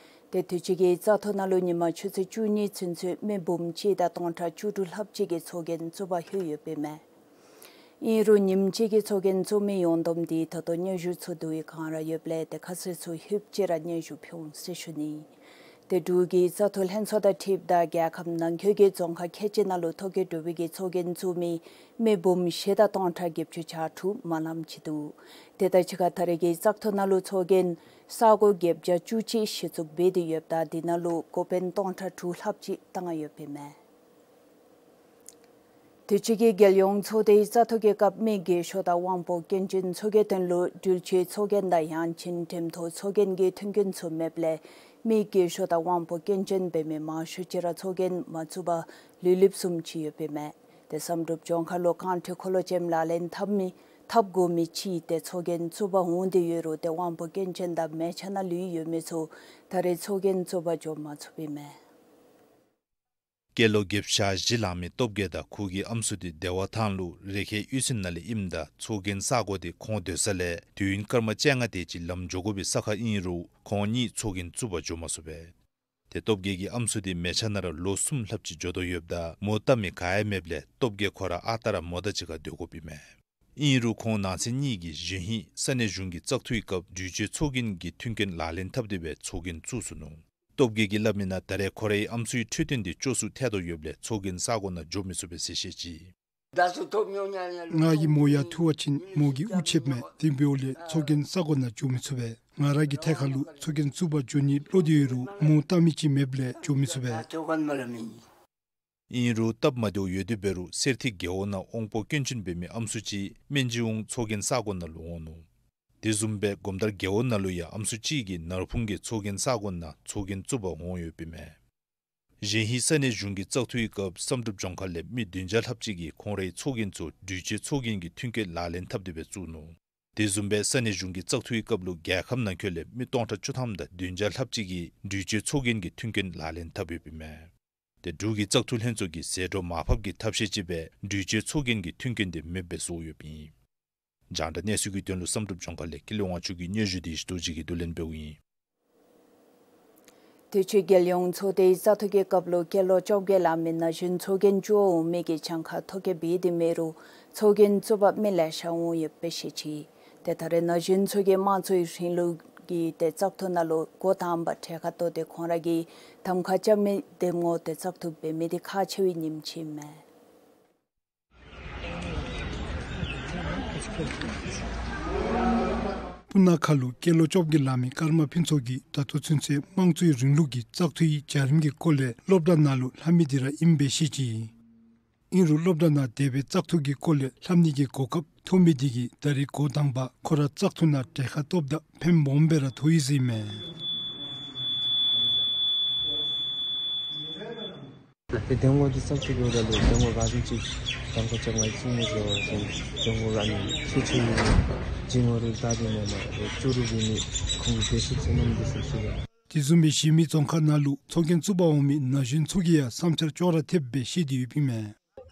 ཏེ་དུས་ཅི་གི་རྩ་ཐོ་ནང་ལུ་ཉིན་མ་ཆུ་ཚོད་བཅུ་གཉིས་ཚུན་ཚོད་མི་འབུམ་གཅིག་དང་སྟོང་ཕྲག་བཅུ་དྲུག་ལྷགཔ་ཅིག་གིས་ཚོགས་རྒྱན་བཙུགས་པར་ལྷོད་ཡོདཔ་ཨིན་མས། ཨིན་རུང་ཉིནམ་གཅིག་གི་ཚོགས་རྒྱན་བཙུགས་མི་ཡོངས་བསྡོམས་འདི་ད་ལྟོ་སྙན་ཞུ་ཚུ་བསྡུ་བའི་སྒང་ར་ཡོདཔ་ལས་ཏེ་ཁ་གསལ་ཚུ་ལྷོདཔ་ཅིག་ར་སྙན་ཞུ་ཕུལ་འོང་ཟེར་ཞུ་ནི། ཏེ་འབྲུག་གི་བཙག་འཐུ་ལྷན་ཚོགས་དང་འཁྲིལཝ་ད་རྒྱལ་ཁབ་ནང་འཁོད་ཀྱི་རྫོང་ཁག་ཁལ་གཅིག་ནང་ལུ་ཐོ་བཀོད་གྲུབ་པའི་གི་ཚོགས་རྒྱན་བཙུགས་མི་མི་འབུམ་བཞི་དང་སྟོང་ཕྲག་བརྒྱད་ཅུ་གྱ་དྲུག་མ་ལངམ་ཅིག་འདུག། དེ་དང་གཅིག་ཁར་ད་རེས་ཀྱི་བཙག་འཐུ་ནང་ལུ་ཚོགས་རྒྱན་ས་གོ་བརྒྱད་བརྒྱ་བཅུ་གཅིག་གཞི་བཙུགས་འབད་དེ་ཡོདཔ་ད་དེ་ནང་ལུ་འགོ་དཔོན་སྟོང་ཕྲག་དྲུག་ལྷགཔ་ཅིག་བཏང་ཡོདཔ་ཨིན་མས། དུས་ཅི་གི་རྒྱལ་ཡོངས་ཚོགས་སྡེའི་བཙག་འཐུ་གི་སྐབས་མི་རྒས་ཤོས་དང་དབང་པོ་སྐྱོན་ཅན་ཚུ་གི་དོན་ལུ་འགྲུལ་བཞུད་ཚོགས་རྒྱན་དང་ཡང་ཅིན་འགྲེམས་ཐོག་ཚོགས་རྒྱན་གྱི་མཐུན་རྐྱེན་ཚུ་མེདཔ་ལས་མི་རྒས་ཤོས་དང་དབང་པོ་སྐྱོན་ཅན་འབད་མི་མང་ཤོས་ཅིག་ར་ཚོགས་རྒྱན་མ་བཙུགས་པར་ལུས་ལུསཔ་བཟུམ་ཅིག་ཡོདཔ་ཨིན་མས། ཏེ་བསམ་གྲུབ་ལྗོངས་མཁར་ལུ་རྐང་ཁྲི་འཁོར་ལོ་ཅནམ་ལག་ལེན་འཐབ་མི་འཐབ་དགོ་མི་ཅིག་ཏེ་ཚོགས་རྒྱན་བཙུགས་པར་འོང་སྟེ་ཡོད་རུང་ཏེ་དབང་པོ་སྐྱོན་ཅན་དང་མལ་ཆ་ནང་ལུས་ཡོད་མི་ཚུ་ད་རེས་ཚོགས་རྒྱན་བཙུགས་པར་འགྱོ་མ་ཚུགསཔ་ཨིན་མས། སྐྱེས་ལོ་བརྒྱད་ཅུ་གྱ་བཞི་ལང་མི་སྟོབས་རྒྱས་དང་ཁོ་གི་ཨམ་སྲུ་དེ་བདེ་བ་ཐང་ལུ་རེ་ཁཱའི་གཡུས་ཚན་ནང་ལས་ཨིནམ་ད་ཚོགས་རྒྱན་ས་གོ་དེ་ཁོང་སྡོད་ས་ལས་དུས་ཡུན་སྐར་མ་བཅོ་ལྔ་དེ་ཅིག་ལམ་འགྱོ་དགོ་པའི་ས་ཁར་ཨིན་རུང་ཁོང་གཉིས་ཚོགས་རྒྱན་བཙུགས་པར་འགྱོ་མ་ཚུགས་པས། ཏེ་སྟོབས་རྒྱས་ཀྱི་ཨམ་སྲུ་དེ་མལ་ཆ་ནང་ར་ལོ་གསུམ་ལྷགཔ་ཅིག་འགྱོ་དོ་ཡོདཔ་ད་མོ་བལྟ་མི་ག་ཡང་མེདཔ་ལས་སྟོབས་རྒྱས་ཁོ་ར་ཨ་རྟག་ར་མོ་དང་གཅིག་ཁར་སྡོད་དགོཔ་ཨིན་མས། ཨིན་རུང་ཁོང་ནང་ཚན་གཉིས་ཀྱིས་གཞེས་ཧིང་ས་གནས་གཞུང་གི་བཙག་འཐུའི་སྐབས་འགྲུལ་བཞུད་ཚོགས་རྒྱན་གྱི་མཐུན་རྐྱེན་ལག་ལེན་འཐབ་སྟེ་སྦེ་ཚོགས་རྒྱན་བཙུགས་སོ་ནུག། སྟོབས་རྒྱས་ཀྱིས་སླབ་མི་ནང་ད་རེས་ཁོ་རའི་ཨམ་སྲུའི་འཕྲོད་བསྟེན་དེ་སྐྱོ་སུ་ཐལ་དོ་ཡོདཔ་ལས་ཚོགས་རྒྱན་ས་གོ་ནང་འགྱོ་མི་ཚུགས་པས་ཟེར་བཤད་ཅི། ང་གི་མོ་ཡང་ཐུག་པ་ཅིན་མོ་གིས་དབུགས་ཆདཔ་མས། དེ་འབདཝ་ལས་ཚོགས་རྒྱན་ས་གོ་ནང་འགྱོ་མི་ཚུགས་པས། ང་ར་གི་ཐད་ཁར་ལུ་ཚོགས་རྒྱན་བཙུགས་པར་འགྱོ་ནི་བློ་འདི་ཡོད་རུང་མོ་བལྟ་མི་ཅིག་མེདཔ་ལས་འགྱོ་མི་ཚུགས་པས། ཨིན་རུང་སྟབས་མ་བདེཝ་ཡོད་དེ་འབད་རུང་སེར་ཐིག་རྒེད་འོག་ནང་དབང་པོ་སྐྱོན་ཅན་འབད་མི་ཨམ་སྲུ་ཅིག་སྨན་ཅིག་འོང་ཚོགས་རྒྱན་ས་གོ་ནང་ལུ་འོང་ནུག། དེ་བཟུམ་སྦེ་སྒོམ་དར་རྒེད་འོག་ནང་ལུ་ཡང་ཨམ་སྲུ་ཅིག་གིས་ནར་ཕུང་གི་ཚོགས་རྒྱན་ས་གོ་ནང་ཚོགས་རྒྱན་བཙུགས་པར་འོང་ཡོདཔ་ཨིན་མས། གཞེས་ཧིང་ས་གནས་གཞུང་གི་བཙག་འཐུའི་སྐབས་བསམ་གྲུབ་ལྗོངས་མཁར་ལས་མི་བདུན་བརྒྱ་ལྷགཔ་ཅིག་གིས་ཁོང་རའི་ཚོགས་རྒྱན་ཚུ་འགྲུལ་བཞུད་ཚོགས་རྒྱན་གྱི་མཐུན་རྐྱེན་ལག་ལེན་འཐབ་སྟེ་སྦེ་བཙུགས་ནུག། དེ་བཟུམ་སྦེ་ས་གནས་གཞུང་གི་བཙག་འཐུའི་སྐབས་ལུ་རྒྱལ་ཁབ་ནང་འཁོད་ལས་མི་སྟོང་ཕྲག་བཅུ་ཐམ་དང་བདུན་བརྒྱ་ལྷགཔ་ཅིག་གིས་འགྲུལ་བཞུད་ཚོགས་རྒྱན་གྱི་མཐུན་རྐྱེན་ལག་ལེན་འཐབ་ཡོདཔ་ཨིན་མས། ཏེ་འབྲུག་གི་བཙག་འཐུ་ལྷན་ཚོགས་ཀྱིས་ཟད་འགྲོ་མར་ཕབ་ཀྱི་ཐབས་ཤེས་ཅིག་སྦེ་འགྲུལ་བཞུད་ཚོགས་རྒྱན་གྱི་མཐུན་རྐྱེན་དེ་མེདཔ་སྦེ་བཟོ་ཡོདཔ་ཨིན། རྒྱང་བསྒྲགས་གནས་ཚུལ་གྱི་དོན་ལུ་བསམ་གྲུབ་ལྗོངས་མཁར་ལས་ཀུན་ལེགས་དབང་ཕྱུག་གི་སྙན་ཞུ་དེ་ཡེ་ཤེས་རྡོ་རྗེ་གིས་བསྡུ་ལེན་འབདཝ་ཨིན། དུས་ཅི་རྒྱལ་ཡོངས་ཚོགས་སྡེའི་བཙག་འཐུ་གི་སྐབས་ལུ་སྐྱེས་ལོ་བཅོ་བརྒྱད་ལང་མི་ན་གཞོན་ཚོགས་རྒྱན་བཙུགས་འོང་མི་གི་གྱངས་ཁ་ཐོ་བཀོད་འབད་དེ་མེད་རུང་ཚོགས་རྒྱན་བཙུགས་པར་མི་ལེ་ཤ་འོང་ཡོདཔ་སྦེ་བཤད་ཅི། ཏེ་ད་རེས་ན་གཞོན་ཚུ་གིས་དམངས་གཙོའི་རིང་ལུགས་ཀྱི་ཏེ་བཙག་འཐུ་ནང་ལུ་འགོ་དང་པ་གྲལ་ཁར་གཏོགས་ཏེ་ཁོང་ར་གིས་གདམ་ཁ་རྐྱབ་མི་འདེམས་ངོ་ཏེ་བཙག་འཐུ་འབད་མི་དེ་ཁག་ཆེ་བའི་ཉིནམ་ཅིག་ཨིན་མས། སྤུ་ན་ཁ་ལུ་སྐྱེས་ལོ་བཅོ་བརྒྱད་ལང་མི་ཀརྨ་ཕུན་ཚོགས་ཀྱིས་ད་ལྟོ་ཚུན་ཚོད་དམངས་གཙོའི་རིང་ལུགས་ཀྱི་བཙག་འཐུའི་བྱ་རིམ་གྱི་སྐོར་ལས་སློབ་གྲྭ་ནང་ལུ་ལྷབ་མི་དེ་ར་ཨིནམ་སྦེ་བཤད་ཅི། ཨིན་རུང་སློབ་གྲྭ་ནང་དེ་སྦེ་བཙག་འཐུ་གི་སྐོར་ལས་ལྷབ་ནི་གི་གོ་སྐབས་ཐོབ་མི་དེ་གིས་ད་རེས་འགོ་དང་པ་ཁོ་ར་བཙག་འཐུ་ནང་གྲལ་ཁར་གཏོགསཔ་ད་ཕནམ་སྦོམ་སྦེ་ར་ཐོབ་ཡི་ཟེར་ཨིན་མས། ཏེ་འདེམས་ངོ་འདི་བཙག་འཐུ་འབདཝ་ད་ལུ་འདེམས་ངོ་ག་དེམ་ཅིག་གདམ་ཁ་རྐྱབ་ནི་ཨིན་ཟེར་བ་ཅིན་འདེམས་ངོ་ཨ་ནི་ཤུགས་ཆེ་ཡོད་ཅིག་འོང་རུང་ད་དེ་མེན་མས། ཏེ་བཅུ་དྲུག་འབད་ནི་ཁོང་གི་སྡེ་སྲིད་ཚུ་ནམ་སྡེ་སྲིད་ཚུ་ཡང་། དེ་བཟུམ་སྦེ་གཞན་མི་རྫོང་ཁག་ནང་ལུ་ཚོགས་རྒྱན་བཙུགས་པར་འོང་མི་ན་གཞོན་ཚུ་གིས་ཡང་བསམ་འཆར་ཅོག་ར་འཐདཔ་སྦེ་བཤད་དེ་ཡོདཔ་ཨིན་མས།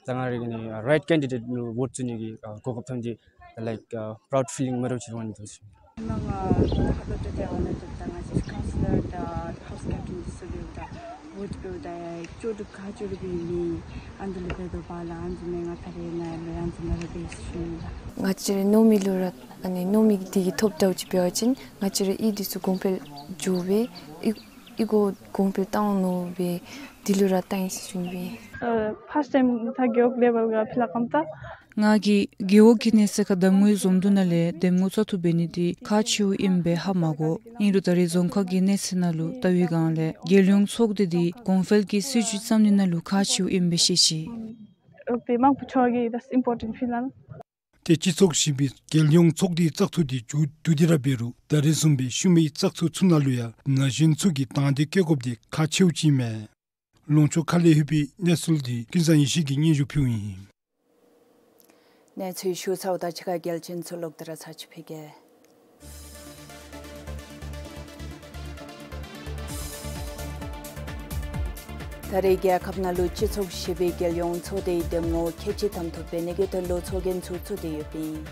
ད་ང་ར་གིས་ཨ་ནི་right candidate ལུ་བོཊ་བཙུགས་ནི་གི་ཨ་གོ་སྐབས་ཐོབ་སྟེ་like ཨ་proud feeling མ་འདྲཝ་ཅིག་ར་འོང་ནི་འདུག་ཟེར། ང་ང་ཁ་ཐུག་ཏུ་ཏེ་ཨ་ནི་འདུག། ད་ང་ཅིག་ཀའུན་སི་ལར་དང་ཧའུསི་ཀེབ་ཊེན་འདི་ཚུ་འབདཝ་ད་བོཊ་འབདཝ་ད་ཡང་བཅུ་དྲུག་ཁག་བཅུ་དྲུག་གི་མི་ཨ་ནི་ལུ་འབད་དོ་བ་ལགས། ཨ་ནི་བཟུམ་མའི་ང་ད་རེས་ནཱ་ལུ་ཡང་འཛུལ་མ་ར་འབད་ཟེར་ཞུ་ནི་ལགས། ང་བཅས་ར་ནོར་མི་ལུ་ར་ཨ་ནི་ནོར་མི་འདི་གི་ཐོབ་ཐངས་ཅིག་འབད་བ་ཅིན་ང་བཅས་ར་ཨིད་འདི་ཚུ་གོང་འཕེལ་འགྱོ་སྦེ་ཨི་ཨི་གོ་གོང་འཕེལ་བཏང་ནུག་སྦེ་འདི་ལུ་ར་བཏང་ཡི་ཟེར་ཞུ་ནི་སྦེ། ཨ་first time ད་རྒེད་འོག་ལེ་བལ་ག་ཕི་ལ་ཀམ་ད། ང་གིས་རྒེད་འོག་གི་གནས་ཚད་ཁར་གདམ་ངོའི་འཛོམས་འདུ་ནང་ལས་འདེམས་ངོ་བཙག་འཐུ་འབད་ནི་འདི་ཁག་ཆེཝ་ཨིནམ་སྦེ་ཧ་མ་གོ། ཨིན་རུང་ད་རེས་རྫོང་ཁག་གི་གནས་ཚད་ནང་ལུ་བལྟ་བའི་སྒང་ལས་རྒྱལ་ཡོངས་ཚོགས་སྡེ་འདི་གོང་འཕེལ་གྱི་སྲིད་བྱུས་བརྩམ་ནི་ནང་ལུ་ཁག་ཆེཝ་ཨིནམ་སྦེ་བཤད་ཅི། འོ་དེ་མང་པོ་ཆོ་གི་that's important ཕི་ལ། ཏེ་སྤྱི་ཚོགས་བཞི་པའི་རྒྱལ་ཡོངས་ཚོགས་སྡེའི་བཙག་འཐུ་འདི་མཇུག་བསྡུ་སྟེ་ར་འབད་རུང་ད་རེས་བཟུམ་སྦེ་ཤུལ་མའི་བཙག་འཐུ་ཚུ་ནང་ལུ་ཡང་ན་གཞོན་ཚུ་གིས་དང་འདོད་བསྐྱེད་དགོཔ་འདི་ཁག་ཆེཝ་ཅིག་ཨིན་མས། ལུང་ཕྱོགས་ཁ་ལས་ལྷོད་པའི་གནས་ཚུལ་འདི་ཀུན་བཟང་ཡེ་ཤེས་ཀྱིས་སྙན་ཞུ་ཕུལཝ་ཨིན། གནས་ཚུལ་ཞུ་ཚརཝ་དང་གཅིག་ཁར་གལ་ཆེན་ཚུ་ལོག་སྟེ་ར་ཚར་ཅིག་ཕུལ་གེ། ད་རེས་རྒྱལ་ཁབ་ནང་ལུ་སྤྱི་ཚོགས་བཞི་པའི་རྒྱལ་ཡོངས་ཚོགས་སྡེའི་འདེམས་ངོ་ཁལ་གཅིག་དམ་འཐུ་འབད་ནི་གི་དོན་ལུ་ཚོགས་རྒྱན་ཚུ་བཙུགས་ཏེ་ཡོདཔ་ཨིན།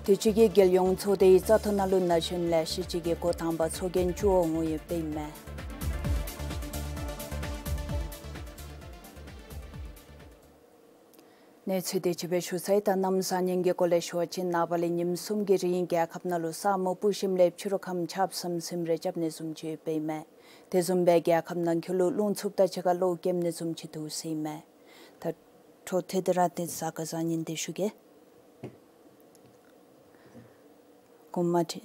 དུས་ཅི་གི་རྒྱལ་ཡོངས་ཚོགས་སྡེའི་བཙག་འཐུ་ནང་ལུ་ན་གཞོན་ལེ་ཤ་ཅིག་གིས་འགོ་དང་པ་ཚོགས་རྒྱན་བཙུགས་འོང་ཡོདཔ་ཨིན་མས། གནས་ཚུལ་དེ་ཅིག་སྦེ་ཞུ་ཚར་ཡི། ད་གནམ་བཟང་ངན་གྱི་སྐོར་ལས་ཞུ་བ་ཅིན་ནངས་པ་ལས་ཉིནམ་གསུམ་གྱི་རིང་རྒྱལ་ཁབ་ནང་ལུ་ས་སྨུག་སྤུབས་ཞིནམ་ལས་ཕྱི་རུ་ཁམས་ཆརཔ་ཟིམ་ཟིམ་རེ་རྐྱབ་ནི་བཟུམ་ཅིག་ཡོདཔ་ཨིན་མས། དེ་བཟུམ་སྦེ་རྒྱལ་ཁབ་ནང་འཁོད་ལུ་རླུང་འཚུབ་དང་གཅིག་ཁར་གློག་འཁྱུག་ནི་བཟུམ་ཅིག་འདུག་ཟེར་ཨིན་མས། ད་འཕྲོ་མཐུད་དེ་ར་ཏེ་གཟའ་སྐར་བཟང་ངན་དེ་ཞུ་གེ། གོང་མ་ཁྲི་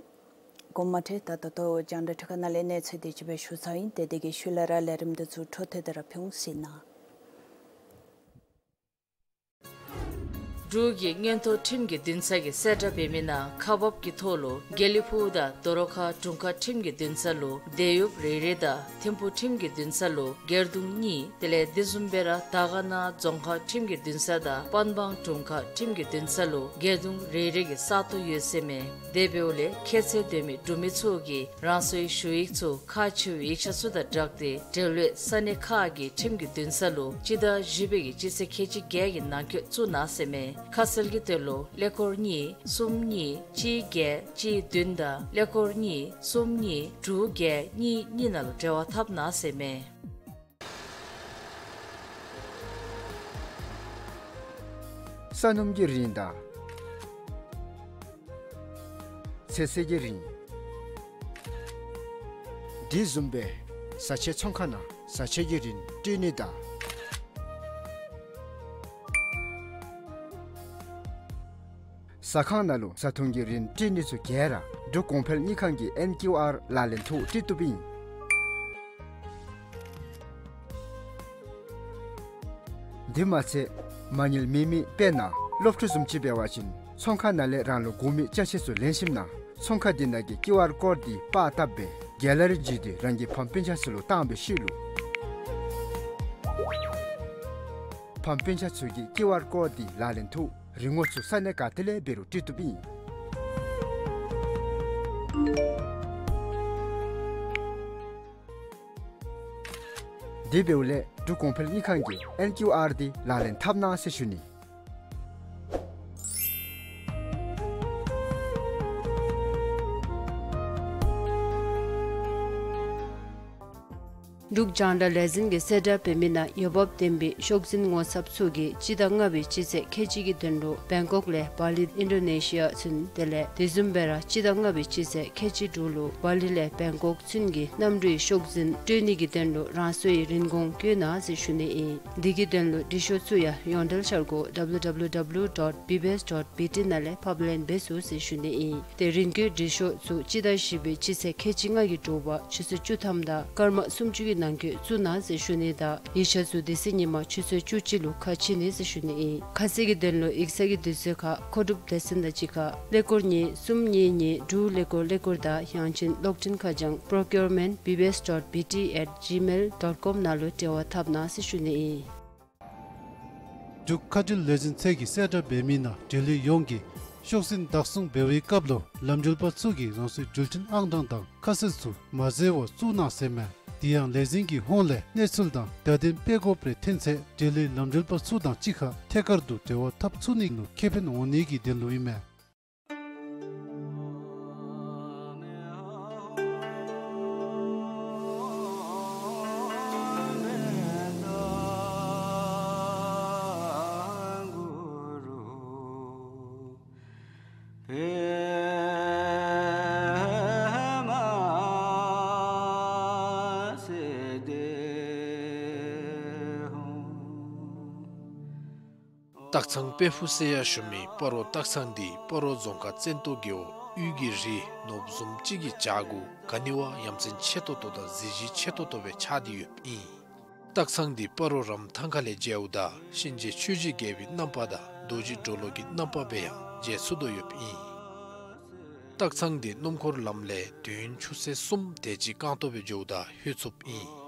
གོང་མ་ཁྲི་ད་ད་ལྟོ་རྒྱང་བསྒྲགས་ཁང་ནང་ལས་གནས་ཚུལ་དེ་ཅིག་སྦེ་ཞུ་ཚར་ཡི། ཏེ་དེ་གི་ཤུལ་ལས་ར་ལས་རིམ་འདི་ཚུ་འཕྲོ་མཐུད་དེ་ར་ཕུལ་འོང་ཟེར་ཨིན་ན། འབྲུག་གི་མངོན་མཐོ་ཁྲིམས་ཀྱི་འདུན་ས་གིས་གསལ་བསྒྲགས་འབད་མི་ནང་ཁག་འབགཔ་གི་ཐོག་ལུ་དགེ་ལེགས་ཕུག་དང་རྡོ་རོ་ཁ་དྲུང་ཁག་ཁྲིམས་ཀྱི་འདུན་ས་ལུ་དེད་གཡོགཔ་རེ་རེ་དང་ཐིམ་ཕུག་ཁྲིམས་ཀྱི་འདུན་ས་ལུ་སྒེར་དུང་གཉིས། དེ་ལས་དེ་བཟུམ་སྦེ་ར་དར་དཀར་ན་རྫོང་ཁག་ཁྲིམས་ཀྱི་འདུན་ས་དང་པན་སྦང་དྲུང་ཁག་ཁྲིམས་ཀྱི་འདུན་ས་ལུ་སྒེར་དུང་རེ་རེ་གི་ས་སྟོང་ཡོད་ཟེར་མས། དེ་འབདཝ་ལས་ཁྱད་ཚད་ལྡན་མི་འབྲུག་མི་ཚུ་གིས་རང་སོའི་ཞུ་ཡིག་ཚུ་ཁག་ཆེ་བའི་ཡིག་ཆ་ཚུ་དང་སྦྲགས་ཏེ་འབྲེལ་ཡོད་ས་གནས་ཁག་གི་ཁྲིམས་ཀྱི་འདུན་ས་ལུ་སྤྱི་ཟླ་བཞི་པའི་གི་སྤྱི་ཚེས་ཁལ་གཅིག་བརྒྱད་ཀྱི་ནང་འཁོད་བཙུགས་གནང་ཟེར་མས། ཁ་གསལ་གྱི་དོན་ལུ་ཀླད་ཀོར་གཉིས་གསུམ་གཉིས་གཅིག་བརྒྱད་གཅིག་བདུན་དང་ཀླད་ཀོར་གཉིས་གསུམ་གཉིས་དྲུག་བརྒྱད་གཉིས་གཉིས་ནང་ལུ་འབྲེལ་བ་འཐབ་གནང་ཟེར་མས། ས་སྣུམ་གྱི་རིན་དང་ཚོད་བསྲེ་གི་རིན། དེ་བཟུམ་སྦེ་བཟའ་ཆས་ཚོང་ཁང་ནང་བཟའ་ཆས་ཀྱི་རིན་སྤྲོད་ནི་དང་། ཟ་ཁང་ནང་ལུ་བཟའ་འཐུང་གི་རིན་སྤྲོད་ནི་ཚུ་ག་ར་འབྲུག་གོང་འཕེལ་དངུལ་ཁང་གི་ཨེན་ཀིའུ་ཨར་ལག་ལེན་ཐོག་སྤྲོད་བཏུབ་ཨིན། དེ་མ་ཚད་མ་དངུལ་མེད་མི་དཔེར་ན་སློབ་ཕྲུག་བཟུམ་ཅིག་འབད་བ་ཅིན་ཚོང་ཁང་ནང་ལས་རང་ལུ་དགོ་མི་ཅ་ཆས་ཚུ་ལེན་ཞིནམ་ན་ཚོང་ཁང་དེ་ནང་གི་ཀིའུ་ཨར་ཀོཌ་དེ་པར་བཏབ་སྦེ་གེ་ལ་རི་བརྒྱུད་དེ་རང་གི་ཕམ་སྤུན་ཆ་ཚུ་ལུ་བཏང་བའི་ཤུལ་ལུ་ཕམ་སྤུན་ཆ་ཚུ་གིས་ཀིའུ་ཨར་ཀོཌ་དེ་ལག་ལེན་ཐོག་རིན་གོང་ཚུ་ས་གནས་ག་ཏེ་ལས་འབད་རུང་སྤྲོད་བཏུབ་ཨིན། དེ་འབདཝ་ལས་འབྲུག་གོང་འཕེལ་དངུལ་ཁང་གི་ཨེན་ཀིའུ་ཨར་དེ་ལག་ལེན་འཐབ་གནང་ཟེར་ཞུ་ནི། འབྲུག་རྒྱང་བསྒྲགས་ལས་འཛིན་གྱིས་གསལ་བསྒྲགས་འབད་མི་ནང་འོས་འབབ་ལྡན་པའི་ཤོག་འཛིན་ངོ་ཚབ་ཚུ་གིས་སྤྱི་ཟླ་ལྔ་པའི་སྤྱི་ཚེས་ཁལ་གཅིག་གི་དོན་ལུ་བེང་ཀོག་ལས་བ་ལི་ཨིན་ཌོ་ནེ་ཤི་ཡ་ཚུན། དེ་ལས་དེ་བཟུམ་སྦེ་ར་སྤྱི་ཟླ་ལྔ་པའི་སྤྱི་ཚེས་ཁལ་གཅིག་དྲུག་ལུ་བ་ལི་ལས་བེང་ཀོག་ཚུན་གྱི་གནམ་གྲུའི་ཤོག་འཛིན་སྤྲོད་ནི་གི་དོན་ལུ་རང་སོའི་རིན་གོང་བཀོད་གནང་ཟེར་ཞུ་ནི་ཨིན། དེ་གི་དོན་ལུ་འབྲི་ཤོག་ཚུ་ཡང་ཡོངས་འབྲེལ་འཆར་སྒོ་W W W dot B B S dot B T ནང་ལས་ཕབ་ལེན་འབད་ཚུགས་ཟེར་ཞུ་ནི་ཨིན། ཏེ་རིན་བཀོད་འབྲི་ཤོག་ཚུ་སྤྱི་ཟླ་བཞི་པའི་སྤྱི་ཚེས་ཁལ་གཅིག་ལྔ་གི་དྲོ་པ་ཆུ་ཚོད་བཅུ་ཐམ་དང་སྐར་མ་སུམ་ཅུ་གི་ནང་འཁོད་བཙུགས་གནང་ཟེར་ཞུ་ནི་དང་ཡིག་ཆ་ཚུ་དེ་ཚེ་ཉིན་མ་ཆུ་ཚོད་བཅུ་གཅིག་ལུ་ཁ་ཕྱེ་ནི་ཟེར་ཞུ་ནི་ཨིན། ཁ་གསལ་གྱི་དོན་ལུ་ཡིག་ཚང་གི་དུས་ཚོད་ཁར་མཁོ་སྒྲུབ་སྡེ་ཚན་དང་གཅིག་ཁར་ཀླད་ཀོར་གཉིས་གསུམ་གཉིས་གཉིས་དྲུག་ཀླད་ཀོར་ཀླད་ཀོར་དང་ཡང་ཅིན་གློག་འཕྲིན་ཁ་བྱང་procurement B B S dot B T at gmail dot com ནང་ལུ་འབྲེལ་བ་འཐབ་གནང་ཟེར་ཞུ་ནི་ཨིན། འབྲུག་མཁའ་འགྲུལ་ལས་འཛིན་ཚད་ཀྱིས་གསལ་བསྒྲགས་འབད་མི་ནང་འབྲེལ་ཡོད་ཡོངས་ཀྱིས་ཤོག་འཛིན་བདག་བཟུང་འབད་བའི་སྐབས་ལུ་ལམ་འགྲུལ་པ་ཚུ་གིས་རང་སོའི་འགྲུལ་འཕྲིན་ཨང་གྲངས་དང་ཁ་གསལ་ཚུ་མ་འཛོལ་བར་བཙུགས་གནང་ཟེར་མས། དེ་ཡང་ལས་འཛིན་གྱི་ཧོངས་ལས་གནས་ཚུལ་དང་བརྡ་དོན་སྤེལ་དགོཔ་རེ་ཐོན་ཚེ་འབྲེལ་ཡོད་ལམ་འགྲུལ་པ་ཚུ་དང་གཅིག་ཁར་ཐད་ཀར་དུ་འབྲེལ་བ་འཐབ་ཚུགས་ནི་ལུ་ཁེ་ཕན་འོང་ནི་གི་དོན་ལུ་ཨིན་མས། སྟག་ཚང་དཔལ་ཕུག་ཟེར་ཡང་ཞུ་མི་སྤ་རོ་སྟག་ཚང་འདི་སྤ་རོ་རྫོང་ཁག་བཙན་ཏོ་རྒེད་འོག་དབུས་ཀྱི་རི་ནོར་བུ་བཟུམ་ཅིག་གི་བྱག་གུ་ག་ནི་བ་ཡ་མཚན་ཆེ་ཏོག་ཏོ་དང་གཟི་བརྗིད་ཆེ་ཏོག་ཏོ་སྦེ་ཆགས་ཏེ་ཡོདཔ་ཨིན། སྟག་ཚང་འདི་སྤ་རོ་རམ་ཐང་ཁ་ལས་མཇལཝ་ད་གཤིན་རྗེ་ཆོས་ཀྱི་རྒྱལ་པོའི་རྣམ་པ་དང་རྡོ་རྗེ་གྲོ་ལོད་ཀྱི་རྣམ་པ་སྦེ་ཡང་མཇལ་ཚུགས་དོ་ཡོདཔ་ཨིན། སྟག་ཚང་འདི་སྣུམ་འཁོར་ལམ་ལས་དུས་ཡུན་ཆུ་ཚོད་གསུམ་དེ་ཅིག་རྐང་ཐང་སྦེ་འགྱོཝ་ད་ལྷོད་ཚུགསཔ་ཨིན།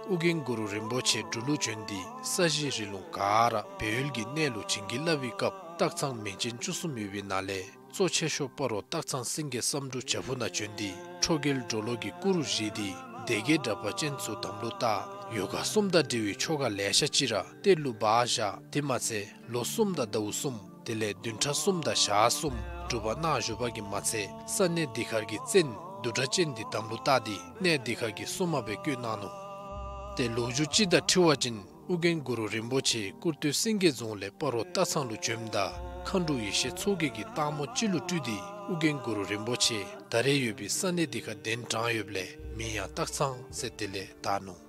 ཨོ་རྒྱན་གུ་རུ་རིན་པོ་ཆེ་འབྲུག་ལུ་བྱོན་ཏེ་ས་གཞི་རི་ལུང་ག་ར་སྦས་ཡུལ་གྱི་གནས་ལུ་བྱིན་གྱིས་བརླབས་པའི་སྐབས་སྟག་ཚང་མིང་ཅན་བཅུ་གསུམ་ཡོད་པའི་ནང་ལས་གཙོ་ཆེ་ཤོས་སྤ་རོ་སྟག་ཚང་སེང་གེ་བསམ་འགྲུབ་བྱག་ཕུག་ནང་བྱོན་ཏེ་ཁྲོ་རྒྱལ་གྲོ་ལོད་ཀྱི་སྐུ་རུ་བཞེངས་ཏེ་སྡེ་བརྒྱད་དྲེགས་པ་ཅན་ཚུ་དམ་ལུ་བཏགས། ཡོ་ག་གསུམ་དང་འབྲེལ་བའི་ཆོ་ག་ལེ་ཤ་ཅིག་ར་གཏེར་ལུ་སྦ་བཞག། དེ་མ་ཚད་ལོ་གསུམ་དང་ཟླཝ་གསུམ་དེ་ལས་བདུན་ཕྲག་གསུམ་དང་ཞག་གསུམ་སྒྲུབ་པ་གནང་བཞུགས་པ་གིས་མ་ཚད་ས་གནས་འདི་ཁར་གྱི་བཙན་བདུད་དྲེགས་ཅན་འདི་དམ་ལུ་བཏགས་ཏེ་གནས་འདི་ཁར་གྱི་སྲུང་མ་སྦེ་བསྐོས་གནང་ནུག། ཏེ་ལོ་རྒྱུས་ཅིག་དང་འཁྲིལ་བ་ཅིན་ ཨོ་རྒྱན་གུ་རུ་རིན་པོ་ཆེ་ཀུར་སྟོད་སེང་གེ་རྫོང་ལས་སྤ་རོ་སྟག་ཚང་ལུ་བྱོནམ་ད་མཁའ་འགྲོ་ཡེ་ཤེས་མཚོ་རྒྱལ་གྱིས་སྟག་མོ་ཅིག་ལུ་སྤྲུལ་ཏེ་ཨོ་རྒྱན་གུ་རུ་རིན་པོ་ཆེ་ད་རེས་ཡོད་པའི་ས་གནས་འདི་ཁར་གདན་དྲངས་ཡོདཔ་ལས་མིང་ཡང་སྟག་ཚང་ཟེར་དེ་ལས་བཏགས་ནུག།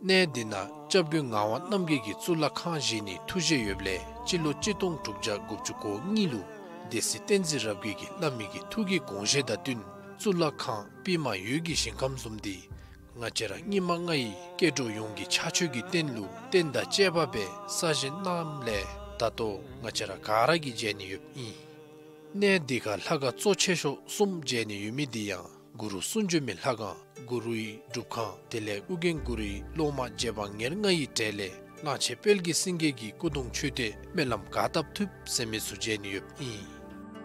གནས་འདི་ནང་སྐྱབས་མགོན་ངག་དབང་རྣམ་རྒྱལ་གྱིས་གཙུག་ལག་ཁང་བཞེངས་ནིའི་ཐུགས་བཞེད་ཡོདཔ་ལས་སྤྱི་ལོ་གཅིག་སྟོང་དྲུག་བརྒྱ་དགུ་བཅུ་གོ་གཉིས་ལུ་སྡེ་སྲིད་བསྟན་འཛིན་རབ་རྒྱས་ཀྱིས་བླ་མའི་གི་ཐུགས་ཀྱི་དགོངས་བཞེད་དང་བསྟུན་གཙུག་ལག་ཁང་པདྨ་འོད་ཀྱི་ཞིང་ཁམས་བཟུམ་འདི་ང་བཅས་ར་སྙིགས་མ་ལྔ་ཡི་སྐྱེ་འགྲོ་ཡོངས་ཀྱི་ཕྱག་མཆོད་ཀྱི་རྟེན་ལུ་རྟེན་དང་བཅས་པ་སྦེ་གསར་བཞེངས་གནངམ་ལས་ད་ལྟོ་ང་བཅས་ར་ག་ར་གིས་མཇལ་ནི་ཡོདཔ་ཨིན། གནས་འདི་ཁར་ལྷ་ཁང་གཙོ་ཆེ་ཤོས་གསུམ་མཇལ་ནི་ཡོད་མི་འདི་ཡང་གུ་རུ་གསུང་བྱོན་མའི་ལྷ་ཁང་གུ་རུའི་སྒྲུབ་ཁང་དེ་ལས་ཨོ་རྒྱན་གུ་རུའི་སློབ་མ་རྗེ་འབངས་ཉེར་ལྔ་ཡི་གྲས་ལས་གླང་ཆེན་དཔལ་གྱི་སེང་གེ་གི་སྐུ་གདུང་མཆོད་རྟེན་སྨོན་ལམ་ག་བཏབ་ཐུབ་ཟེར་མི་ཚུ་མཇལ་ནི་ཡོདཔ་ཨིན།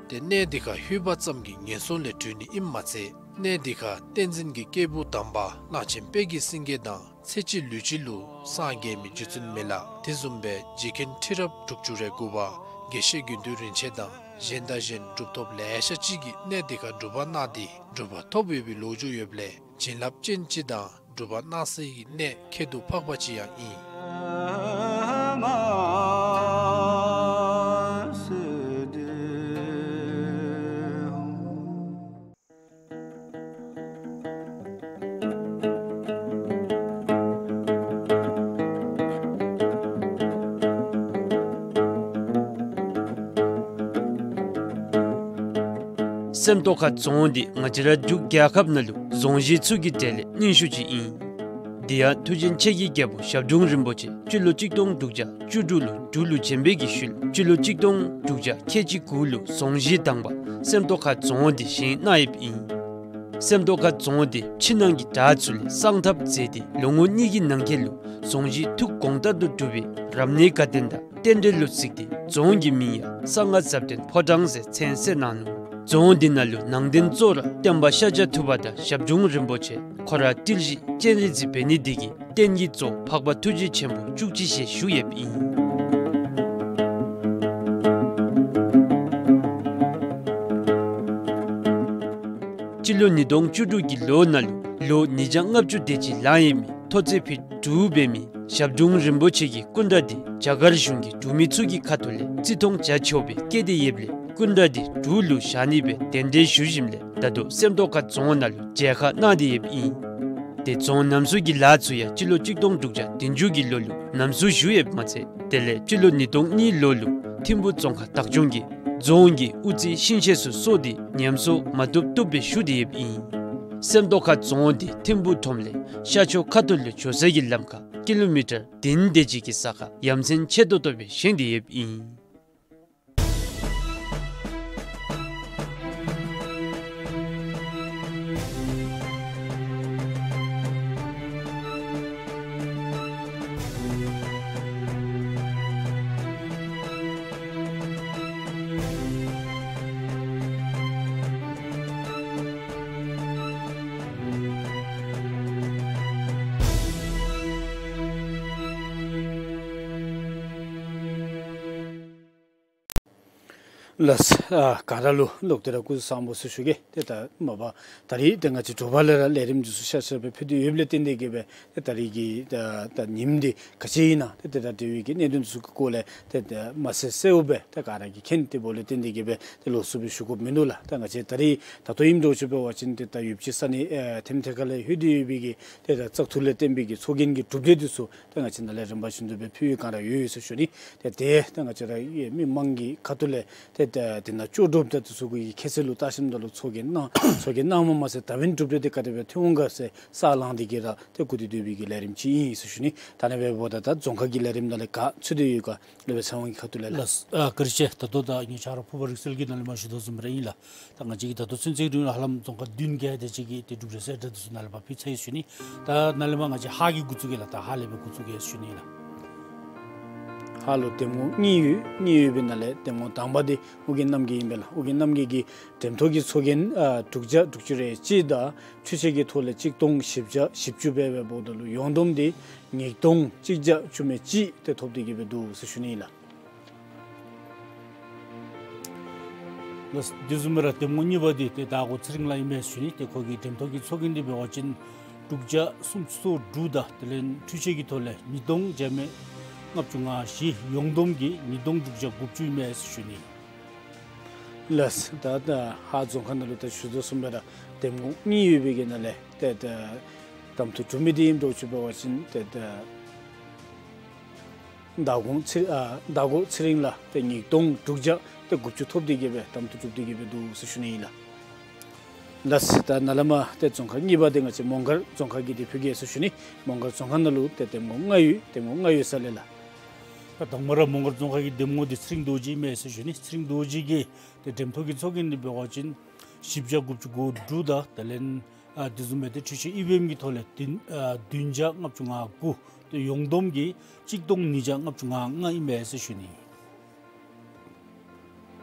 ཏེ་གནས་འདི་ཁར་ལྷོད་པ་ཙམ་གྱིས་ངན་སོང་ལས་གྲོལ་ནི་ཨིནམ་མ་ཚད་གནས་འདི་ཁར་བསྟན་འཛིན་གྱི་སྐྱེས་བུ་དམ་པ་གླང་ཆེན་དཔལ་གྱི་སེང་གེ་དང་ཚེ་གཅིག་ལུས་གཅིག་ལུ་སངས་རྒྱས་མི་རྗེ་བཙུན་མི་ལ་དེ་བཟུམ་སྦེ་རྗེ་མཁན་ཁྲི་རབས་དྲུག་ཅུ་རེ་དགུ་པ་དགེ་བཤེས་དགེ་འདུན་རིན་ཆེན་དང་གཞན་དང་གཞན་གྲུབ་ཐོབ་ལེ་ཤ་ཅིག་གིས་གནས་འདི་ཁར་སྒྲུབ་པ་གནང་སྟེ་གྲུབ་པ་ཐོབ་ཡོད་པའི་ལོ་རྒྱུས་ཡོདཔ་ལས་བྱིན་རླབས་ཅན་ཅིག་དང་སྒྲུབ་པ་གནང་སའི་གནས་ཁྱད་དུ་འཕགས་པ་ཅིག་ཡང་ཨིན། སེམས་རྟོགས་ཁ་རྫོང་འདི་ང་བཅས་ར་འབྲུག་རྒྱལ་ཁབ་ནང་ལུ་རྫོང་གཞི་ཚུ་གི་གྲས་ལས་རྙིང་ཤོས་ཅིག་ཨིན། དེ་ཡང་མཐུ་ཆེན་ཆེ་རྒྱལ་རྒྱལ་པོ་ཞབས་དྲུང་རིན་པོ་ཆེ་སྤྱི་ལོ་གཅིག་སྟོང་དྲུག་བརྒྱ་བཅུ་དྲུག་ལུ་འབྲུག་ལུ་བྱོན་པའི་གི་ཤུལ་སྤྱི་ལོ་གཅིག་སྟོང་དྲུག་བརྒྱ་ཁལ་གཅིག་གོ་དགུ་ལུ་རྫོང་གཞི་དང་པ་སེམས་རྟོགས་ཁ་རྫོང་འདི་བཞེངས་གནང་ཡོདཔ་ཨིན། སེམས་རྟོགས་ཁ་རྫོང་འདི་ཕྱི་ནང་གི་བྲག་ཚུ་ལས་གསང་ཐབས་མཛད་དེ་ལོ་ངོ་གཉིས་ཀྱི་ནང་འཁོད་ལུ་རྫོང་གཞི་འཐུས་གོང་ལྟར་དུ་གྲུབ་པའི་རབ་གནས་དགའ་སྟོན་དང་རྟེན་འབྲེལ་ལུ་གཟིགས་ཏེ་རྫོང་གི་མིང་ཡང་གསང་སྔགས་ཟབ་དོན་ཕོ་བྲང་ཟེར་མཚན་གསོལ་གནང་ནུག། རྫོང་འདི་ནང་ལུ་ནང་རྟེན་གཙོ་བོ་ར་སྟོན་པ་ཤཱཀྱ་ཐུབ་པ་དང་ཞབས་དྲུང་རིན་པོ་ཆེ་ཁོ་ར་ཏིལ་བཞི་སྤྱན་རས་གཟིགས་འབད་ནི་འདི་གིས་རྟེན་གྱི་གཙོ་བོ་འཕགས་པ་ཐུགས་རྗེ་ཆེན་པོ་བཅུ་གཅིག་ཞལ་བཞུགས་ཡོདཔ་ཨིན། སྤྱི་ལོ་ཉིས་སྟོང་བཅུ་དྲུག་གི་ལོ་ནང་ལུ་ལོ་ཉིས་བརྒྱ་ལྔ་བཅུ་དེ་ཅིག་ལང་ཡོད་མི་མཐོ་ཚད་ཕིཊ་དྲུག་འབད་མི་ཞབས་དྲུང་རིན་པོ་ཆེ་གི་སྐུ་འདྲ་འདི་རྒྱ་གར་གཞུང་གི་འབྲུག་མི་ཚུ་གི་ཁ་ཐུག་ལས་བརྩི་མཐོང་བྱ་ཆོག་པའི་སྐད་དེ་ཡོདཔ་ལས་སྐུ་འདྲ་འདི་འབྲུག་ལུ་བཞག་ནི་སྦེ་གདན་འདྲེན་ཞུ་ཞིནམ་ལས་ད་ལྟོ་སེམས་རྟོགས་ཁ་རྫོང་ནང་ལུ་མཇལ་ཁ་གནང་སྟེ་ཡོདཔ་ཨིན། ཏེ་རྫོང་རྣམ་གསུམ་གྱི་ལཱ་ཚུ་ཡང་སྤྱི་ལོ་གཅིག་སྟོང་དྲུག་བརྒྱ་བདུན་ཅུ་གི་ལོ་ལུ་རྣམ་གསུམ་ཞུ་ཡོདཔ་མ་ཚད་དེ་ལས་སྤྱི་ལོ་ཉིས་སྟོང་གཉིས་ལོ་ལུ་ཐིམ་ཕུ་རྫོང་ཁག་བདག་སྐྱོང་གིས་རྫོང་གི་དབུ་རྩེ་ཤིང་ཤེད་ཚུ་གསོ་སྟེ་ཉམས་གསོ་མ་བཏུབ་བཏུབ་སྦེ་ཞུ་སྟེ་ཡོདཔ་ཨིན། སེམས་རྟོགས་ཁ་རྫོང་འདི་ཐིམ་ཕུ་ཁྲོམ་ལས་ཤར་ཕྱོགས་ཁ་ཐུག་ལུ་འགྱོ་ས་གི་ལམ་ཁར་ཀི་ལོ་མི་ཊར་བདུན་དེ་ཅིག་གི་ས་ཁར་ཡ་མཚན་ཆེ་ཏོག་ཏོ་སྦེ་བཞེངས་ཏེ་ཡོདཔ་ཨིན། ལགས། ཨ་ག་ར་ལུ་ལོག་སྟེ་ར་སྐུ་གཟུགས་བཟང་པོ་ཟེར་ཞུ་གེ། ཏེ་ད་མ་པ་ད་རིས་ཏེ་ང་བཅས་དྲོ་པ་ལས་ར་ལས་རིམ་འདི་ཚུ་ཤར་ཤར་སྦེ་ཕུལ་ཏེ་ཡོདཔ་ལས་བརྟེན་ཏེ་གིས་སྦེ་ཏེ་ད་རིས་ཀྱི་ད་ད་ཉིནམ་འདི་ག་ཅི་ཨིན་ན་ཏེ་ཏེ་ད་དེ་བའི་གི་གནད་དོན་འདི་ཚུ་གི་སྐོར་ལས་ཏེ་ཏེ་མ་གསལ་གསལཝ་སྦེ་ཏེ་ག་ར་གིས་མཁྱེན་ཏེ་འབདཝ་ལས་བརྟེན་ཏེ་གིས་སྦེ་ཏེ་ལོགས་སུ་སྦེ་ཞུ་དགོཔ་མིན་འདུག་ལགས། ད་ང་བཅས་ད་རིས་ད་ལྟོ་ཨིནམ་འདྲཝ་ཅིག་འབད་བ་ཅིན་ཏེ་ད་ཡོདཔ་ཅིག་ས་གནས་ཨེ་ཐེམ་ཐེ་ཁ་ལས་ལྷོད་དེ་ཡོད་པའི་གི་ཏེ་ད་བཙག་འཐུ་ལས་བརྟེན་པའི་གི་ཚོགས་རྒྱན་གྱི་གྲུབ་འབྲས་འདི་ཚུ་ད་ང་བཅས་ནཱ་ལས་རིམ་པ་བཞིན་དུ་སྦེ་ཕུལ་བའི་སྒང་ར་ཡོད་ཡོད་ཟེར་ཞུ་ནི། ཏེ་ཏེ་ད་ང་བཅས་ར་མི་མང་གི་ཁ་ཐུག་ལས་ཏེ་ད་དེ་ནང་ལྕོགས་གྲུབ་ད་འདི་ཚུ་གི་ཁྱད་ཚད་ལུ་བལྟ་ཞིནམ་ད་ལུ་ཚོགས་རྒྱན་གནང་ཚོགས་རྒྱན་གནངམ་མ་ཚད་ད་བན་གྲུབ་འབྲས་འདི་ག་དེ་སྦེ་ཐོན་འོང་ག་ཟེར་ས་ལངས་ཏེ་གིས་ར་ཏེ་གོ་སྟེ་སྡོད་པའི་གི་ལས་རིམ་ཅིག་ཨིན་ཟེར་ཞུ་ནི། ད་ནཱ་འབདཝ་ད་ད་རྫོང་ཁག་གི་ལས་རིམ་ནང་ལས་ག་ཚུད་དེ་ཡོད་ག་ལས་སྦེ་ཚེ་དབང་གི་ཁ་ཐུག་ལས་ལགས། ལགས། ཨ་བཀྲིན་ཆེ། ད་ལྟོ་ད་ངེའི་ཆ་རོགས་ཕུརཔ་རིག་རྩལ་གྱིས་ནཱ་ལས་མར་ཞུ་དོ་བཟུམ་ར་ཨིན་ལགས། ད་ང་བཅས་ཀྱིས་ད་ལྟོ་ཚུན་ཚོད་ཀྱི་རིང་ལུ་ཧ་ལམ་རྫོང་ཁག་བདུན་བརྒྱད་དེ་ཅིག་གི་ཏེ་གྲུབ་འབྲས་གསལ་བསྒྲགས་འདི་ཚུ་ནཱ་ལས་ཕར་ཕུལ་ཚར་ཡི་ཟེར་ཞུ་ནི། ད་ནཱ་ལས་མར་ང་བཅས་ཧཱ་གི་འགོ་བཙུགས་གེ་ལགས། ད་ཧཱ་ལས་སྦེ་འགོ་བཙུགས་གེ་ཟེར་ཞུ་ནི་ལགས། ཧཱ་ལུ་འདེམས་ངོ་གཉིས་ཡོད། གཉིས་ཡོད་པའི་ནང་ལས་འདེམས་ངོ་དང་པ་འདི་ཨོ་རྒྱན་རྣམ་རྒྱལ་ཨིན་པས་ལགས། ཨོ་རྒྱན་རྣམ་རྒྱལ་གྱིས་འགྲེམས་ཐོག་གི་ཚོགས་རྒྱན་ཨ་དྲུག་བརྒྱ་དྲུག་ཅུ་རེ་གཅིག་དང་ཆོས་ཆས་ཀྱི་ཐོག་ལས་གཅིག་སྟོང་བཞི་བརྒྱ་བཞི་བཅུ་སྦེ་འབདཝ་ད་ལུ་ཡོངས་བསྡོམས་འདི་ཉིས་སྟོང་གཅིག་བརྒྱ་བཅུ་མེད་གཅིག་ཏེ་ཐོབ་སྟེ་གིས་སྦེ་འདུག་ཟེར་ཞུ་ནི་ཨིན་ལགས། ལགས། དེ་བཟུམ་སྦེ་ར་འདེམས་ངོ་གཉིས་པ་འདི་ཏེ་ཟླ་སྒོ་ཚེ་རིང་ལགས་ཨིན་མས་ཟེར་ཞུ་ནི། ཏེ་ཁོ་གི་འགྲེམས་ཐོག་གི་ཚོགས་རྒྱན་འདི་འབད་བ་ཅིན་ དྲུག་བརྒྱ་སུམ་ཅུ་སོ་དྲུག་དང་དེ་ལས་འཕྲུལ་ཆས་ཀྱི་ཐོག་ལས་ཉིས་སྟོང་བརྒྱ་མེད་ལྔ་བཅུ་ང་བཞི། ཡོངས་བསྡོམས་ཀྱིས་ཉིས་སྟོང་དྲུག་བརྒྱ་དགུ་བཅུ་ཨིན་མས་ཟེར་ཞུ་ནི། ལགས། ད་ད་ཧཱ་རྫོང་ཁག་ནང་ལུ་ད་ཞུ་དོ་བཟུམ་སྦེ་ར་འདེམས་ངོ་གཉིས་ཡོད་པའི་གི་ནང་ལས་ཏེ་ད་གདམ་འཐུ་གྲུབ་མི་འདི་ཨིནམ་འདྲཝ་ཅིག་འབད་བ་ཅིན་ཏེ་ད་མདང་དགོང་ཚེ་ཨ་མདང་དགོང་ཚེ་རིང་ལགས་ཏེ་ཉིས་སྟོང་དྲུག་བརྒྱ་ཏེ་དགུ་བཅུ་ཐོབ་སྟེ་གི་སྦེ་གདམ་འཐུ་གྲུབ་སྟེ་གི་སྦེ་འདུག་ཟེར་ཞུ་ནི་ཨིན་ལགས། ལགས། ད་ནཱ་ལས་མར་ཏེ་རྫོང་ཁག་གཉིས་པ་འདི་ང་བཅས་མོང་སྒར་རྫོང་ཁག་གི་འདི་ཕུལ་གེ་ཟེར་ཞུ་ནི། མོང་སྒར་རྫོང་ཁག་ནང་ལུ་ཏེ་འདེམས་ངོ་ལྔ་ཡོད། འདེམས་ངོ་ལྔ་ཡོད་ས་ལས་ལགས། ད་དང་པ་ར་མོང་སྒར་རྫོང་ཁག་གི་འདེམས་ངོ་འདི་ཚེ་རིང་རྡོ་རྗེ་ཨིན་མས་ཟེར་ཞུ་ནི། ཚེ་རིང་རྡོ་རྗེ་གིས་ཏེ་འདེམས་ཐོ་གི་ཚོགས་རྒྱན་འདི་འབད་བ་ཅིན་བཞི་བརྒྱ་དགུ་བཅུ་གོ་དྲུག་དང་དེ་ལས་ཨ་དེ་བཟུམ་སྦེ་ཏེ་འཕྲུལ་ཆས་ཨི་བི་ཨེམ་གྱི་ཐོག་ལས་བདུན་ཨ་བདུན་བརྒྱ་ལྔ་བཅུ་ང་དགུ། ཏེ་ཡོངས་བསྡོམས་ཀྱིས་གཅིག་སྟོང་ཉིས་བརྒྱ་ལྔ་བཅུ་ང་ལྔ་ཨིན་མས་ཟེར་ཞུ་ནི།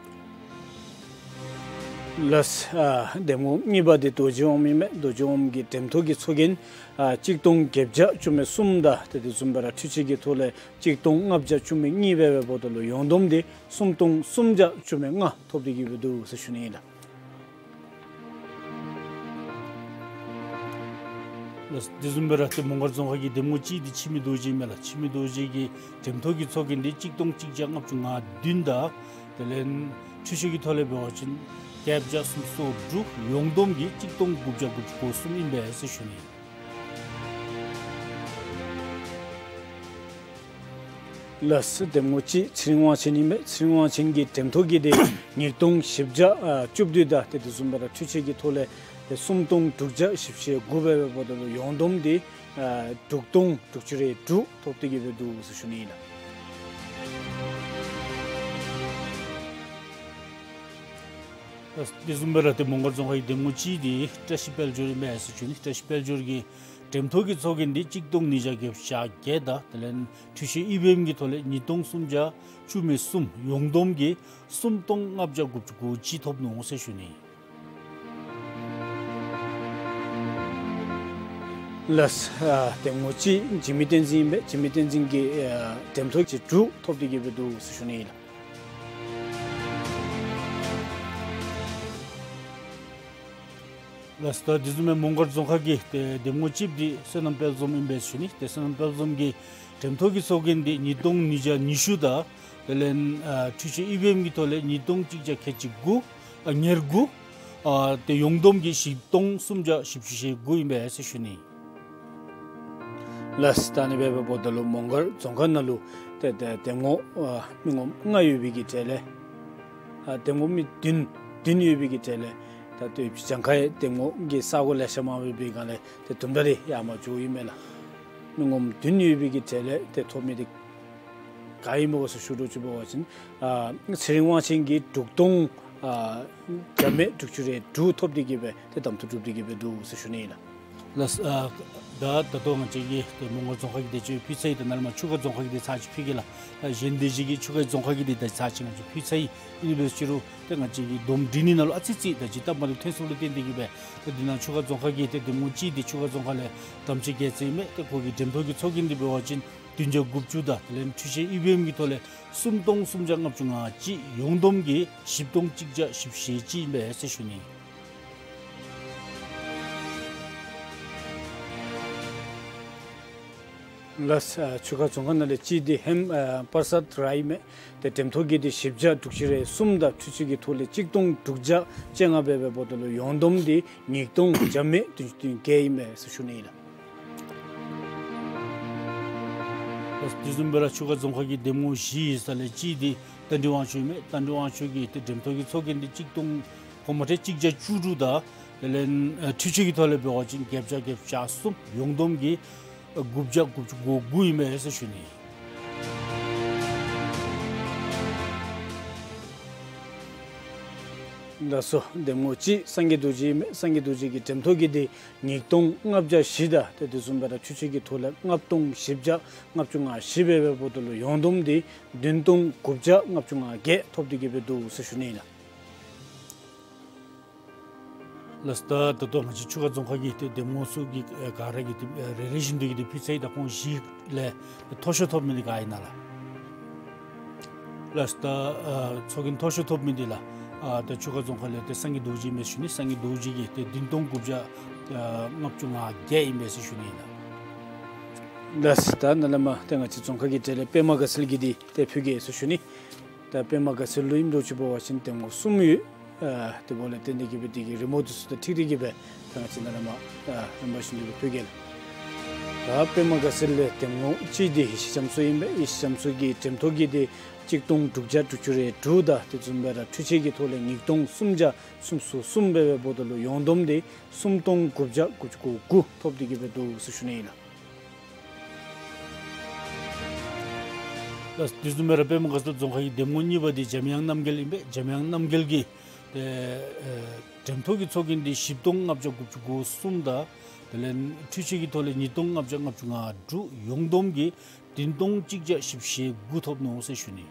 ལགས། ཨ་འདེམས་ངོ་གཉིས་པ་འདི་རྡོ་རྗེ་དབང་ཨིན་མས། རྡོ་རྗེ་དབང་གི་འདེམས་ཐོ་གི་ཚོགས་རྒྱན་ཨ་གཅིག་སྟོང་བརྒྱད་བརྒྱ་བཅུ་མེད་གསུམ་དང་ཏེ་དེ་བཟུམ་སྦེ་ར་འཕྲུལ་ཆས་ཀྱི་ཐོག་ལས་གཅིག་སྟོང་ལྔ་བརྒྱ་བཅུ་མེད་གཉིས་འབད་བའི་འབདཝ་ད་ལུ་ཡོངས་བསྡོམས་འདི་སུམ་སྟོང་སུམ་བརྒྱ་བཅུ་མེད་ལྔ་ཐོབ་སྟེ་གི་སྦེ་འདུག་ཟེར་ཞུ་ནི་ཨིན་ལགས། ལགས། དེ་བཟུམ་སྦེ་ར་ཏེ་མོང་སྒར་རྫོང་ཁག་གི་འདེམས་ངོ་གཅིག་འདི་འཆི་མེད་རྡོ་རྗེ་ཨིན་མས་ལགས། འཆི་མེད་རྡོ་རྗེ་གི་འདེམས་ཐོ་གི་ཚོགས་རྒྱན་འདི་གཅིག་སྟོང་གཅིག་བརྒྱ་ལྔ་བཅུ་ང་བདུན་དང་དེ་ལས་འཕྲུལ་ཆས་ཀྱི་ཐོག་ལས་འབད་བ་ཅིན་བརྒྱད་བརྒྱ་སུམ་ཅུ་སོ་དྲུག། ཡོངས་བསྡོམས་ཀྱིས་གཅིག་སྟོང་དགུ་བརྒྱ་དགུ་བཅུ་གོ་གསུམ་ཨིན་པས་ཟེར་ཞུ་ནི། ལགས། འདེམས་ངོ་གཅིག་ཚེ་རིང་དབང་ཆེན་ཨིན་མས། ཚེ་རིང་དབང་ཆེན་གྱི་འདེམས་ཐོ་གི་འདི་ཉིས་སྟོང་བཞི་བརྒྱ་ཨ་བཅུ་བདུན་དང་ཏེ་དེ་བཟུམ་སྦེ་ར་འཕྲུལ་ཆས་ཀྱི་ཐོག་ལས་ཏེ་སུམ་སྟོང་དྲུག་བརྒྱ་བཞི་བཅུ་ཞེ་དགུ་འབད་བའི་འབདཝ་ད་ལུ་ཡོངས་བསྡོམས་འདི་ཨ་དྲུག་སྟོང་དྲུག་ཅུ་རེ་དྲུག་ཐོབ་སྟེ་གི་སྦེ་འདུག་ཟེར་ཞུ་ནི་ཨིན་ལགས། དེ་བཟུམ་སྦེ་ར་ཏེ་མོང་སྒར་རྫོང་ཁག་གི་འདེམས་ངོ་གཅིག་འདི་བཀྲ་ཤིས་དཔལ་འབྱོར་ཨིན་མས་ཟེར་ཞུ་ནི། བཀྲ་ཤིས་དཔལ་འབྱོར་གྱི་འདེམས་ཐོ་གི་ཚོགས་རྒྱན་འདི་གཅིག་སྟོང་ཉིས་བརྒྱ་བརྒྱད་ཅུ་གྱ་བརྒྱད་དང་དེ་ལས་འཕྲུལ་ཆས་ཨི་བི་ཨེམ་གྱི་ཐོག་ལས་ཉིས་སྟོང་སུམ་བརྒྱ་བཅུ་མེད་གསུམ། ཡོངས་བསྡོམས་ཀྱིས་སུམ་སྟོང་ལྔ་བརྒྱ་དགུ་བཅུ་གོ་གཅིག་ཐོབ་ནུག་ཟེར་ཞུ་ནི། ལགས། ཨ་འདེམས་ངོ་གཅིག་འཇིགས་མེད་བསྟན་འཛིན་ཨིན་པས། འཇིགས་མེད་བསྟན་འཛིན་གྱི་ཨ་འདེམས་ཐོ་གི་དྲུག་ཐོབ་སྟེ་གི་སྦེ་འདུག་ཟེར་ཞུ་ནི་ཨིན་ལགས། ལགས། ད་དེ་བཟུམ་སྦེ་མོང་སྒར་རྫོང་ཁག་གི་ཏེ་འདེམས་ངོ་གཅིག་འདི་བསོད་ནམས་དཔལ་འཛོམས་ཨིན་པས་ཟེར་ཞུ་ནི། ཏེ་བསོད་ནམས་དཔལ་འཛོམས་ཀྱི་འདེམས་ཐོ་གི་ཚོགས་རྒྱན་འདི་ཉིས་སྟོང་ཉིས་བརྒྱ་ཉི་ཤུ་དང་དེ་ལས་ཨ་འཕྲུལ་ཆས་ཨི་བི་ཨེམ་གྱི་ཐོག་ལས་ཉིས་སྟོང་གཅིག་བརྒྱ་ཁལ་གཅིག་དགུ། ཨ་ཉེར་དགུ། ཨ་ཏེ་ཡོངས་བསྡོམས་ཀྱིས་བཞི་སྟོང་སུམ་བརྒྱ་བཞི་བཅུ་ཞེ་དགུ་ཨིན་པས་ཟེར་ཞུ་ནི། ལགས། ད་ཨ་ནི་སྦེ་འབདཝ་ད་ལུ་མོང་སྒར་རྫོང་ཁག་ནང་ལུ་ཏེ་ཏེ་འདེམས་ངོ་ཨ་མི་ངོམ་ལྔ་ཡོད་པའི་གི་གྲས་ལས་ཨ་འདེམས་ངོ་མི་བདུན་བདུན་ཡོད་པའི་གི་གྲས་ལས་ད་ཏེ་གྱངས་ཁ་ཡང་འདེམས་ངོ་གི་ས་གོ་ལེ་ཤ་མངམ་ཡོད་པའི་སྒང་ལས་ཏེ་དུམ་གྲ་རེ་ཡར་མར་འགྱོཝ་ཨིན་མས་ལགས། མི་ངོམ་བདུན་ཡོད་པའི་གི་གྲས་ལས་ཏེ་ཐོབ་མི་འདི་ག་ཨིནམ་སྨོ་ཟེར་ཞུ་དོ་ཅིག་འབད་བ་ཅིན་ཨ་ཚེ་རིང་དབང་ཆེན་གྱིས་དྲུག་སྟོང་ཨ་བརྒྱ་མེད་དྲུག་ཅུ་རེ་དྲུག་ཐོབ་སྟེ་གི་སྦེ་ཏེ་གདམ་འཐུ་གྲུབ་སྟེ་གི་སྦེ་འདུག་ཟེར་ཞུ་ནི་ཨིན་ལགས། ལགས། ཨ་ད་ད་ལྟོ་ང་བཅས་ཀྱིས་ཏེ་མོང་སྒར་རྫོང་ཁག་གི་འདི་ཚུ་ཕུལ་ཚར་ཡི། ད་ནཱ་ལས་མར་ཆུ་ཁ་རྫོང་ཁག་གི་འདི་ཚར་ཅིག་ཕུལ་གེ་ལགས། ཨ་གཞན་སྡེ་བཞི་གི་ཆུ་ཁ་རྫོང་ཁག་གི་འདི་ད་ཚར་ཅིག་ང་བཅས་ཕུལ་ཚར་ཡི། ཨིན་པའི་ཕྱིར་རུང་ཏེ་ང་བཅས་ཀྱི་སྡོམ་སྒྲིག་ནི་ནང་ལུ་ཨ་ཙི་ཙི་ད་ཇི་ལྟ་མ་ལུ་ཐོན་སོངམ་ལས་བརྟེན་ཏེ་གི་སྦེ་ཏེ་འདི་ནང་ཆུ་ཁ་རྫོང་ཁག་གི་ཏེ་འདེམས་ངོ་གཅིག་འདི་ཆུ་ཁ་རྫོང་ཁག་ལས་དམ་ཆོས་རྒྱལ་མཚན་ཨིན་མས། ཏེ་ཁོ་གི་འདེམས་ཐོ་གི་ཚོགས་རྒྱན་འདི་འབད་བ་ཅིན་བདུན་བརྒྱ་དགུ་བཅུ་དང་དེ་ལས་འཕྲུལ་ཆས་ཨི་བི་ཨེམ་གྱི་ཐོག་ལས་སུམ་སྟོང་སུམ་བརྒྱ་ལྔ་བཅུ་ང་གཅིག། ཡོངས་བསྡོམས་ཀྱིས་བཞི་སྟོང་གཅིག་བརྒྱ་བཞི་བཅུ་ཞེ་གཅིག་ཨིན་པས་ཟེར་ཞུ་ནི། ལགས། ཨ་ཆུ་ཁ་རྫོང་ཁག་ནང་ལས་གཅིག་འདི་ཧེམ་ཨ་པར་སཱད་རའི་ཨིན་མས། ཏེ་འདེམས་ཐོ་གི་འདི་བཞི་བརྒྱ་དྲུག་ཅུ་རེ་གསུམ་དང་འཕྲུལ་ཆས་ཀྱི་ཐོག་ལས་གཅིག་སྟོང་དྲུག་བརྒྱ་བཅོ་ལྔ་འབད་བའི་འབདཝ་ད་ལུ་ཡོངས་བསྡོམས་འདི་ཉིས་སྟོང་བརྒྱ་མེད་བདུན་ཅུ་དོན་བརྒྱད་ཨིན་མས་ཟེར་ཞུ་ནི་ཨིན་ལགས། དེ་བཟུམ་སྦེ་ར་ཆུ་ཁ་རྫོང་ཁག་གི་འདེམས་ངོ་བཞི་ཡོད་ས་ལས་གཅིག་འདི་རྟ་མགྲིན་དབང་ཕྱུག་ཨིན་མས། རྟ་མགྲིན་དབང་ཕྱུག་གི་ཏེ་འདེམས་ཐོ་གི་ཚོགས་རྒྱན་འདི་གཅིག་སྟོང་གོང་མ་ཏེ་གཅིག་བརྒྱ་བཅུ་དྲུག་དང་དེ་ལས་ཨ་འཕྲུལ་ཆས་ཀྱི་ཐོག་ལས་འབད་བ་ཅིན་བརྒྱད་བརྒྱ་བརྒྱད་བརྒྱ་གསུམ། ཡོངས་བསྡོམས་ཀྱིས་ཨ་དགུ་བརྒྱ་དགུ་བཅུ་གོ་དགུ་ཨིན་མས་ཟེར་ཞུ་ནི། ལགས་སོ། འདེམས་ངོ་གཅིག་སངས་རྒྱས་རྡོ་རྗེ་ཨིན་མས། སངས་རྒྱས་རྡོ་རྗེ་གི་འདེམས་ཐོ་གི་འདི་ཉིས་སྟོང་ལྔ་བརྒྱ་བཞི་དང་ཏེ་དེ་བཟུམ་སྦེ་ར་འཕྲུལ་ཆས་ཀྱི་ཐོག་ལས་ལྔ་སྟོང་བཞི་བརྒྱ་ལྔ་བཅུ་ང་བཞི་འབད་བའི་འབདཝ་ད་ལུ་ཡོངས་བསྡོམས་འདི་བདུན་སྟོང་དགུ་བརྒྱ་ལྔ་བཅུ་ང་བརྒྱད་ཐོབ་སྟེ་གི་སྦེ་འདུག་ཟེར་ཞུ་ནི་ཨིན་ལགས། ལགས། ད་ད་ལྟོ་ང་བཅས་ཆུ་ཁ་རྫོང་ཁག་གི་ཏེ་འདེམས་ངོ་ཚུ་གི་ཨེ་ག་ར་གི་ཏེ་ཨེ་རེ་རེ་བཞིན་དུ་གི་ཏེ་ཕུལ་ཚར་ཡི། ད་ཁོང་བཞི་ལས་མཐོ་ཤོས་ཐོབ་མི་འདི་ག་ཨིན་ན་ལགས། ལགས། ད་ཨ་ཚོགས་རྒྱན་མཐོ་ཤོས་ཐོབ་མི་འདི་ལགས། ཨ་ད་ཆུ་ཁ་རྫོང་ཁག་ལས་ཏེ་སངས་རྒྱས་རྡོ་རྗེ་ཨིན་མས་ཞུ་ནི། སངས་རྒྱས་རྡོ་རྗེ་གིས་ཏེ་བདུན་སྟོང་དགུ་བརྒྱ་ ཨ་ལྔ་བཅུ་ང་བརྒྱད་ཨིན་པས་ཟེར་ཞུ་ནི་ཨིན་ལགས། ལགས་ད་ནཱ་ལས་མར་ཏེ་ང་བཅས་རྫོང་ཁག་གི་གྲས་ལས་པདྨ་དགའ་ཚལ་གྱི་འདི་ཏེ་ཕུལ་གེ་ཟེར་ཞུ་ནི། ད་པདྨ་དགའ་ཚལ་ལུ་ཨིནམ་འདྲཝ་ཅིག་འབད་བ་ཅིན་གདམ་ངོ་གསུམ་ཡོད། ཨ་དེ་འབདཝ་ལས་བརྟེན་ཏེ་གི་སྦེ་དེ་གི་རི་མོ་འདི་ཚུ་དང་འཁྲིལ་ཏེ་གི་སྦེ་ད་ང་བཅས་ནཱ་ལས་མར་ཨ་རིམ་པ་བཞིན་དུ་ཕུལ་གེ་ལགས། ད་པདྨ་དགའ་ཚལ་ལས་གདམ་ངོ་གཅིག་འདི་ཡེ་ཤེས་རྒྱ་མཚོ་ཨིན་པས། ཡེ་ཤེས་རྒྱ་མཚོ་གི་གྲམ་ཐོག་གི་འདི་གཅིག་སྟོང་དྲུག་བརྒྱ་དྲུག་ཅུ་རེ་དྲུག་དང་དེ་བཟུམ་སྦེ་ར་འཕྲུལ་ཆས་ཀྱི་ཐོག་ལས་ཉིས་སྟོང་སུམ་བརྒྱ་སུམ་ཅུ་སོ་གསུམ་འབད་བའི་འབདཝ་ད་ལུ་ཡོངས་བསྡོམས་འདི་སུམ་སྟོང་དགུ་བརྒྱ་དགུ་བཅུ་གོ་དགུ་ཐོབ་སྟེ་གི་སྦེ་འདུག་ཟེར་ཞུ་ནི་ཨིན་ལགས། ལགས་དེ་བཟུམ་སྦེ་ར་པདྨ་དགའ་ཚལ་རྫོང་ཁག་གི་གདམ་ངོ་གཉིས་པ་འདི་འཇམ་དབྱངས་རྣམ་རྒྱལ་ཨིན་པས། འཇམ་དབྱངས་རྣམ་རྒྱལ་གྱི་ཏེ་ཨེ་གྲམ་ཐོག་གི་ཚོགས་རྒྱན་འདི་བཞི་སྟོང་ལྔ་བརྒྱ་དགུ་བཅུ་གོ་གསུམ་དང་དེ་ལས་འཕྲུལ་ཆས་ཀྱི་ཐོག་ལས་ཉིས་སྟོང་ལྔ་བརྒྱ་ལྔ་བཅུ་ང་དྲུག་ཡོངས་བསྡོམས་ཀྱིས་བདུན་སྟོང་གཅིག་བརྒྱ་བཞི་བཅུ་ཞེ་དགུ་ཐོབ་ནུག་ཟེར་ཞུ་ནི།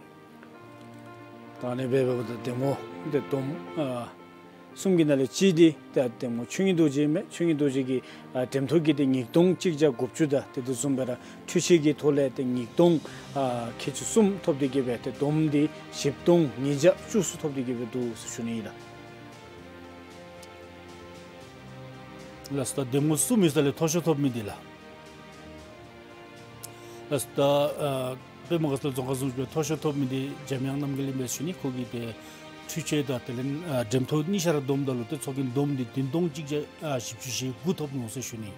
ད་ཨ་ནི་སྦེ་འབདཝ་ད་གདམ་ངོ་འདི་བསྡོམས་ཨ་གསུམ་གྱི་ནང་ལས་གཅིག་འདི་ད་གདམ་ངོ་ཆོས་ཉིད་རྡོ་རྗེ་ཨིན་མས། ཆོས་ཉིད་རྡོ་རྗེ་གི་ཨ་གྲམ་ཐོག་གི་འདི་ཉིས་སྟོང་གཅིག་བརྒྱ་དགུ་བཅུ་དང་དེ་དེ་བཟུམ་སྦེ་ར་འཕྲུལ་ཆས་ཀྱི་ཐོག་ལས་ཏེ་ཉིས་སྟོང་ཨ་ཁལ་གཅིག་གསུམ་ཐོབ་སྟེ་གི་སྦེ་ཏེ་བསྡོམས་འདི་བཞི་སྟོང་ཉིས་བརྒྱ་བཅུ་གསུམ་ཐོབ་སྟེ་གི་སྦེ་འདུག་ཟེར་ཞུ་ནི་ཨིན་ལགས། ལགས་ད་གདམ་ངོ་གསུམ་ཨིན་ས་ལས་མཐོ་ཤོས་ཐོབ་མི་འདི་ལགས། ལགས་ད་ཨ་པདྨ་དགའ་ཚལ་རྫོང་ཁག་བཟུམ་ཅིག་སྦེ་མཐོ་ཤོས་ཐོབ་མི་འདི་འཇམ་དབྱངས་རྣམ་རྒྱལ་ཨིན་པས་ཟེར་ཞུ་ནི། ཁོ་གིས་ཏེ་འཕྲུལ་ཆས་དང་དེ་ལས་ཨ་གྲམ་ཐོག་གཉིས་ཆ་ར་བསྡོམས་ད་ལུ་ཏེ་ཚོགས་རྒྱན་བསྡོམས་འདི་བདུན་སྟོང་གཅིག་བརྒྱ་ཨ་བཞི་བཅུ་ཞེ་དགུ་ཐོབ་ནུག་ཟེར་ཞུ་ནི།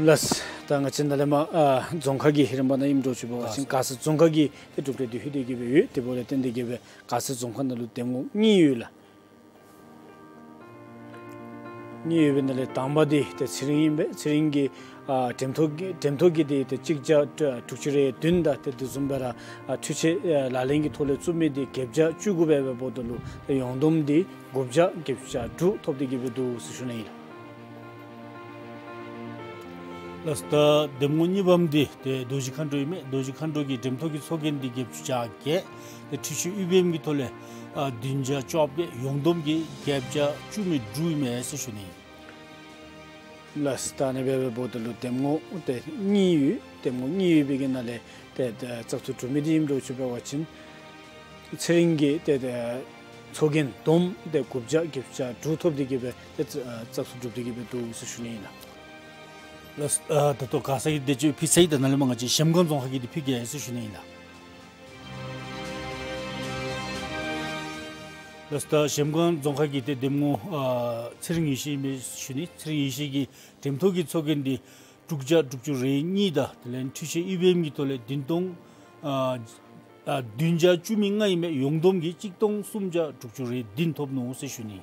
ལགས་ད་ང་བཅས་ནཱ་ལས་མར་ཨ་རྫོང་ཁག་གི་རིམ་པ་ནང་ཨིནམ་འདྲཝ་ཅིག་འབད་བ་ཅིན་དགའ་ས་རྫོང་ཁག་གི་ཏེ་གྲུབ་འབྲས་འདི་ཕུལ་ཏེ་གི་སྦེ་ཡོད། དེ་འབདཝ་ལས་བརྟེན་ཏེ་གི་སྦེ་དགའ་ས་རྫོང་ཁག་ནང་ལུ་གདམ་ངོ་གཉིས་ཡོད་ལགས། གཉིས་ཡོད་པའི་ནང་ལས་དང་པ་འདི་ཏེ་ཚེ་རིང་ཨིན་པས། ཚེ་རིང་གི་ཨ་གྲམ་ཐོག་གི་གྲམ་ཐོག་གི་འདི་ཏེ་གཅིག་བརྒྱ་དྲུག་ཅུ་རེ་བདུན་དང་དེ་དེ་བཟུམ་སྦེ་ར་ཨ་འཕྲུལ་ཆས་ཨ་ལག་ལེན་གྱི་ཐོག་ལས་བཙུགས་མི་འདི་བརྒྱད་བརྒྱ་བཅུ་དགུ་འབད་བའི་འབདཝ་ད་ལུ་ཏེ་ཡོངས་བསྡོམས་འདི་དགུ་བརྒྱ་བརྒྱད་ཅུ་གྱ་དྲུག་ཐོབ་སྟེ་གི་སྦེ་འདུག་ཟེར་ཞུ་ནི་ཨིན་ལགས། ལགས་ད་གདམ་ངོ་གཉིས་པམ་འདི་ཏེ་རྡོ་རྗེ་མཁའ་འགྲོ་ཨིན་མས། རྡོ་རྗེ་མཁའ་འགྲོ་གི་གྲམ་ཐོག་གི་ཚོགས་རྒྱན་འདི་བརྒྱད་ཅུ་གྱ་བརྒྱད། ཏེ་འཕྲུལ་ཆས་ཨུཏྤལ་གྱི་ཐོག་ལས་ཨ་བདུན་བརྒྱ་བཅོ་བརྒྱད། ཡོངས་བསྡོམས་ཀྱིས་བརྒྱད་བརྒྱ་བཅུ་མེད་དྲུག་ཨིན་མས་ཟེར་ཞུ་ནི། ལགས་ད་ཨ་ནི་སྦེ་འབདཝ་ད་ལུ་གདམ་ངོ་ཏེ་གཉིས་ཡོད། གདམ་ངོ་གཉིས་ཡོད་པའི་གི་ནང་ལས་ཏེ་ཏེ་བཙག་འཐུ་གྲུབ་མི་འདི་ཨིནམ་འདྲཝ་ཅིག་འབད་བ་ཅིན་ཚེ་རིང་གི་ཏེ་ཏེ་ཚོགས་རྒྱན་བསྡོམས་ཏེ་དགུ་བརྒྱ་བརྒྱད་ཅུ་གྱ་དྲུག་ཐོབ་སྟེ་གི་སྦེ་ཏེ་ཨ་བཙག་འཐུ་གྲུབ་སྟེ་གི་སྦེ་འདུག་ཟེར་ཞུ་ནི་ཨིན་ལགས། ལགས་ཨ་ད་ལྟོ་དགའ་ས་གི་འདི་ཚུ་ཕུལ་ཚར་ཡི། ད་ནཱ་ལས་མར་ང་བཅས་གཞལམ་སྒང་རྫོང་ཁག་གི་འདི་ཕུལ་གེ་ཟེར་ཞུ་ནི་ཨིན་ལགས། ལགས་ད་གཞལམ་སྒང་རྫོང་ཁག་གི་ཏེ་གདམ་ངོ་ཨ་ཚེ་རིང་ཡེ་ཤེས་ཨིན་པས་ཞུ་ནི། ཚེ་རིང་ཡེ་ཤེས་ཀྱི་གྲམ་ཐོག་གི་ཚོགས་རྒྱན་འདི་དྲུག་བརྒྱ་དྲུག་ཅུ་རེ་གཉིས་དང་དེ་ལས་འཕྲུལ་ཆས་ཨུཏྤལ་གྱི་ཐོག་ལས་བདུན་སྟོང་ཨ་ཨ་བདུན་བརྒྱ་བཅུ་མེད་ལྔ་ཨིན་མས། ཡོངས་བསྡོམས་ཀྱིས་གཅིག་སྟོང་སུམ་བརྒྱ་དྲུག་ཅུ་རེ་བདུན་ཐོབ་ནུག་ཟེར་ཞུ་ནི།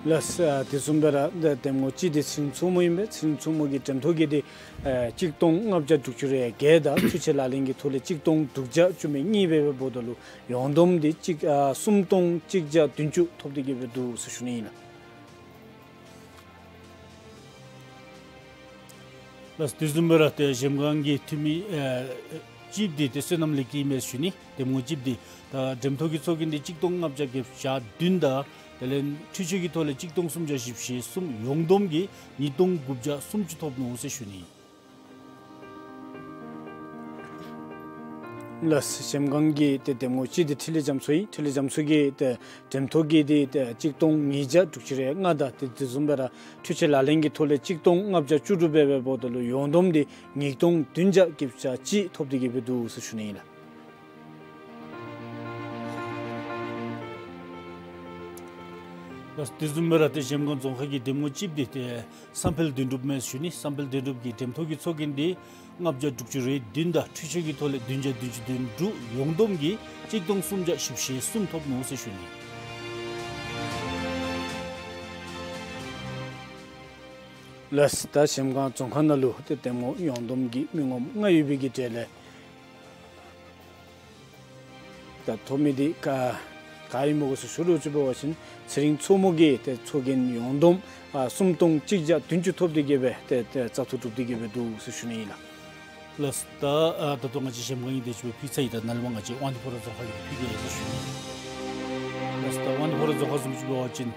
ལགས་ཨ་དེ་བཟུམ་སྦེ་ར་ཏེ་གདམ་ངོ་གཅིག་འདི་ཚེ་རིང་མཚོ་མོ་ཨིན་པས། ཚེ་རིང་མཚོ་མོ་གི་གྲམ་ཐོག་གི་འདི་ཨ་གཅིག་སྟོང་ལྔ་བརྒྱ་དྲུག་ཅུ་རེ་བརྒྱད་དང་འཕྲུལ་ཆས་ལག་ལེན་གྱི་ཐོག་ལས་གཅིག་སྟོང་དྲུག་བརྒྱ་བཅུ་མེད་གཉིས་འབད་བའི་འབདཝ་ད་ལུ་ཡོངས་བསྡོམས་འདི་གཅིག་ཨ་སུམ་སྟོང་གཅིག་བརྒྱ་བདུན་ཅུ་ཐོབ་སྟེ་གི་སྦེ་འདུག་ཟེར་ཞུ་ནི་ཨིན་ལགས། ལགས་དེ་བཟུམ་སྦེ་ར་ཏེ་གཞལམ་སྒང་གི་འཐུས་མི་ཨེ་གཅིག་འདི་ཏེ་བསོད་ནམས་ལེགས་སྐྱིད་ཨིན་མས་ཞུ་ནི། གདམ་ངོ་གཅིག་འདི་ད་གྲམ་ཐོག་གི་ཚོགས་རྒྱན་འདི་གཅིག་སྟོང་ལྔ་བརྒྱ་བརྒྱད་ཅུ་གྱ་བདུན་དང་དེ་ལས་འཕྲུལ་ཆས་ཀྱི་ཐོག་ལས་གཅིག་སྟོང་སུམ་བརྒྱ་བཞི་བཅུ་ཞེ་གསུམ། ཡོངས་བསྡོམས་ཀྱིས་ཉིས་སྟོང་དགུ་བརྒྱ་སུམ་ཅུ་ཐོབ་ནུག་ཟེར་ཞུ་ནི། ལགས་གཞལམ་སྒང་གི་ཏེ་གདམ་ངོ་གཅིག་འདི་འཕྲིན་ལས་རྒྱ་མཚོ་ཨིན། འཕྲིན་ལས་རྒྱ་མཚོ་གི་ཏེ་གྲམ་ཐོག་གི་འདི་ཏེ་གཅིག་སྟོང་ཉིས་བརྒྱ་དྲུག་ཅུ་རེ་ལྔ་དང་དེ་དེ་བཟུམ་སྦེ་ར་འཕྲུལ་ཆས་ལག་ལེན་གྱི་ཐོག་ལས་གཅིག་སྟོང་ལྔ་བརྒྱ་བཅུ་དྲུག་འབད་བའི་འབདཝ་ད་ལུ་ཡོངས་བསྡོམས་འདི་ཉིས་སྟོང་བདུན་བརྒྱ་བརྒྱད་ཅུ་གྱ་གཅིག་ཐོབ་སྟེ་གི་སྦེ་འདུག་ཟེར་ཞུ་ནི་ཨིན་ལགས། ལགས་དེ་བཟུམ་སྦེ་ར་ཏེ་གཞལམ་སྒང་རྫོང་ཁག་གི་གདམ་ངོ་གཅིག་འདི་ཏེ་བསམ་འཕེལ་དོན་གྲུབ་ཨིན་མས་ཞུ་ནི། བསམ་འཕེལ་དོན་གྲུབ་ཀྱི་གྲམ་ཐོག་གི་ཚོགས་རྒྱན་འདི་ལྔ་བརྒྱ་དྲུག་ཅུ་རེ་བདུན་དང་འཕྲུལ་ཆས་ཀྱི་ཐོག་ལས་བདུན་བརྒྱ་བདུན་ཅུ་དོན་དྲུག། ཡོངས་བསྡོམས་ཀྱིས་གཅིག་སྟོང་སུམ་བརྒྱ་བཞི་བཅུ་ཞེ་གསུམ་ཐོབ་ནུག་ཟེར་ཞུ་ནི། ལགས་ད་གཞལམ་སྒང་རྫོང་ཁག་ནང་ལུ་ཏེ་གདམ་ངོ་ཡོངས་བསྡོམས་ཀྱིས་མི་ངོམ་ལྔ་ཡོད་པའི་གི་གྲས་ལས་ད་ཐོབ་མི་འདི་ག་ག་ཨིནམ་གོ་ཟེར་ཞུ་རུང་ཅིག་འབད་བ་ཅིན་ཚེ་རིང་མཚོ་མོ་གིས་ཏེ་ཚོགས་རྒྱན་ཡོངས་བསྡོམས་ཨ་སུམ་སྟོང་གཅིག་བརྒྱ་བདུན་ཅུ་ཐོབ་སྟེ་གི་སྦེ་ཏེ་ཏེ་བཙག་འཐུ་གྲུབ་སྟེ་གི་སྦེ་འདུག་ཟེར་ཞུ་ནི་ཨིན་ལགས། ལགས་ད་ཨ་ད་ལྟོ་ང་བཅས་གཞལམ་སྒང་གི་འདི་ཚུ་ཕུལ་ཚར་ཡི། ད་ནཱ་ལས་མར་ང་བཅས་དབང་འདུས་ཕོ་བྲང་རྫོང་ཁག་གི་ཕུལ་གེ་ཟེར་ཞུ་ནི། ལགས་ད་དབང་འདུས་ཕོ་བྲང་རྫོང་ཁག་བཟུམ་ཅིག་འབད་བ་ཅིན་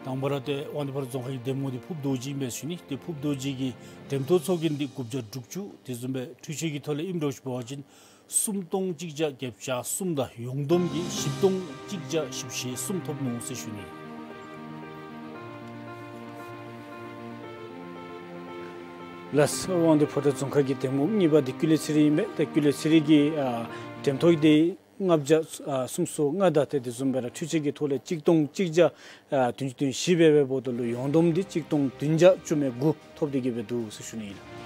དང་པ་ར་ཏེ་དབང་འདུས་ཕོ་བྲང་རྫོང་ཁག་གི་གདམ་ངོ་འདི་ཕུབ་རྡོ་རྗེ་ཨིན་པས་ཞུ་ནི། ཏེ་ཕུབ་རྡོ་རྗེ་གི་གྲམ་ཐོག་ཚོགས་རྒྱན་འདི་དགུ་བརྒྱ་དྲུག་ཅུ། དེ་བཟུམ་སྦེ་འཕྲུལ་ཆས་ཀྱི་ཐོག་ལས་ཨིནམ་འདྲཝ་ཅིག་འབད་བ་ཅིན་ སུམ་སྟོང་གཅིག་བརྒྱ་བརྒྱད་ཅུ་གྱ་གསུམ་དང་ཡོངས་བསྡོམས་ཀྱིས་བཞི་སྟོང་གཅིག་བརྒྱ་བཞི་བཅུ་ཞེ་གསུམ་ཐོབ་ནུག་ཟེར་ཞུ་ནི། ལགས། དབང་འདུས་ཕོ་བྲང་རྫོང་ཁག་གི་འདེམས་ངོ་གཉིས་པ་འདི་ཀུན་ལེགས་ཚེ་རིང་ཨིན་མས། ཏེ་ཀུན་ལེགས་ཚེ་རིང་གི་ཨ་འགྲེམས་ཐོག་འདི་ལྔ་བརྒྱ་ཨ་སུམ་ཅུ་སོ་ལྔ་དང་ཏེ་དེ་བཟུམ་སྦེ་ར་འཕྲུལ་ཆས་ཀྱི་ཐོག་ལས་གཅིག་སྟོང་གཅིག་བརྒྱ་ཨ་བདུན་ཅུ་དོན་བཞི་འབད་བའི་འབདཝ་ད་ལུ་ཡོངས་བསྡོམས་འདི་གཅིག་སྟོང་བདུན་བརྒྱ་བཅུ་མེད་དགུ་ཐོབ་སྟེ་གི་སྦེ་འདུག་ཟེར་ཞུ་ནི་ཨིན་ལགས།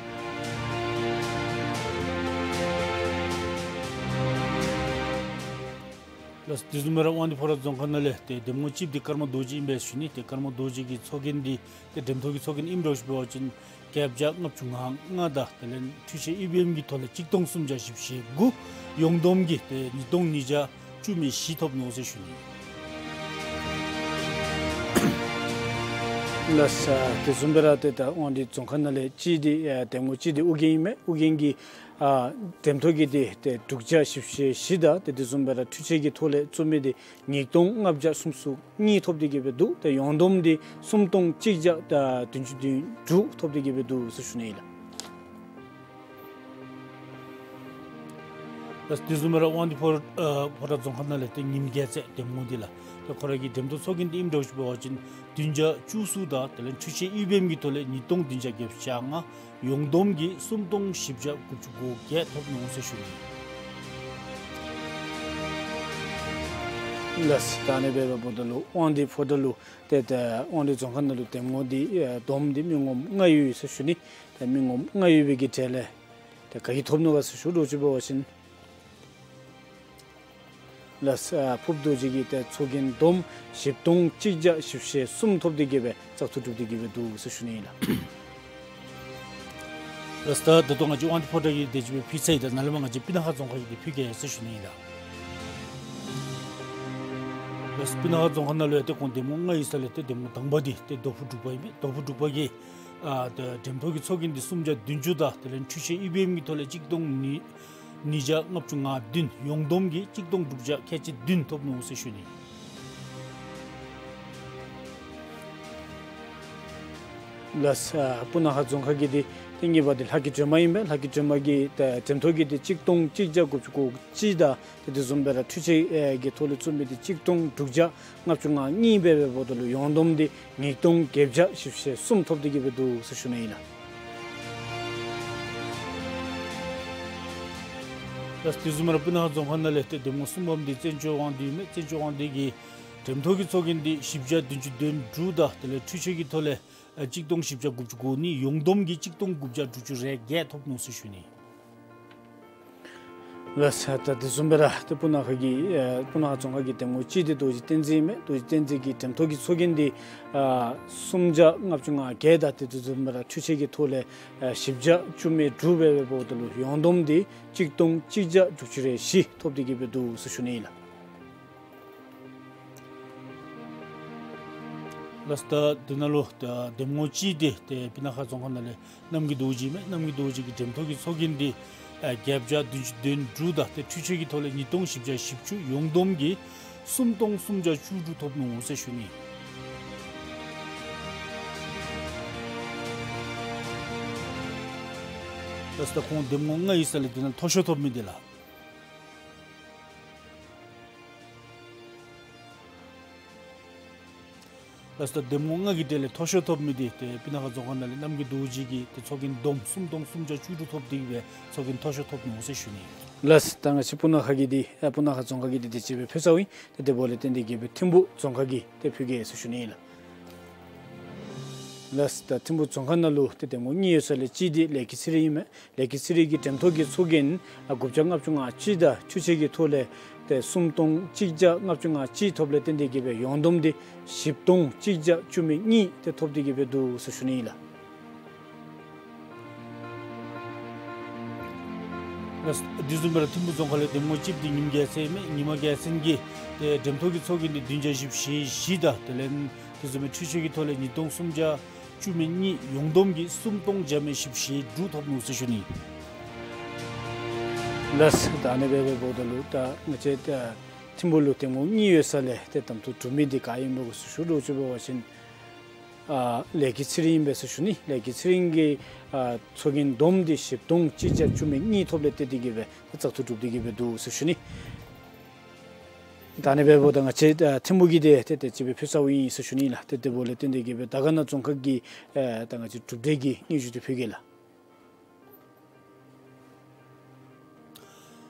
ལགས། དེ་བཟུམ་སྦེ་ར་དབང་འདུས་ཕོ་བྲང་རྫོང་ཁག་ནང་ལས་ཏེ་འདེམས་ངོ་གཅིག་པ་འདི་ཀརྨ་རྡོ་རྗེ་ཨིན་པས་ཟེར་ཞུ་ནི། ཏེ་ཀརྨ་རྡོ་རྗེ་གི་ཚོགས་རྒྱན་འདི་ཏེ་འགྲེམས་ཐོག་གི་ཚོགས་རྒྱན་ཨིནམ་འདྲཝ་ཅིག་འབད་བ་ཅིན་བརྒྱད་བརྒྱ་ལྔ་བཅུ་ང་ལྔ་དང་དེ་ལས་འཕྲུལ་ཆས་ཨི་བི་ཨེམ་གྱི་ཐོག་ལས་གཅིག་སྟོང་སུམ་བརྒྱ་བཞི་བཅུ་ཞེ་དགུ། ཡོངས་བསྡོམས་ཀྱིས་ཏེ་ཉིས་སྟོང་ཉིས་བརྒྱ་བཅུ་མེད་བཞི་ཐོབ་ནུག་ཟེར་ཞུ་ནི། ལགས། དེ་བཟུམ་སྦེ་ར་ཏེ་ད་དབང་འདུས་རྫོང་ཁག་ནང་ལས་གཅིག་པ་འདི་ཨ་འདེམས་ངོ་གཅིག་པ་འདི་ཨོ་རྒྱན་ཨིན་མས། ཨོ་རྒྱན་གྱི་ཨ་འགྲེམས་ཐོག་གི་འདི་ཏེ་དྲུག་བརྒྱ་བཞི་བཅུ་ཞེ་བཞི་དང་ཏེ་དེ་བཟུམ་སྦེ་ར་འཕྲུལ་ཆས་ཀྱི་ཐོག་ལས་བཙུགས་མི་འདི་ཉིས་སྟོང་ལྔ་བརྒྱ་སུམ་ཅུ་སོ་གཉིས་ཐོབ་སྟེ་གི་སྦེ་འདུག། ཏེ་ཡོངས་བསྡོམས་འདི་སུམ་སྟོང་གཅིག་བརྒྱ་ད་བདུན་ཅུ་དོན་དྲུག་ཐོབ་སྟེ་གི་སྦེ་འདུག་ཟེར་ཞུ་ནི་ཨིན་ལགས། ལགས། དེ་བཟུམ་སྦེ་ར་དབང་འདུས་ཕོ་ཨ་ཕོ་བྲང་རྫོང་ཁག་ནང་ལས་ཏེ་ཉིམ་རྒྱལ་མཚན་འདེམས་ངོ་འདི་ལགས། ཏེ་ཁོ་ར་གི་འགྲེམས་ཐོག་ཚོགས་རྒྱན་འདི་ཨིནམ་འདྲཝ་ཅིག་འབད་བ་ཅིན་བདུན་བརྒྱ་བཅུ་གསུམ་དང་དེ་ལས་འཕྲུལ་ཆས་ཨི་བི་ཨེམ་གྱི་ཐོག་ལས་ཉིས་སྟོང་བདུན་བརྒྱ་བརྒྱད་ཅུ་གྱ་ལྔ། ཡོངས་བསྡོམས་ཀྱིས་སུམ་སྟོང་བཞི་བརྒྱ་དགུ་བཅུ་གོ་བརྒྱད་ཐོབ་ནུག་ཟེར་ཞུ་ནི། ལགས། ད་ཨ་ནི་སྦེ་འབདཝ་ད་ལུ་དབང་འདུས་ཕོ་བྲང་ལུ་ཏེ་ད་དབང་འདུས་རྫོང་ཁག་ནང་ལུ་འདེམས་ངོ་འདི་ཨེ་བསྡོམས་འདི་མི་ངོམ་ལྔ་ཡོད་ཟེར་ཞུ་ནི། ཏེ་མི་ངོམ་ལྔ་ཡོད་པའི་གི་གྲས་ལས་ཏེ་ག་གིས་ཐོབ་ནུག་ག་ཟེར་ཞུ་དོ་ཅིག་འབད་བ་ཅིན་ལགས། ཨ་ཕུརཔ་རྡོ་རྗེ་གིས་ཏེ་ཚོགས་རྒྱན་བསྡོམས་བཞི་སྟོང་གཅིག་བརྒྱ་བཞི་བཅུ་ཞེ་གསུམ་ཐོབ་སྟེ་གི་སྦེ་བཙག་འཐུ་གྲུབ་སྟེ་གི་སྦེ་འདུག་ཟེར་ཞུ་ནི་ཨིན་ལགས། ལགས། ད་ད་ལྟོ་ང་བཅས་དབང་འདུས་ཕོ་བྲང་གི་དེ་ཅིག་སྦེ་ཕུལ་ཚར་ཡི། ད་ནཱ་ལས་མར་ང་བཅས་སྤུ་ན་ཁ་རྫོང་ཁག་གི་འདི་ཕུལ་གེ་ཟེར་ཞུ་ནི་ཨིན་ལགས། ལགས། སྤུ་ན་ཁ་རྫོང་ཁག་ནང་ལུ་ཡང་ཏེ་ཁོང་འདེམས་ངོ་ལྔ་ཡོད་ས་ལས་ཏེ་འདེམས་ངོ་དང་པ་འདི་ཏེ་རྡོ་ཕུག་འབྲུག་པ་ཨིན་པས། རྡོ་ཕུག་འབྲུག་པ་གིས་ཨ་ཏེ་འགྲེམས་ཐོག་གི་ཚོགས་རྒྱན་འདི་སུམ་བརྒྱ་བདུན་ཅུ་དང་དེ་ལས་འཕྲུལ་ཆས་ཨི་བི་ཨེམ་གྱི་ཐོག་ལས་གཅིག་སྟོང་ཉིས་ཉིས་བརྒྱ་ལྔ་བཅུ་ང་བདུན། ཡོངས་བསྡོམས་ཀྱིས་གཅིག་སྟོང་དྲུག་བརྒྱ་ཁལ་གཅིག་བདུན་ཐོབ་ནུག་ཟེར་ཞུ་ནི། ལགས། ཨ་སྤུ་ན་ཁ་རྫོང་ཁག་གི་འདི་ཏེ་གཉིས་པ་འདི་ལྷ་སྐྱིད་སྒྲོལ་མ་ཨིན་པས། ལྷ་སྐྱིད་སྒྲོལ་མ་གིས་ཏེ་འགྲེམས་ཐོག་གི་འདི་གཅིག་སྟོང་གཅིག་བརྒྱ་དགུ་བཅུ་གོ་གཅིག་དང་ཏེ་དེ་བཟུམ་སྦེ་ར་འཕྲུལ་ཆས་ཨེ་གི་ཐོག་ལས་བཙུགས་མི་འདི་གཅིག་སྟོང་དྲུག་བརྒྱ་ལྔ་བཅུ་ང་གཉིས་འབད་བའི་འབདཝ་ད་ལུ་ཡོངས་བསྡོམས་འདི་ཉིས་སྟོང་བརྒྱད་བརྒྱ་བཞི་བཅུ་ཞེ་གསུམ་ཐོབ་སྟེ་གི་སྦེ་འདུག་ཟེར་ཞུ་ནི་ཨིན་ལགས། ལགས། དེ་བཟུམ་ར་སྤུ་ན་ཁ་རྫོང་ཁག་ནང་ལས་ཏེ་འདེམས་ངོ་གསུམ་པམ་འདི་བཙན་སྐྱོགས་དབང་འདུས་ཨིན་མས། བཙན་སྐྱོགས་དབང་འདུས་ཀྱིས་འགྲེམས་ཐོག་གི་ཚོགས་རྒྱན་འདི་བཞི་བརྒྱ་བདུན་ཅུ་དོན་དྲུག་དང་དེ་ལས་འཕྲུལ་ཆས་ཀྱི་ཐོག་ལས་ཨ་གཅིག་སྟོང་བཞི་བརྒྱ་དགུ་བཅུ་གོ་གཉིས། ཡོངས་བསྡོམས་ཀྱིས་གཅིག་སྟོང་དགུ་བརྒྱ་དྲུག་ཅུ་རེ་བརྒྱད་ཐོབ་ནུག་ཟེར་ཞུ་ནི། ལགས། ད་དེ་བཟུམ་སྦེ་ར་ཏེ་སྤུ་ན་ཁ་གི་ཨ་སྤུ་ན་ཁ་རྫོང་ཁག་གི་འདེམས་ངོ་གཅིག་པ་འདི་རྡོ་རྗེ་བསྟན་འཛིན་ཨིན་མས། རྡོ་རྗེ་བསྟན་འཛིན་གྱིས་འགྲེམས་ཐོག་གི་ཚོགས་རྒྱན་འདི་ཨ་སུམ་བརྒྱ་ལྔ་བཅུ་ང་བརྒྱད་དང་ཏེ་དེ་བཟུམ་སྦེ་ར་འཕྲུལ་ཆས་ཀྱི་ཐོག་ལས་ཨ་བཞི་བརྒྱ་བཅུ་མེད་དྲུག་འབད་བའི་འབདཝ་ད་ལུ་ཡོངས་བསྡོམས་འདི་གཅིག་སྟོང་གཅིག་བརྒྱ་དྲུག་ཅུ་རེ་བཞི་ཐོབ་སྟེ་གི་སྦེ་འདུག་ཟེར་ཞུ་ནི་ཨིན་ལགས། ལགས། ད་དེ་ནང་ལུ་ད་འདེམས་ངོ་གཅིག་པ་འདི་ཏེ་སྤུ་ན་ཁ་རྫོང་ཁག་ནང་ལས་རྣམ་རྒྱལ་རྡོ་རྗེ་ཨིན་མས། རྣམ་རྒྱལ་རྡོ་རྗེ་གིས་འགྲེམས་ཐོག་གི་ཚོགས་རྒྱན་འདི་ཨ་བརྒྱད་བརྒྱ་བདུན་ཅུ་དོན་དྲུག་དང་ཏེ་འཕྲུལ་ཆས་ཀྱི་ཐོག་ལས་ཉིས་སྟོང་བཞི་བརྒྱ་བཞི་བཅུ། ཡོངས་བསྡོམས་ཀྱིས་སུམ་སྟོང་སུམ་བརྒྱ་བཅུ་དྲུག་ཐོབ་ནུག་ཟེར་ཞུ་ནི། ལགས། ད་ཁོང་འདེམས་ངོ་ལྔ་ཡོད་ས་ལས་དེ་ནང་མཐོ་ཤོས་ཐོབ་མི་འདི་ལགས། ལགས། ད་འདེམས་ངོ་ལྔ་གི་གྲས་ལས་མཐོ་ཤོས་ཐོབ་མི་འདི་ཏེ་སྤུ་ན་ཁ་རྫོང་ཁག་ནང་ལས་རྣམ་རྒྱལ་རྡོ་རྗེ་གིས་ཏེ་ཚོགས་རྒྱན་བསྡོམས་སུམ་སྟོང་སུམ་བརྒྱ་བཅུ་དྲུག་ཐོབ་སྟེ་གི་སྦེ་ཚོགས་རྒྱན་མཐོ་ཤོས་ཐོབ་ནུག་ཟེར་ཞུ་ནི། ལགས། ད་ང་བཅས་སྤུ་ན་ཁ་གི་འདི་ཨ་སྤུ་ན་ཁ་རྫོང་ཁག་གི་འདི་དེ་ཅིག་སྦེ་ཕུལ་ཚརཝ་ཨིན། ཏེ་དེ་འབདཝ་ལས་བརྟེན་ཏེ་གི་སྦེ་ཐིམ་ཕུ་རྫོང་ཁག་གི་འདི་ཕུལ་གེ་ཟེར་ཞུ་ནི་ཨིན་ལགས། ལགས། ད་ཐིམ་ཕུ་རྫོང་ཁག་ནང་ལུ་ཏེ་འདེམས་ངོ་གཉིས་ཡོད་ས་ལས་གཅིག་འདི་ལས་ཀྱི་ཚེ་རིང་ཨིན་མས། ལས་ཀྱི་ཚེ་རིང་གིས་འགྲེམས་ཐོག་གི་ཚོགས་རྒྱན་ཨ་དགུ་བརྒྱ་ལྔ་བཅུ་ང་གཅིག་དང་འཕྲུལ་ཆས་ཀྱི་ཐོག་ལས་ཏེ་སུམ་སྟོང་གཅིག་བརྒྱ་ལྔ་བཅུ་ང་གཅིག་ཐོབ་ལས་བརྟེན་ཏེ་གི་སྦེ་ཡོངས་བསྡོམས་འདི་བཞི་སྟོང་གཅིག་བརྒྱ་བཅུ་མེད་གཉིས་ཏེ་ཐོབ་སྟེ་གི་སྦེ་འདུག་ཟེར་ཞུ་ནི་ཨིན་ལགས། ལགས། དེ་བཟུམ་སྦེ་ར་ཐིམ་ཕུ་རྫོང་ཁག་ལས་འདེམས་ངོ་གཅིག་པ་འདི་ཉིམ་རྒྱལ་མཚན་ཨིན་མས། ཉིམ་རྒྱལ་མཚན་གྱིས་ཏེ་འགྲེམས་ཐོག་གི་ཚོགས་རྒྱན་འདི་བདུན་བརྒྱ་བཞི་བཅུ་ཞེ་བཞི་དང་དེ་ལས་དེ་བཟུམ་སྦེ་འཕྲུལ་ཆས་ཀྱི་ཐོག་ལས་ཉིས་སྟོང་སུམ་བརྒྱ་བཅུ་མེད་གཉིས། ཡོངས་བསྡོམས་ཀྱིས་སུམ་སྟོང་བརྒྱ་མེད་བཞི་བཅུ་ཞེ་དྲུག་ཐོབ་ནུག་ཟེར་ཞུ་ནི། ལགས། ད་ཨ་ནི་སྦེ་འབདཝ་ད་ལུ་ད་ང་བཅས་ད་ཐིམ་ཕུ་ལུ་འདེམས་ངོ་གཉིས་ཡོད་ས་ལས་ཏེ་གདམ་འཐུ་གྲུབ་མི་འདི་ག་ཨིནམ་སྦེ་གོ་ཟེར་ཞུ་དོ་ཅིག་འབད་བ་ཅིན་ ཨ་ལས་ཀྱི་ཚེ་རིང་ཨིན་པས་ཟེར་ཞུ་ནི། ལས་ཀྱི་ཚེ་རིང་གི་ཨ་ཚོགས་རྒྱན་བསྡོམས་འདི་བཞི་སྟོང་གཅིག་བརྒྱ་བཅུ་མེད་གཉིས་ཐོབ་ལས་བརྟེན་ཏེ་གིས་སྦེ་བཙག་འཐུ་གྲུབ་སྟེ་གིས་སྦེ་འདུག་ཟེར་ཞུ་ནི། ད་ཨ་ནི་འབདཝ་ད་ང་བཅས་ཨ་ཐེངས་པོ་གི་དེ་ཏེ་ཏེ་ཅིག་སྦེ་ཕུལ་ཚརཝ་ཨིན་ཟེར་ཞུ་ནི་ལགས། ཏེ་དེ་འབདཝ་ལས་བརྟེན་ཏེ་གིས་སྦེ་དར་དཀར་ན་རྫོང་ཁག་གི་ཨེ་ད་ང་བཅས་གྲུབ་འབྲས་ཀྱི་སྙན་ཞུ་འདི་ཕུལ་གེ་ལགས།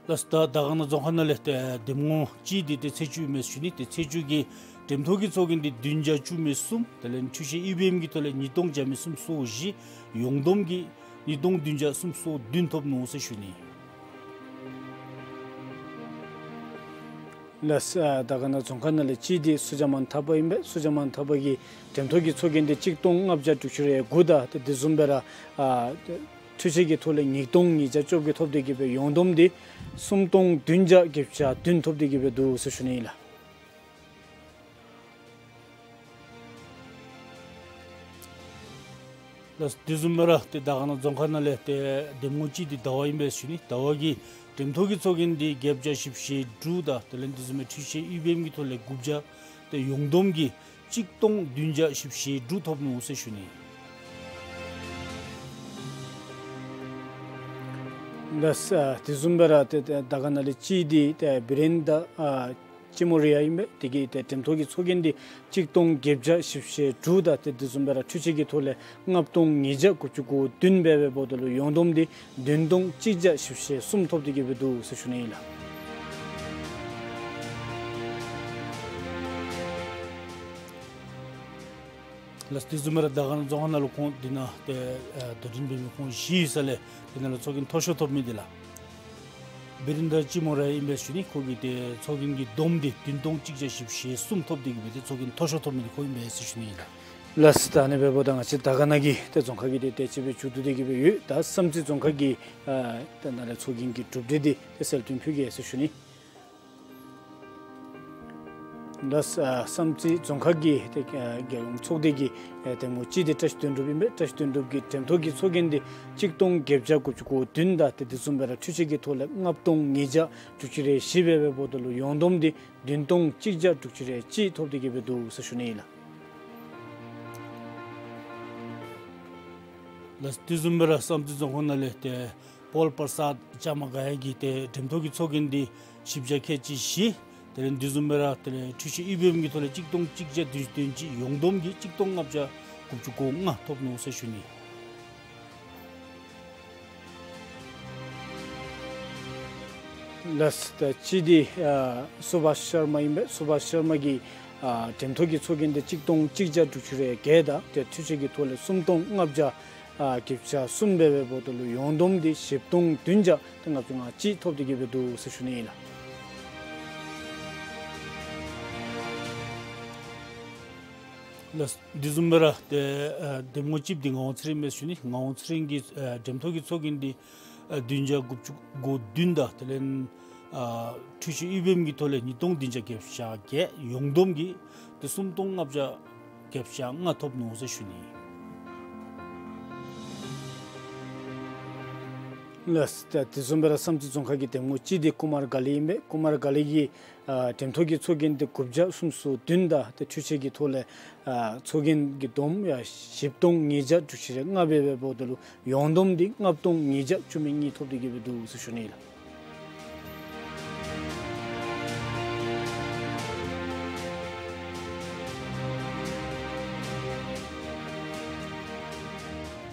ལགས་སོ། ད་དར་དཀར་ན་རྫོང་ཁག་ནང་ལས་ཏེ་འདེམས་ངོ་གཅིག་འདི་ཏེ་ཚེས་བཅུ་ཨིན་མས་ཟེར་ཞུ་ནི། ཏེ་ཚེས་བཅུ་གི་འགྲེམས་ཐོག་གི་ཚོགས་རྒྱན་འདི་བདུན་བརྒྱ་བཅུ་མེད་གསུམ། དེ་ལས་འཕྲུལ་ཆས་ཨི་བི་ཨེམ་གྱི་ཐོག་ལས་ཉིས་སྟོང་བརྒྱ་མེད་སུམ་ཅུ་སོ་བཞི། ཡོངས་བསྡོམས་ཀྱིས་ཉིས་སྟོང་བདུན་བརྒྱ་སུམ་ཅུ་སོ་བདུན་ཐོབ་ནུག་ཟེར་ཞུ་ནི། ལགས་སོ། ཨ་དར་དཀར་ན་རྫོང་ཁག་ནང་ལས་གཅིག་འདི་སུ་ཇཱ་མཱན་ཐར་པ་ཨིན་པས། སུ་ཇཱ་མཱན་ཐར་པ་གིས་འགྲེམས་ཐོག་གི་ཚོགས་རྒྱན་འདི་གཅིག་སྟོང་ལྔ་བརྒྱ་དྲུག་ཅུ་རེ་དགུ་དང་ཏེ་དེ་བཟུམ་སྦེ་ར་ཨ་འཕྲུལ་ཆས་ཀྱི་ཐོག་ལས་ཉིས་སྟོང་ཉིས་བརྒྱ་བཅོ་བརྒྱད་ཐོབ་སྟེ་གིས་སྦེ་ཡོངས་བསྡོམས་འདི་སུམ་སྟོང་བདུན་བརྒྱ་བརྒྱད་ཅུ་གྱ་བདུན་ཐོབ་སྟེ་གིས་སྦེ་འདུག་ཟེར་ཞུ་ནི་ཨིན་ལགས། ལགས་སོ། དེ་བཟུམ་སྦེ་ར་ཏེ་དར་དཀར་ན་རྫོང་ཁག་ནང་ལས་ཏེ་འདེམས་ངོ་གཅིག་འདི་ཟླ་བ་ཨིན་པས་ཟེར་ཞུ་ནི། ཟླ་བ་གི་འགྲེམས་ཐོག་གི་ཚོགས་རྒྱན་འདི་བརྒྱད་བརྒྱ་བཞི་བཅུ་ཞེ་དྲུག་དང་དེ་ལས་དེ་བཟུམ་སྦེ་འཕྲུལ་ཆས་ཨི་བི་ཨེམ་གྱི་ཐོག་ལས་དགུ་བརྒྱ། ཏེ་ཡོངས་བསྡོམས་ཀྱིས་གཅིག་སྟོང་བདུན་བརྒྱ་བཞི་བཅུ་ཞེ་དྲུག་ཐོབ་ནུག་ཟེར་ཞུ་ནི། ལགས་སོ། ཨ་དེ་བཟུམ་སྦེ་ར་ཏེ་ཏེ་དར་དཀར་ནང་ལས་གཅིག་འདི་ཏེ་བི་རེན་དྲ་ཨ་ཅི་མོ་རི་ཡ་ཨིན་པས། དེ་གིས་ཏེ་འགྲེམས་ཐོག་གི་ཚོགས་རྒྱན་འདི་གཅིག་སྟོང་བརྒྱད་བརྒྱ་བཞི་བཅུ་ཞེ་དྲུག་དང་ཏེ་དེ་བཟུམ་སྦེ་ར་འཕྲུལ་ཆས་ཀྱི་ཐོག་ལས་ལྔ་སྟོང་ཉིས་བརྒྱ་དགུ་བཅུ་གོ་བདུན་འབད་བའི་འབདཝ་ད་ལུ་ཡོངས་བསྡོམས་འདི་བདུན་སྟོང་གཅིག་བརྒྱ་བཞི་བཅུ་ཞེ་གསུམ་ཐོབ་སྟེ་གིས་སྦེ་འདུག་ཟེར་ཞུ་ནི་ཨིན་ལགས། ལགས་སོ། དེ་བཟུམ་སྦེ་ར་དར་དཀར་ན་རྫོང་ཁག་ནང་ལུ་ཁོང་འདི་ནང་ཏེ་ཨ་དོ་འགྲན་འབད་མི་ཁོང་བཞི་ཡོད་ས་ལས་འདི་ནང་ལུ་ཚོགས་རྒྱན་མཐོ་ཤོས་ཐོབ་མི་འདི་ལགས་བི་རེན་དྲ་ཅི་མོ་རི་ཡ་ཨིན་པས་ཟེར་ཞུ་ནི། ཁོ་གིས་ཏེ་ཚོགས་རྒྱན་གྱི་བསྡོམས་འདི་བདུན་སྟོང་གཅིག་བརྒྱ་བཞི་བཅུ་ཞེ་གསུམ་ཐོབ་སྟེ་གིས་སྦེ་ཏེ་ཚོགས་རྒྱན་མཐོ་ཤོས་ཐོབ་མི་འདི་ཁོ་ཨིན་པས་ཟེར་ཞུ་ནི་ཨིན་ལགས། ལགས་སོ། ད་ཨ་ནི་འབདཝ་ད་ང་བཅས་དར་དཀར་ན་གི་ཏེ་རྫོང་ཁག་གི་འདི་ཏེ་ཅིག་སྦེ་མཇུག་བསྡུ་སྟེ་གིས་སྦེ་ཡོད། ད་བསམ་རྩེ་རྫོང་ཁག་གི་ཨ་ཏེ་ནཱ་ལས་ཚོགས་རྒྱན་གྱི་གྲུབ་འབྲས་འདི་ཏེ་གསལ་སྟོན་ཕུལ་གེ་ཟེར་ཞུ་ནི། ལགས་སོ། ཨ་བསམ་རྩེ་རྫོང་ཁག་གི་ཏེ་ཨ་རྒྱལ་ཡོངས་ཚོགས་སྡེ་གི་ཨ་འདེམས་ངོ་གཅིག་འདི་བཀྲ་ཤིས་དོན་གྲུབ་ཨིན་པས། བཀྲ་ཤིས་དོན་གྲུབ་ཀྱིས་འགྲེམས་ཐོག་གི་ཚོགས་རྒྱན་འདི་གཅིག་སྟོང་བརྒྱད་བརྒྱ་དགུ་བཅུ་གོ་བདུན་དང་ཏེ་དེ་བཟུམ་སྦེ་ར་འཕྲུལ་ཆས་ཀྱི་ཐོག་ལས་ལྔ་སྟོང་ཉིས་བརྒྱ་དྲུག་ཅུ་རེ་བཞི་འབད་བའི་འབདཝ་ད་ལུ་ཡོངས་བསྡོམས་འདི་བདུན་སྟོང་གཅིག་བརྒྱ་དྲུག་ཅུ་རེ་གཅིག་ཐོབ་སྟེ་གིས་སྦེ་འདུག་ཟེར་ཞུ་ནི་ཨིན་ལགས། ལགས་སོ། དེ་བཟུམ་སྦེ་ར་བསམ་རྩེ་རྫོང་ཁག་ནང་ལས་ཏེ་པོལ་པར་སཱད་ཅ་མ་ག་ཡ་གི་ཏེ་འགྲེམས་ཐོག་གི་ཚོགས་རྒྱན་འདི་བཞི་བརྒྱ་ཁལ་གཅིག་བཞི། དེ་ལས་དེ་བཟུམ་སྦེ་ར་དེ་ལས་འཕྲུལ་ཆས་ཨི་བི་ཨེམ་གྱི་ཐོག་ལས་གཅིག་སྟོང་གཅིག་བརྒྱ་བདུན་ཅུ་དོན་གཅིག། ཡོངས་བསྡོམས་ཀྱིས་གཅིག་སྟོང་ལྔ་བརྒྱ་དགུ་བཅུ་གོ་ལྔ་ཐོབ་ནུག་ཟེར་ཞུ་ནི། ལགས་སོ། ད་གཅིག་འདི་ཨ་སུ་བྷཱཤ་ཤར་མ་ཨིན་པས། སུ་བྷཱཤ་ཤར་མ་གིས་ཨ་འགྲེམས་ཐོག་གི་ཚོགས་རྒྱན་འདི་གཅིག་སྟོང་གཅིག་བརྒྱ་དྲུག་ཅུ་རེ་བརྒྱད་དང་ཏེ་འཕྲུལ་ཆས་ཀྱི་ཐོག་ལས་སུམ་སྟོང་ལྔ་བརྒྱ་ཨ་བརྒྱད་ཅུ་གྱ་གསུམ་འབད་བའི་འབདཝ་ད་ལུ་ཡོངས་བསྡོམས་འདི་བཞི་སྟོང་བདུན་བརྒྱ་ཏེ་ལྔ་བཅུ་ང་གཅིག་ཐོབ་སྟེ་གིས་སྦེ་འདུག་ཟེར་ཞུ་ནི་ཨིན་ལགས། ལགས་སོ། དེ་བཟུམ་སྦེ་ར་ཏེ་ཨ་འདེམས་ངོ་གཅིག་འདི་ངག་དབང་ཚེ་རིང་ཨིན་མས་ཟེར་ཞུ་ནི། ངག་དབང་ཚེ་རིང་གིས་ཨ་འགྲེམས་ཐོག་གི་ཚོགས་རྒྱན་འདི་ཨ་བདུན་བརྒྱ་དགུ་བཅུ་གོ་བདུན་དང་དེ་ལས་ཨ་འཕྲུལ་ཆས་ཨི་བི་ཨེམ་གྱི་ཐོག་ལས་ཉིས་སྟོང་བདུན་བརྒྱ་བརྒྱད་ཅུ་གྱ་བརྒྱད། ཡོངས་བསྡོམས་ཀྱིས་ཏེ་སུམ་སྟོང་ལྔ་བརྒྱ་བརྒྱད་ཅུ་གྱ་ལྔ་ཐོབ་ནུག་ཟེར་ཞུ་ནི། ལགས་སོ། ད་དེ་བཟུམ་སྦེ་ར་བསམ་རྩེ་རྫོང་ཁག་གི་འདེམས་ངོ་གཅིག་འདི་ཀུ་མར་ག་ལི་ཨིན་པས། ཀུ་མར་ག་ལི་གིས་ཨ་འགྲེམས་ཐོག་གི་ཚོགས་རྒྱན་འདི་དགུ་བརྒྱ་སུམ་ཅུ་སོ་བདུན་དང་ཏེ་འཕྲུལ་ཆས་ཀྱི་ཐོག་ལས་ཨ་ཚོགས་རྒྱན་གྱི་བསྡོམས་ཡ་བཞི་སྟོང་ཉིས་བརྒྱ་དྲུག་ཅུ་རེ་ལྔ་འབད་བའི་འབདཝ་ད་ལུ་ཡོངས་བསྡོམས་འདི་ལྔ་སྟོང་ཉིས་བརྒྱ་བཅུ་མེད་གཉིས་ཐོབ་སྟེ་གིས་སྦེ་འདུག་ཟེར་ཞུ་ནི་ལགས།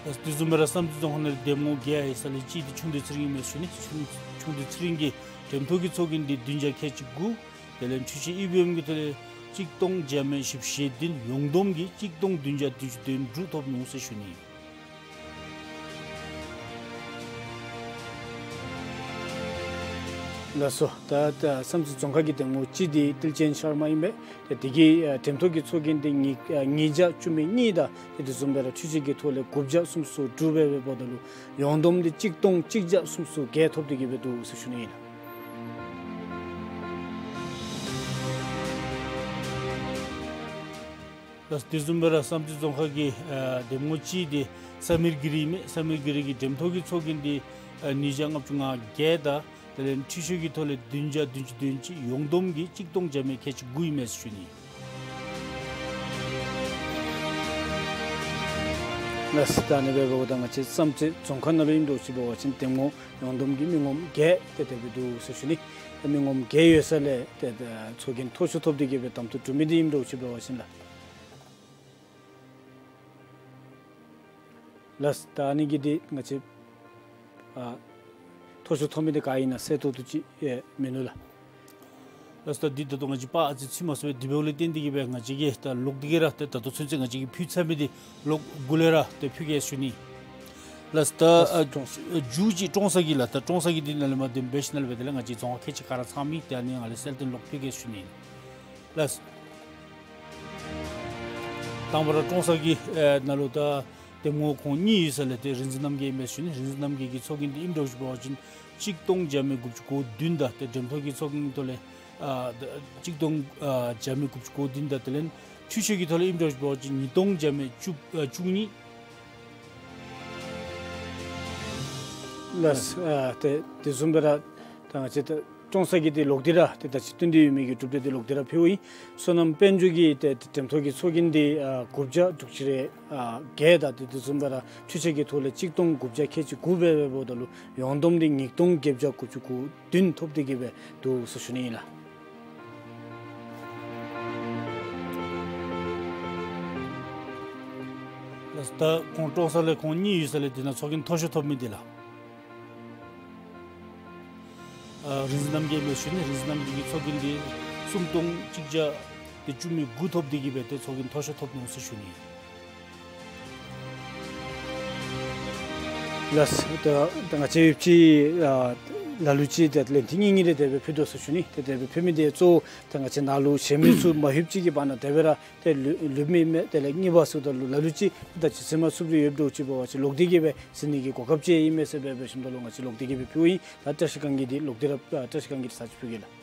ལགས་སོ། དེ་བཟུམ་སྦེ་ར་བསམ་རྩེ་རྫོང་ཁག་ནང་འདེམས་ངོ་བརྒྱད་ཡོད་ས་ལས་གཅིག་འདི་ཆུང་བདེ་ཚེ་རིང་ཨིན་མས་ཟེར་ཞུ་ནི། ཆུང་ཆུང་བདེ་ཚེ་རིང་གིས་འགྲེམས་ཐོག་གི་ཚོགས་རྒྱན་འདི་བདུན་བརྒྱ་ཁལ་གཅིག་དགུ། དེ་ལས་འཕྲུལ་ཆས་ཨི་བི་ཨེམ་གྱི་ཐོག་ལས་གཅིག་སྟོང་བརྒྱ་མེད་བཞི་བཅུ་ཞེ་བདུན། ཡོངས་བསྡོམས་ཀྱིས་གཅིག་སྟོང་བདུན་བརྒྱ་བདུན་ཅུ་དོན་དྲུག་ཐོབ་ནུག་ཟེར་ཞུ་ནི། ལགས་སོ། ད་ད་བསམ་རྩེ་རྫོང་ཁག་གི་འདེམས་ངོ་གཅིག་འདི་ཏིལ་ཅན་ཤར་མ་ཨིན་པས། ཏེ་དེ་གིས་ཨ་འགྲེམས་ཐོག་གི་ཚོགས་རྒྱན་འདི་ཉིས་ཨ་ཉིས་བརྒྱ་བཅུ་མེད་གཉིས་དང་ཏེ་དེ་བཟུམ་སྦེ་ར་འཕྲུལ་ཆས་ཀྱི་ཐོག་ལས་དགུ་བརྒྱ་སུམ་ཅུ་སོ་དྲུག་འབད་བའི་འབདཝ་ད་ལུ་ཡོངས་བསྡོམས་འདི་གཅིག་སྟོང་གཅིག་བརྒྱ་སུམ་ཅུ་སོ་བརྒྱད་ཐོབ་སྟེ་གིས་སྦེ་འདུག་ཟེར་ཞུ་ནི་ཨིན་ལགས། ལགས་སོ། དེ་བཟུམ་སྦེ་ར་བསམ་རྩེ་རྫོང་ཁག་གི་ཨ་འདེམས་ངོ་གཅིག་འདི་ས་མིར་གི་རི་ཨིན་མས། ས་མིར་གི་རི་གིས་འགྲེམས་ཐོག་གི་ཚོགས་རྒྱན་འདི་ཨ་ཉིས་བརྒྱ་ལྔ་བཅུ་ང་བརྒྱད་དང་དེ་ལས་འཕྲུལ་ཆས་ཀྱི་ཐོག་ལས་བདུན་བརྒྱ་བདུན་ཅུ་དོན་གཅིག། ཡོངས་བསྡོམས་ཀྱིས་གཅིག་སྟོང་བརྒྱ་མེད་ཁལ་གཅིག་དགུ་ཨིན་མས་ཟེར་ཞུ་ནི། ལགས། ད་ཨ་ནི་སྦེ་འབདཝ་ད་ང་བཅས་བསམ་རྩེ་རྫོང་ཁག་ནང་ལུ་ཨིནམ་འདྲཝ་ཅིག་འབད་བ་ཅིན་འདེམས་ངོ་ཡོངས་བསྡོམས་ཀྱི་མི་ངོམ་བརྒྱད་ཏེ་དེ་སྦེ་འདུག་ཟེར་ཞུ་ནི། ད་མི་ངོམ་བརྒྱད་ཡོད་ས་ལས་ཏེ་ད་ཚོགས་རྒྱན་མཐོ་ཤོས་ཐོབ་སྟེ་གི་སྦེ་གདམ་འཐུ་གྲུབ་མི་འདི་ཨིནམ་འདྲཝ་ཅིག་འབད་བ་ཅིན་ལགས། ལགས། ད་ཨ་ནི་གི་འདི་ང་བཅས་ཨ་མཐོ་ཤོས་ཐོབ་མི་འདི་ག་ཨིན་ན་གསལ་ཏོག་ཏོ་ཅིག་ཨེ་མིན་ནུག་ལགས། ལགས། ད་འདི་ད་ལྟོ་ང་བཅས་པར་ཨ་ཙི་ཚུད་མ་ཚུགས་པས། དེ་འབདཝ་ལས་བརྟེན་ཏེ་གི་སྦེ་ང་བཅས་ཀྱིས་ད་ལོག་སྟེ་གི་ར་ཏེ་ད་ལྟོ་ཚུན་ཚོད་ང་བཅས་ཀྱིས་ཕུལ་ཚར་མི་འདི་ལོག་གུ་ལས་ར་ཏེ་ཕུལ་གེ་ཞུ་ནི། ལགས། ད་ལགས། ཨ་ཀྲོང་ས་མཇུག་ཅིག་ཀྲོང་གསར་གྱི་ལགས། ད་ཀྲོང་གསར་གྱི་འདི་ནཱ་ལས་མར་འདི་འབད་ཞིནམ་ལས་འབད་དེ་ལས་ང་བཅས་རྫོང་ཁག་ཁལ་གཅིག་ག་ར་ཚང་མི་ཏེ་ཨ་ནི་ནང་ལས་གསལ་སྟོན་ལོག་ཕུལ་གེ་ཞུ་ནི། ལགས། དང་པ་ར་ཀྲོང་གསར་གྱི་ཨེ་ནང་ལུ་ད་འདེམས་ངོ་ཁོང་གཉིས་ཡོད་ས་ལས་ཏེ་རིག་འཛིན་རྣམ་རྒྱལ་ཨིན་མས་ཞུ་ནི། རིག་འཛིན་རྣམ་རྒྱལ་གྱི་ཚོགས་རྒྱན་འདི་ཨིནམ་འདྲཝ་ཅིག་འབད་བ་ཅིན་གཅིག་སྟོང་བརྒྱ་མེད་དགུ་བཅུ་གོ་བདུན་དང་ཏེ་འགྲེམས་ཐོག་གི་ཚོགས་རྒྱན་ཐོག་ལས་ཨ་ད་གཅིག་སྟོང་ཨ་བརྒྱ་མེད་དགུ་བཅུ་གོ་བདུན་དང་དེ་ལས་འཕྲུལ་ཆས་ཀྱི་ཐོག་ལས་ཨིནམ་འདྲཝ་ཅིག་འབད་བ་ཅིན་ཉིས་སྟོང་བརྒྱ་མེད་བཅུ་ཨ་བཅུ་གཉིས། ལགས། ཨ་ཏེ་དེ་བཟུམ་སྦེ་ར་ད་ང་བཅས་ད་ཀྲོང་གསར་གྱི་འདི་ལོག་སྟེ་ར་ཏེ་ད་ཅི་སྟོན་ཏེ་ཡོད་མི་གི་གྲུབ་འབྲས་འདི་ལོག་སྟེ་ར་ཕུལཝ་ཨིན། བསོད་ནམས་དཔལ་འབྱོར་གྱི་ཏེ་འགྲེམས་ཐོག་གི་ཚོགས་རྒྱན་འདི་ཨ་དགུ་བརྒྱ་དྲུག་ཅུ་རེ་ཨ་བརྒྱད་དང་ཏེ་དེ་བཟུམ་སྦེ་ར་འཕྲུལ་ཆས་ཀྱི་ཐོག་ལས་གཅིག་སྟོང་དགུ་བརྒྱ་ཁལ་གཅིག་དགུ་སྦེ་འབདཝ་ད་ལུ་ཡོངས་བསྡོམས་འདི་ཉིས་སྟོང་བརྒྱད་བརྒྱ་དགུ་བཅུ་གོ་བདུན་ཐོབ་སྟེ་གི་སྦེ་འདུག་ཟེར་ཞུ་ནི་ཨིན་ལགས། ལགས། ད་ཁོང་ཀྲོང་གསར་ལས་ཁོང་གཉིས་ཡོད་ས་ལས་འདི་ནང་ཚོགས་རྒྱན་མཐོ་ཤོས་ཐོབ་མི་འདི་ལགས། ཨ་རིག་འཛིན་རྣམ་རྒྱལ་ཨིན་མས་ཞུ་ནི། རིག་འཛིན་རྣམ་རྒྱལ་གྱི་ཚོགས་རྒྱན་འདི་སུམ་སྟོང་གཅིག་བརྒྱ་ཏེ་བཅུ་མེད་དགུ་ཐོབ་སྟེ་གི་སྦེ་ཏེ་ཚོགས་རྒྱན་མཐོ་ཤོས་ཐོབ་ནུག་ཟེར་ཞུ་ནི། ལགས། ད་ད་ང་བཅས་ཡོདཔ་ཅིག་ཨ་ལ་ལུ་ཅིག་ཏེ་ལན་ཐེངས་གཉིས་གཉིས་རེ་དེ་སྦེ་ཕུལ་དོ་ཟེར་ཞུ་ནི། ཏེ་དེ་སྦེ་ཕུལ་མི་འདི་གཙོ་བོ་ད་ང་བཅས་ནཱ་ལུ་གཞན་མི་ཚུ་མ་ལྷོདཔ་ཅིག་གི་བར་ན་དེ་སྦེ་ར་ཏེ་ལུ་ལུསཔ་མས་མས། དེ་ལས་གཉིས་པ་ཚུ་ད་ལུ་ལ་ལུ་ཅིག་ད་ཅི་ཟེར་མ་ཚུགསཔ་རེ་ཡོདཔ་འདྲཝ་ཅིག་འབད་བ་ཅིན་ལོག་སྟེ་གི་སྦེ་ཟེར་ནི་གི་གོ་སྐབས་ཅིག་ཨིན་མས་ཟེར་སྦེ་འབད་ཞིནམ་ད་ལུ་ང་བཅས་ལོག་སྟེ་གི་སྦེ་ཕུལཝ་ཨིན། ད་བཀྲ་ཤིས་སྒང་གི་འདི་ལོག་སྟེ་ར་ཨ་བཀྲ་ཤིས་སྒང་གི་འདི་ཚར་ཅིག་ཕུལ་གེ་ལགས།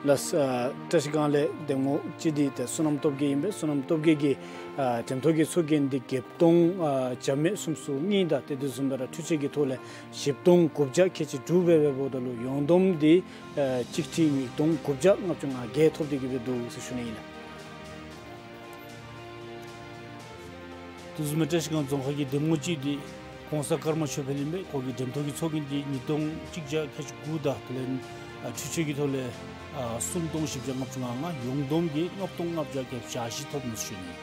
ལགས། ཨ་བཀྲ་ཤིས་སྒང་ལས་འདེམས་ངོ་གཅིག་འདི་ཏེ་བསོད་ནམས་སྟོབས་རྒྱས་ཨིན་པས། བསོད་ནམས་སྟོབས་རྒྱས་ཀྱི་ཨ་འགྲེམས་ཐོག་གི་ཚོགས་རྒྱན་འདི་བརྒྱད་སྟོང་ཨ་བརྒྱ་མེད་སུམ་ཅུ་སོ་གཉིས་དང་ཏེ་དེ་བཟུམ་སྦེ་ར་འཕྲུལ་ཆས་ཀྱི་ཐོག་ལས་བཞི་སྟོང་དགུ་བརྒྱ་ཁལ་གཅིག་དྲུག་སྦེ་འབདཝ་ད་ལུ་ཡོངས་བསྡོམས་འདི་ཨ་གཅིག་ཁྲི་ཉིས་སྟོང་དགུ་བརྒྱ་ལྔ་བཅུ་ང་བརྒྱད་ཐོབ་སྟེ་གི་སྦེ་འདུག་ཟེར་ཞུ་ནི་ཨིན་ལགས། དེ་བཟུམ་སྦེ་བཀྲ་ཤིས་སྒང་རྫོང་ཁག་གི་འདེམས་ངོ་གཅིག་འདི་གོང་ས་ཀརྨ་ཆོས་འཕེལ་ཨིན་པས། ཁོ་གི་འགྲེམས་ཐོག་གི་ཚོགས་རྒྱན་འདི་ཉིས་སྟོང་གཅིག་བརྒྱ་ཁལ་གཅིག་དགུ་དང་དེ་ལས་ཨ་འཕྲུལ་ཆས་ཀྱི་ཐོག་ལས་ཨ་སུམ་སྟོང་བཞི་བརྒྱ་ལྔ་བཅུ་ང་ལྔ། ཡོངས་བསྡོམས་ཀྱིས་ལྔ་སྟོང་ལྔ་བརྒྱ་བརྒྱད་བརྒྱ་བཞི་ཐོབ་ནུག་ཟེར་ཞུ་ནི།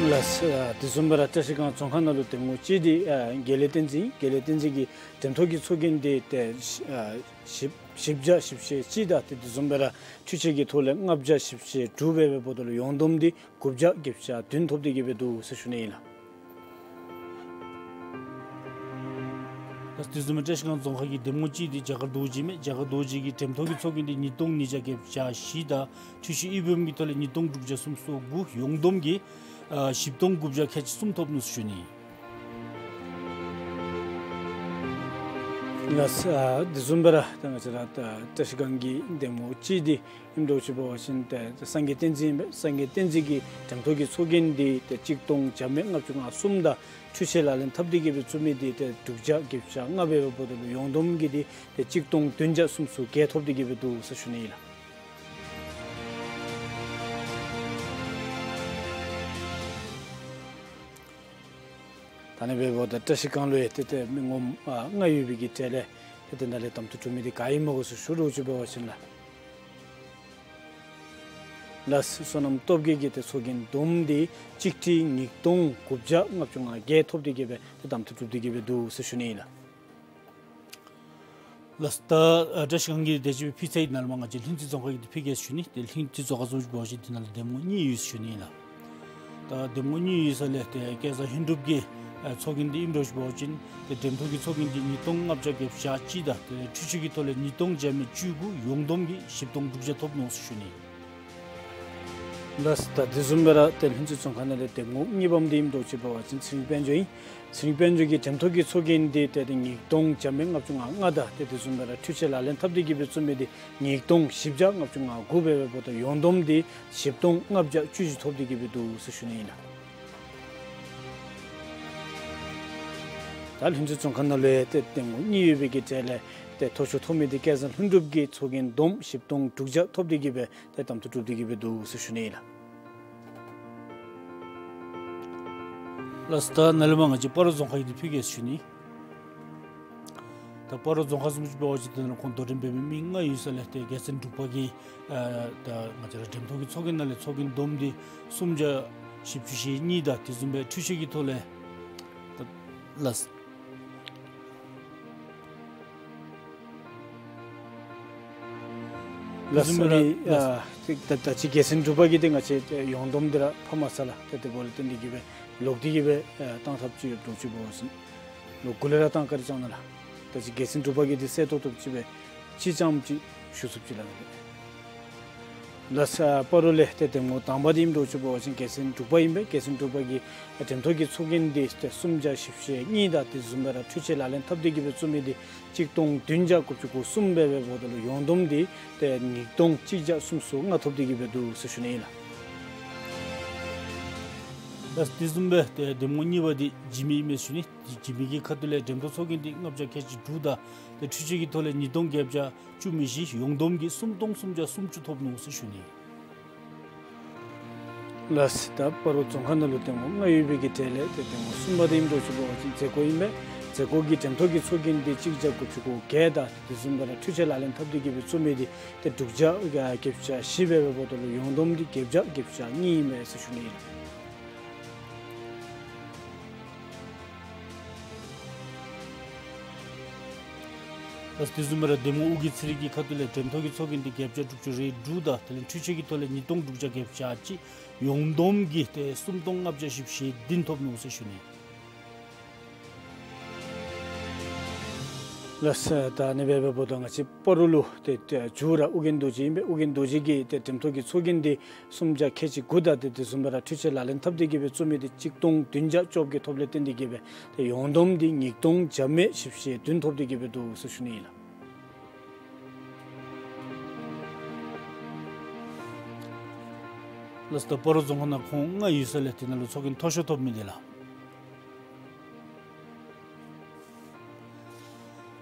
ལགས། ཨ་དེ་བཟུམ་སྦེ་ར་བཀྲ་ཤིས་སྒང་རྫོང་ཁག་ནང་ལུ་འདེམས་ངོ་གཅིག་འདི་ཨ་དགེ་ལེགས་བསྟན་འཛིན། དགེ་ལེགས་བསྟན་འཛིན་གྱི་འགྲེམས་ཐོག་གི་ཚོགས་རྒྱན་འདི་ཏེ་ཨ་བཞི་བཞི་བརྒྱ་བཞི་བཅུ་ཞེ་གཅིག་དང་ཏེ་དེ་བཟུམ་སྦེ་ར་འཕྲུལ་ཆས་ཀྱི་ཐོག་ལས་ལྔ་བརྒྱ་བཞི་བཅུ་ཞེ་དྲུག་སྦེ་འབདཝ་ད་ལུ་ཡོངས་བསྡོམས་འདི་དགུ་བརྒྱ་བརྒྱད་བརྒྱ་བདུན་ཐོབ་སྟེ་གི་སྦེ་འདུག་ཟེར་ཞུ་ནི་ཨིན་ལགས། ལགས། དེ་བཟུམ་སྦེ་བཀྲ་ཤིས་སྒང་རྫོང་ཁག་གི་འདེམས་ངོ་གཅིག་འདི་རྒྱ་གར་རྡོ་རྗེ་ཨིན་མས། རྒྱ་གར་རྡོ་རྗེ་གི་འགྲེམས་ཐོག་གི་ཚོགས་རྒྱན་འདི་ཉིས་སྟོང་ཉིས་བརྒྱ་བརྒྱད་བརྒྱ་བཞི་དང་འཕྲུལ་ཆས་ཨི་བི་ཨེམ་གྱི་ཐོག་ལས་ཉིས་སྟོང་དྲུག་བརྒྱ་སུམ་ཅུ་སོ་དགུ། ཡོངས་བསྡོམས་ཀྱིས་ཨ་བཞི་སྟོང་དགུ་བརྒྱ་ཁལ་གཅིག་གསུམ་ཐོབ་ནུག་ཟེར་ཞུ་ནི། ལགས། ཨ་དེ་བཟུམ་སྦེ་ར་ད་ང་བཅས་ར་ད་བཀྲ་ཤིས་སྒང་གི་འདེམས་ངོ་གཅིག་འདི་ཨིནམ་འདྲཝ་ཅིག་འབད་བ་ཅིན་ཏེ་སངས་རྒྱས་བསྟན་འཛིན་ཨིན་པས། སངས་རྒྱས་བསྟན་འཛིན་གྱི་འགྲེམས་ཐོག་གི་ཚོགས་རྒྱན་འདི་ཏེ་གཅིག་སྟོང་བརྒྱ་མེད་ལྔ་བཅུ་ང་གསུམ་དང་འཕྲུལ་ཆས་ལག་ལེན་འཐབ་སྟེ་གི་སྦེ་བཙུགས་མི་འདི་ཏེ་དྲུག་བརྒྱ་བརྒྱད་བརྒྱ་ལྔ་སྦེ་འབདཝ་ད་ལུ་ཡོངས་བསྡོམས་ཀྱི་འདི་ཏེ་གཅིག་སྟོང་བདུན་བརྒྱ་སུམ་ཅུ་སོ་བརྒྱད་ཐོབ་སྟེ་གི་སྦེ་འདུག་ཟེར་ཞུ་ནི་ཨིན་ལགས། ད་ཨ་ནི་སྦེ་འབདཝ་ད་བཀྲ་ཤིས་སྒང་ལུ་ཡང་ཏེ་ཏེ་མི་ངོམ་ཨ་ལྔ་ཡོད་པའི་གི་གྲས་ལས་ཏེ་ཏེ་ནཱ་ལས་གདམ་འཐུ་གྲུབ་མི་འདི་ག་ཨིནམ་གོ་ཟེར་ཞུ་རུང་ཅིག་འབད་བ་ཅིན་ལགས། ལགས། བསོད་ནམས་སྟོབས་རྒྱས་ཀྱི་ཏེ་ཚོགས་རྒྱན་བསྡོམས་འདི་གཅིག་ཁྲི་ཉིས་སྟོང་དགུ་བརྒྱ་ལྔ་བཅུ་ང་བརྒྱད་ཐོབ་སྟེ་གི་སྦེ་ཏེ་གདམ་འཐུ་གྲུབ་སྟེ་གི་སྦེ་འདུག་ཟེར་ཞུ་ནི་ཨིན་ལགས། ལགས། ད་ཨ་བཀྲ་ཤིས་སྒང་གི་དེ་ཅིག་ཕུལ་ཚར་ཡི། ནཱ་ལས་མར་ང་བཅས་ལྷུན་རྩེ་རྫོང་ཁག་གི་འདི་ཕུལ་གེ་ཟེར་ཞུ་ནི། ཏེ་ལྷུན་རྩེ་རྫོང་ཁག་བཟུམ་ཅིག་འབད་བ་ཅིན་འདི་ནང་ལུ་འདེམས་ངོ་གཉིས་ཡོད་ཟེར་ཞུ་ནི་ཨིན་ལགས། ད་འདེམས་ངོ་གཉིས་ཡོད་ས་ལས་ཏེ་སྐལ་བཟང་ལྷུན་གྲུབ་ཀྱི་ཨ་ཚོགས་རྒྱན་འདི་ཨིནམ་འདྲཝ་ཅིག་འབད་བ་ཅིན་ཏེ་འགྲེམས་ཐོག་གི་ཚོགས་རྒྱན་འདི་ཉིས་སྟོང་ལྔ་བརྒྱ་བརྒྱད་བརྒྱ་གཅིག་དང་ཏེ་འཕྲུལ་ཆས་ཀྱི་ཐོག་ལས་ཉིས་སྟོང་བརྒྱ་མེད་བཅུ་དགུ། ཡོངས་བསྡོམས་ཀྱིས་བཞི་སྟོང་དྲུག་བརྒྱ་ཐོབ་ནུག་ཟེར་ཞུ་ནི། ལགས། ད་དེ་བཟུམ་སྦེ་ར་ཏེ་ལྷུན་རྩེ་རྫོང་ཁག་ནང་ལས་འདེམས་ངོ་གཉིས་པམ་འདི་ཨིནམ་འདྲཝ་ཅིག་འབད་བ་ཅིན་ཚེ་རིང་དཔལ་འབྱོར་ཨིན། ཚེ་རིང་དཔལ་འབྱོར་གྱི་འགྲེམས་ཐོག་གི་ཚོགས་རྒྱན་འདི་ཏེ་ཏེ་ཉིས་སྟོང་བརྒྱ་མེད་ལྔ་བཅུ་ང་ལྔ་དང་ཏེ་དེ་བཟུམ་སྦེ་ར་འཕྲུལ་ཆས་ལག་ལེན་འཐབ་སྟེ་གི་སྦེ་བཙུགས་མི་འདི་ཉིས་སྟོང་བཞི་བརྒྱ་ལྔ་བཅུ་ང་དགུ་སྦེ་འབདཝ་ད་ཡོངས་བསྡོམས་འདི་བཞི་སྟོང་ལྔ་བརྒྱ་བཅུ་བཞི་ཐོབ་སྟེ་གི་སྦེ་འདུག་ཟེར་ཞུ་ནི་ཨིན་ལགས། ད་ལྷུན་རྩེ་རྫོང་ཁག་ནང་ལུ་ཡང་ཏེ་འདེམས་ངོ་གཉིས་ཡོད་པའི་གི་གྲས་ལས་ ཏེ་མཐོ་ཤོས་ཐོབ་མི་འདི་སྐལ་བཟང་ལྷུན་གྲུབ་ཀྱིས་ཚོགས་རྒྱན་བསྡོམས་བཞི་སྟོང་དྲུག་བརྒྱ་ཐོབ་སྟེ་གི་སྦེ་ཏེ་གདམ་འཐུ་གྲུབ་སྟེ་གི་སྦེ་འདུག་ཟེར་ཞུ་ནི་ཨིན་ལགས། ལགས་ད་ནཱ་ལས་མར་ང་བཅས་སྤ་རོ་རྫོང་ཁག་གི་འདི་ཕུལ་གེ་ཟེར་ཞུ་ནི། ད་སྤ་རོ་རྫོང་ཁག་བཟུམ་ཅིག་འབད་བ་ཅིན་ཏེ་ནཱ་ཁོང་དོ་འགྲན་འབད་མི་མི་ལྔ་ཡོད་ས་ལས་ཏེ་རྒྱལ་མཚན་འབྲུག་པ་གིས་ཨ་ད་ང་བཅས་ར་འགྲེམས་ཐོག་གི་ཚོགས་རྒྱན་ནང་ལས་ཚོགས་རྒྱན་བསྡོམས་ཏེ་སུམ་བརྒྱ་བཞི་བཅུ་ཞེ་གཉིས་དང་དེ་བཟུམ་སྦེ་འཕྲུལ་ཆས་ཀྱི་ཐོག་ལས་ད་ལགས། ལགས་སོ། ཨ་ནི་ལགས། ཨ་ད་ད་ཅི་རྒྱལ་མཚན་འབྲུག་པ་གིས་ཏེ་ང་བཅས་ཡོངས་བསྡོམས་འདི་ར་ཕབ་མ་ཚར་ལགས། ཏེ་དེ་འབདཝ་ལས་བརྟེན་ཏེ་གི་སྦེ་ལོག་སྟེ་གི་སྦེ་ཨ་བཏང་ཐབས་ཅིག་ཡོདཔ་འདྲཝ་ཅིག་འབད་བ་ཅིན་ལོག་གུ་ལས་ར་བཏང་བཀའ་དྲིན་བསྐྱང་གནང་ལགས། ད་ཅི་རྒྱལ་མཚན་འབྲུག་པ་གིས་ཏེ་གསལ་ཏོག་ཏོ་ཅིག་སྦེ་ཅིག་ཙམ་ཅིག་ཞུ་ཚུགསཔ་ཅིག་ལགས། ལགས་སོ། སྤ་རོ་ལས་ཏེ་འདེམས་ངོ་དང་པ་འདི་ཨིནམ་འདྲཝ་ཅིག་འབད་བ་ཅིན་རྒྱལ་མཚན་འབྲུག་པ་ཨིན་པས། རྒྱལ་མཚན་འབྲུག་པ་གིས་འགྲེམས་ཐོག་གི་ཚོགས་རྒྱན་འདི་ཏེ་སུམ་བརྒྱ་བཞི་བཅུ་ཞེ་གཉིས་དང་དེ་བཟུམ་སྦེ་ར་འཕྲུལ་ཆས་ལག་ལེན་འཐབ་སྟེ་གི་སྦེ་བཙུགས་མི་འདི་གཅིག་སྟོང་བདུན་བརྒྱ་དགུ་བཅུ་གོ་གསུམ་འབད་བའི་འབདཝ་ད་ལུ་ཡོངས་བསྡོམས་འདི་ཏེ་ཉིས་སྟོང་གཅིག་བརྒྱ་སུམ་ཅུ་སོ་ལྔ་ཐོབ་སྟེ་གི་སྦེ་འདུག་ཟེར་ཞུ་ནི་ཨིན་ལགས། ལགས་དེ་བཟུམ་སྦེ་ཏེ་འདེམས་ངོ་གཉིས་པ་འདི་འཇིགས་མེད་ཨིན་མས་ཟེར་ཞུ་ནི། འཇིགས་མེད་ཀྱི་ཁ་ཐུག་ལས་འགྲེམས་ཐོག་ཚོགས་རྒྱན་འདི་ལྔ་བརྒྱ་ཁལ་གཅིག་དྲུག་དང་ཏེ་འཕྲུལ་ཆས་ཀྱི་ཐོག་ལས་ཉིས་སྟོང་བརྒྱད་བརྒྱ་བཅུ་མེད་བཞི་ཡོངས་བསྡོམས་ཀྱིས་སུམ་སྟོང་སུམ་བརྒྱ་སུམ་ཅུ་ཐོབ་ནུག་ཟེར་ཞུ་ནི། ལགས་སོ། ད་སྤ་རོ་རྫོང་ཁག་ནང་ལུ་འདེམས་ངོ་ལྔ་ཡོད་པའི་གི་གྲས་ལས་ཏེ་འདེམས་ངོ་གསུམ་པ་འདི་ཨིནམ་འདྲཝ་ཅིག་འབད་བ་ཅིན་མཛད་སྒོ་ཨིན་པས། མཛད་སྒོ་གི་འགྲེམས་ཐོག་གི་ཚོགས་རྒྱན་འདི་གཅིག་བརྒྱ་དགུ་བཅུ་གོ་བརྒྱད་དང་དེ་བཟུམ་སྦེ་ར་འཕྲུལ་ཆས་ལག་ལེན་འཐབ་སྟེ་གི་སྦེ་བཙུགས་མི་འདི་ཏེ་དྲུག་བརྒྱ་བརྒྱད་བརྒྱ་བཞི་འབད་བའི་འབདཝ་ད་ལུ་ཡོངས་བསྡོམས་འདི་བརྒྱད་བརྒྱ་བརྒྱད་བརྒྱ་གཉིས་ཨིན་མས་ཟེར་ཞུ་ནི་ཨིན། ལགས་དེ་བཟུམ་སྦེ་ར་འདེམས་ངོ་དབུ་རྒྱན་ཚེ་རིང་གི་ཁ་ཐུག་ལས་འགྲེམས་ཐོག་གི་ཚོགས་རྒྱན་འདི་བརྒྱད་བརྒྱ་དྲུག་ཅུ་རེ་དྲུག་དང་དེ་ལས་འཕྲུལ་ཆས་ཀྱི་ཐོག་ལས་ཉིས་སྟོང་དྲུག་བརྒྱ་བརྒྱད་བརྒྱ་གཅིག་ཡོངས་བསྡོམས་ཀྱིས་ཏེ་སུམ་སྟོང་ལྔ་བརྒྱ་བཞི་བཅུ་ཞེ་བདུན་ཐོབ་ནུག་ཟེར་ཞུ་ནི། ལགས་སོ། ད་ཨ་ནི་སྦེ་འབདཝ་ད་ང་བཅས་སྤ་རོ་ལུ་ཏེ་ཏེ་མཇུག་ར་ཨོ་རྒྱན་རྡོ་རྗེ་ཨིན་པས། ཨོ་རྒྱན་རྡོ་རྗེ་གིས་ཏེ་འགྲེམས་ཐོག་གི་ཚོགས་རྒྱན་འདི་སུམ་བརྒྱ་ཁལ་གཅིག་དགུ་དང་ཏེ་དེ་བཟུམ་སྦེ་ར་འཕྲུལ་ཆས་ལག་ལེན་འཐབ་སྟེ་གི་སྦེ་བཙུགས་མི་འདི་གཅིག་སྟོང་བདུན་བརྒྱ་བཅོ་བརྒྱད་ཐོབ་ལས་བརྟེན་ཏེ་གི་སྦེ་ཏེ་ཡོངས་བསྡོམས་འདི་ཉིས་སྟོང་བརྒྱ་མེད་བཞི་བཅུ་ཞེ་བདུན་ཐོབ་སྟེ་གི་སྦེ་འདུག་ཟེར་ཞུ་ནི་ཨིན་ལགས། ལགས་སོ། ད་སྤ་རོ་རྫོང་ཁག་ནང་ཁོང་ལྔ་ཡོད་ས་ལས་དེ་ནང་ལུ་ཚོགས་རྒྱན་མཐོ་ཤོས་ཐོབ་མི་འདི་ལགས།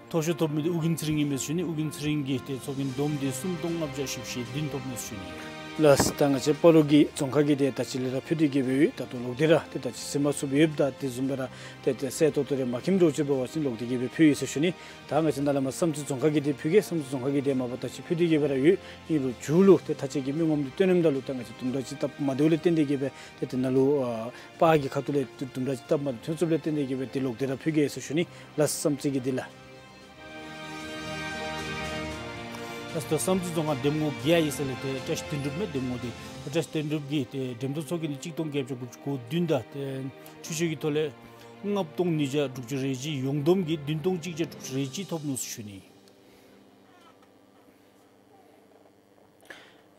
མཐོ་ཤོས་ཐོབ་མི་འདི་ཨོ་རྒྱན་ཚེ་རིང་ཨིན་མས་ཟེར་ཞུ་ནི། ཨོ་རྒྱན་ཚེ་རིང་གིས་ཏེ་ཚོགས་རྒྱན་བསྡོམས་ཏེ་སུམ་སྟོང་ལྔ་བརྒྱ་བཞི་བཅུ་ཞེ་བདུན་ཐོབ་ནུག་ཟེར་ཞུ་ནི། ལགས་སོ། ད་ང་བཅས་སྤ་རོ་གི་རྫོང་ཁག་གི་འདི་ད་ཅི་ལས་ར་ཕུལ་ཏེ་གི་སྦེ་ཡོད། ད་ལྟོ་ལོག་སྟེ་ར་ཏེ་ད་ཅི་ཟེར་མ་ཚུགསཔ་ཡོདཔ་ད་དེ་བཟུམ་སྦེ་ར་ཏེ་ཏེ་གསལ་ཏོག་ཏོ་རེ་མ་མཁྱེནམ་འདྲཝ་ཅིག་འབད་བ་ཅིན་ལོག་སྟེ་གི་སྦེ་ཕུལ་ཡི་ཟེར་ཞུ་ནི། ད་ང་བཅས་ནཱ་ལས་མར་བསམ་རྩེ་རྫོང་ཁག་གི་འདི་ཕུལ་གེ། བསམ་རྩེ་རྫོང་ཁག་གི་འདི་མ་པ་ད་ཅི་ཕུལ་ཏེ་གི་སྦེ་ར་ཡོད། ཨིན་རུང་མཇུག་ལུ་ཏེ་ད་ཅི་གི་མི་ངོམ་འདི་སྟོན་ནི་དང་ལུ་ད་ང་བཅས་དུམ་གྲ་ཅིག་སྟབས་མ་བདེཝ་ལས་བརྟེན་ཏེ་གི་སྦེ་ཏེ་དེ་ནང་ལུ་ཨ་པར་གྱི་ཁ་ཐུག་ལས་དུམ་གྲ་ཅིག་སྟབས་མ་བདེཝ་ཐོན་སོཔ་ལས་བརྟེན་ཏེ་གི་སྦེ་ཏེ་ལོག་སྟེ་ར་ཕུལ་གེ་ཟེར་ཞུ་ནི། ལགས་བསམ་རྩེ་གི་འདི་ལགས། ལགས་སོ། བསམ་རྩེ་རྫོང་ཁག་འདེམས་ངོ་བརྒྱད་ཡོད་ས་ལས་ཏེ་བཀྲ་ཤིས་དོན་གྲུབ་མས་འདེམས་ངོ་འདི། བཀྲ་ཤིས་དོན་གྲུབ་ཀྱིས་ཏེ་འགྲེམས་ཐོག་ཚོགས་རྒྱན་འདི་གཅིག་སྟོང་བརྒྱད་བརྒྱ་དགུ་བཅུ་གོ་བདུན་དང་ཏེ་འཕྲུལ་ཆས་ཀྱི་ཐོག་ལས་ལྔ་སྟོང་ཉིས་བརྒྱ་དྲུག་ཅུ་རེ་གཅིག་ཡོངས་བསྡོམས་ཀྱིས་བདུན་སྟོང་གཅིག་བརྒྱ་དྲུག་ཅུ་རེ་གཅིག་ཐོབ་ནུག་ཟེར་ཞུ་ནི།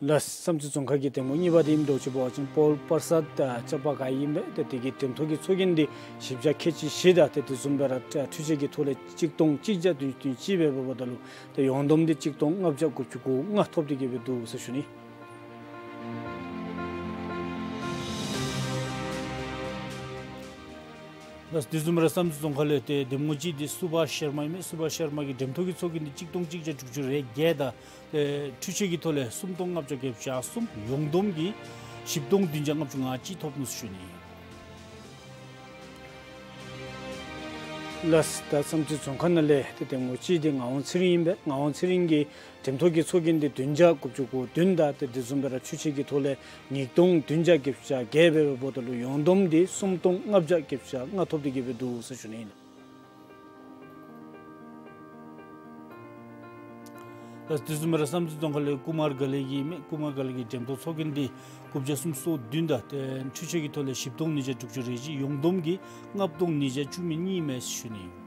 ལགས་བསམ་རྩེ་རྫོང་ཁག་གི་འདེམས་ངོ་གཉིས་པ་འདི་ཨིནམ་འདྲཝ་ཅིག་འབད་བ་ཅིན་པོལ་པར་སཱད་ཨ་ཅ་པ་ག་ཨིན་པས། ཏེ་དེ་གི་འགྲེམས་ཐོག་གི་ཚོགས་རྒྱན་འདི་བཞི་བརྒྱ་ཁལ་གཅིག་བཞི་དང་ཏེ་དེ་བཟུམ་སྦེ་ར་འཕྲུལ་ཆས་ཀྱི་ཐོག་ལས་གཅིག་སྟོང་གཅིག་བརྒྱ་བདུན་ཅུ་དོན་གཅིག་སྦེ་འབདཝ་ད་ལུ་ཏེ་ཡོངས་བསྡོམས་འདི་གཅིག་སྟོང་ལྔ་བརྒྱ་དགུ་བཅུ་གོ་ལྔ་ཐོབ་སྟེ་གི་སྦེ་འདུག་ཟེར་ཞུ་ནི། ལགས་དེ་བཟུམ་སྦེ་ར་བསམ་རྩེ་རྫོང་ཁག་ལས་ཏེ་འདེམས་ངོ་གཅིག་འདི་སུ་བྷཱཤ་ཤར་མ་ཨིན་མས། སུ་བྷཱཤ་ཤར་མ་གི་འགྲེམས་ཐོག་གི་ཚོགས་རྒྱན་འདི་གཅིག་སྟོང་གཅིག་བརྒྱ་དྲུག་ཅུ་རེ་བརྒྱད་དང་ཏེ་འཕྲུལ་ཆས་ཀྱི་ཐོག་ལས་སུམ་སྟོང་ལྔ་བརྒྱ་བརྒྱད་བརྒྱ་གསུམ་ཡོངས་བསྡོམས་ཀྱིས་བཞི་སྟོང་བདུན་བརྒྱ་ལྔ་བཅུ་ང་གཅིག་ཐོབ་ནུག་ཟེར་ཞུ་ནི། ལགས་ད་བསམ་རྩེ་རྫོང་ཁག་ནང་ལས་ཏེ་འདེམས་ངོ་གཅིག་འདི་ངག་དབང་ཚེ་རིང་ཨིན་པས། ངག་དབང་ཚེ་རིང་གིས་འགྲེམས་ཐོག་གི་ཚོགས་རྒྱན་འདི་བདུན་བརྒྱ་དགུ་བཅུ་གོ་བདུན་དང་ཏེ་དེ་བཟུམ་སྦེ་ར་འཕྲུལ་ཆས་ཀྱི་ཐོག་ལས་ཉིས་སྟོང་བདུན་བརྒྱ་བརྒྱད་བརྒྱ་བརྒྱད་འབད་བའི་འབདཝ་ད་ལུ་ཡོངས་བསྡོམས་འདི་སུམ་སྟོང་ལྔ་བརྒྱ་བརྒྱད་བརྒྱ་ལྔ་ཐོབ་སྟེ་གི་སྦེ་འདུག་ཟེར་ཞུ་ནི་ཨིན། ལགས་དེ་བཟུམ་སྦེ་ར་བསམ་རྩེ་རྫོང་ཁག་ལས་ཀུ་མར་ག་ལེ་གི་ཨིན་མས། ཀུ་མར་ག་ལེ་གི་འགྲེམས་ཐོག་ཚོགས་རྒྱན་འདི་དགུ་བརྒྱ་སུམ་ཅུ་སོ་བདུན་དང་ཏེ་འཕྲུལ་ཆས་ཀྱི་ཐོག་ལས་བཞི་སྟོང་ཉིས་བརྒྱ་དྲུག་ཅུ་རེ་གཅིག་ཡོངས་བསྡོམས་ཀྱིས་ལྔ་སྟོང་ཉིས་བརྒྱ་བཅུ་མེད་གཉིས་ཨིན་མས་ཟེར་ཞུ་ནི་ཨིན།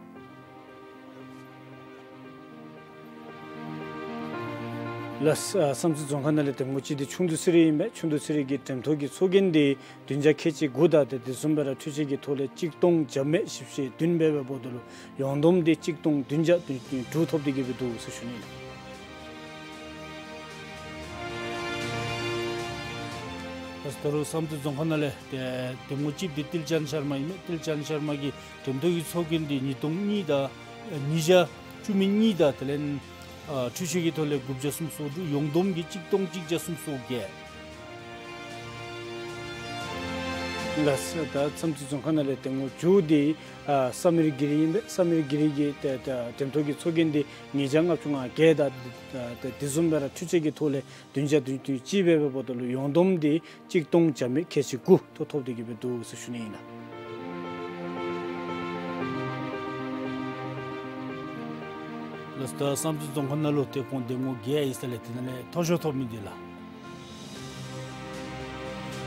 ལགས་ཨ་བསམ་རྩེ་རྫོང་ཁག་ནང་ལས་འདེམས་ངོ་གཅིག་འདི་ཆུང་བདུད་ཚེ་རིང་ཨིན་མས། ཆུང་བདུད་ཚེ་རིང་གི་འགྲེམས་ཐོག་གི་ཚོགས་རྒྱན་འདི་བདུན་བརྒྱ་ཁལ་གཅིག་དགུ་དང་ཏེ་དེ་བཟུམ་སྦེ་ར་འཕྲུལ་ཆས་ཀྱི་ཐོག་ལས་གཅིག་སྟོང་བརྒྱ་མེད་བཞི་བཅུ་ཞེ་བདུན་འབད་བའི་འབདཝ་ད་ལུ་ཡོངས་བསྡོམས་འདི་གཅིག་སྟོང་བདུན་བརྒྱ་བདུན་ཅུ་དོན་དྲུག་ཐོབ་སྟེ་གི་སྦེ་འདུག་ཟེར་ཞུ་ནི་ཨིན། ལགས་ད་རུང་བསམ་རྩེ་རྫོང་ཁག་ནང་ལས་ཏེ་འདེམས་ངོ་གཅིག་འདི་ཏིལ་ཅན་ཤར་མ་ཨིན་མས། ཏིལ་ཅན་ཤར་མ་གི་འགྲེམས་ཐོག་གི་ཚོགས་རྒྱན་འདི་ཉིས་སྟོང་གཉིས་དང་ཉིས་བརྒྱ་ བཅུ་མེད་གཉིས་དང་དེ་ལས་ཨ་འཕྲུལ་ཆས་ཀྱི་ཐོག་ལས་དགུ་བརྒྱ་སུམ་ཅུ་སོ་དྲུག། ཡོངས་བསྡོམས་ཀྱིས་གཅིག་སྟོང་གཅིག་བརྒྱ་སུམ་ཅུ་སོ་བརྒྱད། ལགས་སོ། ད་བསམ་རྩེ་རྫོང་ཁག་ནང་ལས་དེ་སྔོན་མཇུག་འདི་ཨ་ས་མིར་གྷི་རི་ཨིན་པས། ས་མིར་གྷི་རི་གི་ཏེ་ཏེ་འགྲེམས་ཐོག་གི་ཚོགས་རྒྱན་འདི་ཉིས་བརྒྱ་ལྔ་བཅུ་ང་བརྒྱད་དང་ཏེ་དེ་བཟུམ་སྦེ་ར་འཕྲུལ་ཆས་ཀྱི་ཐོག་ལས་བདུན་བརྒྱ་བདུན་ཅུ་དོན་གཅིག་འབད་བའི་འབདཝ་ད་ལུ་ཡོངས་བསྡོམས་འདི་གཅིག་སྟོང་བརྒྱ་མེད་ཁལ་གཅིག་དགུ་ཐོབ་ཐོབ་སྟེ་གི་སྦེ་འདུག་ཟེར་ཞུ་ནི་ཨིན་ལགས། ལགས་སོ། ད་བསམ་རྩེ་རྫོང་ཁག་ནང་ལུ་ཏེ་ཁོང་འདེམས་ངོ་བརྒྱད་ཡོད་ས་ལས་དེ་ནང་ལས་མཐོ་ཤོས་ཐོབ་མི་འདི་ལགས།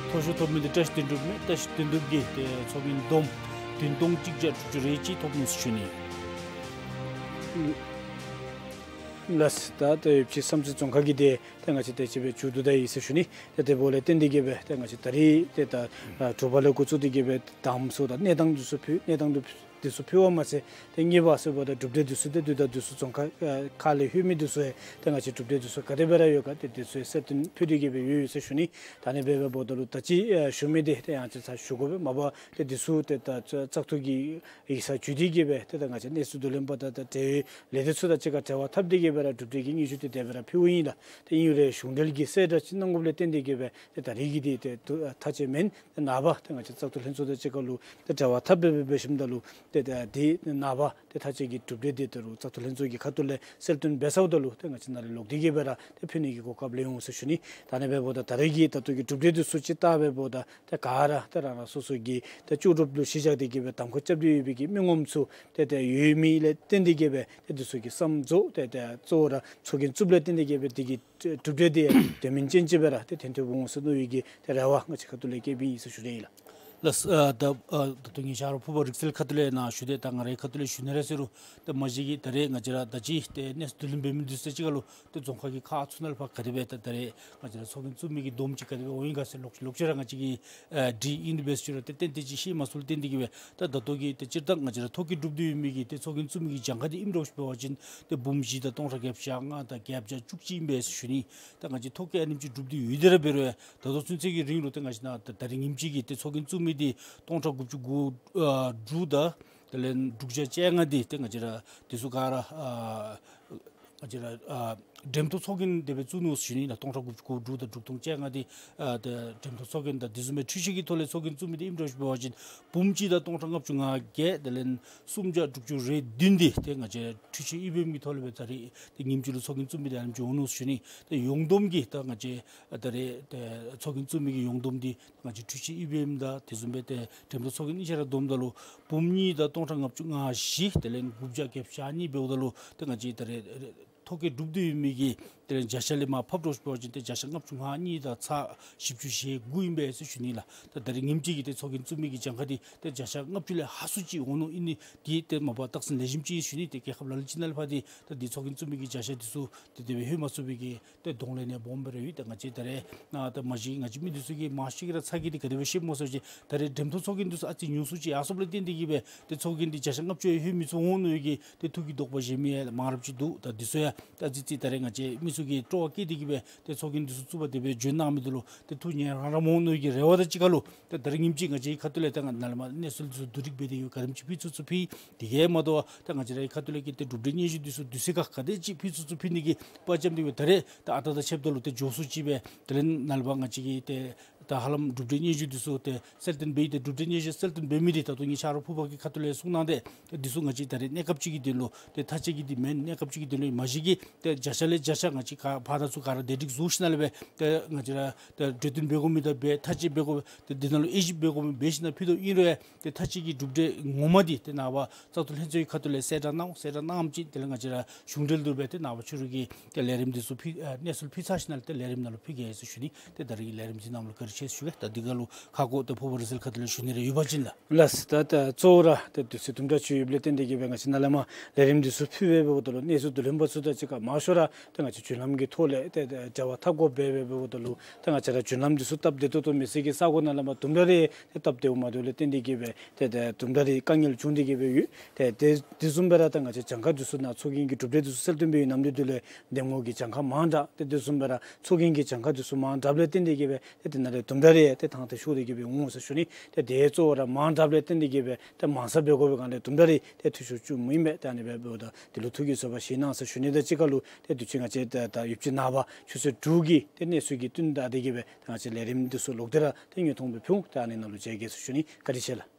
མཐོ་ཤོས་ཐོབ་མི་འདི་བཀྲ་ཤིས་དོན་གྲུབ་མས། བཀྲ་ཤིས་དོན་གྲུབ་ཀྱིས་ཏེ་ཚོགས་རྒྱན་བསྡོམས་བདུན་སྟོང་གཅིག་བརྒྱ་དྲུག་ཅུ་རེ་གཅིག་ཐོབ་ནུག་ཟེར་ཞུ་ནི། ལགས་སོ། ད་ཏེ་ཡོད་ཅི་བསམ་རྩེ་རྫོང་ཁག་གི་འདི་ཏེ་ང་བཅས་དེ་ཅིག་སྦེ་མཇུག་བསྡུ་ད་ཡི་ཟེར་ཞུ་ནི། ཏེ་དེ་འབདཝ་ལས་བརྟེན་ཏེ་གི་སྦེ་ཏེ་ང་བཅས་ད་རིས་ཏེ་ད་ཨ་དྲོ་པ་ལས་འགོ་བཙུགས་ཏེ་གི་སྦེ་དམ་སྲུ་དང་གནས་སྟངས་འདི་ཚུ་ཕུལ་གནས་སྟངས་འདི་ཚུ་ཕུལ་བ་མ་ཚད་ཏེ་གཉིས་པ་ཟེརཝ་ད་གྲུབ་འབྲས་འདི་ཚུ་ཏེ་དུས་དང་དུས་སུ་རྫོང་ཁག་ཨ་ཁག་ལས་ལྷོད་མི་འདི་ཚུ་ཡང་ཏེ་ང་བཅས་གྲུབ་འབྲས་འདི་ཚུ་ག་དེ་སྦེ་ར་ཡོད་ག་ཏེ་འདི་ཚུ་ཡང་གསལ་སྟོན་ཕུལ་ཏེ་གི་སྦེ་ཡོད་ཡོད་ཟེར་ཞུ་ནི། ད་ཨ་ནི་འབད་བའི་འབདཝ་ད་ལུ་ད་ཅི་ཨ་ཞུ་མི་འདི་ཏེ་ཡང་ཅིན་ཚར་ཞུ་དགོ་པས། མ་པ་ཏེ་འདི་ཚུ་ཏེ་ད་བཙག་འཐུ་གི་ཡིག་ཚང་བརྒྱུད་དེ་གི་སྦེ་ཏེ་ད་ང་བཅས་གནས་ཚུལ་བསྡུ་ལེན་པ་དང་ད་འབྲེལ་ཡོད་ལས་སྡེ་ཚུ་དང་གཅིག་ཁར་འབྲེལ་བ་འཐབ་སྟེ་གི་སྦེ་ར་གྲུབ་འབྲས་ཀྱི་སྙན་ཞུ་འདི་དེ་སྦེ་ར་ཕུལཝ་ཨིན་ལགས། ཏེ་ཨིན་རུང་གཞུང་འབྲེལ་གྱི་གསལ་བསྒྲགས་ཅིག་གནང་དགོཔ་ལས་བརྟེན་ཏེ་གི་སྦེ་ཏེ་ད་རིས་ཀྱི་འདི་ཏེ་ཐག་བཅད་མེན། ཏེ་ནངས་པ་ཏེ་ང་བཅས་བཙག་འཐུ་ལྷན་ཚོགས་དང་གཅིག་ཁར་ལུ་ཏེ་འབྲེལ་བ་འཐབ་སྦེ་འབད་འབད་ཞིནམ་ད་ལུ་ཏེ་ད་འདི་ནངས་པ་ཏེ་ཐག་བཅད་ཀྱི་གྲུབ་འབྲས་འདི་ད་རུང་བཙག་འཐུ་ལྷན་ཚོགས་ཀྱི་ཁ་ཐུག་ལས་གསལ་སྟོན་འབད་ཚརཝ་ད་ལུ་ཏེ་ང་བཅས་ནཱ་ལས་ལོག་སྟེ་གི་སྦེ་ར་ཏེ་ཕུལ་ནི་གི་གོ་སྐབས་ལེན་འོང་ཟེར་ཞུ་ནི། ད་ཨ་ནི་འབདཝ་ད་ད་རིས་ཀྱི་ད་ལྟོ་གི་གྲུབ་འབྲས་འདི་ཚུ་ཅིག་བལྟ་བའི་འབདཝ་ད་ཏེ་ག་ར་ཏེ་རང་རང་སོ་སོ་གི་ཏེ་ལྕོགས་གྲུབ་ལུ་གཞི་བཞག་སྟེ་གི་སྦེ་དམ་འཁོན་རྐྱབ་སྟེ་ཡོད་པའི་གི་མི་ངོམ་ཚུ་ཏེ་ཏེ་ཡོད་མི་ལས་བརྟེན་ཏེ་གི་སྦེ་ཏེ་འདི་ཚུ་གི་བསམ་རྫོགས་ཏེ་ཏེ་གཙོ་བོ་ར་ཚོགས་རྒྱན་བཙུགསཔ་ལས་བརྟེན་ཏེ་གི་སྦེ་འདི་གི་གྲུབ་འབྲས་འདི་དོན་སྨིན་ཅན་ཅིག་སྦེ་ར་ཏེ་ཐོན་ཐོན་འོང་ཟེར་མནོ་བའི་གི་ཏེ་རེ་བ་ང་བཅས་ཁ་ཐུག་ལས་བསྐྱེདཔ་ཨིན་ཟེར་ཞུ་ནི་ཨིན་ལགས། ལགས་སོ། ཨ་ད་ཨ་ད་ལྟོ་ངེའི་ཆ་རོགས་ཕུར་པ་རིག་རྩལ་ཁ་ཐུག་ལས་ནཱ་ཞུ་དེ་ད་ང་རའི་ཁ་ཐུག་ལས་ཞུ་ནི་རེ་ཟེར་རུང་ད་མ་གཞི་གི་ད་རེས་ང་བཅས་ར་ད་ཅི་ཏེ་གནས་ཚུལ་བསྡུ་ལེན་འབད་མི་འདི་ཚུ་གཅིག་ཁར་ལུ་ཏེ་རྫོང་ཁག་གི་ཁག་ཚུ་ནང་ལུ་ཕར་ག་དེ་སྦེ་ད་ད་རེས་ང་བཅས་ར་ཚོགས་རྒྱན་བཙུགས་མི་གི་བསྡོམས་ཅིག་ག་དེ་སྦེ་འོང་ཡི་ག་ཟེར་ལོག་ལོག་ཅི་ར་ང་བཅས་ཀྱིས་ཨ་འདི་ཨིན་འདི་འབད་ཟེར་རུང་ཏེ་ཏན་ཏན་ཅིག་ཤེས་མ་ཚུགས་ལས་བརྟེན་ཏེ་གི་སྦེ་ད་ད་ལྟོ་གི་ཏེ་སྤྱིར་བཏང་ང་བཅས་ར་ཐོ་བཀོད་གྲུབ་སྟེ་ཡོད་མི་གི་ཏེ་ཚོགས་རྒྱན་བཙུགས་མི་གི་གྱངས་ཁ་འདི་ཨིནམ་འདྲཝ་ཅིག་འབད་བ་ཅིན་ཏེ་འབུམ་བཞི་དང་སྟོང་ཕྲག་བརྒྱད་ཅུ་གྱ་ལྔ་དང་བརྒྱད་བརྒྱ་བཅུ་གཅིག་ཨིན་པས་ཟེར་ཞུ་ནི། ད་ང་བཅས་ཐོ་བཀོད་ཨ་ནེམ་ཅིག་གྲུབ་སྟེ་ཡོད་དེ་ར་འབད་རུང་ད་ལྟོ་ཚུན་ཚོད་ཀྱི་རིང་ལུ་ཏེ་ང་བཅས་ནཱ་ད་ད་རིས་ཉིནམ་གཅིག་གི་ཏེ་ཚོགས་རྒྱན་བཙུགས་མི་འདི་སྟོང་ཕྲག་དགུ་བཅུ་གོ་ཨ་དྲུག་དང་དེ་ལས་དྲུག་བརྒྱ་བཅོ་ལྔ་འདི་ཏེ་ང་བཅས་ར་འདི་ཚུ་ག་ར་ཨ་ང་བཅས་ར་ཨ་འགྲེམས་ཐོག་ཚོགས་རྒྱན་དེ་སྦེ་བཙུགས་ནུག་ཟེར་ཞུ་ནི་ལགས། སྟོང་ཕྲག་དགུ་བཅུ་གོ་དྲུག་དང་དྲུག་སྟོང་བཅོ་ལྔ་འདི་ཨ་ཏེ་འགྲེམས་ཐོག་ཚོགས་རྒྱན་དང་དེ་བཟུམ་སྦེ་འཕྲུལ་ཆས་ཀྱི་ཐོག་ལས་ཚོགས་རྒྱན་བཙུགས་མི་འདི་ཨིནམ་འདྲཝ་ཅིག་འབད་བ་ཅིན་འབུམ་གཅིག་དང་སྟོང་ཕྲག་ལྔ་བཅུ་ང་བརྒྱད་དེ་ལས་སུམ་བརྒྱ་དྲུག་ཅུ་རེ་བདུན་འདི་ཏེ་ང་བཅས་འཕྲུལ་ཆས་ཨི་བི་ཨེམ་གྱི་ཐོག་ལས་སྦེ་ད་རིས་ཏེ་ཉིནམ་གཅིག་ལུ་ཚོགས་རྒྱན་བཙུགས་མི་འདི་ཨ་ནེམ་ཅིག་འོང་ནུག་ཟེར་ཞུ་ནི། ཏེ་ཡོངས་བསྡོམས་ཀྱིས་ད་ང་བཅས་ཨ་ད་རེས་ཏེ་ཚོགས་རྒྱན་བཙུགས་མི་གི་ཡོངས་བསྡོམས་འདི་ང་བཅས་འཕྲུལ་ཆས་ཨི་བི་ཨེམ་དང་དེ་བཟུམ་སྦེ་ཏེ་འགྲེམས་ཐོག་ཚོགས་རྒྱན་གཉིས་ཆ་ར་བསྡོམ་ད་ལུ་འབུམ་གཉིས་དང་སྟོང་ཕྲག་ལྔ་བཅུ་ང་བཞི་དེ་ལས་དགུ་བརྒྱ་བརྒྱད་ཅུ་གྱ་གཉིས་འབདཝ་ད་ལུ་ཏེ་ང་བཅས་ད་རེས་ཐོ་བཀོད་གྲུབ་སྟེ་ཡོད་མི་གི་ཏེ་བརྒྱ་ཆ་ལས་མར་ཕབ་འདྲཝ་ཅིག་འབད་བ་ཅིན་ཏེ་བརྒྱ་ཆ་ལྔ་བཅུ་ང་གཉིས་དང་ཚག་བཞི་བཅུ་ཞེ་དགུ་ཨིན་པས་ཟེར་ཞུ་ནི་ལགས། ད་ད་རིས་ཉིནམ་གཅིག་གི་ཏེ་ཚོགས་རྒྱན་བཙུགས་མི་གི་གྱངས་ཁ་འདི་ཏེ་བརྒྱ་ཆ་ལྔ་བཅུ་ལས་ཧ་སུ་ཅིག་འོང་ནུག་ཨིན་ནི་འདི་ཏེ་མ་པ་རྟགས་མཚན་ལེགས་ཤོམ་ཅིག་ཨིན་ཞུ་ནི། ཏེ་རྒྱལ་ཁབ་ལ་ལུ་ཅིག་ནང་ལས་ཕར་འདི་ད་འདི་ཚོགས་རྒྱན་བཙུགས་མི་གི་བརྒྱ་ཆ་འདི་ཚུ་ཏེ་དེ་སྦེ་ལྷོད་མ་ཚུགས་པའི་གི་ཏེ་གདོང་ལེན་ནི་སྦོམ་སྦེ་ར་ཡོད། ད་ང་བཅས་ད་རེས་ནཱ་ད་མ་གཞི་ང་བཅས་མི་འདི་ཚུ་གིས་མང་ཤོས་ཀྱིས་ར་ཚ་གྱང་འདི་ག་དེ་སྦེ་བཤད་སྨོ་ཟེར་བ་ཅིན་ད་རེས་འགྲེམས་ཐོག་ཚོགས་རྒྱན་འདི་ཚུ་ཨ་ཙི་ཉུང་སུ་ཅིག་ཡར་སོངམ་ལས་བརྟེན་ཏེ་གིས་སྦེ་ཏེ་ཚོགས་རྒྱན་འདི་བརྒྱ་ཆ་ལྔ་བཅུ་ལྷོད་མི་ཚུགས་འོང་མནོ་བའི་གི་ཏེ་ཐུགས་ཀྱི་དོགས་པ་བཞེས་མི་ཡང་མང་རབས་ཅིག་འདུག། ད་འདི་ཚུ་ཡང་ད་ཨ་ཙི་ཅིག་ད་རེས་ང་བཅས་མི་ཚུ་གིས་སྤྲོ་བ་བསྐྱེད་དེ་གིས་སྦེ་ཏེ་ཚོགས་རྒྱན་འདི་ཚུ་བཙུགས་པར་དེ་སྦེ་འབྱོན་གནང་མི་འདི་ལུ་ཏེ་ཐུགས་མཉེས་རང་རང་འོང་མནོ་བའི་གི་རེ་བ་དང་གཅིག་ཁར་ལུ་ཏེ་ད་རིས་ཉིནམ་གཅིག་ང་བཅས་ཁ་ཐུག་ལས་ད་ང་ནཱ་ལས་མར་གནས་ཚུལ་འདི་ཚུ་བསྡུ་སྒྲིག་འབད་དེ་ཡོད། ག་དེམ་ཅིག་ཕུལ་ཚུགས་ཚུགས་ཕུལ། དེ་གིས་མ་དོ་བར་ད་ང་བཅས་རའི་ཁ་ཐུག་ལས་ཀྱི་ཏེ་གྲུབ་འབྲས་སྙན་ཞུ་འདི་ཚུ་དུས་ཚོད་ཁར་ག་དེ་ཅིག་ཕུལ་ཚུགས་ཚུགས་ཕུལ་ནི་གི་དཔའ་བཅམ་སྟེ་སྦེ་ད་རེས་ད་ཨ་རྟག་དང་ཕྱདཔ་ད་ལུ་ཏེ་མགྱོགས་སུ་ཅིག་སྦེ་དེ་ལས་ནཱ་ལས་ཕར་ང་བཅས་ཀྱི་ཏེ་ད་ཧ་ལམ་གྲུབ་འབྲས་སྙན་ཞུ་འདི་ཚུ་ཏེ་གསལ་སྟོན་འབད་ཡི། ཏེ་གྲུབ་འབྲས་སྙན་ཞུ་གསལ་སྟོན་འབད་མི་འདི་ད་ལྟོ་ངེའི་ཆ་རོགས་ཕུར་པ་གི་ཁ་ཐུག་ལས་གསུངས་གནང་སྟེ་ཏེ་འདི་ཚུ་ང་བཅས་ད་རེས་གནས་སྐབས་ཅིག་གི་དོན་ལུ་ཏེ་མཐའ་དཔྱད་ཀྱི་འདི་མེན། གནས་སྐབས་ཅིག་གི་དོན་ལུ་མ་གཞི་གི་ཏེ་བརྒྱ་ཆ་ལས་བརྒྱ་ཆ་ང་བཅས་ག་ཕར་དང་ཚུར་ག་ར་བདེ་སྒྲིག་བཟོ་ཞིནམ་ལས་སྦེ་ཏེ་ང་བཅས་ར་ཏེ་གྲོས་བསྟུན་འབད་དགོ་མི་དང་འབད་མཐའ་དཔྱད་འབད་དགོ་ཏེ་འདི་ནང་ལུ་དབྱེ་ཞིབ་འབད་དགོ་མི་འབད་ཞིནམ་ལས་ཕུལ་དོ་ཨིན་རུང་ཡང་ཏེ་མཐའ་དཔྱད་ཀྱི་གྲུབ་འབྲས་ངོ་མ་འདི་ཏེ་ནངས་པ་བཙག་འཐུ་ལྷན་ཚོགས་ཀྱི་ཁ་ཐུག་ལས་གསལ་བསྒྲགས་གནང་། གསལ་བསྒྲགས་གནངམ་ཅིག་དེ་ལས་ང་བཅས་ར་གཞུང་འབྲེལ་དུ་སྦེ་ཏེ་ནངས་པ་ཕྱི་རུ་གི་ཏེ་ལས་རིམ་འདི་ཚུ་ཕུལ་ཨ་གནས་ཚུལ་ཕུལ་ཚར་ཞིནམ་ལས་ཏེ་ལས་རིམ་ནང་ལུ་ཕུལ་གེ་ཟེར་ཞུ་ནི། ཏེ་ད་རིས་ཀྱི་ལས་རིམ་འདི་ནང་ལུ་བཀའ་དྲིན་ཆེ་ཞུ་གེ། ད་འདི་ཁར་ལུ་ཁ་སྐོང་ཏེ་ཕུར་པ་རིག་རྩལ་ཁ་ཐུག་ལས་ཞུ་ནི་རེ་ཡོད་པ་ཅིན་ལགས། ལགས་སོ། ད་ད་གཙོ་བོ་ར་ཏེ་དུས་ཚོད་དུམ་གྲ་ཅིག་ཡོདཔ་ལས་བརྟེན་ཏེ་གིས་སྦེ་ང་བཅས་ནཱ་ལས་མར་ལས་རིམ་འདི་ཚུ་ཕུལ་བའི་འབདཝ་ད་ལུ་གནས་ཚུལ་བསྡུ་ལེན་པ་ཚུ་དང་གཅིག་ཁར་མང་ཤོས་ར་ཏེ་ང་བཅས་རྒྱུན་ལམ་གྱི་ཐོག་ལས་ཏེ་ཏེ་འབྲེལ་བ་འཐབ་དགོཔ་འབད་བའི་འབདཝ་ད་ལུ་ཏེ་ང་བཅས་ར་རྒྱུན་ལམ་འདི་ཚུ་སྟབས་བདེ་ཏོག་ཏོ་མེད་ས་གི་ས་གོ་ནང་ལས་མར་དུམ་གྲ་རེ་ཏེ་སྟབས་བདེཝ་མ་འདུག་ལས་བརྟེན་ཏེ་གིས་སྦེ་ཏེ་ཏེ་དུམ་གྲ་རེ་དཀའ་ངལ་བྱུང་སྟེ་གིས་སྦེ་ཡོད། ཏེ་ཏེ་དེ་བཟུམ་སྦེ་ར་ད་ང་བཅས་གྱངས་ཁ་འདི་ཚུ་ནཱ་ཚོགས་རྒྱན་གྱི་གྲུབ་འབྲས་འདི་ཚུ་གསལ་སྟོན་འབད་བའི་ནམ་དུས་འདི་ལུ་འདེམས་ངོ་གི་གྱངས་ཁ་མང་དྲགས། ཏེ་དེ་བཟུམ་སྦེ་ར་ཚོགས་རྒྱན་གྱི་གྱངས་ཁ་འདི་ཚུ་མང་དྲགསཔ་ལས་བརྟེན་ཏེ་གིས་སྦེ་ཏེ་དེ་ནང་ལས་ དུམ་གྲ་རེ་ཏེ་ཐང་ཏེ་ཤོར་ཏེ་གི་སྦེ་འོང་ཟེར་ཞུ་ནི། ཏེ་དེ་གཙོ་བོ་ར་མང་དྲགས་ལས་བརྟེན་ཏེ་གི་སྦེ་ཏེ་མང་ས་འབད་དགོ་པའི་སྒང་ལས་དུམ་གྲ་རེ་ཏེ་འཐུས་ཤོར་བཅུགཔ་ཨིན་པས། ཏེ་ཨ་ནི་སྦེ་འབདཝ་ད་དེ་ལུ་ཐུགས་ཀྱིས་བཟོད་པ་བཞེས་གནང་ཟེར་ཞུ་ནི། དང་གཅིག་ཁར་ལུ་ཏེ་དུས་ཅི་ང་བཅས་ད་ད་ཡུདཔ་ཅིག་ནངས་པ་ཆུ་ཚོད་དྲུག་གི་ཏེ་གནས་ཚུལ་གྱི་བསྟུན་ད་དེ་གི་སྦེ་ཏེ་ང་བཅས་ལས་རིམ་འདི་ཚུ་ལོག་སྟེ་ར་ཏེ་དངོས་མཐོང་སྦེ་ཕུལ། ཏེ་ཨ་ནི་ནང་ལུ་མཇལ་གེ་ཟེར་ཞུ་ནི། བཀའ་དྲིན་ཆེ་ལགས།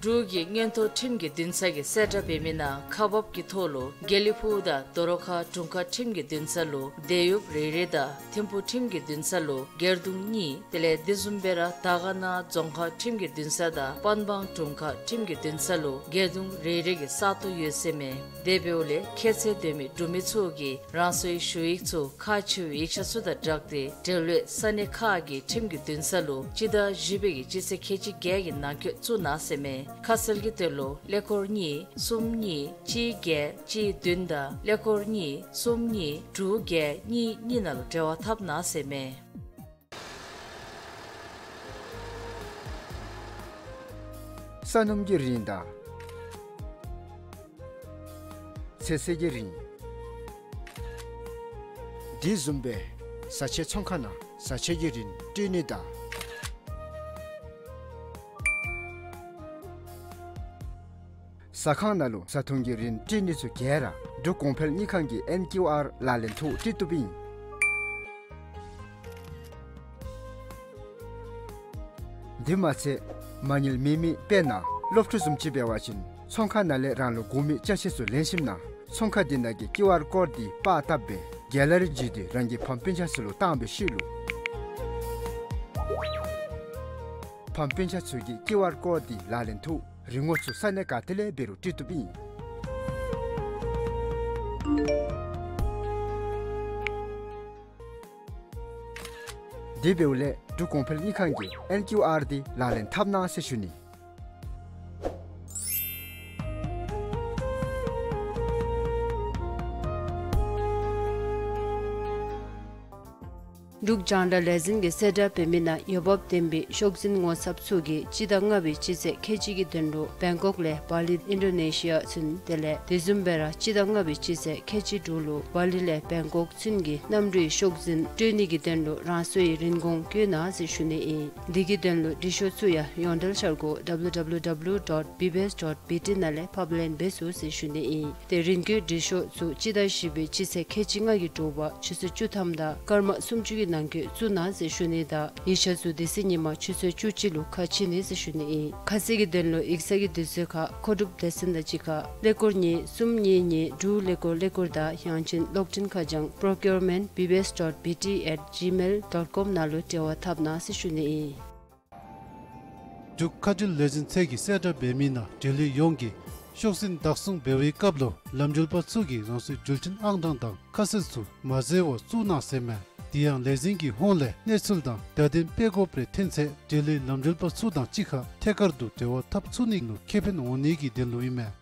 འབྲུག་གི་མངོན་མཐོ་ཁྲིམས་ཀྱི་འདུན་ས་གི་གསལ་བསྒྲགས་འབད་མི་ནང་ཁག་འབགཔ་གི་ཐོག་ལུ་དགེ་ལེགས་ཕུག་དང་རྡོ་རོ་ཁ་དྲུང་ཁག་ཁྲིམས་ཀྱི་འདུན་ས་ལུ་དེད་གཡོགཔ་རེ་རེ་དང་ཐིམ་ཕུག་ཁྲིམས་ཀྱི་འདུན་ས་ལུ་སྒེར་དུང་གཉིས། དེ་ལས་དེ་བཟུམ་སྦེ་ར་དར་དཀར་ན་རྫོང་ཁག་ཁྲིམས་ཀྱི་འདུན་ས་དང་པན་སྦང་དྲུང་ཁག་ཁྲིམས་ཀྱི་འདུན་ས་ལུ་སྒེར་དུང་རེ་རེ་གི་ས་སྟོང་ཡོད་ཟེར་མས། དེ་འབདཝ་ལས་ཁྱད་ཚད་ལྡན་མི་འབྲུག་མི་ཚུ་གིས་རང་སོའི་ཞུ་ཡིག་ཚུ་ཁག་ཆེ་བའི་ཡིག་ཆ་ཚུ་དང་སྦྲགས་ཏེ་འབྲེལ་ཡོད་ས་གནས་ཁག་གི་ཁྲིམས་ཀྱི་འདུན་ས་ལུ་སྤྱི་ཟླ་བཞི་པའི་གི་སྤྱི་ཚེས་ཁལ་གཅིག་བརྒྱད་ཀྱི་ནང་འཁོད་བཙུགས་གནང་ཟེར་མས། ཁ་གསལ་གྱི་དོན་ལུ་ཀླད་ཀོར་གཉིས་གསུམ་གཉིས་གཅིག་བརྒྱད་གཅིག་བདུན་དང་ཀླད་ཀོར་གཉིས་གསུམ་གཉིས་དྲུག་བརྒྱད་གཉིས་གཉིས་ནང་ལུ་འབྲེལ་བ་འཐབ་གནང་ཟེར་མས། ས་སྣུམ་གྱི་རིན་དང་ཚོད་བསྲེ་གི་རིན། དེ་བཟུམ་སྦེ་བཟའ་ཆས་ཚོང་ཁང་ནང་བཟའ་ཆས་ཀྱི་རིན་སྤྲོད་ནི་དང་། ཟ་ཁང་ནང་ལུ་བཟའ་འཐུང་གི་རིན་སྤྲོད་ནི་ཚུ་ག་ར་འབྲུག་གོང་འཕེལ་དངུལ་ཁང་གི་ཨེན་ཀིའུ་ཨར་ལག་ལེན་ཐོག་སྤྲོད་བཏུབ་ཨིན། དེ་མ་ཚད་མ་དངུལ་མེད་མི་དཔེར་ན་སློབ་ཕྲུག་བཟུམ་ཅིག་འབད་བ་ཅིན་ཚོང་ཁང་ནང་ལས་རང་ལུ་དགོ་མི་ཅ་ཆས་ཚུ་ལེན་ཞིནམ་ན་ཚོང་ཁང་དེ་ནང་གི་ཀིའུ་ཨར་ཀོཌ་དེ་པར་བཏབ་སྦེ་གེ་ལ་རི་བརྒྱུད་དེ་རང་གི་ཕམ་སྤུན་ཆ་ཚུ་ལུ་བཏང་བའི་ཤུལ་ལུ་ཕམ་སྤུན་ཆ་ཚུ་གིས་ཀིའུ་ཨར་ཀོཌ་དེ་ལག་ལེན་ཐོག་རིན་གོང་ཚུ་ས་གནས་ག་ཏེ་ལས་འབད་རུང་སྤྲོད་བཏུབ་ཨིན། དེ་འབདཝ་ལས་འབྲུག་གོང་འཕེལ་དངུལ་ཁང་གི་ཨེན་ཀིའུ་ཨར་དེ་ལག་ལེན་འཐབ་གནང་ཟེར་ཞུ་ནི། འབྲུག་རྒྱང་བསྒྲགས་ལས་འཛིན་གྱི་གསལ་བསྒྲགས་འབད་མི་ནང་འོས་འབབ་ལྡན་པའི་ཤོག་འཛིན་ངོ་ཚབ་ཚུ་གིས་སྤྱི་ཟླ་ལྔ་པའི་སྤྱི་ཚེས་ཁལ་གཅིག་གི་དོན་ལུ་བེང་ཀོག་ལས་བ་ལི་ཨིན་ཌོ་ནེ་ཤི་ཡ་ཚུན། དེ་ལས་དེ་བཟུམ་སྦེ་ར་སྤྱི་ཟླ་ལྔ་པའི་སྤྱི་ཚེས་ཁལ་གཅིག་དྲུག་ལུ་བ་ལི་ལས་བེང་ཀོག་ཚུན་གྱི་གནམ་གྲུའི་ཤོག་འཛིན་སྤྲོད་ནི་གི་དོན་ལུ་རང་སོའི་རིན་གོང་བཀོད་གནང་ཟེར་ཞུ་ནི་ཨིན། དེ་གི་དོན་ལུ་འབྲི་ཤོག་ཚུ་ཡང་ཡོངས་འབྲེལ་འཆར་སྒོ་W W W dot B B S dot B T ནང་ལས་ཕབ་ལེན་འབད་ཚུགས་ཟེར་ཞུ་ནི་ཨིན། ཏེ་རིན་བཀོད་འབྲི་ཤོག་ཚུ་སྤྱི་ཟླ་བཞི་པའི་སྤྱི་ཚེས་ཁལ་གཅིག་ལྔ་གི་དྲོ་པ་ཆུ་ཚོད་བཅུ་ཐམ་དང་སྐར་མ་སུམ་ཅུ་གི་ནང་འཁོད་བཙུགས་གནང་ཟེར་ཞུ་ནི་དང་ཡིག་ཆ་ཚུ་དེ་ཚེ་ཉིན་མ་ཆུ་ཚོད་བཅུ་གཅིག་ལུ་ཁ་ཕྱེ་ནི་ཟེར་ཞུ་ནི་ཨིན། ཁ་གསལ་གྱི་དོན་ལུ་ཡིག་ཚང་གི་དུས་ཚོད་ཁར་མཁོ་སྒྲུབ་སྡེ་ཚན་དང་གཅིག་ཁར་ཀླད་ཀོར་གཉིས་གསུམ་གཉིས་གཉིས་དྲུག་ཀླད་ཀོར་ཀླད་ཀོར་དང་ཡང་ཅིན་གློག་འཕྲིན་ཁ་བྱང་procurement B B S dot B T at gmail dot com ནང་ལུ་འབྲེལ་བ་འཐབ་གནང་ཟེར་ཞུ་ནི་ཨིན། འབྲུག་མཁའ་འགྲུལ་ལས་འཛིན་ཚད་ཀྱིས་གསལ་བསྒྲགས་འབད་མི་ནང་འབྲེལ་ཡོད་ཡོངས་ཀྱིས་ཤོག་འཛིན་བདག་བཟུང་འབད་བའི་སྐབས་ལུ་ལམ་འགྲུལ་པ་ཚུ་གིས་རང་སོའི་འགྲུལ་འཕྲིན་ཨང་གྲངས་དང་ཁ་གསལ་ཚུ་མ་འཛོལ་བར་བཙུགས་གནང་ཟེར་མས། དེ་ཡང་ལས་འཛིན་གྱི་ཧོངས་ལས་གནས་ཚུལ་དང་བརྡ་དོན་སྤེལ་དགོཔ་རེ་ཐོན་ཚེ་འབྲེལ་ཡོད་ལམ་འགྲུལ་པ་ཚུ་དང་གཅིག་ཁར་ཐད་ཀར་དུ་འབྲེལ་བ་འཐབ་ཚུགས་ནི་ལུ་ཁེ་ཕན་འོང་ནི་གི་དོན་ལུ་ཨིན་མས།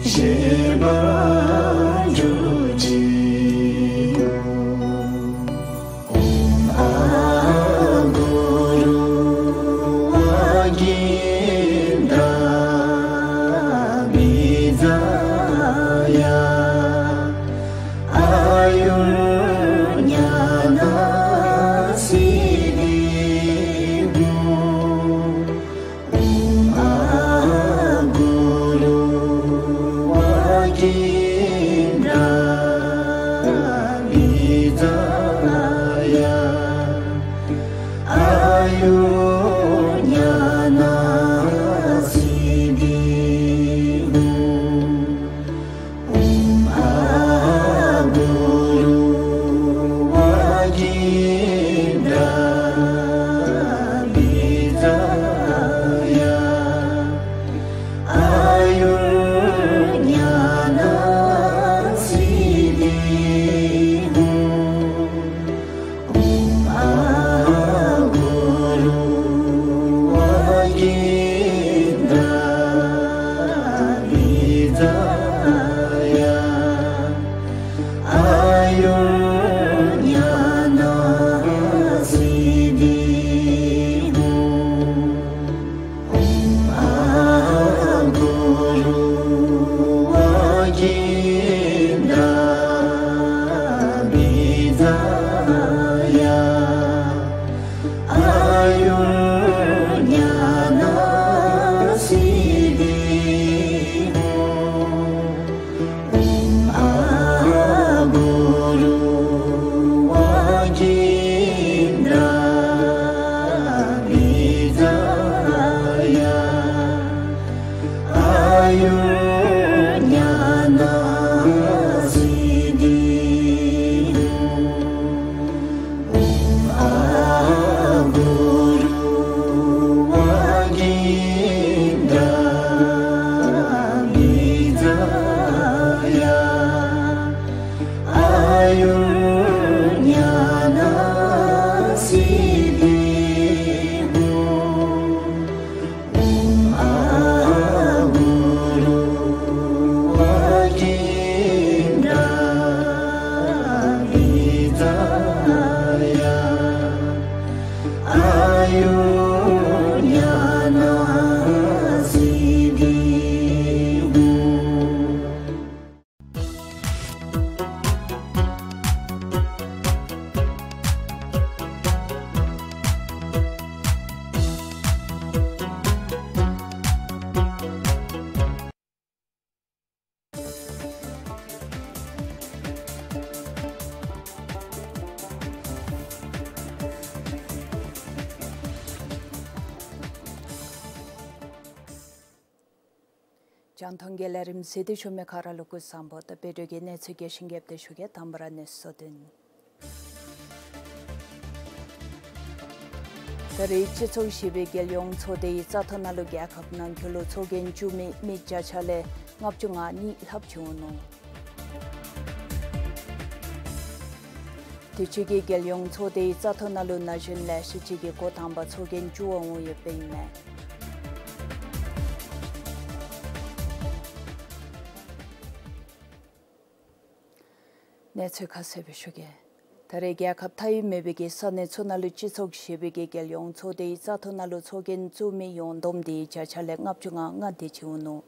ཞེས་པར་གྱུར་ཅིག། ཨོཾ་ཨ་གུ་རུ་ཝ་གིནྡྲ་བི་ཛ་ཡ། ཨ་ཡུར་ཉ་ན་སིདྡྷི་ཧོ། ཨོཾ་ཨ་གུ་རུ་ཝ་གིནྡྲ་བི་ཛ་ཡ། ཨ་ཡུར་ཉ་ན་སིདྡྷི་ཧོ། ཨོཾ་ཨ་གུ་རུ་ཝ་གིནྡྲ་བི་ཛ་ཡ། ཨ་ཡུར་ཉ་ན་སིདྡྷི་ཧོ། ཨོཾ་ཨ་གུ་རུ་ཝ་གིནྡྲ་བི་ཛ་ཡ། ཨ་ཡུར་ཉ་ན་སིདྡྷི་ཧོ། ཨོཾ་ཨ་གུ་རུ་ཝ་གིནྡྲ་བི་ཛ་ཡ། ཨ་ཡུར་ཉ་ན་སིདྡྷི་ཧོ། ཨོཾ་ཨ་གུ་རུ་ཝ་གིནྡྲ་བི་ཛ་ཡ། ཨ་ཡུར་ཉ་ན་སིདྡྷི་ཧོ། ཨོཾ་ཨ་གུ་རུ་ཝ་གིནྡྲ་བི་ཛ་ཡ། ཨ་ཡུར་ཉ་ན་སིདྡྷི་ཧོ། ཨོཾ་ཨ་གུ་རུ་ཝ་གིནྡྲ་བི་ཛ་ཡ། ཨ་ཡུར་ཉ་ན་སིདྡྷི་ཧོ། རྒྱང་མཐོང་གི་ལས་རིམ་གཟིགས་ཏེ་བཞུགས་མི་ག་ར་ལུ་སྐུ་གཟུགས་བཟང་པོ། ད་བོད་དོན་གྱི་གནས་ཚུལ་རྒྱས་ཤིང་རྒྱསཔ་སྦེ་ཞུ་གེ། དང་པ་ར་གནས་ཚུལ་བསྡུས་ནི། ད་རེས་སྤྱི་ཚོགས་བཞི་པའི་རྒྱལ་ཡོངས་ཚོགས་སྡེའི་བཙག་འཐུ་ནང་ལུ་རྒྱལ་ཁབ་ནང་འཁོད་ལུ་ཚོགས་རྒྱན་བཙུགས་མི་མི་བརྒྱ་ཆ་ལས་ལྔ་བཅུ་ང་གཉིས་ལྷགཔ་ཅིག་འོང་ནུག། དུས་ཅི་གི་རྒྱལ་ཡོངས་ཚོགས་སྡེའི་བཙག་འཐུ་ནང་ལུ་ན་གཞོན་ལེ་ཤ་ཅིག་གིས་འགོ་དང་པ་ཚོགས་རྒྱན་བཙུགས་པར་འོང་ཡོདཔ་ཨིན་མས། གནས་ཚུལ་ཁ་གསལ་སྦེ་ཞུ་གེ། ད་རེས་རྒྱལ་ཁབ་མཐའ་དབུས་མེད་པའི་གི་ས་གནས་ཚུ་ནང་ལུ་སྤྱི་ཚོགས་བཞི་པའི་གི་རྒྱལ་ཡོངས་ཚོགས་སྡེའི་བཙག་འཐུ་ནང་ལུ་ཚོགས་རྒྱན་བཙུགས་མི་ཡོངས་བསྡོམས་འདི་བརྒྱ་ཆ་ལས་ལྔ་བཅུ་ང་ལྔ་དེ་ཅིག་འོང་ནུག།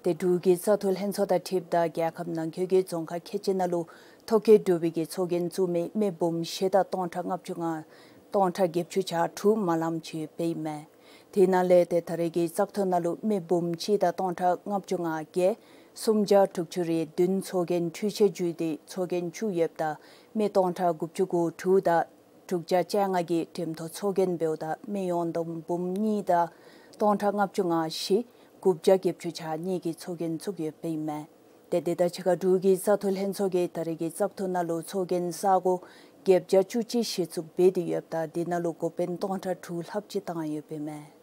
ཏེ་འབྲུག་གི་བཙག་འཐུ་ལྷན་ཚོགས་དང་འཁྲིལཝ་ད་རྒྱལ་ཁབ་ནང་འཁོད་ཀྱི་རྫོང་ཁག་ཁལ་གཅིག་ནང་ལུ་ཐོ་བཀོད་གྲུབ་པའི་གི་ཚོགས་རྒྱན་བཙུགས་མི་མི་འབུམ་བཞི་དང་སྟོང་ཕྲག་ལྔ་བཅུ་ང་སྟོང་ཕྲག་བརྒྱད་ཅུ་གྱ་དྲུག་མ་ལངམ་ཅིག་ཡོདཔ་ཨིན་མས། དེ་ནང་ལས་ཏེ་ད་རེས་ཀྱི་བཙག་འཐུ་ནང་ལུ་མི་འབུམ་གཅིག་དང་སྟོང་ཕྲག་ལྔ་བཅུ་ང་བརྒྱད་སུམ་བརྒྱ་དྲུག་ཅུ་རེ་བདུན་ཚོགས་རྒྱན་འཕྲུལ་ཆས་བརྒྱུད་དེ་ཚོགས་རྒྱན་བཙུགས་ཡོདཔ་ད་མི་སྟོང་ཕྲག་དགུ་བཅུ་གོ་དྲུག་དང་དྲུག་བརྒྱ་བཅོ་ལྔ་གིས་འགྲེམས་ཐོག་ཚོགས་རྒྱན་འབདཝ་ད་མི་ཡོངས་བསྡོམས་འབུམ་གཉིས་དང་སྟོང་ཕྲག་ལྔ་བཅུ་ང་བཞི་དགུ་བརྒྱ་བརྒྱད་ཅུ་གྱ་གཉིས་ཀྱིས་ཚོགས་རྒྱན་བཙུགས་ཡོདཔ་ཨིན་མས། ཏེ་དེ་དང་གཅིག་ཁར་འབྲུག་གི་བཙག་འཐུ་ལྷན་ཚོགས་ཀྱིས་ད་རེས་ཀྱི་བཙག་འཐུ་ནང་ལུ་ཚོགས་རྒྱན་ས་སྒོ་བརྒྱད་བརྒྱ་བཅུ་གཅིག་གཞི་བཙུགས་འབད་དེ་ཡོདཔ་ད་དེ་ནང་ལུ་འགོ་དཔོན་སྟོང་ཕྲག་དྲུག་ལྷགཔ་ཅིག་བཏང་ཡོདཔ་ཨིན་མས།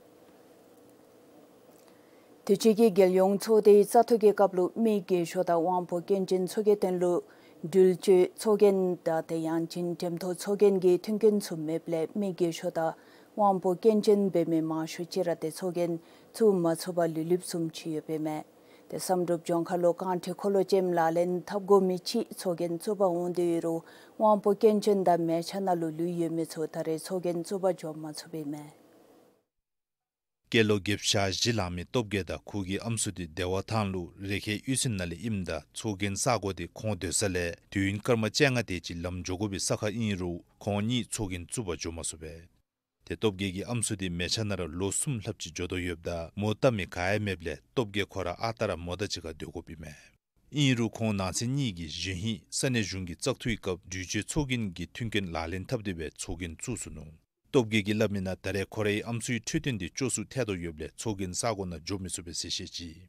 དུས་ཅི་གི་རྒྱལ་ཡོངས་ཚོགས་སྡེའི་བཙག་འཐུ་གི་སྐབས་ལུ་མི་རྒས་ཤོས་དང་དབང་པོ་སྐྱོན་ཅན་ཚུ་གི་དོན་ལུ་འགྲུལ་སྐྱོད་ཚོགས་རྒྱན་དང་དེ་ཡང་ཅིན་འགྲེམས་ཐོག་ཚོགས་རྒྱན་གྱི་མཐུན་རྐྱེན་ཚུ་མེདཔ་ལས་མི་རྒས་ཤོས་དང་ དབང་པོ་སྐྱོན་ཅན་འབད་མི་མང་ཤོས་ཅིག་ར་ཏེ་ཚོགས་རྒྱན་བཙུགས་མ་ཚུགས་པར་ལུས་ལུསཔ་བཟུམ་ཅིག་ཡོདཔ་ཨིན་མས། ཏེ་བསམ་གྲུབ་ལྗོངས་མཁར་ལུ་རྐང་ཁྲི་འཁོར་ལོ་ཅནམ་ལག་ལེན་འཐབ་དགོ་མི་ཅིག་ཚོགས་རྒྱན་བཙུགས་པར་འོང་སྟེ་ཡོད་རུང་དབང་པོ་སྐྱོན་ཅན་དང་མལ་ཆ་ནང་ལུ་ལུས་ཡོད་མི་ཚུ་ད་རེས་ཚོགས་རྒྱན་བཙུགས་པར་འགྱོ་མ་ཚུགསཔ་ཨིན་མས། སྐྱེས་ལོ་བརྒྱད་ཞག་བཞི་ལང་མི་སྟོབས་རྒྱས་དང་ཁོ་གི་ཨམ་སྲུ་དེ་བདེ་བ་ཐང་ལུ་རེ་ཁཱའི་གཡུས་ཚན་ནང་ལས་ཨིནམ་ད་ཚོགས་རྒྱན་ས་གོ་དེ་ཁོང་སྡོད་ས་ལས་དུས་ཡུན་སྐར་མ་བཅོ་ལྔ་དེ་ཅིག་ལམ་འགྱོ་དགོ་པའི་ས་ཁར་ཨིན་རུང་ཁོང་གཉིས་ཚོགས་རྒྱན་བཙུགས་པར་འགྱོ་མ་ཚུགས་པས། ཏེ་སྟོབས་རྒྱས་ཀྱི་ཨམ་སྲུ་དེ་མལ་ཆ་ནང་ར་ལོ་གསུམ་ལྷགཔ་ཅིག་འགྱོ་དོ་ཡོདཔ་ད་མོ་བལྟ་མི་ག་ཡང་མེདཔ་ལས་སྟོབས་རྒྱས་ཁོ་ར་ཨ་རྟག་ར་མོ་དང་གཅིག་ཁར་སྡོད་དགོཔ་ཨིན་མས། ཨིན་རུང་ཁོང་ནང་ཚན་གཉིས་ཀྱིས་གཞེས་ཧིང་ས་གནས་གཞུང་གི་བཙག་འཐུའི་སྐབས་འགྲུལ་སྐྱོད་ཚོགས་རྒྱན་གྱི་མཐུན་རྐྱེན་ལག་ལེན་འཐབ་སྟེ་སྦེ་ཚོགས་རྒྱན་བཙུགས་སོ་ནུག། སྟོབས་རྒྱས་ཀྱིས་སླབ་མི་ནང་ད་རེས་ཁོ་རའི་ཨམ་སྲུའི་འཕྲོད་བསྟེན་དེ་སྐྱོ་སུ་ཐལ་དོ་ཡོདཔ་ལས་ཚོགས་རྒྱན་ས་གོ་ནང་འགྱོ་མི་ཚུགས་པས་ཟེར་བཤད་ཅི།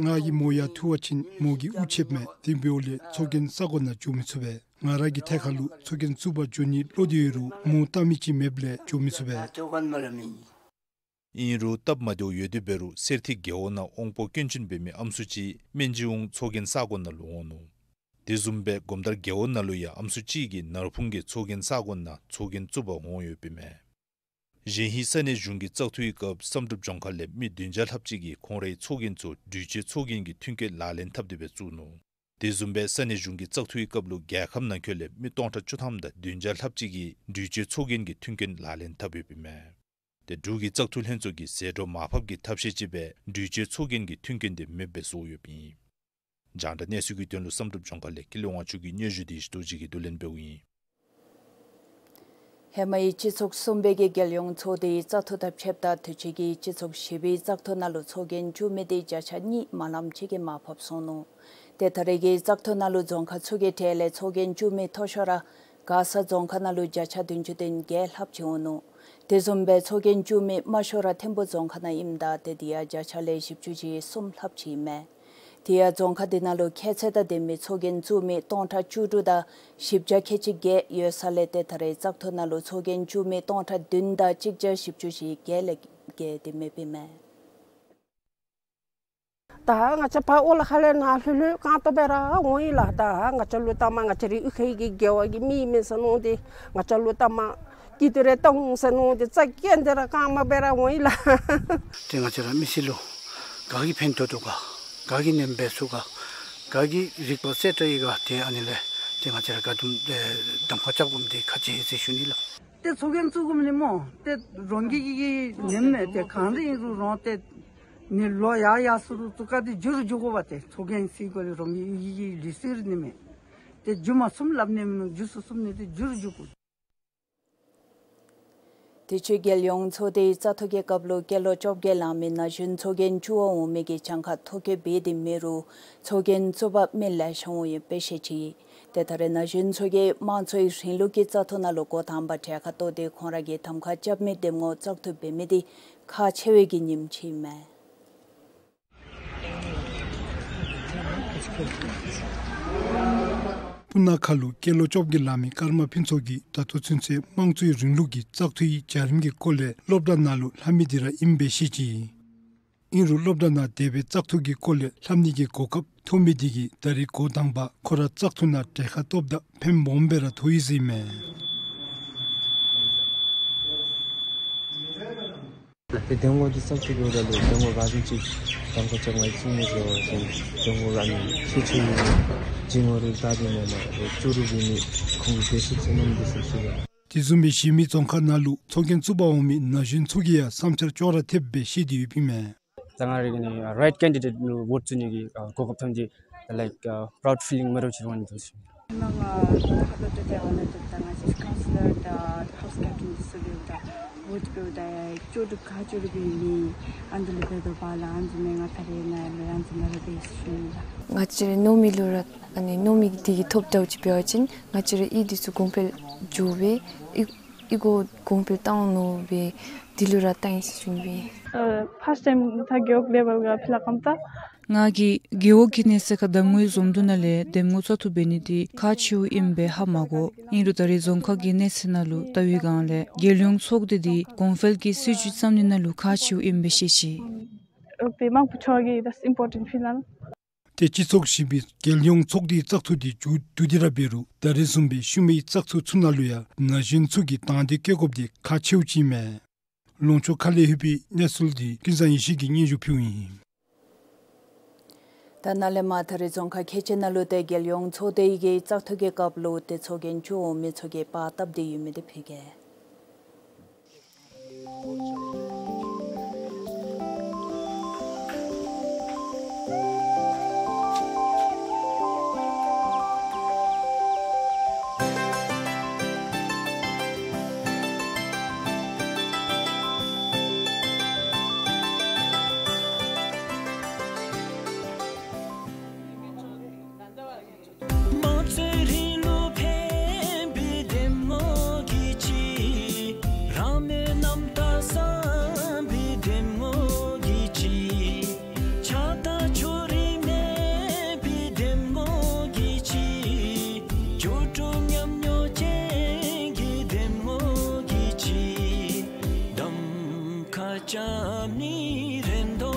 ང་གིས་མོ་ཡར་འཐུ་བ་ཅིན་མོ་གིས་དབུགས་ཆདཔ་མས། དེ་འབདཝ་ལས་ཚོགས་རྒྱན་ས་གོ་ནང་འགྱོ་མི་ཚུགས་པས། ང་ར་གིས་ཐད་ཁར་ལུ་ཚོགས་རྒྱན་བཙུགས་པར་འགྱོ་ནི་བློ་འདི་ཡོད་རུང་མོ་བལྟ་མི་ཅིག་མེདཔ་ལས་འགྱོ་མི་ཚུགས་པས། ཨིན་རུང་སྟབས་མ་བདེཝ་ཡོད་དེ་འབད་རུང་གསེར་ཐིག་རྒེད་འོག་ནང་དབང་པོ་སྐྱོན་ཅན་འབད་མི་ཨམ་སྲུ་ཅིག་སྨན་སྦྱིན་འོང་ཚོགས་རྒྱན་ས་གོ་ནང་ལུ་འོང་ནུག། དེ་བཟུམ་སྦེ་སྒོམ་དར་རྒེད་འོག་ནང་ལུ་ཡང་ཨམ་སྲུ་ཅིག་གིས་ནར་ཕུང་གི་ཚོགས་རྒྱན་ས་གོ་ནང་ཚོགས་རྒྱན་བཙུགས་པར་འོང་ཡོདཔ་ཨིན་མས། གཞེས་ཧིང་ས་གནས་གཞུང་གི་བཙག་འཐུའི་སྐབས་བསམ་གྲུབ་ལྗོངས་མཁར་ལས་མི་བདུན་བརྒྱ་ལྷགཔ་ཅིག་གིས་ཁོང་རའི་ཚོགས་རྒྱན་ཚུ་འགྲུལ་སྐྱོད་ཚོགས་རྒྱན་གྱི་མཐུན་རྐྱེན་ལག་ལེན་འཐབ་སྟེ་སྦེ་བཙུགས་ནུག། དེ་བཟུམ་སྦེ་ས་གནས་གཞུང་གི་བཙག་འཐུའི་སྐབས་ལུ་རྒྱལ་ཁབ་ནང་འཁོད་ལས་མི་སྟོང་ཕྲག་བཅུ་ཐམ་དང་བདུན་བརྒྱ་ལྷགཔ་ཅིག་གིས་འགྲུལ་སྐྱོད་ཚོགས་རྒྱན་གྱི་མཐུན་རྐྱེན་ལག་ལེན་འཐབ་ཡོདཔ་ཨིན་མས། ཏེ་འབྲུག་གི་བཙག་འཐུ་ལྷན་ཚོགས་ཀྱིས་ཟད་འགྲོ་མར་ཕབ་ཀྱི་ཐབས་ཤེས་ཅིག་སྦེ་འགྲུལ་སྐྱོད་ཚོགས་རྒྱན་གྱི་མཐུན་རྐྱེན་དེ་མེདཔ་སྦེ་བཟོ་ཡོདཔ་ཨིན། རྒྱང་བསྒྲགས་གནས་ཚུལ་གྱི་དོན་ལུ་བསམ་གྲུབ་ལྗོངས་མཁར་ལས་ཀུན་ལེགས་དབང་ཕྱུག་གི་སྙན་ཞུ་དེ་ཡེ་ཤེས་རྡོ་རྗེ་གིས་བསྡུ་ལེན་འབདཝ་ཨིན། ཧེ་མའི་སྤྱི་ཚོགས་གསུམ་པའི་གི་རྒྱལ་ཡོངས་ཚོགས་སྡེའི་བཙག་འཐུ་དང་ཕྱདཔ་ད་དུས་ཅི་གི་སྤྱི་ཚོགས་བཞི་པའི་བཙག་འཐུ་ནང་ལུ་ཚོགས་རྒྱན་བཙུགས་མི་དེ་བརྒྱ་ཆ་གཉིས་མ་ལངམ་ཅིག་གིས་མར་ཕབ་སོང་ནུག། ཏེ་ད་རེས་ཀྱི་བཙག་འཐུ་ནང་ལུ་རྫོང་ཁག་ཚུ་གི་གྲས་ལས་ཚོགས་རྒྱན་བཙུགས་མི་མཐོ་ཤོས་ར་མགར་ས་རྫོང་ཁག་ནང་ལུ་བརྒྱ་ཆ་བདུན་ཅུ་དོན་བརྒྱད་ལྷགཔ་ཅིག་འོང་ནུག། དེ་བཟུམ་སྦེ་ཚོགས་རྒྱན་བཙུགས་མི་དམའ་ཤོས་ར་ཐིམ་ཕུ་རྫོང་ཁག་ནང་ཨིནམ་ད་ཏེ་དེ་ཡང་བརྒྱ་ཆ་ལས་བཞི་བཅུ་ཞེ་གསུམ་ལྷགཔ་ཅིག་ཨིན་མས། དེ་ཡང་རྫོང་ཁག་དེ་ནང་ལུ་ཁྱད་ཚད་དང་ལྡན་མི་ཚོགས་རྒྱན་བཙུགས་མི་སྟོང་ཕྲག་བཅུ་དྲུག་དང་བཞི་བརྒྱ་ཁལ་གཅིག་བརྒྱད་ཡོད་ས་ལས་ཏེ་ད་རེས་བཙག་འཐུ་ནང་ལུ་ཚོགས་རྒྱན་བཙུགས་མི་སྟོང་ཕྲག་བདུན་དང་གཅིག་བརྒྱ་བཞི་བཅུ་ཞེ་བརྒྱད་ལས་བརྒལ་ཏེ་མེདཔ་ཨིན་མས། ད་ང་བཅས་ཕར་ཨོ་ལ་ཁ་ལས་ནཱ་ལྷོད་ལྷོད་རྐང་སྟོང་སྦེ་ར་འོང་ཡི་ལགས། ད་ང་བཅས་ལུ་ལྟ་མ་ང་བཅས་རའི་གཡུས་ཁའི་གི་དགེ་བ་གི་མི་མེན་ཟེར་མནོ་སྟེ་ང་བཅས་ལུ་ལྟ་མ་སྐྱིད་དེ་རེ་བཏང་ཟེར་མནོ་སྟེ་རྩ་འགེངས་ཏེ་ར་རྐངམ་སྦེ་ར་འོང་ཡི་ལགས། ཏེ་ང་བཅས་ར་མི་སེར་ལུ་ག་གིས་ཕན་ཐོགས་དོ་ག་ག་གིས་ནན་འབད་ཚུགས་ག་ག་གིས་རིག་པ་གསལ་དྲགས་ཡི་ག་ཏེ་ཨ་ནི་ལས་ཏེ་ང་བཅས་ར་ག་དུམ་ཏེ་གདམ་ཁ་རྐྱབ་དགོཔ་འདི་ཁག་ཆེ་ཟེར་ཞུ་ནི་ལགས། ཏེ་ཚོགས་རྒྱན་བཙུགས་དགོཔ་ནི་སྨོ། ཏེ་རོང་གི་གི་གི་ནེམ་མས། ཏེ་གང་ར་ཨིན་རུང་རོང་ཏེ་ནི་ལོ་ཡར་ཡར་སོང་རུང་ཚུ་ག་ཏེ་འགྱུར་འགྱུར་དགོ་པས། ཏེ་ཚོགས་རྒྱན་ཟེར་གོ་ལས་རོང་གི་གི་གི་ལུགས་སྲོལ་ནི་མས། ཏེ་འགྱུར་མ་སོངམ་སླབ་ནི་མིན་ནུག། འགྱུར་སོང་སོངམ་ནི་ཏེ་འགྱུར་འགྱུར་དགོ། དུས་ཅི་རྒྱལ་ཡོངས་ཚོགས་སྡེའི་བཙག་འཐུ་གི་སྐབས་ལུ་སྐྱེས་ལོ་བཅོ་བརྒྱད་ལང་མི་ན་གཞོན་ཚོགས་རྒྱན་བཙུགས་པར་འོང་མི་གི་གྱངས་ཁ་མཐོ་ཀྱོག་འབད་དེ་མེད་རུང་ཚོགས་རྒྱན་བཙུགས་པར་མི་ལེ་ཤ་འོང་ཡོདཔ་སྦེ་བཤད་ཅི། ཏེ་ད་རེས་ན་གཞོན་ཚོགས་ཀྱིས་དམངས་གཙོའི་རིང་ལུགས་ཀྱི་བཙག་འཐུ་ནང་ལུ་འགོ་དང་པ་གྲལ་ཁར་གཏོགས་ཏེ་ཁོང་ར་གིས་གདམ་ཁ་རྐྱབ་མི་འདེམས་ངོ་བཙག་འཐུ་འབད་མི་དེ་ཁག་ཆེ་བའི་གི་ཉིནམ་ཅིག་ཨིན་མས། སྤུ་ན་ཁ་ལུ་སྐྱེས་ལོ་བཅོ་བརྒྱད་ལང་མི་ཀརྨ་ཕུན་ཚོགས་ཀྱིས་ད་ལྟོ་ཚུན་ཚོད་དམངས་གཙོའི་རིང་ལུགས་ཀྱི་བཙག་འཐུའི་བྱ་རིམ་གྱི་སྐོར་ལས་སློབ་གྲྭ་ནང་ལུ་ལྷབ་མི་དེ་ར་ཨིནམ་སྦེ་བཤད་ཅི། ཨིན་རུང་སློབ་གྲྭ་ནང་དེ་སྦེ་བཙག་འཐུ་གི་སྐོར་ལས་ལྷབ་ནི་གི་གོ་སྐབས་ཐོབ་མི་དེ་གིས་ད་རེས་འགོ་དང་པ་ཁོ་ར་བཙག་འཐུ་ནང་གྲལ་ཁར་གཏོགསཔ་ད་ཕནམ་སྦོམ་སྦེ་ར་ཐོབ་ཡི་ཟེར་ཨིན་མས། ཏེ་འདེམས་ངོ་འདི་བཙག་འཐུ་འབདཝ་ད་ལུ་འདེམས་ངོ་ག་ཅི་ཅིག་གདམ་ཁ་རྐྱབ་ང་བཅུག་མི་ཟེར་བ་ཅིན་འདེམས་ངོ་ར་ཨ་ནི་ཆེ་ཆེ་ཡོད་མི་འདེམས་ངོ་རེ་ལྟ་སྟེ་མེན་ན་ཏེ་བཅུ་དྲུག་འབད་མི་ཁོང་གི་དེ་ཤུགས་ཆེ་གནམ་མེད་ས་མེད་ཅིག་ལགས། དེ་བཟུམ་སྦེ་གཞེས་མི་རྫོང་ཁག་ནང་ལུ་ཚོགས་རྒྱན་བཙུགས་པར་འོང་མི་ན་གཞོན་ཚུ་གིས་ཡང་བསམ་འཆར་ཅོག་ར་འཐདཔ་སྦེ་བཤད་དེ་ཡོདཔ་ཨིན་མས། ད་ང་རའི་གི་ནི་རའིཊ་ཀེན་ཌི་ཌེཊ་ལུ་བོཊ་བཙུགས་ནི་གི་གོ་སྐབས་ཐོབ་ནི་འདི་ལའིཀ་པ་རའུཌ་ཕི་ལིང་མེད་པ་ཅིག་འོང་ནི་འདུག། ང་ང་ཁ་ཐུག་ཏུ་ཏེ་འོ་ན་ཏེ་ད་ང་བཅས་ཀའུན་སི་ལར་དང་ཧའུསི་ཀེབ་ཊེན་འདི་ཚུ་འབདཝ་ད་བོཊ་འབདཝ་ད་ཡང་བཅུ་དྲུག་ཁག་བཅུ་དྲུག་འབད་ནི་ཨ་ནི་འདི་ལུ་འབད་དོ་བ་ལགས། ཨ་ནི་འདི་མེན་ང་ད་རེས་ནཱ་ལུ་ཨ་ནི་འདི་ནང་ལུ་འབད་ཞུ་ནི་ལགས། ང་བཅས་རའི་མནོ་མི་ལུ་ར་ཨ་ནི་མནོ་མི་འདི་གི་ཐོབ་ཐོབ་ཅིག་འབད་བ་ཅིན་ང་བཅས་རའི་ཨི་འདི་ཚུ་གོང་འཕེལ་འགྱོ་སྦེ་ཨི་ཨི་གོ་གོང་འཕེལ་བཏང་ནུག་སྦེ་འདི་ལུ་ར་བཏང་ཡི་ཟེར་ཞུ་ནི་སྦེ། ཨ་ཕརསཊ་ཊའིམ་ད་རྒེད་འོག་ལེ་བལ་ག་ཕི་ལ་ཀམ་ད། ང་གིས་རྒེད་འོག་གི་གནས་ཚད་ཁར་གདམ་ངོའི་འཛོམས་འདུ་ནང་ལས་འདེམས་ངོ་བཙག་འཐུ་འབད་ནི་འདི་ཁག་ཆེཝ་ཨིནམ་སྦེ་ཧ་མ་གོ། ཨིན་རུང་ད་རེས་རྫོང་ཁག་གི་གནས་ཚད་ནང་ལུ་བལྟ་བའི་སྒང་ལས་རྒྱལ་ཡོངས་ཚོགས་སྡེ་འདི་གོང་འཕེལ་གྱི་སྲིད་བྱུས་བརྩམ་ནི་ནང་ལུ་ཁག་ཆེཝ་ཨིནམ་སྦེ་བཤད་ཅི། འོ་ཏེ་མང་པོ་ཆོ་གི་that's important ཕི་ལ་ན། ཏེ་སྤྱི་ཚོགས་ཞིབ་པའི་རྒྱལ་ཡོངས་ཚོགས་སྡེའི་བཙག་འཐུ་དེ་མཇུག་བསྡུ་སྟེ་ར་འབད་རུང་ད་རེས་བཟུམ་སྦེ་ཤུལ་མའི་བཙག་འཐུ་ཚུ་ནང་ལུ་ཡང་ན་གཞོན་ཚུ་གིས་དང་འདོད་བསྐྱེད་དགོཔ་དེ་ཁག་ཆེཝ་ཅིག་མས། ལུང་ཕྱོགས་ཁ་ལས་ལྷོད་པའི་གནས་ཚུལ་དེ་ཀུན་བཟང་ཡེ་ཤེས་ཀྱིས་སྙན་ཞུ་ཕུལཝ་ཨིན། ད་ནཱ་ལས་མར་ད་རེས་རྫོང་ཁག་ཁལ་གཅིག་ནང་ལུ་ཏེ་རྒྱལ་ཡོངས་ཚོགས་སྡེའི་གི་བཙག་འཐུ་གི་སྐབས་ལུ་ཏེ་ཚོགས་རྒྱན་བཙུགས་མི་ཚུ་གིས་པར་བཏབ་སྟེ་ཡོད་མི་དེ་ཕུལ་གེ། དམངས་གཙོའི་རིང་ལུགས་ཕན་པའི་འདེམས་ངོ་གི་ཆེད། རང་མོས་རྣམ་དག་བསམ་པའི་འདེམས་ངོ་གི་ཆེད། ཆགས་སྡང་ཕྱོགས་རིས་མེད་པའི་འདེམས་ངོ་གི་ཆེད། སྐྱོ་གྲོགས་ཉམས་མྱོང་ཅན་གྱི་འདེམས་ངོ་གི་ཆེད། གདམ་ཁ་རྐྱབ་ནི་རེད་དོ།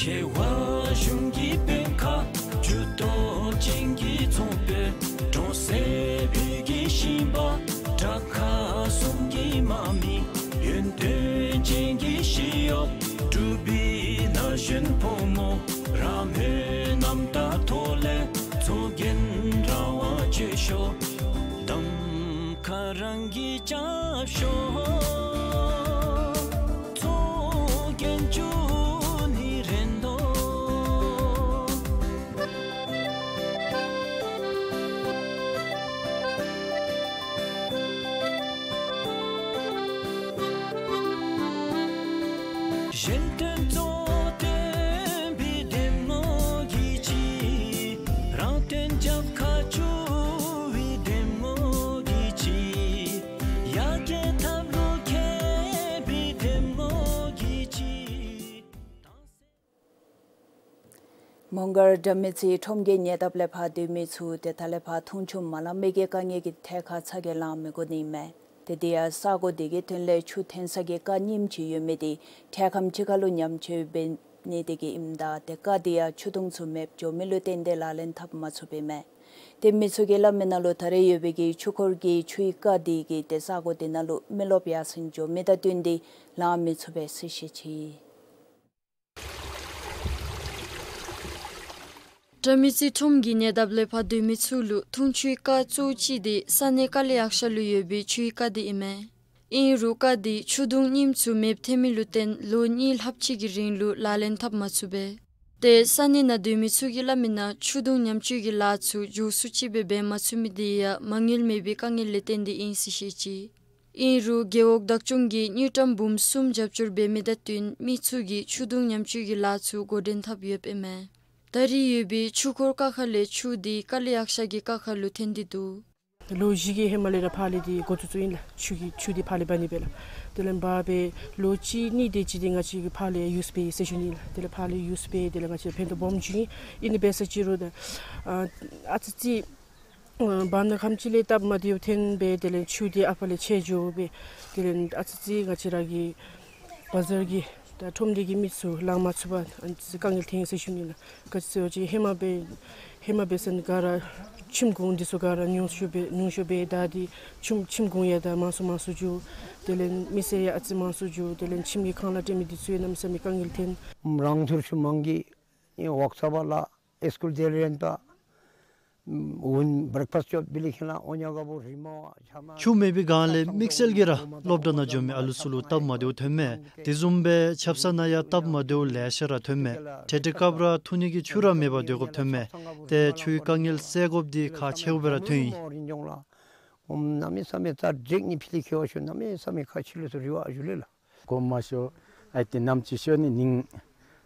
ཆེ་བ་གཞུང་གི་དཔོན་ཁག་ཇུས་གཏོགས་ཅན་གྱི་ཚོང་དཔོན། གྲོང་གསེབ་བོད་ཀྱི་ཞིང་པ། དྲག་ཁག་གསུམ་གྱི་དམག་མི། ཡོན་ཏན་ཅན་གྱི་ཞི་གཡོག་སྤྲུལ་པའི་ན་གཞོན་ཕོ་མོ། རང་མོས་རྣམ་དག་ཐོག་ལས་ཚོགས་རྒྱན་རང་དབང་སྤྱོད་ཤོག་གདམ་ཁ་རང་གིས་རྐྱབ་ཤོག་ཚོགས་རྒྱན་བཙུགས་ནི་རེད་དོ། གཞན་དོན་གཙོ་བོ་བསྟན་པའི་འདེམས་ངོ་གི་ཆེད། རང་དོན་རྒྱབ་ཁར་བཅུག་པའི་འདེམས་ངོ་གི་ཆེད། ཡར་རྒྱས་ཐབས་ལུ་མཁས་པའི་འདེམས་ངོ་གི་ཆེད། མོང་སྒར་དགྲ་མེད་རྩེ་ཁྲོམ་གྱི་ཉེ་འདབས་ལས་ཕར་སྡོད་མི་ཚུ་ཏེ་ད་ལས་ཕར་འཐུང་ཆུ་མ་ལང་མི་གི་དཀའ་ངལ་གྱི་ཐད་ཁར་ཚ་གྱང་ལང་མི་དགོ་ནི་མས། ཏེ་དེ་ཡང་ས་གོ་དེ་གི་དོན་ལས་ཆུ་འཐེན་ས་གི་རྐ་རྙིངམ་ཅིག་ཡོད་མི་དེ་འཕྲལ་ཁམས་ཅིག་ཁར་ལུ་ཉམས་བཅོས་འབད་ནི་དེ་གིས་ཨིནམ་ད་ཏེ་རྐ་དེ་ཡང་ཆུ་དུང་ཚུ་མེདཔ་འགྱོ་མི་ལུ་བརྟེན་ཏེ་ལག་ལེན་འཐབ་མ་ཚུགས་པས་མས། ཏེ་མི་ཚུ་གིས་སླབ་མི་ནང་ལུ་ད་རེས་ཡོད་པའི་གི་ཆུ་འཁོར་གྱི་ཆུའི་རྐ་དེ་གིས་ཏེ་ས་གོ་དེ་ནང་ལུ་མི་རློབས་ཡར་སེང་འགྱོ་མི་དང་བསྟུན་ཏེ་ལང་མི་ཚུགས་པས་ཟེར་བཤད་ཅི། དགྲ་མེད་རྩེ་ཁྲོམ་གྱི་ཉེ་འདབས་ལས་ཕར་སྡོད་མི་ཚུ་ལུ་འཐུང་ཆུའི་རྐ་གཙོ་བོ་ཅིག་དེ་ས་གནས་དཀའ་ལས་ཡག་ཤོས་ལུ་ཡོད་པའི་ཆུའི་རྐ་དེ་ཨིན་མས། ཨིན་རུང་རྐ་དེ་ཆུ་དུང་རྙིངམ་ཚུ་མེདཔ་ཐལ་མི་ལུ་བརྟེན་ལོ་གཉིས་ལྷགཔ་ཅིག་གི་རིང་ལུ་ལག་ལེན་འཐབ་མ་ཚུགས་པས། ཏེ་ས་གནས་ནང་སྡོད་མི་ཚུ་གིས་སླབ་མི་ནང་ཆུ་དུང་ཉམས་བཅོས་ཀྱི་ལཱ་ཚུ་མགྱོགས་སུ་ཅིག་སྦེ་འབད་མ་ཚུགས་མི་དེ་ཡང་མ་དངུལ་མེད་པའི་དཀའ་ངལ་ལས་བརྟེན་ཏེ་ཨིན་ཟེར་བཤད་ཅི། ཨིན་རུང་རྒེད་འོག་བདག་སྐྱོང་གིས་དངུལ་ཀྲམ་འབུམ་གསུམ་རྒྱབ་སྐྱོར་འབད་མི་དང་བསྟུན་མི་ཚུ་གིས་ཆུ་དུང་ཉམས་བཅོས་ཀྱི་ལཱ་ཚུ་འགོ་འདྲེན་འཐབ་ཡོདཔ་ཨིན་མས། ད་རེས་ཡོད་པའི་ཆུ་འཁོར་རྐ་ཁ་ལས་ཆུ་དེ་དཀའ་ལས་ཡག་ཤོས་ཀྱི་རྐ་ཁ་ལུ་འཐེན་ཏེ་འདུག། ལོ་བཞི་གི་ཧེ་མ་ལས་ར་ཕར་ལས་དེ་འགོ་བཙུགས་བཙུགསཔ་ཨིན་ལགས། ཆུ་གི་ཆུ་དེ་ཕར་ལས་འབག་ནི་སྦེ་ལགས། དེ་ལས་འབག་སྦེ་ལོ་གཅིག་གཉིས་དེ་ཅིག་དེ་ང་བཅས་ཀྱིས་ཕར་ལས་ཡུསི་འབད་ཡི་ཟེར་ཞུ་ནི་ལགས། དེ་ལས་ཕར་ལས་ཡུསི་འབད་དེ་ལས་ང་བཅས་ཕན་ཐོགས་སྦོམ་བྱུང་ཡི། ཨིན་ནི་འབད་ཟེར་ཅི་རུང་ད་ཨ་ཨ་ཙི་ཙི་ཨ་བར་ན་ཁམས་ཅིག་ལས་སྟབས་མ་བདེཝ་འཐོན་སྦེ་དེ་ལས་ཆུ་དེ་ཨ་ཕ་ལས་ཆད་འགྱོ་སྦེ་དེ་ལས་ཨ་ཙི་ཙི་ང་བཅས་ར་གི་བ་ཛར་གྱི་ད་ཁྲོམ་སྡེ་གི་མི་ཚུ་ལང་མ་ཚུགས་པར་ཨ་ཙི་དཀའ་ངལ་འཐོན་ཡི་ཟེར་ཞུ་ནི་ལགས། ག་ཅི་ཟེར་བ་ཅིན་ཧེ་མ་སྦེ་ཧེ་མ་འབད་ས་ནི་ག་ར་ཁྱིམ་གུང་འདི་ཚུ་ག་ར་ཉུང་ཤོས་སྦེ་ཉུང་ཤོས་སྦེ་ད་འདི་ཁྱིམ་ཁྱིམ་གུང་ཡང་ད་མང་སུ་མང་སུ་འགྱོ། དེ་ལས་མི་སེར་ཡང་ཨ་ཙི་མང་སུ་འགྱོ། དེ་ལས་ཁྱིམ་གྱི་ཁང་གླ་སྤྲོད་མི་འདི་ཚུ་ཡང་གནམ་མེད་ས་མེད་དཀའ་ངལ་འཐོན། རང་ཐོར་ཤུལ་མང་གི་ཨེ་ཝརཀ་ཤོབ་ལས་སི་ཀུལ་དེ་རེ་རན་པ་འོ་བརེཀ་ཕཱསཊ་ཅོག་བི་ལི་ཁེ་ལ་འོ་ཉག་ག་བོ་རི་མོ་ཆ་མ། ཆུ་མེད་པའི་སྒང་ལས་དམིགས་བསལ་གྱིས་ར་སློབ་གྲྭ་ནང་འགྱོ་མི་ཨ་ལུ་ཚུ་ལུ་སྟབས་མ་བདེཝ་འཐོན་མས། དེ་བཟུམ་སྦེ་ཆབ་གསང་ནང་ཡང་སྟབས་མ་བདེཝ་ལེ་ཤ་ར་འཐོན་མས། ཏེ་དེ་སྐབས་ར་འཐུང་ནི་གི་ཆུ་ར་མེད་པར་སྡོད་དགོཔ་འཐོན་མས། ཏེ་ཆུའི་དཀའ་ངལ་སེལ་དགོཔ་འདི་ཁག་ཆེཝ་སྦེ་ར་འཐོན་ཡི། གནམ་མེད་ས་མེད་ད་དྲེག་ནི་ཕི་ལི་ཁེ་བ་ཤོ་གནམ་མེད་ས་མེད་ཁག་ཆེ་ལུ་སུ་རི་བ་ཨ་ཞུ་ལེ་ལགས། གོ་མ་ཤོ་ཨའི་ཏེ་ནམ་ཅིག་ཤོ་ནི་ནིང་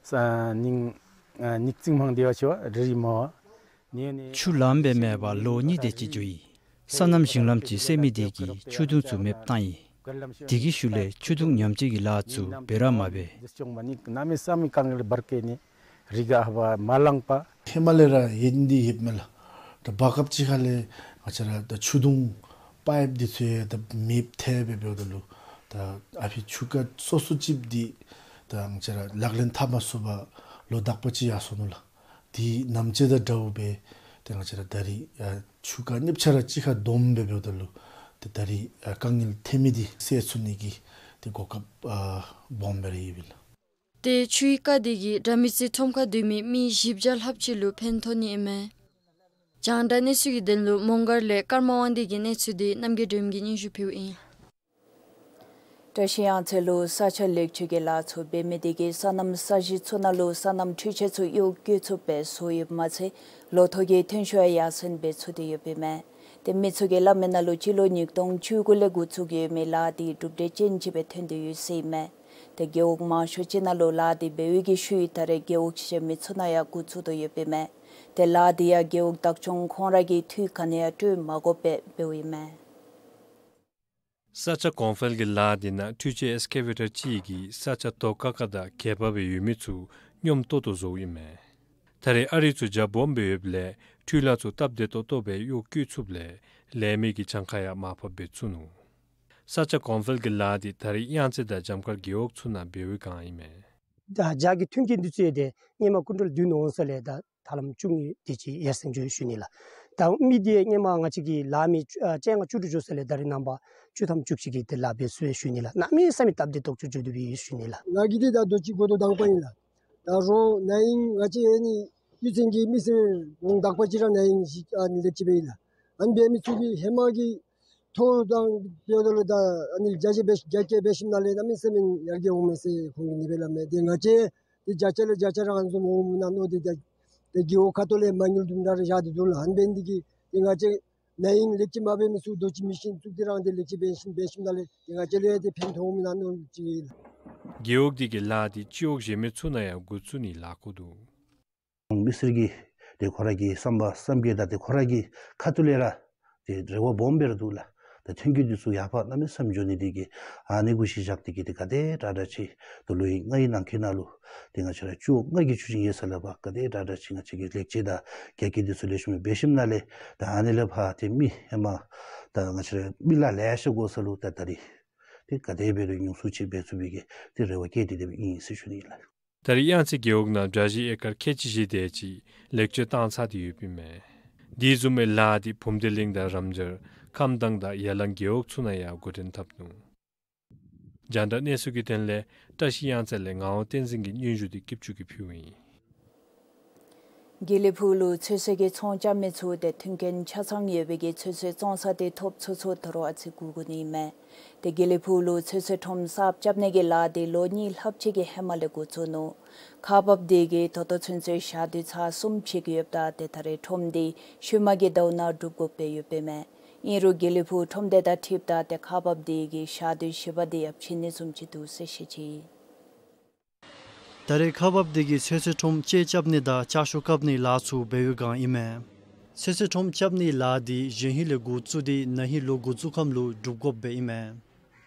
ས་ནིང་ཨ་ནིག་ཙིང་མང་དེ་བ་ཤོ་རི་མ་བ། ནི་ནི་ཆུ་ལངམ་སྦེ་མེད་པར་ལོ་གཉིས་དེ་ཅིག་འགྱོ་ཡི། སོ་ནམ་ཞིང་ལམ་ཅིག་སེལ་མི་དེ་གིས་ཆུ་དུང་ཚུ་མེདཔ་བཏང་ཡི། དེ་གི་ཤུལ་ལས་ཆུ་དུང་ཉམས་བཅོས་ཀྱི་ལཱ་ཚུ་འབད་ར་མ་འབད། གནམ་མེད་ས་མེད་དཀའ་ངལ་འབར་གེ་ནི་རི་ག་ཧ་བ་མ་ལང་པ། ཧེ་མ་ལས་ར་ཡིད་འདི་ཡིད་མེད་ལགས། ད་བར་སྐབས་ཅིག་ཁ་ལས་ ང་བཅས་ར་ད་ཆུ་དུང་པའིཔ་འདི་ཚུ་ཡང་ད་མེདཔ་ཐལ་སྦེ་འབདཝ་ད་ལུ་ད་ཨ་ཕི་ཆུ་རྐ་སོ་སོ་ཅིག་འདི་ད་ང་བཅས་ར་ལག་ལེན་འཐབ་མ་ཚུགས་པར་ལོ་དག་པ་ཅིག་ཡར་སོ་ནུག་ལགས། དེ་ནམ་ཅིག་དང་འདྲཝ་སྦེ་ཏེ་ང་བཅས་ར་ད་རིས་ཨ་ཆུ་རྐ་གཉིས་ཆ་ར་གཅིག་ཁར་བསྡོམས་སྦེ་འབདཝ་ད་ལུ་ཏེ་ད་རིས་ཨ་དཀའ་ངལ་འཐོན་མི་འདི་སེལ་ཚུགས་ནི་གི་ཏེ་གོ་སྐབས་ཨ་སྦོམ་སྦེ་ར་ཡོདཔ་ཨིན་ལགས། ཏེ་ཆུའི་རྐ་དེ་གིས་དགྲ་མེད་རྩེ་ཁྲོམ་ཁར་སྡོད་མི་མི་བཞི་བརྒྱ་ལྷགཔ་ཅིག་ལུ་ཕན་ཐོགས་ནི་ཨིན་མས། རྒྱང་བསྒྲགས་གནས་ཚུལ་གྱི་དོན་ལུ་མོང་སྒར་ལས་ཀརྨ་དབང་འདུས་ཀྱི་གནས་ཚུལ་འདི་རྣམ་རྒྱལ་སྒྲོལ་མ་གིས་སྙན་ཞུ་ཕུལཝ་ཨིན། བཀྲ་ཤིས་གཡང་རྩེ་ལུ་ས་ཆ་ལེགས་བཅོས་ཀྱི་ལཱ་ཚུ་འབད་མི་དེ་གིས་སོ་ནམ་ས་གཞི་ཚུ་ནང་ལུ་སོ་ནམ་འཕྲུལ་ཆས་ཚུ་གཡོག་བཀོལ་ཚུགསཔ་སྦེ་བཟོ་ཡོདཔ་མ་ཚད་ལོ་ཐོག་གི་ཐོན་ཤུགས་ཡང་ཡར་སེང་སྦེ་ཚུགས་ཏེ་ཡོདཔ་ཨིན་མས། ཏེ་མི་ཚུ་གིས་སླབ་མི་ནང་ལུ་སྤྱི་ལོ་ཉིས་སྟོང་བཅུ་དགུ་ལས་འགོ་བཙུགས་ཡོད་མི་ལཱ་དེ་གྲུབ་འབྲས་ཅན་ཅིག་སྦེ་ཐོན་ཏེ་ཡོད་ཟེར་ཨིན་མས། ཏེ་རྒེད་འོག་མང་ཤོས་ཅིག་ནང་ལུ་ལཱ་དེ་འབད་བའི་གི་ཤུལ་ད་རེས་རྒེད་འོག་གཞན་མི་ཚུ་ནང་ཡང་འགོ་བཙུགས་དོ་ཡོདཔ་ཨིན་མས། ཏེ་ལཱ་དེ་ཡང་རྒེད་འོག་བདག་སྐྱོང་ཁོང་ར་གིས་འཐུས་ག་ནི་ཡང་སྤྲོད་མ་དགོཔ་སྦེ་འབདཝ་ཨིན་མས། ས་ཆ་གོང་འཕེལ་གྱི་ལཱ་དེ་ནང་འཕྲུལ་ཆས་ཨེགསི་ཀེ་ཝེ་ཊར་ཅིག་གིས་ས་ཆ་རྡོ་ཀ་ཀ་དང་གད་པ་སྦེ་ཡོད་མི་ཚུ་སྙོམས་ཏོག་ཏོ་བཟོཝ་ཨིན་མས། ད་རེས་ཨ་རི་ཚུ་རྒྱ་སྦོམ་སྦེ་ཡོདཔ་ལས་འཕྲུལ་ལཱ་ཚུ་སྟབས་བདེ་ཏོག་ཏོ་སྦེ་གཡོག་བཀོལ་ཚུགསཔ་ལས་ལས་མི་གི་གྱངས་ཁ་ཡང་མར་ཕབ་འབད་ཚུགས་ནུག། ས་ཆ་གོང་འཕེལ་གྱི་ལཱ་དེ་ད་རེས་གཡང་རྩེ་དང་འཇམ་དཀར་རྒེད་འོག་ཚུ་ནང་འབད་བའི་བསྒང་ཨིན་མས། ད་རྒྱ་གི་མཐུན་རྐྱེན་འདི་ཚུ་ཡང་ཏེ་སྔོན་མ་ཀུན་ཊལ་བདུན་འོང་ས་ལས་ད་ད་ལམ་བཅུ་གཉིས་དེ་ཅིག་ཡར་སེང་འགྱོ་ཡི་ཞུ་ནི་ལགས། ད་མི་འདི་སྔོན་མ་ང་བཅས་ཀྱི་ལཱ་མི་བཅོ་ཨ་བཅོ་ལྔ་བཅུ་དྲུག་འགྱོ་ས་ལས་ད་རེས་ནངས་པ་བཅུ་ཐམ་བཅུ་གཅིག་གིས་ཏེ་ལཱ་འབད་ཚུགས་ཡི་ཞུ་ནི་ལགས། གནམ་མེད་ས་མེད་སྟབས་བདེ་ཏོག་ཏོ་འགྱོ་དོ་ཡོད་ཞུ་ནི་ལགས། ང་གིས་འདི་ད་དུས་ཅི་འགོ་ཐོག་དང་པ་ཨིན་ལགས། ད་རོགས་ན་ཧིང་ང་བཅས་ཨ་ནི་གཡུས་ཚན་གྱི་མི་སེར་འོང་དག་པ་ཅིག་ར་ན་ཧིང་ཞིག་ཨ་ནི་ལེགས་ཅིག་འབད་ཡི་ལགས། ཨ་ནི་འབད་མི་ཚུ་གིས་ཧེ་མ་གི་ཐོག་དང་འབདཝ་ད་ལུ་ད་ཨ་ནི་རྒྱ་ཆས་འབད་རྒྱ་སྐྱེལ་འབད་ཞིནམ་ལས་གནམ་མེད་ས་མེད་ཡར་རྒྱས་འོང་མས་ཟེར་ཁོང་གིས་ནི་སྦེ་སླབ་མས། ཏེ་ང་བཅས་ཏེ་རྒྱ་ཆས་ལུ་རྒྱ་ཆས་ར་ཨ་ནི་བཟུམ་འོང་མི་ནང་ལུ་ཏེ་ཏེ་རྒེད་འོག་ཁ་ཐུག་ལས་མ་དངུལ་དུམ་གྲ་རེ་བཞག་སྟེ་འདུག་ལགས། ཨ་ནི་འབད་ནི་དེ་གིས་ཏེ་ང་བཅས་ན་ཧིང་ལེགས་ཅིག་མ་འབད་མི་ཚུ་དུས་ཅི་མི་ཤིན་ཚུགས་ཏེ་རང་ཏེ་ལེགས་ཅིག་འབད་ཞིནམ་འབད་ཞིནམ་ལས་ཏེ་ང་བཅས་ལུ་ཡང་ཏེ་ཕན་ཐོགས་མི་ནང་ལུ་ཅིག་ཨིན་ལགས། རྒེད་འོག་དེ་གི་ལཱ་དེ་སྤྱི་འོག་གཞན་མི་ཚུ་ནང་ཡང་འགོ་བཙུགས་ནི་ལཱ་འགོ་འདུག། མི་སེར་གྱིས་ཏེ་ཁོ་ར་གི་བསམ་པ་བསམ་གྱིས་ད་ཏེ་ཁོ་ར་གི་ཁ་ཐུག་ལས་ར་ཏེ་རེ་བ་སྦོམ་སྦེ་ར་འདུག་ལགས། ད་ཐོན་སྐྱེད་འདི་ཚུ་ཡར་ཕར་གནམ་མེད་ས་མེད་འགྱོ་ནི་དེ་གིས་ཨ་ནི་གུ་གཞི་བཞག་སྟེ་གིས་ཏེ་ག་དེ་དྲག་དྲག་ཅིག་ད་ལོ་ཡི་ལྔའི་ནང་འཁོད་ནང་ལུ་ཏེ་ང་བཅས་ར་སྤྱི་འོག་ལྔ་གི་ཆུ་ཆེན་ཡོད་ས་ལས་ཕར་ག་དེ་དྲག་དྲག་ཅིག་ང་བཅས་ཀྱིས་ལེགས་བཅོས་དང་རྒྱ་སྐྱེད་འདི་ཚུ་ལེགས་ཤོམ་སྦེ་འབད་ཞིནམ་ལས་ད་ཨ་ནི་ལས་ཕར་ཏེ་མི་ཧེ་མ་ད་ང་བཅས་ར་མི་ལཱ་ལེ་ཤ་དགོ་ས་ལུ་ད་ད་རིས་ཏེ་ག་དེ་འབད་རུང་ཉུང་སུ་ཅིག་འབད་ཚུགས་པའི་གི་ཏེ་རེ་བ་བསྐྱེད་དེ་དེ་སྦེ་ཨིན་ཟེར་ཞུ་ནི་ལགས། ད་རེས་གཡང་རྩེ་རྒེད་འོག་ནང་བྲག་བཞི་ཨེ་ཀར་ཁལ་གཅིག་བཞི་དེ་ཅིག་ལེགས་བཅོས་བཏང་ཚར་ཏེ་ཡོདཔ་ཨིན་མས། དེ་བཟུམ་མའི་ལཱ་དེ་བུམ་སྡེ་གླིང་དང་རམ་ཇར་ཁམས་དྭངས་དང་ཡ་ལང་རྒེད་འོག་ཚུ་ནང་ཡང་འགོ་འདྲེན་འཐབ་ནུག། རྒྱང་བསྒྲགས་གནས་ཚུལ་གྱི་དོན་ལས་བཀྲ་ཤིས་གཡང་རྩེ་ལས་ངག་དབང་བསྟན་འཛིན་གྱི་སྙན་ཞུ་དེ་སྐྱིད་ཆུ་གིས་ཕུལཝ་ཨིན། དགེ་ལེགས་ཕུག་ལུ་ཚོད་བསྲེ་གི་ཚོང་རྐྱབ་མི་ཚུ་ཏེ་མཐུན་རྐྱེན་ཆ་ཚང་ཡོད་པའི་གི་ཚོད་བསྲེ་བཙོང་ས་དེ་ཐོབ་ཚུགས་ཚུགས་ད་རུང་ཨ་ཙི་སྒུག་དགོ་ནི་ཨིན་མས། ཏེ་དགེ་ལེགས་ཕུག་ལུ་ཚོད་བསྲེ་ཁྲོམ་གསརཔ་རྐྱབ་ནི་གི་ལཱ་དེ་ལོ་གཉིས་ལྷགཔ་ཅིག་གི་ཧེ་མ་ལས་འགོ་བཙུགས་ནུག། ཁག་འབགཔ་དེ་གིས་ད་ལྟོ་ཚུན་ཚོད་ཞག་དུས་ཚར་གསུམ་ཅིག་ཡོདཔ་ད་ཏེ་ད་རེས་ཁྲོམ་དེ་ཤུལ་མ་གི་ཟླཝ་ནང་སྒྲུབ་དགོཔ་སྦེ་ཡོདཔ་ཨིན་མས། ཨིན་རུང་དགེ་ལེགས་ཕུག་ཁྲོམ་སྡེ་དང་འཁྲིལཝ་ད་ཏེ་ཁག་འབགཔ་དེ་གིས་ཞག་དུས་བཞི་པ་དེ་ཡང་ཕྱེ་ནི་བཟུམ་ཅིག་འདུག་ཟེར་བཤད་ཅི། ད་རེས་ཁག་འབགཔ་དེ་གིས་ཚོད་བསྲེ་ཁྲོམ་ལྕགས་རྐྱབ་ནི་དང་ལྕགས་ཤོག་བཀབ་ནི་ལཱ་ཚུ་འབད་བའི་བསྒང་ཨིན་མས། ཚོད་བསྲེ་ཁྲོམ་རྐྱབ་ནི་ལཱ་དེ་གཞེས་ཧིང་ལས་འགོ་བཙུགས་ཏེ་ན་ཧིང་ལོ་འགོ་བཙུགས་ཁམས་ལུ་འགྲུབ་དགོཔ་སྦེ་ཨིན་མས།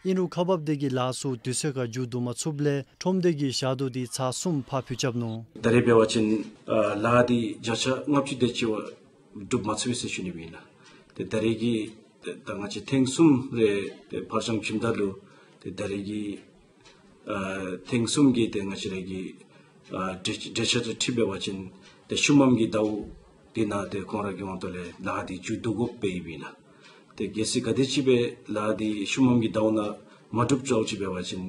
ཨིན་རུང་ཁག་འབགཔ་དེ་གིས་ལཱ་ཚུ་དུས་ཚོད་ཁར་མཇུག་བསྡུ་མ་ཚུགསཔ་ལས་ཁྲོམ་དེ་གིས་ཞག་དུས་དེ་ཚར་གསུམ་ཕར་འཕུལ་རྐྱབ་ནུག། ད་རེས་འབད་བ་ཅིན་ཨ་ལཱ་དེ་བརྒྱ་ཆ་ལྔ་བཅུ་དེ་ཅིག་བ་འགྲུབ་མ་ཚུགས་པས་ཟེར་ཞུ་ནི་ཨིན་ལགས། ཏེ་ད་རེས་ཀྱི་ད་ང་བཅས་ཐེངས་གསུམ་རེ་ཏེ་ཕར་འགྱངས་བྱིནམ་ད་ལུ་ཏེ་ད་རེས་ཀྱི་ཨ་ཐེངས་གསུམ་གྱི་ཏེ་ང་བཅས་ར་གི་ཨ་འགྲེལ་འགྲེལ་བཤད་དང་འཁྲིལ་འབད་བ་ཅིན་ཏེ་ཤུལ་མམ་གྱི་ཟླཝ་དེ་ནང་ཏེ་ཁོང་ར་གི་དབང་དུ་ལས་ལཱ་དེ་མཇུག་བསྡུ་དགོཔ་སྦེ་ཨིན་ལགས། ཏེ་གལ་སྲིད་ག་དེམ་ཅིག་སྦེ་ལཱ་དེ་ཤུལ་མམ་གྱི་ཟླཝ་ནང་མ་འགྲུབ་ཅོག་ཅིག་འབད་བ་ཅིན་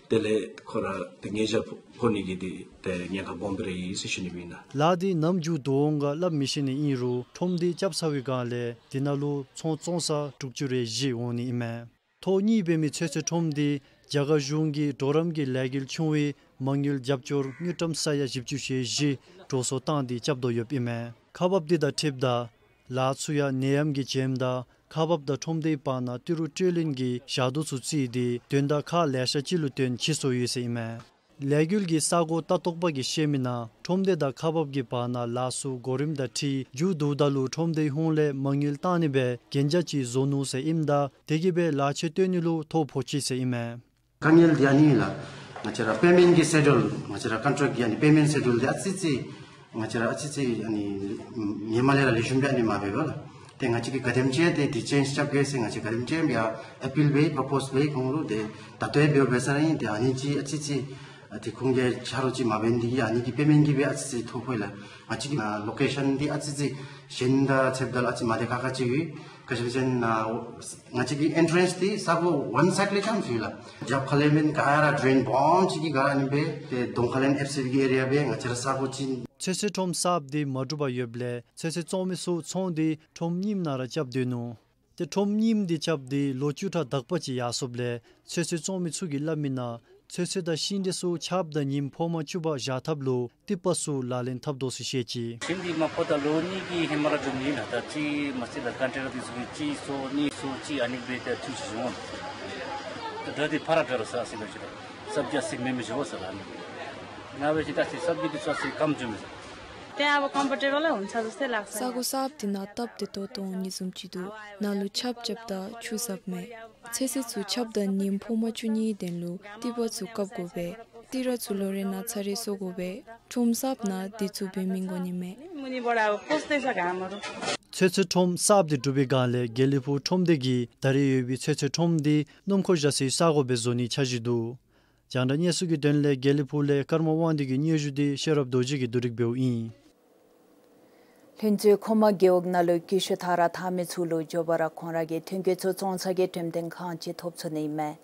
དེ་ལས་ཁོང་ར་ཏེ་ཉེས་བྱ་ཕོག་ནི་གི་ཏེ་ཏེ་ཉེན་ཁ་སྦོམ་སྦེ་ར་ཡོད་ཟེར་ཞུ་ནི་ཨིན་ལགས། ལཱ་དེ་ནམ་མཇུག་བསྡུ་འོང་ག་སླབ་མི་ཤེས་ནི་ཨིན་རུང་ཁྲོམ་དེ་རྐྱབ་ཚར་བའི་བསྒང་ལས་དེ་ནང་ལུ་ཚོང་བཙོང་ས་དྲུག་ཅུ་རེ་བཞི་འོང་ནི་ཨིན་མས། ཐོག་གཉིས་འབད་མི་ཚོད་བསྲེ་ཁྲོམ་དེ་རྒྱ་གར་གཞུང་གིས་གྲོགས་རམ་གྱི་ལས་འགུལ་ཆུང་བའི་མ་དངུལ་རྒྱབ་སྐྱོར་དངུལ་ཀྲམ་ས་ཡ་བཞི་བཅུ་ཞེ་བཞི་འགྲོ་སོང་བཏང་སྟེ་རྐྱབ་དོ་ཡོདཔ་ཨིན་མས། ཁག་འབགཔ་དེ་དང་འཁྲིལཝ་ད་ལཱ་ཚུ་ཡང་ནད་ཡམས་ཀྱི་རྐྱེན་དང་ཁག་འབགཔ་དང་ཁྲོམ་སྡེའི་བར་ན་ཏི་རུ་སྤྲོད་ལེན་གྱི་ཞག་དུས་ཚུ་བརྩིས་ཏེ་དོན་དག་ཁག་ལེ་ཤ་ཅིག་ལུ་བརྟེན་ཕྱིས་སོང་ཡོད་ཟེར་ཨིན་མས། ལས་འགུལ་གྱི་ས་གོ་ལྟ་རྟོག་པ་གིས་བཤད་མི་ནང་ཁྲོམ་སྡེ་དང་ཁག་འབགཔ་གི་བར་ན་ལཱ་ཚུ་གོ་རིམ་དང་འཁྲིལ་མཇུག་བསྡུཝ་ད་ལུ་ཁྲོམ་སྡེའི་ཧོངས་ལས་མ་དངུལ་བཏང་ནི་སྦེ་གན་རྒྱ་ཅིག་བཟོ་ནུག་ཟེར་ཨིནམ་ད་དེ་གིས་སྦེ་ལཱ་ཆད་བཏོན་ནི་ལུ་ཐོ་ཕོག་ཅི་ཟེར་ཨིན་མས། དཀའ་ངལ་འདི་ཨ་ནི་ལགས། ང་བཅས་ར་པེ་མེནཊ་གི་སེ་ཌུལ་ང་བཅས་ར་ཀོན་ཊེཀཊ་གི་ཨ་ནི་པེ་མེནཊ་སེ་ཌུལ་འདི་ཨ་ཙི་ཙི་ང་བཅས་ར་ཨ་ཙི་ཙི་ཨ་ནི་ཧེ་མ་ལས་ར་ལེགས་ཤོམ་སྦེ་ཨ་ནི་མ་འབད་བས་ལགས། ཏེ་ང་བཅས་ཀྱིས་ག་དེམ་ཅིག་ཏེ་དེ་ཅེནཇ་རྐྱབ་གེ་ཟེར་ང་བཅས་ག་དེམ་ཅིག་ཡང་ཨ་པིལ་འབད་པྲོ་པོསི་འབད་ཁོང་ལུ། ཏེ་ད་ལྟོ་ཡང་འབདཝ་འབད་ས་ར་ཨིན། ཏེ་ཨ་ནི་ཅིག་ཨ་ཙི་ཅིག་ཨ་ཏེ་ཁོང་གིས་ཆ་རོགས་ཅིག་མ་འབད་ནི་དེ་གིས་ཨ་ནི་གི་པེ་མེནཊ་གྱི་སྦེ་ཨ་ཙི་ཅིག་ཐོ་ཕོག་ལགས། ང་བཅས་ཀྱི་ཨ་ལོ་ཀེ་ཤཱན་འདི་ཨ་ཙི་ཅིག་གཞན་དང་ཕྱདཔ་ད་ལུ་ཨ་ཙི་མ་བདེ་ཁག་ཁ་ཅིག་ཡོད། ག་ཅི་སྦེ་ཟེར་ན་ང་བཅས་ཀྱི་ཨེན་ཊྲེནསི་འདི་ས་གོ་ཝཱན་སའིཌ་ལས་རྐྱངམ་ཅིག་ལགས། རྒྱབ་ཁ་ལས་མེན་ག་ར་ཌྲེན་སྦོམ་ཅིག་གི་ག་ར་ཨ་ནི་སྦེ། ཏེ་གདོང་ཁ་ལས་ཨེཕ་སི་བི་གི་ཨེ་རི་ཡ་སྦེ་ང་བཅས་ར་ས་གོ་ཅིག། ཚོད་བསྲེ་ཁྲོམ་གསརཔ་འདི་མ་གྲུབ་པར་ཡོདཔ་ལས་ཚོད་བསྲེ་བཙོང་མི་ཚུ་ཚོང་འདི་ཁྲོམ་རྙིངམ་ནང་ར་རྐྱབ་སྡོད་ནུག། ཏེ་ཁྲོམ་རྙིངམ་འདི་རྐྱབ་སྟེ་ལོ་བཅུ་ཕྲག་དག་པ་ཅིག་ཡར་སོངམ་ལས་ཚོད་བསྲེ་བཙོང་མི་ཚུ་གིས་སླབ་མི་ནང་ཚོད་བསྲེ་དང་ཤིང་འབྲས་ཚུ་ཆརཔ་དང་ཉིམ་ཕོག་མ་བཅུག་པར་བཞག་ཐབས་ལུ་རྟིང་པ་ཚུ་ལག་ལེན་འཐབ་དོ་ཟེར་བཤད་ཅི། ཤིང་འདི་མ་ཕོགཔ་ད་ལོ་གཉིས་ཀྱི་ཧེ་མ་ར་འགྱོཝ་ཨིན་ལགས། ད་ཅིག་མ་ཚད་ལགས་ཀོན་ཊེ་ནར་འདི་ཚུ་གིས་གཅིག་སོར་གཉིས་སོར་གཅིག་ཨ་ནི་སྦེ་ཏེ་ཚུར་བྱིན་འོང་། ད་དགྲ་འདི་ཕར་ར་དགྲ་ར་ཟ་ཟེར་ལོ་ཅིག་ད་སབ་ཇི་ཨ་ཙི་མེད་མི་བཟོ་ཟེར་ལགས། ཨ་ནི་ང་འབད་བ་ཅིན་ད་ཅིག་སབ་ཇི་འདི་ཚུ་ཨ་ཙི་སྐམ་འགྱོ་མི་ཟེར། ཏེ་ཨ་བ་ཀམ་ཕོར་ཊེ་བཱལ་ལ་འོང་ཚར་ཟེར་ལགས། ས་གོ་གསརཔ་འདི་ནང་སྟབས་བདེ་ཏོག་ཏོ་འོང་ནི་བཟུམ་ཅིག་འདུག། ནང་ལུ་ཆརཔ་རྐྱབ་ད་ཆུ་ཟགཔ་མས། ཚོད་བསྲེ་ཚུ་ཆརཔ་དང་ཉིམ་ཕོག་མ་བཅུག་ནིའི་དོན་ལུ་རྟིང་པ་ཚུ་བཀབ་དགོ་པས། ཏི་ར་ཚུ་ལོ་རེ་ནང་ཚར་རེ་སོར་དགོ་པས། ཁྲོམ་གསརཔ་ནང་འདི་ཚུ་འབད་མི་དགོ་ནི་མས། ཚོད་བསྲེ་ཁྲོམ་གསརཔ་འདི་གྲུབ་པའི་སྒང་ལས་དགེ་ལེགས་ཕུག་ཁྲོམ་སྡེ་གིས་ད་རེས་ཡོད་པའི་ཚོད་བསྲེ་ཁྲོམ་འདི་སྣུམ་འཁོར་བཞག་སའི་ས་གོ་སྦེ་བཟོ་ནིའི་འཆར་གཞི་འདུག། རྒྱང་བསྒྲགས་གནས་ཚུལ་གྱི་དོན་ལས་དགེ་ལེགས་ཕུག་ལས་ཀརྨ་དབང་འདུས་ཀྱི་སྙན་ཞུ་འདི་ཤེས་རབ་རྡོ་རྗེ་གིས་བསྡུ་སྒྲིག་འབདཝ་ཨིན། ལྷུན་རྩེ་མཁོ་མ་རྒེད་འོག་ནང་ལུ་སྐྱིད་ཤོས་མཐའ་ར་འཐག་མི་ཚུ་ལུ་མགྱོགས་པ་ར་ཁོང་ར་གི་ཐོན་སྐྱེད་ཚུ་བཙོང་ས་གི་འགྲེམས་སྟོན་ཁང་ཅིག་ཐོབ་ཚུགས་ནི་ཨིན་མས།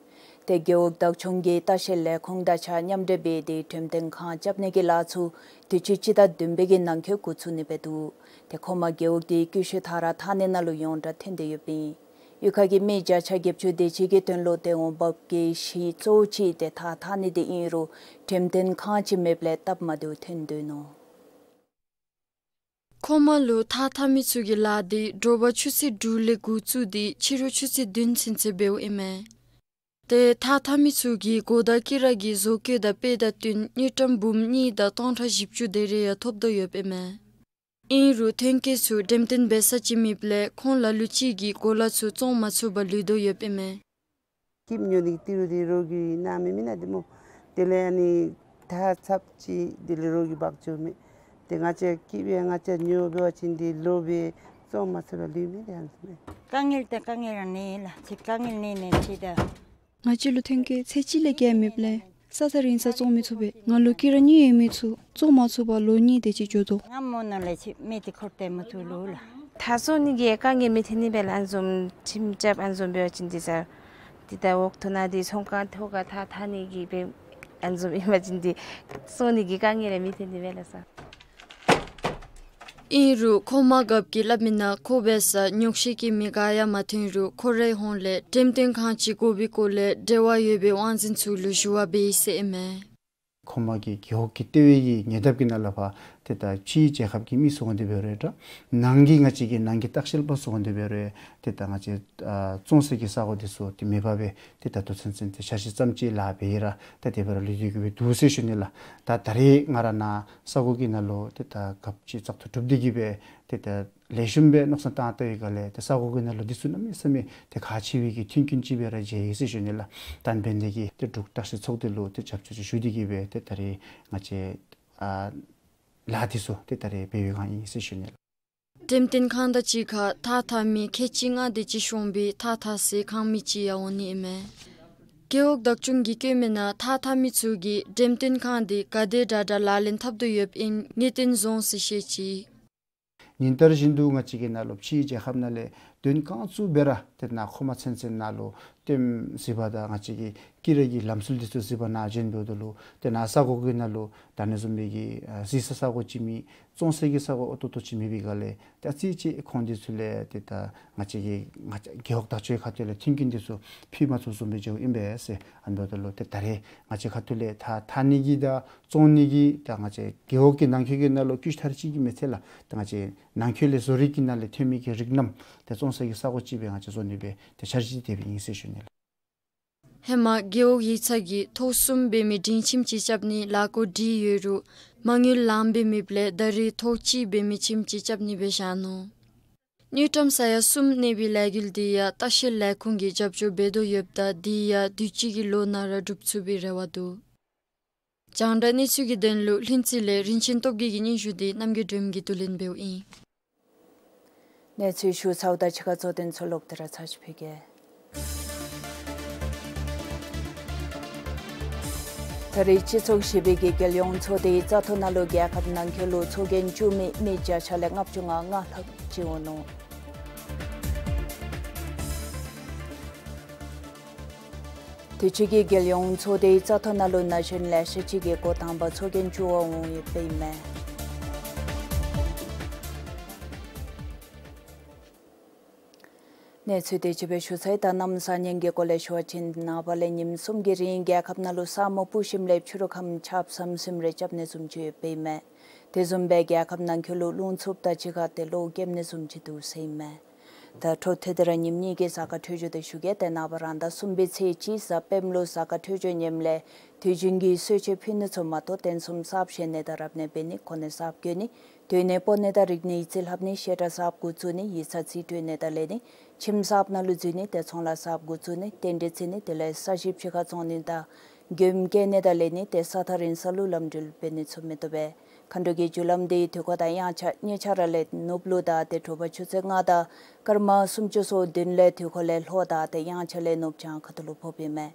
ཏེ་རྒེད་འོག་བདག་སྐྱོང་གིས་ལྟ་བཤལ་ལས་ཁུངས་དང་གཅིག་ཁར་མཉམ་འབྲེལ་འབད་དེ་འགྲེམས་སྟོན་ཁང་རྐྱབ་ནི་གི་ལཱ་ཚུ་དུས་ཅི་སྤྱི་ཟླ་བདུན་པའི་གི་ནང་འཁོད་འགོ་བཙུགས་ནི་སྦེ་འདུག། ཏེ་མཁོ་མ་རྒེད་འོག་འདི་སྐྱིད་ཤོས་མཐའ་ར་འཐག་ནི་ནང་ལུ་ཡོངས་གྲགས་ཐོན་ཏེ་ཡོདཔ་ཨིན། གཡུས་ཁ་གི་མི་བརྒྱ་ཆ་བརྒྱད་ཅུ་དེ་ཅིག་གི་དོན་ལུ་ཏེ་འོང་འབབ་ཀྱི་གཞི་གཙོ་བོ་ཅིག་ཏེ་མཐའ་འཐག་ནི་འདི་ཨིན་རུང་འགྲེམས་སྟོན་ཁང་ཅིག་མེདཔ་ལས་སྟབས་མ་བདེཝ་ཐོན་དོ་ནུག། མཁོ་མ་ལུ་མཐའ་འཐག་མི་ཚུ་གི་ལཱ་འདི་དྲོ་པ་ཆུ་ཚོད་དྲུག་ལས་འགོ་བཙུགས་ཏེ་ཕྱི་རུ་ཆུ་ཚོད་བདུན་ཚུན་ཚོད་འབདཝ་ཨིན་མས། ཏེ་མཐའ་འཐག་མི་ཚུ་གིས་གོ་བརྡ་དཀྱི་ར་གི་བཟོ་བཀོད་དང་དཔེ་དང་བསྟུན་དངུལ་ཀྲམ་འབུམ་གཉིས་དང་སྟོང་ཕྲག་བཞི་བཅུ་དེ་རེ་ཡང་ཐོབ་དོ་ཡོདཔ་ཨིན་མས། ཨིན་རུང་ཐོན་སྐྱེད་ཚུ་འགྲེམས་སྟོན་འབད་ས་ཅིག་མེདཔ་ལས་ཁོང་ལ་ལུ་ཅིག་གིས་གོ་ལ་ཚུ་བཙོང་མ་ཚུགས་པར་ལུས་དོ་ཡོདཔ་ཨིན་མས། སྐྱིདཔ་ཉོ་ནི་གི་ཏི་རུ་འདི་རོགས་ཀྱིས་གནང་མི་མེན་ན་འདི་སྨོ། དེ་ལས་ཨ་ནི་ད་ཚབ་ཅིག་དེ་ལས་རོགས་ཀྱིས་འབག་འགྱོ་མས། ཏེ་ང་བཅས་སྐྱིདཔ་ཡང་ང་བཅས་ཉོ་འབད་བ་ཅིན་འདི་ལོ་སྦེ་བཙོང་མ་ཚུགས་པར་ལུས་མི་རེ་ཨ་ནི་སྨོ། དཀའ་ངལ་ཏེ་དཀའ་ངལ་ར་ནི་ལགས། ཅིག་དཀའ་ངལ་ནི་ནི་ཅིག་ད། ང་བཅས་ལུ་ཐོན་སྐྱེད་ཚད་ཅིག་ལས་བརྒལ་མེདཔ་ལས་ས་ཐག་རིང་ས་བཙོང་མི་ཚུགས་པས། ང་ལུ་དཀྱི་ར་གཉིས་ཡོད་མི་ཚུ་བཙོང་མ་ཚུགས་པར་ལོ་གཉིས་དེ་ཅིག་འགྱོ་དོ། ང་མོ་ནང་ལས་ཅིག་མི་དེ་འཁོར་ཏེ་མི་ཚུགས་ལོ་ལགས། ད་བཙོང་ནི་གི་དཀའ་ངལ་མི་ཐོན་ནི་སྦེ་ལགས། ཨ་ནི་བཟུམ་ཁྱིམ་རྐྱབ་ཨ་ནི་བཟུམ་འབད་བ་ཅིན་འདི་ཚུ་འདི་ད་འོག་ཐོག་ནང་འདི་ཚོང་ཁང་ཐོག་ཁར་ད་འཐག་ནི་གི་སྦེ་ཨ་ནི་བཟུམ་ཨིན་པ་ཅིན་འདི་བཙོང་ནི་གི་དཀའ་ངལ་ར་མི་ཐོན་ནི་སྦེ་ལགས་སོ། ཨིན་རུང་མཁོ་མ་རྒཔོ་གིས་སླབ་མི་ནང་ཁོ་འབད་སར་ཉོགས་བཤད་ཀྱི་མི་ག་ཡང་མ་ཐོན་རུང་ཁོ་རའི་ཧོངས་ལས་འགྲེམས་སྟོན་ཁང་ཅིག་དགོ་པའི་སྐོར་ལས་འབྲེལ་བ་ཡོད་པའི་དབང་འཛིན་ཚུ་ལུ་ཞུ་བ་འབད་ཡི་ཟེར་ཨིན་མས། མཁོ་མ་གི་རྒེད་འོག་གི་ལྟེ་བའི་གི་ཉེ་འདབས་ཀྱི་ནང་ལུ་ཕར་ཏེ་ད་ཕྱིའི་རྒྱལ་ཁབ་ཀྱི་མི་ཚུ་འོང་སྟེ་འབད་རུང་འདྲ། ནང་གི་ང་བཅས་ཀྱི་ནང་གི་ལྟ་བཤལ་པ་ཚུ་འོང་སྟེ་འབད་རུང་ཏེ་ད་ང་བཅས་ཨ་བཙོང་ས་གི་ས་གོ་འདི་ཚུ་ཏེ་མེད་པར་སྦེ་ཏེ་ད་ལྟོ་ཚུན་ཚོད་ཏེ་འཆར་གཞི་ཙམ་ཅིག་ལཱ་འབད་ཡི་ར་ཏེ་དེ་སྦེ་ར་ལུས་ཏེ་གི་སྦེ་འདུག་ཟེར་ཞུ་ནི་ལགས། ད་ད་རེས་ང་ར་ནཱ་ས་གོ་གི་ནང་ལུ་ཏེ་ད་རྒཔོ་ཅིག་བཙག་འཐུ་གྲུབ་སྟེ་གི་སྦེ་ཏེ་ད་ལེགས་ཤོམ་སྦེ་མནོ་བསམ་བཏང་བལྟ་བའི་སྒང་ལས་ཏེ་ས་གོ་གི་ནང་ལུ་འདི་ཚུ་གནམ་མེད་ས་མེད་ཏེ་ཁག་ཆེ་བའི་གི་མཐུན་རྐྱེན་ཅིག་སྦེ་ར་མཇལ་ཡི་ཟེར་ཞུ་ནི་ལགས། ད་འབདན་དེ་གིས་ཏེ་འབྲུག་བརྟག་ཞིབ་ཚོགས་སྡེ་ལུ་ཏེ་རྒྱབ་སྐྱོར་ཅིག་ཞུ་སྟེ་གི་སྦེ་ཏེ་ད་རེས་ང་བཅས་ཨ་ལཱ་འདི་ཚུ་ཏེ་ད་རེས་འབད་བའི་སྒང་ཨིན་ཟེར་ཞུ་ནི་ལགས། འགྲེམས་སྟོན་ཁང་དང་གཅིག་ཁར་མཐའ་འཐག་མི་ཁལ་གཅིག་ལྔ་དེ་ཅིག་ཤོང་སྦེ་མཐའ་འཐག་སའི་ཁང་མིག་ཅིག་ཡང་འོང་ནི་ཨིན་མས། རྒེད་འོག་བདག་སྐྱོང་གིས་བཀོད་མི་ནང་མཐའ་འཐག་མི་ཚུ་གིས་འགྲེམས་སྟོན་ཁང་འདི་ག་དེ་དྲག་དྲག་ལག་ལེན་འཐབ་དོ་ཡོདཔ་ཨིན་ངེས་གཏན་བཟུང་ཟེར་བཤད་ཅི། ཉིན་ལྟར་བཞིན་དུ་ང་བཅས་ཀྱི་ནང་ལུ་ཕྱིའི་རྒྱལ་ཁབ་ནང་ལས་དོན་གང་ཚུགས་སྦེ་ར་ཏེ་ནཱ་མཁོ་མ་ཚུན་ཚོད་ནཱ་ལུ་ལྟདམོ་གཟིགས་པར་དང་ང་བཅས་ཀྱི་དཀྱི་ར་གི་ལམ་སྲོལ་འདི་ཚུ་གཟིགས་པར་ནཱ་བྱོན་འབདཝ་ད་ལུ་ཏེ་ནཱ་ས་གོ་གི་ནང་ལུ་ད་ཨ་ནི་བཟུམ་མའི་གི་ཨ་གཟིགས་ས་ས་གོ་ཅིག་མེད། བཙོང་ས་གི་ས་གོ་ཨོ་ཏོག་ཏོ་ཅིག་མེད་པའི་སྒང་ལས་ཏེ་ཨ་ཙི་ཅིག་ཁོང་འདི་ཚུ་ལས་ཏེ་ད་ང་བཅས་ཀྱི་ང་བཅས་རྒེད་འོག་བདག་སྐྱོང་ཁ་ཐུག་ལས་མཐུན་རྐྱེན་འདི་ཚུ་ཕུལ་མ་ཚུགས་བཟུམ་སྦེ་འགྱོཝ་ཨིན་པས་ཟེར། ཨ་ནི་འབདཝ་ད་ལུ་ཏེ་ད་རེས་ང་བཅས་ཁ་ཐུག་ལས་མཐའ་འཐག་ནི་གི་དང་བཙོང་ནི་གི་ད་ང་བཅས་རྒེད་འོག་གི་ནང་འཁོད་ཀྱི་ནང་ལུ་ཀུཤ་ཐ་རི་ཅིག་གི་མི་ཚད་ལགས། ད་ང་བཅས་ནང་འཁོད་ལས་བཟོ་རིག་གི་ནང་ལས་ཐོན་མི་གི་རིགས་རྣམས་ཏེ་བཙོང་ས་གི་ས་གོ་ཅིག་སྦེ་ང་བཅས་བཟོ་ནི་སྦེ་ཏེ་འཆར་གཞི་དེ་སྦེ་ཨིན་ཟེར་ཞུ་ནི་ལགས། ཧེ་མ་རྒེད་འོག་ཡིག་ཚང་གིས་ཐོག་གསུམ་འབད་མི་འབྲིང་ཁྱིམ་ཅིག་རྐྱབ་ནིའི་ལས་འགུལ་སྒྲིག་ཡོད་རུང་མ་དངུལ་ལངམ་སྦེ་མེདཔ་ལས་ད་རེས་ཐོག་གཅིག་འབད་མི་ཁྱིམ་ཅིག་རྐྱབ་ནི་སྦེ་བཞག་ནུག། དངུལ་ཀྲམ་ས་ཡ་གསུམ་གནས་པའི་ལས་འགུལ་འདི་ཡང་ལྟ་བཤལ་ལས་ཁུངས་ཀྱིས་རྒྱབ་སྐྱོར་འབད་དོ་ཡོདཔ་ད་འདི་ཡང་དུས་ཅི་གི་ལོ་ནང་ར་འགྲུབ་ཚུགས་པའི་རེ་བ་འདུག། རྒྱང་བསྒྲགས་གནས་ཚུལ་གྱི་དོན་ལུ་ལྷུན་རྩེ་ལས་རིན་ཆེན་སྟོབས་རྒྱས་ཀྱི་སྙན་ཞུ་འདི་རྣམ་རྒྱལ་སྒྲོལམ་གྱིས་བསྡུ་ལེན་འབདཝ་ཨིན། གནས་ཚུལ་ཞུ་ཚརཝ་ད་ཕྱི་ཁ་གཙོ་དོན་ཚུ་ལོག་སྟེ་ར་ཚར་ཅིག་ཕུལ་གེ། ད་རེས་སྤྱི་ཚོགས་བཞི་པའི་གི་རྒྱལ་ཡོངས་ཚོགས་སྡེའི་བཙག་འཐུ་ནང་ལུ་རྒྱལ་ཁབ་ནང་འཁོད་ལུ་ཚོགས་རྒྱན་བཙུགས་མི་མི་བརྒྱ་ཆ་ལས་ལྔ་བཅུ་ང་ལྔ་ལྷག་ཅིག་འོང་ནུག། དུས་ཅི་གི་རྒྱལ་ཡོངས་ཚོགས་སྡེའི་བཙག་འཐུ་ནང་ལུ་ན་གཞོན་ལེ་ཤ་ཅིག་གིས་འགོ་དང་པ་ཚོགས་རྒྱན་བཙུགས་པར་འོང་ཡོདཔ་ཨིན་མས། གནས་ཚུལ་དེ་ཅིག་སྦེ་ཞུ་ཚར་ཡི། ད་གནམ་གཤིས་ཉིནམ་གི་སྐོར་ལས་ཞུ་བ་ཅིན་ནངས་པ་ལས་ཉིནམ་གསུམ་གྱི་རིང་རྒྱལ་ཁབ་ནང་ལུ་ས་སྨུག་སྤུབས་ཞིནམ་ལས་ཕྱི་རུ་ཁམས་ཆརཔ་ཟམ་ཟིམ་རེ་རྐྱབ་ནི་བཟུམ་ཅིག་ཡོདཔ་ཨིན་མས། དེ་བཟུམ་སྦེ་རྒྱལ་ཁབ་ནང་འཁོད་ལུ་རླུང་འཚུབ་དང་གཅིག་ཁར་ཏེ་གློག་རྐྱབ་ནི་བཟུམ་ཅིག་འདུག་ཟེར་ཨིན་མས། ད་འཕྲོ་མཐུད་དེ་ར་ཉིནམ་གཉིས་ཀྱི་གཟའ་སྐར་འཕྲོད་སྦྱོར་དེ་ཞུ་གེ། ཏེ་ནངས་པ་རང་ཟླ་གསུམ་པའི་ཚེས་གཅིག་གཟའ་སྤེནམ་ལུ་གཟའ་སྐར་འཕྲོད་སྦྱོར་ངནམ་ལས་དུས་རྒྱུན་གྱི་གསོལ་མཆོད་ཕུལ་ནི་ཚུ་མ་གཏོགས་རྟེན་གསུམ་གསརཔ་བཞེངས་ནི་དང་རབ་གནས་འབད་ནི་གོ་གནས་གསརཔ་གྱོན་ནི་སྡོད་གནས་སྤོ་ནི་དང་རིག་གནས་ཡིག་རྩིས་ལྷབ་ནི་བཤད་གྲྭ་གསརཔ་འགོ་བཙུགས་ནི་ཡིག་ཚང་རྩིས་སྤྲོད་ནི་དང་ལེན་ནི་ཁྱིམ་གསརཔ་ནང་ལུ་འཛུལ་ནི་ཏེ་ཚོང་ལཱ་གསརཔ་འགོ་བཙུགས་ནི་རྟེན་འབྲེལ་བརྩི་ནི་དེ་ལས་ས་གཞི་ཕྱི་ཁར་བཙོང་ནི་དང་མགྱོནམ་བསྐྱལ་ནི་དང་ལེན་ནི་ཏེ་ས་ཐག་རིང་ས་ལུ་ལམ་འགྲུལ་འབད་ནི་ཚུ་མི་བཏུབ་པས། མཁའ་འགྲོ་གི་རྒྱུ་ལམ་དེ་དུས་འཁོར་དང་དབྱངས་འཆར་གཉིས་ཆ་ར་ལས་ནུབ་ལུ་དང་ཏེ་དྲོ་པ་ཆུ་ཚོད་ལྔ་དང་སྐར་མ་སུམ་ཅུ་སོ་བདུན་ལས་དུས་འཁོར་ལས་ལྷོ་དང་ཏེ་དབྱངས་འཆར་ལས་ནུབ་བྱང་ཁ་ཐུག་ལུ་ཕོགཔ་ཨིན་མས།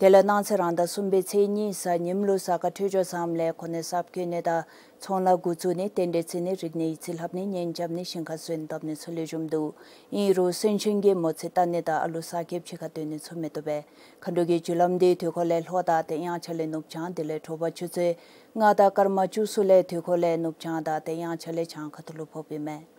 དེ་ལས་གནངས་ཚེ་རང་ཟླ་གསུམ་པའི་ཚེས་གཉིས་གཟའ་ཉིམ་ལུ་གཟའ་སྐར་འཕྲོད་སྦྱོར་བཟངམ་ལས་གོ་གནས་གསརཔ་གྱོན་ནི་དང་ཚོང་ལཱ་འགོ་བཙུགས་ནི་རྟེན་འབྲེལ་བརྩི་ནི་རིག་གནས་ཡིག་རྩིས་ལྷབ་ནི་གཉེན་རྐྱབ་ནི་ཞིང་ཁར་སོན་བཏབ་ནི་ཚུ་ལེགས་ཤོམ་འདུག། ཨིན་རུང་སུན་འབྱིན་གྱི་མོ་རྩིས་བལྟ་ནི་དང་ཨ་ལུ་གསར་སྐྱེསཔ་ཕྱི་ཁར་སྡོད་ནི་ཚུ་མི་བཏུབ་པས། མཁའ་འགྲོ་གི་རྒྱུ་ལམ་དེ་དུས་འཁོར་ལས་ལྷོ་དང་ཏེ་དབྱངས་འཆར་ལས་ནུབ་བྱང་དེ་ལས་དྲོ་པ་ཆུ་ཚོད་ལྔ་དང་སྐར་མ་བཅུ་གསུམ་ལས་དུས་འཁོར་ལས་ནུབ་བྱང་དང་ཏེ་དབྱངས་འཆར་ལས་བྱང་ཁ་ཐུག་ལུ་ཕོགཔ་ཨིན་མས།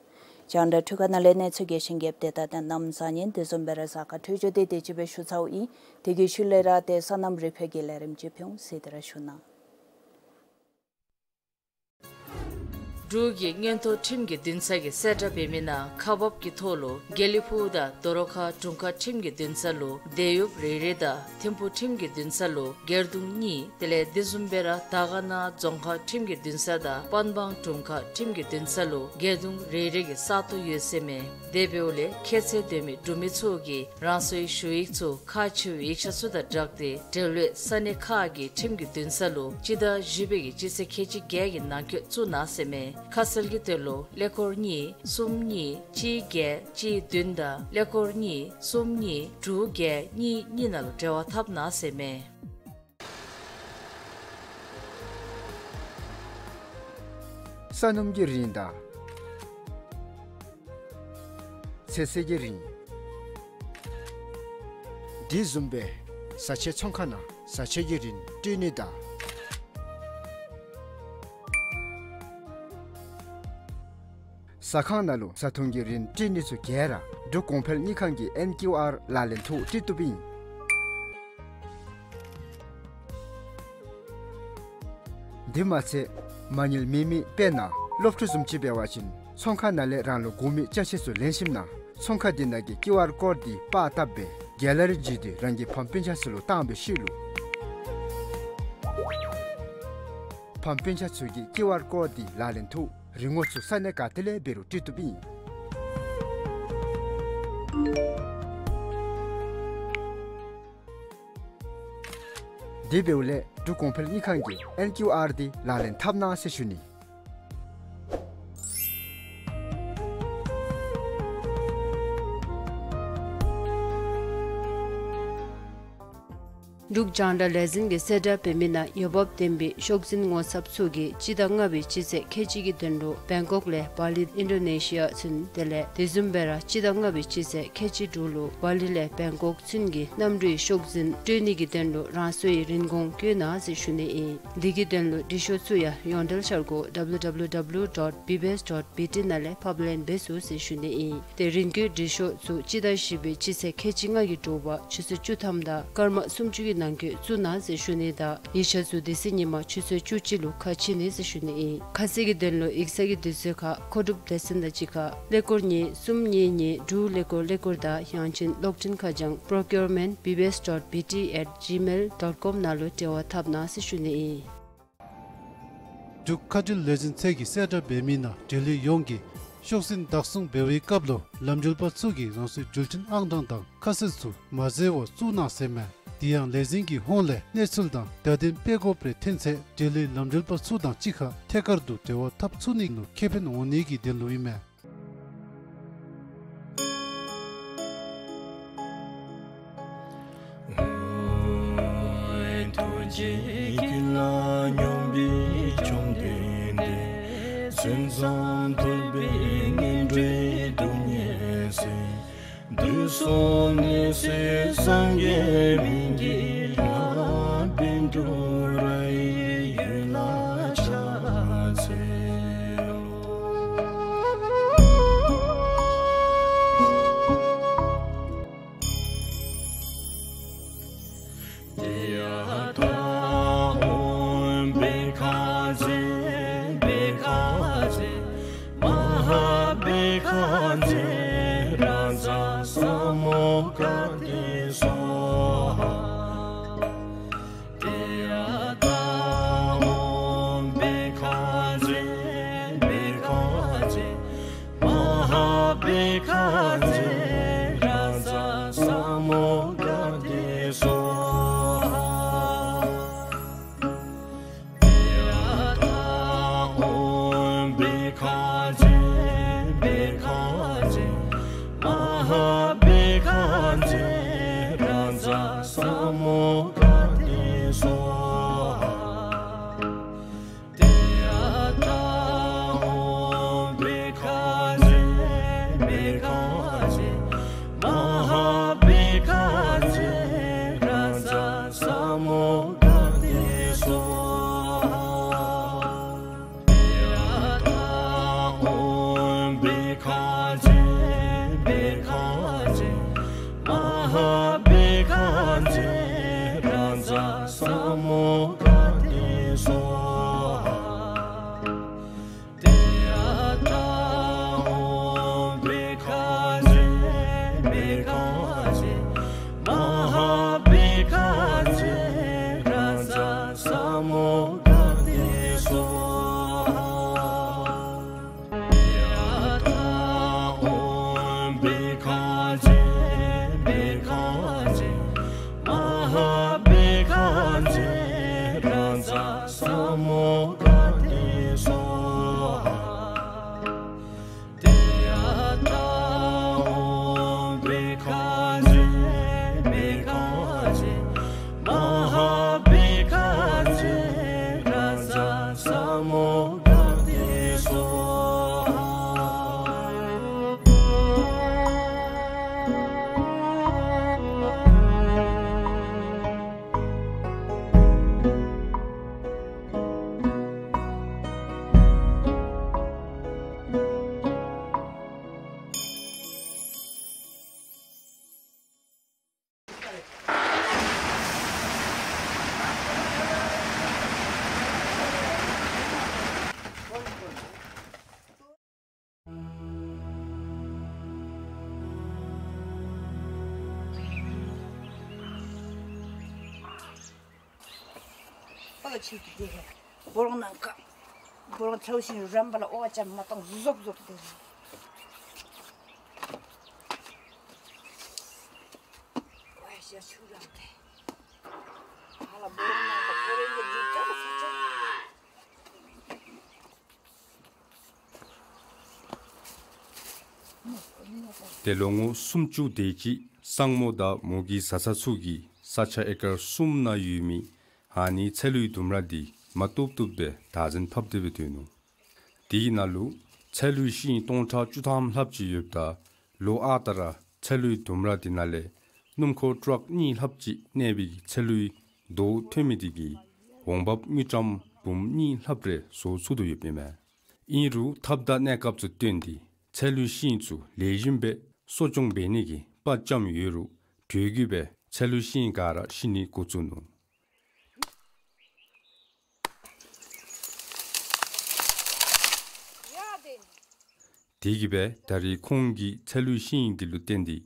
རྒྱང་བསྒྲགས་འཕྲུལ་ཁང་ནང་ལས་གནས་ཚུལ་རྒྱས་ཤིང་རྒྱསཔ་དེ་དང་ཏེ་གནམ་གཤིས་ཉིནམ་དེ་བཟུམ་སྦེ་ར་གཟའ་སྐར་འཕྲོད་སྦྱོར་དེ་དེ་ཅིག་སྦེ་ཞུ་ཚརཝ་ཨིན། དེ་གི་ཤུལ་ལས་ར་ཏེ་སོ་ནམ་རི་ཕོད་ཀྱི་ལས་རིམ་ཅིག་ཕུལ་འོང་ཟེར་ཏེ་ར་ཞུ་ནི། འབྲུག་གི་མངོན་མཐོ་ཁྲིམས་ཀྱི་འདུན་ས་གིས་གསལ་བསྒྲགས་འབད་མི་ནང་ཁག་འབགཔ་གི་ཐོག་ལུ་དགེ་ལེགས་ཕུག་དང་དོ་རུང་ཁ་དྲུང་ཁག་ཁྲིམས་ཀྱི་འདུན་ས་ལུ་དེད་གཡོགཔ་རེ་རེ་དང་ཐིམ་ཕུག་ཁྲིམས་ཀྱི་འདུན་ས་ལུ་སྒེར་དུང་གཉིས་དེ་ལས་དེ་བཟུམ་སྦེ་ར་དར་དཀར་ན་རྫོང་ཁག་ཁྲིམས་ཀྱི་འདུན་ས་དང་པན་སྦང་དྲུང་ཁག་ཁྲིམས་ཀྱི་འདུན་ས་ལུ་སྒེར་དུང་རེ་རེ་གི་ས་སྟོང་ཡོད་ཟེར་མས། དེ་འབདཝ་ལས་ཁྱད་ཚད་ལྡན་མི་འབྲུག་མི་ཚུ་གིས་རང་སོའི་ཞུ་ཡིག་ཚུ་ཁག་ཆེ་བའི་ཡིག་ཆ་ཚུ་དང་སྦྲགས་ཏེ་འབྲེལ་ཡོད་ས་གནས་ཁག་གི་ཁྲིམས་ཀྱི་འདུན་ས་ལུ་སྤྱི་ཟླ་བཞི་པའི་གི་སྤྱི་ཚེས་ཁལ་གཅིག་བརྒྱད་ཀྱི་ནང་འཁོད་བཙུགས་གནང་ཟེར་མས། ཁ་གསལ་གྱི་དོན་ལུ་ཀླད་ཀོར་གཉིས་གསུམ་གཉིས་གཅིག་བརྒྱད་གཅིག་བདུན་དང་ཀླད་ཀོར་གཉིས་གསུམ་གཉིས་དྲུག་བརྒྱད་གཉིས་གཉིས་ནང་ལུ་འབྲེལ་བ་འཐབ་གནང་ཟེར་མས། ས་སྣུམ་གྱི་རིན་དང་ཚོད་བསྲེ་གི་རིན། དེ་བཟུམ་སྦེ་བཟའ་ཆས་ཚོང་ཁང་ནང་བཟའ་ཆས་ཀྱི་རིན་སྤྲོད་ནི་དང་། ཟ་ཁང་ནང་ལུ་བཟའ་འཐུང་གི་རིན་སྤྲོད་ནི་ཚུ་ག་ར་འབྲུག་གོང་འཕེལ་དངུལ་ཁང་གི་ཨེན་ཀིའུ་ཨར་ལག་ལེན་ཐོག་སྤྲོད་བཏུབ་ཨིན། དེ་མ་ཚད་མ་དངུལ་མེད་མི་དཔེར་ན་སློབ་ཕྲུག་བཟུམ་ཅིག་འབད་བ་ཅིན་ཚོང་ཁང་ནང་ལས་རང་ལུ་དགོ་མི་ཅ་ཆས་ཚུ་ལེན་ཞིནམ་ན་ཚོང་ཁང་དེ་ནང་གི་ཀིའུ་ཨར་ཀོཌ་དེ་པར་བཏབ་སྦེ་གེ་ལ་རི་བརྒྱུད་དེ་རང་གི་ཕམ་སྤུན་ཆ་ཚུ་ལུ་བཏང་བའི་ཤུལ་ལུ་ཕམ་སྤུན་ཆ་ཚུ་གིས་ཀིའུ་ཨར་ཀོཌ་དེ་ལག་ལེན་ཐོག་རིན་གོང་ཚུ་ས་གནས་ག་ཏེ་ལས་འབད་རུང་སྤྲོད་བཏུབ་ཨིན། དེ་འབདཝ་ལས་འབྲུག་གོང་འཕེལ་དངུལ་ཁང་གི་ཨེན་ཀིའུ་ཨར་དེ་ལག་ལེན་འཐབ་གནང་ཟེར་ཞུ་ནི། འབྲུག་རྒྱང་བསྒྲགས་ལས་འཛིན་གྱིས་གསལ་བསྒྲགས་འབད་མི་ནང་འོས་འབབ་ལྡན་པའི་ཤོག་འཛིན་ངོ་ཚབ་ཚུ་གིས་སྤྱི་ཟླ་ལྔ་པའི་སྤྱི་ཚེས་ཁལ་གཅིག་གི་དོན་ལུ་བེང་ཀོག་ལས་བ་ལི་ཨིན་ཌོ་ནེ་ཤི་ཡ་ཚུན་དེ་ལས་དེ་བཟུམ་སྦེ་ར་སྤྱི་ཟླ་ལྔ་པའི་སྤྱི་ཚེས་ཁལ་གཅིག་དྲུག་ལུ་བ་ལི་ལས་བེང་ཀོག་ཚུན་གྱི་གནམ་གྲུའི་ཤོག་འཛིན་སྤྲོད་ནི་གི་དོན་ལུ་རང་སོའི་རིན་གོང་བཀོད་གནང་ཟེར་ཞུ་ནི་ཨིན། དེ་གི་དོན་ལུ་འབྲི་ཤོག་ཚུ་ཡང་ཡོངས་འབྲེལ་འཆར་སྒོ་W W W dot B B S dot B T ནང་ལས་ཕབ་ལེན་འབད་ཚུགས་ཟེར་ཞུ་ནི་ཨིན། ཏེ་རིན་བཀོད་འབྲི་ཤོག་ཚུ་སྤྱི་ཟླ་བཞི་པའི་སྤྱི་ཚེས་ཁལ་གཅིག་ལྔ་གི་དྲོ་པ་ཆུ་ཚོད་བཅུ་ཐམ་དང་སྐར་མ་སུམ་ཅུ་གི་ནང་འཁོད་བཙུགས་གནང་ཟེར་ཞུ་ནི་དང་ཡིག་ཆ་ཚུ་དེ་ཚེ་ཉིན་མ་ཆུ་ཚོད་བཅུ་གཅིག་ལུ་ཁ་ཕྱེ་ནི་ཟེར་ཞུ་ནི་ཨིན། ཁ་གསལ་གྱི་དོན་ལུ་ཡིག་ཚང་གི་དུས་ཚོད་ཁར་མཁོ་སྒྲུབ་སྡེ་ཚན་དང་གཅིག་ཁར་ཀླད་ཀོར་གཉིས་གསུམ་གཉིས་གཉིས་དྲུག་ཀླད་ཀོར་ཀླད་ཀོར་དང་ཡང་ཅིན་གློག་འཕྲིན་ཁ་བྱང་procurement B B S dot B T at gmail dot com ནང་ལུ་འབྲེལ་བ་འཐབ་གནང་ཟེར་ཞུ་ནི་ཨིན། འབྲུག་མཁའ་འགྲུལ་ལས་འཛིན་ཚད་ཀྱིས་གསལ་བསྒྲགས་འབད་མི་ནང་འབྲེལ་ཡོད་ཡོངས་ཀྱིས་ཤོག་འཛིན་བདག་བཟུང་འབད་བའི་སྐབས་ལུ་ལམ་འགྲུལ་པ་ཚུ་གིས་རང་སོའི་འགྲུལ་འཕྲིན་ཨང་གྲངས་དང་ཁ་གསལ་ཚུ་མ་བཟོ་བར་བཙུགས་གནང་ཟེར་མས། དེ་ཡང་ལས་འཛིན་གྱི་ཧོངས་ལས་གནས་ཚུལ་དང་བརྡ་དོན་སྤེལ་དགོཔ་རེ་ཐོན་ཚེ་འབྲེལ་ཡོད་ལམ་འགྲུལ་པ་ཚུ་དང་གཅིག་ཁར་ཐད་ཀར་དུ་འབྲེལ་བ་འཐབ་ཚུགས་ནི་ལུ་ཁེ་ཕན་འོང་ནི་གི་དོན་ལུ་ཨིན་མས། ཐུགས་རྗེའི་དཀྱིལ་ལ་སྙོམས་པའི་བཅོམ་ལྡན་འདས། མཚན་ཙམ་ཐོས་པས་ངན་འགྲོའི་སྡུག་བསྔལ་སེལ། དུས་གསུམ་ནད་སེལ་སངས་རྒྱས་སྨན་གྱི་བླ། བཻ་ཌཱུརྱ་ཡི་འོད་ལ་ཕྱག་འཚལ་ལོ། ཏདྱ་ཐཱ། ཨོཾ་བྷཻ་ཥ་ཛྱེ་བྷཻ་ཥ་ཛྱེ་མ་ཧཱ་བྷཻ་ཥ་ཛྱེ་རཱ་ཛ་ས་མུདྒ་ཏེ་སྭཱ་ཧཱ། ཏདྱ་ཐཱ། ཨོཾ་བྷཻ་ཥ་ཛྱེ་བྷཻ་ཥ་ཛྱེ་མ་ཧཱ་བྷཻ་ཥ་ཛྱེ་རཱ་ཛ་ས་མུདྒ་ཏེ་སྭཱ་ཧཱ། ཏདྱ་ཐཱ། ཨོཾ་བྷཻ་ཥ་ཛྱེ་བྷཻ་ཥ་ཛྱེ་མ་ཧཱ་བྷཻ་ཥ་ཛྱེ་རཱ་ཛ་ས་མུདྒ་ཏེ་སྭཱ་ཧཱ། ཏདྱ་ཐཱ། ཨོཾ་བྷཻ་ཥ་ཛྱེ་བྷཻ་ཥ་ཛྱེ་མ་ཧཱ་བྷཻ་ཥ་ཛྱེ་རཱ་ཛ་ས་མུདྒ་ཏེ་སྭཱ་ཧཱ། ཏདྱ་ཐཱ། ཨོཾ་བྷཻ་ཥ་ཛྱེ་བྷཻ་ཥ་ཛྱེ་མ་ཧཱ་བྷཻ་ཥ་ཛྱེ་རཱ་ཛ་ས་མུདྒ་ཏེ་སྭཱ་ཧཱ། ཏདྱ་ཐཱ། ཨོཾ་བྷཻ་ཥ་ཛྱེ་བྷཻ་ཥ་ཛྱེ་མ་ཧཱ་བྷཻ་ཥ་ཛྱེ་རཱ་ཛ་ས་མུདྒ་ཏེ་སྭཱ་ཧཱ། ཏདྱ་ཐཱ། ཨོཾ་བྷཻ་ཥ་ཛྱེ་བྷཻ་ཥ་ཛྱེ་མ་ཧཱ་བྷཻ་ཥ་ཛྱེ་རཱ་ཛ་ས་མུདྒ་ཏེ་སྭཱ་ཧཱ། ཏདྱ་ཐཱ། ཨོཾ་བྷཻ་ཥ་ཛྱེ་བྷཻ་ཥ་ཛྱེ་མ་ཧཱ་བྷཻ་ཥ་ཛྱེ་རཱ་ཛ་ས་མུདྒ་ཏེ་སྭཱ་ཧཱ། ཨོ་ཅི་གི་དེ་སྦོ་ལོང་ནང་ཁ་སྦོ་ལོང་ཚ་བོ་ཞིག་རམ་པ་ལ་ཨོ་ཅམ་མ་གཏོང་ཟོབ་ཟོབ་དེ་ཨོ་ཡ་ཆུ་རམ་དེ་ཨ་ལ་སྦོ་ལོང་ནང་ཁ་ཁོ་རེ་ལས་རྒྱུ་ཅག་ས་ཅག། ཏེ་ལོ་ངོ་སུམ་ཅུ་དེ་ཅིག་སངས་མོ་དང་མོ་གི་བཟའ་ཚང་ཚུ་གིས་ས་ཆ་ཨེ་ཀར་གསུམ་ནང་ཡོད་མི་ཨ་ནི་ཚལ་ལུའི་ལྡུམ་ར་འདི་མ་བཏུབ་བཏུབ་སྦེ་བདག་འཛིན་འཐབ་སྟེ་སྦེ་སྡོད་ནུག། དེའི་ནང་ལུ་ཚལ་ལུའི་ཤིང་སྟོང་ཕྲག་བཅུ་ཐམ་ལྷགཔ་ཅིག་ཡོདཔ་ད་ལོ་ཨ་རྟག་ར་ཚལ་ལུའི་ལྡུམ་ར་འདི་ནང་ལས་སྣུམ་འཁོར་ཊཱག་གཉིས་ལྷགཔ་ཅིག་གནས་པའི་ཚལ་ལུའི་རྡོ་ཐོན་མི་འདི་གིས་འོང་འབབ་དངུལ་ཀྲམ་འབུམ་གཉིས་ལྷགཔ་རེ་བཟོ་ཚུགས་དོ་ཡོདཔ་ཨིན་མས། ཨིན་རུང་ཐབས་དང་གནས་སྐབས་ཚུ་བཏོན་ཏེ་ཚལ་ལུའི་ཤིང་ཚུ་ལེགས་ཤོམ་སྦེ་གསོ་སྐྱོང་འབད་ནི་གི་དཔའ་བཅམ་ཡོད་རུང་དུས་རྒྱུན་སྦེ་ཚལ་ལུའི་ཤིང་ག་ར་ཤི་ནི་འགོ་བཙུགས་ནུག། དེ་གིས་སྦེ་ད་རེས་ཁོང་གིས་ཚལ་ལུའི་ཤིང་འདི་ལུ་བརྟེན་ཏེ་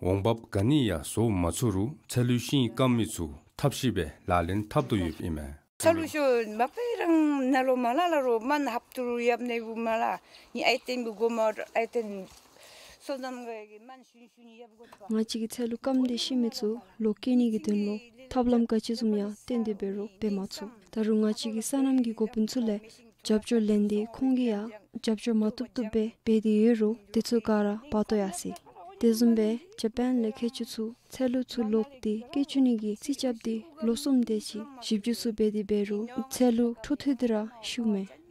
འོང་འབབ་ག་ནི་ཡང་བཟོ་མ་ཚུགས་རུང་ཚལ་ལུའི་ཤིང་སྐམ་མི་ཚུ་ཐབས་ཤེས་སྦེ་ལག་ལེན་འཐབ་དོ་ཡོདཔ་ཨིན་མས། ཚལ་ལུ་ཤོ་མ་པའི་རང་ནཱ་ལུ་མ་ལ་ལ་རུང་སྨན་ཧབ་ཏུ་རུང་ཡབ་ནི་བུ་མ་ལ་ནི་ཨའི་ཏེན་བུ་གོ་མ་ཨའི་ཏེན་སོ་ནམ་ག་གི་སྨན་ཤུན་ཤུན་ཡབ་གོ་ཏོ། ང་བཅས་ཀྱི་ཚལ་ལུ་སྐམ་སྟེ་ཤི་མི་ཚུ་ལོ་སྐྱེ་ནི་གི་དོན་ལུ་ཐབས་ལམ་ག་ཅི་བཟུམ་ཡང་བཏོན་ཏེ་འབད་རུང་འབད་མ་ཚུགས། ད་རུང་ང་བཅས་ཀྱི་སོ་ནམ་གྱི་འགོ་དཔོན་ཚུ་ལས་རྒྱབ་སྐྱོར་ལེན་ཏེ་ཁོང་གིས་ཡང་རྒྱབ་སྐྱོར་མ་བཏུབ་བཏུབ་སྦེ་འབད་དེ་ཡོད་རུང་དེ་ཚུ་ག་ར་འབག་དོ་ཡར་སོ་ཡི། དེ་བཟུམ་སྦེ་ཇ་པཱན་ལས་མཁས་མཆོག་ཚུ་ཚལ་ལུ་ཚུ་ལོག་སྟེ་སྐད་བཅུག་ནི་གི་རྩིས་རྐྱབ་སྟེ་ལོ་གསུམ་དེ་ཅིག་ཞིབ་འཇུག་ཚུ་འབད་དེ་འབད་རུང་ཚལ་ལུ་འཕྲོ་མཐུད་དེ་ར་ཤུགས་མས།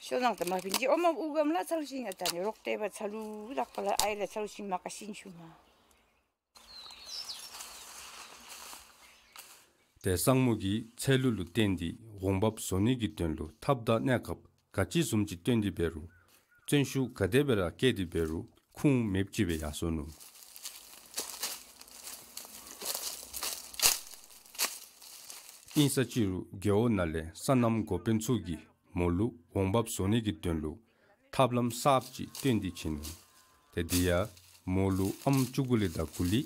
ཤོ་ནང་དུ་མ་ཕིན་ཅི་ཨོ་མ་ཨུ་གམ་ལ་ཚལ་ཤིང་ཨ་ད་ནི་རོག་ཏེ་བ་ཚལ་ལུ་རག་པ་ལ་ཨའི་ལ་ཚལ་ཤིང་མ་ཀ་ཤིན་ཤུ་མ། ཏེ་སངས་མོ་གིས་ཚལ་ལུ་ལུ་བརྟེན་ཏེ་འོང་འབབ་བཟོ་ནི་གི་དོན་ལུ་ཐབས་དང་གནས་སྐབས་ག་ཅི་བཟུམ་ཅིག་སྟོན་ཏེ་འབད་རུང་བརྩོན་ཤུགས་ག་དེ་སྦེ་ར་བསྐྱེད་དེ་འབད་རུང་ཁུངས་མེདཔ་ཅིག་སྦེ་ཡར་སོ་ནུག། ཨིན་ས་ཅི་རུང་རྒེད་འོག་ནང་ལས་སོ་ནམ་འགོ་དཔོན་ཚུ་གིས་མོ་ལུ་འོང་འབབ་བཟོ་ནི་གི་དོན་ལུ་ཐབས་ལམ་གསརཔ་ཅིག་སྟོན་ཏེ་བྱིན་ནུག། ཏེ་དེ་ཡང་མོ་ལུ་ཨམ་ཅོག་གུ་ལི་དང་གུ་ལི་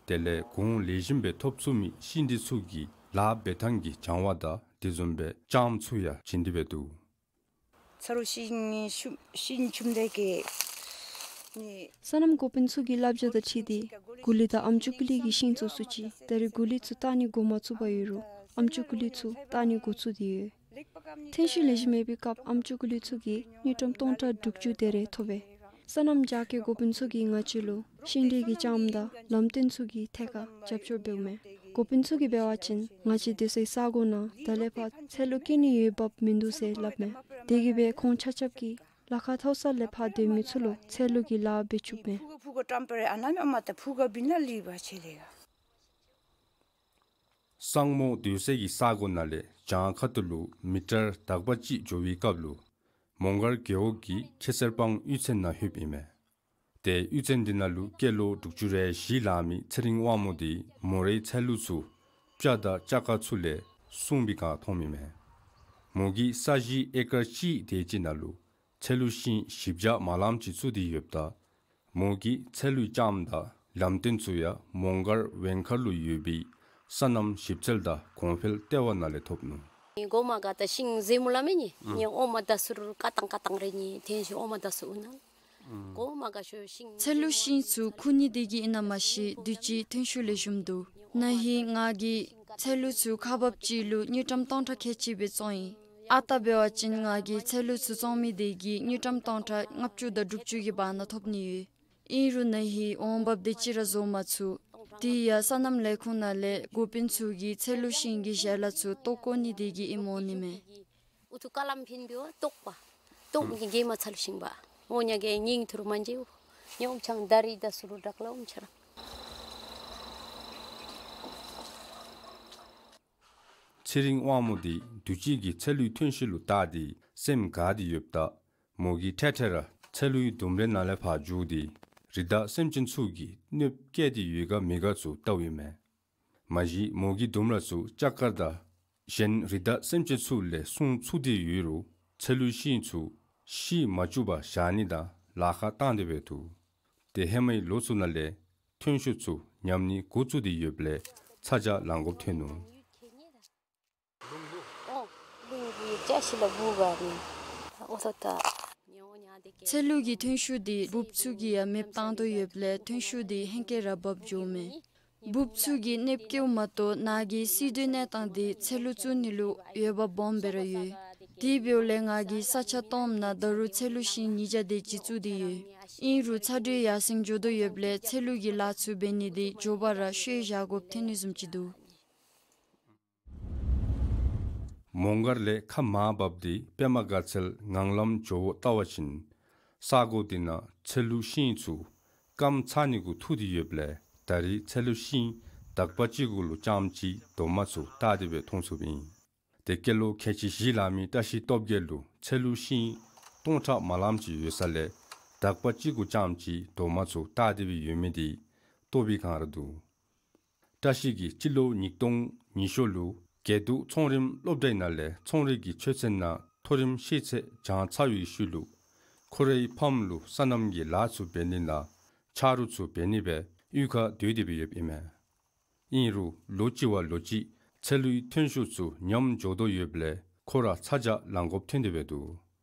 དེ་ལས་གོང་ལེགས་ཤོམ་སྦེ་ཐོབ་ཚུགས་མི་ཤིང་འབྲས་ཚུ་གི་ལཱ་འབད་ཐངས་ཀྱི་སྦྱང་བ་དང་དེ་བཟུམ་སྦེ་ལྕངམ་ཚུ་ཡང་བྱིན་ཏེ་འབད་འདུག། ཚ་རུ་ཤིང་ཤུ་ཤིང་ཆུམ་དེ་གི་ནི། སོ་ནམ་འགོ་དཔོན་ཚུ་གི་བསླབ་བྱ་དང་འཁྲིལ་ཏེ་གུ་ལི་དང་ཨམ་ཅོག་གུ་ལི་གི་ཤིང་བཙུགས་སུ་ཅི། ད་རེས་གུ་ལི་ཚུ་བཏགས་ནི་འགོ་མ་བཙུགས་པར་ཡོད་རུང་ཨམ་ཅོག་གུ་ལི་ཚུ་བཏགས་ནི་འགོ་བཙུགས་ཏེ་ཡོད། ཐོན་ཤུགས་ལེགས་ཤོམ་མེད་པའི་སྐབས་ཨམ་ཅོག་གུ་ལི་ཚུ་གིས་དངུལ་ཀྲམ་སྟོང་ཕྲག་དྲུག་ཅུ་དེ་རེ་ཐོབ་པས། སོ་ནམ་རྒྱ་སྐྱེད་འགོ་དཔོན་ཚུ་གིས་ང་བཅས་ལུ་ཤིང་འབྲས་ཀྱི་ལྕངམ་དང་ལམ་སྟོན་ཚུ་གི་ཐད་ཁར་རྒྱབ་སྐྱོར་འབདཝ་མས། འགོ་དཔོན་ཚུ་གིས་འབད་བ་ཅིན་ང་བཅས་སྡོད་སའི་ས་གོ་ནང་ད་ལས་ཕར་ཚལ་ལུ་སྐྱེ་ནི་ཡོད་བབ་མིན་འདུག་ཟེར་སླབ་མས། དེ་གིས་སྦེ་ཁོང་ཆ་ཁྱབ་ཀྱིས་ལ་ཁ་མཐོ་ས་ལས་ཕར་སྡོད་མི་ཚུ་ལུ་ཚལ་ལུ་གི་ལཱ་འབད་བཅུག་མས། ཕུ་ག་ཕུ་ག་ཀྲམ་པ་རེ་ཨ་ན་མ་མ་ཏ་ཕུ་ག་བི་ན་ལི་བ་ཆེ་ལེ་ག། སངས་མོ་སྡོད་སའི་གི་ས་གོ་ནང་ལས་བྱང་ཁ་ཐུག་ལུ་མི་ཊར་དག་པ་ཅིག་འགྱོ་བའི་སྐབས་ལུ་མོང་སྒར་རྒེད་འོག་གི་ཁེ་སར་སྤང་གཡུས་ཚན་ནང་ལྷོདཔ་ཨིན་མས། ཏེ་གཡུས་ཚན་འདི་ནང་ལུ་སྐྱེས་ལོ་དྲུག་ཅུ་རེ་བཞི་ལང་མི་ཚེ་རིང་དབང་མོ་འདི་མོ་རའི་ཚལ་ལུ་ཚུ་སྤྱ་དང་སྤྱ་ཀ་ཚུ་ལས་སྲུང་བའི་སྒང་མཐོངམ་ཨིན་མས། མོ་གིས་ས་གཞི་ཨེ་ཀར་གཅིག་དེ་ཅིག་ནང་ལུ་ཚལ་ལུ་ཤིང་བཞི་བརྒྱ་མ་ལངམ་ཅིག་བཙུགས་ཏེ་ཡོདཔ་ད་མོ་གིས་ཚལ་ལུའི་ལྕངམ་དང་ལམ་སྟོན་ཚུ་ཡང་མོང་སྒར་ཝེང་མཁར་ལུ་ཡོད་པའི་སོ་ནམ་ཞིབ་འཚོལ་དང་གོང་འཕེལ་ལྟེ་བ་ནང་ལས་ཐོབ་ནུག། གོ་མ་ག་ཏ་ཤིང་ཟེ་མུ་ལ་མེ་ནི་ཨུམ་ནི་ཨོ་མ་ད་སུ་རུ་ཀ་ཏང་ཀ་ཏང་རེ་ནི་ཐེན་ཤི་ཨོ་མ་ད་སུ་ཨུ་ན། ཨུམ་གོ་མ་ག་ཤོ་ཤིང་། ཚལ་ལུ་ཤིང་ཚུ་ཁུ་ནི་དེ་གིས་ཨིན་ན་མ་ཤེས་དུས་ཅི་ཐོན་ཤུགས་ལེགས་ཤོམ་འདུག། ན་ཧིང་ང་གིས་ཚལ་ལུ་ཚུ་ཁག་འབགཔ་ཅིག་ལུ་དངུལ་ཀྲམ་སྟོང་ཕྲག་ཁལ་གཅིག་སྦེ་བཙོང་ཡི། ཨ་རྟག་འབད་བ་ཅིན་ང་གིས་ཚལ་ལུ་ཚུ་བཙོང་མི་དེ་གིས་དངུལ་ཀྲམ་སྟོང་ཕྲག་ལྔ་བཅུ་དང་དྲུག་ཅུ་གི་བར་ན་ཐོབ་ནི་ཡོད། ཨིན་རུང་ན་ཧིང་འོང་འབབ་དེ་ཅིག་ར་བཟོ་མ་ཚུགས། དེ་ཡང་སོ་ནམ་ལས་ཁུངས་ནང་ལས་འགོ་དཔོན་ཚུ་གིས་ཚལ་ལུ་ཤིང་གི་ཞལ་ལག་ཚུ་བཏོག་བཀོ་ནི་དེ་གིས་ཨིནམ་འོང་ནི་མས། ཨུ་ཐུ་ཀ་ལམ་ཕིན་པི་བ་བཏོག་པ། བཏོག་ནི་གི་མ་ཚལ་ཤིང་བ། འོ་ཉ་གི་ཉིང་ཐུར་མན་ཇེ་འུ། ཉོམ་ཆང་ད་རི་ད་སུ་རུ་དྲག་ལ་འུམ་ཆ་ར། ཚེ་རིང་དབང་མོ་འདི་དུས་ཅི་གི་ཚལ་ལུའི་ཐོན་ཤུགས་ལུ་བལྟ་སྟེ་སེམས་དགའ་སྟེ་ཡོདཔ་ད་མོ་གིས་ཐེངས་ཐེངས་ར་ཚལ་ལུའི་ལྡུམ་རའི་ནང་ལས་ཕར་འགྱོ་སྟེ་རི་དྭགས་སེམས་ཅན་ཚུ་གིས་གནོདཔ་བཀལ་ཏེ་ཡོད་ག་མེད་ག་ཚུ་བལྟཝ་ཨིན་མས། མ་གཞི་མོ་གིས་ལྡུམ་ར་ཚུ་ལྕགས་མཁར་དང་གཞན་རི་དྭགས་སེམས་ཅན་ཚུ་ལས་སྲུང་ཚུགས་ཏེ་ཡོད་རུང་ཚལ་ལུའི་ཤིང་ཚུ་ཤི་མ་བཅུག་པར་བཞག་ནི་དང་ལཱ་ཁག་བཏང་སྟེ་འབད་འདུག། ཏེ་ཧེ་མའི་ལོ་ཚུ་ནང་ལས་ཐོན་ཤུགས་ཚུ་ཉམས་ནི་འགོ་བཙུགས་ཏེ་ཡོདཔ་ལས་ཚ་གྱང་ལང་དགོཔ་ཐོན་ནུག། ཚལ་ལུ་གི་ཐོན་ཤུགས་འདི་འབུཔ་ཚུ་གིས་ཡང་མེདཔ་བཏང་དོ་ཡོདཔ་ལས་ཐོན་ཤུགས་འདི་ཧེང་སྐལ་ར་འབབ་འགྱོཝ་མས། འབུཔ་ཚུ་གིས་གནོདཔ་བཀལཝ་མ་གཏོགས་ནཱ་གི་སིལ་སྡོད་གནས་སྟངས་འདི་ཚལ་ལུ་བཙུགས་ནི་ལུ་འོས་འབབ་སྦོམ་སྦེ་ར་ཡོད། དེ་འབདཝ་ལས་ང་གིས་ས་ཆ་སྟོངམ་ནང་ད་རུང་ཚལ་ལུ་ཤིང་ཉིས་བརྒྱ་དེ་ཅིག་བཙུགས་ཏེ་ཡོད། ཨིན་རུང་ཚ་དྲོད་ཡར་སེང་འགྱོ་དོ་ཡོདཔ་ལས་ཚལ་ལུ་གི་ལཱ་ཚུ་འབད་ནི་འདི་མགྱོགས་པ་ར་ཤོས་བཞག་དགོཔ་ཐོན་ནི་བཟུམ་ཅིག་འདུག། མོང་སྒར་ལས་ཁ་མར་འབབ་སྟེ་པདྨ་དགའ་ཚལ་ངང་ལམ་ཇོ་བོ་བལྟ་བ་ཅིན་ས་གོ་འདི་ནང་ཚལ་ལུ་ཤིང་ཚུ་སྐམ་ཚར་ནི་གུ་ཐུག་སྟེ་ཡོདཔ་ལས་ད་རེས་ཚལ་ལུ་ཤིང་དག་པ་ཅིག་གུ་ལུ་རྐྱངམ་ཅིག་རྡོག་མ་ཚུ་བཏགས་ཏེ་སྦེ་མཐོང་ཚུགསཔ་ཨིན། ཏེ་སྐྱེས་ལོ་ཁལ་གཅིག་བཞི་ལང་མི་བཀྲ་ཤིས་སྟོབས་རྒྱས་ལུ་ཚལ་ལུ་ཤིང་སྟོང་ཕྲག་མ་ལངམ་ཅིག་ཡོད་ས་ལས་དག་པ་ཅིག་གུ་རྐྱངམ་ཅིག་རྡོག་མ་ཚུ་བཏགས་ཏེ་སྦེ་ཡོད་མི་འདི་ལྟོ་བའི་སྒང་ར་འདུག། བཀྲ་ཤིས་ཀྱིས་སྤྱི་ལོ་ཉིས་སྟོང་ཉི་ཤུ་ལུ་དགེ་འདུན་ཚོང་རིམ་སློབ་གྲྭའི་ནང་ལས་ཚོང་རིག་གི་ཆོས་ཚན་ནང་མཐོ་རིམ་ཤེས་ཚད་སྦྱང་ཚར་བའི་ཤུལ་ལུ་ཁོ་རའི་ཕམ་ལུ་སོ་ནམ་གྱི་ལཱ་ཚུ་འབད་ནི་དང་ཆ་རོགས་ཚུ་འབད་ནི་སྦེ་གཡུས་ཁར་སྡོད་དེ་སྦེ་ཡོདཔ་ཨིན་མས། ཨིན་རུང་ལོ་གཅིག་བ་ལོ་གཅིག་ཚལ་ལུའི་ཐོན་ཤུགས་ཚུ་ཉམས་འགྱོ་དོ་ཡོདཔ་ལས་ཁོ་ར་ཚ་གྱང་ལང་དགོཔ་ཐོན་ཏེ་སྦེ་འདུག།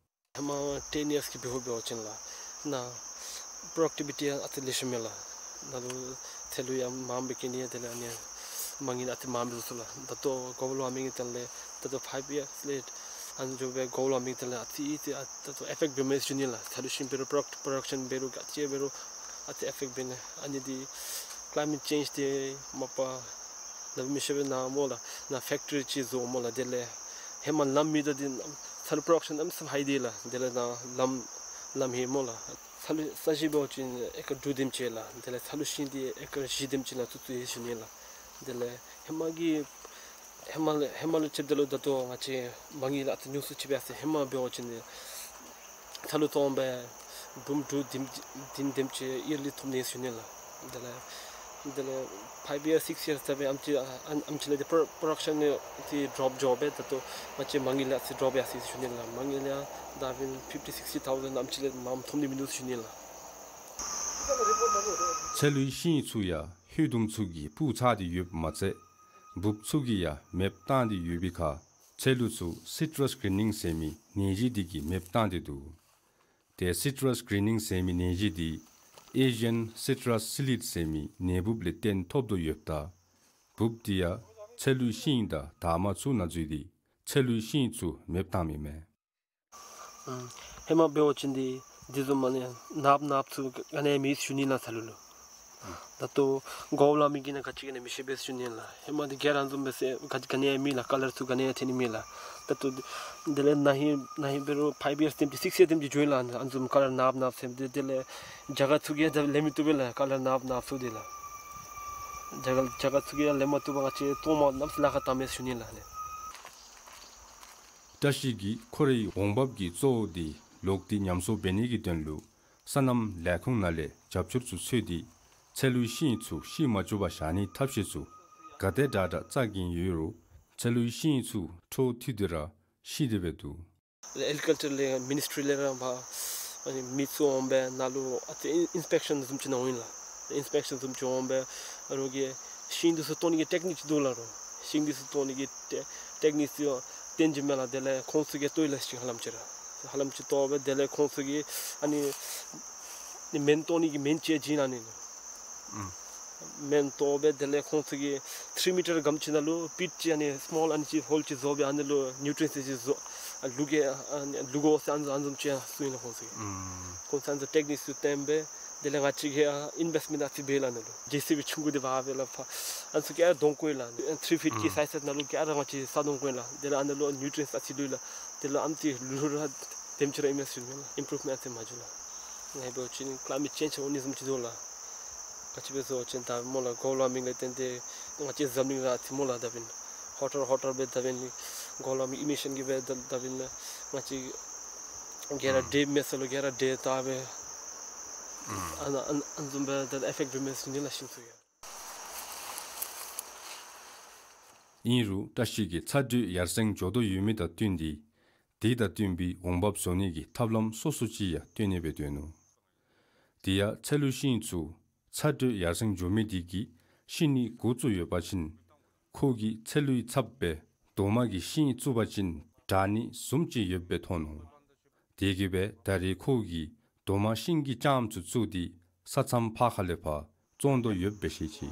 ཧེ་མ་ཊེན་ཡརསི་གི་འབདཝ་འབད་བ་ཅིན་ལགས་ནཱ་པོ་རོ་ཌག་ཊི་བི་ཊི་ཡང་ཨ་ཙི་ལེགས་ཤོམ་མས་ལགས། ནཱ་ལུ་ཚལ་ལུ་ཡང་མངམ་སྦེ་སྐྱེ་ནི་ཡང་དེ་ལས་ཨ་ནི་མ་ངན་ཨ་ཙི་མངམ་སྦེ་བཟོ་ཚུགས་ལགས། ད་ལྟོ་གོ་བ་ལུ་ཨ་མི་ངན་དེ་ལས་ད་ལྟོ་ཕའིབ་ཡརསི་ལེཊ་ ཨ་ནི་འགྱོ་སྦེ་གོ་ལ་མི་དེ་ལས་ཨ་ཙི་ཨ་ཙི་ཨ་ཙི་ཨེ་ཕེཀཊ་འབད་མི་ཞུ་ནི་ལགས། ཚ་ལུ་ཤིང་འབད་རུང་པྲོ་ཌག་པྲོ་ཌག་ཤཱན་འབད་རུང་ག་ཅི་འབད་རུང་ཨ་ཙི་ཨེ་ཕེཀཊ་འབད་ནི། ཨ་ནི་འདི་ཀ་ལའི་མེཊ་ཅེནཇ་འདི་མ་པ་ནཱ་མི་ཤེས་པས། ནཱ་སྨོ་ལགས་ནཱ་ཕེཀ་ཊི་རི་ཅིག་བཟོ་སྨོ་ལགས། དེ་ལས་ཧེ་མ་ལམ་མེད་ད་འདི་ཚ་ལུ་པྲོ་ཌག་ཤཱན་གནམ་མེད་ས་མེད་ཧའི་འདི་ལགས། དེ་ལས་ནཱ་ལམ་ལམ་ཧེ་སྨོ་ལགས། ཚ་ལུ་ས་གཞི་འབད་བ་ཅིན་ཨེ་ཀར་དྲུག་དེམ་ཅིག་ལགས། དེ་ལས་ཚ་ལུ་ཤིང་འདི་ཨེ་ཀར་བཞི་དེམ་ཅིག་ནང་བཙུགས་བཙུགས་ཡི་ཞུ་ནི་ལགས། དེ་ལས་ཧེ་མ་གི་ཧེ་མ་ལས་ཧེ་མ་ལས་ཕྱདཔ་ད་ལུ་ད་ལྟོ་ང་བཅས་མ་དངུལ་ཨ་ཙི་ཉུང་སུ་ཅིག་སྦེ་ཡར་སོ་ཡི། ཧེ་མ་འབད་བ་ཅིན་ཚ་ལུ་བཙོང་སྦེ་འབུམ་དྲུག་བདུན་བདུན་དེམ་ཅིག་ཡར་ལས་ཐོབ་ནི་ཞུ་ནི་ལགས། དེ་ལས་དེ་ལས་ཕའིབ་ཡརསི་སིཀསི་ཡརསི་ད་སྦེ་ཨེམ་ཅིག་ཨ་ཨེམ་ཨེམ་ཅིག་ལས་འདི་པྲོ་པྲོ་ཌག་ཤཱན་འདི་ཌོརོཔ་འགྱོ་སྦེ་ད་ལྟོ་ང་བཅས་མ་དངུལ་ཨ་ཙི་ཌོརོཔ་ཡར་སོ་ཡི་ཞུ་ནི་ལགས། མ་དངུལ་ཡང་ད་འབདན་ཕིཕ་ཊི་སིཀས་ཊི་ཐའུ་ཛེནཌ་ཨེམ་ཅིག་ལས་མངམ་ཐོབ་ནི་མིན་འདུག་ཞུ་ནི་ལགས། ཚལ་ལུའི་ཤིང་ཚུ་ཡང་ཧོད་དུམ་ཚུ་གིས་སྤུར་ཚར་ཏེ་ཡོདཔ་མ་ཚད་འབུཔ་ཚུ་གིས་ཡང་མེདཔ་བཏང་སྟེ་ཡོད་པའི་ཁར་ཚལ་ལུ་ཚུ་སི་ཊྲཱས་གི་རིན་ནིང་ཟེར་མི་ནད་གཞི་འདི་གིས་མེདཔ་བཏང་སྟེ་འདུག། ཏེ་སི་ཊྲཱས་གི་རིན་ནིང་ཟེར་མི་ནད་གཞི་འདི་ཨེ་ཤི་ཡཱན་སི་ཊྲཱས་སི་ལིཌ་ཟེར་མི་ནད་འབུཔ་ལས་བརྟེན་ཐོབ་དོ་ཡོདཔ་ད་འབུཔ་འདི་ཡང་ཚལ་ལུའི་ཤིང་དང་དར་མ་ཚུ་ནང་འཛུལ་ཏེ་ཚལ་ལུའི་ཤིང་ཚུ་མེདཔ་བཏངམ་ཨིན་མས། ཨུམ། ཧེ་མ་འབད་བ་ཅིན་འདི་འདི་བཟུམ་མ་ནི་ནགཔ་ནགཔ་ཚུ་ག་ནི་ཡང་མེད་ཞུ་ནི་ལགས་ཚལ་ལུ་ལུ། ད་ལྟོ་གོ་ལ་མི་གིས་ནཱ་ག་ཅི་ག་ནི་མི་ཤེས་པས་ཞུ་ནི་ལགས། ཧེ་མ་འདི་ག་ར་བཟུམ་སྦེ་ཟེར་ག་ག་ནི་ཡང་མེད་ལགས། ཀ་ལར་ཚུ་ག་ནི་ཡང་ཐོན་ནི་མེད་ལགས། ད་ལྟོ་དེ་ལས་ན་ཧིང་ན་ཧིང་འབད་རུང་ཕའིབ་ཡརསི་དེམ་ཅིག་སིཀསི་ཡརསི་དེམ་ཅིག་འགྱོ་ཡི་ལགས། ཨ་ནི་བཟུམ་ཀ་ལར་ནགཔ་ནགཔ་ཟེར་མི་འདི་དེ་ལས་རྒྱ་གར་ཚུ་གིས་ཡང་ད་ལེན་མི་བཏུབ་པས་ལགས། ཀ་ལར་ནགཔ་ནགཔ་ཚུ་འདི་ལགས། རྒྱ་གར་རྒྱ་གར་ཚུ་གིས་ཡང་ལེན་མ་བཏུབ་པར་ང་བཅས་བཙོང་མ་གནམ་མེད་ས་མེད་ལཱ་ཁག་བཏངམ་མས་ཞུ་ནི་ལགས་ཨ་ནི། བཀྲ་ཤིས་ཀྱིས་ཁོ་རའི་འོང་འབབ་ཀྱི་གཙོ་བོ་འདི་ལོག་སྟེ་ཉམས་གསོ་འབད་ནི་གི་དོན་ལུ་སོ་ནམ་ལས་ཁུངས་ནང་ལས་རྒྱབ་སྐྱོར་ཚུ་འཚོལ་ཏེ་ཚལ་ལུའི་ཤིང་ཚུ་ཤི་མ་བཅུག་པར་བཞག་ནིའི་ཐབས་ཤེས་ཚུ་ག་དེ་དྲག་དྲག་བཙལ་གྱིན་ཡོད་རུང་ཚལ་ལུའི་ཤིང་ཚུ་འཕྲོ་མཐུད་དེ་ར་ཤི་སྟེ་སྦེ་འདུག། ཨེག་རི་ཀལ་ཅར་ལས་མི་ནིསི་ཊི་རི་ལས་ར་ཕར་ཨ་ནི་མི་ཚུ་འོང་སྦེ་ནཱ་ལུ་ཨ་ཙི་ཨིན་ཨིནསི་པེག་ཤཱན་བཟུམ་ཅིག་གནང་ཡི་ལགས། ཨིནསི་པེག་ཤཱན་བཟུམ་ཅིག་འོང་སྦེ་རོགས་ཀྱིས་ཤིང་འདི་ཚུ་བཏོག་ནི་གི་ཊེཀ་ནིཀ་ཅིག་འདུག་ལགས་རོགས། ཤིང་འདི་ཚུ་བཏོག་ནི་གི་ཊེ་ཊེཀ་ནིཀ་ཚུ་སྟོན་བྱིན་མས་ལགས། དེ་ལས་ཁོང་ཚུ་གིས་བཏོག་ཡི་ལགས། ཤིང་ཧ་ལམ་ཅིག་ར་ཧ་ལམ་ཅིག་བཏོག་སྦེ་དེ་ལས་ཁོང་ཚུ་གིས་ཨ་ནི་ནི་སྨན་བཏོག་ནི་གི་སྨན་ཅིག་བྱིན་ཨ་ནི། ཨུམ། སྨན་བཏོག་སྦེ་དེ་ལས་ཁོང་ཚུ་གིས་ཐིརི་མི་ཊར་གམ་ཅིག་ནང་ལུ་པིཊ་ཅིག་ཨ་ནི་སི་མོལ་ཨ་ནི་ཅིག་ཧོལ་ཅིག་བཟོ་སྦེ་ཨ་ནི་ལུ་ནིའུ་ཊི་རི་ཡེནཊསི་ཅིག་བཟོ་ཨ་བླུག་གེ་ཨ་ནི་བླུག་དགོ་ཟེར་ཨ་ནི་བཟུམ་ཨ་ནི་བཟུམ་ཅིག་གསུངས་ཡི་ལགས་ཁོང་ཚུ་གིས། ཨུམ། ཁོང་ཚུ་ཨ་ནི་བཟུམ་ཊེཀ་ནིཀ་ཚུ་བསྟན་སྦེ་དེ་ལས་ང་བཅས་ཀྱིས་ཨ་ཨིན་བེསི་མེནཊ་ཨ་ཙི་འབད་ཡི་ལགས། ཨ་ནི་ལུ་ཇེ་སི་བི་ཆུང་ཀུ་འདི་འབག་སྦེ་ལགས་ཕར་ཨ་ནི་ཚུ་ག་ར་བརྡུང་བཀོ་ཡི་ལགས། ཨ་ནི་ཐིརི་ཕིཊ་ཀྱི་ཨུམ་སའིཛ་ནང་ལུ་ག་ར་ང་བཅས་ས་བརྡུང་བཀོ་ཡི་ལགས། དེ་ལས་ཨ་ནི་ལུ་ནིའུ་ཊི་རི་ཡེནཊསི་ཨ་ཙི་བླུགས་ཡི་ལགས། དེ་ལུ་ཨ་ནི་ཚུ་ལུ་ར་དེམ་ཅིག་ར་ཨིན་མས་ཟེར་ཞུ་ནི་ལགས། ཨིམ་པུ་རུབ་མེནཊ་ཨ་ཙི་མ་བྱུང་ལགས། ང་འབད་བ་ཅིན་ཀ་ལའི་མེཊ་ཅེནཇ་འོང་ནི་བཟུམ་ཅིག་འདུག་ལགས། ག་ཅི་སྦེ་ཟེར་བ་ཅིན་ད་སྨོ་ལགས་གོ་ལ་མི་ལས་བརྟེན་ཏེ་ང་བཅས་འཛམ་གླིང་ར་ཨ་ཙི་སྨོ་ལགས་ད་འབདན་ཧོ་ཊལ་ཧོ་ཊལ་སྦེ་ད་འབདན་གོ་ལ་མི་ཨི་མི་ཤཱན་གྱིས་སྦེ་ད་ད་འབདན་ང་བཅས་ག་ར་ཨུམ་འདྲེ་མེད་ས་ལུ་ག་ར་འདྲེ་བཏགས་སྦེ་ཨུམ་ཨ་ནི་ཨ་ནི་ཨ་ནི་བཟུམ་སྦེ་ད་ཨེ་ཕེཀཊ་འབད་མས་ཟེར་ཞུ་ནི་ལགས་ཤིང་ཚུ་ཡང་། ཨིན་རུང་བཀྲ་ཤིས་ཀྱིས་ཚ་དྲོད་ཡར་སེང་འགྱོ་དོ་ཡོད་མི་དང་བསྟུན་ཏེ་དེ་དང་བསྟུན་པའི་འོང་འབབ་བཟོ་ནི་གི་ཐབས་ལམ་སོ་སོ་ཅིག་ཡང་སྟོན་ནི་སྦེ་སྡོད་ནུག། དེ་ཡང་ཚལ་ལུ་ཤིང་ཚུ་ཚ་དྲོད་ཡར་སེང་འགྱོ་མི་དེ་གིས་ཤི་ནི་འགོ་བཙུགས་ཡོད་པ་ཅིན་ཁོ་གིས་ཚལ་ལུའི་ཚབ་སྦེ་རྡོག་མ་གི་ཤིང་བཙུགས་པ་ཅིན་དྲག་ནི་བཟུམ་ཅིག་ཡོདཔ་སྦེ་མཐོང་ནུག། དེ་གིས་སྦེ་ད་རེས་ཁོ་གིས་རྡོག་མ་ཤིང་གི་ལྕངམ་ཚུ་བཙུགས་ཏེ་ས་མཚམས་ཕར་ཁ་ལས་ཕར་བཙོང་དོ་ཡོདཔ་སྦེ་བཤད་ཅི།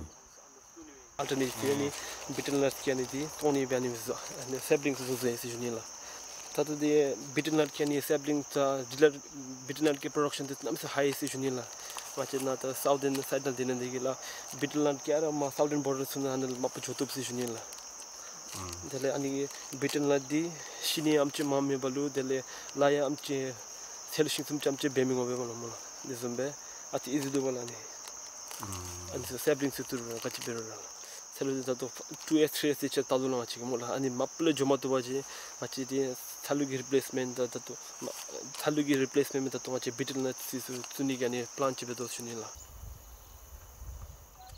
ཨལ་ཊར་ནེ་ཊིབ་ཨ་ནི་བི་ཊལ་ནཊ་ཀྱི་ཨ་ནི་འདི་བཙོང་ནི་སྦེ་ཨ་ནི་བཟོ་ཨ་ནི་སེབ་ལིང་ཚུ་བཟོ་ཡི་ཟེར་ཞུ་ནི་ལགས། ད་ལྟོ་འདི་བི་ཊལ་ནཊ་ཀྱི་ཨ་ནི་སེབ་ལིང་ད་བི་ཊལ་ནཊ་ཀྱི་པྲོ་ཌག་ཤཱན་འདི་གནམ་མེད་ས་མེད་ཧའི་ཡི་ཟེར་ཞུ་ནི་ལགས། ང་བཅས་ནཱ་ད་སའུ་ཐརན་སའིཌ་ནང་འདི་ནང་འདི་གིས་ལགས་བི་ཊལ་ནཊ་ག་ར་མར་སའུ་ཐརན་བོར་ཌར་ཚུ་ནང་ཨ་ནི་མ་པ་འགྱོ་བཏུབ་ཟེར་ཞུ་ནི་ལགས། དེ་ལས་ཨ་ནི་བི་ཊལ་ནཊ་འདི་ཤི་ནི་ཨེམ་ཅིག་མངམ་མེད་པ་ལུ་དེ་ལས་ལཱ་ཡང་ཨེམ་ཅིག་ཚལ་ལུ་ཤིང་བཙུགསཔ་ཅིག་ཨེམ་ཅིག་འབད་མི་དགོ་པས་སྨོ་ལགས། དེ་བཟུམ་སྦེ་ཨ་ཙི་ཨི་ཛི་འདུག་པ་ལགས། ཨ་ནི་ཨ་ནི་ཚུ་སེབ་ལིང་ཚུ་བཙུགས་རུང་ག་ཅི་འབད་རུང་ར་ཚལ་ལུ་འདི་ད་ལྟོ་ཊུ་ཨེ་ཐྲི་ཨེ་ཟེར་ཅིག་བཏགས་དོ་ལགས་ང་བཅས་ཀྱིས་སྨོ་ལགས། ཨ་ནི་མ་པ་ལས་འགྱོ་མ་བཏུབ་པ་ཅིན་ང་བཅས་འདི་ཚལ་ལུ་གི་རི་པི་ལེསི་མེནཊ་ད་ད་ལྟོ་ཚལ་ལུ་གི་རི་པི་ལེསི་མེནཊ་ད་ལྟོ་ང་བཅས་བི་ཊལ་ནཊ་ཚུ་བཙུགས་ནི་གི་ཨ་ནི་པི་ལཱན་ཅིག་འབད་དོ་ཞུ་ནི་ལགས།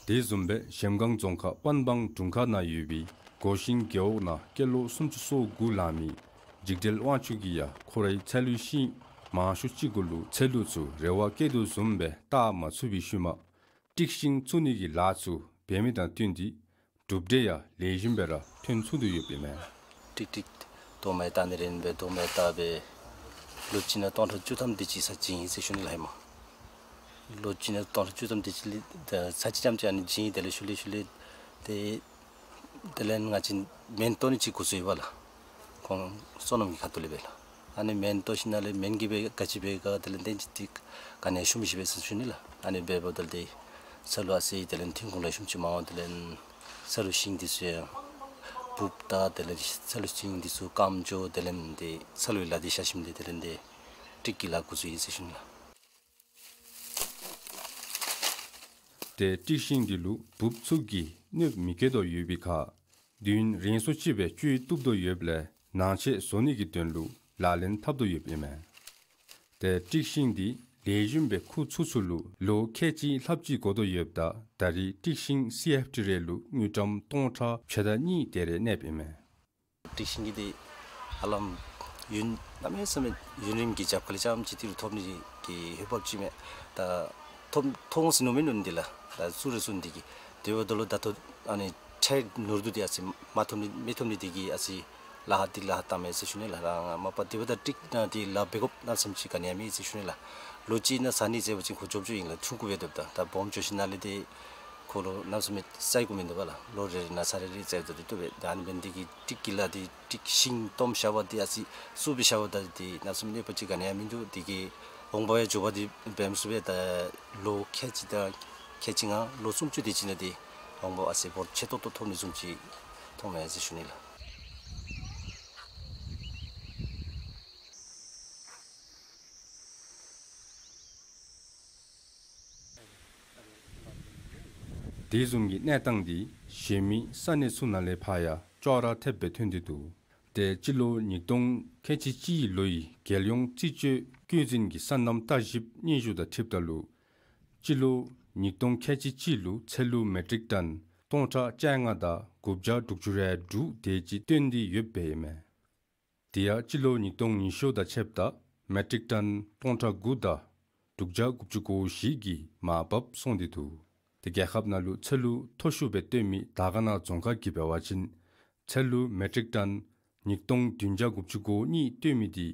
དེ་བཟུམ་སྦེ་གཞལམ་སྒང་རྫོང་ཁག་པན་སྦང་དྲུང་ཁག་ནང་ཡོད་པའི་སྒོ་ཤིང་རྒེད་འོག་ནང་སྐྱེས་ལོ་སུམ་ཅུ་སོ་དགུ་ལང་མི་འཇིགས་བྲལ་དབང་ཕྱུག་གིས་ཡང་ཁོ་རའི་ཚལ་ལུའི་ཤིང་མང་ཤོས་ཅིག་གུ་ལུ་ཚལ་ལུ་ཚུ་རེ་བ་བསྐྱེད་དོ་བཟུམ་སྦེ་བཏགས་མ་ཚུགས་པའི་ཤུལ་མ་ཀྲིག་ཤིང་བཙུགས་ནི་གི་ལཱ་ཚུ་འབད་མི་དང་བསྟུན་ཏེ་གྲུབ་འབྲས་ཡང་ལེགས་ཤོམ་སྦེ་ར་ཐོན་ཚུགས་དོ་ཡོདཔ་ཨིན་མས། ཀྲིག་ཀྲིག་རྡོག་མ་བཏགས་ནི་རེ་ཨིན་པས། རྡོག་མ་བཏགས་སྦེ་ལོ་གཅིག་ནང་སྟོང་ཕྲག་བཅུ་ཐམ་དེ་ཅིག་ས་བྱིན་ཡི་ཟེར་ཞུ་ནི་ལགས་ཧེ་མ། ལོ་གཅིག་ནང་སྟོང་ཕྲག་བཅུ་ཐམ་དེ་ཅིག་ལས་ས་གཅིག་རྐྱངམ་ཅིག་ཨ་ནི་བྱིན་ཡི། དེ་ལས་ཤུལ་ལས་ཤུལ་ལས་ཏེ་དེ་ལས་ང་བཅས་སྨན་བཏོག་ནི་ཅིག་འགོ་བཙུགས་ཡི་པ་ལགས། ཁོང་བསོད་ནམས་ཀྱི་ཁ་ཐུག་ལས་སྦེ་ལགས། ཨ་ནི་མེན་ཏོ་ཤིང་ནང་ལས་མེན་གྱི་སྦེ་ག་ཅི་སྦེ་ག་དེ་ལས་ཏེ་ཅིག་ཏེ་ག་ནི་ཡང་ཞུམ་ཤིག་སྦེ་ཟེར་ཞུ་ནི་ལགས། ཨ་ནི་འབདཝ་ད་ལུ་ཏེ་ཚ་ལུ་ཨ་ཙི་དེ་ལས་ཐོན་ཁུངས་ལུ་ཞུམ་ཅིག་མ་འོང་། དེ་ལས་ཚ་ལུ་ཤིང་འདི་ཚུ་ཡང་འབུཔ་དང་དེ་ལས་ཚ་ལུ་ཤིང་འདི་ཚུ་སྐམ་འགྱོ། དེ་ལས་ཏེ་ཚ་ལུའི་ལཱ་འདི་བཞག་ཞིནམ་ལས་དེ་ལས་ཏེ་ཏིག་གི་ལཱ་འགོ་བཙུགས་ཡི་ཟེར་ཞུ་ནི་ལགས། ཏེ་ཏིག་ཤིང་འདི་ལུ་འབུཔ་ཚུ་གིས་གནོདཔ་མི་བཀལ་དོ་ཡོད་པའི་ཁར་དུས་ཡུན་རིང་སུ་ཅིག་སྦེ་སྤྱོད་བཏུབ་དོ་ཡོདཔ་ལས་ནང་ཆས་བཟོ་ནི་གི་དོན་ལུ་ལག་ལེན་འཐབ་དོ་ཡོདཔ་ཨིན་མས། ཏེ་ཏིག་ཤིང་འདི་ལེགས་ཤོམ་སྦེ་ཁུ་ཚུ་ཚུ་ལུ་ལོ་ཁལ་གཅིག་ལྷགཔ་ཅིག་འགོར་དོ་ཡོདཔ་ད་ད་རིས་ཏིག་ཤིང་སི་ཨེཕ་ཊི་རེ་ལུ་དངུལ་ཀྲམ་སྟོང་ཕྲག་ཕྱེད་དང་གཉིས་དེ་རེ་གནསཔ་ཨིན་མས། ཏིག་ཤིང་གི་འདི་ཧ་ལམ་ཡུན་གནམ་མེད་ས་མེད་ཡུན་རིངམོ་གི་རྒྱབ་ཁ་ལས་རྐྱངམ་ཅིག་ཏི་རུ་ཐོབ་ནི་གི་འོས་འབབ་ཅིག་མས། ད་ཐོབ་ཐོབ་འོང་ཟེར་མནོཝ་མིན་འདུག་ལགས། ད་ཚུར་རེ་ཚུར་འདི་གིས་དེ་འབདཝ་ད་ལུ་ད་ལྟོ་ཨ་ནི་ཁྲལ་ནུར་འདུག་འདི་ཨ་ཙི་མ་ཐོབ་ནི་མི་ཐོབ་ནི་འདི་གིས་ཨ་ཙི་ལཱ་ཁག་འདི་ལཱ་ཁག་བཏངམ་མས་ཟེར་ཞུ་ནི་ལགས། རང་མ་པ་དེ་འབདཝ་ད་ཏིག་ནང་འདི་ལཱ་འབད་དགོཔ་གནམ་མེད་ས་མེད་ཅིག་ག་ནི་ཡང་མེད་ཟེར་ཞུ་ནི་ལགས། ལོ་གཅིག་ནང་ཟ་ནི་ཟེར་བ་ཅིན་ཁོ་རྒྱོབ་རྒྱོབ་ཨིན་ལགས། ཆུང་ཀུ་འབད་དོ། ད་སྦོམ་འགྱོ་ཞིནམ་ལས་ཏེ་ཁོ་ལུ་གནམ་མེད་ས་མེད་བཙའ་དགོཔ་མིན་འདུག་པ་ལགས། ལོ་རེ་རེ་ནང་ས་རེ་རེ་བཙའ་ཡོད་དོ་འདི་བཏུབ་པས། ད་ཨ་ནི་འབད་ནི་འདི་གིས་ཏིག་གི་ལཱ་འདི་ཏིག་ཤིང་སྟོངམ་བཞག་པ་འདི་ཨ་ཙི་སུ་སྦེ་བཞག་པ་ད་འདི་གནམ་མེད་ས་མེད་གནོད་པ་ཅིག་ག་ནི་ཡང་མིན་འདུག། འདི་གིས་འོང་འབབ་ཡང་མགྱོགས་པ་འདི་འབད་མི་ཚུགས་པས། ད་ལོ་ཁལ་གཅིག་དང་ཁལ་གཅིག་ལྔ་ལོ་སུམ་ཅུ་དེ་ཅིག་ནང་འདི་འོང་འབབ་ཨ་ཙི་འབོར་ཆེ་ཏོག་ཏོ་ཐོབ་ནི་བཟུམ་ཅིག་མཐོངམ་མས་ཟེར་ཞུ་ནི་ལགས། དེ་བཟུམ་གྱི་གནས་སྟངས་འདི་གཞན་མི་ས་གནས་ཚུ་ནང་ལས་ཕར་ཡང་ཅོག་ར་འཐདཔ་སྦེ་ཐོན་ཏེ་འདུག། ཏེ་སྤྱི་ལོ་ཉིས་སྟོང་ཁལ་གཅིག་གཅིག་ལོའི་རྒྱལ་ཡོངས་རྩིས་སྤྱོད་བཀོད་འཛིན་གྱི་སོ་ནམ་ལྟ་ཞིབ་སྙན་ཞུ་དང་འཁྲིལཝ་ད་ལུ་སྤྱི་ལོ་ཉིས་སྟོང་ཁལ་གཅིག་གཅིག་ལུ་ཚལ་ལུ་མེ་ཊིག་ཊཱན་སྟོང་ཕྲག་བཅོ་ལྔ་དང་དགུ་བརྒྱ་དྲུག་ཅུ་རེ་དྲུག་དེ་ཅིག་བཏོན་ཏེ་ཡོདཔ་ཨིན་མས། དེ་ཡང་སྤྱི་ལོ་ཉིས་སྟོང་ཉི་ཤུ་དང་ཕྱདཔ་ད་མེ་ཊིག་ཊཱན་སྟོང་ཕྲག་དགུ་དང་དྲུག་བརྒྱ་དགུ་བཅུ་གོ་བཞི་གི་མར་བབས་སོང་སྟེ་འདུག། ཏེ་རྒྱལ་ཁབ་ནང་ལུ་ཚལ་ལུ་མཐོ་ཤོས་སྦེ་བཏོན་མི་དར་དཀར་ན་རྫོང་ཁག་གིས་འབད་བ་ཅིན་ཚལ་ལུ་མེ་ཊིག་ཊཱན་ཉིས་སྟོང་བདུན་བརྒྱ་དགུ་བཅུ་གོ་གཉིས་བཏོན་མི་འདི་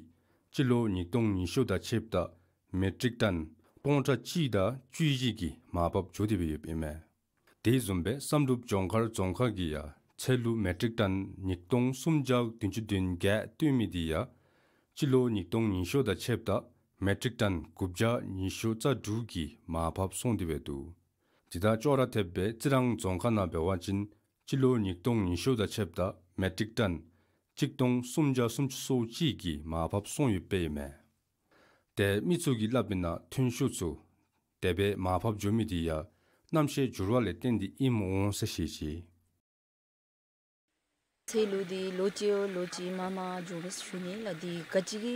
སྤྱི་ལོ་ཉིས་སྟོང་ཉི་ཤུ་དང་ཕྱདཔ་ད་མེ་ཊིག་ཊཱན་སྟོང་ཕྲག་གཅིག་དང་བཅུ་བཞི་གི་མར་བབས་འགྱོ་སྟེ་སྦེ་ཡོདཔ་ཨིན་མས། དེ་བཟུམ་སྦེ་བསམ་གྲུབ་ལྗོངས་མཁར་རྫོང་ཁག་གིས་ཡང་ཚལ་ལུ་མེ་ཊིག་ཊཱན་ཉིས་སྟོང་སུམ་བརྒྱ་བདུན་ཅུ་དོན་བརྒྱད་བཏོན་མི་འདི་ཡང་སྤྱི་ལོ་ཉིས་སྟོང་ཉི་ཤུ་དང་ཕྱདཔ་ད་མེ་ཊིག་ཊཱན་དགུ་བརྒྱ་ཉི་ཤུ་རྩ་དྲུག་གི་མར་བབས་སོང་སྟེ་སྦེ་འདུག། དེ་དང་ཅོག་ར་འཐདཔ་སྦེ་རྩི་རང་རྫོང་ཁག་ནང་འབད་བ་ཅིན་སྤྱི་ལོ་ཉིས་སྟོང་ཉི་ཤུ་དང་ཕྱདཔ་ད་མེ་ཊིག་ཊཱན་གཅིག་སྟོང་སུམ་བརྒྱ་སུམ་ཅུ་སོ་གཅིག་གི་མར་བབས་སོང་ཡོདཔ་ཨིན་མས། ཏེ་མི་ཚུ་གིས་སླབ་མི་ནང་ཐོན་ཤུགས་ཚུ་དེ་སྦེ་མར་བབས་འགྱོ་མི་འདི་ཡང་གནམ་གཤིས་འགྱུར་བ་ལས་བརྟེན་ཏེ་ཨིནམ་འོང་ཟེར་བཤད་ཅི། ཚལ་ལུ་འདི་ལོ་གཅིག་ལོ་གཅིག་མར་མར་འགྱོ་མས་ཟེར་ཞུ་ནི་ལགས། འདི་ག་ཅི་གི་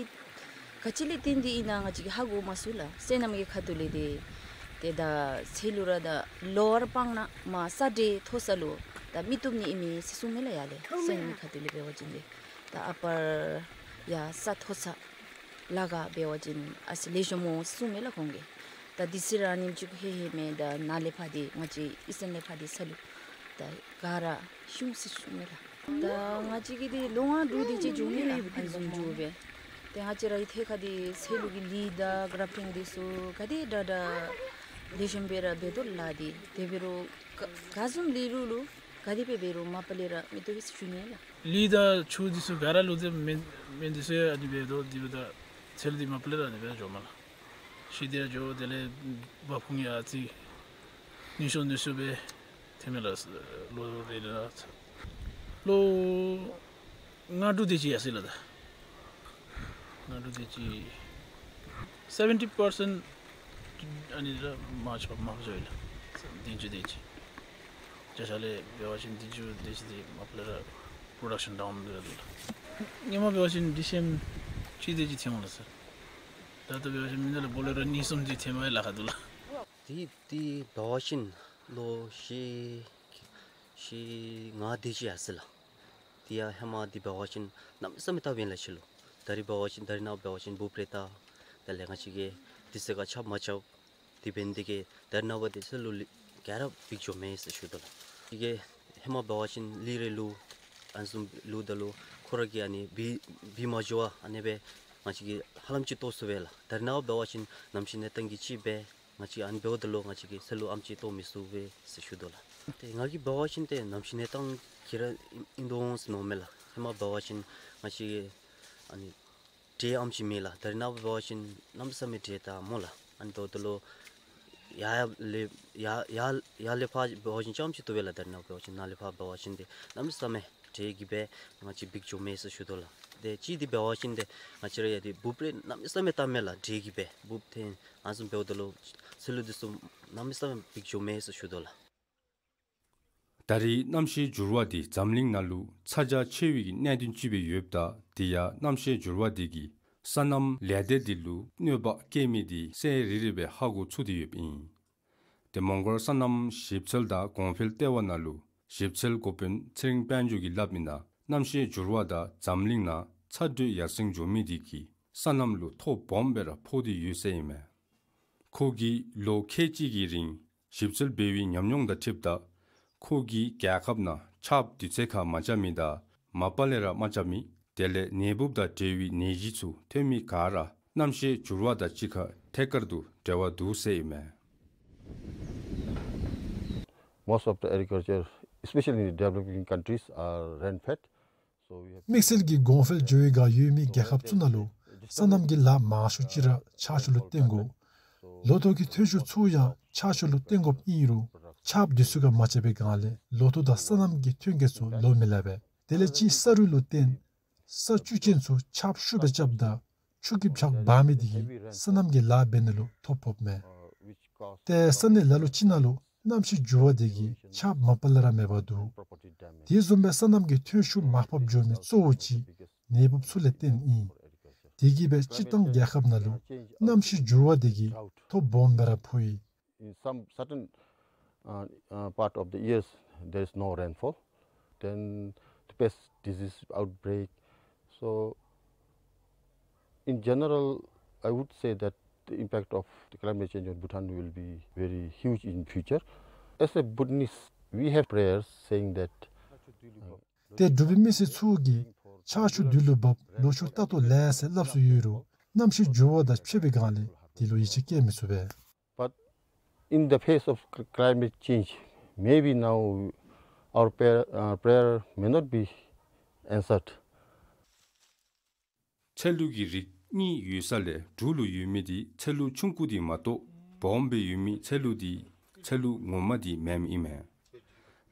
ག་ཅི་ལས་བརྟེན་ཏེ་ཨིན་ན་ང་བཅས་ཀྱིས་ཧ་གོ་མ་ཚུགས་ལགས། སོ་ནམ་གྱི་ཁ་ཐུག་ལས་འདི་ཏེ་ད་ཚལ་ལུ་ར་ད་ལོ་བར་སྤང་ན་མར་ས་འདྲེས་མཐོ་ས་ལུ་ད་མི་བཏུབ་ནི་ཨིན་མས་ཟེར་གསུངམ་མས་ལགས། ཡར་ལས་སོ་ནམ་གྱི་ཁ་ཐུག་ལས་འབད་བ་ཅིན་འདི་ད་ཨ་པར་ཡར་ས་མཐོ་ས་ལ་ག་འབད་བ་ཅིན་ཨ་ཙི་ལེགས་ཤོམ་འོང་ཟེར་གསུངམ་མས་ལགས་ཁོང་གིས། ད་དུས་ཚོད་ར་ཨ་ནེམ་ཅིག་ཧེ་ཧེ་མས། ད་ནཱ་ལས་ཕར་འདི་ང་བཅས་ཨི་སན་ལས་ཕར་འདི་ས་ལུ་ད་ག་ར་ཤུང་ཟེར་ཞུ་ནི་ལགས། ད་ང་བཅས་ཀྱིས་འདི་ལོ་ལྔ་དྲུག་དེ་ཅིག་འགྱོ་མས་ལགས། ཨ་ནི་བཟུམ་འགྱོ་སྦེ། ཏེ་ང་བཅས་ར་ཨི་ཐད་ཁར་འདི་ཚལ་ལུ་གི་ལི་དང་གྲབ་ཊིང་འདི་ཚུ་ག་དེ་དྲག་དྲག་ལེགས་ཤོམ་སྦེ་ར་འབད་དོ་ལགས། འདི་དེ་འབད་རུང་ག་ག་བཟུམ་ལས་རུང་ལུ་ག་དེ་སྦེ་འབད་རུང་མ་པ་ལས་ར་མི་བཏུབ་པས་ཟེར་ཞུ་ནི་ལགས། ལི་དང་ཆུ་འདི་ཚུ་ག་ར་ལུ་ཏེ་མེ་མེ་འདི་ཚུ་ཡང་ཨ་ནི་འབད་དོ། དེ་འབདཝ་ད་ཚལ་འདི་མ་པ་ལས་ར་ཨ་ནི་སྦེ་འགྱོཝ་མས་ལགས། ཤི་སྟེ་ཡང་འགྱོ། དེ་ལས་འབབ་ཁུངས་ཡང་ཨ་ཙི་ནུས་ཤུགས་ནུས་ཤུགས་སྦེ་ཐོནམ་མས་ལགས། ལོ་རེ་རེ་ལུ་ལོ་ལྔ་དྲུག་དེ་ཅིག་ཡར་སོ་ཡི་ལགས། ད་ལྔ་དྲུག་དེ་ཅིག་སེ་བེན་ཊི་པར་སེནཊ་ཨ་ནི་ར་མར་ཆག་མར་ཆགཔ་ཨིན་ལགས། བདུན་ཅུ་དེ་ཅིག་བརྒྱ་ཆ་ལས་འབད་བ་ཅིན་བདུན་ཅུ་དེ་ཅིག་འདི་མ་པ་ལས་ར་པོ་རོ་ཌག་ཤཱན་ཌའུན་འབད་དོ་ལགས། སྔོན་མ་འབད་བ་ཅིན་ཌི་སི་ཨེམ་གཅིག་དེ་ཅིག་ཐོན་འོང་ལགས་སར། ད་ལྟོ་འབད་བ་ཅིན་མི་ནང་ལས་འབོ་ལས་ར་གཉིས་གསུམ་ཅིག་ཐོནམ་ལཱ་ཁག་འདུག་ལགས། དེ་དེ་འབད་བ་ཅིན་ལོ་བཞི་བཞི་ལྔ་དེ་ཅིག་ཡར་སོ་ཡི་ལགས། དེ་ཡང་ཧེ་མ་དེ་འབད་བ་ཅིན་གནམ་མེད་ས་མེད་བཏབ་ཨིན་ལགས་ཕྱི་ལུ། ད་རིས་འབད་བ་ཅིན་ད་རིས་ནངས་པ་འབད་བ་ཅིན་འབུཔ་རེ་བཏབ། དེ་ལས་ང་བཅས་ཀྱིས་དུས་ཚོད་ཁར་ཆག་མ་ཆག་དེ་འབད་ནི་དེ་གིས་ད་རིས་ནངས་པ་འདི་ཚལ་ལུ་ལི་ག་ར་འབིགས་འགྱོཝ་མས་ཟེར་ཞུ་དོ་ལགས། དེ་གིས་ཧེ་མ་འབད་བ་ཅིན་ལི་རེ་ལུ་ཨ་ནི་བཟུམ་ལུ་ད་ལུ་ཁོ་ར་གིས་ཨ་ནི་འབིགས་འབིགས་མ་འགྱོ་བར་ཨ་ནི་སྦེ་ང་བཅས་ཀྱིས་ཧ་ལམ་ཅིག་བཏོག་ཚུགས་པས་ལགས། ད་རིས་ནངས་པ་འབད་བ་ཅིན་གནམ་གཤིས་གནས་སྟངས་ཀྱིས་ཅིག་སྦེ་ང་བཅས་ཨ་ནི་འབདཝ་ད་ལུ་ང་བཅས་ཀྱིས་ཚལ་ལུ་ཨ་ནེམ་ཅིག་བཏོག་མི་ཚུགས་པས་ཟེར་ཞུ་དོ་ལགས། ཏེ་ང་གིས་འབད་བ་ཅིན་ཏེ་གནམ་གཤིས་གནས་སྟངས་ཀྱིས་ར་ཨིན་ཨིན་དོ་འོང་ཟེར་མནོཝ་མས་ལགས། ཧེ་མ་འབད་བ་ཅིན་ང་བཅས་ཨ་ནི་འདྲེ་ཨམ་ཅིག་མེད་ལགས། ད་རེས་ནངས་པ་འབད་བ་ཅིན་གནམ་མེད་ས་མེད་འདྲེ་དང་སྨོ་ལགས། ཨ་ནི་འབདཝ་ད་ལུ་ཡར་ཡར་སླེབ་ཡར་ཡར་ཡར་ལས་ཕར་འབད་བ་ཅིན་རྐྱངམ་ཅིག་བཏུབ་པས་ལགས། ད་རེས་ནངས་པ་འབད་བ་ཅིན་ནཱ་ལས་ཕར་འབད་བ་ཅིན་ཏེ་གནམ་མེད་ས་མེད་འདྲེ་གིས་སྦེ་ང་བཅས་འབིགས་འགྱོཝ་མས་ཟེར་ཞུ་དོ་ལགས། ཏེ་གཅིག་འདི་འབད་བ་ཅིན་ཏེ་ང་བཅས་ར་ཡ་འདི་འབུཔ་རེ་གནམ་མེད་ས་མེད་བཏབ་མས་ལགས། འདྲེ་གིས་སྦེ་འབུཔ་འཐེན་ཨ་ནི་བཟུམ་འབདཝ་ད་ལུ་ཚལ་ལུ་འདི་ཚུ་གནམ་མེད་ས་མེད་འབིགས་འགྱོཝ་མས་ཟེར་ཞུ་དོ་ལགས། ད་རེས་གནམ་གཤིས་འགྱུར་བ་འདི་འཛམ་གླིང་ནང་ལུ་ཚ་གྱང་ཆེ་བའི་གནད་དོན་ཅིག་སྦེ་ཡོདཔ་ད་དེ་ཡང་གནམ་གཤིས་འགྱུར་བ་འདི་གིས་སོ་ནམ་ལས་སྡེ་འདི་ལུ་གནོད་པ་བཀལ་མི་འདི་ཚར་རེ་རེ་སྦེ་ཧ་གོ་ཚུགས་ཏེ་ཡོདཔ་ཨིན། ཏེ་མོང་གོལ་སོ་ནམ་ཞིབ་འཚོལ་དང་གོང་འཕེལ་ལྟེ་བ་ནང་ལུ་ཞིབ་འཚོལ་འགོ་དཔོན་ཚེ་རིང་དཔལ་འབྱོར་གྱིས་སླབ་མི་ནང་གནམ་གཤིས་འགྱུར་བ་དང་འཛམ་གླིང་ནང་ཚ་དྲོད་ཡར་སེང་འགྱོ་མི་འདི་གིས་སོ་ནམ་ལུ་ཐོ་སྦོམ་སྦེ་ར་ཕོག་སྟེ་ཡོད་ཟེར་ཨིན་མས། ཁོ་གིས་ལོ་ཁལ་གཅིག་གི་རིང་ཞིབ་འཚོལ་འབད་བའི་ཉམས་མྱོང་དང་འཁྲིལཝ་ད་ཁོ་གིས་རྒྱལ་ཁབ་ནང་ཆརཔ་དུས་ཚོད་ཁར་མ་རྐྱབ་མི་དང་མ་པ་ལས་ར་མ་རྐྱབ་མི་དེ་ལས་ནད་འབུཔ་དང་འབྲེལ་བའི་ནད་གཞི་ཚུ་ཐོན་མི་ག་ར་གནམ་གཤིས་འགྱུར་བ་དང་གཅིག་ཁར་ཐད་ཀར་དུ་འབྲེལ་བ་འདུག་ཟེར་ཨིན་མས། Most of the agriculture, especially in the developing countries, are rain fed. དམིགས་བསལ་གྱི་གོང་འཕེལ་འགྱོ་བའི་སྒང་ཡོད་མི་རྒྱལ་ཁབ་ཚུ་ནང་ལུ་སོ་ནམ་གྱི་ལཱ་མང་ཤོས་ཅིག་ར་ཆར་ཆུ་ལུ་བརྟེན་དགོ། ལོ་ཐོག་གི་ཐོན་ཤུགས་ཚུ་ཡང་ཆར་ཆུ་ལུ་བརྟེན་དགོཔ་ཨིན་རུང་ཆརཔ་དུས་ཚོད་ཁར་མ་རྐྱབ་པའི་སྒང་ལས་ལོ་ཐོག་དང་སོ་ནམ་གྱི་ཐོན་སྐྱེད་ཚུ་ལོ་མི་ལེགས་པས། དེ་ལས་གཅིག་ས་རུད་ལུ་བརྟེན་ས་བཅུད་ཅན་ཚུ་ཆརཔ་ཤུགས་སྦེ་རྐྱབ་ད་ཆུ་གིས་ཕྱགས་འབག་མི་འདི་གིས་སོ་ནམ་གྱི་ལཱ་འབད་ནི་ལུ་ཐོ་ཕོགཔ་མས། ཏེ་ས་གནས་ལ་ལུ་ཅིག་ནང་ལུ་གནམ་གཤིས་འགྱུར་བ་འདི་གིས་ཆརཔ་མ་པ་ལས་ར་མེད་པར་འདུག། དེ་བཟུམ་སྦེ་སོ་ནམ་གྱི་ཐོན་ཤུགས་མར་ཕབ་འགྱོ་མི་གཙོ་བོ་ཅིག་ནད་འབུཔ་ཚུ་ལས་བརྟེན་ཨིན། དེ་གིས་སྦེ་སྤྱིར་བཏང་རྒྱལ་ཁབ་ནང་ལུ་གནམ་གཤིས་འགྱུར་བ་འདི་གིས་ཐོ་སྦོམ་སྦེ་ར་ཕོག་ཡི། In some certain, uh, uh, part of the years, there is no rainfall. Then the pest disease outbreak. So, in general, I would say that the impact of the climate change on Bhutan will be very huge in future. As a Bhutanese, we have prayers saying that, uh, ཏེ་འབྲུག་པའི་མི་སེར་ཚུ་གིས་ཆར་ཆུ་དུས་ལུ་འབབ་ལོ་ཕྱུགས་རྟག་ཏུ་ལེགས་ཟེར་སླབ་སྲོལ་ཡོད་རུང་གནམ་གཤིས་འགྱུར་བ་དང་ཕྱད་པའི་སྒང་ལས་དེ་ལུ་ཡིད་ཆེས་བསྐྱེད་མི་ཚུགས་པས། But in the face of cl- climate change, maybe now our prayer, uh, prayer may not be answered. ཚལ་ལུ་གི་རིགས་གཉིས་ཡོད་ས་ལས་འབྲུག་ལུ་ཡོད་མི་འདི་ཚལ་ལུ་ཆུང་ཀུ་འདི་མ་གཏོགས་སྦོམ་སྦེ་ཡོད་མི་ཚལ་ལུ་འདི་ཚལ་ལུ་ངོ་མ་འདི་མེནམ་ཨིན་མས།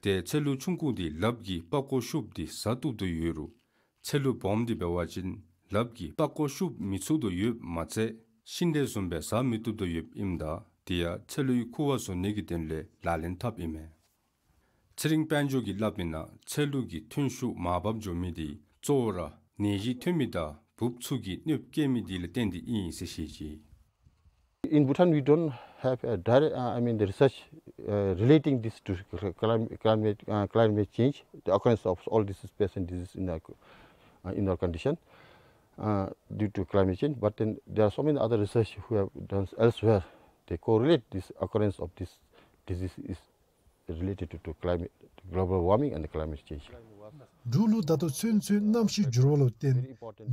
ཏེ་ཚལ་ལུ་ཆུང་ཀུ་འདི་ལགཔ་གིས་པགས་ཀོ་ཤུབ་སྟེ་ཟ་བཏུབ་དོ་ཡོད་རུང་ཚལ་ལུ་སྦོམ་འདི་འབད་བ་ཅིན་ལགཔ་གིས་པགས་ཀོ་ཤུབ་མི་ཚུགས་དོ་ཡོདཔ་མ་ཚད་ཤིང་འབྲས་བཟུམ་སྦེ་ཟ་མི་བཏུབ་དོ་ཡོདཔ་ཨིནམ་ད་དེ་ཡང་ཚལ་ལུའི་ཁུ་བ་བཟོ་ནི་གི་དོན་ལས་ལག་ལེན་འཐབ་ཨིན་མས། ཚེ་རིང་དཔལ་འབྱོར་གྱིས་སླབ་མི་ནང་ཚལ་ལུ་གི་ཐོན་ཤུགས་མར་བབས་འགྱོ་མི་འདི་གཙོ་བོ་ར་ནད་གཞི་ཐོན་མི་དང་འབུཔ་ཚུ་གིས་གནོདཔ་བཀལ་མི་འདི་ལས་བརྟེན་ཏེ་ཨིན་ཟེར་བཤད་ཅི། In Bhutan, we don't have a direct, uh, I mean, the research, uh, relating this to cl- clim- climate, uh, climate change, the occurrence of all these pests and diseases in our, uh, in our condition, uh, due to climate change. But then there are so many other research who have done elsewhere. They correlate this occurrence of this disease is related to, to climate, global warming and climate change. འབྲུག་ལུ་ད་ལྟོ་ཚུན་ཚོད་གནམ་གཤིས་འགྱུར་བ་ལུ་བརྟེན་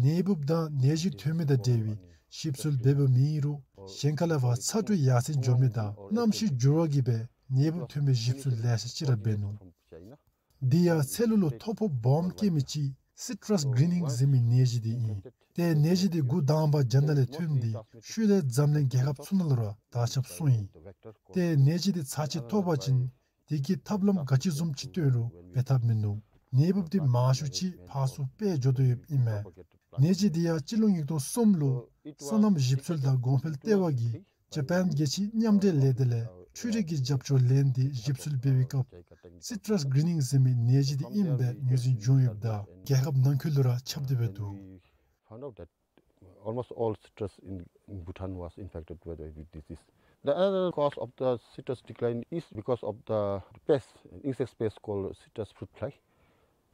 ནད་འབུཔ་དང་ནད་གཞི་ཐོན་མི་དང་འབྲེལ་བའི་ཞིབ་འཚོལ་འབད་འབདཝ་མེད་རུང་གཞན་ཁ་ལས་ཕར་ཚ་དྲོད་ཡར་སེང་འགྱོ་མི་དང་གནམ་གཤིས་འགྱུར་བ་གིས་སྦེ་ནད་འབུཔ་ཐོན་པའི་ཞིབ་འཚོལ་ལེ་ཤ་ཅིག་ར་འབད་ནུག། དེ་ཡང་ཚལ་ལུ་ལུ་ཐོ་ཕོག་སྦོམ་བཀལ་མི་ཅིག་སི་ཊྲས་གི་རིན་ནིང་ཟེར་མི་ནད་གཞི་འདི་ཨིན། ཏེ་ནད་གཞི་འདི་འགོ་དང་པ་རྒྱ་ནག་ལས་ཐོན་ཏེ་ཤུལ་ལས་འཛམ་གླིང་རྒྱལ་ཁབ་ཚུ་ནང་ལུ་ར་དར་ཁྱབ་སོང་ཡི། ཏེ་ནད་གཞི་འདི་ཚར་ཅིག་ཐོབ་པ་ཅིན་དེ་གི་ཐབས་ལམ་ག་ཅི་བཟུམ་ཅིག་བཏོན་རུང་འབད་ཐབས་མིན་ནུག། ནད་འབུཔ་འདི་མང་ཤོས་ཅིག་ཕར་ཚུར་སྤེལ་འགྱོ་དོ་ཡོདཔ་ཨིན་མས། ནད་གཞི་འདི་ཡང་སྤྱི་ལོ་ཉིས་སྟོང་གསུམ་ལུ་སོ་ནམ་ཞིབ་འཚོལ་དང་གོང་འཕེལ་ལྟེ་བ་གིས་ཇ་པཱན་རྒྱལ་སྤྱིའི་མཉམ་འབྲེལ་ལས་སྡེ་ལས་འཕྲུལ་རིག་གི་རྒྱབ་སྐྱོར་ལེན་ཏེ་ཞིབ་འཚོལ་འབད་བའི་སྐབས་སི་ཊྲས་གི་རིན་ནིང་ཟེར་མི་ནད་གཞི་འདི་ཨིནམ་སྦེ་ངོས་འཛིན་བྱུང་ཡོདཔ་ད་རྒྱལ་ཁབ་ནང་འཁོད་ལུ་ར་ཁྱབ་སྟེ་འབད་འདུག། We found out that almost all citrus in, in Bhutan was infected with, with disease. The another cause of the citrus decline is because of the pest, insect pest called citrus fruit fly.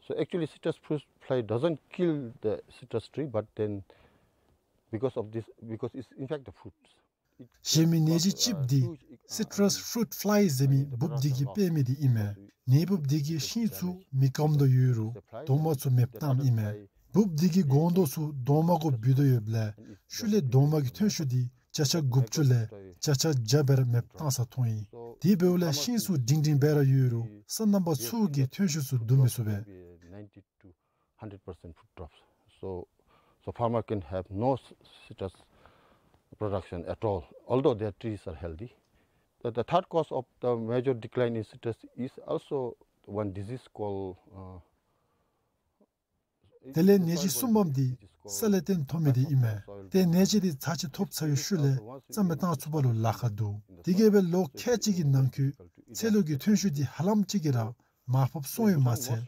So actually, citrus fruit fly doesn't kill the citrus tree, but then because of this, because it's infect the fruits. གཞན་མི་ནད་གཞི་ཅིག་འདི་སི་ཊྲས་ཕུ་རུཊ་ཕླའི་ཟེར་མི་འབུཔ་འདི་གིས་སྤེལ་མི་འདི་ཨིན་མས། ནད་འབུཔ་འདི་གིས་ཤིང་ཚུ་མེ་སྐམ་དོ་ཡོད་རུང་གདོང་མ་ཚུ་མེདཔ་བཏངམ་ཨིན་མས། འབུཔ་འདི་གིས་སྒོང་རྡོག་ཚུ་གདོང་མ་གུ་སྦུད་དོ་ཡོདཔ་ལས་ཤུལ་ལས་གདོང་མ་གི་ཐོན་ཤུགས་འདི་བརྒྱ་ཆ་དགུ་བཅུ་ལས་བརྒྱ་ཆ་བརྒྱ་སྦེ་ར་མེདཔ་བཏང་ས་མཐོང་ཡི། དེ་འབདཝ་ལས་ཤིང་ཚུ་སྒྲིང་སྒྲིང་སྦེ་ར་ཡོད་རུང་སོ་ནམ་པ་ཚུ་གིས་ཐོན་ཤུགས་ཚུ་བསྡུ་མི་ཚུགས་པས། Hundred percent fruit drops. So, so farmer can have no c-, citrus production at all, although their trees are healthy. The, the third cause of the major decline in citrus is also one disease called, uh, དེ་ལས་ནད་གཞི་གསུམ་པམ་འདི་ས་ལས་བརྟེན་ཐོབ་མི་འདི་ཨིན་མས། ཏེ་ནད་གཞི་འདི་ཚར་གཅིག་ཐོབ་ཚར་བའི་ཤུལ་ལས་རྩ་མེད་བཏང་ཚུགས་པ་ལུ་ལཱ་ཁག་འདུག། དེ་གིས་སྦེ་ལོ་ཁལ་གཅིག་གི་ནང་འཁོད་ཚལ་ལུ་གི་ཐོན་ཤུགས་འདི་ཧ་ལམ་ཅིག་གིས་ར་མར་ཕབ་སོང་ཡོད་མ་ཚད་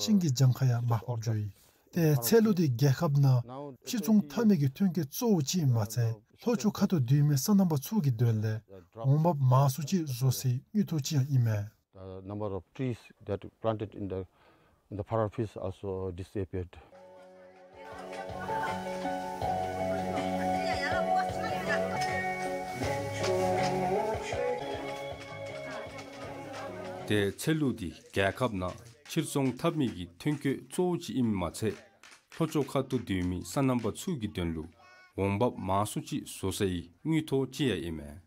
ཤིང་གི་གྱངས་ཁ་ཡང་མར་ཕབ་འགྱོ་ཡི། ཏེ་ཚལ་ལུ་འདི་རྒྱལ་ཁབ་ནང་ཕྱིར་ཚོང་འཐབ་མི་གི་ཐོན་སྐྱེད་གཙོ་བོ་ཅིག་ཨིན་མ་ཚད་ལྷོ་ཕྱོགས་ཁ་ཐུག་སྡོད་མི་སོ་ནམ་པ་ཚུ་གི་དོན་ལས་འོང་འབབ་མང་སུ་ཅིག་བཟོ་སའི་དངུལ་ཐོག་ཅིག་ཡང་ཨིན་མས། The number of trees that planted in the, in the Farar fields also disappeared. ཏེ་ཚལ་ལུ་འདི་རྒྱལ་ཁབ་ནང་ཕྱིར་ཚོང་འཐབ་མི་གི་ཐོན་སྐྱེད་གཙོ་བོ་ཅིག་ཨིནམ་མ་ཚད་ལྷོ་ཕྱོགས་ཁ་ཐུག་སྡོད་མི་སོ་ནམ་པ་ཚུ་གི་དོན་ལུ་འོང་འབབ་མང་སུ་ཅིག་བཟོ་སའི་དངུལ་ཐོག་ཅིག་ཡང་ཨིན་མས།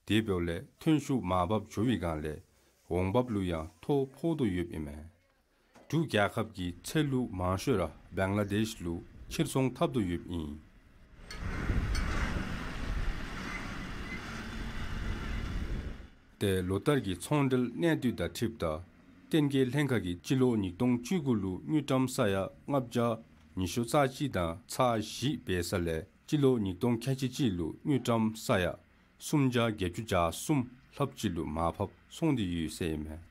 དེ་འབདཝ་ལས་ཐོན་ཤུགས་མར་ཕབ་འགྱོ་བའི་སྒང་ལས་འོང་འབབ་ལུ་ཡང་ཐོ་ཕོག་དོ་ཡོདཔ་ཨིན་མས། འབྲུག་རྒྱལ་ཁབ་ཀྱི་ཚལ་ལུ་མང་ཤོས་ར་བང་ལ་དེཤ་ལུ་ཕྱིར་ཚོང་འཐབ་དོ་ཡོདཔ་ཨིན། ཏེ་ལོ་ལྟར་གྱི་ཚོང་འབྲེལ་གནད་སྡུད་དང་འཁྲིལཝ་ད་བསྟན་རྒྱས་ལྷན་ཁག་གིས་སྤྱི་ལོ་ཉིས་སྟོང་བཅུ་དགུ་ལུ་དངུལ་ཀྲམ་ས་ཡ་ལྔ་བརྒྱ་ཉི་ཤུ་རྩ་གཅིག་དང་ཚག་བཞི་འབད་ས་ལས་སྤྱི་ལོ་ཉིས་སྟོང་ཁལ་གཅིག་གཅིག་ལུ་དངུལ་ཀྲམ་ས་ཡ་སུམ་བརྒྱ་བརྒྱད་ཅུ་གྱ་གསུམ་ལྷགཔ་ཅིག་ལུ་མར་ཕབ་སོང་སྟེ་ཡོད་ཟེར་ཨིན་མས།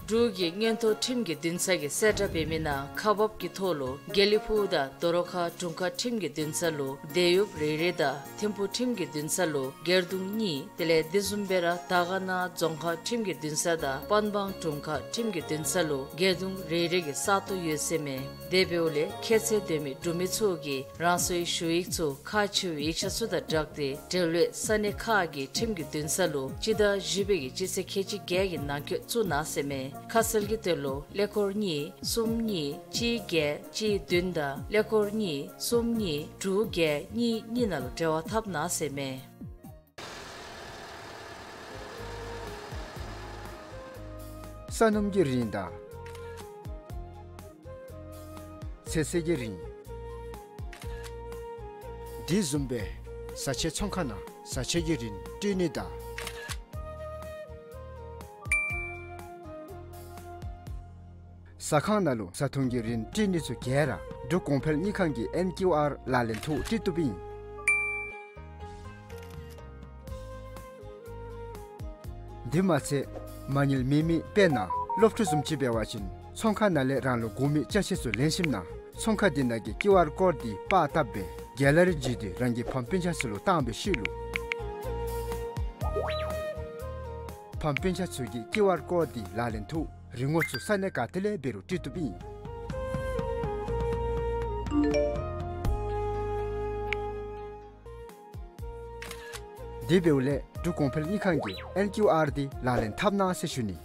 འབྲུག་གི་མངོན་མཐོ་ཁྲིམས་ཀྱི་འདུན་ས་གིས་གསལ་བསྒྲགས་འབད་མི་ནང་ཁག་འབགཔ་ཀྱི་ཐོག་ལུ་དགེ་ལེགས་ཕུག་དང་རྡོ་རོ་ཁ་དྲུང་ཁག་ཁྲིམས་ཀྱི་འདུན་ས་ལུ་དེད་གཡོགཔ་རེ་རེ་དང་ཐིམ་ཕུག་ཁྲིམས་ཀྱི་འདུན་ས་ལུ་སྒེར་དུང་གཉིས། དེ་ལས་དེ་བཟུམ་སྦེ་ར་དར་དཀར་ན་རྫོང་ཁག་ཁྲིམས་ཀྱི་འདུན་ས་དང་པན་སྦང་དྲུང་ཁག་ཁྲིམས་ཀྱི་འདུན་ས་ལུ་སྒེར་དུང་རེ་རེ་གི་ས་སྟོང་ཡོད་ཟེར་མས། དེ་འབདཝ་ལས་ཁྱད་ཚད་ལྡན་མི་འབྲུག་མི་ཚུ་གིས་རང་སོའི་ཞུ་ཡིག་ཚུ་ཁག་ཆེ་བའི་ཡིག་ཆ་ཚུ་དང་སྦྲགས་ཏེ་འབྲེལ་ཡོད་ས་གནས་ཁག་གི་ཁྲིམས་ཀྱི་འདུན་ས་ལུ་སྤྱི་ཟླ་བཞི་པའི་གི་སྤྱི་ཚེས་ཁལ་གཅིག་བརྒྱད་ཀྱི་ནང་འཁོད་བཙུགས་གནང་ཟེར་མས། ཁ་གསལ་གྱི་དོན་ལུ་ཀླད་ཀོར་གཉིས་གསུམ་གཉིས་གཅིག་བརྒྱད་གཅིག་བདུན་དང་ཀླད་ཀོར་གཉིས་གསུམ་གཉིས་དྲུག་བརྒྱད་གཉིས་གཉིས་ནང་ལུ་འབྲེལ་བ་འཐབ་གནང་ཟེར་མས། ས་སྣུམ་གྱི་རིན་དང་ཚོད་བསྲེ་གི་རིན། དེ་བཟུམ་སྦེ་བཟའ་ཆས་ཚོང་ཁང་ནང་བཟའ་ཆས་ཀྱི་རིན་སྤྲོད་ནི་དང་། ཟ་ཁང་ནང་ལུ་བཟའ་འཐུང་གི་རིན་སྤྲོད་ནི་ཚུ་ག་ར་འབྲུག་གོང་འཕེལ་དངུལ་ཁང་གི་ཨེན་ཀིའུ་ཨར་ལག་ལེན་ཐོག་སྤྲོད་བཏུབ་ཨིན། དེ་མ་ཚད་མ་དངུལ་མེད་མི་དཔེར་ན་སློབ་ཕྲུག་བཟུམ་ཅིག་འབད་བ་ཅིན་ཚོང་ཁང་ནང་ལས་རང་ལུ་དགོ་མི་ཅ་ཆས་ཚུ་ལེན་ཞིནམ་ན་ཚོང་ཁང་དེ་ནང་གི་ཀིའུ་ཨར་ཀོཌ་འདི་པར་བཏབ་སྦེ་གེ་ལ་རི་བརྒྱུད་དེ་རང་གི་ཕམ་སྤུན་ཆ་ཚུ་ལུ་བཏང་བའི་ཤུལ་ལུ་ཕམ་སྤུན་ཆ་ཚུ་གིས་ཀིའུ་ཨར་ཀོཌ་འདི་ལག་ལེན་ཐོག་རིན་གོང་ཚུ་ས་གནས་ག་ཏེ་ལས་འབད་རུང་སྤྲོད་བཏུབ་ཨིན། དེ་འབདཝ་ལས་འབྲུག་གོང་འཕེལ་དངུལ་ཁང་གི་ཨེན་ཀིའུ་ཨར་འདི་ལག་ལེན་འཐབ་གནང་ཟེར་ཞུ་ནི།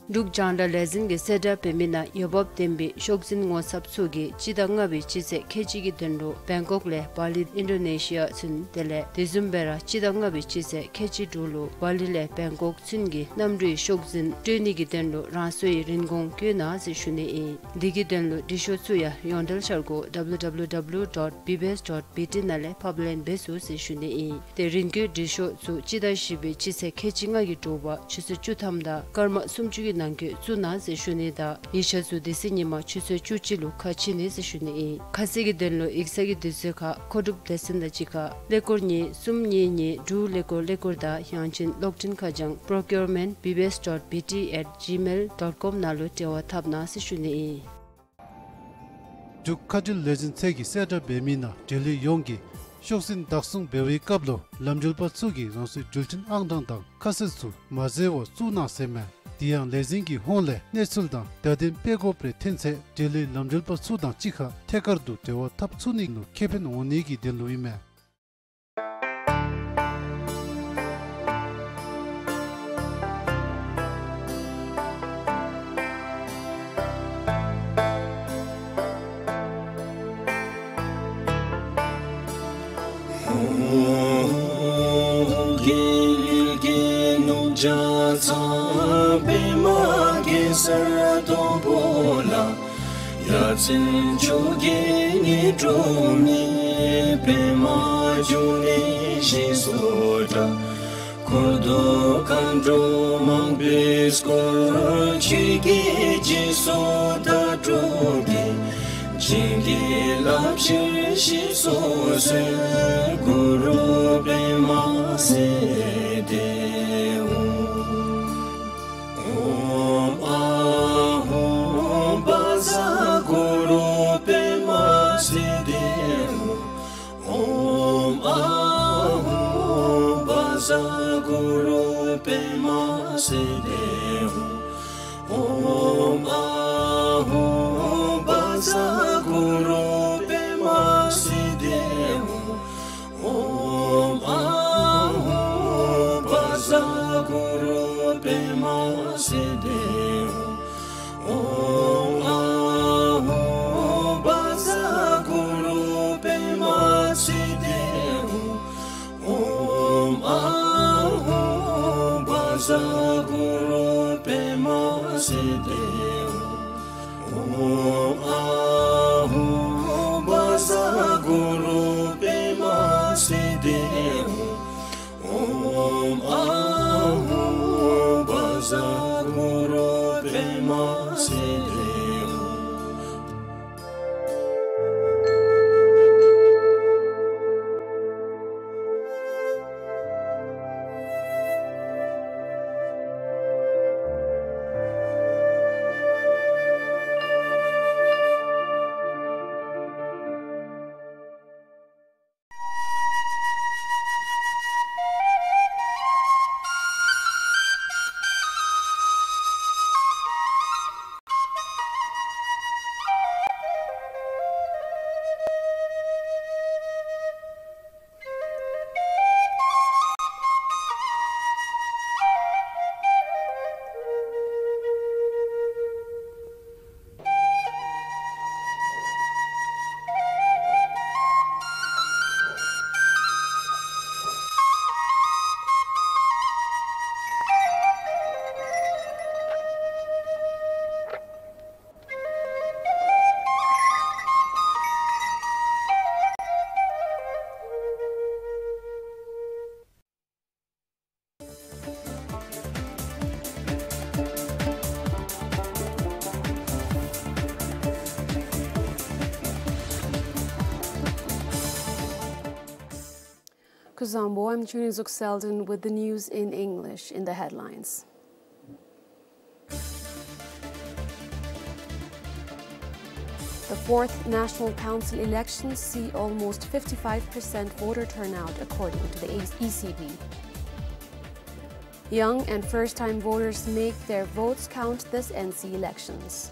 འབྲུག་རྒྱང་བསྒྲགས་ལས་འཛིན་གྱིས་གསལ་བསྒྲགས་འབད་མི་ནང་འོས་འབབ་ལྡན་པའི་ཤོག་འཛིན་ངོ་ཚབ་ཚུ་གིས་སྤྱི་ཟླ་ལྔ་པའི་སྤྱི་ཚེས་ཁལ་གཅིག་གི་དོན་ལུ་བེང་ཀོག་ལས་བ་ལི་ཨིན་ཌོ་ནེ་ཤི་ཡ་ཚུན། དེ་ལས་དེ་བཟུམ་སྦེ་ར་སྤྱི་ཟླ་ལྔ་པའི་སྤྱི་ཚེས་ཁལ་གཅིག་དྲུག་ལུ་བ་ལི་ལས་བེང་ཀོག་ཚུན་གྱི་གནམ་གྲུའི་ཤོག་འཛིན་སྤྲོད་ནི་གི་དོན་ལུ་རང་སོའི་རིན་གོང་བཀོད་གནང་ཟེར་ཞུ་ནི་ཨིན། འདི་གི་དོན་ལུ་འབྲི་ཤོག་ཚུ་ཡང་ཡོངས་འབྲེལ་འཆར་སྒོ་W W W dot B B S dot B T ནང་ལས་ཕབ་ལེན་འབད་ཚུགས་ཟེར་ཞུ་ནི་ཨིན། ཏེ་རིན་བཀོད་འབྲི་ཤོག་ཚུ་སྤྱི་ཟླ་བཞི་པའི་སྤྱི་ཚེས་ཁལ་གཅིག་ལྔ་གི་དྲོ་པ་ཆུ་ཚོད་བཅུ་ཐམ་དང་སྐར་མ་སུམ་ཅུ་གི་ནང་ ནང་འཁོད་བཙུགས་གནང་ཟེར་ཞུ་ནི་དང་ཡིག་ཆ་ཚུ་དེ་ཚེ་ཉིན་མ་ཆུ་ཚོད་བཅུ་གཅིག་ལུ་ཁ་ཕྱེ་ནི་ཟེར་ཞུ་ནི་ཨིན། ཁ་གསལ་གྱི་དོན་ལུ་ཡིག་ཚང་གི་དུས་ཚོད་ཁར་མཁོ་སྒྲུབ་སྡེ་ཚན་དང་གཅིག་ཁར་ཀླད་ཀོར་གཉིས་གསུམ་གཉིས་གཉིས་དྲུག་ཀླད་ཀོར་ཀླད་ཀོར་དང་ཡང་ཅིན་གློག་འཕྲིན་ཁ་བྱང་procurement B B S dot B T at gmail dot com ནང་ལུ་འབྲེལ་བ་འཐབ་གནང་ཟེར་ཞུ་ནི་ཨིན། འབྲུག་མཁའ་འགྲུལ་ལས་འཛིན་ཚད་ཀྱིས་གསལ་བསྒྲགས་འབད་མི་ནང་འབྲེལ་ཡོད་ཡོངས་ཀྱིས་ཤོག་འཛིན་བདག་བཟུང་འབད་བའི་སྐབས་ལུ་ལམ་འགྲུལ་པ་ཚུ་གིས་རང་སོའི་འགྲུལ་འཕྲིན་ཨང་གྲངས་དང་ཁ་གསལ་ཚུ་མ་བཟོ་བར་བཙུགས་གནང་ཟེར་མས། དེ་ཡང་ལས་འཛིན་གྱི་ཧོངས་ལས་གནས་ཚུལ་དང་བརྡ་དོན་སྤེལ་དགོཔ་རེ་ཐོན་ཚེ་འབྲེལ་ཡོད་ལམ་འགྲུལ་པ་ཚུ་དང་གཅིག་ཁར་ཐད་ཀར་དུ་འབྲེལ་བ་འཐབ་ཚུགས་ནི་ལུ་ཁེ་ཕན་འོང་ནི་གི་དོན་ལུ་ཨིན་མས། རྒྱལ་གྱི་ནུབ་བྱང་ཚང་པདྨ་གེ་སར་སྡོང་པོ་ལ། ཡ་མཚན་བཅོ་བརྒྱད་ཉི་གྲངས་མེད་པདྨ་འབྱུང་གནས་ཞེས་སུ་གྲགས། འཁོར་དང་མཁའ་འགྲོ་མང་པོས་བསྐོར། ཆོས་ཀྱི་སྦྱིན་སོགས་དང་གྲོགས་ཀྱིས། བྱིན་གྱིས་བརླབ་ཕྱིར་ཞེས་སུ་གསོལ། གུ་རུ་པདྨ་སིདྡྷི་ཧཱུྃ། ཨོཾ་ཨཱཿཧཱུྃ་བཛྲ་གུ་རུ་པདྨ་སིདྡྷི་ཧཱུྃ། ཨོཾ་ཨཱཿཧཱུྃ་བཛྲ་གུ་རུ་པདྨ་སིདྡྷི་ཧཱུྃ། ཨོཾ་ཨཱཿཧཱུྃ་བཛྲ་གུ་རུ་པདྨ་སིདྡྷི་ཧཱུྃ། ཨོཾ་ཨཱཿཧཱུྃ་བཛྲ་གུ་རུ་པདྨ་སིདྡྷི་ཧཱུྃ། ཨོཾ་ཨཱཿཧཱུྃ་བཛྲ་གུ་རུ་པདྨ་སིདྡྷི་ཧཱུྃ། ཨོཾ་ཨཱཿཧཱུྃ་བཛྲ་གུ་རུ་པདྨ་སིདྡྷི་ཧཱུྃ། ཨོཾ་ཨཱཿཧཱུྃ་བཛྲ་གུ་རུ་པདྨ་སིདྡྷི་ཧཱུྃ། ཨོཾ་ཨཱཿཧཱུྃ་བཛྲ་གུ་རུ་པདྨ་སིདྡྷི་ཧཱུྃ། Kuzuzangpo, I'm Chuni Zuk Selden with the news in English. In the headlines. The fourth National Council elections see almost fifty-five percent voter turnout, according to the E C B. Young and first-time voters make their votes count this N C elections.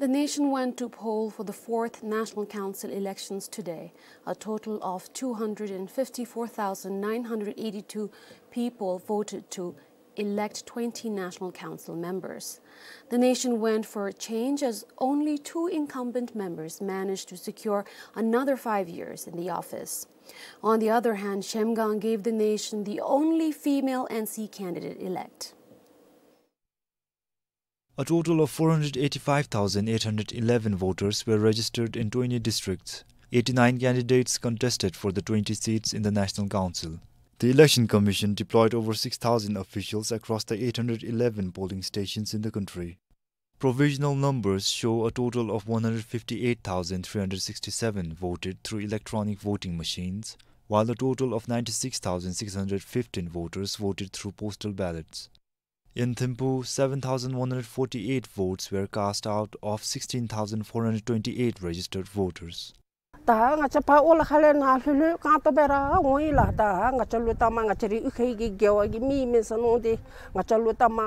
The nation went to poll for the fourth National Council elections today. A total of two hundred and fifty-four thousand nine hundred eighty-two people voted to elect twenty National Council members. The nation went for a change as only two incumbent members managed to secure another five years in the office. On the other hand, Zhemgang gave the nation the only female N C candidate elect. A total of four hundred eighty-five thousand eight hundred eleven voters were registered in twenty districts. Eighty-nine candidates contested for the twenty seats in the National Council. The Election Commission deployed over six thousand officials across the eight hundred eleven polling stations in the country. Provisional numbers show a total of one hundred fifty-eight thousand three hundred sixty-seven voted through electronic voting machines, while a total of ninety-six thousand six hundred fifteen voters voted through postal ballots. In Thimphu, seven thousand one hundred forty-eight votes were cast out of sixteen thousand four hundred twenty-eight registered voters. ད་ང་བཅས་ཕར་ཨོ་ལ་ཁ་ལས་ནཱ་ལྷོད་ལྷོད་རྐང་སྟོང་སྦེ་ར་འོང་ཡི་ལགས། ད་ང་བཅས་ལུ་ལྟ་མ་ང་བཅས་རའི་གཡུས་ཁའི་གི་དགེ་བ་གི་མི་མེན་ཟེར་མནོ་སྟེ་ང་བཅས་ལུ་ལྟ་མ་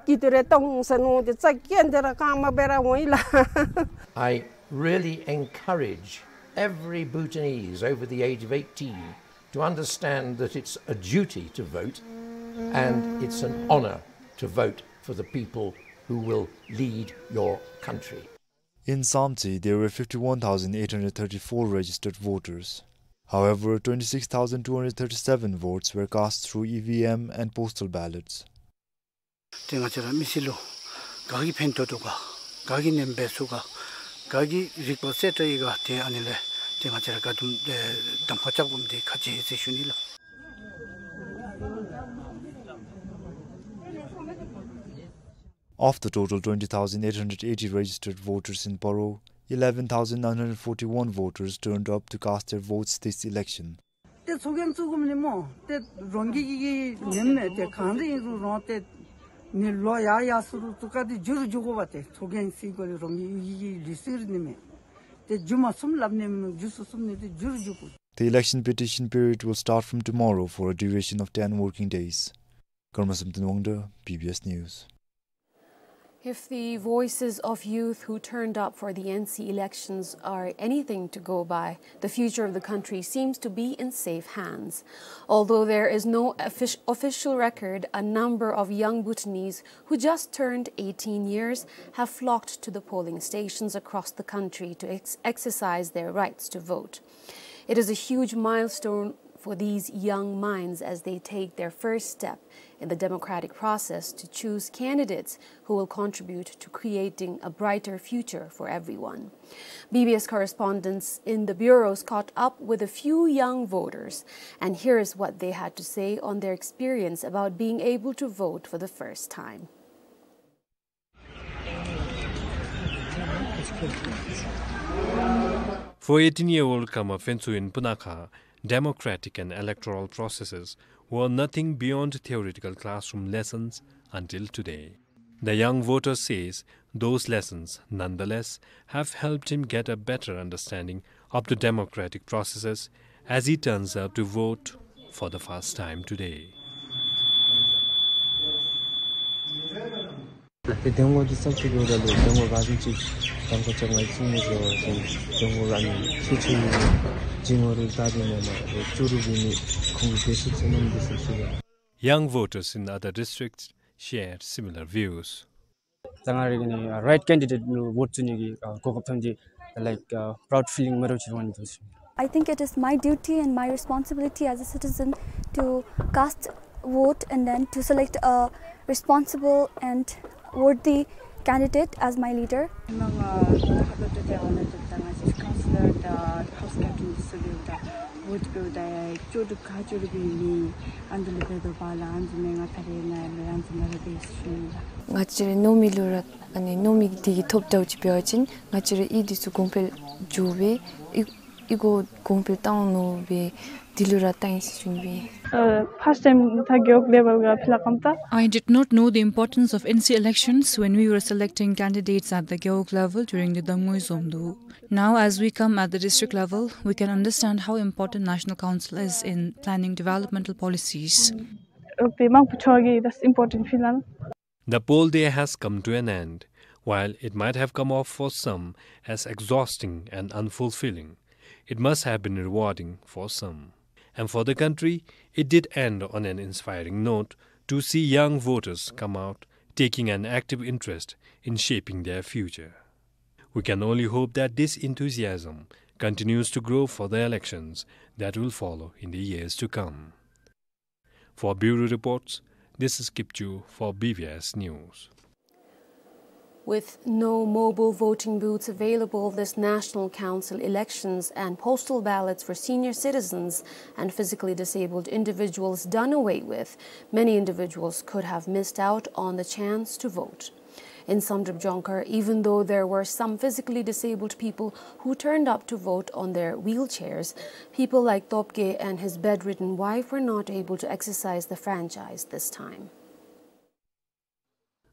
སྐྱིད་སྡུག་རེ་གཏང་ཟེར་མནོ་སྟེ་རྩ་འགེངས་ཏེ་ར་རྐངམ་སྦེ་ར་འོང་ཡི་ལགས། I really encourage every Bhutanese over the age of eighteen to understand that it's a duty to vote and it's an honor to vote for the people who will lead your country. In Samtse, there were fifty-one thousand eight hundred thirty-four registered voters. However, twenty-six thousand two hundred thirty-seven votes were cast through E V M and postal ballots. ཏེ་ང་བཅས་ར་མི་སེར་ལུ་ག་གིས་ཕན་ཐོགས་དོ་ག། ག་གིས་ཉེན་འབད་ཚུགས་ག། ག་གིས་རིག་པ་གསལ་དྲགས་ཡི་ག། ཏེ་ཨ་ནི་ལས་ཏེ་ང་བཅས་ར་ག་དུམ་ཨེ་གདམ་ཁ་རྐྱབ་དགོཔ་འདི་ཁག་ཆེ་ཟེར་ཞུ་ནི་ལགས། Of the total twenty thousand eight hundred eighty registered voters in Paro, eleven thousand nine hundred forty-one voters turned up to cast their votes this election. ཏེ་ཚོགས་རྒྱན་བཙུགས་དགོཔ་ཨིན་མས། ཏེ་རང་གི་གི་གི་ཉམས་མེད་ཏེ་གང་ར་ཨིན་རུང་རང་ཏེ་ནི་ལོ་ཡར་ཡར་སུ་རུང་ཚུ་ག་ཏེ་འགྱུར་རུ་འགྱུར་དགོ་པ། ཏེ་ཚོགས་རྒྱན་ཟེར་དགོ་ལས་རང་གི་གི་གི་ལུགས་སྲོལ་ཨིན་མས། ཏེ་འགྱུར་མ་ཚུགསཔ་སླབ་ནི་མེན། འགྱུར་ཚུགས་ཚུགས་ནི་ཏེ་འགྱུར་རུ་འགྱུར་དགོ། The election petition period will start from tomorrow for a duration of ten working days. Karma Samten Wangda, B B S News. If the voices of youth who turned up for the N C elections are anything to go by, the future of the country seems to be in safe hands. Although there is no offic-, official record, a number of young Bhutanese who just turned eighteen years have flocked to the polling stations across the country to ex-, exercise their rights to vote. It is a huge milestone for these young minds as they take their first step in the democratic process to choose candidates who will contribute to creating a brighter future for everyone. B B S correspondents in the bureaus caught up with a few young voters, and here is what they had to say on their experience about being able to vote for the first time. For eighteen-year-old Karma Phensho in Punakha, democratic and electoral processes were nothing beyond theoretical classroom lessons until today. The young voter says those lessons, nonetheless, have helped him get a better understanding of the democratic processes as he turns up to vote for the first time today. ཏེ་དེ་ངོ་འདི་ས་ཅིག་ལུ་ར་ལུ་དེ་ངོ་ག་ཅི་ཅིག་དང་ཁ་ཅིག་ང་ཅི་མི་བཟོ་བ་ཅིན་དེ་ངོ་ར་ནི་ཆུ་ཆུ་ཡི་ཅི་ངོ་རུ་ད་དེ་ནོ་མ་ཅུ་རུ་བི་ནི་ཁོང་གི་དེ་སུ་ཚེ་ནམ་འདི་སུ་ཅིག་ལ། Young voters in other districts shared similar views. ད་ང་རའི་གི་ནི་right candidate ལུ་vote བཙུགས་ནི་གི་ཨ་གོ་སྐབས་ཐོན་ཏེ་like ཨ་proud feeling མ་འདྲཝ་ཅིག་རང་ནི་ཐོན་སོང་། I think it is my duty and my responsibility as a citizen to cast vote and then to select a responsible and worthy candidate as my leader. ང་ང་ཁ་ཐུག་ཏུ་ཏེ་ཨ་ནི་ཏེ་ད་ང་ཅིག་councillor དང་house captain འདི་ཚུ་ལུ་ད་vote འབདཝ་ད་ཡ་ཅོ་འདྲི་ག་ཅོ་འདྲི་འབད་ནི་ཨ་ནི་ལུ་འབད་དོ་པ་ལགས། ཨ་ནི་ནི་ང་ད་རེས་ནཱ་ལུ་ཡང་འཛོམས་ད་ར་འབད་ཞུ་ནི་ལགས། ང་བཅས་ར་ནོར་མི་ལུ་ར་ཨ་ནི་ནོར་མི་འདི་གི་ཐོབ་ཐང་ཅིག་འབད་བ་ཅིན་ང་བཅས་ར་ཨིད་འདི་ཚུ་གོང་འཕེལ་འགྱོ་སྦེ་ཨི་ཨི་གོ་གོང་འཕེལ་བཏང་ནུག་སྦེ་འདི་ལུ་ར་བཏང་ཡི་ཟེར་ཞུ་ནི་སྦེ། ཨ་first time ད་རྒེད་འོག་level ག་ཕི་ལ་ཀམ་ད། I did not know the importance of N C elections when we were selecting candidates at the Gewog level during the Damngoi Zomdo. Now, as we come at the district level, we can understand how important National Council is in planning developmental policies. ཨོ་དེ་མང་པོ་ཆོ་གི་that's important ཕི་ལ། The poll day has come to an end. While it might have come off for some as exhausting and unfulfilling, it must have been rewarding for some. And for the country, it did end on an inspiring note to see young voters come out taking an active interest in shaping their future. We can only hope that this enthusiasm continues to grow for the elections that will follow in the years to come. For Bureau Reports, this is Kipchu for B B S News. With no mobile voting booths available, this National Council elections and postal ballots for senior citizens and physically disabled individuals done away with, many individuals could have missed out on the chance to vote. In Samdrup Jongkhar, even though there were some physically disabled people who turned up to vote on their wheelchairs, people like Topge and his bedridden wife were not able to exercise the franchise this time.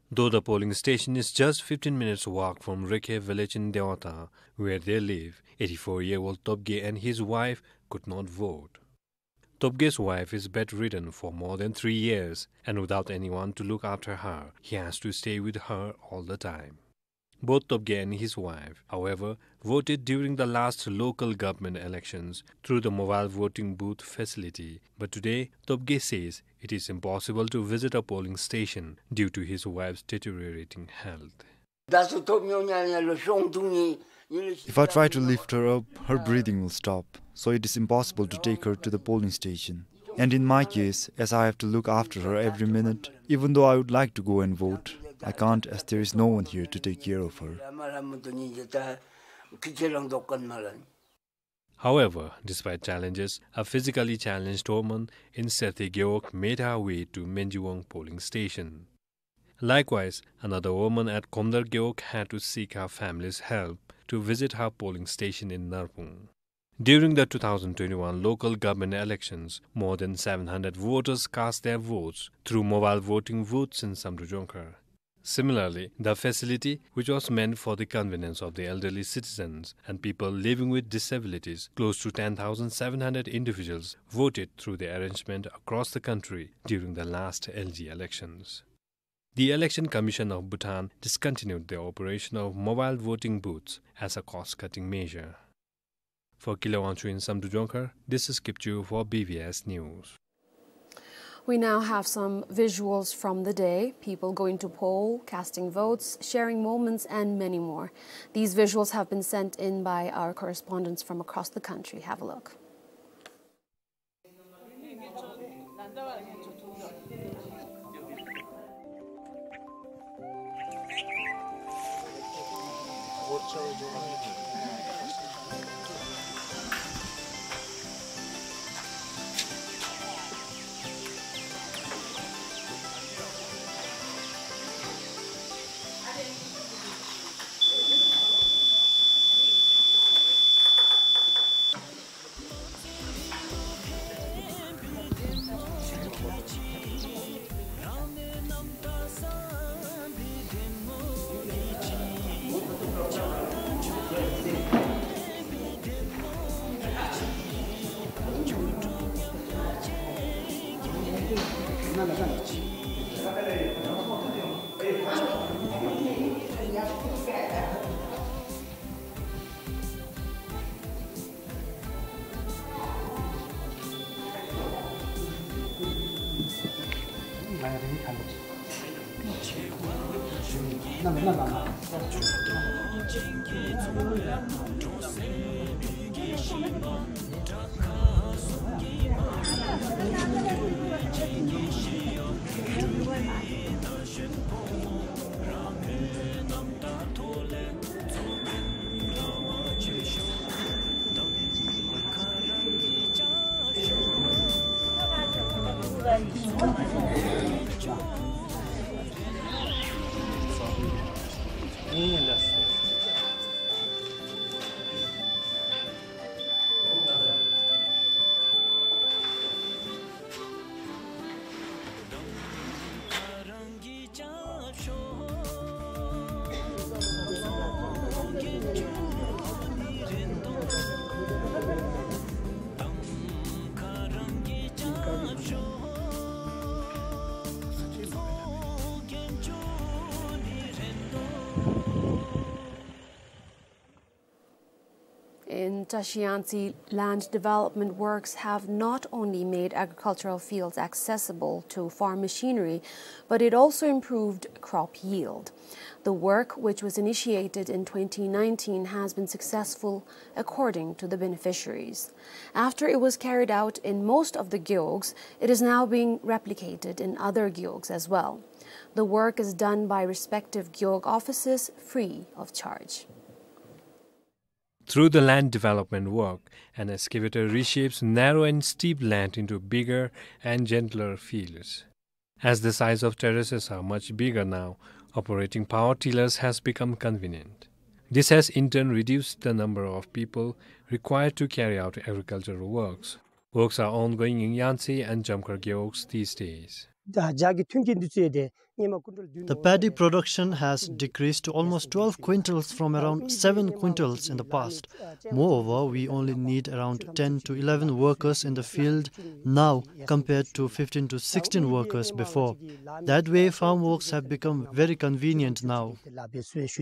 Though the polling station is just fifteen minutes walk from Rekhe village in Dewata, where they live, eighty-four-year-old Topge and his wife could not vote. Topge's wife is bedridden for more than three years, and without anyone to look after her, he has to stay with her all the time. Both Topge and his wife, however, voted during the last local government elections through the mobile voting booth facility, but today, Topge says it is impossible to visit a polling station due to his wife's deteriorating health. If I try to lift her up, her breathing will stop, so it is impossible to take her to the polling station. And in my case, as I have to look after her every minute, even though I would like to go and vote, I can't, as there is no one here to take care of her. However, despite challenges, a physically challenged woman in Sethe Gewog made her way to Menjiwong polling station. Likewise, another woman at Komdar Gewog had to seek her family's help to visit her polling station in Narpung. During the two thousand twenty-one local government elections, more than seven hundred voters cast their votes through mobile voting booths in Samdrup Jongkhar. Similarly, the facility, which was meant for the convenience of the elderly citizens and people living with disabilities, close to ten thousand seven hundred individuals voted through the arrangement across the country during the last L G elections. The Election Commission of Bhutan discontinued the operation of mobile voting booths as a cost-cutting measure. For Gile Wangchuk in Samdrup Jongkhar, this is Kipchu for B B S News. We now have some visuals from the day, people going to poll, casting votes, sharing moments, and many more. These visuals have been sent in by our correspondents from across the country. Have a look. In Trashiyangtse, land development works have not only made agricultural fields accessible to farm machinery, but it also improved crop yield. The work, which was initiated in twenty nineteen, has been successful, according to the beneficiaries. After it was carried out in most of the gewogs, it is now being replicated in other gewogs as well. The work is done by respective Gewog offices free of charge. Through the land development work, an excavator reshapes narrow and steep land into bigger and gentler fields. As the size of terraces are much bigger now, operating power tillers has become convenient. This has in turn reduced the number of people required to carry out agricultural works. Works are ongoing in Yansi and Jamkhar Gewogs these days. ད་ཇ་གི་མཐུན་རྐྱེན་འདི་ཚུ་ཡོད་དེ་སྔོན་མ་ཀུན་ཊལ་བདུན། The paddy production has decreased to almost twelve quintals from around seven quintals in the past. Moreover, we only need around ten to eleven workers in the field now compared to fifteen to sixteen workers before. That way, farm works have become very convenient now. ང་གིས་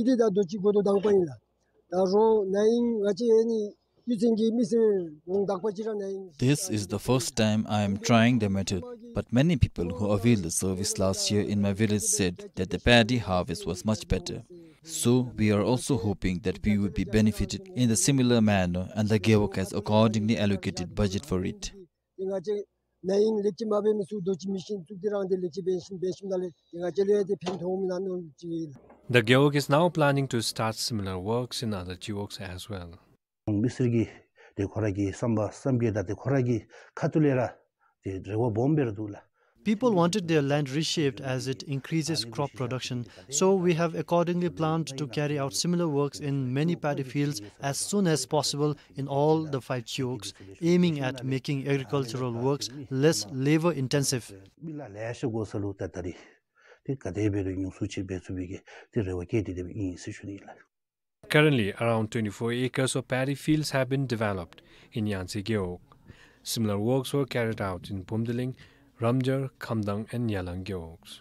འདི་ད་རྡོ་གཅིག་དགོས་དོ་དང་པ་ཡིན་ལགས། ད་རོགས་ན་ཡིན་ང་བཅས་ཨ་ནི་གཡུས་ཚན་གྱི་མི་སེར་གུང་དག་པ་ཅིག་ར་ན་ཡིན། This is the first time I am trying the method, but many people who availed the service last year in my village said that the paddy harvest was much better. So we are also hoping that we would be benefited in the similar manner, and the Gewog has accordingly allocated budget for it. ང་བཅས་ན་ཡིན་ལེགས་ཅིག་མ་འབད་མི་ཚུ་རྡོ་གཅིག་མི་ཤིན་ཚུགས་ཏེ་རང་དེ་ལེགས་ཅིག་འབད་ཤིན་འབད་ཤིན་ད་ལས་དེ་ང་བཅས་ལུ་ཡང་དེ་ཕན་ཐོགས་མི་ན་ནོར་ཅིག། The Gewog is now planning to start similar works in other Gewogs as well. མི་སེར་གྱི་དེ་ཁོ་ར་གི་བསམ་པ་བསམ་གྱིས་ད་དེ་ཁོ་ར་གི་ཁ་ཐུག་ལས་ར་དེ་རེ་བ་སྦོམ་སྦེ་ར་འདུག་ལགས། People wanted their land reshaped as it increases crop production, so we have accordingly planned to carry out similar works in many paddy fields as soon as possible in all the five Gewogs, aiming at making agricultural works less labor intensive. མི་ལ་ལེ་ཤ་དགོ་ས་ལུ་ད་ད་རིས་དེ་ག་དེ་སྦེ་རེ་ཉུང་སུ་ཅིག་འབད་ཚུགས་པའི་གི་དེ་རེ་བ་བསྐྱེད་དེ་དེ་སྦེ་ཨིན་ཟེར་ཞུ་ནི་ཨིན་ལགས། Currently, around twenty-four acres of paddy fields have been developed in Yansi Gewog. Similar works were carried out in Bumdiling, Ramjar, Khamdang and Yalang Gewogs.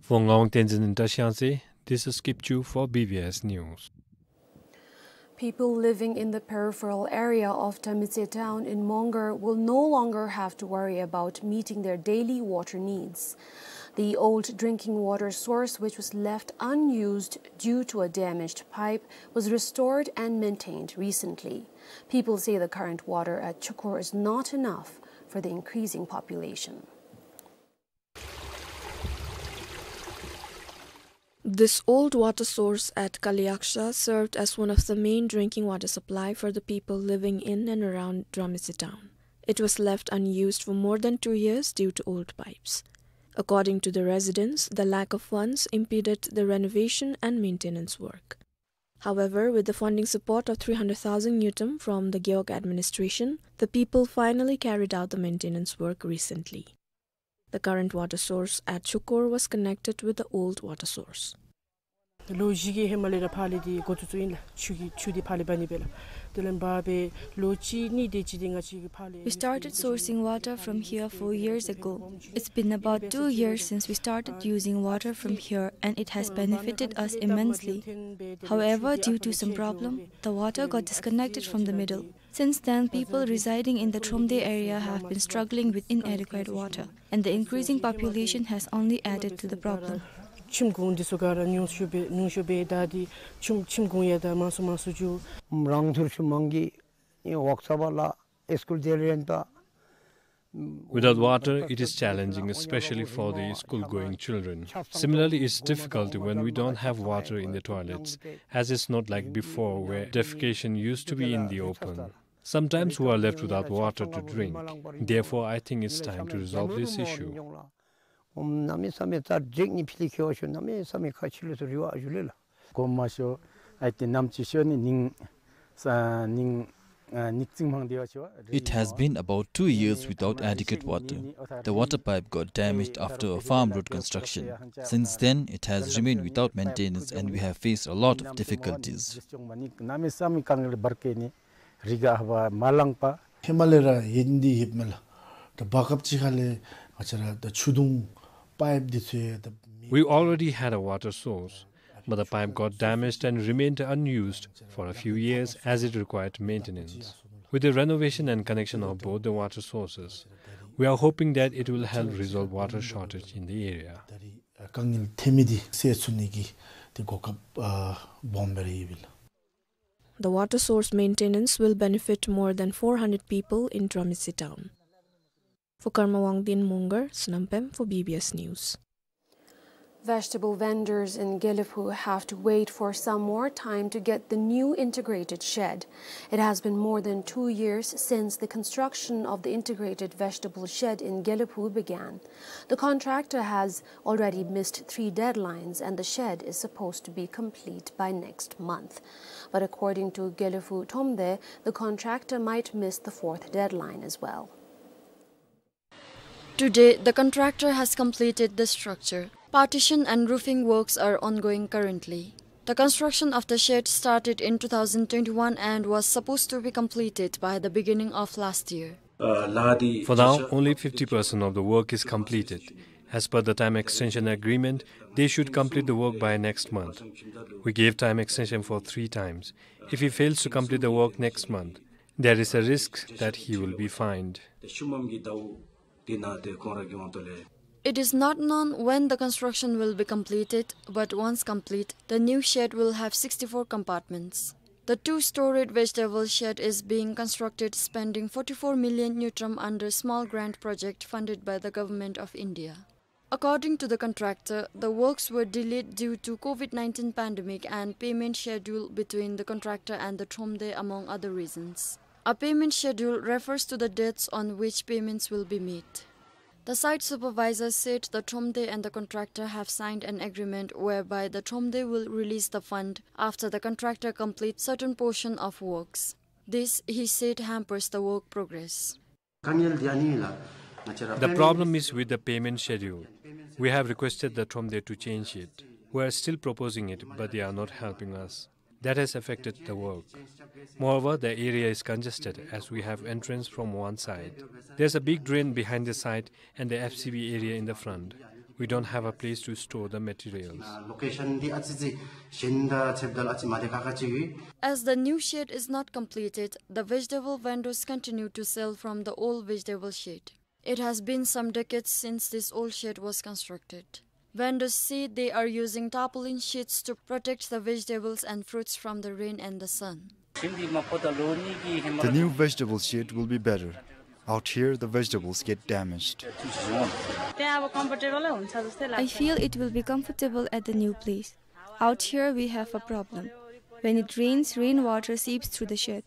For Ngawang Tenzin in Trashiyangtse, this is Kipchu for B B S News. People living in the peripheral area of Dramitse town in Mongar will no longer have to worry about meeting their daily water needs. The old drinking water source, which was left unused due to a damaged pipe, was restored and maintained recently. People say the current water at Chukur is not enough for the increasing population. This old water source at Kaliyaksha served as one of the main drinking water supply for the people living in and around Dramitse town. It was left unused for more than two years due to old pipes. According to the residents, the lack of funds impeded the renovation and maintenance work. However, with the funding support of three hundred thousand ngultrum from the Gewog administration, the people finally carried out the maintenance work recently. The current water source at Chukur was connected with the old water source. ལོ་བཞི་གི་ཧེ་མ་ལས་ར་ཕར་ལས་འདི་འགོ་བཙུགས་བཙུགསཔ་ཨིན་ལགས། ཆུ་གི་ཆུ་འདི་ཕར་ལས་འབག་ནི་སྦེ་ལགས། དེ་ལས་འབག་སྦེ་ལོ་གཅིག་གཉིས་དེ་ཅིག་འདི་ང་བཅས་ཀྱིས་ཕར་ལས། We started sourcing water from here four years ago. It's been about two years since we started using water from here, and it has benefited us immensely. However, due to some problem, the water got disconnected from the middle. Since then, people residing in the Thromde area have been struggling with inadequate water, and the increasing population has only added to the problem. ཁྱིམ་གུང་འདི་ཚུ་ག་ར་ཉུང་ཤོས་སྦེ་ཉུང་ཤོས་སྦེ་ད་འདི་ཁྱིམ་ཁྱིམ་གུང་ཡང་ད་མང་སུ་མང་སུ་འགྱོ། རང་ཐོར་ཆུ་མང་གི་ཨིན་འོག་ཚ་བ་ལ་ཨེ་སི་ཀུལ་དེ་རེན་ད། Without water, it is challenging, especially for the school-going children. Similarly, it's difficult when we don't have water in the toilets, as it's not like before where defecation used to be in the open. Sometimes we are left without water to drink. Therefore, I think it's time to resolve this issue. ཨོམ་གནམ་མེད་ས་མེད་རྩ་འགྲིག་ནི་ཕི་ལི་ཁེ་བ་ཤོ་གནམ་མེད་ས་མེད་ཁ་ཆུ་ལུ་སུ་རི་བ་ཞུ་ལེ་ལགས། གོམ་མ་ཤོ་ཨའི་ཏེ་ནམ་ཅིག་ཤོ་ནི་ནིང་ས་ནིང་ཨ་ནིག་ཙིང་མང་དེ་བ་ཤོ། It has been about two years without adequate water. The water pipe got damaged after a farm road construction. Since then, it has remained without maintenance and we have faced a lot of difficulties. གནམ་མེད་ས་མེད་དཀའ་ངལ་འབར་གེ་ནི་རི་ག་ཧ་བ་མ་ལང་པ། ཧེ་མ་ལས་ར་ཡོད་ནི་འདི་ཡོདཔ་མས་ལགས། ད་བར་སྐབས་ཅིག་ཁ་ལས་ང་བཅས་ར་ད་ཆུ་དུང་པའིཔ་འདི་ཚུ་ཡང་ད་མེད། We already had a water source, but the pipe got damaged and remained unused for a few years as it required maintenance. With the renovation and connection of both the water sources, we are hoping that it will help resolve water shortage in the area. ད་རིས་དཀའ་ངལ་ཐོན་མི་འདི་སེལ་ཚུགས་ནི་གི་ཏེ་གོ་སྐབས་ཨ་སྦོམ་སྦེ་ར་ཡོད་པས་ལགས། The water source maintenance will benefit more than four hundred people in Dramitse town. For Karma Wangdin Munger, Sonam Pem for B B S News. Vegetable vendors in Gelephu have to wait for some more time to get the new integrated shed. It has been more than two years since the construction of the integrated vegetable shed in Gelephu began. The contractor has already missed three deadlines, and the shed is supposed to be complete by next month. But according to Gelephu Thromde, the contractor might miss the fourth deadline as well. Today, the contractor has completed the structure. Partition and roofing works are ongoing currently. The construction of the shed started in two thousand twenty-one and was supposed to be completed by the beginning of last year. For now, only fifty percent of the work is completed. As per the time extension agreement, they should complete the work by next month. We gave time extension for three times. If he fails to complete the work next month, there is a risk that he will be fined. It is not known when the construction will be completed, but once complete, the new shed will have sixty-four compartments. The two-storied vegetable shed is being constructed, spending forty-four million ngultrum under small grant project funded by the Government of India. According to the contractor, the works were delayed due to COVID nineteen pandemic and payment schedule between the contractor and the Thromde, among other reasons. A payment schedule refers to the dates on which payments will be made. The site supervisor said the Thromde and the contractor have signed an agreement whereby the Thromde will release the fund after the contractor completes certain portion of works. This, he said, hampers the work progress. The problem is with the payment schedule. We have requested the Thromde to change it. We are still proposing it, but they are not helping us. That has affected the work. Moreover, the area is congested as we have entrance from one side. There's a big drain behind the site and the F C B area in the front. We don't have a place to store the materials. As the new shed is not completed, the vegetable vendors continue to sell from the old vegetable shed. It has been some decades since this old shed was constructed. Vendors say they are using tarpaulin sheets to protect the vegetables and fruits from the rain and the sun. The new vegetable shed will be better. Out here, the vegetables get damaged. I feel it will be comfortable at the new place. Out here, we have a problem. When it rains, rainwater seeps through the shed.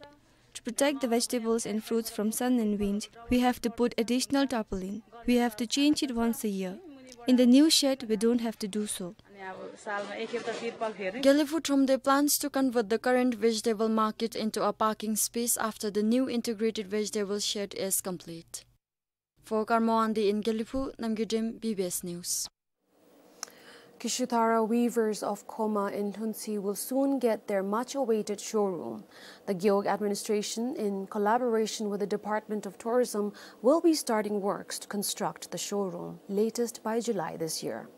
To protect the vegetables and fruits from sun and wind, we have to put additional tarpaulin. We have to change it once a year. In the new shed, we don't have to do so. Gelephu Thromde plans to convert the current vegetable market into a parking space after the new integrated vegetable shed is complete. For Karma Wangdi in Gelephu, Namgay Dem, B B S News. Kishuthara weavers of Khoma in Lhuntshey will soon get their much-awaited showroom. The Gewog administration, in collaboration with the Department of Tourism, will be starting works to construct the showroom, latest by July this year.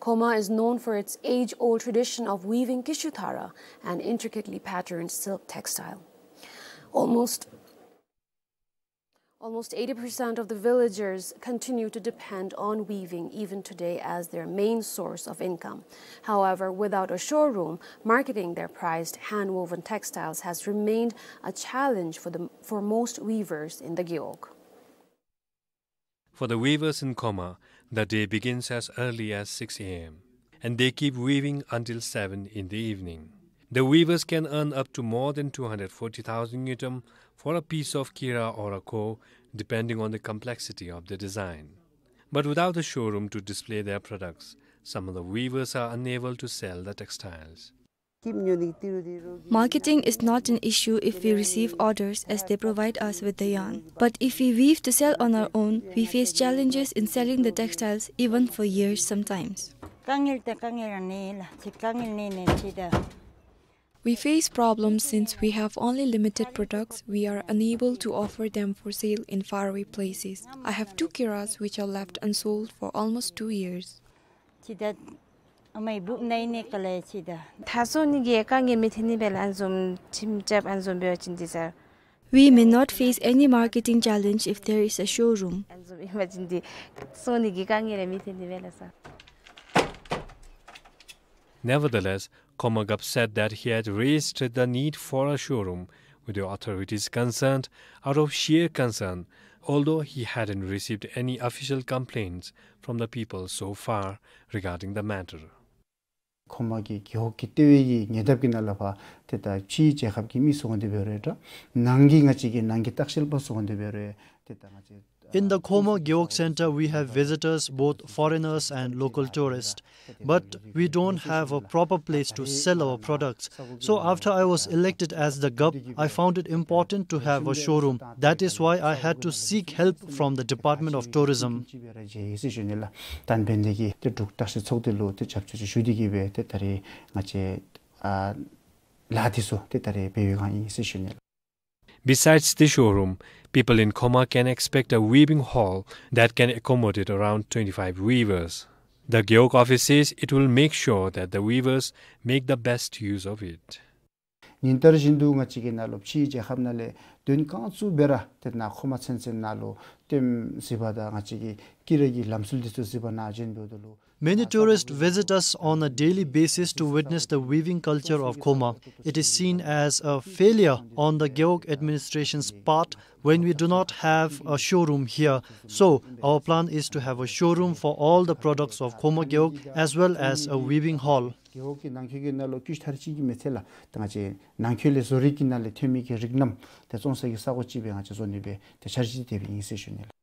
Khoma is known for its age-old tradition of weaving kishuthara, an intricately patterned silk textile. Almost Almost eighty percent of the villagers continue to depend on weaving even today as their main source of income. However, without a showroom, marketing their prized hand-woven textiles has remained a challenge for the, for most weavers in the Gewog. For the weavers in Khoma, the day begins as early as six A M, and they keep weaving until seven in the evening. The weavers can earn up to more than two hundred forty thousand ngultrum for a piece of kira or a koh, depending on the complexity of the design. But without a showroom to display their products, some of the weavers are unable to sell the textiles. Marketing is not an issue if we receive orders as they provide us with the yarn. But if we weave to sell on our own, we face challenges in selling the textiles even for years sometimes. We face problems since we have only limited products. We are unable to offer them for sale in faraway places. I have two kiras which are left unsold for almost two years. ཁྱིམ་ཚང་ནང་གི་དཀའ་ངལ་མི་འཐོན་ནི་སྦེ་ལགས། ཨ་ནི་བཟུམ་ཁྱིམ་རྐྱབ་ཨ་ནི་བཟུམ་འབད་བ་ཅིན་འདི་ས། We may not face any marketing challenge if there is a showroom. ཨ་ནི་བཟུམ་ཨིན་པ་ཅིན་འདི་ཚོང་ནི་གི་དཀའ་ངལ་ར་མི་འཐོན་ནི་སྦེ་ལགས་སོ། Nevertheless, Khoma Gap said that he had raised the need for a showroom with the authorities concerned out of sheer concern, although he hadn't received any official complaints from the people so far regarding the matter. ཁོ་མ་གི་རྒེད་འོག་གི་ལྟེ་བའི་གི་ཉེ་འདབས་ཀྱི་ནང་ལུ་ཕར་ཏེ་ད་ཕྱིའི་རྒྱལ་ཁབ་ཀྱི་མི་ཚུ་འོང་སྟེ་འབད་རུང་ཏེ་ནང་གི་ང་བཅས་ཀྱི་ནང་གི་ལྟ་བཤལ་པ་ཚུ་འོང་སྟེ་འབད་རུང་ཏེ་ད་ང་བཅས། In the Khoma Gewog Center, we have visitors, both foreigners and local tourists. But we don't have a proper place to sell our products. So after I was elected as the gup, I found it important to have a showroom. That is why I had to seek help from the Department of Tourism. ཟེར་ཞུ་ནི་ལགས། ད་འབད་ནི་དེ་གིས་ཏེ་འབྲུག་ལྟ་བཤལ་ཚོགས་སྡེ་ལུ་ཏེ་རྒྱབ་སྐྱོར་ཅིག་ཞུ་སྟེ་གིས་སྦེ་ཏེ་ད་རེས་ང་བཅས་ཨ་ལཱ་འདི་ཚུ་ཏེ་ད་རེས་འབད་བའི་སྒང་ཨིན་ཟེར་ཞུ་ནི་ལགས། Besides the showroom, people in Khoma can expect a weaving hall that can accommodate around twenty-five weavers. The Gewog office says it will make sure that the weavers make the best use of it. ཉིན་ལྟར་བཞིན་དུ་ང་བཅས་ཀྱི་ནང་ལུ་ཕྱིའི་རྒྱལ་ཁབ་ནང་ལས་དོན་གང་ཚུ་འབད་རུང་ཏེ་ནཱ་ཁོ་མ་ཚུན་ཚོད་ནཱ་ལུ་ལྟདམོ་གཟིགས་པར་དང་ང་བཅས་ཀྱི་སྐྱིད་ར་གི་ལམ་སྲོལ་འདི་ཚུ་གཟིགས་པར་ནཱ་བྱོན་དོ་ལོ། Many tourists visit us on a daily basis to witness the weaving culture of Khoma. It is seen as a failure on the Gewog administration's part when we do not have a showroom here. So, our plan is to have a showroom for all the products of Khoma Gewog as well as a weaving hall. རྒེད་འོག་གི་ནང་འཁོད་ཀྱི་ནང་ལུ་ཀུཤ་ཐར་ཅིག་གི་མི་ཚེ་ལགས། ད་ང་བཅས་ནང་འཁོད་ལས་བཟོ་རིག་གི་ནང་ལས་ཐོན་མི་གི་རིགས་རྣམས་ཏེ་བཙོང་ས་གི་ས་གོ་ཅིག་སྦེ་ང་བཅས་བཟོ་ནི་སྦེ་ཏེ་འཆར་གཞི་དེ་སྦེ་ཨིན་ཟེར་ཞུ་ནི་ལགས།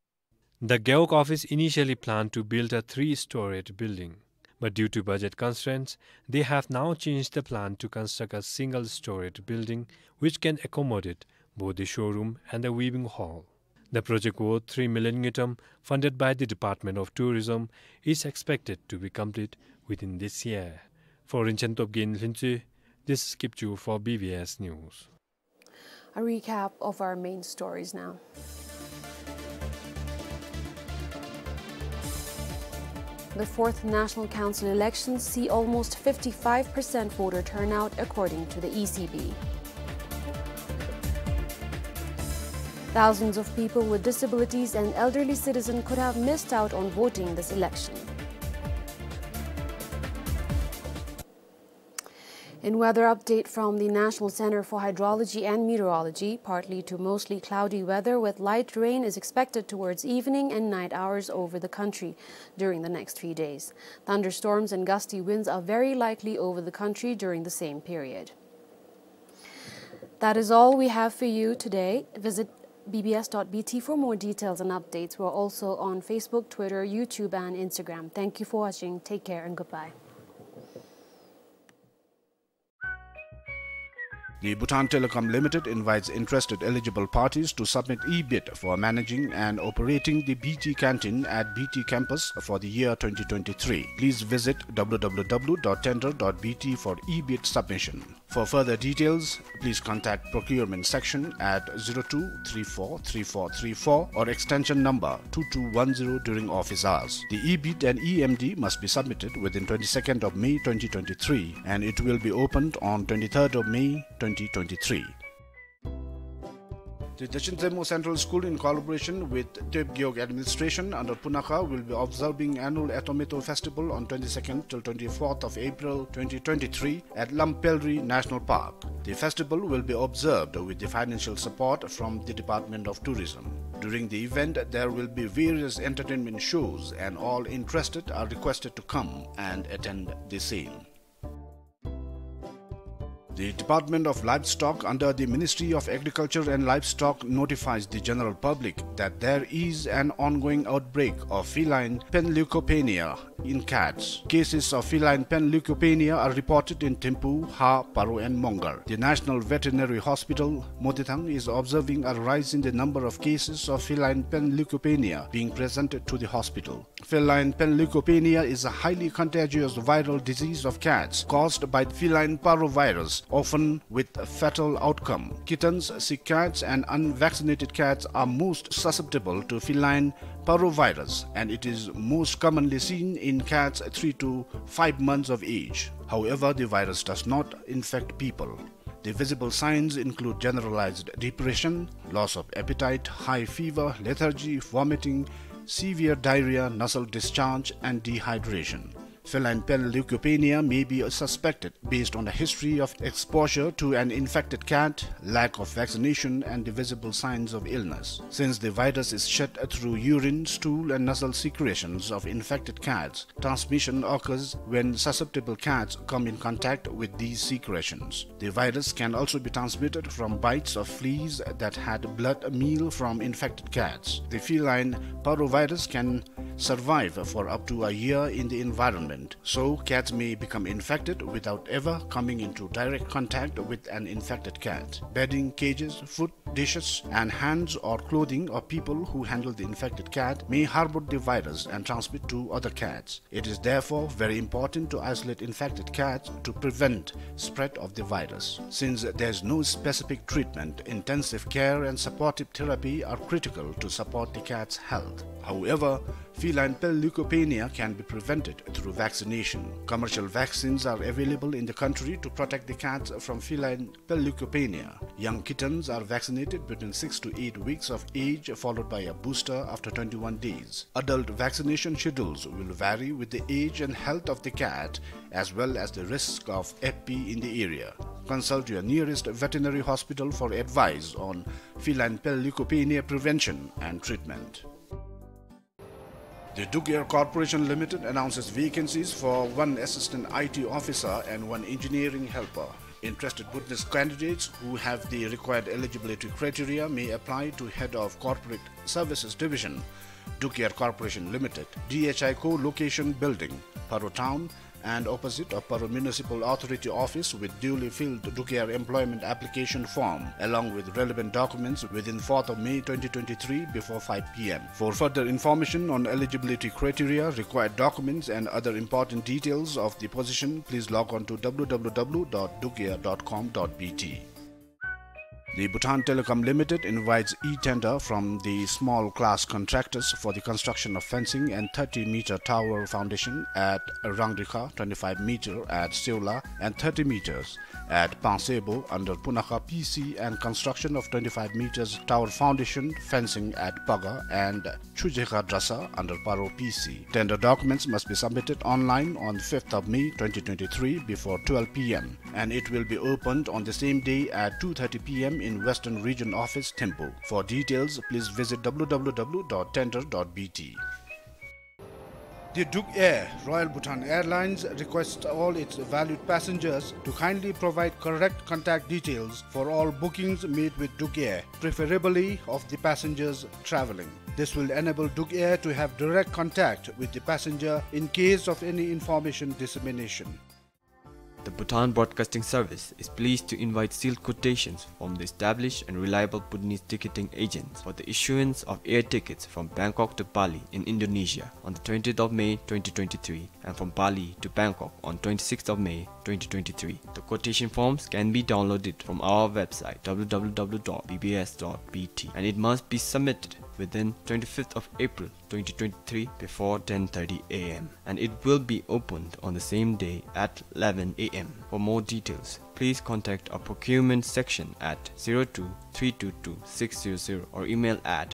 The Gewog office initially planned to build a three-storied building, but due to budget constraints, they have now changed the plan to construct a single-storied building which can accommodate both the showroom and the weaving hall. The project worth three million ngultrum, funded by the Department of Tourism, is expected to be complete within this year. For Rinchen Topgin Lhintse, this is Kipchu for B B S News. A recap of our main stories now. The fourth National Council elections see almost fifty-five percent voter turnout, according to the E C B. Thousands of people with disabilities and elderly citizens could have missed out on voting this election. In weather update from the National Center for Hydrology and Meteorology, partly to mostly cloudy weather with light rain is expected towards evening and night hours over the country during the next few days. Thunderstorms and gusty winds are very likely over the country during the same period. That is all we have for you today. Visit B B S dot B T for more details and updates. We're also on Facebook, Twitter, YouTube, and Instagram. Thank you for watching. Take care and goodbye. The Bhutan Telecom Limited invites interested eligible parties to submit e-bid for managing and operating the B T canteen at B T campus for the year twenty twenty-three. Please visit W W W dot tender dot B T for e-bid submission. For further details, please contact procurement section at zero two three four three four three four or extension number two two one zero during office hours. The e-bid and E M D must be submitted within twenty-second of May twenty twenty-three, and it will be opened on twenty-third of May twenty twenty-three. The Dachen Zemmo Central School, in collaboration with Tep Gewog Administration under Punakha, will be observing annual Atometo Festival on twenty-second till twenty-fourth of April twenty twenty-three at Lampelri National Park. The festival will be observed with the financial support from the Department of Tourism. During the event, there will be various entertainment shows, and all interested are requested to come and attend the same. The Department of Livestock under the Ministry of Agriculture and Livestock notifies the general public that there is an ongoing outbreak of feline panleukopenia in cats. Cases of feline panleukopenia are reported in Thimphu, Ha, Paro and Mongar. The National Veterinary Hospital, Modithang, is observing a rise in the number of cases of feline panleukopenia being presented to the hospital. Feline panleukopenia is a highly contagious viral disease of cats caused by feline parvovirus, often with a fatal outcome. Kittens, sick cats, and unvaccinated cats are most susceptible to feline parvovirus, and it is most commonly seen in cats three to five months of age. However, the virus does not infect people. The visible signs include generalized depression, loss of appetite, high fever, lethargy, vomiting, severe diarrhea, nasal discharge, and dehydration. Feline pale leukopenia may be suspected based on a history of exposure to an infected cat, lack of vaccination, and the visible signs of illness. Since the virus is shed through urine, stool, and nasal secretions of infected cats, transmission occurs when susceptible cats come in contact with these secretions. The virus can also be transmitted from bites of fleas that had blood meal from infected cats. The feline parvovirus can survive for up to a year in the environment, so cats may become infected without ever coming into direct contact with an infected cat. Bedding, cages, food, dishes, and hands or clothing of people who handle the infected cat may harbor the virus and transmit to other cats. It is therefore very important to isolate infected cats to prevent spread of the virus. Since there is no specific treatment, intensive care and supportive therapy are critical to support the cat's health. However, feline pale leukopenia can be prevented through vaccination. Commercial vaccines are available in the country to protect the cats from feline pale leukopenia. Young kittens are vaccinated between six to eight weeks of age, followed by a booster after twenty-one days. Adult vaccination schedules will vary with the age and health of the cat, as well as the risk of F P in the area. Consult your nearest veterinary hospital for advice on feline pale leukopenia prevention and treatment. The Duk Air Corporation Limited announces vacancies for one assistant I T officer and one engineering helper. Interested Bhutanese candidates who have the required eligibility criteria may apply to Head of Corporate Services Division, Duk Air Corporation Limited, D H I Co-location Building, Paro Town, and opposite of Paro Municipal Authority office with duly filled Duk Air employment application form, along with relevant documents within fourth of May twenty twenty-three before five P M. For further information on eligibility criteria, required documents, and other important details of the position, please log on to W W W dot dukair dot com dot B T. The Bhutan Telecom Limited invites e-tender from the small class contractors for the construction of fencing and thirty meter tower foundation at Rangrikha, twenty-five meter at Seola, and thirty meters at Pangsebo under Punakha P C, and construction of twenty-five meters tower foundation fencing at Paga and Chujekha Drasa under Paro P C. Tender documents must be submitted online on fifth of May twenty twenty-three before twelve P M, and it will be opened on the same day at two thirty P M in Western Region Office, Thimphu. For details, please visit W W W dot tender dot B T. The Duk Air, Royal Bhutan Airlines, requests all its valued passengers to kindly provide correct contact details for all bookings made with Duk Air, preferably of the passengers traveling. This will enable Duk Air to have direct contact with the passenger in case of any information dissemination. The Bhutan Broadcasting Service is pleased to invite sealed quotations from the established and reliable Bhutanese ticketing agents for the issuance of air tickets from Bangkok to Bali in Indonesia on the twentieth of May twenty twenty-three and from Bali to Bangkok on twenty-sixth of May twenty twenty-three. The quotation forms can be downloaded from our website W W W dot B B S dot B T, and it must be submitted within twenty-fifth of April twenty twenty-three before ten thirty A M, and it will be opened on the same day at eleven A M. For more details, please contact our procurement section at zero two three two two six zero zero or email at